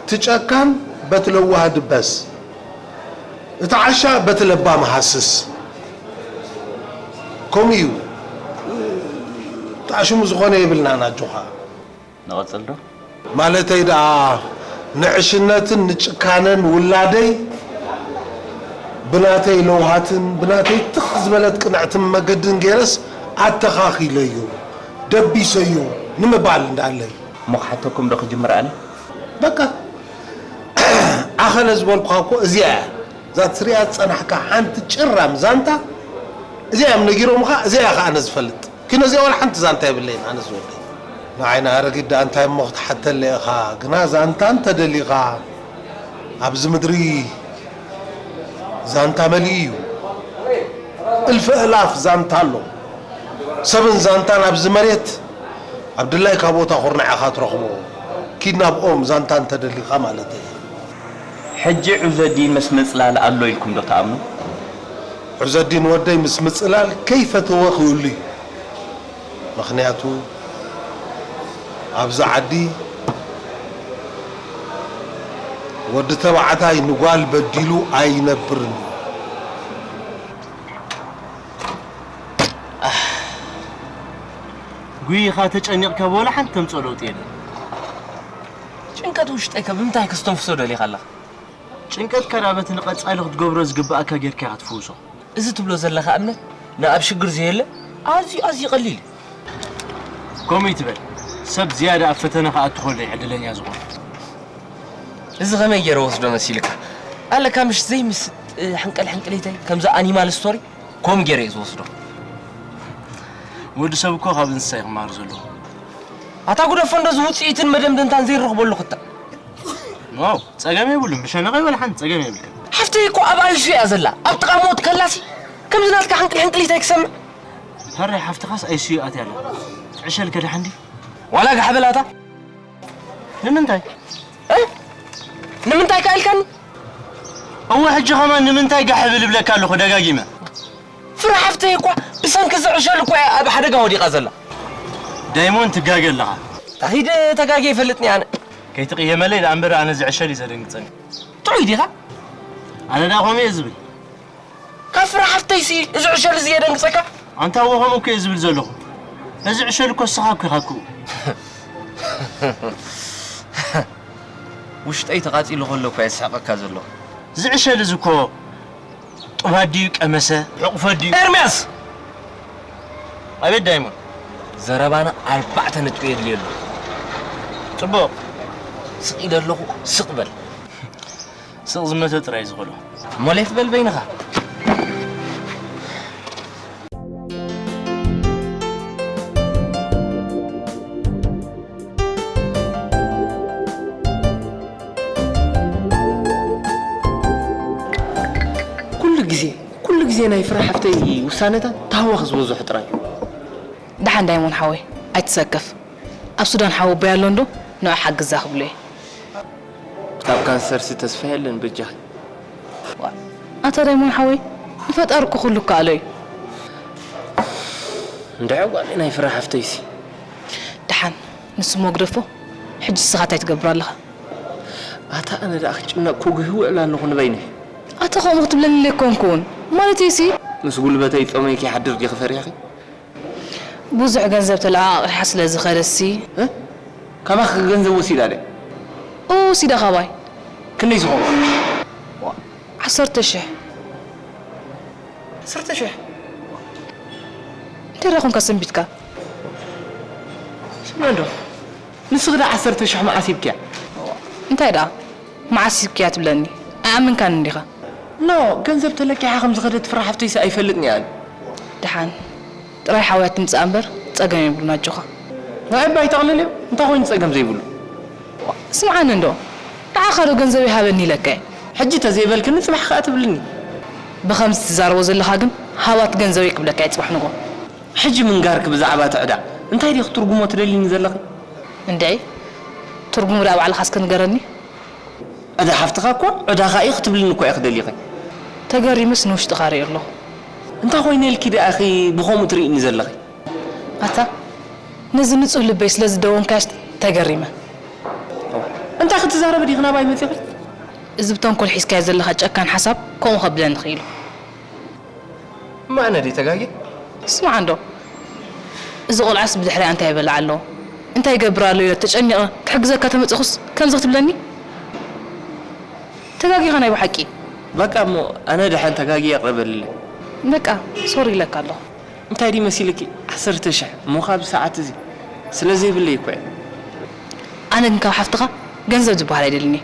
እቲ ጨካን በቲ ለዋህ ድበስ። እቲ ዓሻ በቲ ለባም ሃስስ። ከምኡ እዩ። እታ ኣሽሙ ዝኾነ የብልናን ኣጆኻ። ንቐጽል ዶ? ማለተይ ደኣ ንዕሽነትን ንጭካነን ውላደይ ብናተይ ለውሃትን ብናተይ ትኽ ዝበለት ቅንዕትን መገድን ገይረስ ኣተኻኺለዮ ደቢሰዮ ንምባል እንዳለይ። እሞ ክሓተኩም ዶ ክጅምር ኣነ? በቃ ኣኸለ ዝበልኩኻ እኮ እዚኣ እያ። እዛ ትሪኣ ዝጸናሕካ ሓንቲ ጭራም ዛንታ እዚኣ እዮም ነጊሮምኻ፣ እዚኣ እያ ኸዓ ኣነ ዝፈልጥ። ኪኖ እዚኣ ዋላ ሓንቲ ዛንታ የብለይን ኣነ ዝወደይ። ንዓይና ኣረጊት ደኣ እንታይ እሞ ክትሓተለ ኢኻ? ግና ዛንታ እንተደሊኻ ኣብዚ ምድሪ ዛንታ መሊኡ እዩ። እልፈ እላፍ ዛንታ ኣሎ። ሰብን ዛንታን ኣብዚ መሬት ኣብ ድላይካ ቦታ ኩርናዕ ኢኻ ትረኽቦ። ኪድ ናብኦም ዛንታ እንተደሊኻ ማለተይ። ሕጂ ዑዘዲን ምስ ምጽላል ኣሎ ኢልኩም ዶ ትኣምኑ? ዑዘዲን ወደይ ምስ ምጽላል ከይፈተወ ክህሉ እዩ። ምኽንያቱ ኣብዚ ዓዲ ወዲ ተባዕታይ ንጓል በዲሉ ኣይነብርን እዩ። ጉይኻ ተጨኒቕካ ብወላ ሓንቲ ተምፅኦ ለውጢ የለን። ጭንቀት ውሽጠይ ከ ብምንታይ ክስተንፍሶ ደሊኻ ኣለኻ? ጭንቀትካ ደኣ በቲ ንቐጻሊ ክትገብሮ ዝግብኣካ ጌርካ ኢኻ ትፍውሶ። እዚ ትብሎ ዘለኻ እምነት ንኣብ ሽግር ዘየለ ኣዝዩ ኣዝዩ ቀሊል እዩ። ከምኡ ይትበል። ሰብ ዝያዳ ኣብ ፈተነ ክኣቱ ከሎ እዩ ዕድለኛ ዝኾነ። እዚ ኸመይ ገይረ ወስዶ መሲልካ? ኣለካ ምሽ ዘይምስጥ ሕንቅል ሕንቅሊተይ ከምዚ ኣኒማል ስቶሪ ከምኡ ገይረ እየ ዝወስዶ። ወዲ ሰብ እኮ ካብ እንስሳ እዩ ክመሃር ዘለዎ። ኣታ ጉደፎ እንደዚ ውፅኢትን መደምደምታን ዘይረኽበሉ ክታ። ኖ፣ ፀገም የብሉን። ብሸነቐይ ወላ ሓንቲ ፀገም የብልካ። ሓፍተይ እኮ ኣብ ኣይሲዩ እያ ዘላ። ኣብ ጥቓ ሞት ከላሲ ከምዚ ናትካ ሕንቅል ሕንቅሊት ኣይክሰምዕ። ሕራይ ሓፍትኻስ ኣይሲዩ ኣትያ ኣላ። ትዕሸል ከድሓን ድዩ? ዋላ ጋሕ በላታ። ንምንታይ? እ? ንምንታይ ከ ኢልካኒ? እወ፣ ሕጂ ኸማን ንምንታይ ጋሕ ብል እብለካ ኣለኹ ደጋጊመ። ፍረ ሓፍተይ እኳ ብሰንኪ እዚ ዕሸል እኳ እያ ኣብ ሓደጋ ወዲቓ ዘላ። ዳይሞንድ፣ ትጋገ ኣለኻ። ታኺድ ተጋግየ ይፈልጥኒ ኣነ። ከይትቕየመለይ ደኣ እምበር ኣነ እዚ ዕሸል እዩ ዘደንግጸኒ። ጥዑይ ዲኻ? ኣነ ደኣ ከምኡ እየ ዝብል። ካብ ፍረ ሓፍተይሲ እዚ ዕሸል እዚ የደንግጸካ? ኣንታ እወ ከምኡ እኮ እየ ዝብል ዘለኹ። እዚ ዕሸል እኮ ንስኻ እኮ ኢኻ ክኡ። ውሽጠይ ተቓጺሉ ከሎ እኳ እየ ዝስሕቐካ ዘለኹ። እዚ ዕሸል እዚ እኮ ጡባት ድዩ ቀመሰ፣ ሕቑፈት ድዩ? ኤርምያስ! ኣቤት ዳይሞንድ። ዘረባና ኣርባዕተ ነጥቢ የድልዮ ኣሎ። ጽቡቕ። ስቕ ኢለ ኣለኹ፣ ስቕ በል። ስቕ ዝመተ ጥራይ ዝኽእሎ። እሞ ሌፍ በል በይንኻ። ኩሉ ግዜ ኩሉ ግዜ ናይ ፍረ ሓፍተይ ውሳነታት ታህዋኽ ዝበዝሑ ጥራይ እዩ። ደሓን ዳይሞን ሓወይ ኣይትሰከፍ። ኣብ ሱዳን ሓወቦይ ኣሎ እንዶ ንዑ ሓግዛ ክብሎ እየ። ካብ ካንሰርሲ ተስፋ የለን በጃኺ። ኣታ ዳይሞን ሓወይ ንፈጣሪ እኮ ኩሉ ይከኣሎ እዩ። እንድዒ ጓለይ ናይ ፍረ ሓፍተይሲ። ደሓን ንሱ እሞ ግደፎ። ሕጂ ንስኻ እንታይ ትገብር ኣለኻ? ኣታ ኣነ ደኣ ክጭነቕ ክጉህ ውዕል ኣለኹ ንበይነይ። ኣታ ከምኡ ክትብለኒ ኣይኮንኩን ማለተይሲ። ምስ ጉልበተይ ጾመይ ከይሓድር ዲኺ ፈሪሕኺ? ብዙሕ ገንዘብ ተለኣኣቒሓ ስለ ዝኸደሲ። እ? ካባኺ ገንዘብ ወሲዳ ድያ? ኡ ወሲዳ ካባይ። ክንደይ ዝኸውን? ዓሰርተ ሽሕ። ዓሰርተ ሽሕ? እንታይ ደኣ ኮንካ ሰንቢትካ? ስምዒ እንዶ ንስኺ ደኣ ዓሰርተ ሽሕ መዓስ ሂብክያ? እንታይ ደኣ መዓስ ሂብክያ ትብለኒ? ኣይኣመንካን እንዲኻ። ኖ፣ ገንዘብ ተለቂሓ ከም ዝኸደት ፍረ ሓፍተይሲ ኣይፈልጥን እየ ኣነ። ደሓን ጥራይ ሓውያ ትምጻእ እምበር ጸገም የብሉን ኣጆኻ። ንኣይ እባ ኣይጠቕልልዮ፣ እንታይ ኮይኑ ጸገም ዘይብሉ? ስምዓኒ እንዶ፣ ንዓኻ ዶ ገንዘበይ ሃበኒ ኢለካ እየ? ሕጂ ተዘይበልክኒ ጽባሕ ከኣ ትብልኒ። ብኸምዚ ትዛረቦ ዘለኻ ግን ሃባ እቲ ገንዘበይ ክብለካ እየ ጽባሕ ንግሆ። ሕጂ ምንጋርኪ ብዛዕባ እቲ ዕዳ እንታይ ዲኺ ትርጉሞ ትደልይኒ ዘለኺ? እንድዒ ትርጉሙ ደኣ ባዕልኻ እስከ ንገረኒ። ዕዳ ሓፍትኻ እኮ ዕዳኻ እዩ ክትብልኒ እኮ ኢኺ ደሊኺ። ተገሪመስ ንውሽጥኻ ርእየ ኣለኹ። እንታይ ኮይነ ኢልኪ ደኣ ኢኺ ብኸምኡ ትርእይኒ ዘለኺ? ኣታ ነዚ ንጹህ ልበይ ስለ ዝደወንካዮስ ተገሪመ። እንታይ ክትዛረቢ ዲኺ ናባይ መጺኺ? እዚ ብተንኮል ሒዝካዮ ዘለኻ ጨካን ሓሳብ ከምኡ ከብለኒ ኽኢሉ። እማ ኣነ ድየ ተጋግየ? ስማዕ እንዶ፣ እዚ ቆልዓስ ብድሕሪኣ እንታይ ይበልዕ ኣሎ? እንታይ ይገብር ኣሎ ኢለ ተጨኒቐ ክሕግዘካ ተመጸኹስ ከምዚ ክትብለኒ? ተጋጊኻ ናይ ብሓቂ። በቃ እሞ ኣነ ደሓን ተጋጊየ ይቕረ በልለይ። በቃ ሶሪ ኢለካ ኣለኹ። እንታይ ድዩ መሲልኪ? ዓሰርተ ሽሕ እሞ ካብ ሰዓት እዚ ስለ ዘይብለይ እኮ እየ። ኣነ ግን ካብ ሓፍትኻ ገንዘብ ዝበሃል ኣይደልን እየ።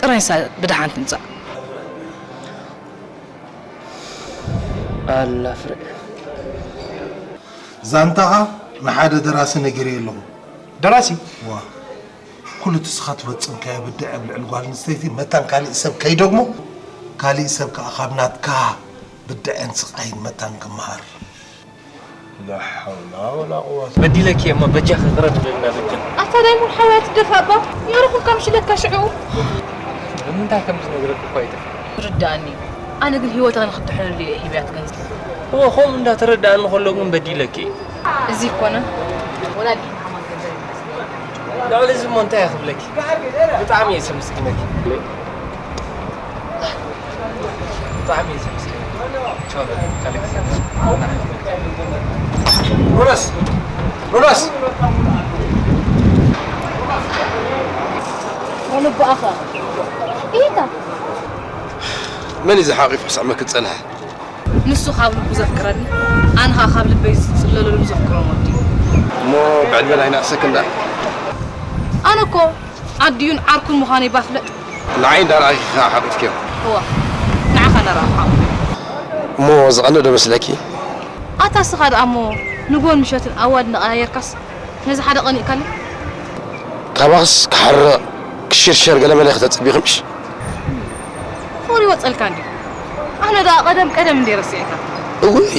ጥራይ ንሳ ብደሓን ትምጻእ። ኣላ ፍረ። ዛንታኻ ንሓደ ደራሲ ነጊረዮ ኣለኹ። ደራሲ? ዋ፣ ኩሉ እቲ ንስኻ ትፈጸምካዮ ብድዐ ኣብ ልዕሊ ጓል ኣንስተይቲ መታን ካሊእ ሰብ ከይደግሞ፣ ካሊእ ሰብ ከኣ ካብ ናትካ ብድዐን ስቓይን መታን ክመሃር። ላ ሓውላ ወላ ቁወታ። በዲለኪ እሞ በጃኺ ይቕረ በልልና በጃ። ኣታ ዳይሞን ሓወይ ኣትደፋእ እባ። ነይሩኹም ከም ሽለካ ሽዑ። ንምንታይ ከም ዝነግረኪ እኮ ኣይጠፍኣን። ይርድኣኒ። ኣነ ግን ህይወታ ንኽትድሕነሉ እየ ሂብያ እቲ ገንዘብ። እወ፣ ከምኡ እንዳተረድኣኒ ከሎ ግን በዲለኪ። እዚ ይኮነ ወላዲ ሓማት ገንዘብ ይመስለኒ። ልዕሊ እዚ እሞ እንታይ እየ ክብለኪ? ብጣዕሚ እየ ዘመስግነኪ። ብጣዕሚ እየ ዘመስግነኪ። ቻው፣ ካልእ ግዜ። ሮዳስ! ሮዳስ! ወለቦ ኣኻ። ኢታ። መን እዩ ዝሓቒፉ ክስዕመኪ ዝጸንሐ? ንሱ ካብ ልቡ ዘፍቅረኒ፣ ኣነ ኸኣ ካብ ልበይ ዝጽለለሉ ዘፍቅሮ ወዲ እዩ። እሞ ብዕድመ ኣይነኣሰክን ደኣ? ኣነ እኮ ኣዲኡን ዓርኩን ምዃነይ ባፍለጥ። ንዓይ እንዳረኣኺ ኸኣ ሓቒፍክዮ? እወ፣ ንዓኻ እንዳረኣኹ ሓቑ። እሞ ዝቐንእ ዶ መስለኪ? ኣታ እስኻ ደኣ እሞ ንጎን ምሸትን ኣዋልድ እንዳቐያየርካስ ነዚ ሓደ ቀኒእካለይ? ካባኽስ ክሓርቕ ክሽርሸር ገለመለ ክተጸቢኺ ምሽ? ፍቕሪ ይወጸልካ እንድዩ። ኣነ ደኣ ቀደም ቀደም እንድየ ረሲዐካ። እውይ፣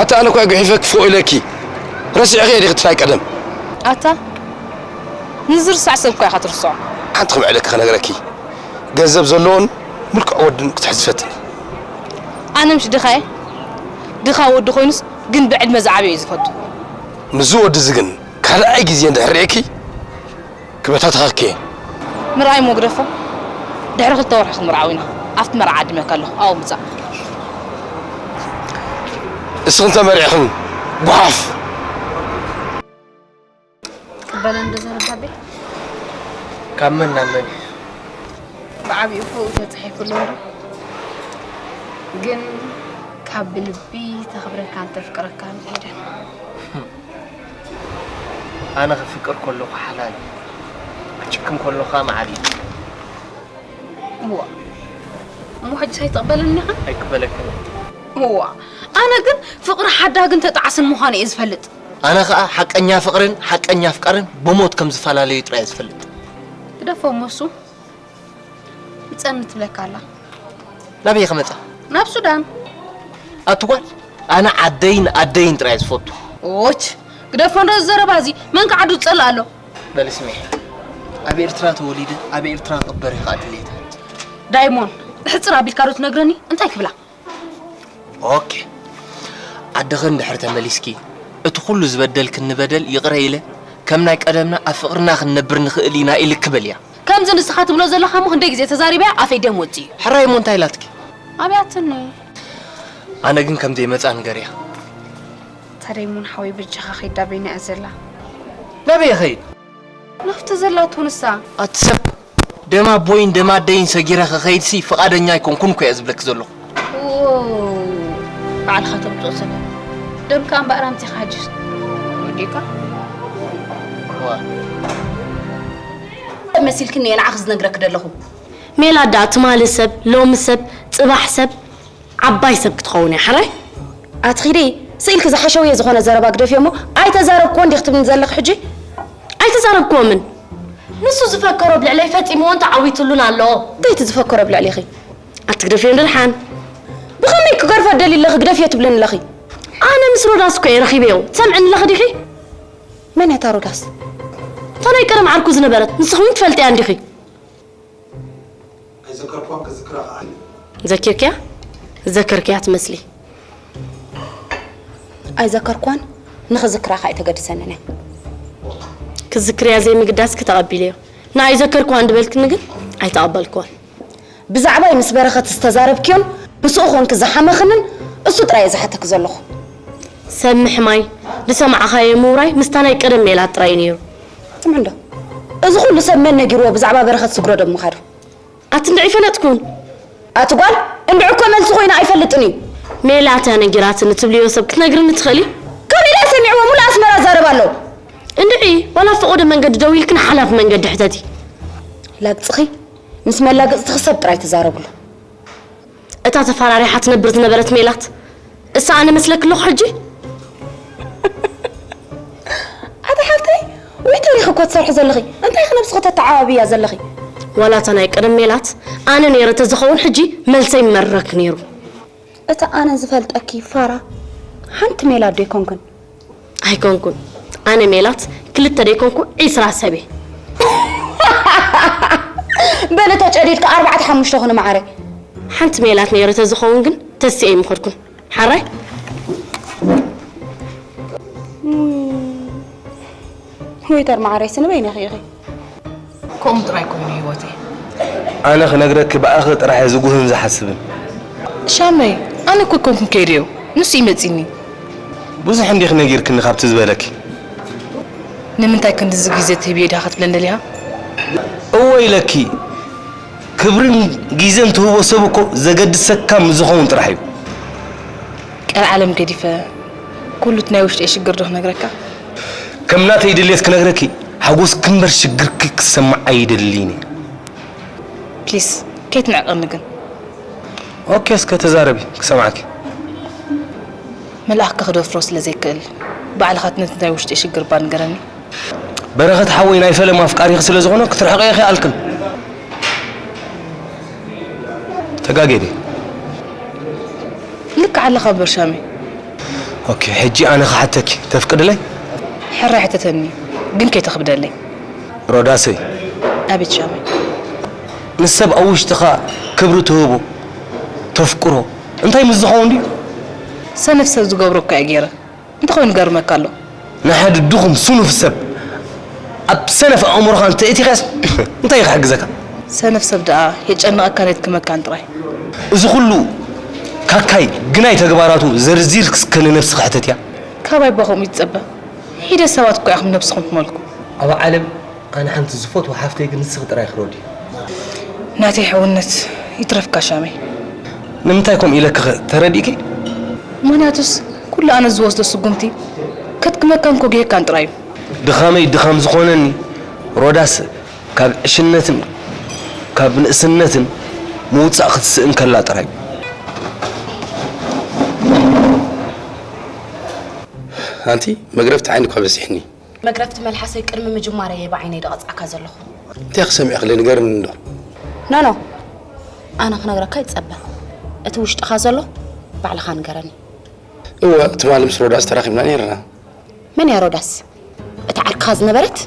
ኣታ ኣነ እኳ ጉሒፈኪ ፎእ ኢለኪ። ረሲዕኺ ዲኺ እቲ ናይ ቀደም? ኣታ ንዝርሳዕ ሰብ እኳ ኢኻ ትርስዖ። ሓንቲ ክምዕደኪ ክነግረኪ። ገንዘብ ዘለዎን ምልኩዕ ወድን ክትሕዚ ፈትኒ። ኣነ ምሽ ድኻ እየ? ድኻ ወዲ ኮይኑስ ግን ብዕድመ ዝዓበየ እዩ ዝፈቱ። ምስዚ ወዲ እዚ ግን ካልኣይ ግዜ እንድሕር ርኤኪ ክበታትኸኪ እየ። ምርኣይ እሞ ግደፎ። ድሕሪ ክልተ ወርሒ ክንምርዓው ኢና። ኣብቲ መርዓ ዓዲመካ ኣለኹ። ኣብኡ ምጻእ። እስኽን ተመሪዕኽን ጓሓፍ። ትቀበለን ዶ ዘረባ ቤ? ካብ መን ናብ መን እዩ? ብዓቢኡ ፎኡ ተጻሒፉ ኣሎ እንዶ። ግን ካብ ብልቢ ተኽብረካን ተፍቅረካን ኤደን። ኣነ ክፍቅር ከለኹ ሓላል፣ ክጭክን ከለኹ ከዓ ማዕቢል። እዋ፣ እሞ ሕጂስ ኣይትቕበለኒ ኢኻ? ኣይቅበለክን እየ። እዋ፣ ኣነ ግን ፍቕሪ ሓዳግን ተጣዕስን ምዃኑ እየ ዝፈልጥ። ኣነ ኸኣ ሓቀኛ ፍቕርን ሓቀኛ ኣፍቃርን ብሞት ከም ዝፈላለዩ ጥራይ እየ ዝፈልጥ። ግደፎ እሞ እሱ ይጸኒ ትብለካ ኣላ። ናበይ ክመጻ? ናብ ሱዳን። ኣቲ ጓል፣ ኣነ ዓደይን ኣደይን ጥራይ እየ ዝፈቱ። ኦች፣ ግደፎ እንዶ ዘረባ እዚ፣ መን ከዓዱ ዝጸልእ ኣሎ? በሊ ስምዒ፣ ኣብ ኤርትራ ተወሊደ ኣብ ኤርትራ ክቕበር እዩ ኸኣ ድሌተይ። ዳይሞን፣ ብሕጽር ኣቢልካ ዶ ትነግረኒ? እንታይ ክብላ? ኦኬ። ዓድኺ እንድሕር ተመሊስኪ፣ እቲ ኩሉ ዝበደልክኒ በደል ይቕረ ኢለ፣ ከም ናይ ቀደምና ኣብ ፍቕርና ክንነብር ንኽእል ኢና ኢልኪ በልያ። ከምዚ ንስኻ ትብሎ ዘለኻ እሞ ክንደይ ግዜ ተዛሪበያ ኣፈይ ደም ወጺኡ። ሕራይ እሞ እንታይ ኢላትኪ? ኣብያትኒ። ኣነ ግን ከም ዘይመጻ ንገርያ። ታዲያ እሞ ንሓወይ በጃኻ ከይድ፣ ኣበይ እያ ዘላ? ናበይ እያ ከይድ? ናብቲ ዘላቶ ንሳ። ኣቲ ሰብ፣ ደም ኣቦይን ደም ኣደይን ሰጊረ ክኸይድሲ ፍቓደኛ ኣይኮንኩን እኮ እየ ዝብለኪ ዘለኹ። ዎ፣ ባዕልኻ ተምጽኦ ሰብ። ደምካ እምበኣር ኣምጺኻ ሕጅስ። ወዲእካ? ዋ። ሰብ መሲልክኒ እየ ንዓኺ ዝነግረኪ ዘለኹ። ሜላት ደኣ ትማሊ ሰብ፣ ሎሚ ሰብ፣ ጽባሕ ሰብ፣ ዓባይ ሰብ ክትኸውን እያ፣ ሕራይ? ኣትኺዲ፣ ስኢልኪ ዝሓሸውየ ዝኾነ ዘረባ ግደፍዮ እሞ፣ ኣይተዛረብክዎን ዲኺ ትብልኒ ዘለኺ ሕጂ? ኣይተዛረብክዎምን። ንሱ ዝፈከሮ ኣብ ልዕለይ ፈጺምዎን ተዓዊትሉን ኣሎ። እንታይ እቲ ዝፈከሮ ኣብ ልዕሌኺ? ኣቲ ግደፍዮ ንደሓን። ብኸመይ ክገርፎ ትደልዪ ኣለኺ፣ ግደፍዮ ትብልኒ ኣለኺ? ኣነ ምስ ሮዳስ እኮ እየ ረኺበዮ። ትሰምዕኒ ኣለኺ ዲኺ? መን እያ እታ ሮዳስ? እታ ናይ ቀደም ዓርኩ ዝነበረት፣ ንስኺ እውን ትፈልጥያ እንዲኺ። ኣይዘከርኳን፣ ክዝክራ ከኣ። ዘኪርክያ? ዘከርክያ ትመስሊ። ኣይዘከርኳን፣ ንኽዝክራ ከኣ ኣይተገድሰንን እያ። ክዝክርያ ዘይምግዳስኪ ተቐቢለዮ። ንኣይዘከርክዋን ድበልክኒ ግን ኣይተቐበልክዋን። ብዛዕባይ ምስ በረኸት ዝተዛረብክዮን ምስኡ ኮንኪ ዝሓመኽንን እሱ ጥራይ እየ ዝሓተኪ ዘለኹ። ሰብ ምሕማይ፣ ዝሰማዕኻዮ ምውራይ ምስታ ናይ ቀደም ሜላት ጥራይ እዩ ነይሩ። ስምዕ እንዶ፣ እዚ ኩሉ ሰብ መን ነጊርዎ ብዛዕባ በረኸት ዝግረዶም ምኻዱ? ኣቲ እንድዒ ፈለጥኩን። ኣቲ ጓል፣ እንድዒ እኮ መልሲ ኮይኑ ኣይፈልጥን እዩ። ሜላት እያ ነጊራትኒ ትብልዮ ሰብ ክትነግርኒ ትኽእሊ? ካበይ ኢላ ሰሚዕዎ? ሙሉእ ኣስመራ ዛረብ ኣሎ። እንድዒ፣ ዋላ ፈቐዶ መንገዲ ደው ኢልክን ሓላፍ መንገዲ ሕተቲ። ላግፅኺ ምስ መላግፅትኺ ሰብ ጥራይ ተዛረብሉ። እታ ተፈራሪሓ ትነብር ዝነበረት ሜላት፣ እሳ ኣነ መስለኪ ኣለኹ ሕጂ? ኣቲ ሓፍተይ፣ ወይ ተሪኺ እኮ ትሰርሒ ዘለኺ፣ እንታይ ኢኺ ነብስኺ ተተዓባብያ ዘለኺ? ዋላ እታ ናይ ቀደም ሜላት ኣነ ነይረ ተዝኸውን ሕጂ መልሰይ ምመረረኪ ነይሩ። እታ ኣነ ዝፈልጠኪ ፋራ ሓንቲ ሜላት ዶ ኣይኮንክን? ኣይኮንኩን። ኣነ ሜላት ክልተ ደይኮንኩ ዒስራ ሰብ እየ። በሊ ተጨዲድካ ኣርባዕተ ሓሙሽተ ኩኒ መዓረይ። ሓንቲ ሜላት ነይረ ተዝኸውን ግን ተሲኤ ኣይምኸድኩን። ሓራይ? ዌይተር መዓረይ ስንበይነኺ ኢኺ። ከምኡ ጥራይ ኮይኑ ህይወተይ። ኣነ ክነግረኪ ብኣኺ ጥራሕ እየ ዝጉህን ዝሓስብን። ሻመይ፣ ኣነ እኮ ኣይኮንኩን ከይደዮ፣ ንሱ እዩ መጺኒ። ብዙሕ እንዲኺ ነጊርክኒ ካብቲ ዝበለኪ። ንምንታይ ክንድዚ ግዜ ትህብዮ ዲኻ ክትብለኒ ደሊኻ? እወ ኢለኪ። ክብርን ግዜን ትህቦ ሰብ እኮ ዘገድሰካ ምስ ዝኸውን ጥራሕ እዩ። ቀልዓለም ገዲፈ ኩሉ እቲ ናይ ውሽጠይ ሽግር ዶ ክነግረካ? ከም ናተይ ድሌት ክነግረኪ ሓጎስኪ እምበር ሽግርኪ ክሰማዕ ኣይደልን እየ። ፕሊስ ከይትንዕቀኒ ግን። ኦኬ እስከ ተዛረቢ ክሰምዓኪ። መልኣኽ ከኽደፍሮ ስለ ዘይክእል ባዕልኻ እቲ ነቲ ናይ ውሽጠይ ሽግር እባ ንገረኒ። በረኸት ሓወይ ናይ ፈለማ ኣፍቃሪኺ ስለ ዝኾነ ክትርሕቐዮ ኣይከኣልክን። ተጋጌ ድየ? ልክዕ ኣለኻ እምበር ሻሚ። ኦኬ፣ ሕጂ ኣነ ክሓተኪ ተፍቅድለይ? ሕራይ ሕተተኒ፣ ግን ከይተኽብደለይ። ሮዳሰይ። ኣቤት ሻሚ። ንሰብ ኣብ ውሽጥኻ ክብሪ ትህቦ፣ ተፍቅሮ፣ እንታይ ምስ ዝኸውን ድዩ? ሰነፍ ሰብ ዝገብሮ እኮ እየ ገይረ። እንተኾይኑ ገርመካ ኣሎ። ንሓደ ድኹም ስኑፍ ሰብ ኣብ ሰነፍ ኣእምሮኻ እንተእቲኻስ እንታይ እዩ ክሕግዘካ? ሰነፍ ሰብ ደኣ የጨንቐካን የድክመካን ጥራይ። እዚ ኩሉ ካካይ ግናይ ተግባራቱ ዘርዚርኪ እስከ ንነብስኺ ሕተትያ። ካባይ እባ ከምኡ ይትጸበ። ሒደት ሰባት እኮ ኢኹም ነብስኹም ትመልኩ። ኣብ ዓለም ኣነ ሓንቲ ዝፈትዋ ሓፍተይ ግን ንስኺ ጥራይ ኢኺ ሮዲ። ናተይ ሕውነት ይትረፍካ ሻመይ። ንምንታይ ከምኡ ኢለኪ ኸ ተረዲእኪ? ምኽንያቱስ ኩሉ ኣነ ዝወስዶ ስጉምቲ ከድክመካን ከጉህየካን ጥራይ እዩ። ድኻመይ ድኻም ዝኾነኒ ሮዳስ ካብ ዕሽነትን ካብ ንእስነትን ምውጻእ ክትስእን ከላ ጥራይ። ኣንቲ መግረፍቲ ዓይኒ እኳ በጺሕኒ። መግረፍቲ መልሓሰይ ቅድሚ ምጅማረይ እየ ብዓይነይ ደቐጻካ ዘለኹ። እንታይ ክሰምዕ ክለ ንገርኒ እንዶ። ኖ፣ ኖ። ኣነ ክነግረካ ይጸበ። እቲ ውሽጥኻ ዘሎ ባዕልኻ ንገረኒ። እወ፣ ትማሊ ምስ ሮዳስ ተራኺብና ነይርና። መን እያ ሮዳስ? እታ ዓርክኻ ዝነበረት?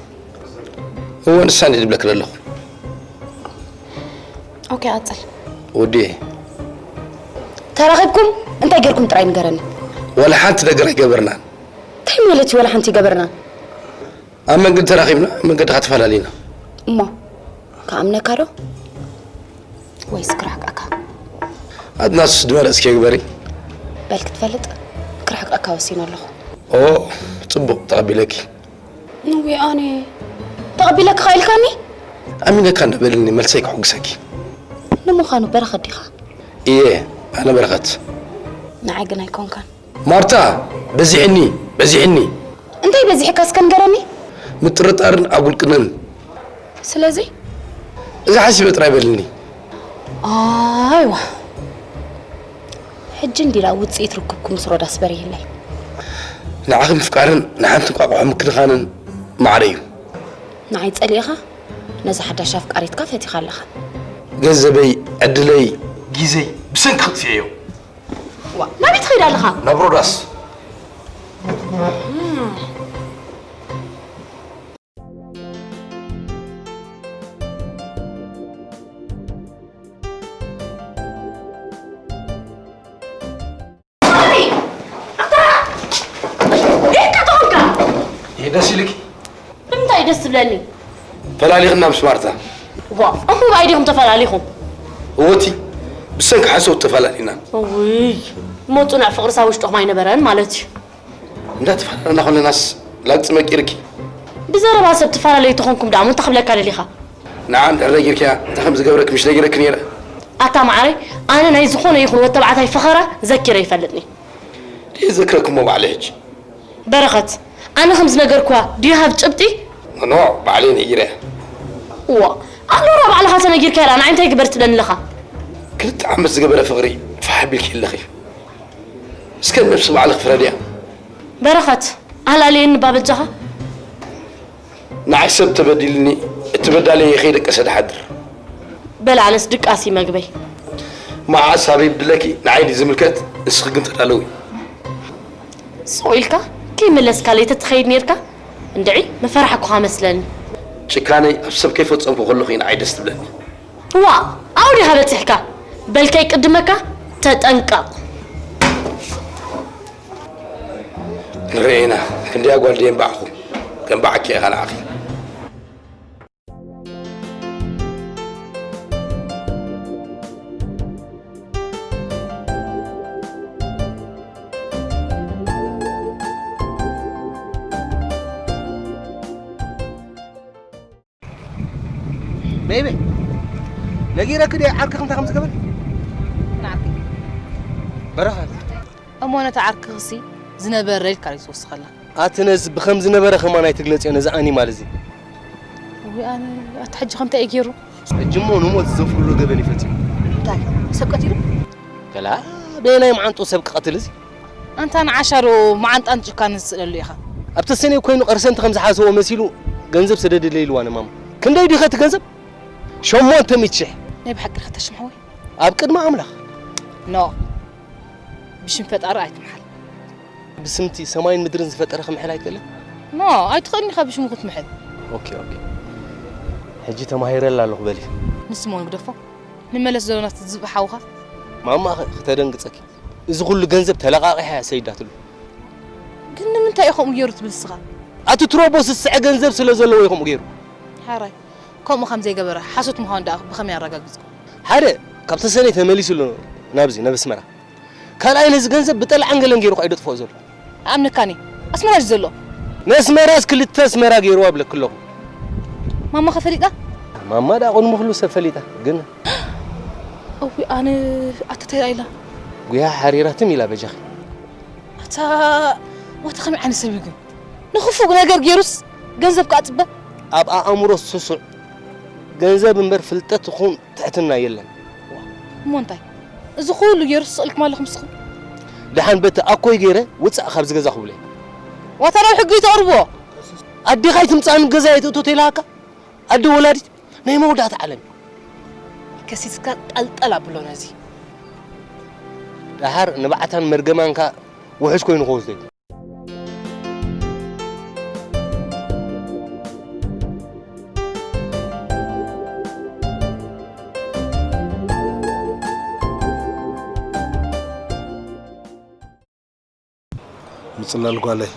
እወ፣ ንሳ እንዲ ድብለክ ዘለኹ። ኦኬ፣ ቀጽል። ወዲ። ተራኺብኩም እንታይ ጌርኩም ጥራይ ንገረኒ። ወላ ሓንቲ ነገር ኣይገበርናን። እንታይ ማለት እዩ ወላ ሓንቲ ይገበርና? ኣብ መንገዲ ተራኺብና፣ ኣብ መንገዲ ተፈላለዩና። እሞ፣ ክኣምነካ ዶ? ወይስ ክርሕቀካ? ኣድናስ ድመረጽኪ ግበሪ። በል ክትፈልጥ፣ ክርሕቀካ ወሲነ ኣለኹ። ኦ፣ ጽቡቕ፣ ተቐቢለኪ። ንዊ ኣነ፣ ተቐቢለኪ ኢልካኒ? ኣሚነካ እንዶ በልኒ፣ መልሰይ ከሐጉሰኪ። ንምዃኑ በረኸት ዲኻ? እየ፣ ኣነ በረኸት። ንዓይ ግን ኣይኮንካን። ማርታ፣ በዚሕኒ፣ በዚሕኒ። እንታይ በዚሕካ እስከ ንገረኒ? ምጥርጣርን ኣጉልቅነን። ስለዚ? እዚ ሓሲበ ጥራይ በልኒ። ኣይዋ። ሕጂ እንዲላ ውጽኢት ርክብኩም ምስ ሮዳስ በሪህለይ። ንዓኺ ምፍቃርን ንሓንቲ እንቋቑሖ ምክንኻንን ማዕረ እዩ። ንዓይ ጸሊእኻ ነዛ ሓዳሽ ኣፍቃሪትካ ፈቲኻ ኣለኻ። ገንዘበይ፣ ዕድለይ፣ ግዜይ ብሰንኪ ክጥፍኤ እዮ። ዋ፣ ናበይ ትኸይድ ኣለኻ? ናብ ሮዳስ። ኣታ! ኢድካ ተኾንካ! ይሄ ደስ ይልክ? ንምንታይ ደስ ትብለኒ? ፈላሊኽና ምስ ማርታ። ዋ፣ እኹም ኣይዲኹም ተፈላሊኹም? እወቲ፣ ብሰንኪ ሓሶት ተፈላሊና። ውይ፣ እሞ ጽኑዕ ፍቕርሳ ውሽጥኹም ኣይነበረን ማለት እዩ። እንዳተፈላለና ከለናስ ላግጺ መቂርኪ። ብዘረባ ሰብ ትፈላለዩ ተኾንኩም ደኣ እንታይ ክብለካ ደሊኻ? ንዓ እንድሕር ነጊርክያ እንታይ ከም ዝገብረኪ ምሽ ነጊረኪ ነይረ። ኣታ መዓረይ፣ ኣነ ናይ ዝኾነ ይኹን ወተባዕታይ ፈኸራ ዘኪረ ይፈልጥኒ። ድየ ዘክረክሞ ባዕለ ሕጂ። በረኸት፣ ኣነ ከም ዝነገርኩዋ ድዩ ሃብ ጭብጢ? ኖ፣ ባዕለይ ነጊረ። እዋ፣ ኣሎራ ባዕልኻ ተነጊርካ ኢላ ንዓይ እንታይ ግበር ትብለኒ ኣለኻ? ክልተ ዓመት ዝገበረ ፍቕሪ ፋሕ ቢልኪ ኣለኺ። እስከ ነብሲ ባዕልኺ ፍረድያ። በረኸት፣ ኣላልየኒ ባበጃኻ። ንዓይ ሰብ ተበዲልኒ እቲ በዳለይ ከይደቀሰ ድሓድር። በል ኣነስ ድቃሲ መግበይ። መዓስ ኣበይ ብድለኪ ንዓይ ድዩ ዝምልከት? ንስኺ ግን ተዳለዊ። ስቕ ኢልካ ከይመለስካለይ ተትኸይድ ኔርካ እንድዒ መፈራሕኩኻ መስለኒ። ጭካነይ ኣብ ሰብ ከይፈጸምኩ ከለኹ እዩ ንዓይ ደስ ትብለኒ። ዋ ኣብኡ ዲኻ በጺሕካ? በል ከይቅድመካ ተጠንቀቕ። ንርኤና ክንደይ ኣጓል ድየ እምበኣኹ። ከም በዓኪ ኢኻ ንዓኺ። ቤቤ ነጊረክ ድየ ዓርክኽ እንታይ ከም ዝገበር? በረኸት እሞ ነቲ ዓርክኽሲ ዝነበረ ኢልካ ዶ ትወስኸላ? ኣቲ ነዚ ብኸም ዝነበረ ከማን ኣይትግለጽዮ ነዚ ኣኒማል እዚ። ወይ ኣነ ኣቲ ሕጂ ከምታይ እዩ ገይሩ? ሕጂ እሞ ንሞት ዘፍርዶ ገበን እዩ ፈጺሙ። እንታይ ሰብ ቀቲሉ? ገላ በየናይ መዓንጡ ሰብ ክቐትል እዚ? ኣንታ ንዓሻ ዶ መዓንጣን ጭካንን ዝስእለሉ ኢኻ? ኣብ ተሰነይ ኮይኑ ቐርሰንቲ ከም ዝሓሰቦ መሲሉ ገንዘብ ስደድለይ ኢልዋ ንማማ። ክንደይ ድዩ ኸ እቲ ገንዘብ? ሸሞንተ ሚእቲ ሽሕ። ናይ ብሓቂ ኢኻ ተሽም ሓወይ? ኣብ ቅድሚ ኣምላኽ። ኖ ብሽም ፈጣሪ ኣይትምሓል። ብስምቲ ሰማይን ምድርን ዝፈጠረ ክምሕል ኣይትኽእልን? ኖ ኣይትኽእልን ኢኻ ብሽሙ ክትምሕል። ኦኬ ኦኬ ሕጂ ተማሂረላ ኣለኹ በሊ። ንስሞ ንግደፎ። ንመለስ ዘሎ ናቲ ዝብኢ ሓውኻ። ማማኸ ክተደንግጸኪ። እዚ ኩሉ ገንዘብ ተለቓቒሓ እያ ሰይዳትሉ። ግን ንምንታይ እዩ ከምኡ ገይሩ ትብል ንስኻ? ኣቲ ትሮቦ ስስዐ ገንዘብ ስለ ዘለዎ እዩ ከምኡ ገይሩ። ሓራይ ከምኡ ከም ዘይገበረ ሓሶት ምዃኑ ደኣ ብኸመይ ኣረጋጊጽኩም? ሓደ ካብ ተሰነይ ተመሊሱ ኣሎ ናብዚ ናብ ኣስመራ። ካልኣይ ነዚ ገንዘብ ብጠልዓን ገለን ገይሩ ከኣ እዩ ደጥፍኦ ዘሎ። ኣምነካኒ ኣስመራ እዩ ዘሎ። ነስመራስ ክልተ ኣስመራ ገይርዋ እብለኪ ኣለኹ። ማማኸ ፈሊጣ? ማማ ደኣ ቅድሚ ኩሉ ሰብ ፈሊጣ ግን እዊ ኣነ ኣተተይ ኢላ ጉያ ሓሪራትም ኢላ በጃኺ። ኣታ ዋታ ከመይ ዓይነት ሰብ እዩ ግን ንኽፉእ ነገር ገይሩስ ገንዘብ ከኣ ጽበ። ኣብ ኣእምሮ ስሱዕ ገንዘብ እምበር ፍልጠት ይኹን ትሕትና የለን። እሞ እንታይ እዚ ኩሉ ገይሩ ስቕ ኢልኩም ኣለኹም ንስኹም? ደሓን በቲ ኣኮይ ገይረ ውጻእ ካብዚ ገዛ ክብለይ። ዋታ ናብ ሕጊ ተቕርብዎ። ኣዴኻ ኣይትምጻእኒ ገዛ ኣይትእቶ ተይልሃካ ኣደ ወላዲት ናይ መወዳእታ ዓለም እዩ። ከሲስካ ጠልጠል ኣብሎ ነዚ። ደሓር ንባዕታን መርገማንካ ውሑስ ኮይኑ ክወስዶ እዩ። ምጽላል ጓለይ፣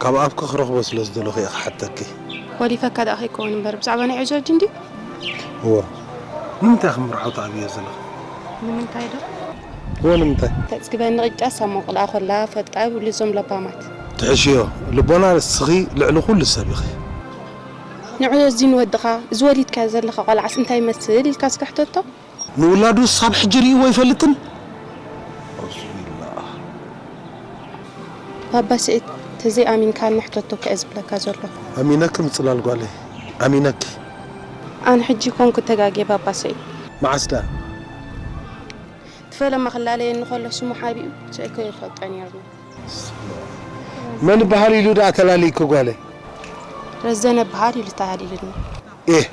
ካብ ኣፍኪ ክረኽቦ ስለ ዝደለኹ እየ ክሓተኪ። ጓሊፈካ ደኣ ከይከውን እምበር፣ ብዛዕባ ናይ ዑጀርጅ እንድዩ? እወ፣ ንምንታይ ኢኺ መርዓውቲ ኣብዮ ዘለኺ? ንምንታይ ዶ? እወ፣ ንምንታይ? ተጽግበኒ ቅጫ ሳሞ ቅልኣ ኮላ ፈጣ ይብሉ እዞም ለባማት። ትሕሽዮ፣ ልቦና ንስኺ ልዕሊ ኩሉ ሰብ ኢኺ። ንዑ እዚ ንወድኻ፣ እዚ ወሊድካዮ ዘለኻ ቆልዓስ እንታይ ይመስል ኢልካ እስከ ሕተቶ? ንውላዱ ሳብ ሕጂ ርእይዎ ኣይፈልጥን። ኣዑዙቢላህ። ባባ ስዒድ ተዘይ ኣሚንካኒ ሕተቶ ከ እየ ዝብለካ ዘለኹ። ኣሚነኪ ምጽላል ጓለይ ኣሚነኪ። ኣነ ሕጂ ኮንኩ ተጋግየ ባባ ስዒድ። መዓስ ደኣ? እቲ ፈለማ ክላለየኒ ከሎ ስሙ ሓቢኡ ስዒድ ከይፈልጦ ነይርና። መን ይበሃል ኢሉ ደኣ ተላልይኪ ጓለይ? ረዘነ ይበሃል ኢሉ ተላልዩኒ። ኤህ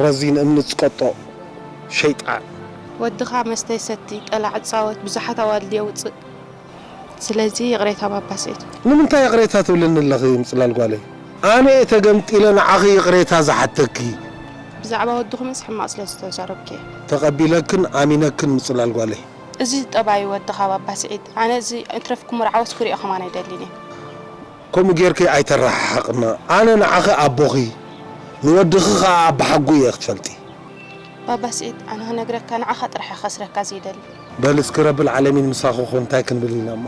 ረዚን እምኒ ዝቀጦ ሸይጣን። ወድኻ መስተ ይሰቲ፣ ጠላዕ ይጻወት፣ ብዙሓት ኣዋልድ የውጽእ። ስለዚ ይቕሬታ ባባ ስዒድ። ንምንታይ ይቕሬታ ትብልኒ ኣለኺ ምጽላል ጓለይ? ኣነ እየ ተገምጢለ ንዓኺ ይቕሬታ ዝሓተኪ። ብዛዕባ ወድኹምስ ሕማቕ ስለ ዝተዛረብኩ እየ። ተቐቢለክን ኣሚነክን ምጽላል ጓለይ። እዚ ጠባይ ወድኻ ባባ ስዒድ። ኣነ እዚ እትረፍኩም መርዓውስ ክሪኦ ከማን ኣይደልን እየ። ከምኡ ጌርኪ ኣይተረሓሕቕና። ኣነ ንዓኺ ኣቦኺ፣ ንወድኺ ኸኣ ኣባሓጉ እየ ክትፈልጢ። ባባ ስዒድ፣ ኣነ ክነግረካ፣ ንዓኻ ጥራሕ እየ ከስረካ ዘይደሊ። በል እስኪ ረብል ዓለሚን ምሳኺ ኹን፣ እንታይ ክንብል ኢና እሞ?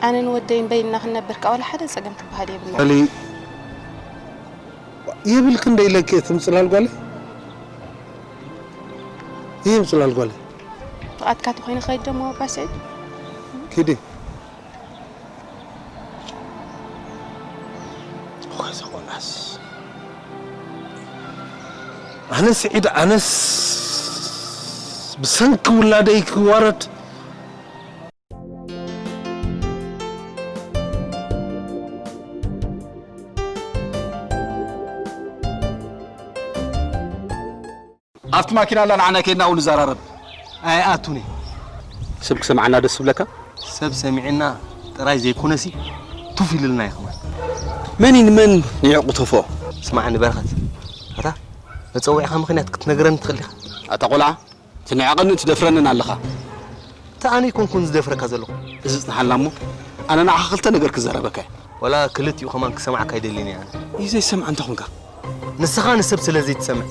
ኣነን ወደይን በይንና ክንነብር ከኣ ዋላ ሓደ ጸገም ክበሃል የብልና። ጓለይ የብልክን ዶ ኢለኪ እየ ትም ጽላል ጓለይ? ይህም ጽላል ጓለይ። ፍቓድካ ተኾይነ ክኸይድ ደሞ ኣባ ስዒድ? ኪዲ። እኳ እዚ ቆልዓስ። ኣነ ስዒድ ኣነስ ብሰንኪ ውላደይ ክዋረድ። ኣብቲ ማኪና ኣላ ንዓና ኬድና ኣብኡ ንዘራረብ። ኣይኣቱን እየ። ሰብ ክሰምዓና ደስ ዝብለካ? ሰብ ሰሚዕና ጥራይ ዘይኮነሲ ቱፍ ኢልልና እዩ ከማን። መን እዩ ንመን ንዕቑ ተፎ? ስማዕኒ በረኸት፣ ኣታ መጸውዒኻ ምኽንያት ክትነግረኒ ትኽእል ዲኻ? ኣታ ቆልዓ፣ ትንዕቐንን ትደፍረንን ኣለኻ። እታ ኣነ ኣይኮንኩን ዝደፍረካ ዘለኹ። እዚ ጽንሓልና እሞ ኣነ ንዓኻ ክልተ ነገር ክዛረበካ እየ። ዋላ ክልቲኡ ከማን ክሰምዓካ ኣይደልን እየ ኣነ። እዩ ዘይሰምዕ እንተ ኾንካ? ንስኻ ንሰብ ስለ ዘይትሰምዕ።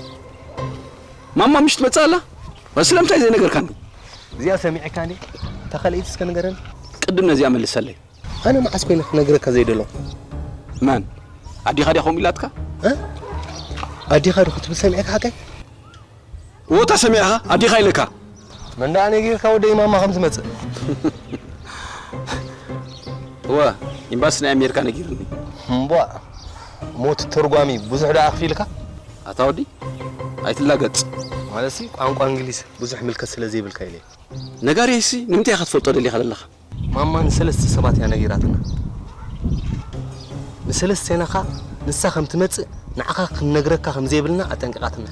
ማማ ምሽ ትመጽእ ኣላ? ስለምንታይ ዘይነገርካኒ? እዚኣ ሰሚዕካ እንዴ? እታ ካልኣይቲ እስከ ንገረኒ። ቅድም ነዚኣ መልሰለይ። ኣነ መዓስ ኮይነ ክነግረካ ዘይደለኹ? መን? ኣዴኻ ድያ ከምኡ ኢላትካ? እ? ኣዴኻ ዶ ክትብል ሰሚዕካ ሓቀይ? እወ እታ ሰሚዕኻ ኣዴኻ ኢለካ። መን ደኣ ነጊርካ ወደይ ማማ ከም ትመጽእ? እወ ኤምባሲ ናይ ኣሜሪካ ነጊርኒ። እምቧ ሞት ተርጓሚ ብዙሕ ደኣ ኣኽፊልካ? ኣታ ወዲ ኣይትላገጽ። ማለትሲ ቋንቋ እንግሊዝ ብዙሕ ምልከት ስለ ዘይብልካ ኢለ። ነጋርየይሲ ንምንታይ ኢኻ ትፈልጦ ደሊኻ ዘለኻ? ማማ ንሰለስተ ሰባት እያ ነጊራትና። ንሰለስቴና ኸኣ ንሳ ከም ትመጽእ ንዓኻ ክንነግረካ ከም ዘይብልና ኣጠንቂቓትና።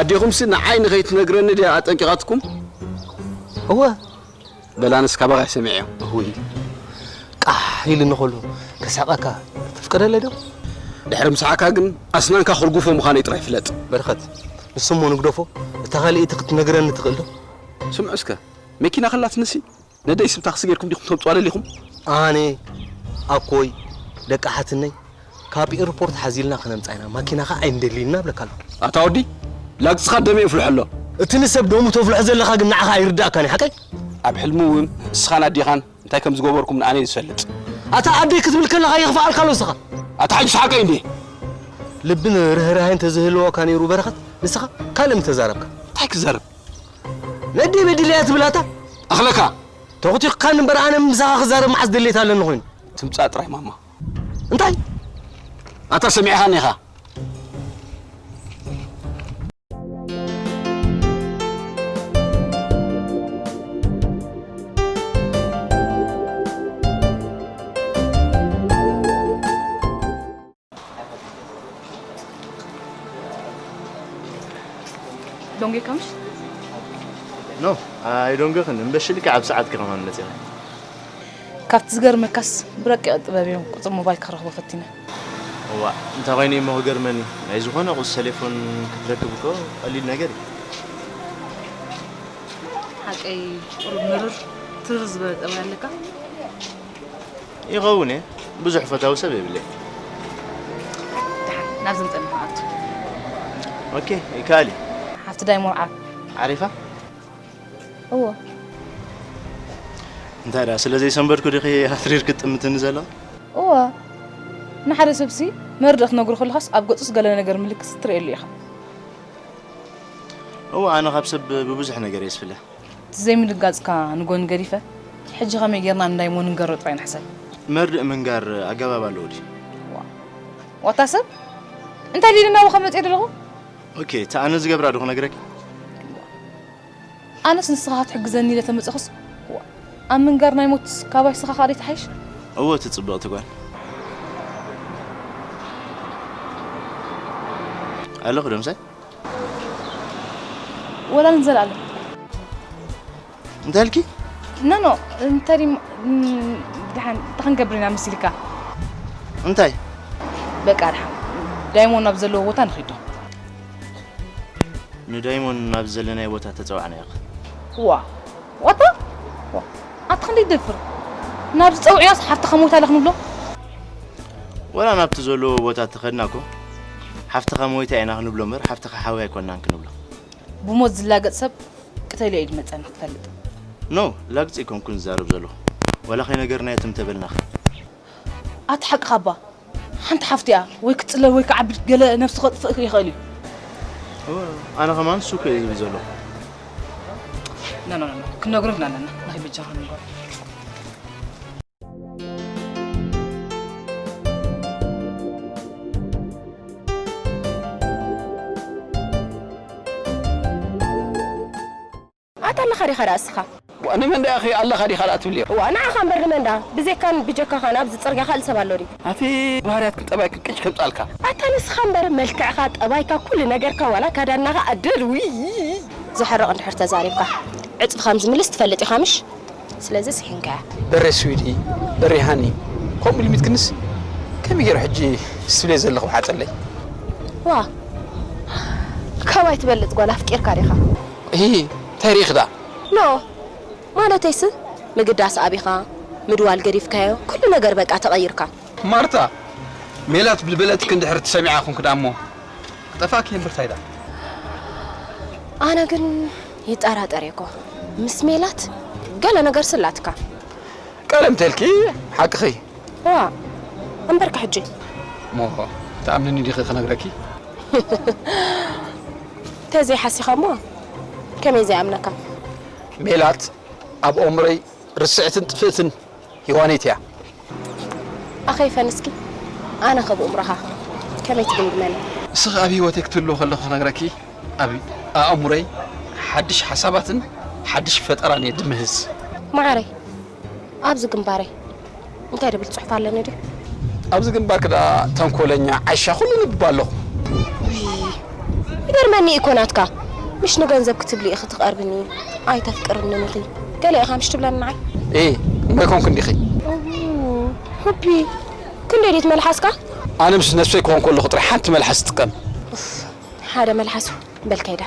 ኣዴኹምሲ ንዓይ ንኸይትነግረኒ ድያ ኣጠንቂቓትኩም? እወ። በል ኣነስ ካባኻ እየ ሰሚዐዮ። እውይ ቃሕ ኢሉኒ ኸሎ ከስሕቐካ ተፍቅደለይ ዶ? ድሕሪ ምስሓቕካ ግን ኣስናንካ ክርጉፎ ምዃነይ ጥራይ ፍለጥ። በረኸት ንሱ እሞ ንግደፎ፣ እታ ካልኣይቲ ክትነግረኒ ትኽእል ዶ? ስምዑ እስከ፣ መኪና ኸላትንሲ ነደይ ስብታኽሲ ጌርኩም ዲኹም ተምጽዋ ደሊኹም? ኣነ፣ ኣኮይ፣ ደቂ ሓትነይ ካብ ኤርፖርት ሓዚልና ከነምጻ ኢና፣ ማኪና ኸኣ ኣይንደልይን ኢና እብለካ ኣለኹ። ኣታ ወዲ፣ ላግጽኻ ደመ የፍልሖ ኣሎ። እቲ ንሰብ ደሙ ተፍልሖ ዘለኻ ግን ንዓኻ ኣይርድኣካን እዩ፣ ሓቀይ? ኣብ ሕልሚ እውን እስኻን ኣዴኻን እንታይ ከም ዝገበርኩም ንኣነ እዩ ዝፈልጥ። ኣታ ኣደይ ክትብል ከለኻ የኽፍኣልካ ኣሎ ንስኻ። ኣታ ሓጅስ ሓቀይ እንድየ። ልብን ርህራሄን ተዝህልወካ ነይሩ በረኸት፣ ንስኻ ካልእ ምተዛረብካ። እንታይ ክዛረብ? ነደይ በዲለያ ትብል ኣታ? ኣኽለካ። ተኹቲኽካኒ እምበር ኣነ ምሳኻ ክዛረብ መዓስ ድሌት ኣለኒ ኮይኑ? ትምጻእ ጥራይ ማማ። እንታይ? ኣታ ሰሚዕኻኒ ኢኻ። ደንጒኻ ምሽ? ኖ፣ ኣይደንጎኽን። እምበሺ ልክዕ ኣብ ሰዓትኪ ከማን መጺኻ። ካብቲ ዝገርመካስ ብረቂቕ ጥበብ እዮም ቁጽሪ ሞባይልካ ክረኽቦ ፈቲነ። እዋእ፣ እንታይ ኮይኑ እሞ ክገርመኒ? ናይ ዝኾነ ቁጽሪ ቴሌፎን ክትረክብ እኮ ቀሊል ነገር እዩ። ሓቀይ ቁሩብ ምርር ትርር ዝበለ ጠባይ ኣለካ። ይኸውን እየ። ብዙሕ ፈታዊ ሰብ የብለይ። ደሓን ናብዚ ንጠምቕ ኣቱ። ኦኬ፣ ይከኣል እዩ። ሓፍቲ ዳይሞን ዓር ዓሪፋ? እወ። እንታይ ደኣ ስለ ዘይሰንበድኩ ዲኺ ኣትሪርኪ ትጥምትኒ ዘለኺ? እወ። ንሓደ ሰብሲ መርድእ ክትነግሮ ከለኻስ ኣብ ገጹስ ገለ ነገር ምልክት ትርእየሉ ኢኻ። እወ፣ ኣነ ካብ ሰብ ብብዙሕ ነገር እየ ዝፍለ። እቲ ዘይምድንጋጽካ ንጎኒ ገዲፈ፣ ሕጂ ከመይ ጌርና ንዳይሞን ንንገሮ ጥራይ ንሕሰብ። መርድእ ምንጋር ኣገባብ ኣለዎ ድዩ? ዋእ ዋታ ሰብ እንታይ ሊሊ ናባኻ መጽየ ደለኹ? ኦኬ እታ ኣነ ዝገብራ ዶ ክነግረኪ? ኣነስ ንስኻ ክትሕግዘኒ ኢለ ተመጸኹስ ዋእ ኣብ ምንጋር ናይ ሞትስ ካባይ ንስኻ ከኣ ደይትሓይሽ? እወ እቲ ጽብቕቲ ጓል። ኣለኹ ዶ ምሳይ? ወላ ንዘለኣለም። እንታይ ኢልኪ? ኖ ኖ እንታይ ድዩ ድሓን እንታይ ክንገብር ኢና መሲልካ? እንታይ? በቃ ድሓን ዳይሞን ናብ ዘለዎ ቦታ ንኺዶ። ንዳይሞን ናብ ዘለናዮ ቦታ ተጸዋዕናዮ። ዋ ዋታ ኣቲ ክንደይ ትደፍር? ናብ ዝጸውዕያስ ሓፍትኻ ሞይታ ኣላ ክንብሎ? ወላ ናብቲ ዘለዎ ቦታ ተኸድና እኮ ሓፍትኻ ሞይታ ኢና ክንብሎ እምበር ሓፍትኻ ሓዊ ኣይኮናን ክንብሎ። ብሞት ዝላገጽ ሰብ ቅተልዮ እዩ ዝመጸኒ ክትፈልጥ። ኖ ላግጺ ኣይኮንኩን ዝዛረብ ዘለኹ። ወላ ከይነገርናዮ ትም ተበልናኺ። ኣቲ ሓቅኻ ኣባ፣ ሓንቲ ሓፍቲ እያ፣ ወይ ክትጽለል ወይ ክዓብድ ገለ ነብሱ ከጥፍእ ይኽእል እዩ። እወ፣ ኣነ ከማን እሱ እኮ እየ ዝብል ዘለኹ። ና፣ ና፣ ና፣ ና፣ ክንነግሮ ኢና ኣለና። ንኸይድ በጃኻ ንንገሮ። ኣታ ኣለኻ ዲኻ ደኣ እስኻ? ዋ፣ ንመን ደኣ ኢኺ ኣለኻ ዲኻ ደኣ ትብልዮ? ዋ፣ ንዓኻ እምበር ንመን ደኣ? ብዘይካን ብጀካኻን ኣብዚ ጽርግያ ካልእ ሰብ ኣሎ ድዩ? ኣቲ ባህርያትክን ጠባይክን ቅጭ ከምጻልካ። ኣታ ንስኻ እምበር መልክዕኻ፣ ጠባይካ፣ ኩሉ ነገርካ ዋላ ካዳናኻ ኣደድ፣ ውይ! ዘሕርቕ እንድሕር ተዛሪብካ፣ ዕጽፍኻ ከም ዝምልስ ትፈልጥ ኢኻ ምሽ? ስለዚ ስሒንካያ። በሬ ስዊዲ፣ በሬ ሃኒ፣ ከምኡ ልሚት ክንስ ከመይ ገይሩ ሕጂ ስትብልዮ ዘለኹ ሓጸለይ? ዋ፣ ካባይ ትበልጽ ጓል ኣፍቂርካ ዲኻ? እሂ፣ እንታይ ርኢኺ ደኣ? ኖ፣ ማለተይስ ምግዳስ ኣቢኻ፣ ምድዋል ገዲፍካዮ፣ ኩሉ ነገር በቃ ተቐይርካ። ማርታ፣ ሜላት ብልበለትኪ እንድሕር ትሰሚዓ ኹንኪ ደኣ እሞ፣ ክጠፍኣኪ እየ እምበር ታይ ደኣ? ኣነ ግን ይጠራጠር እየ እኮ። ምስ ሜላት ገለ ነገር ስላትካ። ቀለም ተልኪ፣ ሓቅኺ። ዋ፣ እምበርካ ሕጂ። እሞ ትኣምንኒ ዲኺ ክነግረኪ? ተዘይሓሲኻ እሞ ከመይ ዘይኣምነካ? ሜላት ኣብ ኦምረይ ርስዕትን ጥፍእትን ሂዋነይት እያ። ኣኸይፈን እስኪ፣ ኣነ ኸ ብኡምሮኻ ከመይ ትግምግመኒ? እስኺ ኣብ ህይወተይ ክትህልዊ ከለኹ ክነግረኪ፣ ኣብ ኣእምሮይ ሓድሽ ሓሳባትን ሓድሽ ፈጠራን እየ ድምህዝ። መዓረይ፣ ኣብዚ ግንባረይ እንታይ ድብል ጽሑፍ ኣለኒ ድዩ? ኣብዚ ግንባርኪ ደኣ ተንኮለኛ፣ ዓይሻ፣ ኩሉ ንብባ ኣለኹ። ውይ፣ ይገርመኒ እኮ ናትካ። ምሽ ንገንዘብ ክትብሊ ኢኺ ትቐርብኒ፣ ኣይተፍቅርንን ኢኺ። ገለ ኢኻ ምሽ ትብለኒ ንዓይ? ኤ፣ እሞ ኣይኮንኩን ዲኺ? ኦሆ፣ ሆፒ፣ ክንደይ ድዩ መልሓስካ? ኣነ ምስ ነብሰይ ክኾን ከለኹ ጥራይ ሓንቲ መልሓስ ትጥቀም። ኡፍ፣ ሓደ መልሓሱ። በል ከይዳ።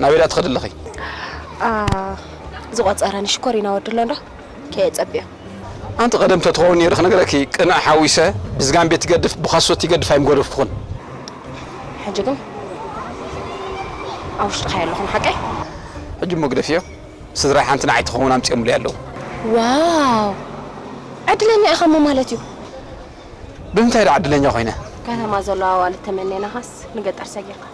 ናበይ ደኣ ትኸዲ ኣለኺ? ኣ፣ ዝቖጸረኒ ሽኮሪና ወዲ ኣሎ እንዶ? ከየጸብዮ። ኣንቲ ቀደም ተትኸውን ነይሩ ክነግረኪ፣ ቅንዕ ሓዊሰ፣ ብዝጋምቤ ትገድፍ፣ ብኻሶት ይገድፍ ኣይምገደፍኩን። ሕጂ ግን ኣብ ውሽጥኻ የለኹን፣ ሓቀይ? ሕጂ እሞ ግደፍዮ። ስድራይ ሓንቲ ንዓይ ትኸውን ኣምጺኦምለይ ኣለዉ። ዋው! ዕድለኛ ኢኻ እሞ ማለት እዩ። ብምንታይ ደኣ ዕድለኛ ኮይነ? ከተማ ዘለዋ ኣዋልድ ተመኔናኻስ ንገጠር ሰጊርካ።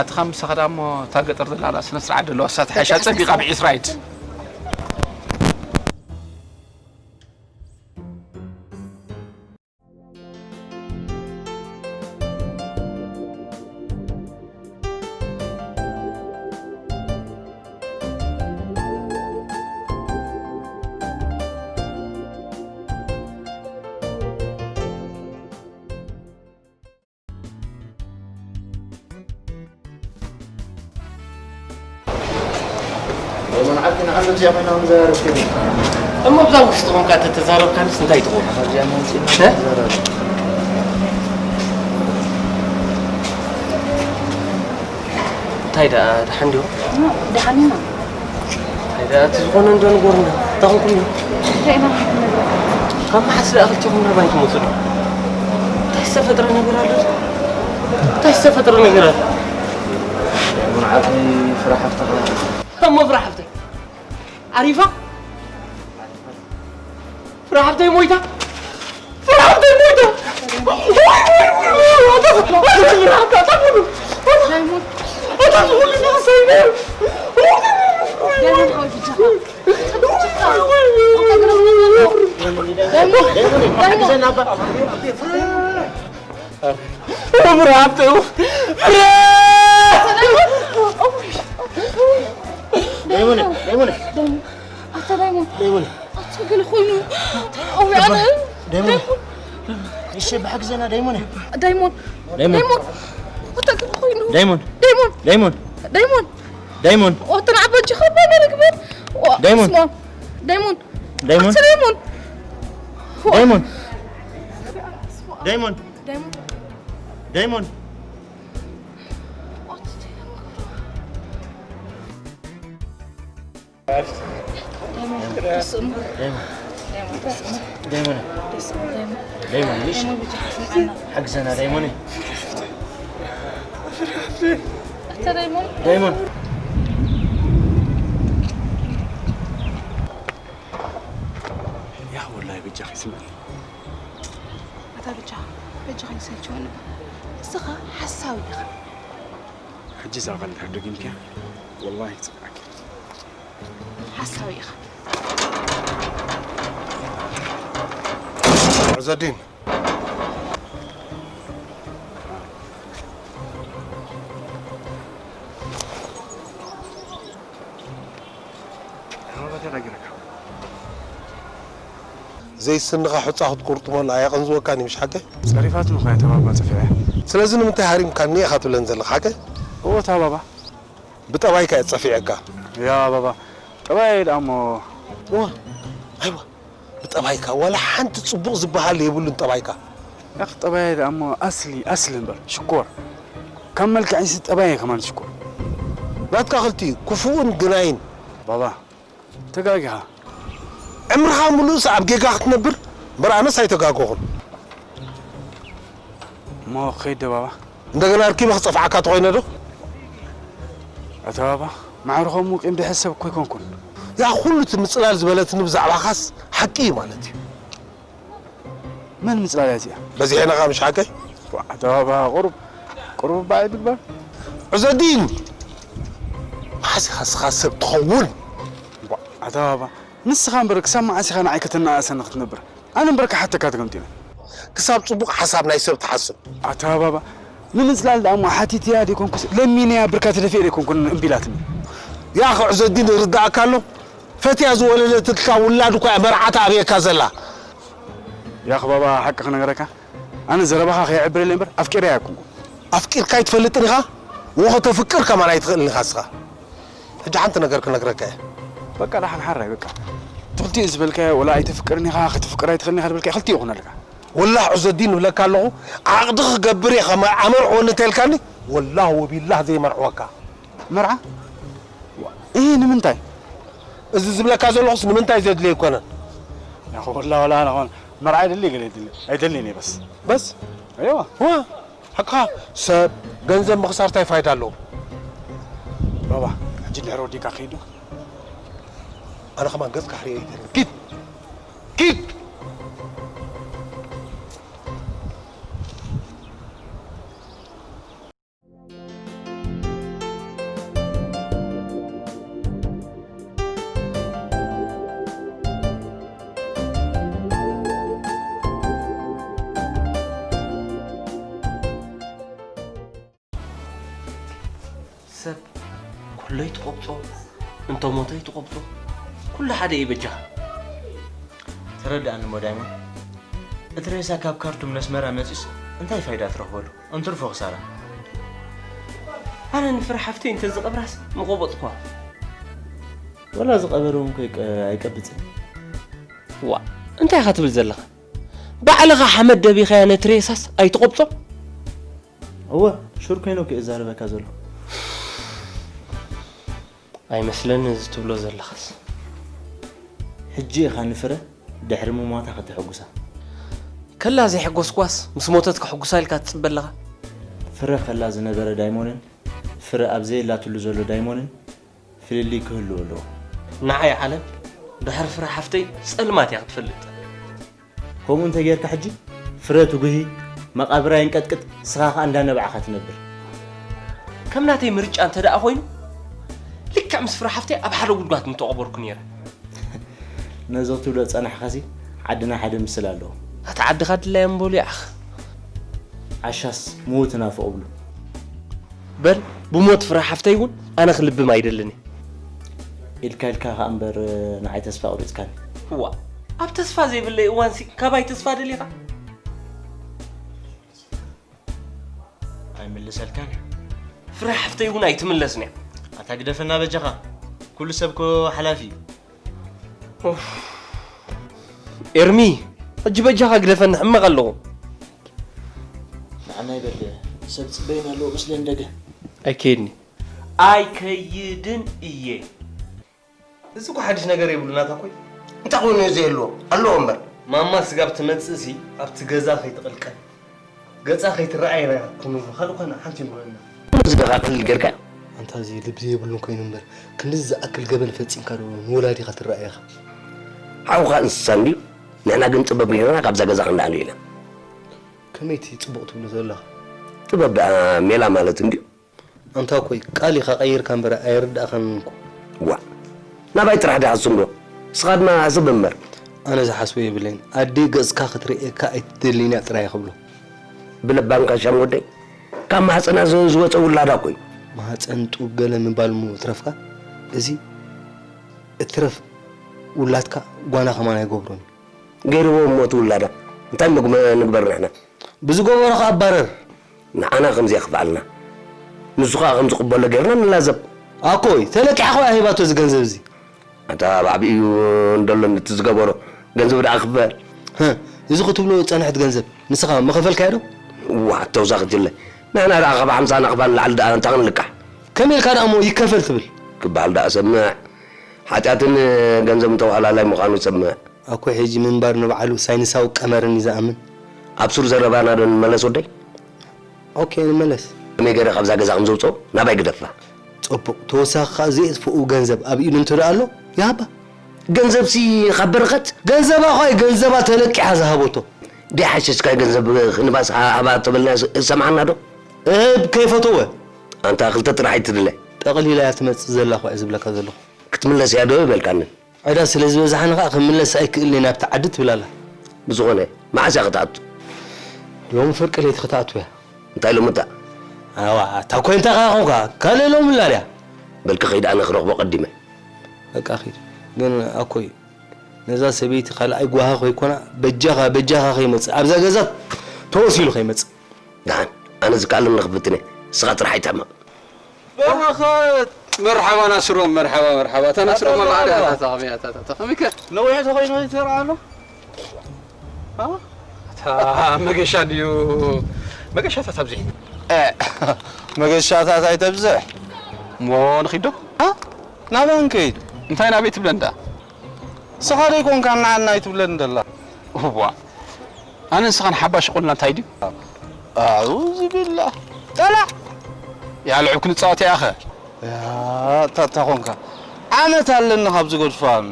ኣቲ ካብ ምሳኻ ደኣ እሞ እታ ገጠር ዘላ ደኣ ስነ ስርዓት ዘለዋ እሳ ትሓይሻ፣ ጸቢቓ ብዒስራ ኢድ። እሞ ኣብዛ ውሽጢ ኮንካ ተተዛረብካንስ እንታይ ትኾን? እ? እንታይ ደኣ፣ ደሓን ድዮም? ደሓን ኢና። እንታይ ደኣ፣ እቲ ዝኾነ እንዶ ንገሩና። እንታይ ኾንኩም እዩ? እንታይ ኢና ክንነግረካ? ካብ መሓስ ደኣ ክልቴኹም ናባይ ትመጹ ዶ? እንታይ ዝተፈጥረ ነገር ኣሎ? እንታይ ዝተፈጥረ ነገር ኣሎ? ቡን ዓቢ ፍረ ሓፍትኻ። እሞ ፍረ ሓፍተይ ኣሪፋ? ፍረ ሓፍተይ ሞይታ? ፍረ ሓፍተይ ሞይታ? ፍረ ሓፍተይ፣ ፍረ! ዳይሞን፣ ዳይሞን። ኣታ ዳይሞን። ዳይሞን። ኣታ ገለ ኮይኑ። ኣውሪ ኣነ። ዳይሞን። ዳይሞን። እሺ፣ ብሓግዘና ዳይሞን። ዳይሞን። ዳይሞን። ዳይሞን። ኣታ ገለ ኮይኑ። ዳይሞን። ዳይሞን። ዳይሞን። ዳይሞን። ዳይሞን። ኣታ ንዓበጅ ኸባና ርግበት። ዋ፣ ዳይሞን። ስማ። ዳይሞን። ዳይሞን። ኣታ ዳይሞን። ዋ። ዳይሞን። ዳይሞን። ዳይሞን። ዳይሞን። ዳይሞን። ዳይሞን፣ ዳይሞን፣ ዳይሞን፣ ዳይሞን፣ ዳይሞን፣ ዳይሞን፣ ዳይሞን፣ ዳይሞን፣ ሓግዘና ዳይሞን። ኣታ ዳይሞን። ዳይሞን። ስምዕኒ። ኣታ በጃኻ፣ በጃኻ ይሰልችወኒ። ንስኻ ሓሳዊ ኢኻ። ሕጂ እዛ ቃል እንድሕር ደጊምክያ፣ ወላሂ ክጽንዓኪ። ሓሳዊ ኢኻ። ዑዘዲን። ዘይስንኻ ሑጻ ክትቁርጥመሉ ኣየቐንዝወካን እዩ፣ ምሽ ሓቀ? ጸሪፋትኒ እኮ እያ ተባባ ጸፊዐ። ስለዚ ንምንታይ ሃሪምካኒ ኢኻ ትብለን ዘለኻ ሓቀ? እወ ተባባ። ብጠባይካ እየ ጸፊዐካ። ያ ባባ፣ ጠባይ ደኣ እሞ። እወ፣ ኣይዋ፣ ብጠባይካ ዋላ ሓንቲ ጽቡቕ ዝበሃል የብሉን ጠባይካ። ያኽ ጠባይ ደኣ እሞ ኣስሊ፣ ኣስሊ እምበር፣ ሽኮር። ካብ መልክዐይሲ ጠባይ ከማን ሽኮር። ናትካ ክልቲኡ፣ ክፉእን ግናይን። ባባ፣ ተጋጊኻ። ዕምርኻ ምሉእስ ኣብ ጌጋ ክትነብር፣ እምበር ኣነስ ኣይተጋገኹን። እሞ ከይደ ባባ። እንደገና ኣርኪበ ክጸፍዓካ ተኾይነ ዶ? ኣታ ባባ፣ ማዕረ ከምኡ ቂም ድሕዝ ሰብ እኮ ኣይኮንኩን። ያ ኩሉ እቲ ምጽላል ዝበለትኒ ብዛዕባኻስ ሓቂ እዩ ማለት እዩ። መን ምጽላል እያ እዚኣ? በዚሐ ነኻ ምሽ ሓቀይ? ዋ፣ ኣታ ባባ፣ ቁሩብ፣ ቁሩብ እባ ኣይትግበር። ዑዘዲን! መዓስ ኢኻ ንስኻ ሰብ ትኸውን? ዋ፣ ኣታ ባባ፣ ንስኻ እምበር ክሳብ መዓስ ኢኻ ንዓይ ከተነኣእሰኒ ክትነብር? ኣነ እምበር ክሓተካ ተገምጢለ። ክሳብ ጽቡቕ ሓሳብ ናይ ሰብ ትሓስብ። ኣታ ባባ፣ ንምጽላል ደኣ እሞ ሓቲተያ ደይኮንኩስ ለሚነያ ብርካ ተደፊኤ ደይኮንኩን እምቢ ኢላትኒ። ያኸ ዑዘዲን ይርድኣካ ኣሎ? ፈትያ ዝወለደትልካ ውላድ እኳ እያ መርዓ ትኣብየካ ዘላ። ያኽ ባባ፣ ሓቂ ክነግረካ፣ ኣነ ዘረባኻ ከየዕብረለይ እምበር ኣፍቂረያ ኣይኮንኩን። ኣፍቂርካ ኣይትፈልጥን ኢኻ፣ ወኸተፍቅር ከማን ኣይትኽእልን ኢኻ እስኻ። ሕጂ ሓንቲ ነገር ክነግረካ እየ። በቃ ደሓን ሓራይ በቃ። እቲ ክልቲኡ ዝበልካዮ ወላ ኣይተፍቅርን ኢኻ፣ ከተፍቅር ኣይትኽእልን ኢኻ ዝበልካዮ ክልቲኡ ይኹነልካ። ወላህ ዑዘዲን እብለካ ኣለኹ፣ ዓቕዲ ክገብር እየ ከመ-፣ ኣመርዕወኒ እንተልካኒ፣ ወላህ ወቢላህ ዘይመርዕወካ። መርዓ? ዋ፣ እህ፣ ንምንታይ? እዚ ዝብለካ ዘለኹስ ንምንታይ ዘድልዮ ኣይኮነን። ያኹ ወላ ወላ ኣነ ኾን መርዓ ይደሊ ገለ ይደሊ ኣይደልን እየ በስ። በስ? ኣይዋ። ዋ፣ ሓቅኻ ሰብ ገንዘብ ምኽሳር እንታይ ፋይዳ ኣለዎ? ባባ፣ ሕጂ እንድሕር ወዲእካ ከይዱ። ኣነ ከማን ገጽካ ክርእዮ ኣይደልን። ኪድ! ኪድ! ሰብ ኩለይ ትቆብጾ፣ እንተ ሞተይ ትቆብጾ፣ ኩሉ ሓደ እዩ በጃኻ። ተረድኣኒ እሞ ዳይሞን፣ እቲ ሬሳ ካብ ካርቱም ነስመራ መጺኡስ እንታይ ፋይዳ ትረኽበሉ? እንትርፎ ክሳራ። ኣነ ንፍረ ሓፍተይ እንተ ዝቐብራስ ምቆበጥኳ። ወላ ዝቐበረ እውን ከይቀ-፣ ኣይቀብጽን። ዋ፣ እንታይ ኢኻ ትብል ዘለኻ? ባዕልኻ ሓመድ ደቢኻያ ነቲ ሬሳስ ኣይትቆብጾ? እወ፣ ሹር ኮይኑ እኮ እየ ዝዛረበካ ዘለኹ። ኣይመስለንን እዚ ትብሎ ዘለኻስ። ሕጂ ኢኻ ንፍረ ድሕሪ ምሟታ ከተሐጉሳ። ከላ ዘይሐጎስኳስ ምስ ሞተት ከሐጉሳ ኢልካ ትጽበ ኣለኻ? ፍረ ከላ ዝነበረ ዳይሞንን ፍረ ኣብ ዘየላትሉ ዘሎ ዳይሞንን ፍልልይ ክህልዎ ኣለዎ። ንዓይ ዓለም ድሕሪ ፍረ ሓፍተይ ጸልማት እያ ክትፈልጥ። ከምኡ እንተ ጌርካ ሕጂ ፍረ ትጉሂ፣ መቓብራ ይንቀጥቅጥ፣ ንስኻ ኸኣ እንዳነባዕኻ ትነብር። ከም ናተይ ምርጫ እንተ ደኣ ኾይኑ፣ ልክዕ ምስ ፍረ ሓፍተይ ኣብ ሓደ ጉድጓድ ምተቐበርኩ ነይረ። ነዚ ክትብሎ ዝጸናሕካሲ ዓድና ሓደ ምስል ኣለዎ። ኣታ ዓድኻ ድላዮም በሉ ይዓኽ። ዓሻስ ምዉት ናፍቕ ብሉ። በል፣ ብሞት ፍረ ሓፍተይ እውን ኣነ ክልብም ኣይደልን እየ። ኢልካ ኢልካ ከኣ እምበር ንዓይ ተስፋ ኣቑሪጽካኒ። እዋ፣ ኣብ ተስፋ ዘይብለይ እዋንሲ ካባይ ተስፋ ደሊኻ? ኣይምልሰልካን እየ። ፍረ ሓፍተይ እውን ኣይትምለስን እያ። ኣታ ግደፈና በጃኻ። ኩሉ ሰብ እኮ ሓላፊ እዩ። ኡፍ። ኤርሚ፣ ሕጂ በጃኻ ግደፈኒ፣ ሕመቕ ኣለኹ። ንዓና ይበል፣ ሰብ ጽበይና ኣለዎ፣ ምስለን ደገ። ኣይከይድን። ኣይከይድን እየ። እዚ እኮ ሓድሽ ነገር የብሉን ኣታ ኮይ። እንታይ ኮይኑ እዩ ዘየልዎ? ኣለዎ እምበር። ማማ ስጋብ ትመጽእሲ ኣብቲ ገዛ ከይትቕልቀል፣ ገጻ ከይትረኣየና ኢና ክንብሎ፣ ካልእ ኮነ ሓንቲ ይምረና። እዚ ደኻ ክልል ጌርካ። ኣንታ እዚ ልቢ ዘይብሉን ኮይኑ እምበር፣ ክንድዚ ዝኣክል ገበን ፈጺምካ ዶ ንወላዲኻ ትረኣየኻ? ሓውኻ እንስሳ እንድዩ። ንሕና ግን ጥበብ ጌርና ካብዛ ገዛ ክንደኣሉ ኢና። ከመይቲ ጽቡቕ ትብሎ ዘለኻ? ጥበብ ደኣ ሜላ ማለት እንድዩ። ኣንታ ኮይ ቃል ኢኻ ቀይርካ እምበር ኣይርድኣኻን እኮ። ዋ፣ ናባይ ጥራሕ ድሓስብ እንዶ? ንስኻ ድማ ሓስብ እምበር። ኣነ ዝሓስቦ የብለይን። ኣደይ ገጽካ ክትርእየካ ኣይትደልይን እያ ጥራይ እየ ክብሎ። ብለባም ካሻም ወደይ፣ ካብ ማህፀና ዝ-፣ ዝወፀ ውላዳ እኮ እዩ። ማህፀን ጡብ ገለ ምባል እሞ ትረፍካ። እዚ እትረፍ ውላድካ ጓና ከማን ኣይገብሮን እዩ። ገይርዎ እሞ እቲ ውላዳ እንታይ ምግበ-፣ ንግበር ንሕና? ብዝገበሮ ከኣ ኣባረር። ንዓና ከም ዘየኽፍኣልና፣ ንሱ ኸኣ ከም ዝቕበሎ ጌርና ንላዘብ። ኣኮይ፣ ተለቂሓ ኸኣ ሂባቶ እዚ ገንዘብ እዚ። ኣታ ኣብ ዓቢኡ እንደሎ ነቲ ዝገበሮ ገንዘብ ደኣ ክፈል። ህህ፣ እዚ ክትብሎ ዝጸንሐት ገንዘብ ንስኻ መኸፈልካያ ዶ? ዋእ፣ ተውሳኺ ጅለ። ንሕና ደኣ ካብ ሓምሳ ናቕፋ ንላዕሊ ደኣ እንታይ ክንልቃሕ? ከመይ ኢልካ ደኣ እሞ ይከፈል ትብል? ክበሃል ደኣ ሰምዕ። ሓጢኣትን ገንዘብን ተባህላላይ ምዃኑ ሰምዕ። ኣኮይ፣ ሕጂ ምንባር ንባዕሉ ሳይንሳዊ ቀመርን እዩ ዝኣምን። ኣብ ሱር ዘረባና ዶ ንመለስ ወደይ? ኦኬ፣ ንመለስ። ከመይ ገይረ ካብዛ ገዛ ከም ዘውፅኦ ናባይ ግደፋ። ጽቡቕ። ተወሳኺ ከኣ ዘየጥፍኡ ገንዘብ ኣብ ኢዱ እንተ ደኣ ኣሎ፣ ይሃባ። ገንዘብሲ ካብ በረኸት? ገንዘባ ኸኣ ገንዘባ ተለቂሓ ዝሃበቶ። ደይ ሓሸሽካይ ገንዘብ ክንባስ ሃ-፣ ሃባ ተበልና ስ-፣ ሰምዓና ዶ? እህብ ከይፈተወ። ኣንታ ክልተ ጥራሕ ኣይትድለ። ጠቕሊላ እያ ትመጽእ ዘላ እኮ እየ ዝብለካ ዘለኹ። ክትምለስ እያ ዶ ይበልካኒ? ዕዳ ስለ ዝበዝሓኒ ኸኣ ክምለስ ኣይክእልን እየ ናብቲ ዓዲ ትብል ኣላ። ብዝኾነ፣ መዓስ እያ ክትኣቱ? ሎሚ ፍርቂ ለይቲ ክትኣቱ እያ። እንታይ ሎሚ እታ? ኣዋ፣ እታ ኮይንታ ኸኣ ኾንካ፣ ካልእ ሎሚ ኣላ ድያ? በልኪ ኸይድ ኣነ ክረኽቦ ቀዲመ። በቃ ኺድ። ግን ኣኮይ፣ ነዛ ሰበይቲ ካልኣይ ጓሃ ከይኮና፣ በጃኻ፣ በጃኻ ከይመጽእ፣ ኣብዛ ገዛ ተወሲሉ ከይመጽእ። ደሓን፣ ኣነ ዝከኣለኒ ክፍትን እየ። ንስኻ ጥራሕ ኣይትሕመቕ። በረኸት! መርሓባ ናስሮም፣ መርሓባ፣ መርሓባ። እታ ናስሮም ኣታ ኣባዕዳ፣ በረኸት! ኣታ፣ ኣታ፣ ከመይ፣ ኣታ፣ ኣታ፣ ከመይ ከ? ነዊሕ ተኾይኑ ይተርኣ ኣሎ? አ? እታ መገሻ ድዩ? መገሻታት ኣብዚሑ። እ፣ መገሻታት ኣይተብዝሕ። እሞ ንኺድ ዶ? እ? ናበይ ክንከይድ? እንታይ ናበይ ትብለኒ ደኣ? ንስኻ ዶ ኣይኮንካን ንዓና ኣይትብለኒ ደላ? እዋ፣ ኣነ ንስኻን ሓባሽ ቁልና እንታይ ድዩ? ኣዑዙ ቢላህ። ጠላዕ! ያልዑ ክንጻወት እያ ኸ? ያ፣ እታ፣ እታ ኾንካ። ዓመት ኣለኒ ካብ ዝገድፎ ኣነ።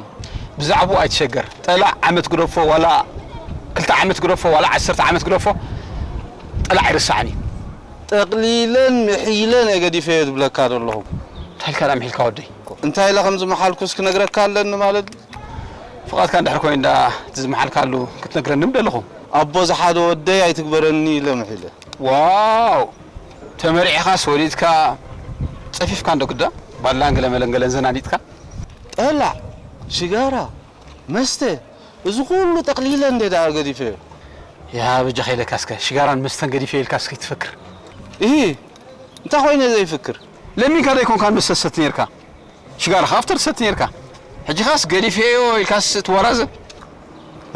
ብዛዕባኡ ኣይትሸገር። ጠላዕ ዓመት ግደፎ፣ ዋላ ክልተ ዓመት ግደፎ፣ ዋላ ዓሰርተ ዓመት ግደፎ፣ ጠላዕ ኣይርሳዕን እዩ። ጠቕሊለን ምሒለን እየ ገዲፈዮ ዝብለካ ዘለኹ። እንታይ ኢልካ ደኣ ምሒልካ ወደይ? እንታይ ኢለ ከም ዝመሓልኩስ ክነግረካ ኣለኒ ማለት ድዩ? ፍቓድካ እንድሕር ኮይኑ ደኣ፣ እቲ ዝመሓልካሉ ክትነግረኒ ምደለኹ። ኣቦ ዝሓደ ወደይ ኣይትግበረኒ ኢለ ምሒለ። ዋው! ተመሪዕኻስ ወሊድካ፣ ጸፊፍካ እንዶ ግዳ፣ ባላን ገለመለን ገለንዘን ኣንዲጥካ? ጠላዕ፣ ሽጋራ፣ መስተ፣ እዚ ኩሉ ጠቕሊለ እንደ ደኣ ገዲፈዮ። ያ በጃኻ ኢለካ እስከ፣ ሽጋራን መስተን ገዲፈዮ ኢልካ እስከ ትፈክር። እሂ፣ እንታይ ኮይነ ዘይፍክር? ለሚንካ ዶ ኣይኮንካን መስተ ትሰቲ ነይርካ? ሽጋራ ካብተር ትሰቲ ነይርካ። ሕጂ ኻስ ገዲፈዮ ኢልካስ ትወራዘ?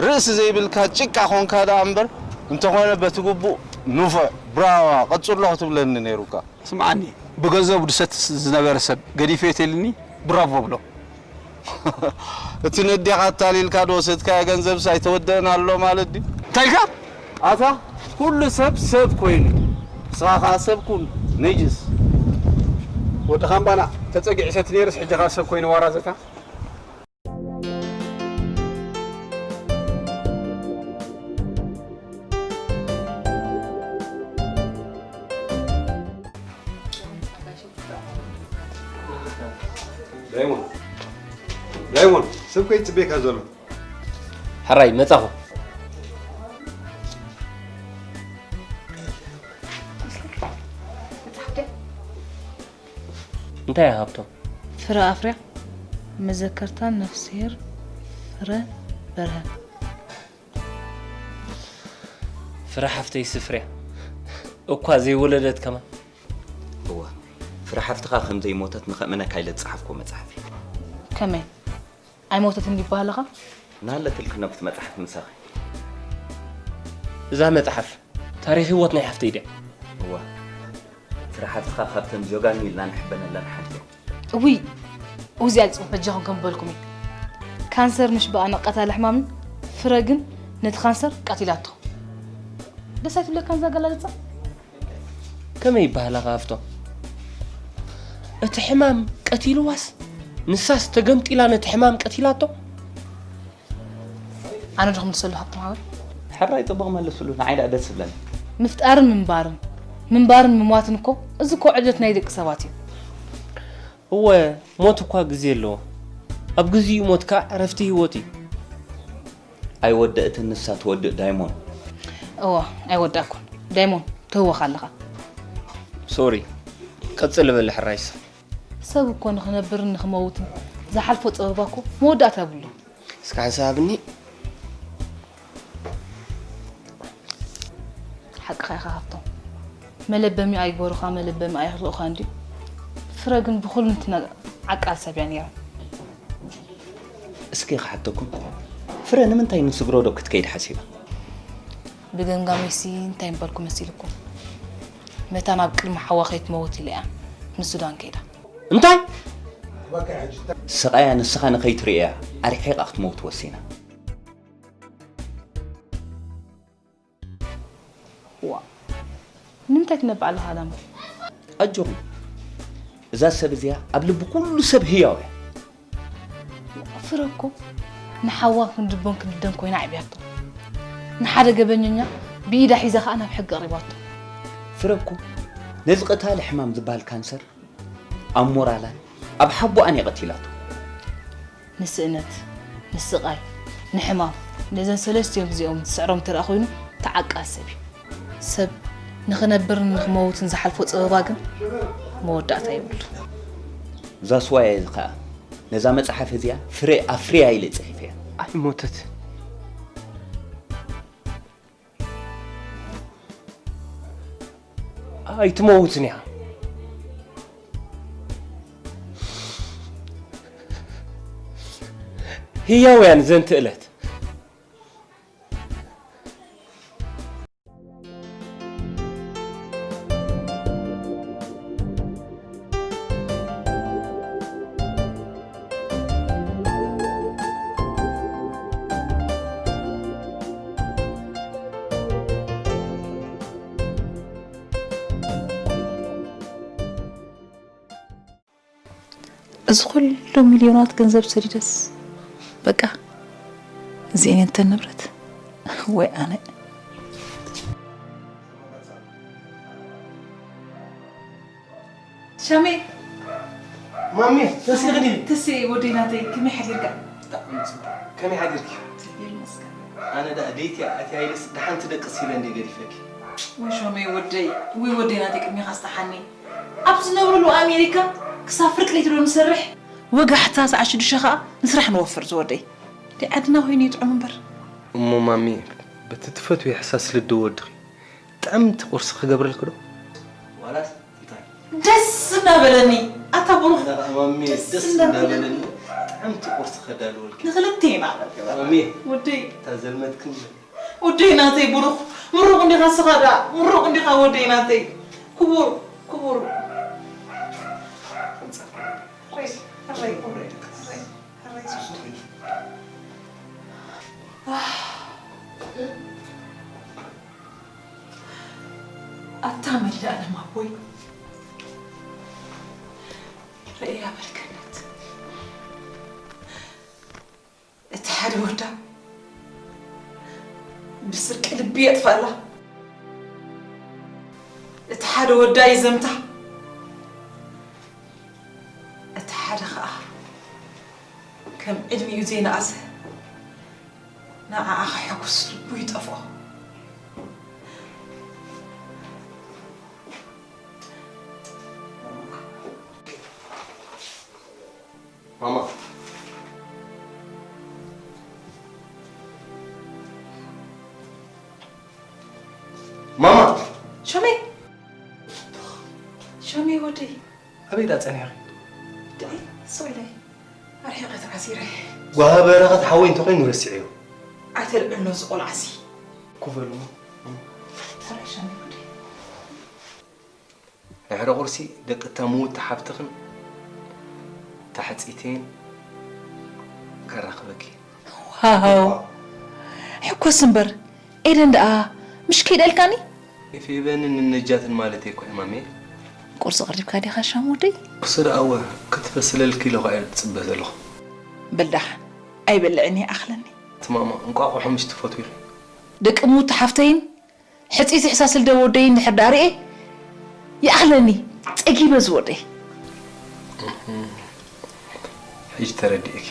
ርእሲ ዘይብልካ ጭቃ ኾንካ ደኣ እምበር፣ እንተኾነ በቲ ግቡእ ንፉዕ፣ ብራዋ፣ ቀጽሎ ክትብለኒ ነይሩካ። ስምዓኒ፣ ብገንዘቡ ድሰቲ ዝነበረ ሰብ ገዲፈዮ ተኢልኒ፣ ብራቮ ብሎ። እቲ ነዴኻ ኣታሊልካ ዝወሰድካዮ ገንዘብስ ኣይተወደእን ኣሎ ማለት ድዩ? እንታይ ኢልካ? ኣታ፣ ኩሉ ሰብ ሰብ ኮይኑ፣ ንስኻ ኸኣ ሰብ ኩን፣ ነጅስ። ወዲ ኻምባና፣ ተጸጊዑ ሰቲ ነይርስ፣ ሕጂ ኸኣ ሰብ ኮይኑ ዋራዘካ። ዳይሞን፣ ዳይሞን፣ ሰብ ከይጽበየካ ዘሎ። ሕራይ መጻኹ። እንታይ እያ ሃብቶም? ፍረ ኣፍርያ፣ መዘከርታ ነፍስሄር ፍረ በርሀ። ፍረ ሓፍተይ ስፍርያ፣ እኳ ዘይወለደት ከማን። እወ፣ ፍረ ሓፍትኻ ከም ዘይሞተት ንኸእምነካ ኢለ ዝጸሓፍኩዎ መጽሓፍ እዩ። ከመይ? ኣይሞተትን ድዩ ይበሃለኻ? ናለትልኪ ነብቲ መጽሓፍ ምሳኺ። እዛ መጽሓፍ ታሪኽ ህይወት ናይ ሓፍተይ ድያ? እወ፣ ፍረ ሓፍትኻ ካብተን ጆጋኑ ኢልና ንሕበነለን ሓንቲ እያ። እውይ፣ እውዚ ኣልጽም በጃኹም ከም በልኩም እዩ። ካንሰር ምሽ ብኣና ቀታሊ ሕማም እዩ፣ ፍረ ግን ነቲ ካንሰር ቀቲላቶ። ደስ ኣይትብለካን እዛ ኣገላልጻ? ከመይ ይበሃላ ከ ሃፍቶም? እቲ ሕማም ቀቲልዋስ ንሳስ ተገምጢላ ነቲ ሕማም ቀቲላቶ? ኣነ ዶ ክምልሰሉ ሃብቶም ሓወይ? ሕራይ ጽቡቕ መልስሉ፣ ንዓይ ደኣ ደስ ዝብለኒ። ምፍጣርን ምንባርን፣ ምንባርን ምሟትን እኮ፣ እዚ እኮ ዕድለት ናይ ደቂ ሰባት እዩ። እወ፣ ሞት እኳ ግዜ ኣለዎ። ኣብ ግዚኡ ሞት ከኣ ዕረፍቲ ህይወት እዩ። ኣይወደእትን ንሳ ትወድእ ዳይሞን። እወ፣ ኣይወዳእኩን። ዳይሞን፣ ትህወኽ ኣለኻ። ሶሪ፣ ቀጽል በል ሕራይሳ። ሰብ እኮ ንኽነብርን ንኽመውትን ዝሓልፎ ጸበባ እኮ መወዳእታ የብሉ። እስከ ሓንሳብ ሃብኒ። ሓቅኻ ኢኻ ሃብቶም። መለበሚ ኣይግበሩኻ፣ መለበሚ ኣይኽልኡኻ እንድዩ። ፍረ ግን ብኹልንትና ዓቃል ሰብ እያ ነይራ። እስኪ ክሓተኩም፣ ፍረ ንምንታይ ንስግሮ ዶ ክትከይድ ሓሲባ? ብገምጋመይሲ እንታይ ምበልኩ መሲልኩም? መታን ኣብ ቅድሚ ሓዋ ከይትመውት ኢለ እያ ንሱዳን ከይዳ። እንታይ? ስቓያ ንስኻ ንኸይትርእያ ኣርሒቓ ክትመውት ወሲና። ዋ፣ ንምንታይ ትነብዕ ኣለኻ ኣዳም? ኣጆኹም፣ እዛ ሰብ እዚኣ ኣብ ልቢ ኩሉ ሰብ ህያው እያ። ፍረ እኮ ንሓዋ ክንዲ ልቦን ክንዲ ደም ኮይና ኣዕብያቶ። ንሓደ ገበኘኛ ብኢዳ ሒዛ ኸኣ ናብ ሕጊ ኣቕሪባቶ። ፍረ እኮ ነዚ ቀታሊ ሕማም ዝበሃል ካንሰር ኣብ ሞራላን ኣብ ሓቦኣን እያ ቀቲላቶ። ንስእነት፣ ንስቓይ፣ ንሕማም፣ ነዘን ሰለስቲኦም እዚኦም ዝስዕሮም እንተ ደኣ ኮይኑ ተዓቃል ሰብ እዩ። ሰብ ንኽነብርን ንኽመውትን ዝሓልፎ ጸበባ ግን መወዳእታ የብሉ። እዛ ስዋያ እዚ ኸኣ ነዛ መጽሓፍ እዚኣ ፍረ ኣፍርያ ኢለ ጽሒፈያ። ኣይሞተትን። ኣይትመውትን እያ። ህያው እያ ንዘንቲ እለት። እዚ ኩሉ ሚልዮናት ገንዘብ ሰዲደስ በቃ እዚኤን እየን እተን ንብረት ወይ ኣነ። ሻሜ ማሜ ተስሊ ቅድሚ ተሴ ወደይ ናተይ ከመይ ሓዲርካ? ብጣዕሚ ጽቡቅ። ከመይ ሓዲርኪ? ይመስገን። ኣነ ደኣ ደይቲ ኣትያ ኢለስ ደሓን ትደቅስ ኢለ እንዴ ገዲፈኪ። ወይ ሻሜ ወደይ፣ ወይ ወደይ ናተይ ቅድሚኻ ዝተሓኒ። ኣብ ዝነብርሉ ኣሜሪካ ክሳብ ፍርቂ ለይቲ ዶ ንሰርሕ? ወጋሕታ ሰዓት ሽዱሽተ ኸኣ ንስራሕ ንወፍር ዝወደይ። ደይ ዓድና ኮይኑ ይጥዑም እምበር። እሞ ማሜ በቲ ትፈትዊ ሕሳስ ልዲ ወድኺ ጥዕምቲ ቁርሲ ክገብረልኪ ዶ? ዋላስ እንታይ? ደስ እናበለኒ ኣታ ብሩኽ። ማሜ ደስ እንዳበለኒ ጥዕምቲ ቁርሲ ከዳልወልኪ። ንክልቴና ማሜ ወደይ እታ ዘልመትክን ወደይ ናተይ ብሩኽ ምሩቕ እንዲኻ ስኻ ደኣ ምሩቕ እንዲኻ ወደይ ናተይ ክቡር ክቡር። ኣታ መድሃኔዓለም ኣቦይ ርእያ በል ገነት። እቲ ሓደ ወዳ ብስርቂ ልቢ የጥፍኣላ፣ እቲ ሓደ ወዳ ይዘምታ፣ እቲ ሓደ ኸኣ ከም ዕድሚኡ ዘይነኣሰ ንዓኣ ከሐጉስ ልቡ ይጠፍኦ። ማማ ማማ ሾሜ ሾሜ ወደይ ኣበይ ዳ ጸኒሕኺ? ደይ ሶይለይ ኣርሒቐ ተዓሲረ ጓሃ በረኸት ሓወይ እንተኾይኑ ረሲዐዮ። ኣይተልዕሎ እዚ ቆልዓሲ ኩፈሉ ሕራይ ሾሜ ወደይ ድሕሪ ቁርሲ ደቂ እታ ምውቲ ሓብትኽን ተሓፂተይን ከራኽበኪ። ዋው ሕኮስ እምበር ኤደን ደኣ ምሽ ከይዳ ኢልካኒ? ፌበንን ንነጃትን ማለት እኮ እማሜ። ቁርሲ ቀሪብካ ዲኻ ሻም ወደይ? ቁርሲ ደኣ እወ ክትበስለልኪ ኢለ እኮ እየ ዝፅበ ዘለኹ። በል ደሓን ኣይበልዕን እየ ኣኽለኒ። ትማማ እንቋቑሖ ምሽ ትፈትዊ ኢኺ። ደቂ ሙት ሓፍተይን ሕፂ ዝሕሳስል ደወደይ እንድሕር ዳርኤ ይኣኽለኒ። ፀጊበ ዝወደይ። ሕጂ ተረዲእኪ።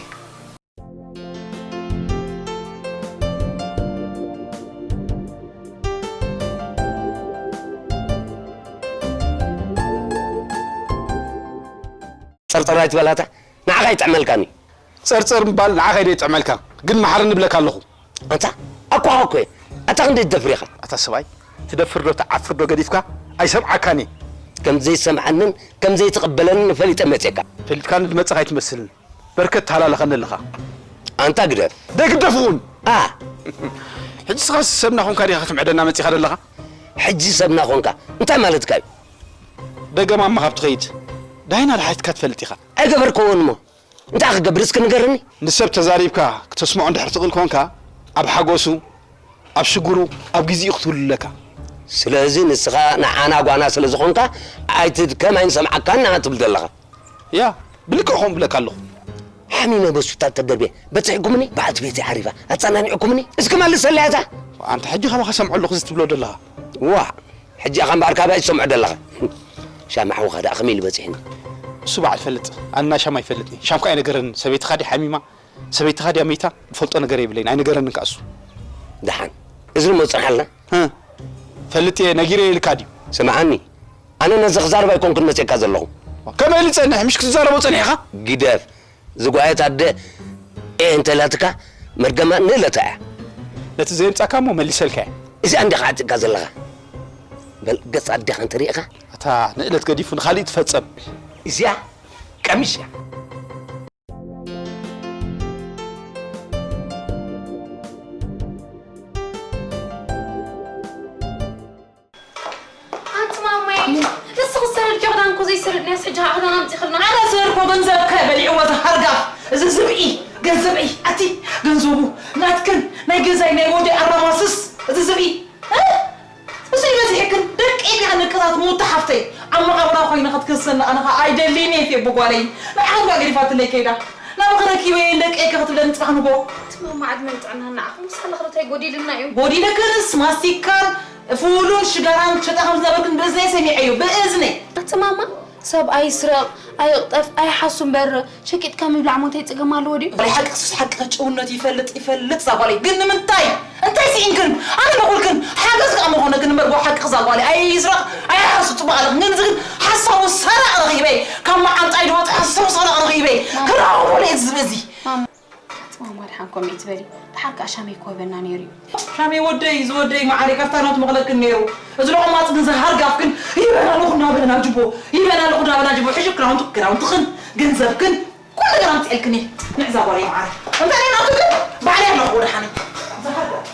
ጸርጸር ኣይትበላታ ንዓኻ ይጥዕመልካኒ። ጸርጸር ምባል ንዓኻ እዩ ይጥዕመልካ፣ ግን መሓረኒ እብለካ ኣለኹ። ኣንታ ኣኳኻ እኮ እየ። ኣታ ክንደይ ትደፍር ኢኻ? ኣታ ሰብኣይ ትደፍር ዶ ትዓፍር ዶ ገዲፍካ ኣይሰምዓካን እየ። ከም ዘይሰምዓንን ከም ዘይትቕበለንን ፈሊጠ መፅየካ። ፈሊጥካኒ ዝመፅኻ ኣይትመስልን። በርከት ተሃላለኸኒ ኣለኻ። ኣንታ ግደፍ። ደይ ግደፍ እውን። ኣ ሕጂ ስኻስ ሰብና ኾንካ ዲኻ ክትምዕደና መፂኻ ዘለኻ? ሕጂ ሰብና ኾንካ እንታይ ማለትካ እዩ? ደገማማ ካብ ትኸይድ ዳይና ልሓትካ ትፈልጥ ኢኻ። ኣይገበርክዎን እሞ እንታይ ክገብር እስኪ ንገርኒ? ንሰብ ተዛሪብካ ክተስምዖ እንድሕር ትኽእል ኮንካ ኣብ ሓጎሱ፣ ኣብ ሽግሩ፣ ኣብ ግዚኡ ክትህሉ ኣለካ። ስለዚ ንስኻ ንዓና ጓና ስለ ዝኾንካ ኣይትድከም ኣይንሰምዓካን ንዓ ትብል ዘለኻ። ያ ብልክዕ ኾም ብለካ ኣለኹ። ሓሚመ በሱታት ተደርብየ በጺሕኩምኒ፣ በዓልቲ ቤተይ ዓሪፋ ኣጸናኒዕኩምኒ፣ እስኪ መልሰለይ ኣታ። ኣንታ ሕጂ ካባኻ ሰምዖ ኣለኹ እዚ ትብሎ ዘለኻ። ዋእ ሕጂ ኢኻ እምበኣር ካባይ ትሰምዖ ዘለኻ። ሻም ሓውኻ ደኣ ከመይ ኢሉ በጺሕኒ? እሱ በዓል ፈልጥ፣ ኣና ሻም ኣይፈልጥን። ሻምካ ኣይነገረንን። ሰበይትኻ ድያ ሓሚማ፣ ሰበይትኻ ድያ መይታ፣ ዝፈልጦ ነገር የብለይን። ኣይነገረንን ከኣ እሱ። ደሓን፣ እዚ እሞ ጽንሓልና። እ፣ ፈልጥ እየ፣ ነጊረዮ ኢልካ ድዩ? ስምዓኒ፣ ኣነ ነዚ ክዛረብ ኣይኮንኩን መጺእካ ዘለኹ። ከመይ ኢሉ ይጸንሕ? ምሽ ክትዛረቦ ጸኒሕኻ? ግደፍ። ዝጓየት ኣደ እየ እንተላትካ መርገማ ንእለታ እያ። ነቲ ዘየምጻካ እሞ መሊሰልካ እየ። እዚኣ እንዲኻ ዓጢቕካ ዘለኻ። በል ገጽ ኣዴኻ እንተሪኢኻ። ኣታ ንእለት ገዲፉ ንኻሊእ ትፈጸም። እዚኣ ቀሚሽ እያ። ኣንቲ ማማይ፣ ንስኺ ዝሰረድክዮ ክዳን እኮ ዘይሰረድናዮስ፣ ሕጂ ኸኣ ክዳን ኣምጺኽልና። ኣነ ዝሰረድክዎ ገንዘብከ በሊዕዎ እዚ ሃርጋፍ፣ እዚ ዝብኢ፣ ገንዘበይ፣ ኣቲ ገንዘቡ ናትክን ናይ ገዛይ ናይ ወደይ ኣራማስስ፣ እዚ ዝብኢ፣ እ? እሱ እዩ በዚሕክን፣ ደቀይ ከኣ ንቅታት ምውቲ ሓፍተይ፣ ኣብ መቓብራ ኮይነ ክትክሰኒ ኣነ ኸኣ ኣይደልይን እየ ፌቡ ጓለይ፣ ንዓኻ እኳ ገዲፋትለይ ከይዳ፣ ናባኺ ረኪበየን ደቀይ ከ ክትብለኒ ጽባሕ ንግሆ። ኣንቲ ማማ ዕድመን ጥዕናን ንዓኹም፣ ምሳሌ ኸ እንታይ ጎዲሉና እዩ? ጎዲለክንስ ማስቲካን ፉሉን ሽጋራን ትሸጣ ከም ዝነበርክን ብእዝነይ ሰሚዐዮ፣ ብእዝነይ። ኣቲ ማማ፣ ሰብ ኣይስረቕ፣ ኣይቕጠፍ፣ ኣይሓሱ እምበር፣ ሸቂጥካ ምብላዕ ሞ እንታይ ጸገም ኣለዎ ድዩ? ናይ ሓቂ ክሱስ ሓቂ ከ ጭውነቱ ይፈልጥ፣ ይፈልጥ እዛ ጓለይ። ግን ንምንታይ? እንታይ ስኢንክን? ኣነ ንኹልክን ሓገዝ ከኣ ምኾነክን እምበር፣ ብሓቂ እዛ ጓለይ ኣይስረቕ፣ ኣይሓሱ ጽቡቕ ኣለኽን። ግን እዚ ግን ሓሳቡ ሰራቕ ረኺበ፣ ካብ መዓንጣይ ዝወጸ ሓሳቡ ሰራቕ ረኺበ። ክረኽቦ ለየ ዝብል እዚ። ማማ፣ ማማ፣ ድሓን ከምኡ ኣይትበሊ። ድሓር ከኣ ሻመይ ክወህበና ነይሩ እዩ። ሻመይ ወደይ፣ እዚ ወደይ መዓረይ፣ ካብታ ናቱ መቕለክን ነይሩ። እዚ ለቑማጽ ግን፣ እዚ ሃርጋፍ ግን፣ ይበና ኣለኹ እናበለ ናብ ጅቦ፣ ይበና ኣለኹ እናበለ ናብ ጅቦ። ሕጂ ክዳውንቱ፣ ክዳውንትኽን፣ ገንዘብክን፣ ኩሉ ነገር ኣምጺኤልክን እየ። ንዕዛ ጓለይ መዓረይ። እንታይ ናይ ናቱ ግን፣ ባዕለይ ኣለኹ ወደሓነይ። እዚ ሃርጋፍ።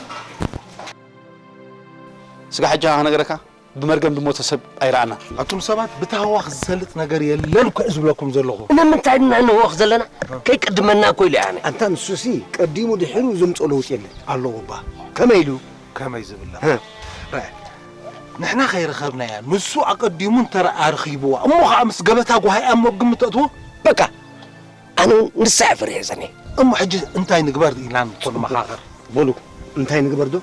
ስጋ ሕጂ ክነግረካ። ብመርገም ዝሞተ ሰብ ኣይረኣናን። ኣቱም ሰባት ብታህዋኽ ዝሰልጥ ነገር የለን እኮ እየ ዝብለኩም ዘለኹ። ንምንታይ ኢና ንህወኽ ዘለና? ከይቅድመና እኮ ኢለ ኣነ። ኣንታ ንሱሲ ቀዲሙ ድሒሩ ዘምጾ ለውጢ የለን። ኣለዎ እባ። ከመይ ኢሉ? ከመይ ዝብላ? ራእ ንሕና ከይረኸብናያ ንሱ ኣቐዲሙ እንተ ረኣ ረኺብዋ እሞ ኸኣ ምስ ገበታ ጓሃይ ኣብ መግምት ተእትዎ? በቃ ኣነ እውን ንሳ እየ ፈሪሐ ጸኒሐ። እሞ ሕጂ እንታይ ንግበር ኢልና ንመኻኸር። በሉ እንታይ ንግበር ዶ?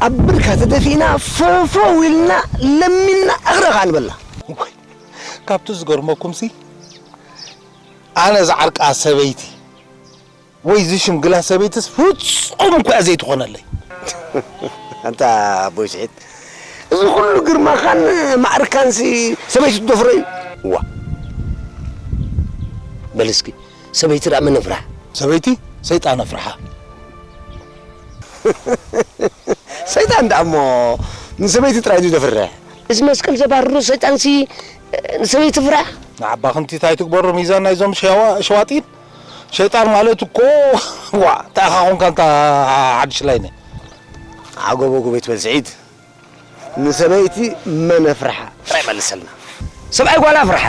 ኣብ ብርካ ተደፊእና ፈፈው ኢልና ለሚንና እግርኻ ንበላ። እዋይ ካብቲ ዝገርመኩምሲ ኣነ ዝዓርቃ ሰበይቲ ወይ ዝሽምግላ ሰበይትስ ፍጹም እኳ እያ ዘይትኾነለይ። ኣንታ ኣቦይ ስዒድ፣ እዚ ኩሉ ግርማኻን ማዕርካንሲ ሰበይቲ ትደፍሮ እዩ? እዋ በል እስኪ ሰበይቲ ደኣ መን ኣፍርሓ? ሰበይቲ ሰይጣን ኣፍርሓ። ሰይጣን ደኣ እሞ ንሰበይቲ ጥራይ ድዩ ዘፍርሕ? እዚ መስቀል ዘባርሮ ሰይጣንሲ ንሰበይቲ ፍርሓ? ንዓባ ክንቲት ኣይትግበሮ ሚዛን ናይዞም ሸዋ- ሸዋጢን። ሸይጣን ማለት እኮ ዋ እንታይ ኢኻ ኾንካ እንታ ሓድሽ ላይነ። ዓጎቦ ጎቤት በል ስዒድ። ንሰበይቲ መን ኣፍርሓ ጥራይ መልሰልና። ሰብኣይ ጓል ኣፍርሓ።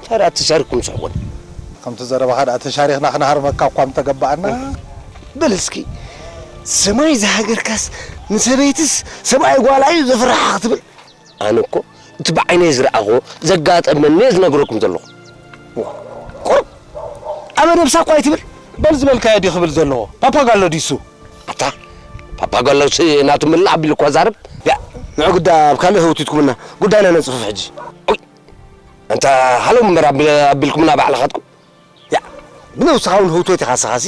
ታዲያ ተሻሪኩም ስሕቁኒ። ከምቲ ዘረባኻ ደኣ ተሻሪኽና ክንሃርመካ እኳ ምተገባኣና። በል እስኪ ሰማይ ዝሃገርካስ ንሰበይትስ ሰብኣይ ጓላ እዩ ዘፍርሓ ክትብል። ኣነ እኮ እቲ ብዓይነይ ዝረኣኹ ዘጋጠመኒ እየ ዝነግረኩም ዘለኹ። ቁሩብ ኣበ ነብሳ እኳ ኣይትብል። በል ዝበልካዮ ድዩ ክብል ዘለዎ? ፓፓጋሎ ድዩ እሱ? ኣታ ፓፓጋሎስ ናቱ ምላእ ኣቢሉ እኳ ዛረብ። ያ ንዑ ግዳ ኣብ ካልእ ህውቲትኩምና ጉዳይና ነጽፍፍ ሕጂ። ኡይ፣ ኣንታ ሃሎ እምበር ኣቢ-፣ ኣቢልኩምና ባዕልኻትኩም። ያ ብነብስኻ እውን ህውትወት ኢኻ ንስኻሲ።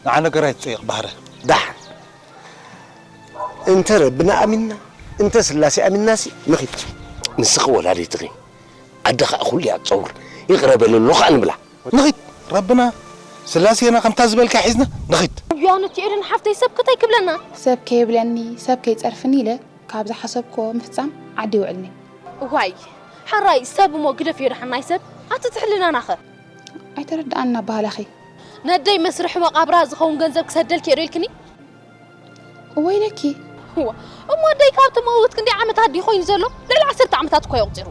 ንዓ ነገር ኣይትጸይቕ ባህረ። ዳሕ እንተ ረብና ኣሚንና እንተ ስላሴ ኣሚንናሲ ንኺድ። ንስኺ ወላዲትኺ ኣደ ኸኣ ኩሉ እያ ትጸውር። ይቕረ በለሉ ኸኣ ንብላ። ንኺድ ረብና ስላሴና ከምታ ዝበልካ ሒዝና ንኺድ። ያኑ እቲ ኤደን ሓፍተይ ሰብ ክታይ ክብለና። ሰብ ከይብለኒ ሰብ ከይጸርፍኒ ኢለ ካብ ዝሓሰብክዎ ምፍጻም ዓዲ ይውዕልኒ። እዋይ ሓራይ ሰብ እሞ ግደፍዮ ደሓን ናይ ሰብ ኣቲ ትሕልናናኸ። ኣይተረድኣና ባህላኺ። ነደይ መስርሒ መቓብራ ዝኸውን ገንዘብ ክሰደልኪ እየ ዶ ኢልክኒ? እወ ኢለኪ። እዋ እሞ ኣደይ ካብ ትመውት ክንደይ ዓመታት ድዩ ኮይኑ ዘሎ? ልዕሊ ዓሰርተ ዓመታት እኮ የቑጺሩ።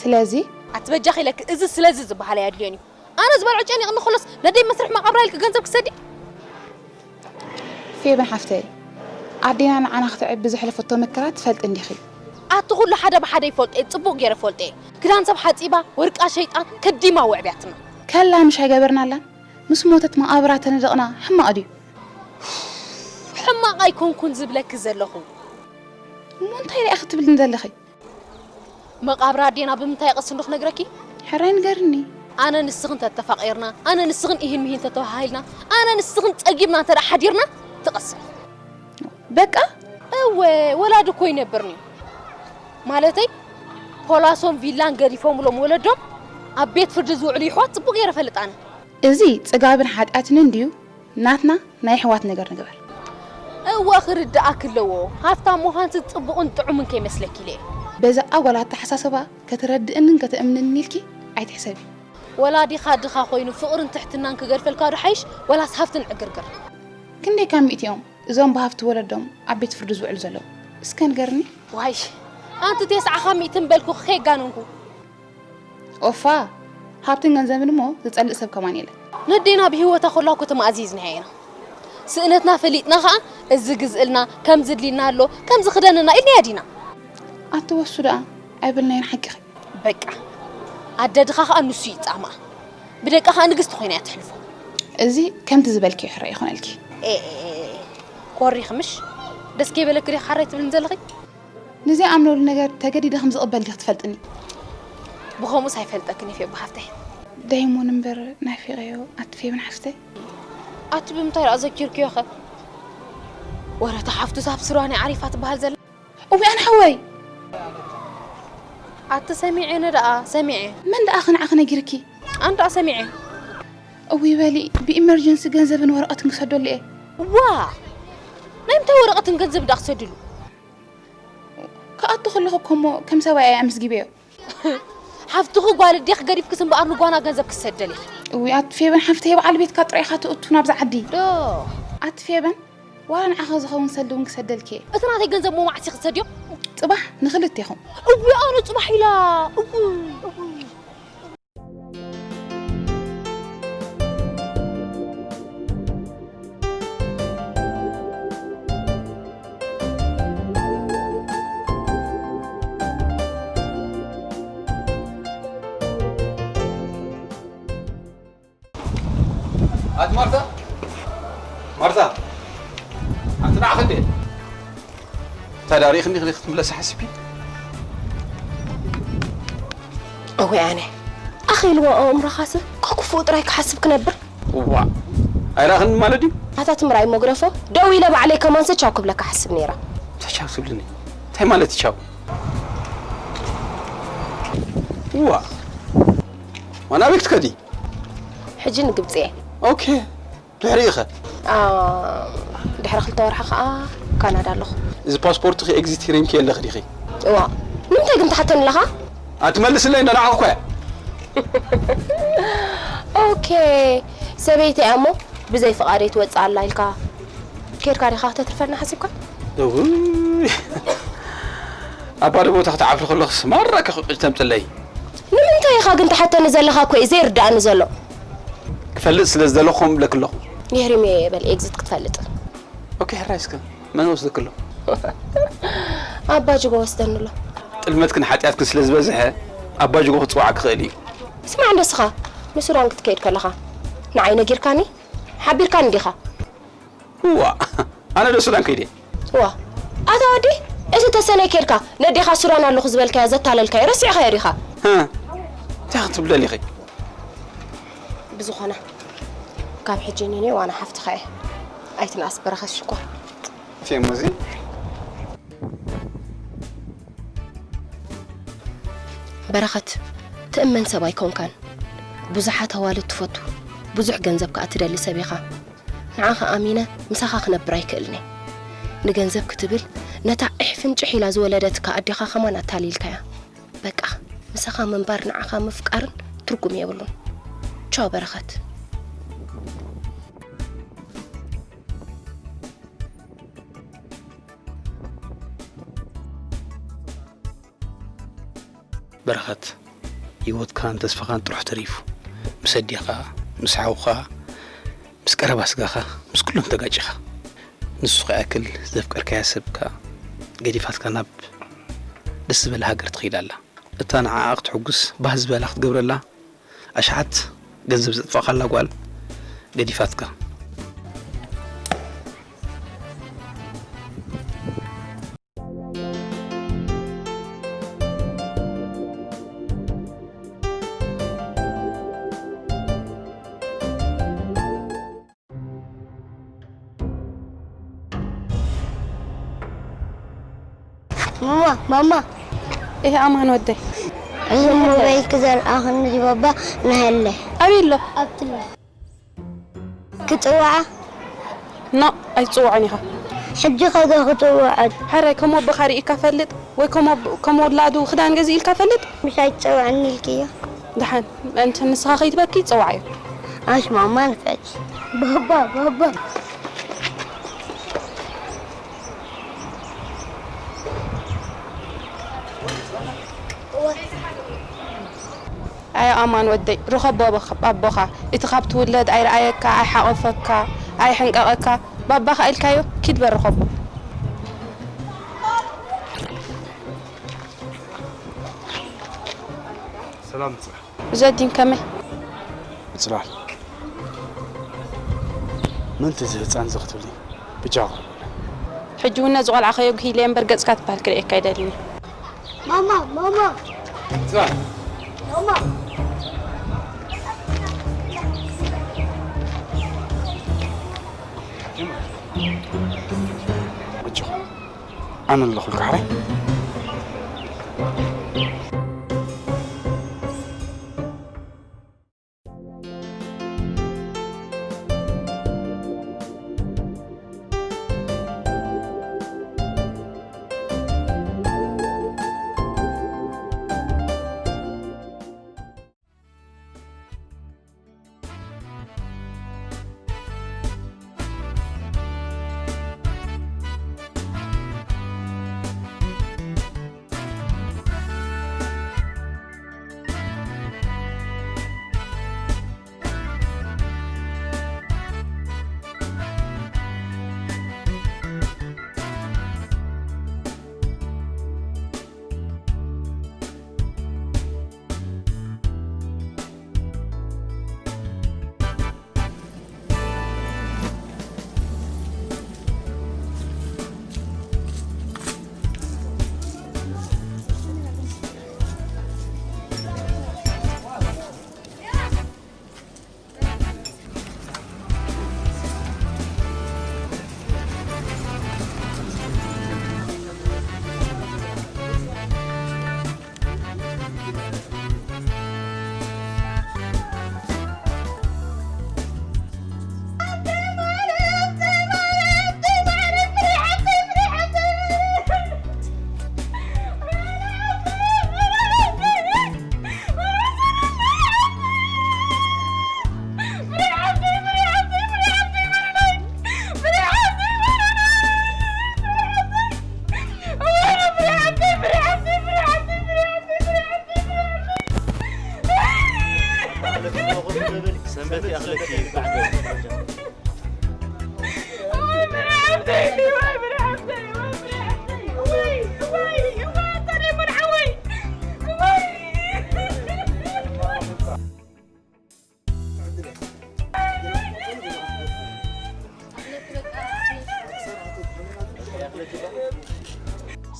ስለዚ ኣቲ በጃኺ ኢለኪ እዚ ስለዚ ዝበሃል ኣየድልዮን እዩ። ኣነ ዝበልዖ ጨኒቕኒ ከሎስ ነደይ መስርሒ መቓብራ ኢልኪ ገንዘብ ክሰዲ? ፌበን ሓፍተይ ኣዴና ንዓና ክትዕቢ ዘሕለፈቶ መከራ ትፈልጢ እንዲኺ። ኣቲ ኩሉ ሓደ ብሓደ ይፈልጦ እየ፣ ጽቡቕ ገይረ ፈልጦ እየ። ክዳን ሰብ ሓጺባ፣ ወርቃ ሸይጣ፣ ከዲማ ወዕብያትና። ከላ ምሽ ኣይገበርናላን? ምስ ሞተት መቓብራ ተነደቕና ሕማቕ ድዩ? ሕማቕ ኣይኮንኩን ዝብለኪ ዘለኹ። እሞ እንታይ ደኣ ኢኺ ትብልኒ ዘለኺ? መቓብር ኣዴና ብምንታይ ይቐስን ዶ ክነግረኪ? ሕራይ ንገርኒ። ኣነ ንስኽን ተተፋቒርና፣ ኣነ ንስኽን ኢሂን ምሂን ተተባሃሂልና፣ ኣነ ንስኽን ጸጊብና እንተ ደኣ ሓዲርና ትቐስን። በቃ? እወ፣ ወላዲ እኮ ይነብርኒ። ማለተይ ፖላሶን ቪላን ገዲፎምሎም ወለዶም ኣብ ቤት ፍርዲ ዝውዕሉ ይሕዋት ጽቡቕ ገይረ እፈልጥ ኣነ። እዚ ጽጋብን ሓጢኣትን እንድዩ። ናትና ናይ ኣሕዋት ነገር ንግበር። እወ ክርድኣኪ ኣለዎ። ሃፍታም ምዃንሲ ጽቡቕን ጥዑምን ከይመስለኪ ኢለ እየ። በዚ ኣጓል ኣተሓሳስባ ከተረድእንን ከተእምንንን ኢልኪ ኣይትሕሰቢ። ወላዲኻ ድኻ ኮይኑ ፍቕርን ትሕትናን ክገድፈልካ ዶ ሓይሽ ወላስ ሃፍትን ዕግርግር? ክንደይ ካብ ሚእቲ እዮም እዞም ብሃፍቲ ወለዶም ኣብ ቤት ፍርዲ ዝውዕሉ ዘለዉ? እስከ ንገርኒ። ዋይ ኣንቲ ቴስዓ ካብ ሚእቲ ምበልኩ ከየጋነንኩ። ኦፋ፣ ሃብትን ገንዘብን እሞ ዝጸልእ ሰብ ከማን የለን። ነዴና ብህይወታ ከላ እኮ ተማእዚዝናያ ኢና። ስእነትና ፈሊጥና ኸኣ፣ እዚ ግዝእልና፣ ከምዚ ድልዩና ኣሎ፣ ከምዚ ክደንና ኢልናያ ዲና? ኣቲ ወሱ ደኣ ኣይበልናዮን ሓቂኺ። በቃ፣ ኣደ ድኻ ኸኣ ንሱ ይጻማኣ። ብደቃ ኸኣ ንግስቲ ኮይና እያ ተሕልፎ። እዚ ከምቲ ዝበልክዮ ሕራይ ይኹነልኪ። ኤ፣ ኤ፣ ኤ፣ ኤ፣ ቆሪኺ ምሽ? ደስ ከይበለኪ ዲኺ ሓራይ ትብልኒ ዘለኺ? ንዘይኣምነሉ ነገር ተገዲደ ከም ዝቕበል ዲኺ ትፈልጥኒ? ብኸምኡስ ኣይፈልጠክን እየ ፌቡ ሓፍተይ። ዳይሞን እምበር ናፊቐዮ ኣቲ ፌብን ሓፍተይ። ኣቲ ብምንታይ ደኣ ዘኪርክዮ ኸ? ወረ እታ ሓፍቱስ ኣብ ስርዋ ናይ ዓሪፋ ትበሃል ዘላ። እውይ ኣነ ሓወይ! ኣቲ ሰሚዐ ኣነ ደኣ ሰሚዐ። መን ደኣ ኸ ንዓኺ ነጊርኪ? ኣነ ደኣ ሰሚዐ። እውይ በሊ ብኢመርጀንሲ ገንዘብን ወረቐትን ክሰደሉ እየ። ዋ! ናይ ምንታይ ወረቐትን ገንዘብ ደኣ ክሰድሉ? ክኣቱ ከለኹ እኮ እሞ ከም ሰብኣይ እየ ኣመስጊበዮ። ሓፍትኺ ጓል ኣዴኺ ገዲፍክስ እምበኣር ንጓና ገንዘብ ክሰደል ኢኺ። እውይ ኣቲ ፌበን ሓፍተይ በዓል ቤትካ ጥራይ ኢኻ ትእቱ ናብዛ ዓዲ። ዶ? ኣቲ ፌበን ዋላ ንዓኺ ዝኸውን ሰልዲ እውን ክሰደልኪ እየ። እቲ ናተይ ገንዘብ እሞ መዓስ ኢኺ ትሰድዮ? ጽባሕ ንኽልቴኹም። እውይ ኣነ ጽባሕ ኢላ። እውይ፣ እውይ። ኣቲ ማርታ፣ ማርታ፣ ኣቲ ንዓኺ እንዴ? ተዳሪኽኒ ክዲ ክትምለስ ሓስቢ? እወ ኣነ ኣኺልዎ ኣእምሮኻስ ካብ ክፉእ ጥራይ ክሓስብ ክነብር። እዋ፣ ኣይረኣኽን ማለት ድዩ? ኣታ ትምራይ መግረፎ፣ ደው ኢለ ባዕለይ ከማንሰ ቻው ክብለካ ሓስብ ነይረ። እንታይ ቻው ትብልኒ? እንታይ ማለት ቻው? እዋ፣ ዋና ቤት ትከዲ? ሕጂ ንግብጺ እየ። ኦኬ፣ ድሕሪኡ ኸ? ኣ፣ ድሕሪ ክልተ ወርሒ ኸኣ ካናዳ ኣለኹ። እዚ ፓስፖርትኺ ኤግዚት ሂረምኪ ኣለኺ ዲኺ? እዋ፣ ንምንታይ ግን ትሓተኒ ኣለኻ? ኣትመልስለይ እንዳ ንዓኹ እኮ እያ። ኦኬ፣ ሰበይቲ እያ እሞ ብዘይ ፍቓደይ ትወጽእ ኣላ ኢልካ ኬድካ ዲኻ ክተትርፈና ሓሲብካ? እውይ። ኣብ ባዶ ቦታ ክትዓፍሪ ከለኽስ ማራ ከኽዕጅ ተምጽለይ። ንምንታይ ኢኻ ግን ትሓተኒ ዘለኻ እኮ እዩ ዘይርድኣኒ ዘሎ። ክፈልጥ ስለ ዝደለኹ ከም እብለኪ ኣለኹ። የህሪም እየ በል ኤግዚት ክትፈልጥ። ኦኬ፣ ሕራይ እስከ መን ወስደኪ ኣሎ? ኣባ ጅቦ ወስደኒ ኣሎ። ጥልመትክን ሓጢኣትክን ስለ ዝበዝሐ ኣባጅጎ ክጽውዓ ክኽእል እዩ። ስማዕ እንዶ እስኻ ንሱዳን ክትከይድ ከለኻ ንዓይ ነጊርካኒ? ሓቢርካኒ ዲኻ? እዋ፣ ኣነ ዶ ሱዳን ከይደ? እዋ፣ ኣታ ወዲ፣ እቲ ተሰነይ ከይድካ ነዴኻ ሱዳን ኣለኹ ዝበልካዮ ዘታለልካዮ ረሲዕኻዮ ዲኻ? ሀ፣ እንታይ ክትብለሊ ኢኺ? ብዝኾነ ካብ ሕጂ ኒኔ ዋና ሓፍትኻ እየ። ኣይትንኣስ በረኸት ሽኮር። ቴሞዚ በረኸት፣ ትእመን ሰብ ኣይኮንካን። ብዙሓት ኣዋልድ ትፈቱ፣ ብዙሕ ገንዘብ ከኣ ትደሊ ሰብ ኢኻ። ንዓኻ ኣሚነ ምሳኻ ክነብር ኣይክእልን'የ። ንገንዘብ ክትብል ነታ ዒሕ ፍንጭሕ ኢላ ዝወለደትካ ኣዴኻ ከማን ኣታሊልካያ። በቃ፣ ምሳኻ ምንባር ንዓኻ ምፍቃርን ትርጉም የብሉን። ቻው በረኸት። በረኸት፣ ህይወትካን ተስፋኻን ጥራሕ ተሪፉ። ምስ ኣዴኻ፣ ምስ ሓውኻ፣ ምስ ቀረባ ስጋኻ፣ ምስ ኩሎም ተጋጭኻ። ንሱ ከይኣክል ዘፍቀርካያ ሰብ ከኣ ገዲፋትካ ናብ ደስ ዝበለ ሃገር ትኸይድ ኣላ። እታ ንዓኣ ክትሕጉስ ባህ ዝበላ ክትገብረላ ኣሽሓት ገንዘብ ዘጥፋእካላ ጓል ገዲፋትካ። ማማ ማማ እህ ኣማን ወደይ እዚ ሞባይል ክዘርኣኽኒ ባባ ናሃለ ኣበይ ኣሎ ኣብትላ ክጥዋዓ ኖ ኣይትፅውዖን ኢኻ ሕጂ ከዶ ክጥዋዓት ሕራይ ከም ወቦኻ ርኢካ ፈልጥ ወይ ከም ወብ- ከም ወላዱ ክዳን ገዚእልካ ፈልጥ ምሽ ኣይትፀውዐኒ ኢልክዮ ደሓን ምእንቲ ንስኻ ከይትበኪ ይፀዋዓዮ ኣሽ ማማ ንፈት ባባ ባባ ኣይ ኣማን ወደይ ርኸቦ ኣቦኻ እቲ ካብ ትውለድ ኣይረኣየካ ኣይሓቐፈካ ኣይሕንቀቐካ ባባኻ ኢልካዮ ኪድ በርኸቦ ሰላም ምጽራሕ ዘዲን ከመይ ምጽራሕ ምንቲ እዚ ህፃን እዚ ክትብሊ ብጃኹ ሕጂ እውን ነዚ ቆልዓ ከየጉሂለ እምበር ገጽካ ትበሃል ክርእየካ ኣይደልን ማማ ማማ ምጽራሕ ማማ ኣጆኹ ኣነ ኣለኹልካ ሕራይ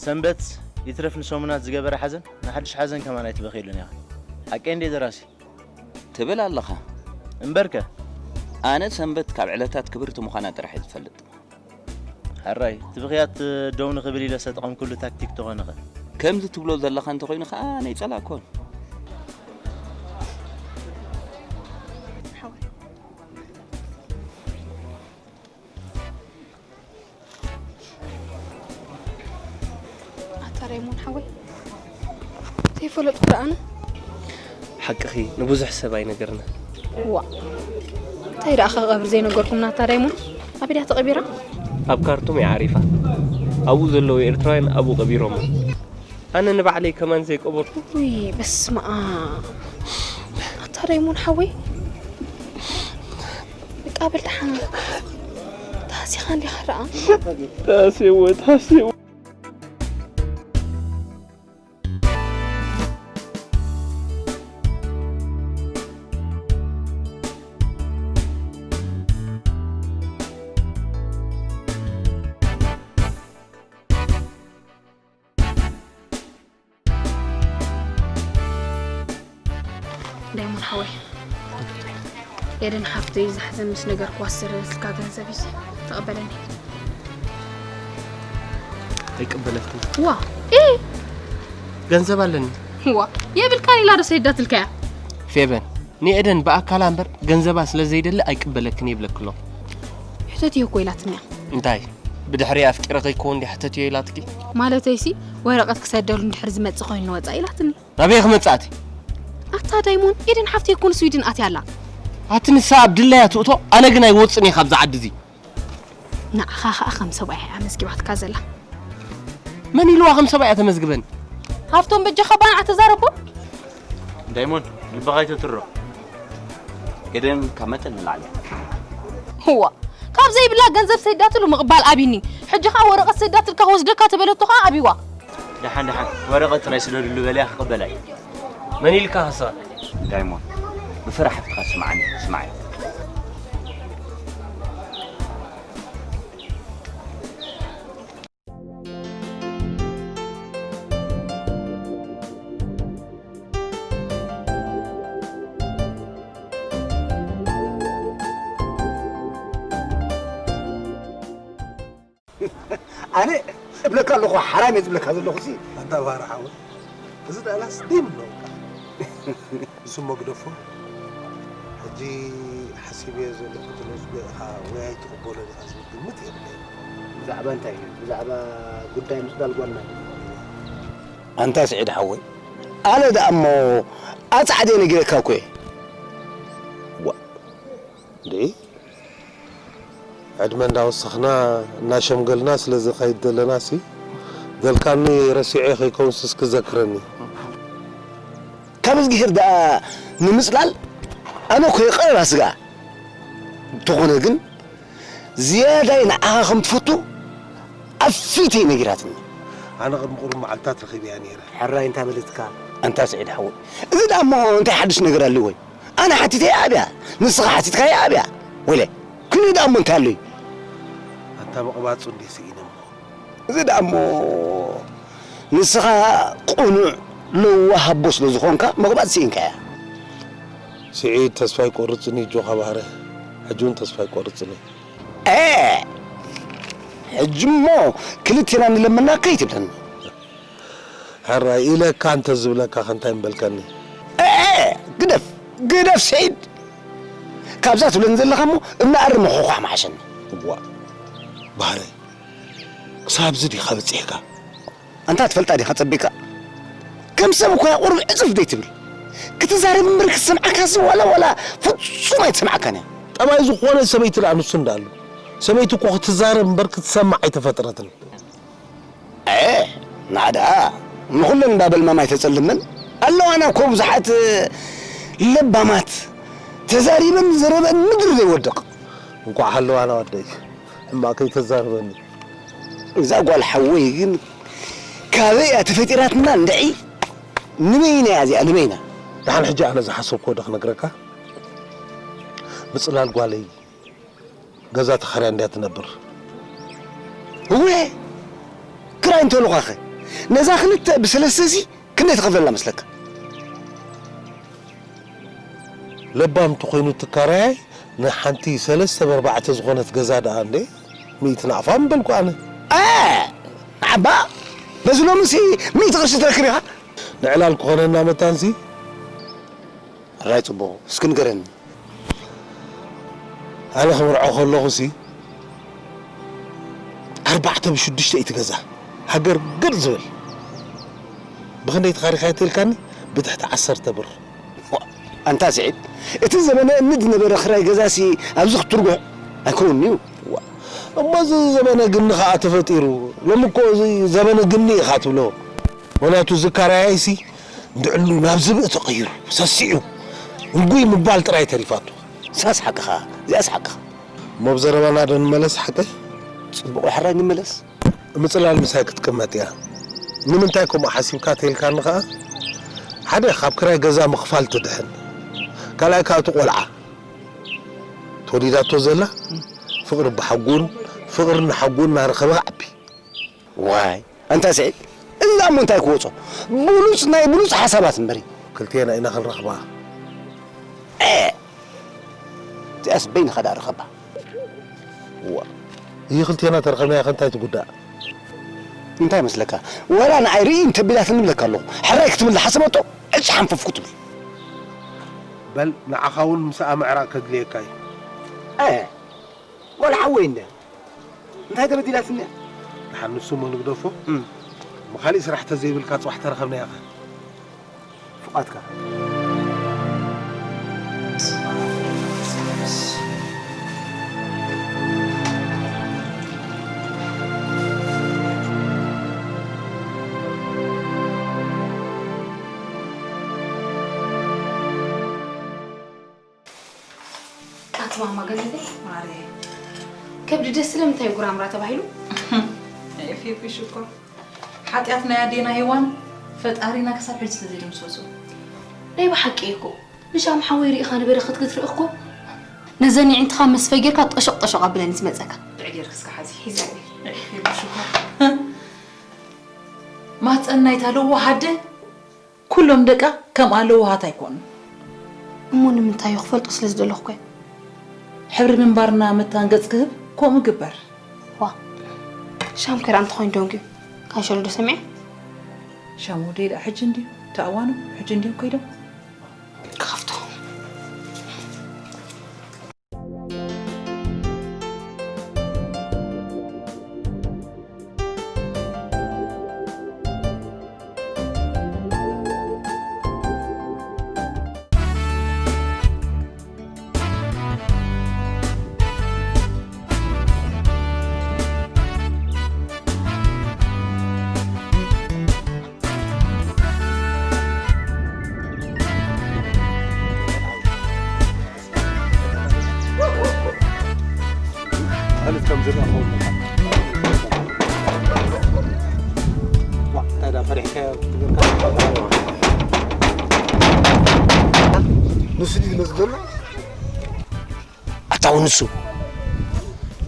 ሰንበት ይትረፍ ንሰሙናት ዝገበረ ሓዘን ንሓድሽ ሓዘን ከማን ኣይትበኽየሉን ኢኻ። ሓቀይ እንዴ ደራሲ? ትብል ኣለኻ። እምበርከ? ኣነ ሰንበት ካብ ዕለታት ክብርቲ ምዃና ጥራሕ እየ ዝፈልጥ። ሕራይ፣ እቲ ብኽያት ደው ንኽብል ኢለ ዝተጠቐምኩሉ ታክቲክ ተኾነ ኸ? ከምዚ ትብሎ ዘለኻ እንተኾይኑ ኸኣ ኣነ ኣይጸላእኩን። ኣታ ዳይሞን ሓወይ፣ ዘይፈለጥኩ ደኣ ኣነ። ሓቅኺ፣ ንብዙሕ ሰብ ኣይነገርና። ዋ፣ እንታይ ደኣ ከ ቀብሪ ዘይነገርኩምና ኣታ ዳይሞን? ኣበይ ድያ ተቐቢራ? ኣብ ካርቱም እያ ዓሪፋ። ኣብኡ ዘለዉ ኤርትራውያን ኣብኡ ቀቢሮማ። ኣነ ንባዕለይ ከማን ዘይቀበርኩ። ውይ፣ በስመ ኣብ። ኣታ ዳይሞን ሓወይ፣ በቃ በል ደሓን። ተሃሲኻ እንዲኻ ደኣ። ተሃስየዎ፣ ተሃስየዎ። ዳይሞን ሓወይ፣ ኤደን ሓፍተይ ዝሓዘን ምስ ነገርኩዋ ዝሰደደትልካ ገንዘብ እዩ፣ ተቐበለኒ። ኣይቅበለክን። ዋ፣ እ፣ ገንዘብ ኣለኒ። ዋ፣ የብልካን ኢላ ዶ ሰዲዳትልካያ? ፌቨን፣ ንኤደን ብኣካላ እምበር ገንዘባ ስለ ዘይደሊ ኣይቅበለክን ይብለክሎ። ሕተትዮ እኮ ኢላትኒ እያ። እንታይ? ብድሕሪ ኣፍቂረኺ እኮ እንዲ ሕተትዮ ኢላትኪ? ማለተይሲ፣ ወረቐት ክሰደሉ እንድሕር ዝመጽእ ኮይኑ ንወጻኢ ኢላትኒ። ናበይ ክመጽእ ኣቲ? ኣታ ዳይሞን፣ ኤደን ሓፍተይ እኮ ንስዊድን ኣትያ ኣላ። ኣቲ ንሳ ኣብ ድላያ ትእቶ፣ ኣነ ግን ኣይወጽን እየ ካብዛ ዓዲ እዚ። ንዓኻ ኸኣ ከም ሰብኣይ እያ ኣመዝጊባትካ ዘላ። መን ኢልዋ ከም ሰብኣይ እያ ተመዝግበኒ? ሃፍቶም በጃኻ ባንዓ ተዛረቦ። ዳይሞን፣ ልብኻ ኣይተትሮ። ኤደን ካብ መጠን ንላዕሊ። እዋ፣ ካብ ዘይብላ ገንዘብ ሰይዳትሉ ምቕባል ኣቢኒ። ሕጂ ኸኣ ወረቐት ሰይዳትልካ ክወስደካ ተበለቶ ኸኣ ኣቢዋ። ደሓን፣ ደሓን፣ ወረቐት ጥራይ ስደድሉ በልያ ክቕበላ እዩ። መን ኢልካ ኸሳ? ዳይሞን፣ ብፍረ ሓፍትኻ ስምዓኒ፣ ስምዓዮ። ኣነ እብለካ ኣለኹ፣ ሓራም እየ ዝብለካ ዘለኹ ሲ። ኣንታ ባህሪ ሓወይ፣ እዚ ዳላስ ደይ ምነው በቃ። ንሱ እሞ ግደፎ። ሕጂ ሓሲበዮ ዘለኹ፣ እቲ ነዝጎ ኢኻ ወይ ኣይትቕበሎን ኢኻ ዝብል ግምት የብለይን። ብዛዕባ እንታይ እዩ? ብዛዕባ ጉዳይ ምጽላል ጓልና ድዩ? ኣንታ ስዒድ ሓወይ፣ ኣነ ደኣ እሞ ኣጻዕደ ነጊረካ እኮ እየ። ዋ፣ እንዴ? ዕድመ እንዳወሰኽና እናሸምገልና ስለ ዝኸይድ ዘለናሲ፣ ዘልካኒ ረሲዐ ከይከውንስ እስኪ ዘክረኒ። ካብ እዝግሄር ደኣ ንምጽላል ኣነ እኮ የቐረባ ስጋ። እንተኾነ ግን ዝያዳይ ንዓኻ ከም ትፈቱ ኣብ ፊተይ ነጊራትኒ። ኣነ ቅድሚ ቁሩብ መዓልታት ረኺበያ ነይረ። ሕራይ እንታ በለትካ? ኣንታ ስዒድ ሓወይ፣ እዚ ደኣ እሞ እንታይ ሓድሽ ነገር ኣለዎ? ኣነ ሓቲተያ ኣብያ፣ ንስኻ ሓቲትካያ ኣብያ። ወይለ፣ ኩሉ ደኣ እሞ እንታይ ኣሎ እዩ? ኣንታ ምቕባጹ እንዴ ስኢነ እሞ። እዚ ደኣ እሞ ንስኻ ቅኑዕ ለዋህ ኣቦ ስለ ዝኾንካ ምቕባጽ ስኢንካያ። ስዒድ ተስፋ ኣይቆርጽን እዩ ኣጆኻ ባህረ፣ ሕጂ እውን ተስፋ ኣይቆርጽን እዩ። ኤ፣ ሕጂ እሞ ክልቴና ንለመና ከይትብለኒ። ሕራይ ኢለካ እንተ ዝብለካ ከ እንታይ ምበልካኒ? ኤ፣ ግደፍ፣ ግደፍ ስዒድ። ካብዛ ትብለኒ ዘለኻ እሞ እምኒ ኣሪ ምኹኳዕ ምሓሸኒ። እዋ፣ ባህረይ፣ ክሳብ እዚ ዲኻ በጺሕካ? ኣንታ ትፈልጣ ዲኻ ጸቢቕካ? ከም ሰብ እኮ እያ ቁሩብ ዕጽፍ ደይ ትብል። ክትዛረብ እምበር ክትሰምዓካሲ ዋላ፣ ዋላ ፍጹም ኣይትሰምዓካን እያ። ጠባይ ዝኾነ ሰበይቲ ደኣ ንሱ እንዳኣሉ። ሰበይቲ እኮ ክትዛረብ እምበር ክትሰማዕ ኣይተፈጥረትን። ኤ፣ ናዳ፣ ንኹለን እምባ በልማም ኣይተጸልመን። ኣለዋና እኮ ብዙሓት ለባማት፣ ተዛሪበን ዘረበን ምድሪ ዘይወድቕ። እንቋዕ ሃለዋና ወደይ፣ ሕማቕ ከይተዛርበኒ። እዛ ጓል ሓወይ ግን ካበይ እያ ተፈጢራትና እንድዒ? ንበይና እያ እዚኣ፣ ንበይና። ደሓን ሕጂ ኣነ ዝሓሰብክዎ ዶ ክነግረካ? ምጽላል ጓለይ ገዛ ተኻርያ እንድያ ትነብር። እወ፣ እንተሉኻኸ ነዛ ክልተ ብሰለስተ ሲ ክንደይ ትኸፍለላ መስለካ? ለባም እንተኾይኑ ትካራያይ ንሓንቲ ሰለስተ ብኣርባዕተ ዝኾነት ገዛ ደኣ እንዴ ሚእቲ ናቕፋ ምበልኩ ኣነ። እ፣ ዓባ፣ በዚ ሎምሲ ሚእቲ ቅርሺ ትረክብ ኢኻ። ንዕላል ክኾነና መታንሲ ሕራይ ጽቡቕ፣ እስኪ ንገረኒ። ኣነ ክምርዖ ከለኹሲ ኣርባዕተ ብሽዱሽተ እዩ እቲ ገዛ። ሃገር ግር ዝብል። ብኽንደይ ተኻሪኻ ይትልካኒ? ብትሕቲ ዓሰርተ ብር። ዋእ፣ ኣንታ ስዒድ፣ እቲ ዘበነ እኒ ዝነበረ ክራይ ገዛሲ ኣብዚ ክትርጉሕ ኣይከውንን'ዩ። ዋእ፣ እሞ እዚ ዘበነ ግኒ ኸኣ ተፈጢሩ። ሎሚ እኮ እዚ ዘበነ ግኒ ኢኻ ትብሎ። ምኽንያቱ እዚ ካራያይሲ እንድዕሉ ናብ ዝብኢ ተቐይሩ፣ ሰሲዑ፣ እንጉይ ምባል ጥራይ ተሪፋቶ። ንሳስ ሓቅኻ፣ እዚኣስ ሓቅኻ። እሞ ኣብ ዘረባና ዶ ንመለስ ሓቀይ? ጽቡቕ ሕራይ ንመለስ። ምጽላል ምሳይ ክትቅመጥ እያ። ንምንታይ ከምኡ ሓሲብካ ተይልካኒ ከኣ፣ ሓደ ካብ ክራይ ገዛ ምኽፋል ትድሕን፣ ካልኣይ ከኣ እቲ ቆልዓ ተወሊዳቶ ዘላ ፍቕሪ ብሓጎን ፍቕሪ ንሓጎን እናረኸበ ክዓቢ። ዋይ፣ ኣንታ ስዒድ፣ እዛ እሞ እንታይ ክወጾ? ብሉጽ ናይ ብሉጽ ሓሳባት እምበሪ። ክልቴና ኢና ክንረኽባ። እ፣ እዚኣስ በይንኻ ደኣ ርኸባ። ዋ፣ ይህ ክልቴና ተረኸብናያ ከ እንታይ ትጉዳእ? እንታይ መስለካ? ዋላ ንዓይ ርኢ እንተቢላትኒ እብለካ ኣለኹ። ሕራይ ክትብል ዝሓሰበቶ ዕጭ ሓንፈፍ ክትብል። በል፣ ንዓኻ እውን ምስኣ ምዕራቕ ከድልየካ እዩ። ኣየ፣ ጓል ሓወይ እንደ እንታይ ተበዲላትኒ እያ? ደሓን ንሱ እሞ ንግደፎ። እም። እሞ ካሊእ ስራሕ ተዘይብልካ ጽባሕ ተረኸብናያ ኸ? ፍቓድካ። ኣቲ ማማ ገነተይ ማርየ፣ ከብዲ ደስ ስለምንታይ ጉራምራ ተባሂሉ? ኤፊ ሽኮር፣ ሓጢኣት ናይ ኣዴና ሄዋን ፈጣሪና ክሳብ ሕጂ ስለዘይደምሰሶ። ናይ ብሓቂ እኮ ንሻም ሓወይ ርኢኻ ንበረኸት ክትርኢ እኮ ነዘን የዒንትኻ መስፈ ጌርካ ጠሾቕ ጠሾቕ ኣብለኒ ዝመጸካ። ብዕጌር ክስካ ሓዚ ሒዘኒ። ኤፊ ሽኮር፣ ማህፀን ናይታ ለዋህ ኣደ ኩሎም ደቃ ከምኣ ለዋሃት ኣይኮኑን። እሞ ንምንታይ እዩ ክፈልጦ ስለ ዝደለኹ እኮ። ሕብሪ ምንባርና መታን ገጽ ክህብ ከምኡ ግበር። ዋ፣ ሻም ከይራ እንተኾይኑ ደንጉዩ። ካንሸሎ ዶ ሰሚዐ? ሻም ወደይ ደኣ ሕጂ እንድዩ ተኣዋኑ፣ ሕጂ እንድዮም ከይዶም። ክኸፍቶ። ማለት ከም ዝርኣ ኸውን ነታ። ዋ፣ እንታይ ደኣ ፈሪሕካዮ ትብለካ? ንሱ ድዩ ዝመጽእ ዘሎ? ኣታ እውን ንሱ።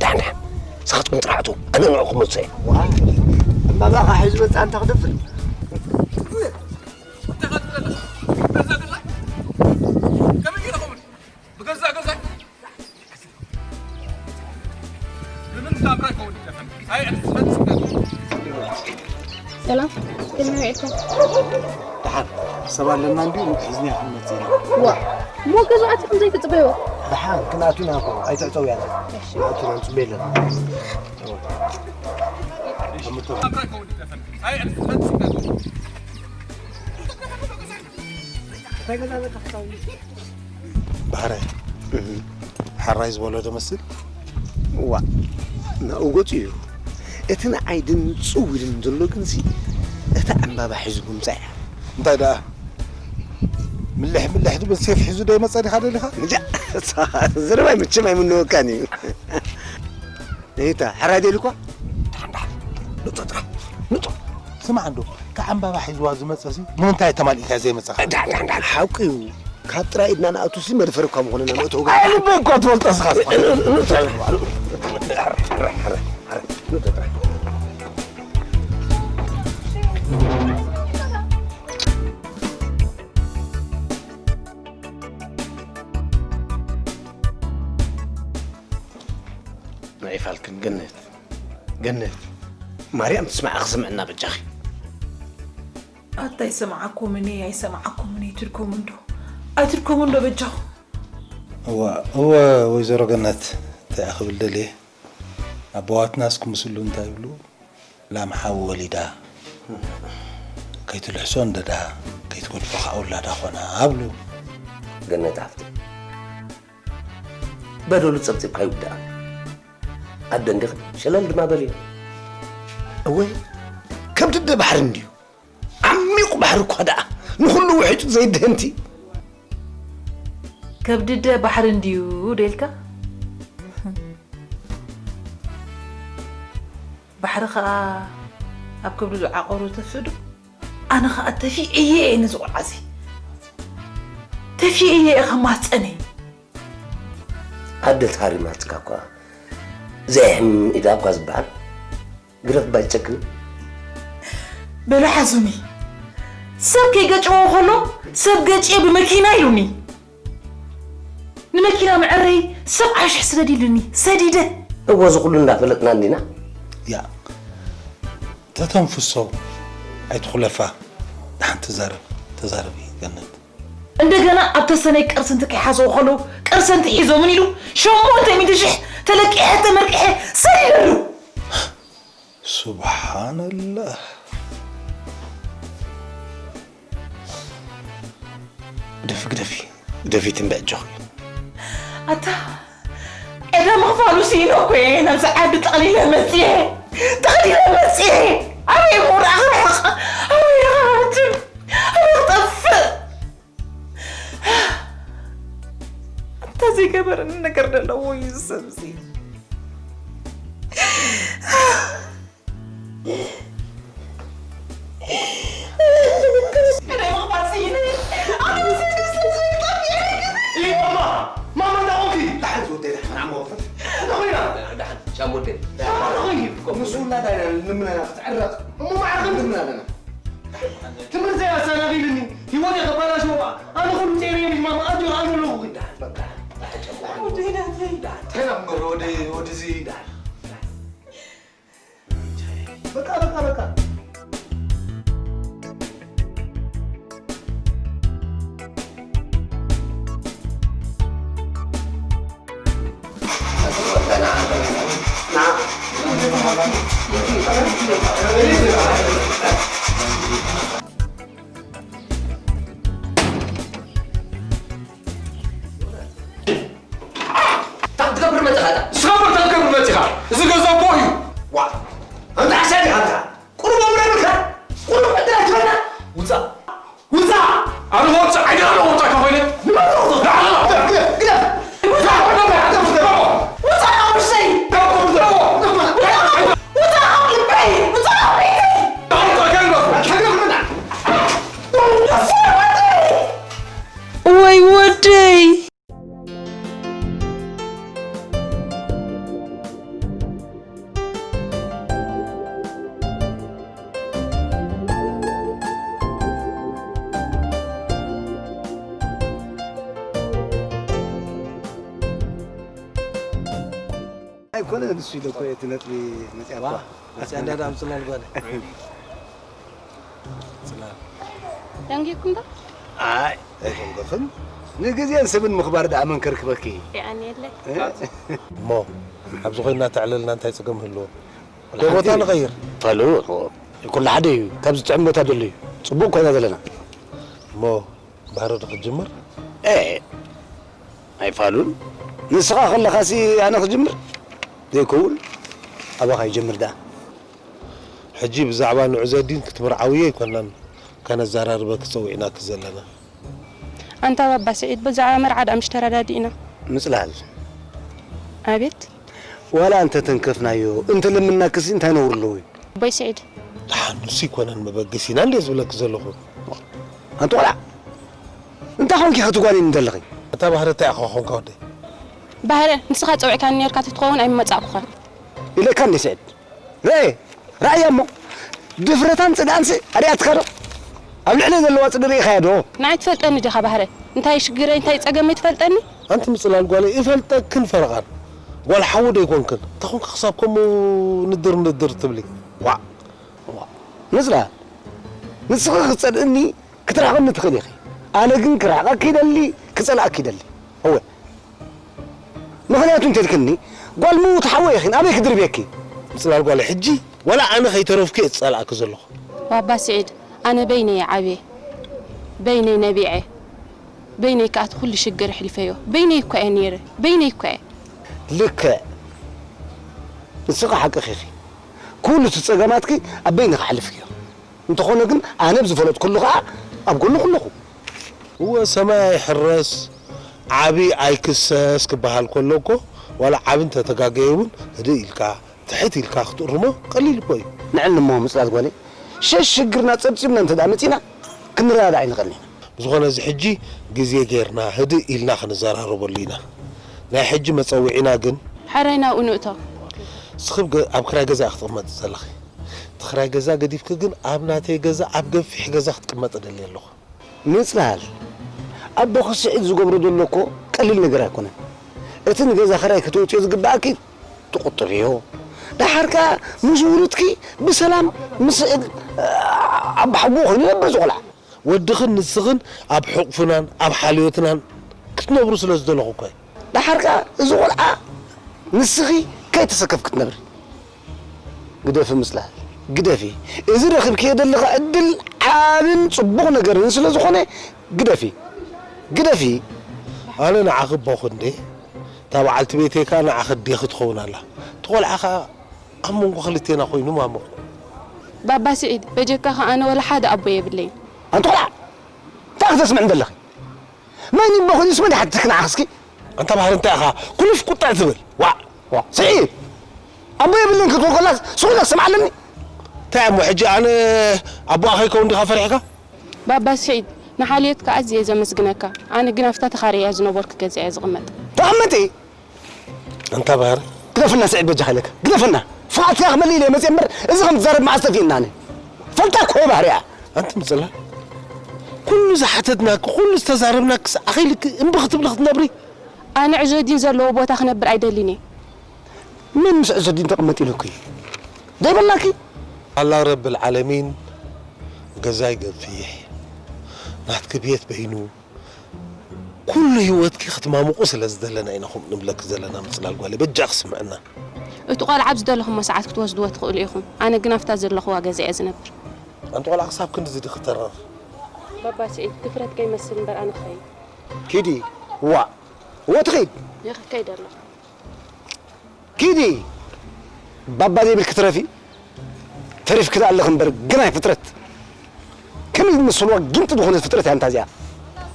ዳሕና፣ ንስኻትኩም ጥራሕ እትው፣ ኣነ ንዕኹም መጽእ እየ። ዋ፣ እምባባኻ ሒዙ መጽእ ኣንታ ክደፍር። እንታይ ኻትብል ኣለኻ? ብገዛእ ገዛይ? ከመይ ገይረ ኸውን? ብገዛእ ገዛይ? ንምንታይ እምበር ይኸውን ይደፈን? ኣይ፣ ኣትፈጽም። ሰላም፣ ከመይ ውዒልኩም? ደሓን፣ ሰብ ኣለና እንድዩ፣ ሒዝና ክንመጽእ ኢና። ዋ፣ እሞ ገዛ ኣቲኹም ዘይትጽበይዎ? ደሓን፣ ክንኣቱ ኢና እኮ፣ ኣይትዕጸው ያለ። እሺ። ክንኣቱ ኢና፣ ንጽበይ ኣለና። እዋ። ኣምቶ። እንታይ ገዛ ዘለካ ክሳብ ባሕራይ፣ እህ። ሓራይ ዝበሎ ዶ መስል? ዋ፣ ናብኡ ገጹ እዩ። እቲ ንዓይ ድንጽው ኢሉኒ ዘሎ ግንሲ፣ እታ ዕምባባ ሒዙ ምምጻእ እያ። እንታይ ደኣ? ምልሕ ምልሕ ዝብል ሴፍ ሒዙ ዶ ይመጸ ዲኻ ደሊኻ? እንጃ፣ ዘረባይ መቸም ኣይምነወካን እዩ። እታ፣ ሕራይ ደሊኳ? ንጦ ጥራሕ፣ ንጦ። ስማዕ እንዶ፣ ካብ ዕምባባ ሒዝዋ ዝመጸ ሲ፣ ንምንታይ ተማሊእካ ዘይመጸኻ? ዳሕ፣ ዳሕ፣ ዳሕ፣ ሓቁ እዩ። ካብ ጥራይ ኢድና ንኣቱ ሲ፣ መድፈር እኳ ምኾነና መእተዊ ገዛ። ኣይ፣ ልበይ እኳ ትፈልጦ ስኻ። ንጦ ጥራሕ። ንጦ ጥራሕ። ገነት፣ ማርያም ትስማዕኺ፣ ስምዕና በጃኺ። ኣታ ኣይሰማዓኩምን እየ ኣይሰማዓኩምን እየ ትድከሙ እንዶ ኣይትድከሙ እንዶ በጃኹም። እወ እወ፣ ወይዘሮ ገነት እንታይ ክብል ደልየ፣ ኣቦዋትናስ ክምስሉ እንታይ ይብሉ፣ ላም ሓዊ ወሊዳ ከይትልሕሶ እንደዳ ከይትገድፎ ከዓ ውላዳ ኾና ኣብሉ። ገነት ሓፍቲ፣ በደሉ ጸብጺብካ ይውዳእ። ኣደ እንዲኺ ሸለል ድማ በልዮ። እወ፣ ከብዲ ኣደ ባሕሪ እንድዩ። ዓሚቑ ባሕሪ እኳ ደኣ ንኹሉ ውሒጡ ዘይድህንቲ። ከብዲ ኣደ ባሕሪ እንድዩ ዶ ኢልካ? ባሕሪ ኸኣ ኣብ ከብዱ ዝዓቆሩ ተፍእ ዶ? ኣነ ኸኣ ተፊዐየ እየ ነዚ ቖልዓዚ። ተፊዐየ እየ ከማጸነይ። ኣደ ተሃሪማትካ እኳ ዘይሕም ኢዳ እኳ ዝበሃል ግረፍ ባይጨክን። በሉ ሓዙኒ። ሰብ ከይገጭዎ ከሎ ሰብ ገጭየ ብመኪና ኢሉኒ። ንመኪና መዐረይ ሰብዓ ሽሕ ስደድ ኢሉኒ። ሰዲደ። እወ እዚ ኩሉ እንዳፈለጥና እንዲና። ያ ተተንፍሶ ኣይትኹለፋ። ደሓን ተዛረብ ተዛረቢ ገነት። እንደገና ኣብ ተሰነይ ቅርሲ እንትከይሓዘው ከለዉ ቅርሲ እንትሒዞምን ኢሉ ሸሞንተ ሚእቲ ሽሕ ተለቂሐ ተመርቂሐ ሰዲደሉ። ሱብሓነላህ። ግደፊ ግደፊ ግደፊ ትንበ ኣጆኺ። ኣታ ዕዳ ምኽፋሉ ስኢነ እኮ እየ ናብዚ ዓዲ ጠቕሊለ መፂኤ። ጠቕሊለ መፂኤ። ኣበይ እሞ ርኣኽ ርሕቕ። ኣበይ ኢኻ ክወድም? ኣበይ ክጠፍእ? ኣታ ዘይገበረኒ ነገር ደለዎ እዩ እዚ ሰብ እዚ። ንሱ እናዳይና ንምነና ክትዕረቕ እሞ ማዕረ ክንድምና ኣለና። ትምህርተይ ኣሰናኺሉኒ፣ ህይወተይ ከባላሽዎ። ኣነ ኩሉ ጸይረ እየ ማማ፣ ኣጆ ኣነ ኣለኹ። ወደይ ናተይ። እንታይ ኢና ክንገብሮ ወደ ወደዚ? በቃ በቃ በቃ። እንታይ ክትገብር መፂኻ? ንስኻ እምበር እንታይ ክትገብር መፂኻ? እዚ ገዛ ኣቦ እዩ። ዋ፣ ኣንታ ሓሳድ ኢኻ ኣንታ። ቁሩብ ኣምር የብልካ? ቁሩብ ዕድል ኣይትበና? ውፃእ። ውፃእ! ኣነ ክወፅእ ዓይደለኹ ክወፅኣካ ኮይነ። ንመን ክወፅእ? ንዓኻ! ግደፍ! ግደፍ! ግደፍ! ውፃእ ካብ ውሽጠይ! ውፃእ ካብ ልበይ! ውፃእ ካብ ቤተይ! ወይ ወደይ! ኣይኮነ ንሱ ኢለ እኮ እቲ ነጥቢ መፅያ እኳ መፅያ እንዳዳ ኣምፅላ ልጓለ ፅላል ደንጊኩም ዶ? ኣይ ኣይደንገኽን። ንግዜን ሰብን ምኽባር ደኣ መን ከርክበኪ? የቐንየለይ። እሞ ኣብዚ ኮይና ተዕለልና እንታይ ፀገም ህልዎ? ወደ ቦታ ንቐይር። ፋሉ ኩሉ ሓደ እዩ። ካብ ዝጥዕም ቦታ ደሎ እዩ። ፅቡቕ ኮይና ዘለና። እሞ ባህሪ ዶ ክትጅምር? ኤ ኣይፋሉን። ንስኻ ከለኻሲ ኣነ ክጅምር ዘይከውን ኣባኻ ይጀምር ደኣ። ሕጂ ብዛዕባ ንዑ ዘዲን ክትምርዓውዮ ኣይኮናን ከነዘራርበኪ ጸዊዕናኪ ዘለና። ኣንታ ባባ ስዒድ ብዛዕባ መርዓ ደኣ ምሽ ተረዳዲእና። ምጽላል። ኣቤት። ዋላ እንተተንከፍናዮ እንተለምናክሲ እንታይ ነውሪ ኣለዎ እዩ? ኣቦይ ስዒድ። ደሓን ንሱ ኣይኮነን መበገሲና እንድየ ዝብለኪ ዘለኹ። ኣንቲ ቆልዓ እንታይ ኾንኪ ኢኺ ትጓንኒ ዘለኺ? ኣታ ባህሪ እንታይ ኢኻ ኾንካ ወደይ? ባህረ ንስኻ ጸዊዕካኒ ኔርካ ተትኸውን ኣይምመጻእኩኻን። ኢለካ እንዴ ስዕድ? ርኣየ ርኣያ እሞ ድፍረታን ጽንዓንሲ ኣሪኣትካ ዶ? ኣብ ልዕለይ ዘለዋ ጽድሪ ኢኻያ ዶ? ንዓይ ትፈልጠኒ ዲኻ ባህረ? እንታይ ሽግረይ እንታይ ጸገመይ ትፈልጠኒ? ኣንቲ ምጽላል ጓለይ እፈልጠክን ፈረቓን ጓል ሓዉ ዶ ኣይኮንክን? እንተ ኾንካ ክሳብ ከምኡ ንድር ንድር ትብሊ? ዋእ! ዋእ! ንጽላል፣ ንስኺ ክትጸልእኒ ክትርሕቕኒ ትኽእሊ ኢኺ። ኣነ ግን ክርሕቐኪ ይደሊ፣ ክጸልኣኪ ይደሊ። እወ። ምኽንያቱ እንተልክኒ፣ ጓል ምዉት ሓወይ ኢኺን፣ ኣበይ ክድርብየኪ? ምጽላል ጓለይ፣ ሕጂ ዋላ ኣነ ከይተረፍኩ እየ ዝጸልኣኪ ዘለኹ። ባባ ስዒድ፣ ኣነ በይነይ እየ ዓብየ፣ በይነይ ነቢዐ፣ በይነይ ከኣ እቲ ኩሉ ሽግር ኣሕሊፈዮ። በይነይ እኳ እየ ነይረ፣ በይነይ እኳ እየ። ልክዕ። ንስኺ ሓቅኺ ኢኺ። ኩሉ እቲ ጸገማትኪ ኣብ በይንኺ ኣሕሊፍክዮ። እንተኾነ ግን ኣነ ብዝፈለጥኩሉ ኸኣ ኣብ ጎንኹ ኣለኹ። እወ፣ ሰማይ ኣይሕረስ፣ ዓቢ ኣይክሰስ ክበሃል ከሎ እኮ፣ ዋላ ዓቢ እንተተጋገየ እውን ህድእ ኢልካ፣ ትሕት ኢልካ ክትእርሞ ቀሊል እኮ እዩ። ንዕልሞ ምጽላል ጓለይ፣ ሸሽ ሽግርና ጸብጺብና እንተ ደኣ መጺና፣ ክንረዳዳእ ኣይንኽእልን ኢና። ብዝኾነ እዚ ሕጂ ግዜ ጌርና፣ ህድእ ኢልና ክንዘራረበሉ ኢና። ናይ ሕጂ መጸውዒና ግን ሕራይ ናብኡ ንእቶ። ንስኺ ኣብ ገ-፣ ኣብ ክራይ ገዛ ክትቕመጢ ዘለኺ። እቲ ክራይ ገዛ ገዲፍኪ ግን ኣብ ናተይ ገዛ፣ ኣብ ገፊሕ ገዛ ክትቅመጢ እደሊ ኣለኹ። ምጽላል፣ ኣቦኺ ስዒድ ዝገብሮ ዘሎ እኮ ቀሊል ነገር ኣይኮነን። እቲ ንገዛ ኽራይ ከተውጽዮ ዝግብኣኪ ትቑጥብዮ። ደሓር ከኣ ምስ ውሉድኪ ብሰላም ምስ ስዒድ፣ እ፣ ኣቦሓጎኡ ኮይኑ ይነብር እዚ ቖልዓ። ወድኽን ንስኽን ኣብ ሕቑፍናን ኣብ ሓልዮትናን ክትነብሩ ስለ ዝደለኹ እኮ እየ። ደሓር ከኣ እዚ ቖልዓ ንስኺ ከይተሰከፍኪ ክትነብሪ። ግደፊ ምጽላል፣ ግደፊ። እዚ ረኺብክዮ ዘለኺ ዕድል ዓብን ጽቡቕ ነገርን ስለ ዝኾነ፣ ግደፊ፣ ግደፊ። ኣነ ንዓኺ ኣቦኺ እንዴ፣ እታ በዓልቲ ቤተይ ከኣ ንዓኺ ኣዴኺ ትኸውን ኣላ። እቲ ቖልዓ ከኣ ኣብ መንጎ ክልቴና ኮይኑ ማሙቕ። ባባ ስዒድ፣ በጀካኻ ኣነ ወላ ሓደ ኣቦ የብለይን። ኣንቲ ቖልዓ፣ እንታይ ክትስምዕኒ ዘለኺ? መን እዩ እሞ ኮይኑስ መን ይሓትትኪ ንዓኺ እስኪ? ኣንታ ባህሪ እንታይ ኢኻ ኩልፍ ቁጥዕ ትብል? ዋእ! ዋእ! ስዒድ! ኣቦ የብልን ክትብል ከላስ ስቑኢላ ትሰምዓ ኣለኒ? እንታይ እሞ ሕጂ ኣነ ኣቦኣ ከይከውን ዲኻ ፈሪሕካ? ባባ ስዒድ፣ ንሓልዮትካ ኣዝየ ዘመስግነካ። ኣነ ግን ኣብታ ተኻርያ ዝነበርኩ ገዛ እየ ዝቕመጥ። ተቐመጢ! ኣንታ ባህሪ። ግደፈና ስዒድ በጃኻ ኢለካ። ግደፈና! ፍቓድካ ክመልእ ኢለ መጽየ እምበር እዚ ከም ትዛረብ መዓስ ጠፊእና ኣነ። ፈልጣ እኮ እየ ባህሪኣ። ኣንቲ ምጽላል። ኩሉ ዝሓተትናኪ፣ ኩሉ ዝተዛረብናኪ ኣኺልኪ እምቢ ክትብሊ ክትነብሪ? ኣነ ዕዞ ዲን ዘለዎ ቦታ ክነብር ኣይደልን እየ። መን ምስ ዕዞ ዲን ተቐመጥ ኢሉኪ? ዘይበላኪ? ኣላ ረብል ዓለሚን ገዛይ ገፊሕ፣ ናትኪ ቤት በይኑ፣ ኩሉ ህይወትኪ ክትማሙቑ ስለ ዝደለና ኢና ከምኡ ንብለኪ ዘለና ምጽላል ጓለይ፣ በጃኺ ስምዕና። እቲ ቆልዓ ኣብ ዝደለኹሞ ሰዓት ክትወስድዎ ትኽእሉ ኢኹም። ኣነ ግን ኣብታ ዘለኹዋ ገዛ እየ ዝነብር። ኣንቲ ቆልዓ ክሳብ ክንድዚ ዲኺ ተረር? ባባ ስዒድ፣ ድፍረት ከይመስል እምበር ኣነ ክኸይድ። ኪዲ፣ ዋእ፣ እወ ትኺድ። ይኸ-፣ ከይድ ኣለኹ። ኪዲ፣ ባባ ዘይብልኪ ትረፊ። ተሪፍኪ ደኣ ኣለኺ እምበር ግናይ ፍጥረት። ከመይ ዝመስልዋ ጊንጢ ዝኾነት ፍጥረት እያ እንታ እዚኣ።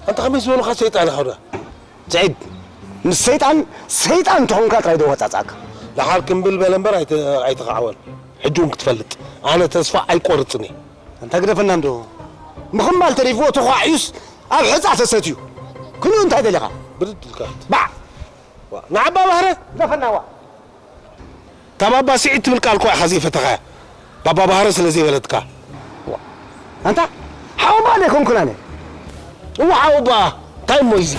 ኣንታ ከመይ ዝበሉኻ ሰይጣን ኢኻ ዶ? ስዒድ፣ ምስ ሰይጣን፣ ሰይጣን እንተኾንካ ጥራይ ዶ ወጻጽኣካ? ደሓር ክምብል በለ እምበር ኣይተ-፣ ኣይተኻዕወን። ሕጂ እውን ክትፈልጥ፣ ኣነ ተስፋ ኣይቆርጽን እየ። ኣንታ ግደፈና እንዶ። ምኽማል ተሪፍዎ ተዃዕዩስ ኣብ ሕጻ ተሰትዩ። ክንኡ እንታይ ደሊኻ? ብድድ ኢልካ። ባዕ! ዋ፣ ንዓባ ባህረ? ግደፈና ዋ። እታ ባባ ስዒድ ትብል ቃል እኮ ኢኻ ዘይፈተኻያ። ባባ ባህረ ስለ ዘይበለትካ። ዋ፣ ኣንታ ሓወባ ዶ ኣይኮንኩን ኣነ? እወ ሓወባ፣ እንታይ እሞ እዩ እዚ?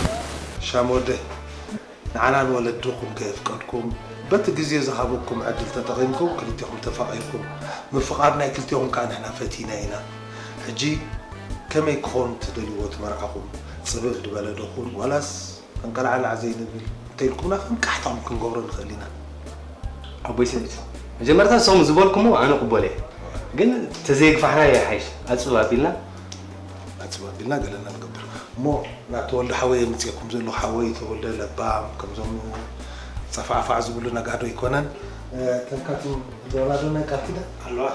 ሻም ወደይ፣ ንዓናን ወለድኹም ከየፍቀድኩም፣ በቲ ግዜ ዝሃበኩም ዕድል ተጠቒምኩም ክልቴኹም ተፋቒርኩም፣ ምፍቓር ናይ ክልቴኹም ከኣ ንሕና ፈቲና ኢና። ሕጂ ከመይ ክኸውን ትደልይዎ እቲ መርዓኹም? ጽብብ ዝበለ ዶ ኹን ዋላስ ፈንቀልዓላዕ ዘይንብል እንተኢልኩምና ከም ቃሕታኹም ክንገብሮ ንኽእል ኢና። ኣቦይ ስዒድ፣ መጀመርታ ንስኹም ዝበልኩምዎ ኣነ ቅበሎ እየ። ግን ተዘየግፋሕናዮ ይሓይሽ። ኣጽብብ ኣቢልና ኣጽብብ ኣቢልና ገለና ንገብር። እሞ ናብ ተወልደ ሓወይ የምጽኤኩም ዘለኹ። ሓወይ ተወልደ ለባም፣ ከምዞም ጸፋዕፋዕ ዝብሉ ነጋዶ ኣይኮነን። እ፣ ተንካትም ዶናዶ ናይ ቃል ኪዳን ኣለዋ።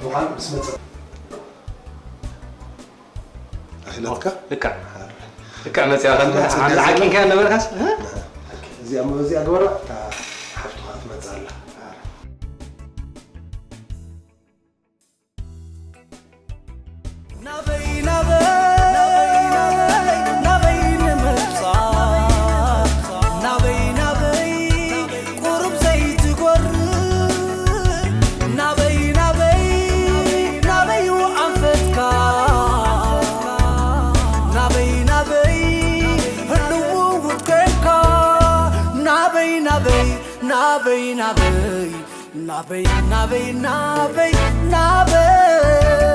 ብዃን ምስ መጸ ኣኺላትካ? ልክዕ። ልክዕ መጽያ ከም መጽያ ሓምዚ ዓቂንካ ነበርካስ? እዚኣ፣ እዚኣ ግበራ፣ እታ ሓፍትኻ ትመጽእ ኣላ። ናበይ ናበይ ናበይ ንምብጻሕ ናበይ ናበይ ቁሩብ ዘይትጎር ናበይ ናበይ ናበይ ኣንፈትካ ናበይ ናበይ ህልው ናበይ ናበይ ናበይ ናበይ ናበይ ናበይ